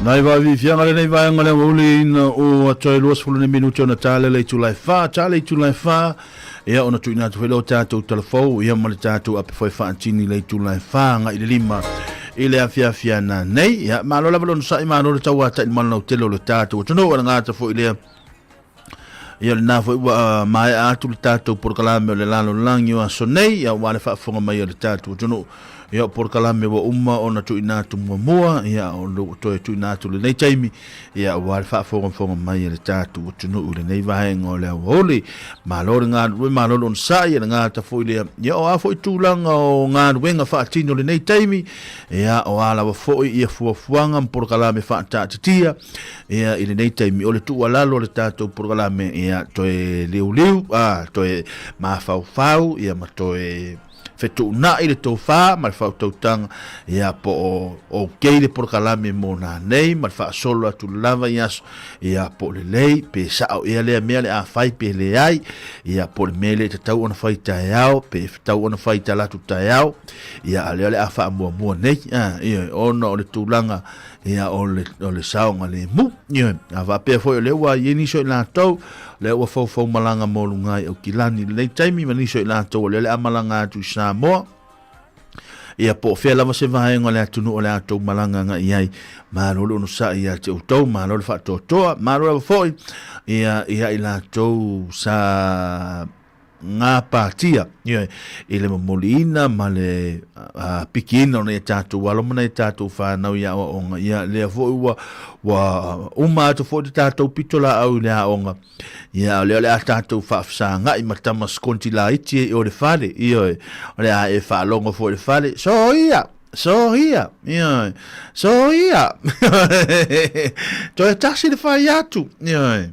Nai vaaviafiaga lenei vaega le aoauli ina ua toe 20 ni minute ona tale le itula e fa, tale itula e fa, ia ona tuuina atu foi lea o tatou talafou, ia ma le tatou ape foi faatini le itula e fa agai i le lima i le afiafi ana nei. Ia, malo lava le onosai, malo le tauatai i le malolautele o le tatou atunuu, o le gata foi lea Ia lena foi ua maea atu le tatou polokalame o le lalolagi o aso nei, ia aua le faafofoga mai a le tatou atunuu. Ia o polokalame ua uma ona tuuina atu muamua, ia o lea ua toe tuuina atu lenei taimi, ia aua le faafogafoga mai a le tatou atunuu i lenei vaega o le aoauli. Malo le galulue, malo le onosai, ia le gata foi lea. Ia o a foi tulaga o galuega faatino i lenei taimi, ia o a lava foi ia fuafuaga ma polokalame faataatitia, Ia, i lenei taimi, o le tuualalo o le tatou polokalame, ia, toe liuliu, a, toe mafaufau, ia, ma toe fetuunai le tofa ma le faautautaga, ia, po o okay le polokalame mo nanei ma le faasolo atu lava i aso, ia, po o lelei, pe sao ea lea mea le a fai pe leai, ia, po o le mea lea e tatau ona fai taeao, pe tatau ona fai talaatu taeao, ia, a o lea o le a faamuamua nei, a, ia, ona o le tulaga Ia, o le, o le saogalemu. Ioe. A faapea foi o lea ua i ai nisi o i latou, lea ua foufou malaga mo luga i Aukilani i lenei taimi, ma nisi o i latou o lea o le a malaga atu i Samoa, ia po o fea lava se vaega o le atunuu o le a tou malaga agai i ai, malo le onosai ia te outou, malo le faatoatoa, malo lava foi ia, ia i latou sa gapatia ioe, i le momoliina ma le pikiina o nai a tatou alo ma nai a tatou fanau i aoaoga. Ia, lea foi ua, ua uma atu foi le tatou pitolaau i le aoga, ia, o lea o le a tatou faafesagai ma tama sikonti laiti e i o le fale, ioe, o le a e faalogo foi i le fale, soia! Soia, ioe, soia, toe tasi le fai atu, ioe.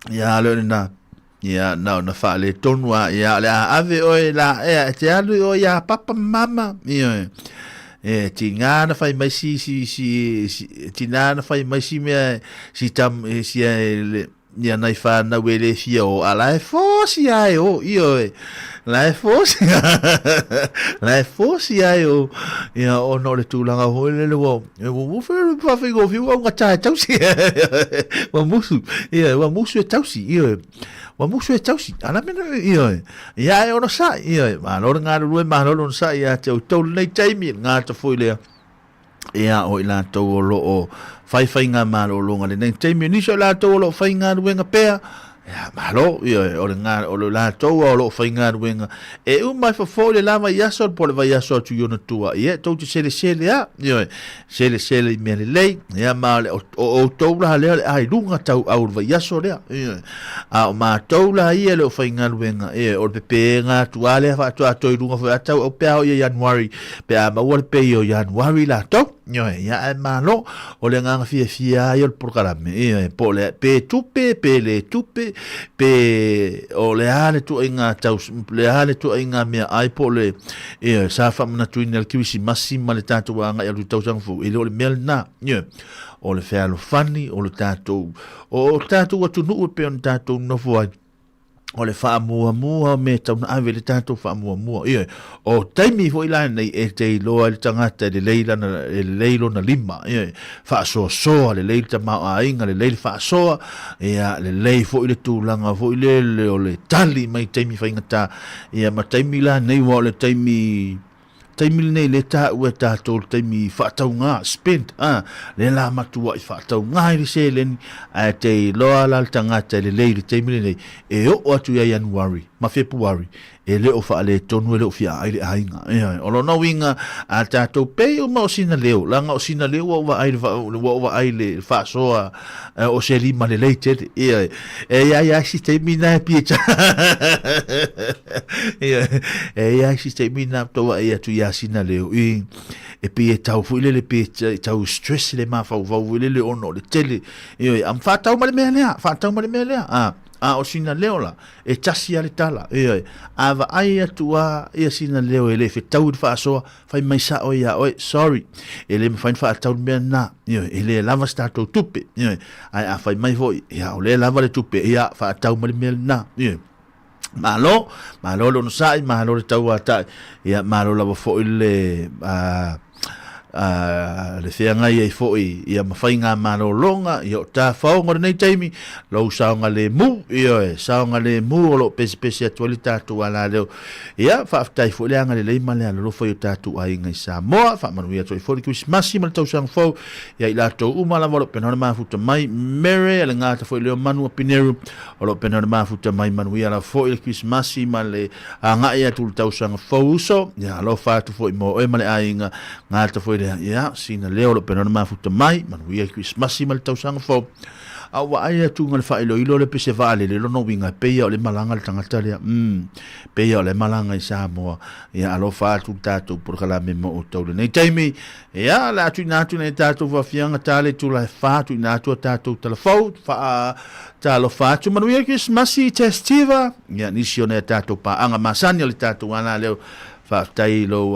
Ia, leo lena. Ia, na ona faaletonu a, ia, o le a ave oe la ea, e te alu i oe iā papa ma mama. Ioe. E, tigā na fai mai si, si, si, si, tigā na fai mai si mea, si tam, si e, le, ia nai whānau e le fia o, a la e fōsi a e o, ioe. La e fōsi, la e fōsi a e o, ia, ona o le tūlanga hoi lele ua, E ua ua whai whawhai ngō whiu au ngā tae tausi. Ua musu, ia, ua musu e tausi, ia, ua musu e tausi. Ana mena, ia, ia e ono sa, ia, malo le ngā rurue, malo le ono sa, ia te au tau lenei taimi, ngā ta fui lea. Ia, o i lātou o loo whaiwhai ngā malōlōga lenei taimi, nisi o lātou o loo whai ngā ruenga pea, Ia, malo, ia, o le ngā, o le lātou o loo faigaluega, e uma e fofo i le la vaiaso, po o le vaiaso atu i ona tua, ia, tou te selesele a, ioe, selesele i mea lelei, ia, ma o le, o, o outou la lea o le a i luga tauau o le vaiaso lea, ioe, a o matou la ia e le o faigaluega, ioe, o le pepēga atu lava lea faatoa toe i luga foi a tauau pe a oo ia Ianuari, pe a maua le pei o Ianuari latou. Ioe, ia ae malo, o le agaga fiafia lava ia o le polokalame, ioe, po o le, pe tupe, pe le tupe, pe o le a le tuaiga tau, le a le tuaiga meaai po o le, ioe, sa faamanatuina le Kerisimasi ma le tatou agai atu i le tausaga fou, e le o le mea lena, ioe, o le fealofani, o le tatou, o le tatou atunuu e pei ona tatou nofo ai. o le faamuamua o mea e tatau ona ave le tatou faamuamua. Ioe, o taimi foi la nei e te iloa ai le tagata e lelei lana, e lelei lona lima. Ioe, faasoasoa, lelei le tamaoaiga, lelei le faasoa, ia, lelei foi le tulaga foi lele o le tali mai i taimi faigata. Ia, ma taimi la nei aua o le taimi taimi lenei lea taua e tatou le taimi faatauga, spend, a, lea la matuai faatauga ai le seleni, ae te iloa la le tagata e lelei i le taimi lenei, e oo atu ia Ianuari ma Fepuari, e le o faaletonu, e le o fiaai le aiga. Ioe, o lona uiga, a tatou pei uma o sina leo, leaga o sina leo ua ou vaai i le, ua ou vaai i le faasoa o se lima lelei tele. Ioe, e i ai lava isi taimi na e pie Ioe, e i ai isi taimi na tou vaai atu iā sina leo i e pei e tau foi lele pe e tau stress le mafaufau foi lele ona o le tele. Ioe, am whātau ma le mea lea, whātau ma le mea lea. A, a o sina leo la, e tasi a le tala. Ioe, a vaai atu a ia sina leo e le whetau i le whaasoa, Fai mai sao ia oe, sorry, e le mafai ona faatau le mea lena, ioe, e le lava se tatou tupe, ioe, ae a fai mai foi, ia, o lea e lava le tupe, ia, faatau mai le mea lena, ioe. Malo, malo le onosai, malo le tauatai, ia, malo lava foi le, uh, le feagai ai foi ia ma faigamalologa ia o tafaoga o lenei taimi lou saogalemu ioe saogalemu o lo o pesepese atu ai le tatou alaleo ia faafetai foi le agalelei ma le alolofa i o tatou aiga i Samoa faamanuia atu ai foi le Kerisimasi ma le tausaga fou ia i latou uma lava o lo o pena ona mafuta mai mere le gata foi leo manu a Pineru o lo o pena ona mafuta mai manuia lava foi le Kerisimasi ma le agai atu i le tausaga fou uso, ia alofa atu foi mo oe ma le aiga, gata foi lea, ia sina leo lo pena ona mafuta mai, manuia le Kerisimasi ma le tausaga fou. A ua ai atu nga le faailoilo le pese vaalele lona uiga e pei o le malaga le tagata lea. Pei o le malaga i Samoa. Ia alofa atu le tatou polokalame mo outou lenei taimi. Ia, le a tuuina atu nei tatou faafiaga tale tula e fa tuuina atu a tatou talafou faa talofa atu manuia Kerisimasi Testiva. Ia, nisi o nai a tatou paaga masani o le tatou ala leo faafetai i lou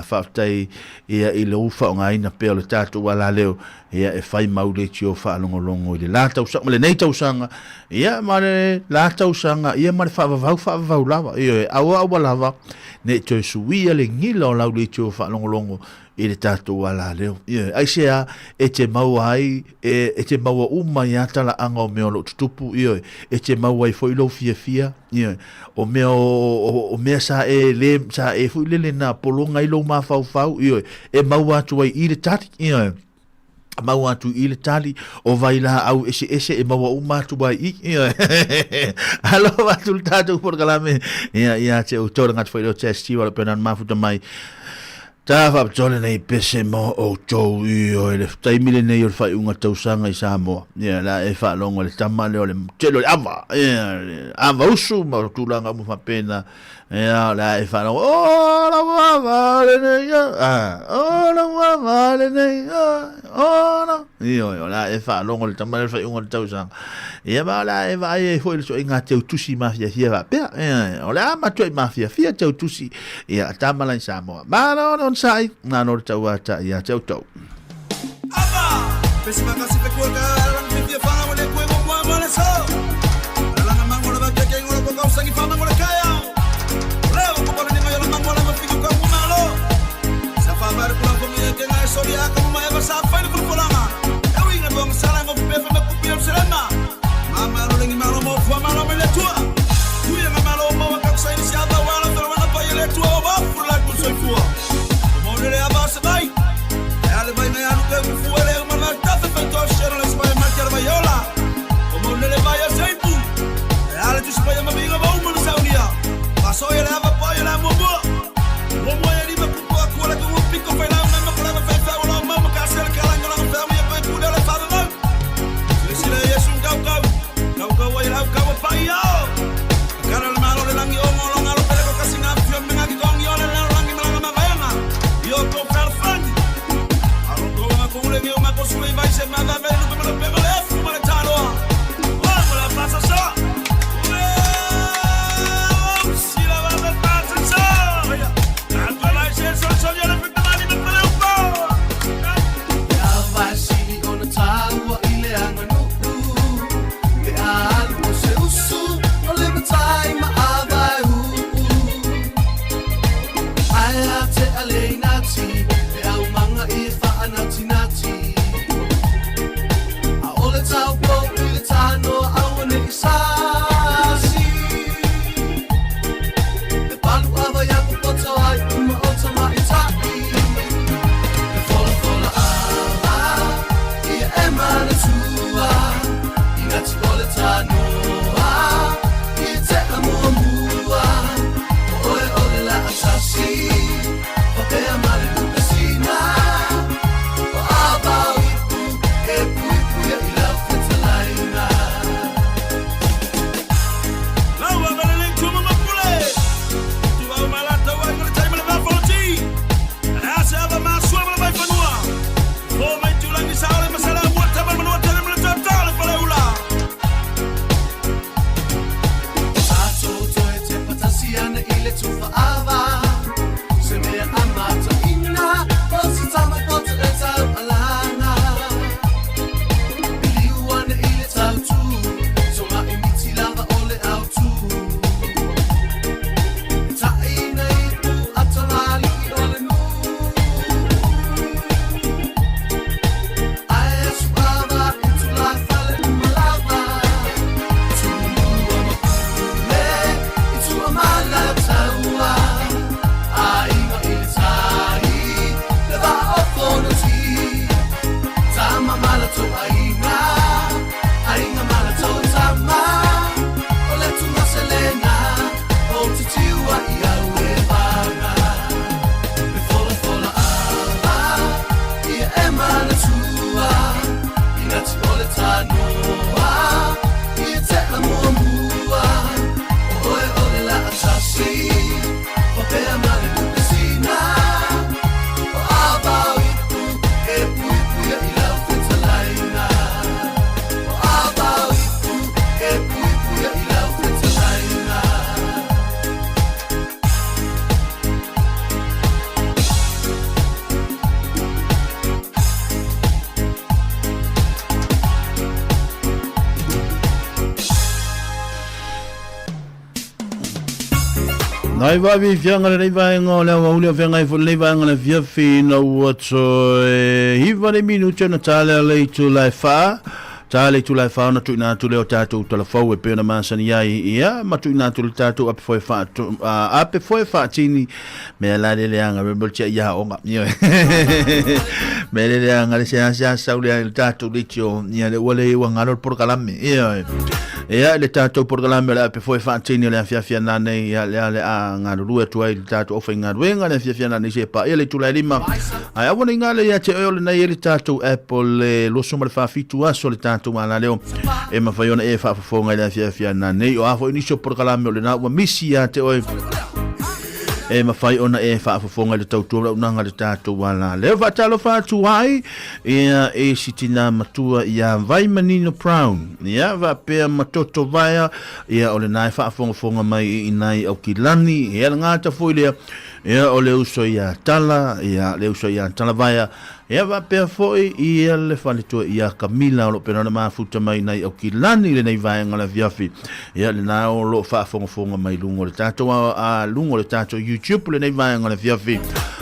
faafetai ia i lou faaaogaina pea o le tatou ala leo ia e fai mau leitio faalogologo i le la tausaga ma lenei tausaga ia ma le la tausaga ia ma le faavavau faavavau lava ioe aua aua lava ne i toe suia le gila o lau leitio faalogologo i le tatou alaleo. Ioe, aisea e te maua ai, e te maua uma ai lava talaaga o mea o lo o tutupu, ioe, e te maua ai foi lou fiafia, ioe, o mea o, o mea sa e le, sa e foi lele na pologa ai lou mafaufau, ioe, e maua atu ai i le tali, ioe. Maua atu i le tali o vailaau eseese e maua uma atu ai i ioe. Alofa atu le tatou polokalame ia ia te outou le gata foi leo test o le pena mafuta mai. Ta faapitoa lenei pese mo outou ioe le taimi lenei o le faaiuga tausaga i Samoa. Ia la e faalogo le tama lea o le tele o le ava. Ia ava usu ma tulaga uma faapena. Ia, o le a e faalogo, o lau ava lenei, o lau ava lenei, o lau... Ioe, o le a e faalogo le tama lea le faaiuga o le tausaga. Ia, ma o le a e vaai ai foi le ituaiga teutusi mafiafia faapea. Ia, o le a matuai mafiafia teutusi, ia, a tama la i Samoa. Malo le onosai, malo le tauatai ia te outou. Nai vaaviafiaga lenei vaega o le aoauli o feagai foi lenei vaega le afiafi ina ua toe hiva le minute ona tale le itula e fa tale itula e fa ona tuuina atu lea o tatou talafou e pei ona masani ai ia ma tuuina atu le tatou ape foe fa ape foe faatini mea la le leaga remember tia ia onga ia mea le leaga le sea sau le le tatou leitio ia le ua le ua ngalo le porokalame ia ia le tatou porokalame o le ape foe faatini o le afiafi ana nei ia le le a galulue atu ai le tatou aufaigaluega le afiafi ana nei se pa ia le itula e lima ae aua nei galo ia te oe o lenei e le tatou app o le 27 aso le tatou alaleo e mafai ona e faafofoga i le afiafi ana nei o a foi nisi o porokalame o lena ua misi ia te oe e mafai ona e faafofoga i le tautua launaga le tatou ala. Leo faatalofa atu ai ia e si tina matua ia Vaimanino Brown. Ia faapea ma Toto Vaea ia o lena e faafogafoga mai i inai Aukilani. Ia le gata foi lea ia o le uso ia Tala ia le uso ia Tala Vaea Ia faapea foi ia le faletua ia Kamila o lo o pena ona mafuta mai nai Aukilani i lenei vaega o le afiafi. Ia lena o lo o faafogafoga mai luga o le tatou a luga o le tatou YouTube lenei vaega o le afiafi.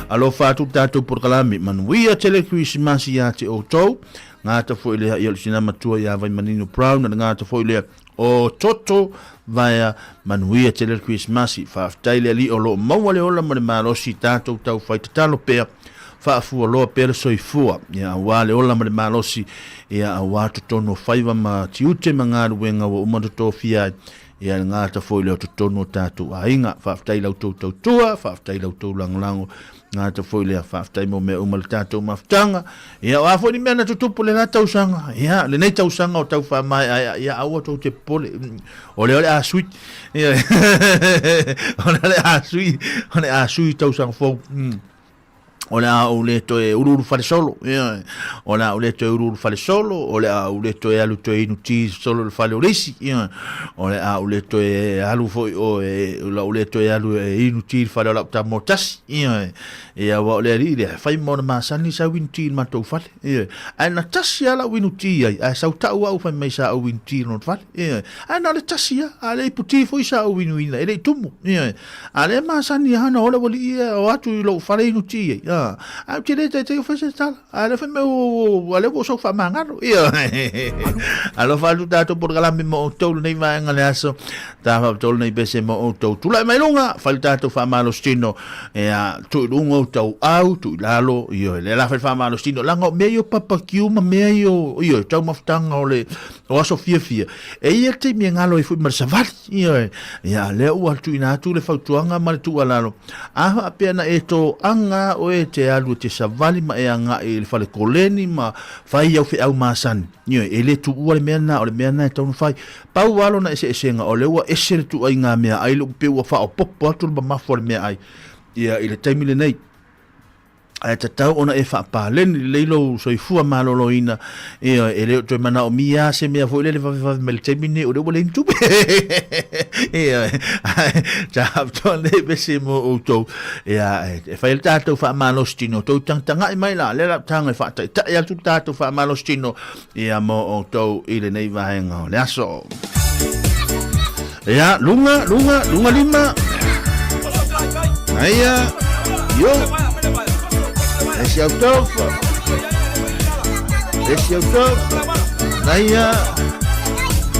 Alofa atu le tatou polokalame. Manuia tele Kerisimasi ia te outou. Gata foi lea ia o le tina matua ia Vaimanino Brown, le gata foi lea o Toto Vaea. Manuia tele le Kerisimasi. Faafetai le Alii o lo o maua le ola ma le malosi tatou taufai tatalo pea faafualoa pea le soifua, ia aua le ola ma le malosi, ia aua totonu o faiva ma tiute ma galuega ua uma ona tofia ai, ia le gata foi lea o totonu o tatou aiga. Faafetai i la outou tautua, faafetai i la outou lagolago, gata foi lea, faafetai mo mea uma i le tatou mafutaga. Ia o a foi ni mea na tutupu i le la tausaga, ia lenei tausaga o tau faamaeaea, ia aua tou te popole, o lea o le a sui, ia o lea o le a sui, o le a sui tausaga fou. O le a ou le toe uluulu falesolo, ioe. O le a ou le toe uluulu falesolo, o le a ou le toe alu toe inu ti solo i le fale o le isi, ioe. O le a ou le toe alu foi oe, o le a ou le toe alu e inu ti i le fale o lau tama o tasi, ioe. Ia, aua o le alii lea, e fai ma ona masani sau inu ti i le matou fale, ioe. Ae na tasi lava lau inu ti ai, ae sau tau au fai mai sa ou inu ti i lona fale, ioe. Ae na o le tasi lava, a le ipu ti foi sa ou inuina, e le i tumu, ioe. A lea masani lava ona o le ualii ia o atu i lou fale inu ti ai. A, ae ou te le taitai o fai se tala. A lea fai mai o, a lea ua ou sau faamagalo. Ia. Alofa atu tatou polokalame mo outou lenei vaega le aso. Ta faapitoa lenei pese mo outou. Tulai mai luga, fai le tatou faamalositino. Ia, tuu i luga outou au, tuu i lalo. Ioe, lea la fai le faamalositino. Leaga o mea ia o papakiu ma mea ia o, ioe, taumafataga o le, o aso fiafia. E i ai le taimi e galo ai foi ma le savali. Ioe. Ia, lea ua tuuina atu le fautuaga ma le tuualalo. A faapea na e toaga oe e te alu e te savali ma e agai i le fale koleni ma fai au feau masani. Ioe, e le tuua le mea lena, o le mea lena e tatau ona fai. Pau lava lona eseesega, o lea ua ese le ituaiga meaai, lea ua pei ua faaopoopo atu le mamafa o le meaai, ia, i le taimi lenei. Ae tatau ona e faapaleni lelei lou soifua maloloina, ioe, e le o toe manaomia lava se mea foi lele vavevave mai le taimi lenei, o lea ua leai ni tupe. Ioe, ae taapitoa nei pese mo outou, ia, e fai ai le tatou faamalosi tino, tou tagatagai mai la, lea la taga e faataitai atu le tatou faamalosi tino, ia, mo outou i lenei vaega o le aso. Ia, luga, luga, luga lima. Aia, yo. Esi au tofa. Esi au tofa. Aia.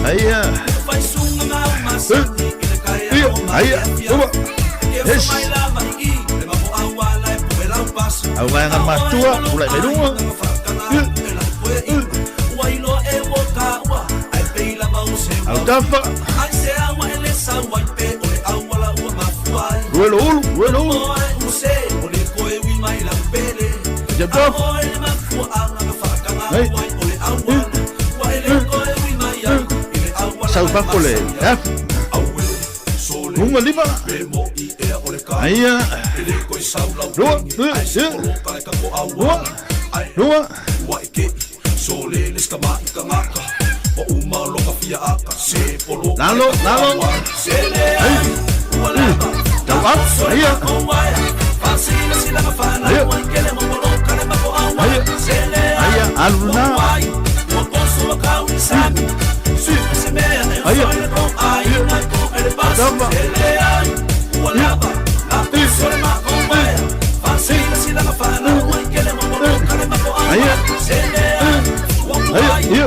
Aia. Aia, uma. Esi. Au vaega matua, pulai mai luga. Autafa. Ruelo ulu, ruelo ulu. Autafa. Hey. Sau fafo le F. Lunga lima. Aia. Lua, lua, lua. Lua. Lalo, lalo. Hey. Tau up. Aia. Aia. Aia. Aia. Alu na. Aia. Tama. Aia. Aia. Ia. Ia.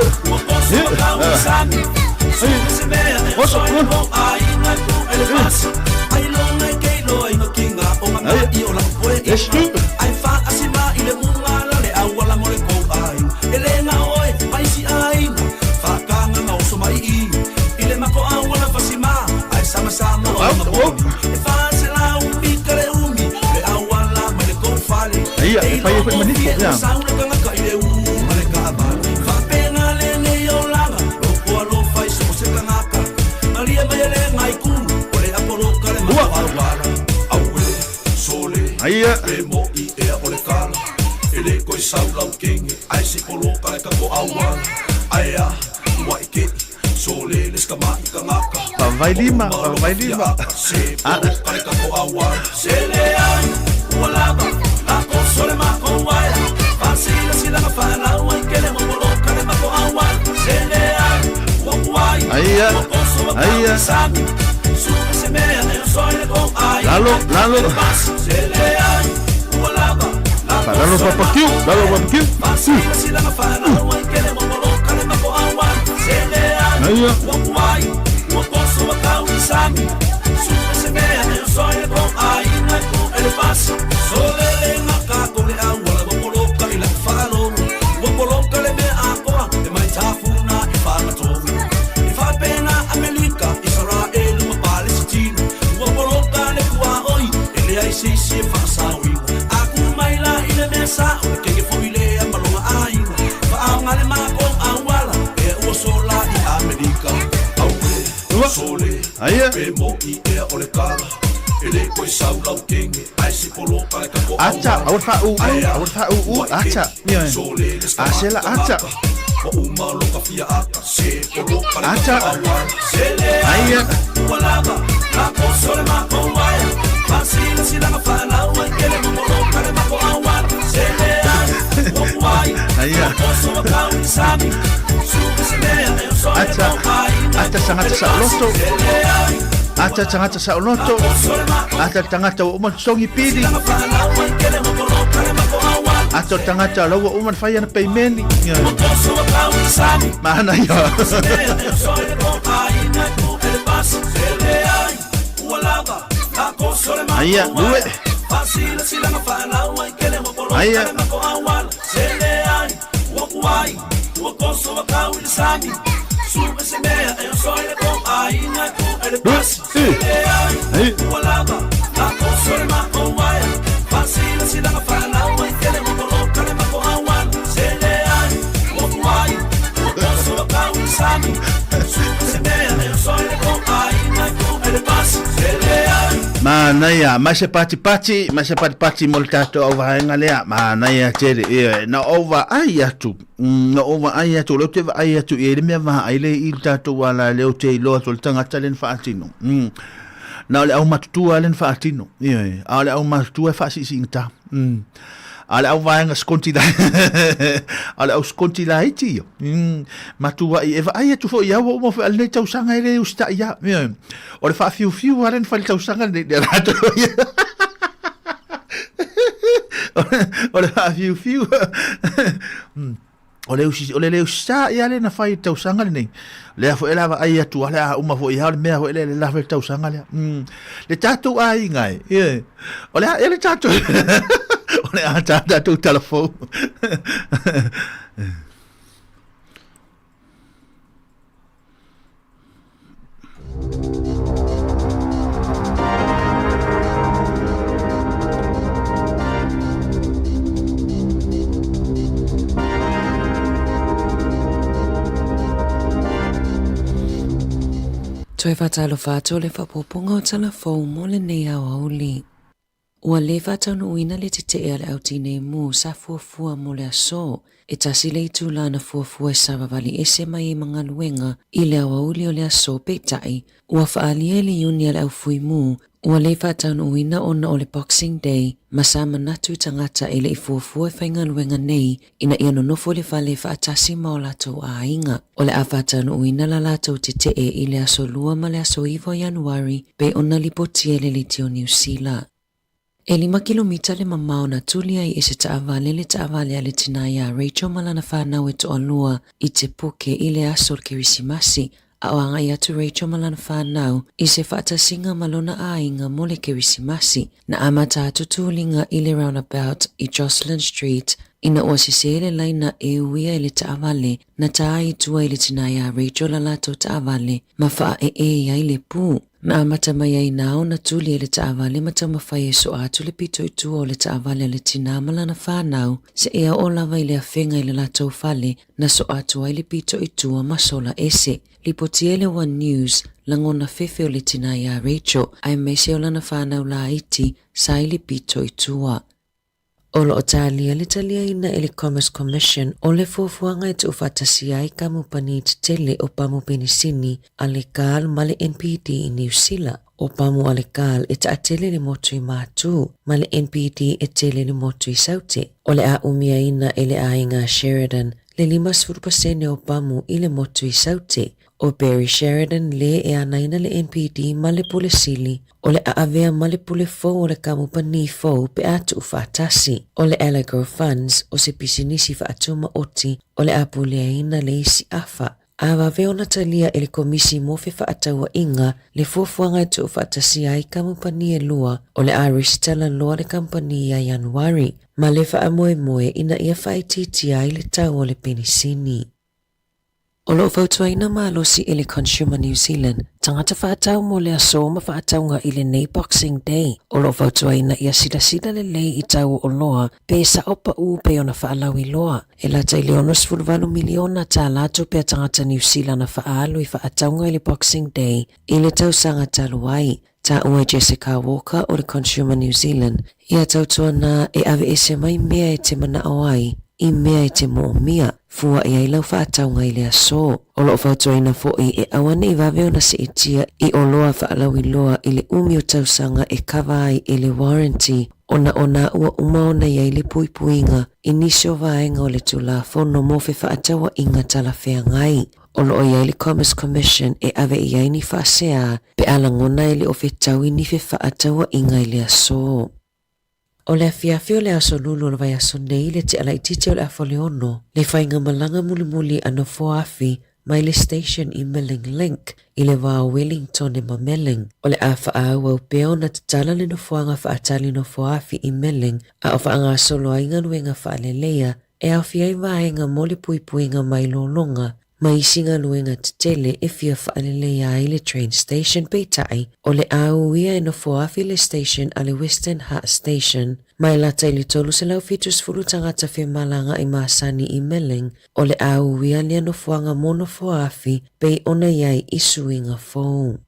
Ia, e fai e foi manifo, ia. Aia. Vailima, vailima. Ah. Aia. Aia. Lalo, lalo. Lalo papakiu, lalo papakiu. Aia. Aia. Acha, aua fa u, aua fa u, acha. Asela acha. Acha. Aia. Aia. Acha. Acha sangata sa loto. Acha sangata sa loto. Acha tangata o man songi pili. Acha tangata lawa o man fai ana peimeni. Mana ia. Aia, lue. Aia. Manaia, mai se pati pati, mai se pati pati mo le tatou au vaega lea, manaia tele, ioe, na ou vaai atu, na ou vaai atu, o lea ou te vaai atu i ai le mea vaai le i le tatou ala lea ou te iloa atu o le tagata lea na faatino. Na o le aumatutua lea na faatino, ioe, a o le aumatutua e faasiisiigata. A o le auvaega sikonti la, a o le au sikonti laiti ia, matuai e vaai atu foi i au ua uma foi a lenei tausaga e le usitai lava, ioe. O le faafiufiu lava lea na fai i le tausaga lenei, lea latou ia. O le faafiufiu. O le usi, o le le usā ia le na fai i le tausaga lenei. Lea foi la vaai atu a le a uma foi ia o le mea foi le le la fai le tausaga lea. Le tatou aiga e. Ie. O le a ea le tatou o le a tā tatou talafou. Toe faatalofa atu le faaopoopoga o tala fou mo lenei aoauli. Ua le faataunuuina le tetee a le Au Tinei Mu sa fuafua mo le aso. E tasi le itula na fuafua e savavali ese mai ai ma galuega i le aoauli o le aso, peitai, ua faaalia i le iuni a le Au Fui Mu ua le faataunuuina ona o le Boxing Day ma sa manatu i tagata e le i fuafua e faigaluega nei ina ia nonofo i le fale faatasi ma o latou aiga. O le a faataunuuina la latou tetee i le aso 2 ma le aso 9 o Ianuari pei ona lipotia e le Leitio Niu Sila. E lima kilomita le mamao na tuli ai e se taavale le taavale a le tinā iā Rachel ma lana whānau e toalua i Te Puke i le aso o le Kerisimasi, a o agai atu Rachel ma lana whānau i se faatasiga ma lona aiga mo le Kerisimasi. Na amata atu tuliga i le roundabout i Jocelyn Street ina ua sesē le laina e uia i le taavale na tā i tua i le tinā iā Rachel la latou taavale ma faaee ai le pu. Na amata mai ai i inā ona tuli e le taavale ma taumafai e soa atu le pito i tua o le taavale a le tinā ma lana whānau seia oo lava i le afega i le latou fale na soa atu ai le pito i tua ma sola ese. Lipotia e le One News, lagona fefe o le tinā iā Rachel, aemaise o lana whānau laiti sa i le pito i tua. O lo o talia le taliaina e le Commerce Commission o le fuafuaga e tuufaatasia ai kamupani tetele o pamu penisini a le CAL ma le NPD i Niu Sila. O pamu a le CAL e taatele le motu i Matū, ma le NPD e tele le motu i Saute. O le a umiaina e le aiga Sheridan le 50% o pamu i le motu i Saute. O Barry Sheridan le e anaina le NPD ma le Pule Sili, o le a avea ma le pule fou o le kamupani fou pe a tuufaatasi. O le Allegro Funds, o se pisinisi faatumaoti, o le a puleaina le isi afa. A vave ona talia e le Komisi mo Fefaatauaiga le fuafuaga e tuufaatasia ai kamupani e lua, o le a resitala loa le kamupani ia Ianuari, ma le faamoemoe ina ia faaitiitia ai le tau o le penisini. O lo o fautuaina malosi e le Consumer New Zealand tagata faatau mo le aso ma faatauga i lenei Boxing Day. O lo o fautuaina ia silasila lelei i tau o oloa pe sao paū pei ona faalauiloa. E lata i le 68 miliona tālā tupe a tagata Niu Silana faaalu i faatauga i le Boxing Day i le tausaga talu ai. Taua e Jessica Walker o le Consumer New Zealand ia tautuana e aveese mai mea e te manao ai i mea e te moomia, fua i ai lau faatauga i le aso. O lo o fautuaina foi e aua nei vave ona seetia i oloa faalauiloa i le umi o tausaga e kava ai e le warranty ona o nā ua uma ona i ai le puipuiga i nisi o vaega o le Tulafono mo Fefaatauaiga Talafeagai. O lo o i ai le Commerce Commission e ave i ai ni faaseā pe a lagona e le o fetaui ni fefaatauaiga i le aso. O le afiafi o le aso Lulu o le vaiaso nei le tea laitiiti o le afa o le ono, le faigamalaga mulimuli a Nofoaafi mai le station i Milling Link i le va o Wellingtone ma Melling. O le a faaauau pea ona tatala le nofoaga faatali Nofoaafi i Melling a o faagasolo ai galuega faaleleia e aofia ai vaega mo le puipuiga mai lologa ma isi galuega tetele e fia faaleleia ai le train station peitai o le a uia e nofoafi le station a le Western Heart Station ma e lata i le 370 tagata femalagaai masani i Melling o le a uia lea nofoaga mo nofoafi pei ona i ai i suiga fou.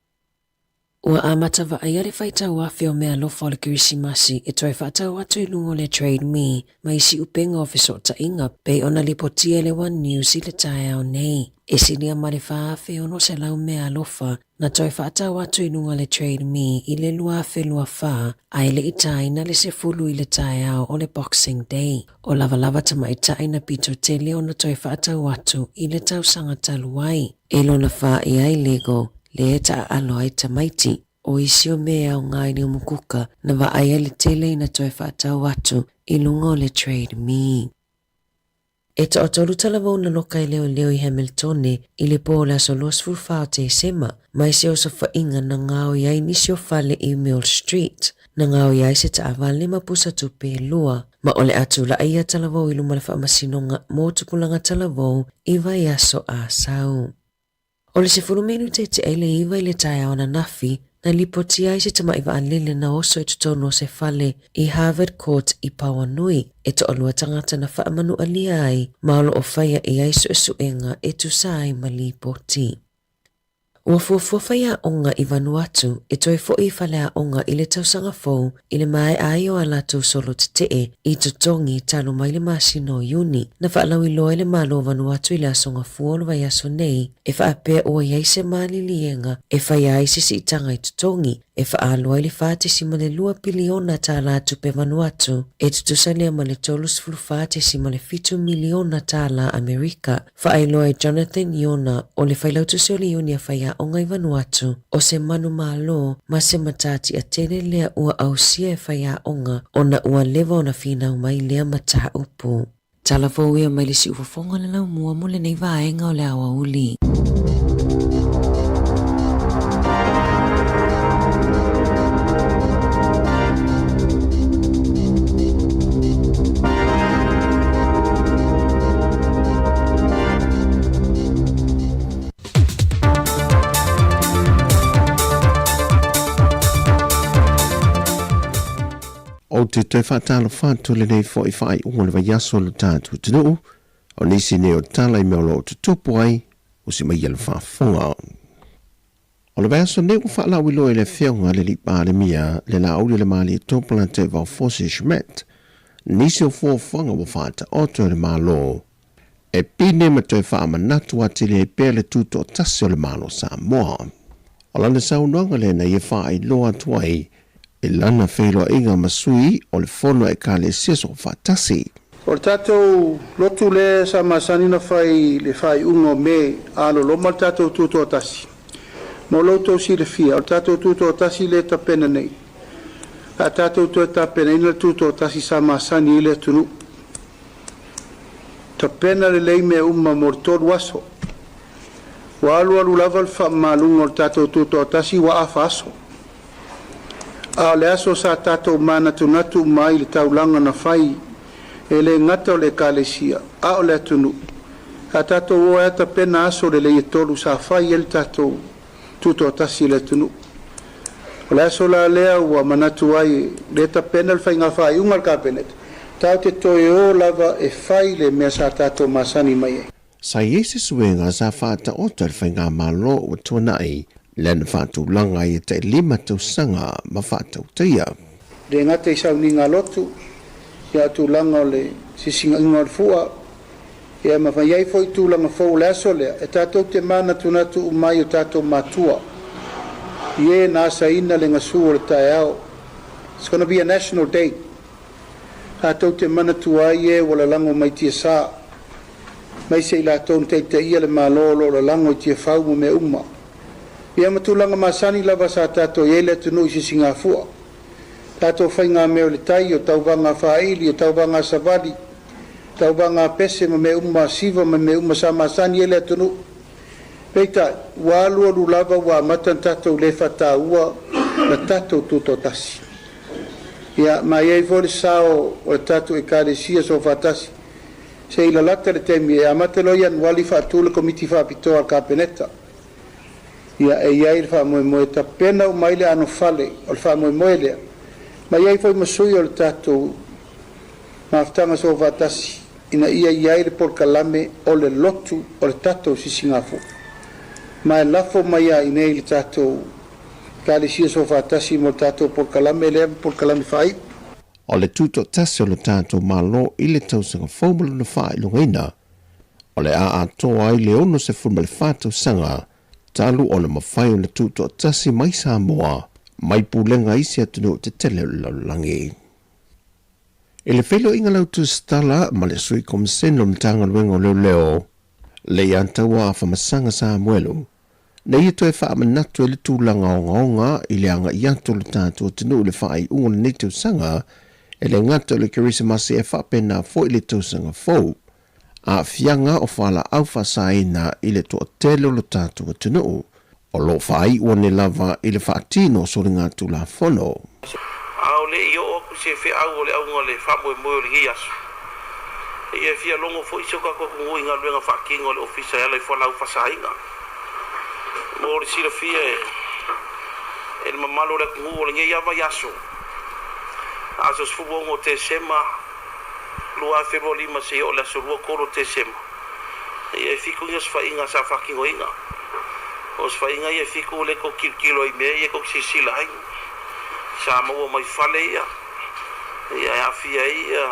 Ua amata vaaia le faitau afe o meaalofa o le Kerisimasi e toe faatau atu i luga o le Trade Me ma isi upega o fesootaiga pei ona lipotia e le One News i le taeao nei. E silia ma le 4,600 meaalofa na toe faatau atu i luga o le Trade Me i le 2024 ae le i tāina le 10 i le taeao o le Boxing Day. O lavalava tamaitai na pito tele ona toe faatau atu i le tausaga talu ai. E lona fā i ai Lego le e taaalo ai tamaiti. O isi o mea e aoga i le umukuka na vaaia le tele ina toe faatau atu i luga o le Trade Me. E toatolu talavou na loka e leoleo i Hamiltone i le pō o le aso 24 o Tesema, mai se osofaiga na gaoi ai nisi o fale i Mill Street, na gaoi ai se taavale ma pusa tupe e lua, ma o le a tula'i ia talavou i luma o le faamasinoga mo tupulaga talavou i vaiaso a sau. O le 10 minute tea i le 9 i le taeao ananafi, na lipotia ai se tama'i vaalele na oso i totonu o se fale i Harvard Court i Pauanui, e toalua tagata na faamanualia ai ma o lo o faia i ai suesuega e tusa ai ma lipoti. Ua fuafua faiaoga i Vanuatu e toe foʻi i faleaoga i le tausaga fou i le maea ai o a latou solo tetee i totogi talu mai le masina o Iuni. Na faalauiloa ai le Malo o Vanuatu i le Aso Gafua o le vaiaso nei e faapea ua i ai se maliliega e faia ai se siitaga i totogi e faaalu ai le $4.2 piliona tālā tupe Vanuatu, e tutusa lea ma le $34.7 miliona tālā Amerika. Faailoa e Jonathan Iona, o le Failautusi o le Iuni a Faiaoga i Vanuatu, o se manumalo ma se matatia tele lea ua ausia e faiaoga ona ua leva ona finau mai lea mataupu. Tala fou ia mai le siufofoga o le laumua mo lenei vaega o le aoauli. Ou te toe faatalofa atu lenei foi faaiuga o le vaiaso o le tatou atunuu, o nisi nei o tala i mea o lo o tutupu ai, usi mai le faafofoga. O le vaiaso nei ua faalauiloa i le Afioga a le Alii Palemia le Laauli le Malie Topolante Vaofosi Schmidt nisi o fuafuaga ua faataoto e le Malo e pine ma toe faamanatu atili ai pea le tutoatasi o le Malo o Samoa. O lana saunoaga lea na ia faailoa atu ai i lana feiloaiga ma sui o le Fono a Ekalesia Soofaatasi. O le tatou lotu lea sa masani ona fai i le faaiuga o Me a loloma le tatou tutoatasi. Mo lo outou silafia, o le tatou tutoatasi lea e tapena nei, a tatou toe tapenaina le tutoatasi sa masani ai le atunuu. Tapena lelei mea uma mo le tolu aso. Ua alualu lava le faamamaluga o le tatou tutoatasi ua afa aso. A o le aso sa tatou manatunatu uma ai i le taulaga na fai e le gata o le Ekalesia, a o le atunuu, sa tatou o ai a tapena aso lelei e tolu sa fai ai le tatou tutoatasi i le atunuu. O le aso la lea ua manatu ai lea tapena le faiga faaiuga a le Kapeneta, tatou te toe o lava e fai le mea sa tatou masani mai ai. Sa i ai se suiga sa faataoto e le Faigamalo ua tuanai, lea na faatulaga ai e tai lima tausaga ma faatautaia. Le gata i sauniga lotu, ia o tulaga o le sisigaiga o le fua, ia ma fai ai foi tulaga fou o le aso lea, e tatou te manatunatu uma ai o tatou matua i e na asaina le gasu o le taeao. It's gonna be a national day. Tatou te manatua ai e ua lalago mai tiasa, aemaise i latou na taitaia le Malo o lo o lalago i Tiafau ma mea uma. Ia ma tulaga masani lava sa tatou i ai le atunuu i Sisigafua. Tatou faigamea o le tai, o tauvaga faaili, o tauvaga savali, tauvaga pese ma mea uma siva ma mea uma sa masani ai le atunuu. Peitai, ua alualu lava ua amata ona tatou le faataua la tatou tutoatasi. Ia, ma i ai foi le sao o le tatou Ekalesia Soofaatasi, se i lalata le taimi e amata loa Ianuali faatu le Komiti Faapitoa a le Kapeneta. Ia, e i ai le faamoemoe e tapena uma ai le anofale o le faamoemoe lea, ma i ai foi ma sui o le tatou Mafutaga Soofaatasi ina ia i ai le polokalame o le lotu o le tatou sisigafua. Ma e lafo mai lava i inei le tatou Ekalesia Soofaatasi mo le tatou polokalame lea ma polokalame faaiu. O le tutoatasi o le tatou Malo i le tausaga fou ma lona faailogaina, o le a atoa ai le 64 tausaga talu ona mafai ona tutoatasi mai Samoa mai pulega a isi atunuu tetele o le lalolagi. I le feiloaiga lautusitala ma le Sui Komisene o le Matagaluega o Leoleo, Leiataua Afamasaga Samuelu, na ia toe faamanatu ai le tulaga ogaoga i le agai atu o le tatou atunuu i le faaiuga o lenei tausaga, e le gata o le Kerisimasi ae faapena foi le tausaga fou. Aafiaga o fualaau faasaina i le toatele o lo tatou atunuu, o lo o faaiu ane lava i le faatino o soligatulafono. A o le i oo atu se feau o le auga o le faamoemoe o lenei aso, ia e fia logo foi si o tatou atunuu i galuega faatino a le Ofisa e ala i fualaau faasaina. Mo le silafia e le mamalu o le atunuu o lenei lava vaiaso, aso 16 o Tesema 2025 seia oo i le aso 23 o Tesema, ia e fitu ni osofaiga sa faatinoina. O osofaiga ia e fitu lea tou te tilotilo ai i mea ia tou te silasila ai, sa maua mai fale ia, ia e aafia ai ia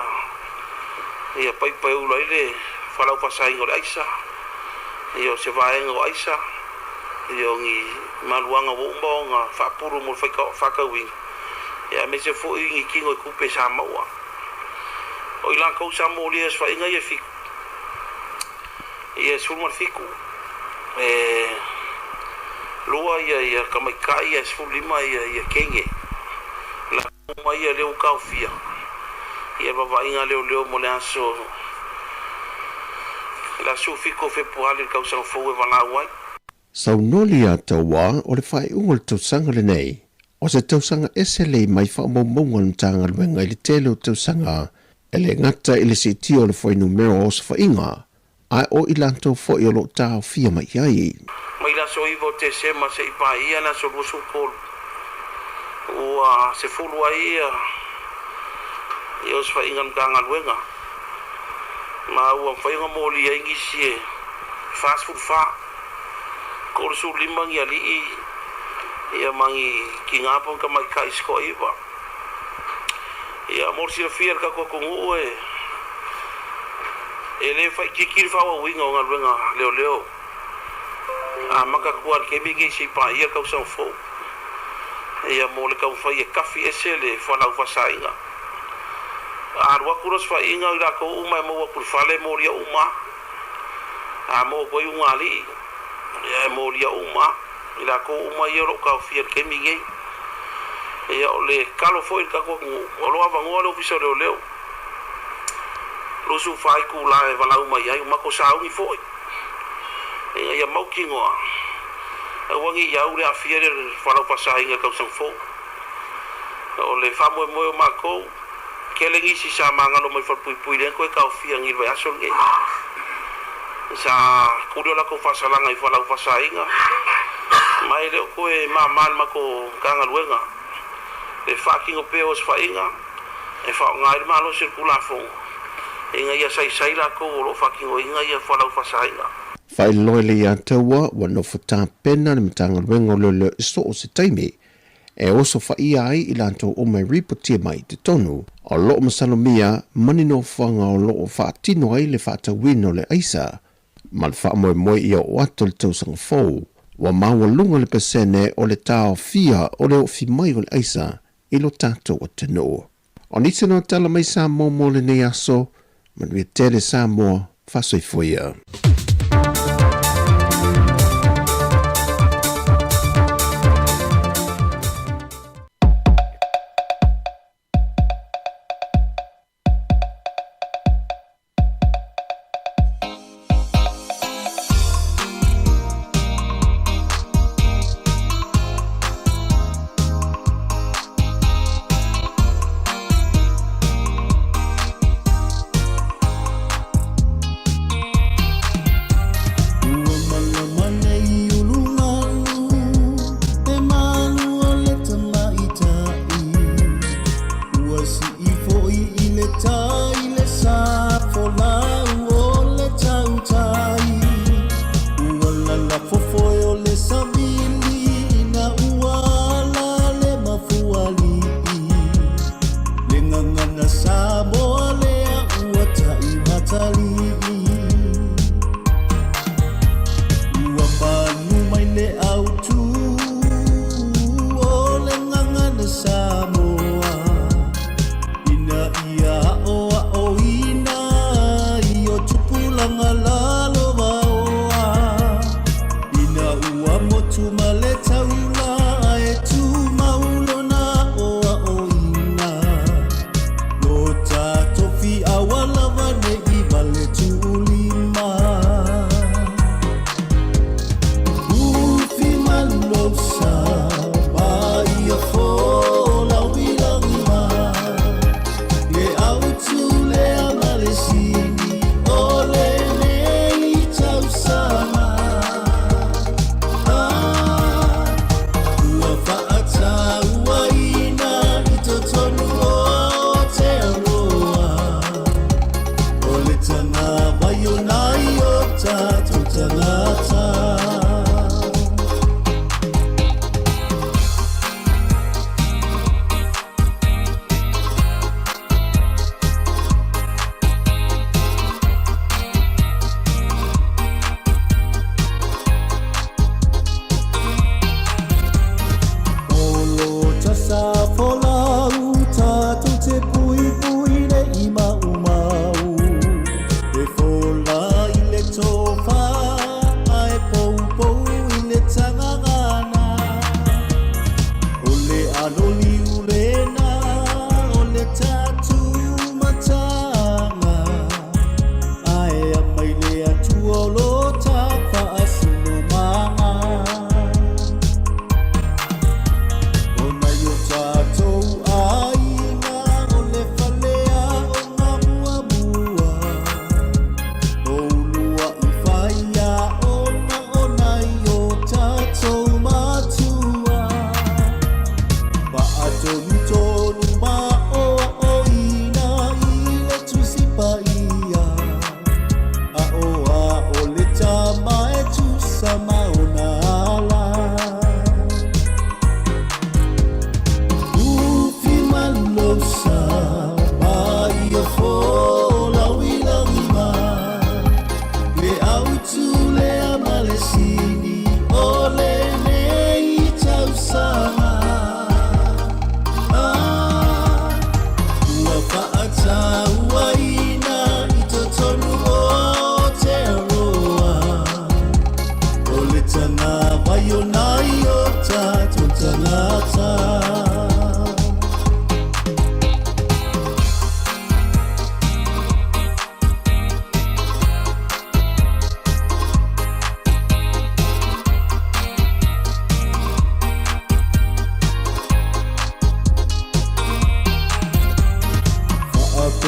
ia paipa e ula ai le falau faasaina o le aisa, ia o se vaega o aisa, ia o ni maluaga ua uma ona faapulu mo le faatauina, ia aemaise foi ni tino i tupe sa maua. O i latou sa molia i osofaiga ia e fitu, Ia 17, e lua ia ia tamaitai ae 15 ia ia teine. La uma ia lea ua taofia ia vavaaiga leoleo mo le aso le aso 17 o Fepuari le tausaga fou e valaau ai. Saunoli ia Tauā o le faaiuga o le tausaga lenei, o se tausaga ese lei mai faamaumauga a le Matagaluega i le tele o tausaga, e le gata i le siitia o le fuainumera o osofaiga, ae o i latou foi o lo o taofia mai i ai. Mai le aso 9 o Tesema seia paia le aso 23, ua sefulu ai ia ia osofaiga a le Matagaluega, ma ua mafai ona molia ai nisi e 44, 35 ni alii ia ma ni tina po o ni tamaitai se toaiva. Ia, mo le silafia e le tatou atunuu e e le faaitiiti le faaauauina o galuega leoleo amata atu lava i le taimi lenei seia paia le tausaga fou. Ia, mo le taumafai e tafi ese le fualaau faasaina. A alu atu loa se faaiuga o i latou uma e maua atu i le fale e molia uma lava. A maua atu ai ugaalii, ia e molia uma lava. I latou uma ia o lo o taofia i le taimi lenei. Ia, o le tatalo foi i le tatou atunuu, o lo o avanoa le Ofisa o Leoleo, 24 itula e valaau mai ai, ua matou sauni foi ina ia mautinoa, aua ne i au le aafia lea i le fualaau faasaina i le tausaga fou. O le faamoemoe o matou, tele nisi sa magalo mai falepuipui lea na toe taofia nei i le vaiaso lenei. Sa tuli o latou faasalaga i fualaau faasaina, ma e le o toe mama i le matou Matagaluega le faatino pea o osofaiga e faaaoga ai le malosi o le Tulafono ina ia saisai latou o lo o faatinoina ia fualaau faasaina. Faailoa Leiataua ua nofo tapena le Matagaluega o Leoleo i so o se taimi e osofaia ai i latou uma e ripotia mai i totonu. O lo o masalomia ma ni nofoaga o lo o faatino ai le faatauina o le aisa ma le faamoemoe ia oo atu le tausaga fou, ua maualuga le pasene o le taofia o le oofi mai o le aisa i lo tatou atunuu. O nisi na o tala mai Samoa mo lenei aso, manuia tele Samoa, faasoifua ia. Ua malama nei ulugalu e malu o le tamaitai Ua sii foi i le tai le sa folau o le tautai Ua lalafofo e o le savili ina ua ala le mafualii Le gagana Samoa lea ua taimatalii Ua manu mai le autū o le gagana Samoa Ina ia aʻoaʻo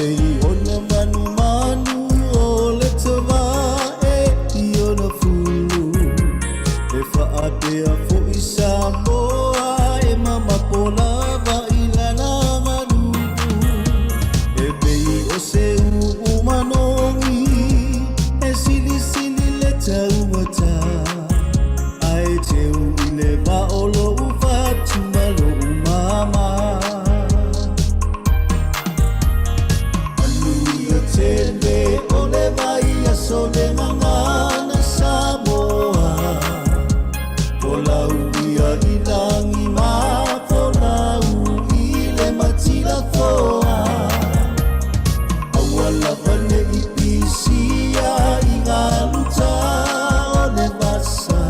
pei ona manumanu o le tavae i ona fulu. E faapea foi Samoa e mamapo lava i lana aganuu. E pei o se uu manogi e silisili le taugata, ae teu i le va o lou fatu ma lou mama. Manuia tele o le vaiaso le gagana Samoa. Folau ia i lagi ma folau i le matilafoa. Aua lava ne i pisia i galuta o le vasa.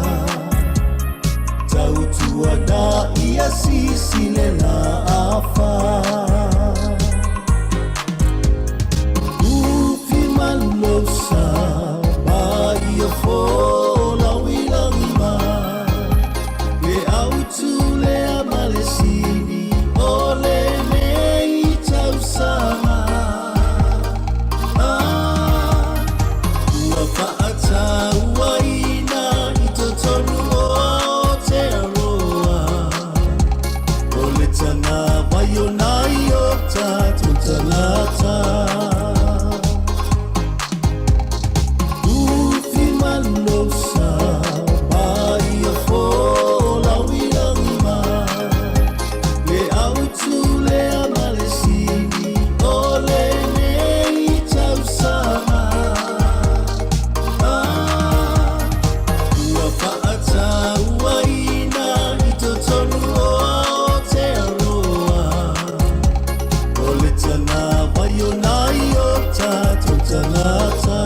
Tautuana ia sisi le laafa. Ufi malosa ma ia folau i lagi ma le autu lea ma le sili o lenei tausaga. Ah, ua faatauaina i totonu o Aotearoa. O le tagawai o nai o tatou tagata. Ufi malosa ma ia folau i lagi ma le autu lea ma le sili o lenei tausaga. Ah, ua faatauaina i totonu o Aotearoa. O le tagawai o nai o tatou tagata.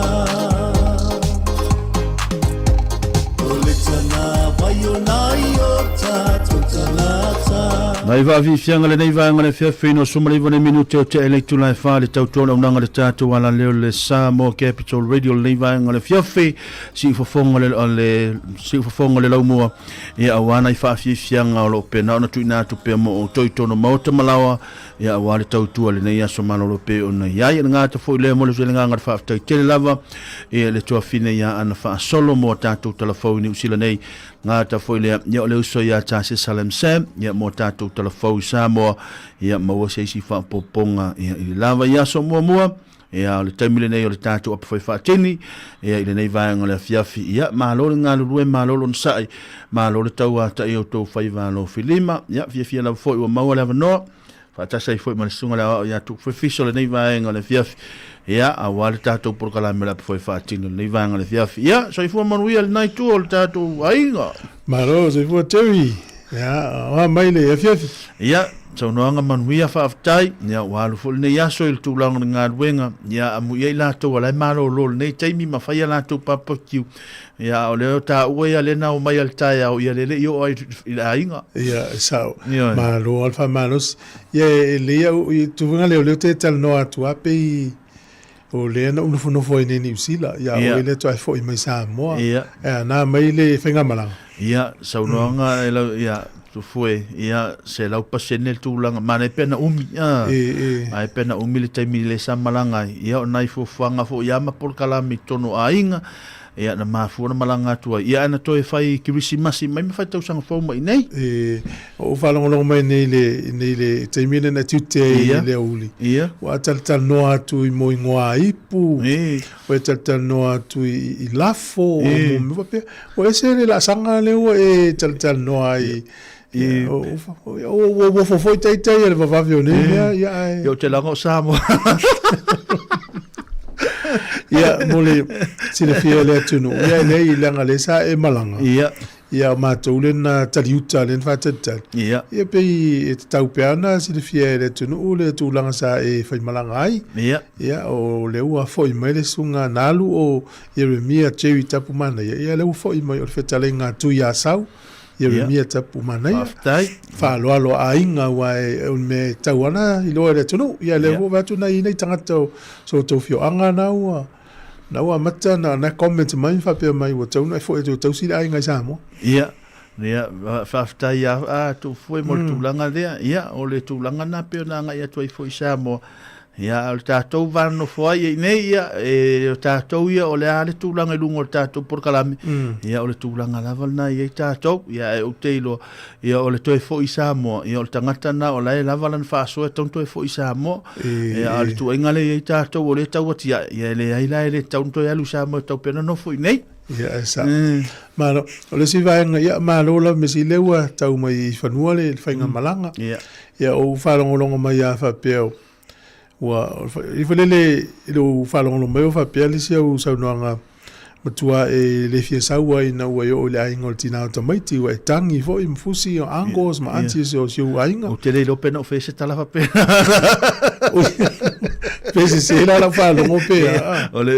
O le tagawai o nai o tatou tagata. Nai vaafiafiaga lenei vaega le afiafi no suma le iva le minute o tea i le itula e fa le tautua auaunaga le tatou alaleo le Samoa Capital Radio lenei vaega le afiafi siufofoga le le siufofoga le laumua ia aua nai faafiafiaga o lo o pena ona tuuina atu pea mo outou i totonu o maota ma laoa ia aua le tautua lenei aso malolo pei ona i ai. E le gata foi lea mo le agaga o le faafetai tele lava ia le tuafine ia Ana Faasolo mo a tatou talafou i Niu Sila nei. Gata foi lea ia o le uso ia Tase Salem Sam ia mo a tatou talafou i Samoa ia maua se isi faaopoopoga ia i le lava i aso muamua. Ia, o le taimi lenei o le tatou apafai faatini, ia, i lenei vaega o le afiafi, ia, malo le galulue, malo le onosai, malo le tauata'i i outou faiva alofilima, ia, fiafia lava foi ua maua le avanoa, faatasi ai foi ma le susuga i le aoao ia Tupu Fefiso o lenei vaega o le afiafi, ia, aua le tatou polokalame o le apafai faatini o lenei vaega o le afiafi. Ia, soifua manuia lena itu o le tatou aiga. Malo, soifua Terry. Ia, oa mai le afiafi. Ia, saunoaga manuia faafetai. Ia, ua alu foi lenei aso i le tulaga o le galuega. Ia, amuia i latou o la e malolo i lenei taimi ma fai a latou barbecue. Ia, a o lea o taua ia lea na omai a le taeao, ia lea e le i oo ai i le aiga. Ia, e sao. Ioe. Malo lava le faamalosi. Ia, e lelei au i tulaga lea o lea ou te talanoa atu lava pei o lea na ou nofonofo ai nei i Niu Sila, ia oe lea toe foi mai Samoa. E ana mai le faigamalaga. Ia, saunoaga e lau, ia, Tufue, ia, 100% le tulaga, manaia pe ana umi, a, manaia pe ana umi le taimi le sa malaga ai. Ia, o nai fuafuaga foi ia ma polokalame i totonu o aiga, Ia, na mafua ona malaga atu ai. Ia, ae na toe fai Kerisimasi mai ma fai tausaga fou mai i nei. E, o faalogologo mai nei le, nei le taimi lea na tiute ai i le aoauli. Ia. Ua talatalanoa atu i mo ingoa ipu. E. Ua talatalanoa atu i, i lafo, o mo mea faapea. Ua ese le laasaga lea ua e talatalanoa ai. E. O, o, o, ua fofo i taitai e le vavave o nei mea, ia ae. Ia, ou te laga o Samoa. Ia, mo le silafia e le atunuu, ia e leai, leaga lea sa e malaga. Ia. Ia, o matou lea na taliuta, lea na faatalitali. Ia. Ia, pei e tatau pea ona silafia e le atunuu le tulaga sa e faimalaga ai. Ia. Ia, o lea ua foi mai le susuga na alu o Ieremia Jerry Tapumanaia, ia lea ua foi mai o le fetalaiga a Tuiasau. Ieremia Tapumanaia. Faafetai. Faaaloalo a aiga aua e, o le mea e tatau ana iloa e le atunuu. Ia lea foi ua vaai atu nai nei tagata o so outou afioaga na ua na ua amata na na comment mai ma faapea mai ua tatau ona e foi atu e tausi le aiga i Samoa. Ia, ia, faafetai a, a Tufue mo le tulaga lea. Ia, o le tulaga na pei ona agai atu ai foi i Samoa. Ia, o le tatou va nonofo ai i nei, ia, e, o tatou ia, o le a le tulaga i luga o le tatou polokalame, ia, o le tulaga lava lena i ai tatou, ia, ae ou te iloa, ia, o le toe foi i Samoa, ia, o le tagata lena o la e lava lana faasoa e tatau ona toe foi i Samoa, ia, a o le tuuaiga lea i ai tatou, o lea e tau atiae, ia, e leai la, e le tatau ona toe alu i Samoa, e tatau pea ona nofo i inei. Ia, e sao. Malo. O le isi vaega, ia, malo lava mea sili lea ua tau mai i fanua le faigamalaga. Ia. Ia, ou faalogologo mai lava faapea, ua, i foi lele i lou faalogologo mai ua faapea le isi au saunoaga matua e le fia sau ai ina ua e oo i le aiga o le tina o tamaiti, ua e tagi foi ma fusi o uncles ma aunties o si ou aiga. Ou te le iloa pe na ou faia se tala faapena. Pe sese la lau faalogo pe a. O le,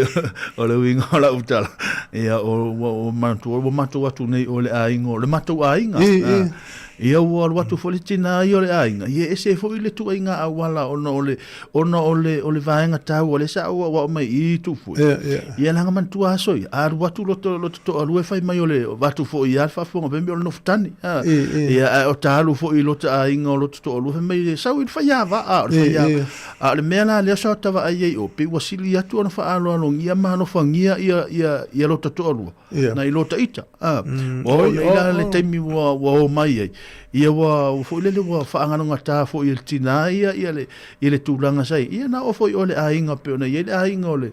o le uiga o lau tala, ia, o, ua, ua manatua, ua matou atu nei o le aiga, o le matou aiga. E, e. Ia ua alu atu foi le tina ia o le aiga, ia e ese foi le tuaiga auala ona o le, ona o le, o le vaega taua lea sa ou aoao mai i i Tufue. Ia, ia. Ia leaga manatua aso ia, a alu atu loto, loto toalua e fai mai o le avatu foi ia le faafofoga fai mai o le nofotane. A, E, e. ia, ae o ta alu foi i lota aiga o loto toalua fai mai sau i le faiava, a, o le E, faiava. e. A o le mea la lea sa ota vaai ai o, pei ua sili atu ona faaaloalogia ma alofagia ia, ia, ia lota toalua. Ia. Nai lo ita. A, ua oo Oi, nei la oh, le oh. taimi ua, ua o mai ai. Ia ua, ua foi lele ua faagalogata foi e le tina ia, ia le, ia le tulaga sa i ai. Ia na oo foi o le aiga pei ona i ai le aiga o le,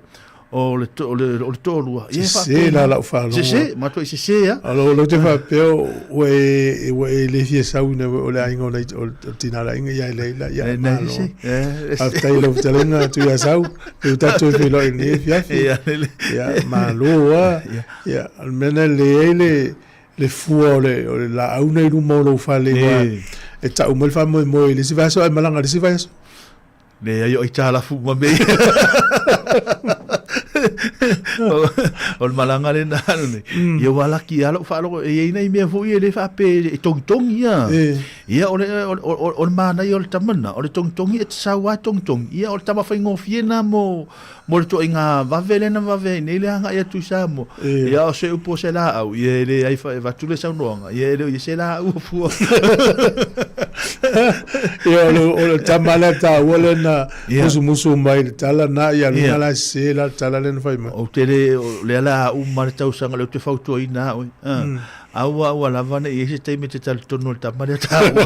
o le, o le, o le toalua. Ia e Sese faapena. la lau faalogo. Sese, matuai sese lava. A lo lo te faapea ua e ua e le fia sau ina o le aiga o le o le tina o le aiga ia e leai la ia E, nei malo. sese. E, Faafetai i lau fetalaiga Tuiasau, e o tatou feiloai i lenei afiafi. Ia, lele. Ia, malo lava. Ia, o le mea lena e lelei ai le le fua o le o le laau na i luma o lou fale aua e tau mai le faamoemoe i le isi vaiaso ae malaga i le isi vaiaso. Leai o aitalafu uma mea ia. O le malaga lena alu nei. Ia ua laki lava lau faalogo e i ai nai mea foi ia le faapea e togitogi ia. Ia o le o le manaia o le tama lena, o le togitogi e te sau lava togitogi. Ia o le tama faigofie lena mo mo le ituaiga vave lea na vave ai nei le agai atu i Samoa. Ia o se upu o se laau, ia e leai e avatu le saunoaga, ia e le o i ai se laau o fua. Ia o le, o le tama lea taua lea na musumusu mai i le tala na, ia luga la sese la le tala lea na fai mai. Ou te le, o lea la a uma le tausaga lea ou te fautuaina au. Aua aua lava ne i ai se taimi e te talitonu i le tama lea taua.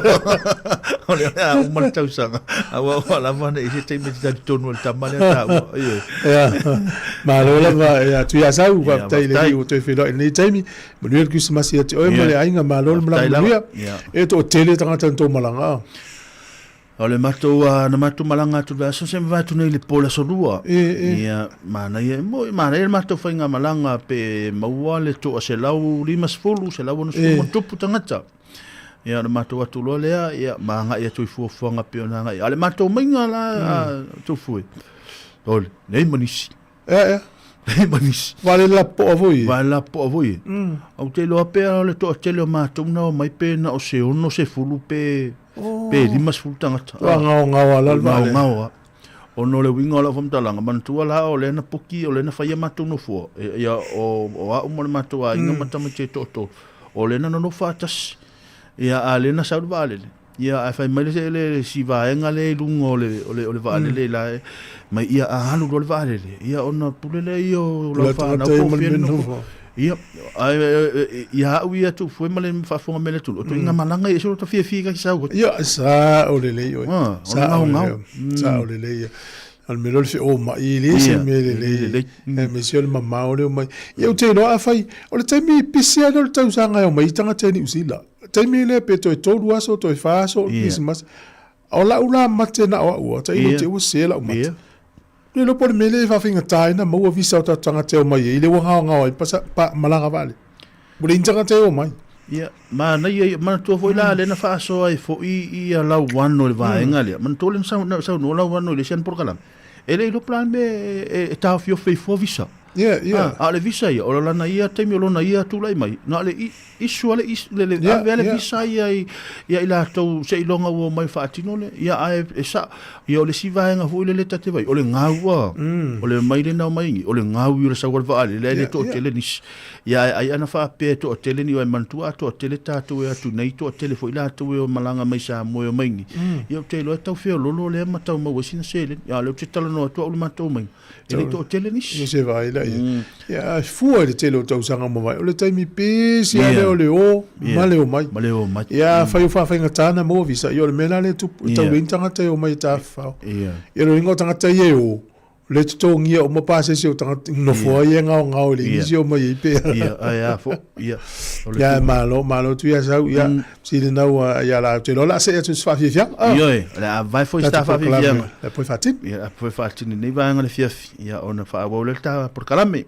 O lea o le a uma le tausaga. Aua aua lava ne i ai se taimi e te talitonu i le tama lea taua. Ioe. Ia, malo lava ia Tuiasau, faafetai i le faafetai. Alii ua toe feiloai i lenei taimi. Manuia le Kerisimasi ia te oe ma le aiga, malo le malaga Faafetai lava. manuia. E toatele tagata na tou malaga. O le matou, na matou malaga atu i le vaiaso se mavae atu nei i le po i le aso lua. E, e. Ia, manaia, e moi, manaia le matou faigamalaga pe maua le toa 150, 160 ma tupu tagata. Ia, o le matou atu loa lea, ia, ma agai atu i fuafuaga pei ona agai. A o le matou maiga la, mm. Tufue, o le, leai ma nisi. Ea, ea. Leai ma nisi. Vale lapoa foi. Vale lapoa foi. Ou te iloa pea o le toatele o matou na omai pe na o se 60 pe oh. pe 50 tagata. Ua gaogaoa la le vaalele. Gaogaoa. Ona o le uiga o lau faamatalaga, manatua la o lea na puki, o lea na fai a matou nofoa, ia o, o au ma le matou aiga ma tamaiti e toatolu, o lea na nonofo faatasi. Ia a lea na sau le vaalele, ia ae fai mai le, le, si vaega lea i luga o le, o le, o le vaalele mm. la e, mai ia a alu loa le vaalele, ia ona pule lea ia o lau fanau po o fea le nofo. Ia, ae ia au ia Tufue ma le faafofoga mai le atunuu, o tuaiga malaga ia e ese lota fiafia kai sau ai. Ia, sao lelei oe. Ah, o le gaogao. Sao lelei ia. O le mea lea o le feomai, e le se mea lelei. Aemaise o le mamao lea omai. Ia ou te iloa afai, o le taimi pisi lava lea o le tausaga e omai ai tagata i Niu Sila. Taimi lea pe toe tolu aso, toe fa aso o le Kerisimasi. O lau la mate na o au, tailo te ua sese lau mate. Le iloa po o le mea lea e faafaigata ai ona maua visa o tatou tagata e omai ai, lea ua gaogao ai pasa, pa, malaga vaalele. Ua leai ni tagata e omai. Ia, manaia ia, manatua foi la lea na faasoa ai foi ia Lauano i le vaega lea. Manatua lea na saunoa Lauano i le isi ana polokalame. E le iloa po o le a le mea e taofiofi ai fua visa. Yeah, yeah. A o le visa ia, o lana ia taimi o lona ia tulai mai, na o le issue a le le le ave a le visa ia i ia i latou seiloga ua omai faatino le ia ae e sa ia o le isi vaega foi lele ta te vaai o le gau a o le mai lena o mai o le gau i o le sau a le vaalele ae le toatele nisi ia ae ai ana faapea e toatele ni ai manatua a toatele tatou e atu nei toatele foi latou e o malaga mai Samoa e omai nei ia ou te iloa e tau feololo lea ma tau maua ai sina seleni a o lea ou te talanoa atu au i le matou omaiga E le toatele nisi. Ia se vaai la ia. Ia a fua i le tele o tausaga ua mavae, o le taimi pisi lava lea o le o ma le omai. Ma le omai. Ia afai o faafaigata ona maua visa, ia o le mea la lea e tupu, e tau leai ni tagata e omai e tafafao. Ia o lona uiga o tagata ia e o, lea e totogia uma pasese o tagata, nofo ai e gaogao e leai nisi e omai ai pe a. Ia, ae a fo, ia. Ia malo, malo atu ia sau, ia, sili lena ua, ia la, ou te iloa o le a see atu i se faafiafiaga. Ioe, o le a vae foi se ta faafiafiaga. Le a faatini. Ia, a poe faatini nei vaega le fiafi, ia ona faaauau lea le ta polokalame.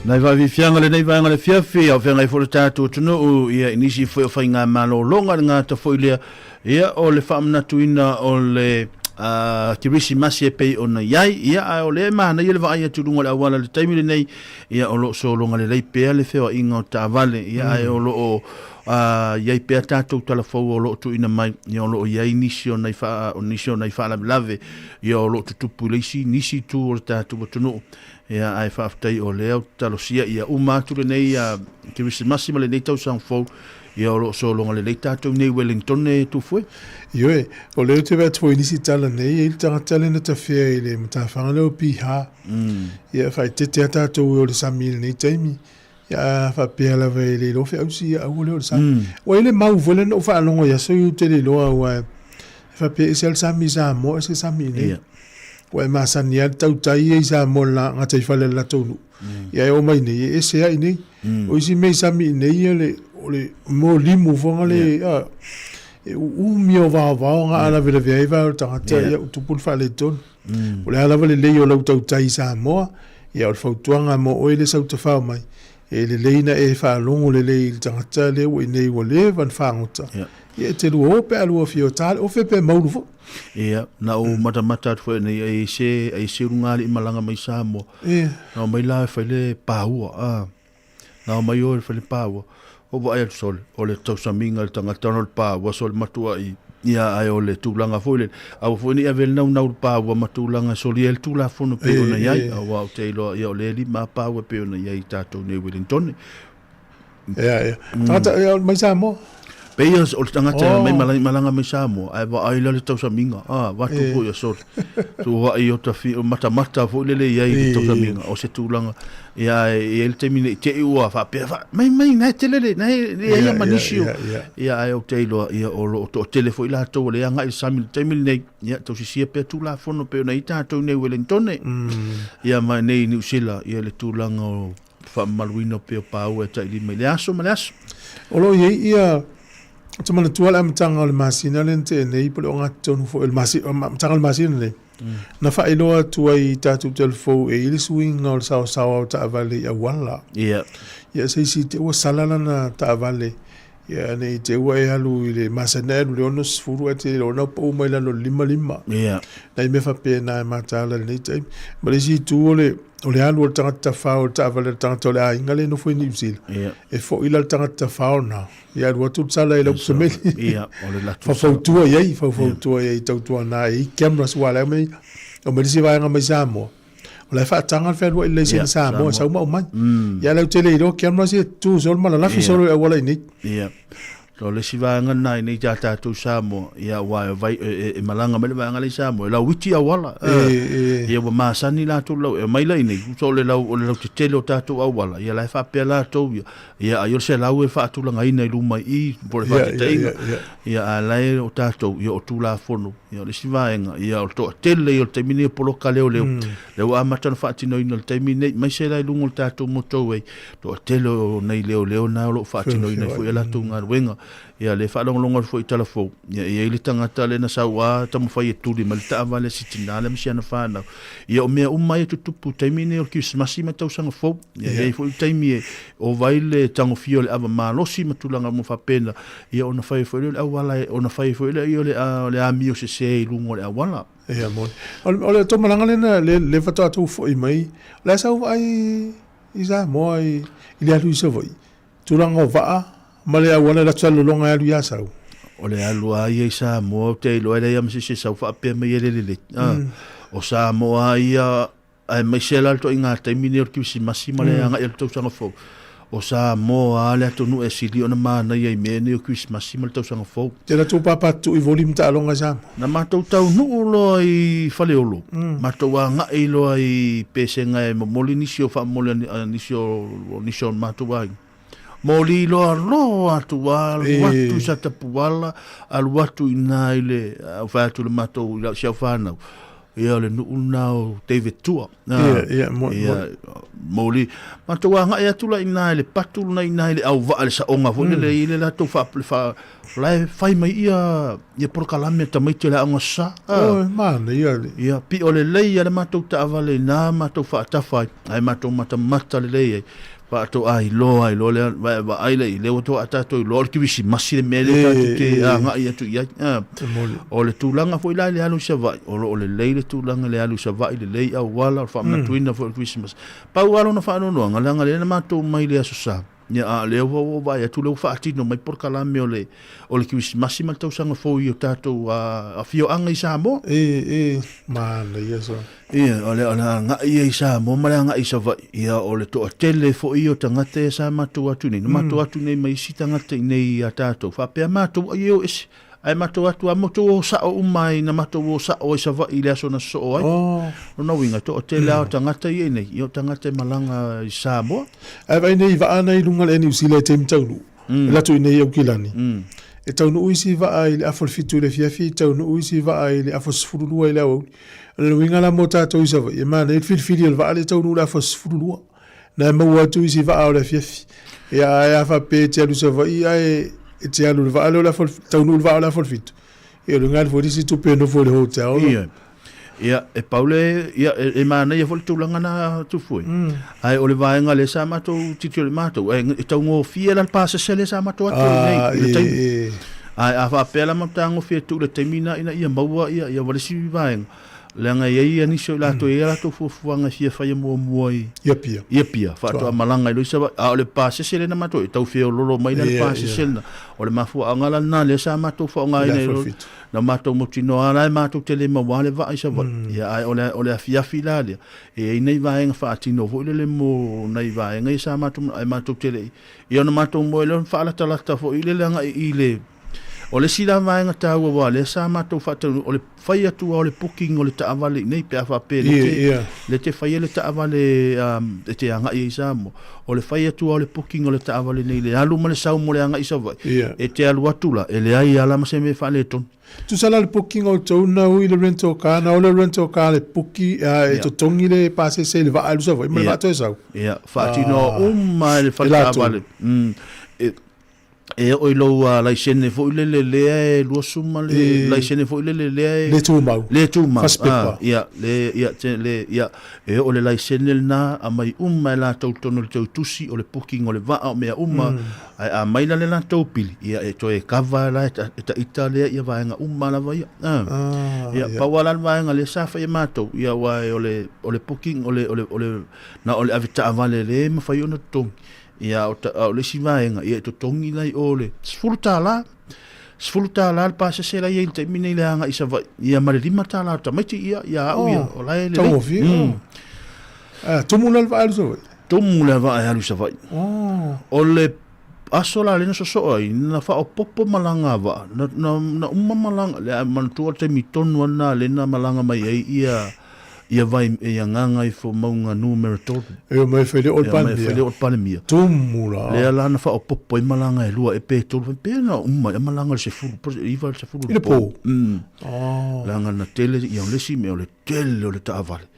Nai vaafiafiaga lenei vaega le afiafi, a o feagai foi le tatou atunuu, ia, i nisi foi o faigamalologa le gata foi lea, ia, o le faamanatuina o le uh, kerisimasi e pei ona i ai, ia, ae o lea e manaia le vaai atu i luga o le auala i le taimi lenei, ia, o lo o sologa lelei pea le feoaiga o taavale, ia, ae o lo o uh, i ai pea tatou talafou o lo o tuuina mai, ia, o lo o i ai nisi o nai, faa, o nisi o nai faalavelave, ia, o lo o tutupu i le isi, nisi itu o le tatou atunuu. Ia, ae faafetai o lea ou te talosia ia uma atu lenei uh, Kerisimasi ma lenei tausaga fou, ia o lo o sologa lelei tatou nei Wellington e Tufue. Ioe, o lea ou te vaai atu foi i nisi tala nei, e i ai le tagata lea na tafea i le matafaga lea o Piha. Ia, faaeteete lava tatou e o le sami i lenei taimi. Ia, a faapea lava e le iloa feausi, ia aua lea o le sami. Ua i ai le mau foi lea na ou faalogo i aso ia ou te le iloa aua e faapea e ese lava le sami i Samoa, ese le sami i inei. Ua e masani lava le tautai ia i Samoa i le gataifale o le latou nuu. Ia e oo mai nei, e ese lava i inei. O isi mea i sami i inei, o le, o le mea o limu foi le, e uumi o vaovao na a lavelave ai vae o le tagata, ia ua tupu le faaletonu. O le a lava le lelei o lau tautai i Samoa, ia o le fautuaga mo oe le sau tafao mai, e lelei na e faalogo lelei i le tagata lea ua i inei ua leva ona fagota, ia e te lua o pe a lua fia o ta le ofe pe maulu foi. Ia, na ou matamata atu foi nei ai se ai se ulugalii malaga mai Samoa. Ia. Na omai la e fai le paua, a. Na omai o e fai le paua. Ou vaai atu sole, o le tausamiga i le tagata ona o le paua sole matuai ia ae o le tulaga foi lele. Aua foi ne i ave le naunau i le paua ma tulaga e solia ai le Tulafono e pei ona i ai, aua ou te iloa ia o lea e lima paua e pei ona i ai i tatou nei i Wellington. Ia, ia. Tagata, ia, mai Samoa. Pei o le tagata oh. mai malaga, malaga mai Samoa, ae vaai la le tausamiga. Ah, vatu e. foi a sole. Tu vaai o tafi, o matamata foi lele i ai le tausamiga. O se tulaga. Ia, e i ai le taimi nei te i ua faapea, fa, mai, mai, nai tele le, nai, le ia manisi o. Ia, ae o te iloa, ia, o lo o toatele foi latou o le agai i le sami i le taimi lenei. Ia, tausisia pea Tulafono pei ona i ai tatou nei Wellingtone. Ia, ma nei Niu Sila, ia le tulaga o faamamaluina pea o pāua e tailima i le aso ma le aso. O lo o i ai ia, ou te manatua le amataga o le masina lea na tea nei, po o le ogatotonu foi o le masina, amataga o le masina lenei, na faailoa atu ai i tatou telefou e i ai le suiga o le saosaoa o taavale i auala. Ia. Ia se isi te ua sala lana taavale, ia ne i te ua e alu i le masani e alu i le 60 ae te iloa na pau mai lalo i le 55. Ia. Nai mea faapena e mataala i lenei taimi. Ma le isi itu o le, o le alu o le tagata tafao o le taavale a le tagata o le aiga lea e nofo i Niu Sila, Ia. e foi la le tagata tafao na, ia alu atu le sala i lau pusameli. Ia, o le latou Faufautua i ai, faufautua i ai tautuana e i ai cameras aua o la e aumai, aumai le isi vaega mai Samoa, o la e faataga le fealuai i le laisene Samoa e sau ma aumai. Ia la ou te le iloa cameras ia tutu solo ma lalafi solo i auala i nei. Ia. O le isi vaega lena i nei ia tatou Samoa, ia aua e vai e malaga mai le vaega lea i Samoa, e lauiti auala. Ia ua masani latou lau e omai la i nei, tusa o le lau o le lautetele o tatou auala, ia la e faapea latou ia, ia ai o le 100 e faatulagaina i luma i i po o le faataitaiga. Ia a la e o tatou, ia o Tulafono. Ia, o le isi vaega, ia, o le toatele ia o le taimi nei o poloka leoleo, lea ua amata ona faatinoina i le taimi nei, aemaise la i luga o le tatou motorway, toatele o nei leoleo na o lo o faatinoina ai foi a latou galuega. Ia, lea e faalogologo atu foi i tala fou, ia, e i ai le tagata lea na sau lava taumafai e tuli mai le taavale a si tina lea ma si ana fanau. Ia, o mea uma ia e tutupu i le taimi nei o le Kerisimasi ma le tausaga fou. Ia, e i ai foi le taimi e ova ai le tagofia o le ava malosi ma tulaga uma faapena, Ia ona fai foi lea o le auala, ona fai foi lea o le, o le amio sese i luga o le auala. Ia moni. O le, o le tou malaga lea na, le, le faatoa tou foi mai, o le a sau vaai i Samoa i, i le alu i Savaii? Tulaga o vaa ma le auala e alu atu sa lologa e alu i Asau. O le alu lava ia i Samoa, ou te iloa e leai lava ma se isi e sau faapea mai e lelelei. O Samoa lava ia Aemaise la le ituaiga taimi nei o le Kerisimasi ma le agai o le tausaga fou, o Samoa lava le atunuu e sili ona manaia i mea nei o Kerisimasi ma le tausaga fou. Te latou pāpā tutui voli ma taaloga i Samoa. Na matou taunuu loa i Faleolo, matou agai loa i Pesega e momoli nisi o faamomoli a nisi o nisi o matou aiga. Moli loa loa atu lava, alu atu i Satapuala, alu atu i ina i le, fai atu i le matou, i si au fanau. Ia, o le nuu lena o David Tua. Ia, ia, moni, Ia, moli. Matou agai atu la i ina i le patu lena i ina i le auvaa i le saoga foi lele i le latou faa, le faa, o la e fai mai ia, ia polokalame a tamaiti o le aoga sa. Oh, e manaia le. Ia, pio lelei lava le matou taavale i ina matou faatafa ai, ae matou matamata lelei ai. Faatoa iloa ai loa lea, vaai lea i lea ua toa tatou iloa o le Kerisimasi le mea lea tatou te agai atu i ai. O le tulaga foi la i le alu i Savaii, o lo o lelei le tulaga i le alu i Savaii, lelei auala, o le faamanatuina foi o le Kerisimasi. Pau lava lona faanoanoaga, leaga lea na matou omai i le Aso Sa, ia a o lea ua ou vaai atu lea ua faatino mai polokalame o le o le Kerisimasi ma le Tausaga Fou i o tatou afioaga i Samoa. E, e, manaia soo. Ia, o le, o le agai ia i Samoa ma le agai i Savaii, ia, o le toatele foi ia o tagata ia sa matou atu nei, na matou atu nei ma isi tagata i nei ia tatou, faapea matou ai e o ese, ae matou atu lava, matou o sao uma ai, na matou o sao ai Savaii i le aso na sosoo ai. Oh. Lona uiga, e toatele lava o tagata ia i nei, ia o tagata e malaga i Samoa. Ae vaai nei i vaa na i luga o le Niu Sila i taimi taunuu. E alu atu i nei Aukilani. E taunuu isi vaa i le afa o le 7 i le afiafi, taunuu isi vaa i le afa o le 12 i le aoauli. O le uiga la mo tatou i Savaii, e manaia le filifili o le vaa lea e taunuu i le afa o le 12. Na e maua atu isi vaa o le afiafi. Ia ae a faapea e te alu i Savaii ae e te alu i le vaa lea o le afa o le, taunuu i le vaa o le afa o le 7, ia o le uiga foi le isi tupe e nofo i le hotel. Ia. Ia, e pau le, ia, e, e manaia foi le tulaga na Tufue. Ae o le vaega lea sa matou tilotilo i matou, e, e taugofie la le pasese lea sa matou atu ai nei, Ah, i le e, taimi. e. Ae a faapea la matou tagofie atu i le taimi na ina ia maua ia, ia le isi vaega, leaga e i ai ia nisi o i latou e i ai a latou fuafuaga e fia faia muamua i, I Apia. i Apia, faatoa malaga ai loa i Savaii. A o le pasese lea na matou, e tau feololo mai la le pasese lena. O le mafuaaga la lena lea sa matou faaaogaina I le ai afa o le loa. 7. Na matou mautinoa la e matou te le maua le vaa i Savaii. Ia ae o le o le afiafi la lea, e i ai nai vaega faatino foi lele mo nai vaega ia sa matou ae matou te le i ia ona matou moe lea ona faalatalata foi lele agai i le O le isi la vaega taua aua o lea sa matou faataunuu o le fai atu lava o le booking o le taavale i inei pe a faapea le te le te faia le taavale e te agai ai i Samoa. O le fai atu lava o le booking o le taavale nei le alu ma le sau mo le agai i Savaii, e te alu atu la, e leai lava la ma se mea e faaletonu. Tusa la le booking o outou na ui le rental car, na o le rental car le puki, e totogi le pasese i le vaa e alu Savaii ma le vaa toe sau. Ia, faatino uma e le fale taavale. E oo i lou laisene foi lele lea e 20 ma le laisene foi lele lea e le tumau. Le tumau. First paper. Ia, le, ia, te, le, ia, e oo le laisene lena, aumai uma e latou totonu o le teutusi, o le booking o le vaa, o mea uma, ae a mai la le latou pili, ia e toe cover la e ta, e taita lea ia vaega uma lava ia. Ia, pau lava la le vaega lea sa fai e matou, ia aua o le, o le booking, o le, o le, o le, na o le avetaavale lea e mafai ona totogi. Ia, a o, a o le isi vaega, ia e totogi la i o le $10, $10 le pasese la i ai i le taimi nei i le agai i Savaii, ia ma le $5 o tamaiti, ia, ia au ia, o la e lelei. Taugofie. Ah, tumu la le vaa e alu i Savaii? Tumu le vaa e alu i Savaii. O le aso la lea na sosoo ai, na faaopoopo malaga a vaa, na, na, na uma malaga, le manatua le taimi tonu lava lena lea na malaga mai ai ia, Ia vai ia Gagaifomauga numera 3. E omai e fai le o le Palemia. E omai e fai le o le Palemia. Tumu la. Lea la na faaopoopo ai malaga e lua e pe tolu fai pe na uma ai malaga le sefulu po le iva le sefulu I le po. Oh. Leaga na tele ia o le isi mea o le tele o le taavale.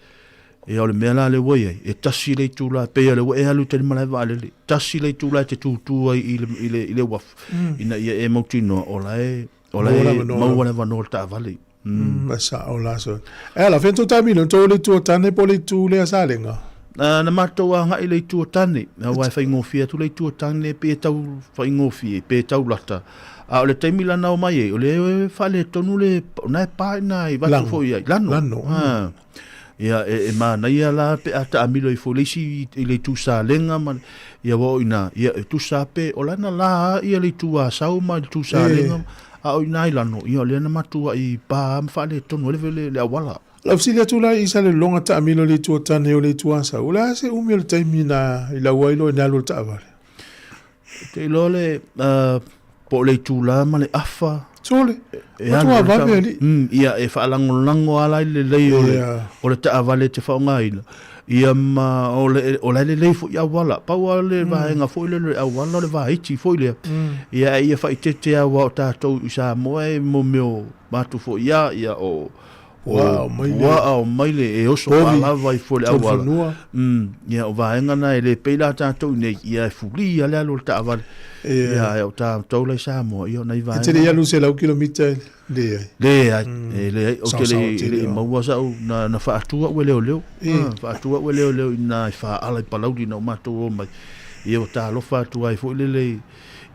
Ia o le mea la lea ua i ai, e tasi le itula, pei o lea ua e alu i tali malae vaalele, tasi le itula e te tūtū ai i le, i le, i le uafu, ina ia e mautinoa o la e, o la e maua le avanoa o le taavale. Mm, e sao la so. E ala, fea tou taimilo, tou le itu o Tane po o le itu lea Salega? Na matou agai i le itu o Tane, aua e faigofie atu le itu o Tane pe tau faigofie, pe tau lata. A o le taimi la na omai ai, o lea e faaletonu le, o na e pa i na i vatu foi ai, Lano. Lano. Ia, e, e manaia la pe a taamilo ifo i le isi i le itu Salega ma le, ia ua o i ina, ia e tusa pe, o lana la ia le itu Asau ma le itu Salega, a o ina i Lano, ia o lea na matuai pa ma faaletonu ai le, le, le auala. Lau fesili atu la i Salelologa taamilo i le itu o Tane o le itu Asau, o le a se umi o le taimi na i lau ai loa i na alu o le taavale? Ou te iloa le, po o le itula ma le afa. Sole, e matua vave alii. Ia, e faalagolago lava la i le lelei o le, o le taavale e te faaaogaina. Ia ma o le, o la e lelei foi auala. Pau lava le vaega foi lele o le auala o le vaiti foi lea. Ia, ae ia faaeteete lava aua o tatou i Samoa e mo mea o matou foi lava, ia o, Puaa o maile. Puaa o maile e oso faalava ai fua i le auala. Ia o vaega na e le pei la tatou i nei, ia e fuli lava le alu o le taavale. Ia ae o tatou la i Samoa, ia o nai vaega. E te le i alu 100 kilomita e leai. Leai, e leai, ou te le i maua sau, na faatu au e leoleo. Faatu au e leoleo i ina i Faala i Palauli ina ua matou o mai. Ia ua talofa atu ai foi lele i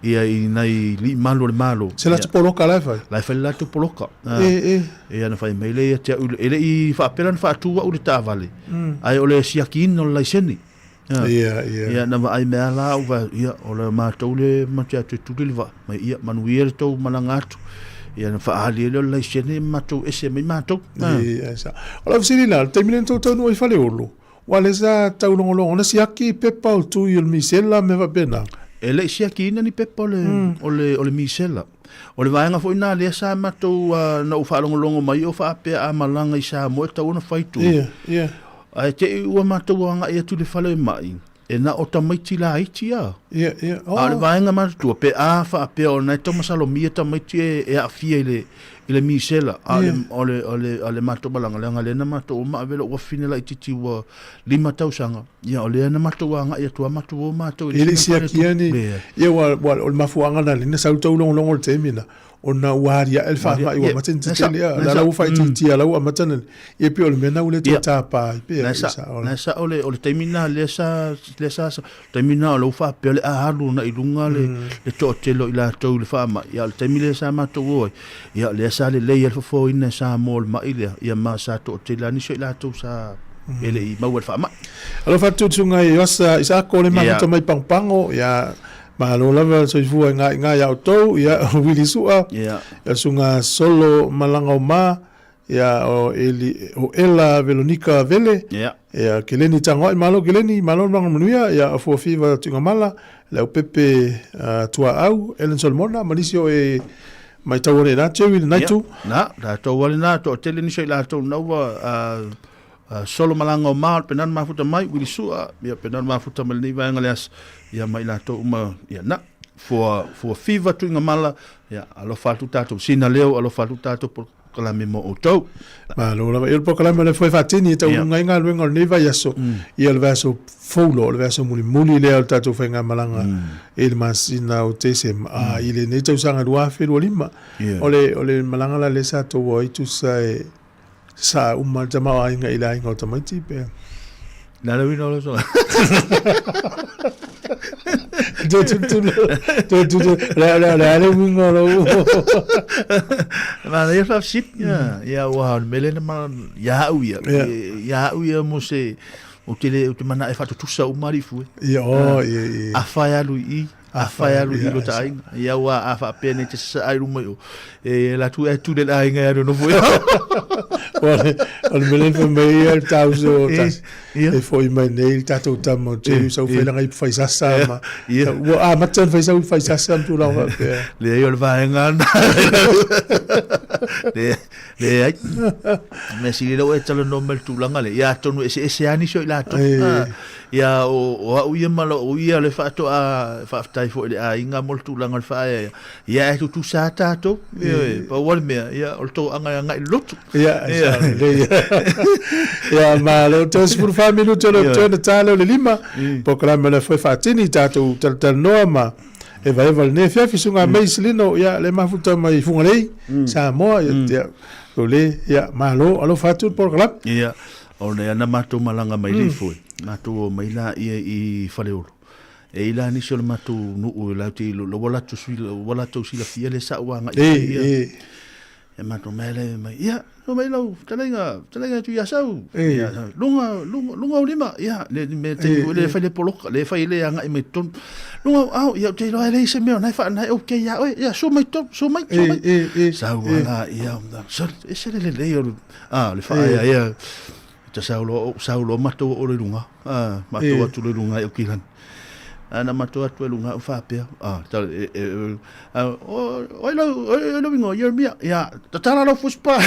ia i nai alii malu o le Malo. Se latou poloka la e fai? La e fai le latou poloka. E, e. Ia na fai mai lea ia te au, e le i faapea la na faatu au i le taavale, ae o le siakiina o le laisene. Ia, ia. Ia na vaai mai lava la au, fai atu, ia o le matou lea ma te atu e tuli le vaa, mai ia manuia le tou malaga atu. Ia na faaali ai lea o le laisene ma matou ese mai matou. Ia, e sao. O lau fesili la, o le taimi lea na tou taunuu ai i Faleolo, Aua o lea sa taulogologo na siaki pepa o tui o le misela ma mea faapena. E le i siakiina ni pepa o le, o le, o le misela. O le vaega foi lena lea sa matou, na ou faalogologo mai o faapea a malaga i Samoa e tatau ona fai tui. Ia, ia. Ae te i ua matou agai atu i le fale mai, e na o tamaiti laiti lava. Ia, ia. Oh. A o le vaega matutua, pe a faapea o lena e tau masalomia tamaiti e aafia i le, i le misela, a o le, o le, o le matou malaga, leaga lea na matou o ma ave lou afafine laitiiti ua 5 tausaga, ia o lea na matou agai atu lava matou o matou i le isi mea siakia ni, ia ua, ua, o le mafuaaga lena lea na sau taulogologo i le taimi lena, ona ua aliae le faamai ua amata ona tetele, a o la ua faaitiitia la ua amata ona, ia pei o le mea lena ua le toe tapa ai pea. Na sao, na sao le, o le taimi lena lea sa, lea sa, taimi lena o lea ua faapea o le a alu agai i luga le, le toatele o i latou i le faamai, a o le taimi lea sa matou o ai, ia o lea sa lelei ai le fofoina e Samoa o le ma'i lea, ia ma sa toatele lava nisi o i latou sa e le i maua i le faamai. Alofa atu i le susuga i Ioasa Isaako le mafuta mai Pagopago, ia malo lava le soifua i gaiga ia outou, ia o Wili Sua, ia le susuga Solo Malagaoma, Ia, o Eli, o Ela Velonika Vele, ia, Keleni Tagoai, malo Keleni, malo le malaga manuia, ia, o Fuafiva Tuigamala, Leaupepe uh, Tuaau, Ellen Solomona, ma nisi o e mai tau ale na, Jerry le Naitu. Na, tatou ale na, toatele nisi o i latou na ua uh, uh, solo malanga o ma, pena na mafuta mai, Wili Sua, ia, pena na mafuta mai lenei vaega le aso, ia, ma i latou uma, ia, na, fua, Fuafiva Tuigamala, ia, alofa atu tatou, sina leo, alofa atu tatou, polokalame mo outou. Malo lava. Ia o le polokalame o lea foi e faatini e taunuuga ai galuega o lenei vaiaso, ia o le vaiaso fou loa, o le vaiaso mulimuli lea o le tatou faigamalaga i le masina o Tesema, a i lenei tausaga 2025. O le, o le malaga la lea sa tou o ai tusa e sasaa uma le tamaoaiga i le aiga o tamaiti pe? Na le uiga o lau soga. Toe tutulu, toe tutulu, le le le le uiga o lau. Ma ia faafesili, ia, ia ua o le mea lea na ma, ia au ia, ia au ia mo se, ou te le, ou te manao e faatutusa uma alii fue. Ia, oh, ia, ia. Afa e alu i i, afa e alu i i lota aiga. Ia ua a faapea nei te sasaa i luma i o, e alu atu e tuli le aiga e alu e nofo i o. O le mea lea fai mai ai le tauso o tasi. E foi mai nei le tatou tama o Jerry sau fai langa ipu faisasa ma. Ua amata ona fai sau ipu faisasa ma tulaga faapea. Leai o le vaega lena. Leai. Mea sili lea ua e talanoa mai i le tulaga lea, ia atonu e eseese lava nisi o i latou. Ia, o, o au ia ma lou ia le faatoa faafetai foi i le aiga mo le tulaga o le faaeaea. Ia, ae tutusa lava tatou. Ioe, pau lava le mea, ia, o le toaga e agai i le lotu. Ia, e sao lelei. Ia, malo. Toe 14 minute o le toe ona ta lea o le 5. Polokalame o lea foi faatini tatou talatalanoa ma evaeva lenei afiafi. Susuga May Selino, ia, le mafuta mai Fugalei, Samoa. Ia, o le, ia, malo. Alofa atu le polokalame. Ia. O lea na matou malaga mai le ifo e, matou o mai laia i Faleolo. E i la nisi o le matou nuu e latou te ilo, ua latou sui, ua latou silafia le sa ua agai i ia. E matou mai le mai, ia, no mai lau fetalaiga, fetalaiga atu ia sau. Ia, lunga, lunga, lunga o lima, ia, le me te le fai le poloka, le fai le agai mai tonu. Lunga o au, ia, te iloa e leai se mea, na e wha, na e okay ia oe, ia, su mai tonu, su mai, su mai. Sau ala, ia, e se le lelei o le, A, le whaea, ia, ta sau loa, sau loa matou o le lunga, a, matou atu le lunga e o kilani. A, na matou atu e lunga o whapea, a, ta, e, e, a, o, oi lau, oi lau ingoa, Jeremia, ia, tatala lau fuspa.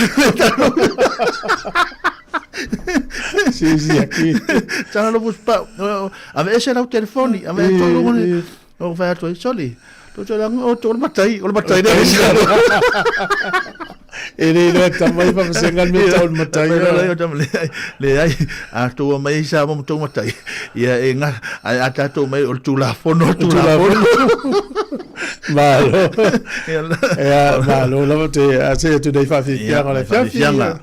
Si, si, aki. Tatala lau fuspa, ave ese lau telefoni, ave e tolu ngone, o whai atu ai, soli, to te langa, o, o le matai, o le matai le. E le iloa tama ia faavasega le mea tau o le matai. Leai, a tou omai ai Samoa ma tou matai, ia e ga, ae a tatou omai o le Tulafono o le Tulafono. Malo. Ia, malo lava te ase atu nei faafiafiaga o le afiafi. Faafiafiaga.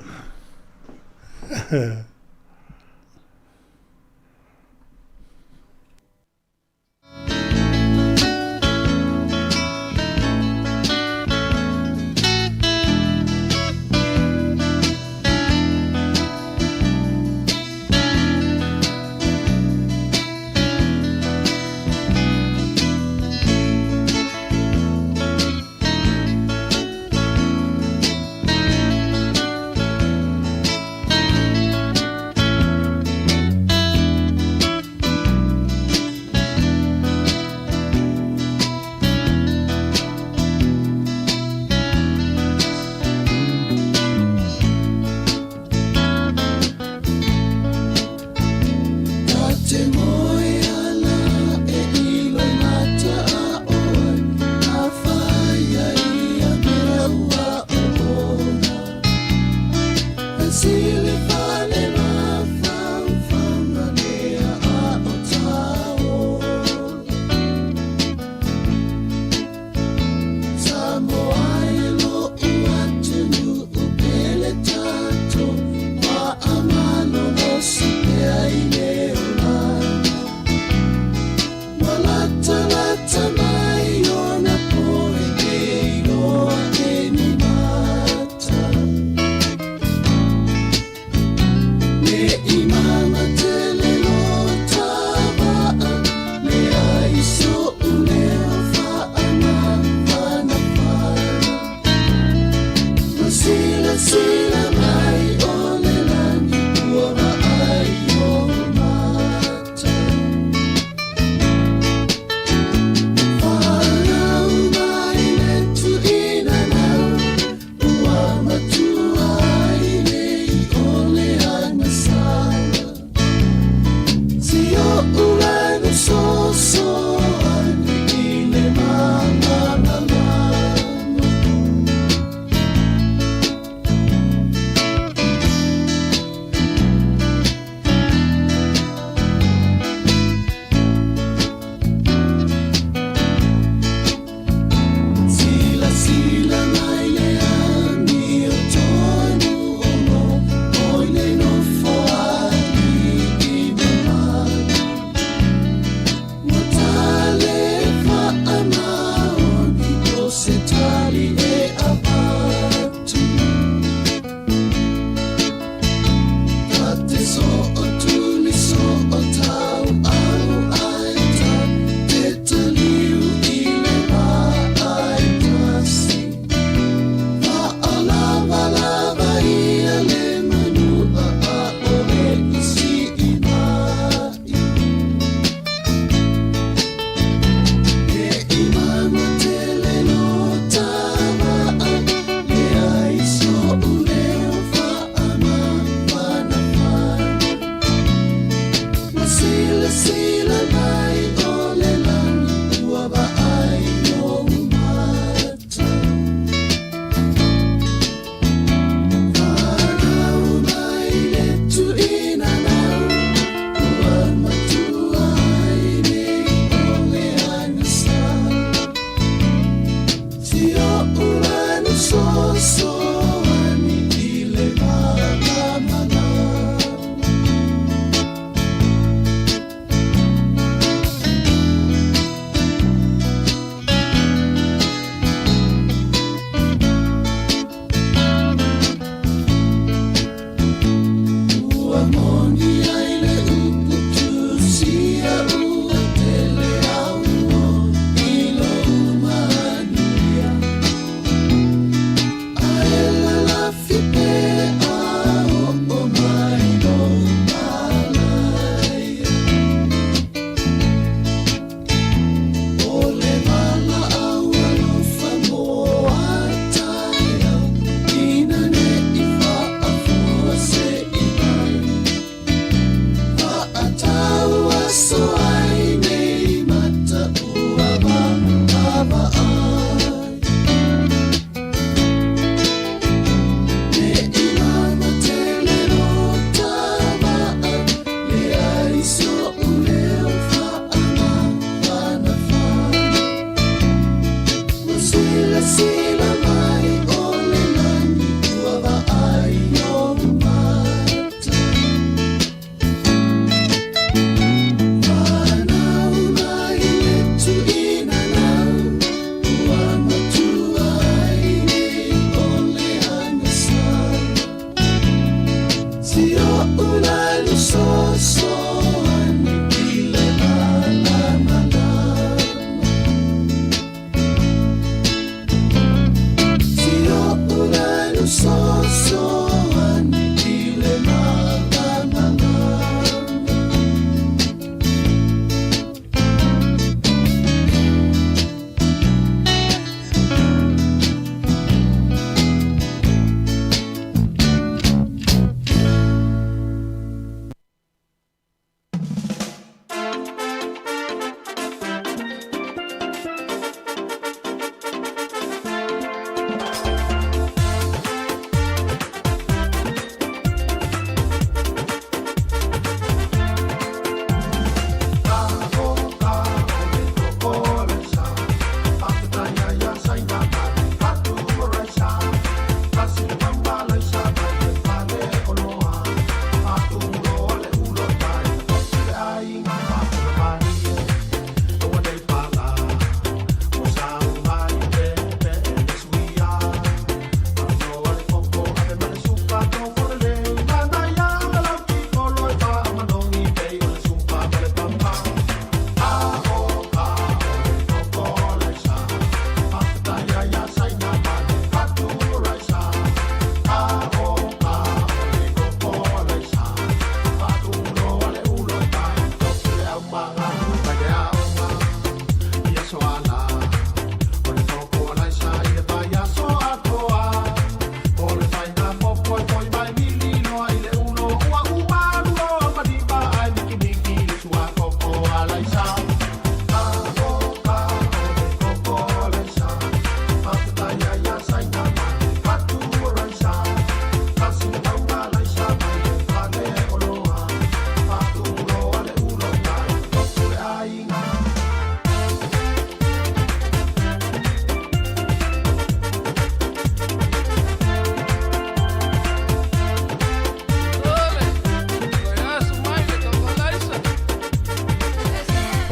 Ta te moe ana e ilo i mata a oe, a whaia ia mea ua oona. E sili fale mafaufauga lea a o taola. Samoa e lo'u atunuu pele tatou faamalolosi pea i le olaga. Ua latalata mai ona po e le iloa e ni mata.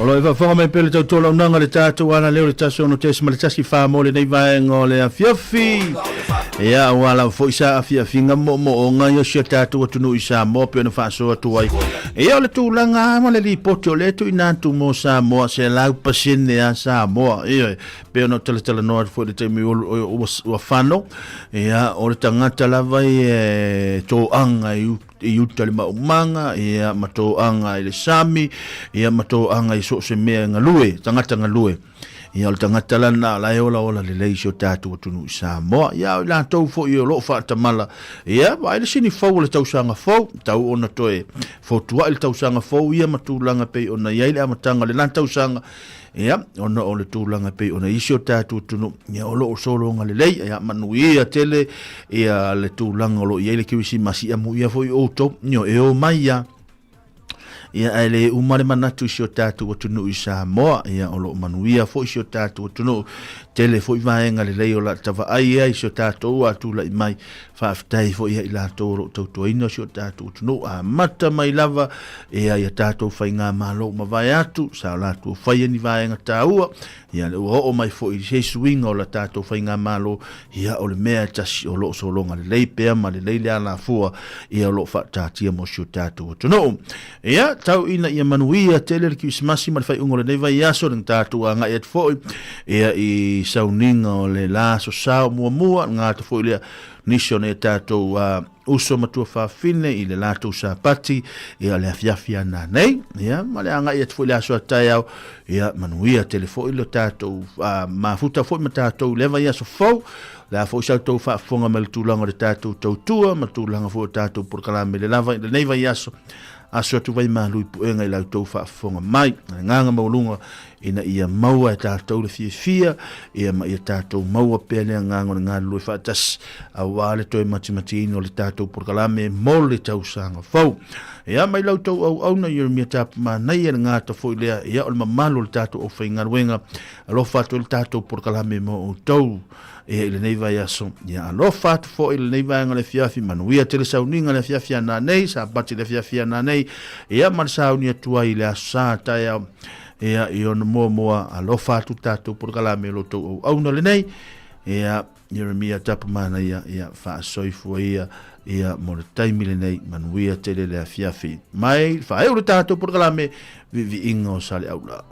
O lo e faafofoga mai pea le tautualaunaga le tatou ala lea o le 16.14 mo lenei vaega o le afiafi. Ia, aua lava foi sa afiafiga moomooga i o si o tatou atunuu i Samoa pei ona faasoa atu ai. Ia, o le tulaga lava ma le lipoti o lea e tuuina atu mo Samoa, 100% lava Samoa. Ioe, pei ona talatalanoa atu foi i le taimi ua fano, ia, o le tagata lava ia e toaga i i uta le maumaga, ia, ma toaga i le sami, ia, ma toaga i so o se mea e galue, tagata galue. Ia, o le tagata lana la e olaola lelei i si o tatou atunuu i Samoa. Ia, o i latou foi o lo o faatamala, ia, vaai le sini fou o le tausaga fou, tau ona toe fotuai le tausaga fou ia ma tulaga pei ona i ai le amataga o lena tausaga, Ia, ona o le tulaga e pei ona i si o tatou atunuu, ia, o lo o sologa lelei, ia, manuia tele, ia, le tulaga o lo o i ai le Kerisimasi, ia, muia foi outou, ioe, e omai lava. Ia, ae le uma le manatu i si o tatou atunuu i Samoa, ia, o lo o manuia foi si o tatou atunuu, tele foi vaega lelei o la ta vaai ai i si o tatou a tulai mai, Faafetai foi ia i latou o lo o tautuaina si o tatou atunuu, amata mai lava ia i a tatou faigamalo ua mavae atu, sa o latou faia ni vaega taua, ia lea ua oo mai foi i se suiga o la tatou faigamalo, ia o le mea e tasi o lo o sologa lelei pea ma lelei le alafua ia o lo o faataatia mo si o tatou atunuu. Ia, tau ina ia manuia tele le Kirisimasi ma le faaiuga o lenei vaiaso, le tatou agai atu foi ia i sauniga o le la aso sao muamua, le gata foi lea nisi o nai tatou uso ma tuafafine i le latou Sapati, ia le afiafi ana nei, ia ma le agai atu foi le aso a taeao, ia manuia tele foi le tatou mafuta foi ma tatou i le vaiaso fou. O le a foi sa outou faafofoga mai le tulaga o le tatou tautua ma tulaga foi o tatou polokalame le lava i lenei vaiaso. Aso atu vai malu i puega i la outou faafofoga mai. Le agaga maualuga ina ia maua e tatou le fiafia, ia ma ia tatou maua pea le agaga o le galulue faatasi aua le toe matimatiina o le tatou polokalame mo le tausaga fou. Ia mai la outou auauna Ieremia Tapumanaia le gata foi lea, ia o le mamalu o le tatou aufaigaluega. Alofa atu ai le tatou polokalame mo outou. Ia i lenei vaiaso, ia alofa atu foi i lenei vaega o le afiafi, manuia tele sauniga le afiafi a nanei, Sapati le afiafi a nanei, ia ma le sauni atu ai i le aso Sa taeao, ia i ona muamua, alofa atu le tatou polokalame o lo outou auauna lenei, ia Ieremia Tapumanaia, ia faasoifua ia, ia mo le taimi lenei, manuia tele le afiafi. Mai, faaiu le tatou polokalame, viiviiga o Saleaula.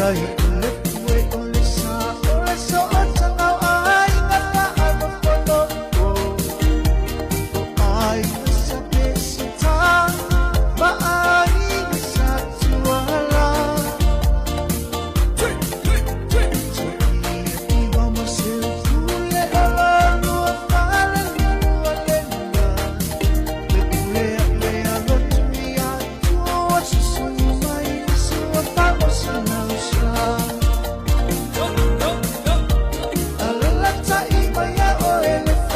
Tai.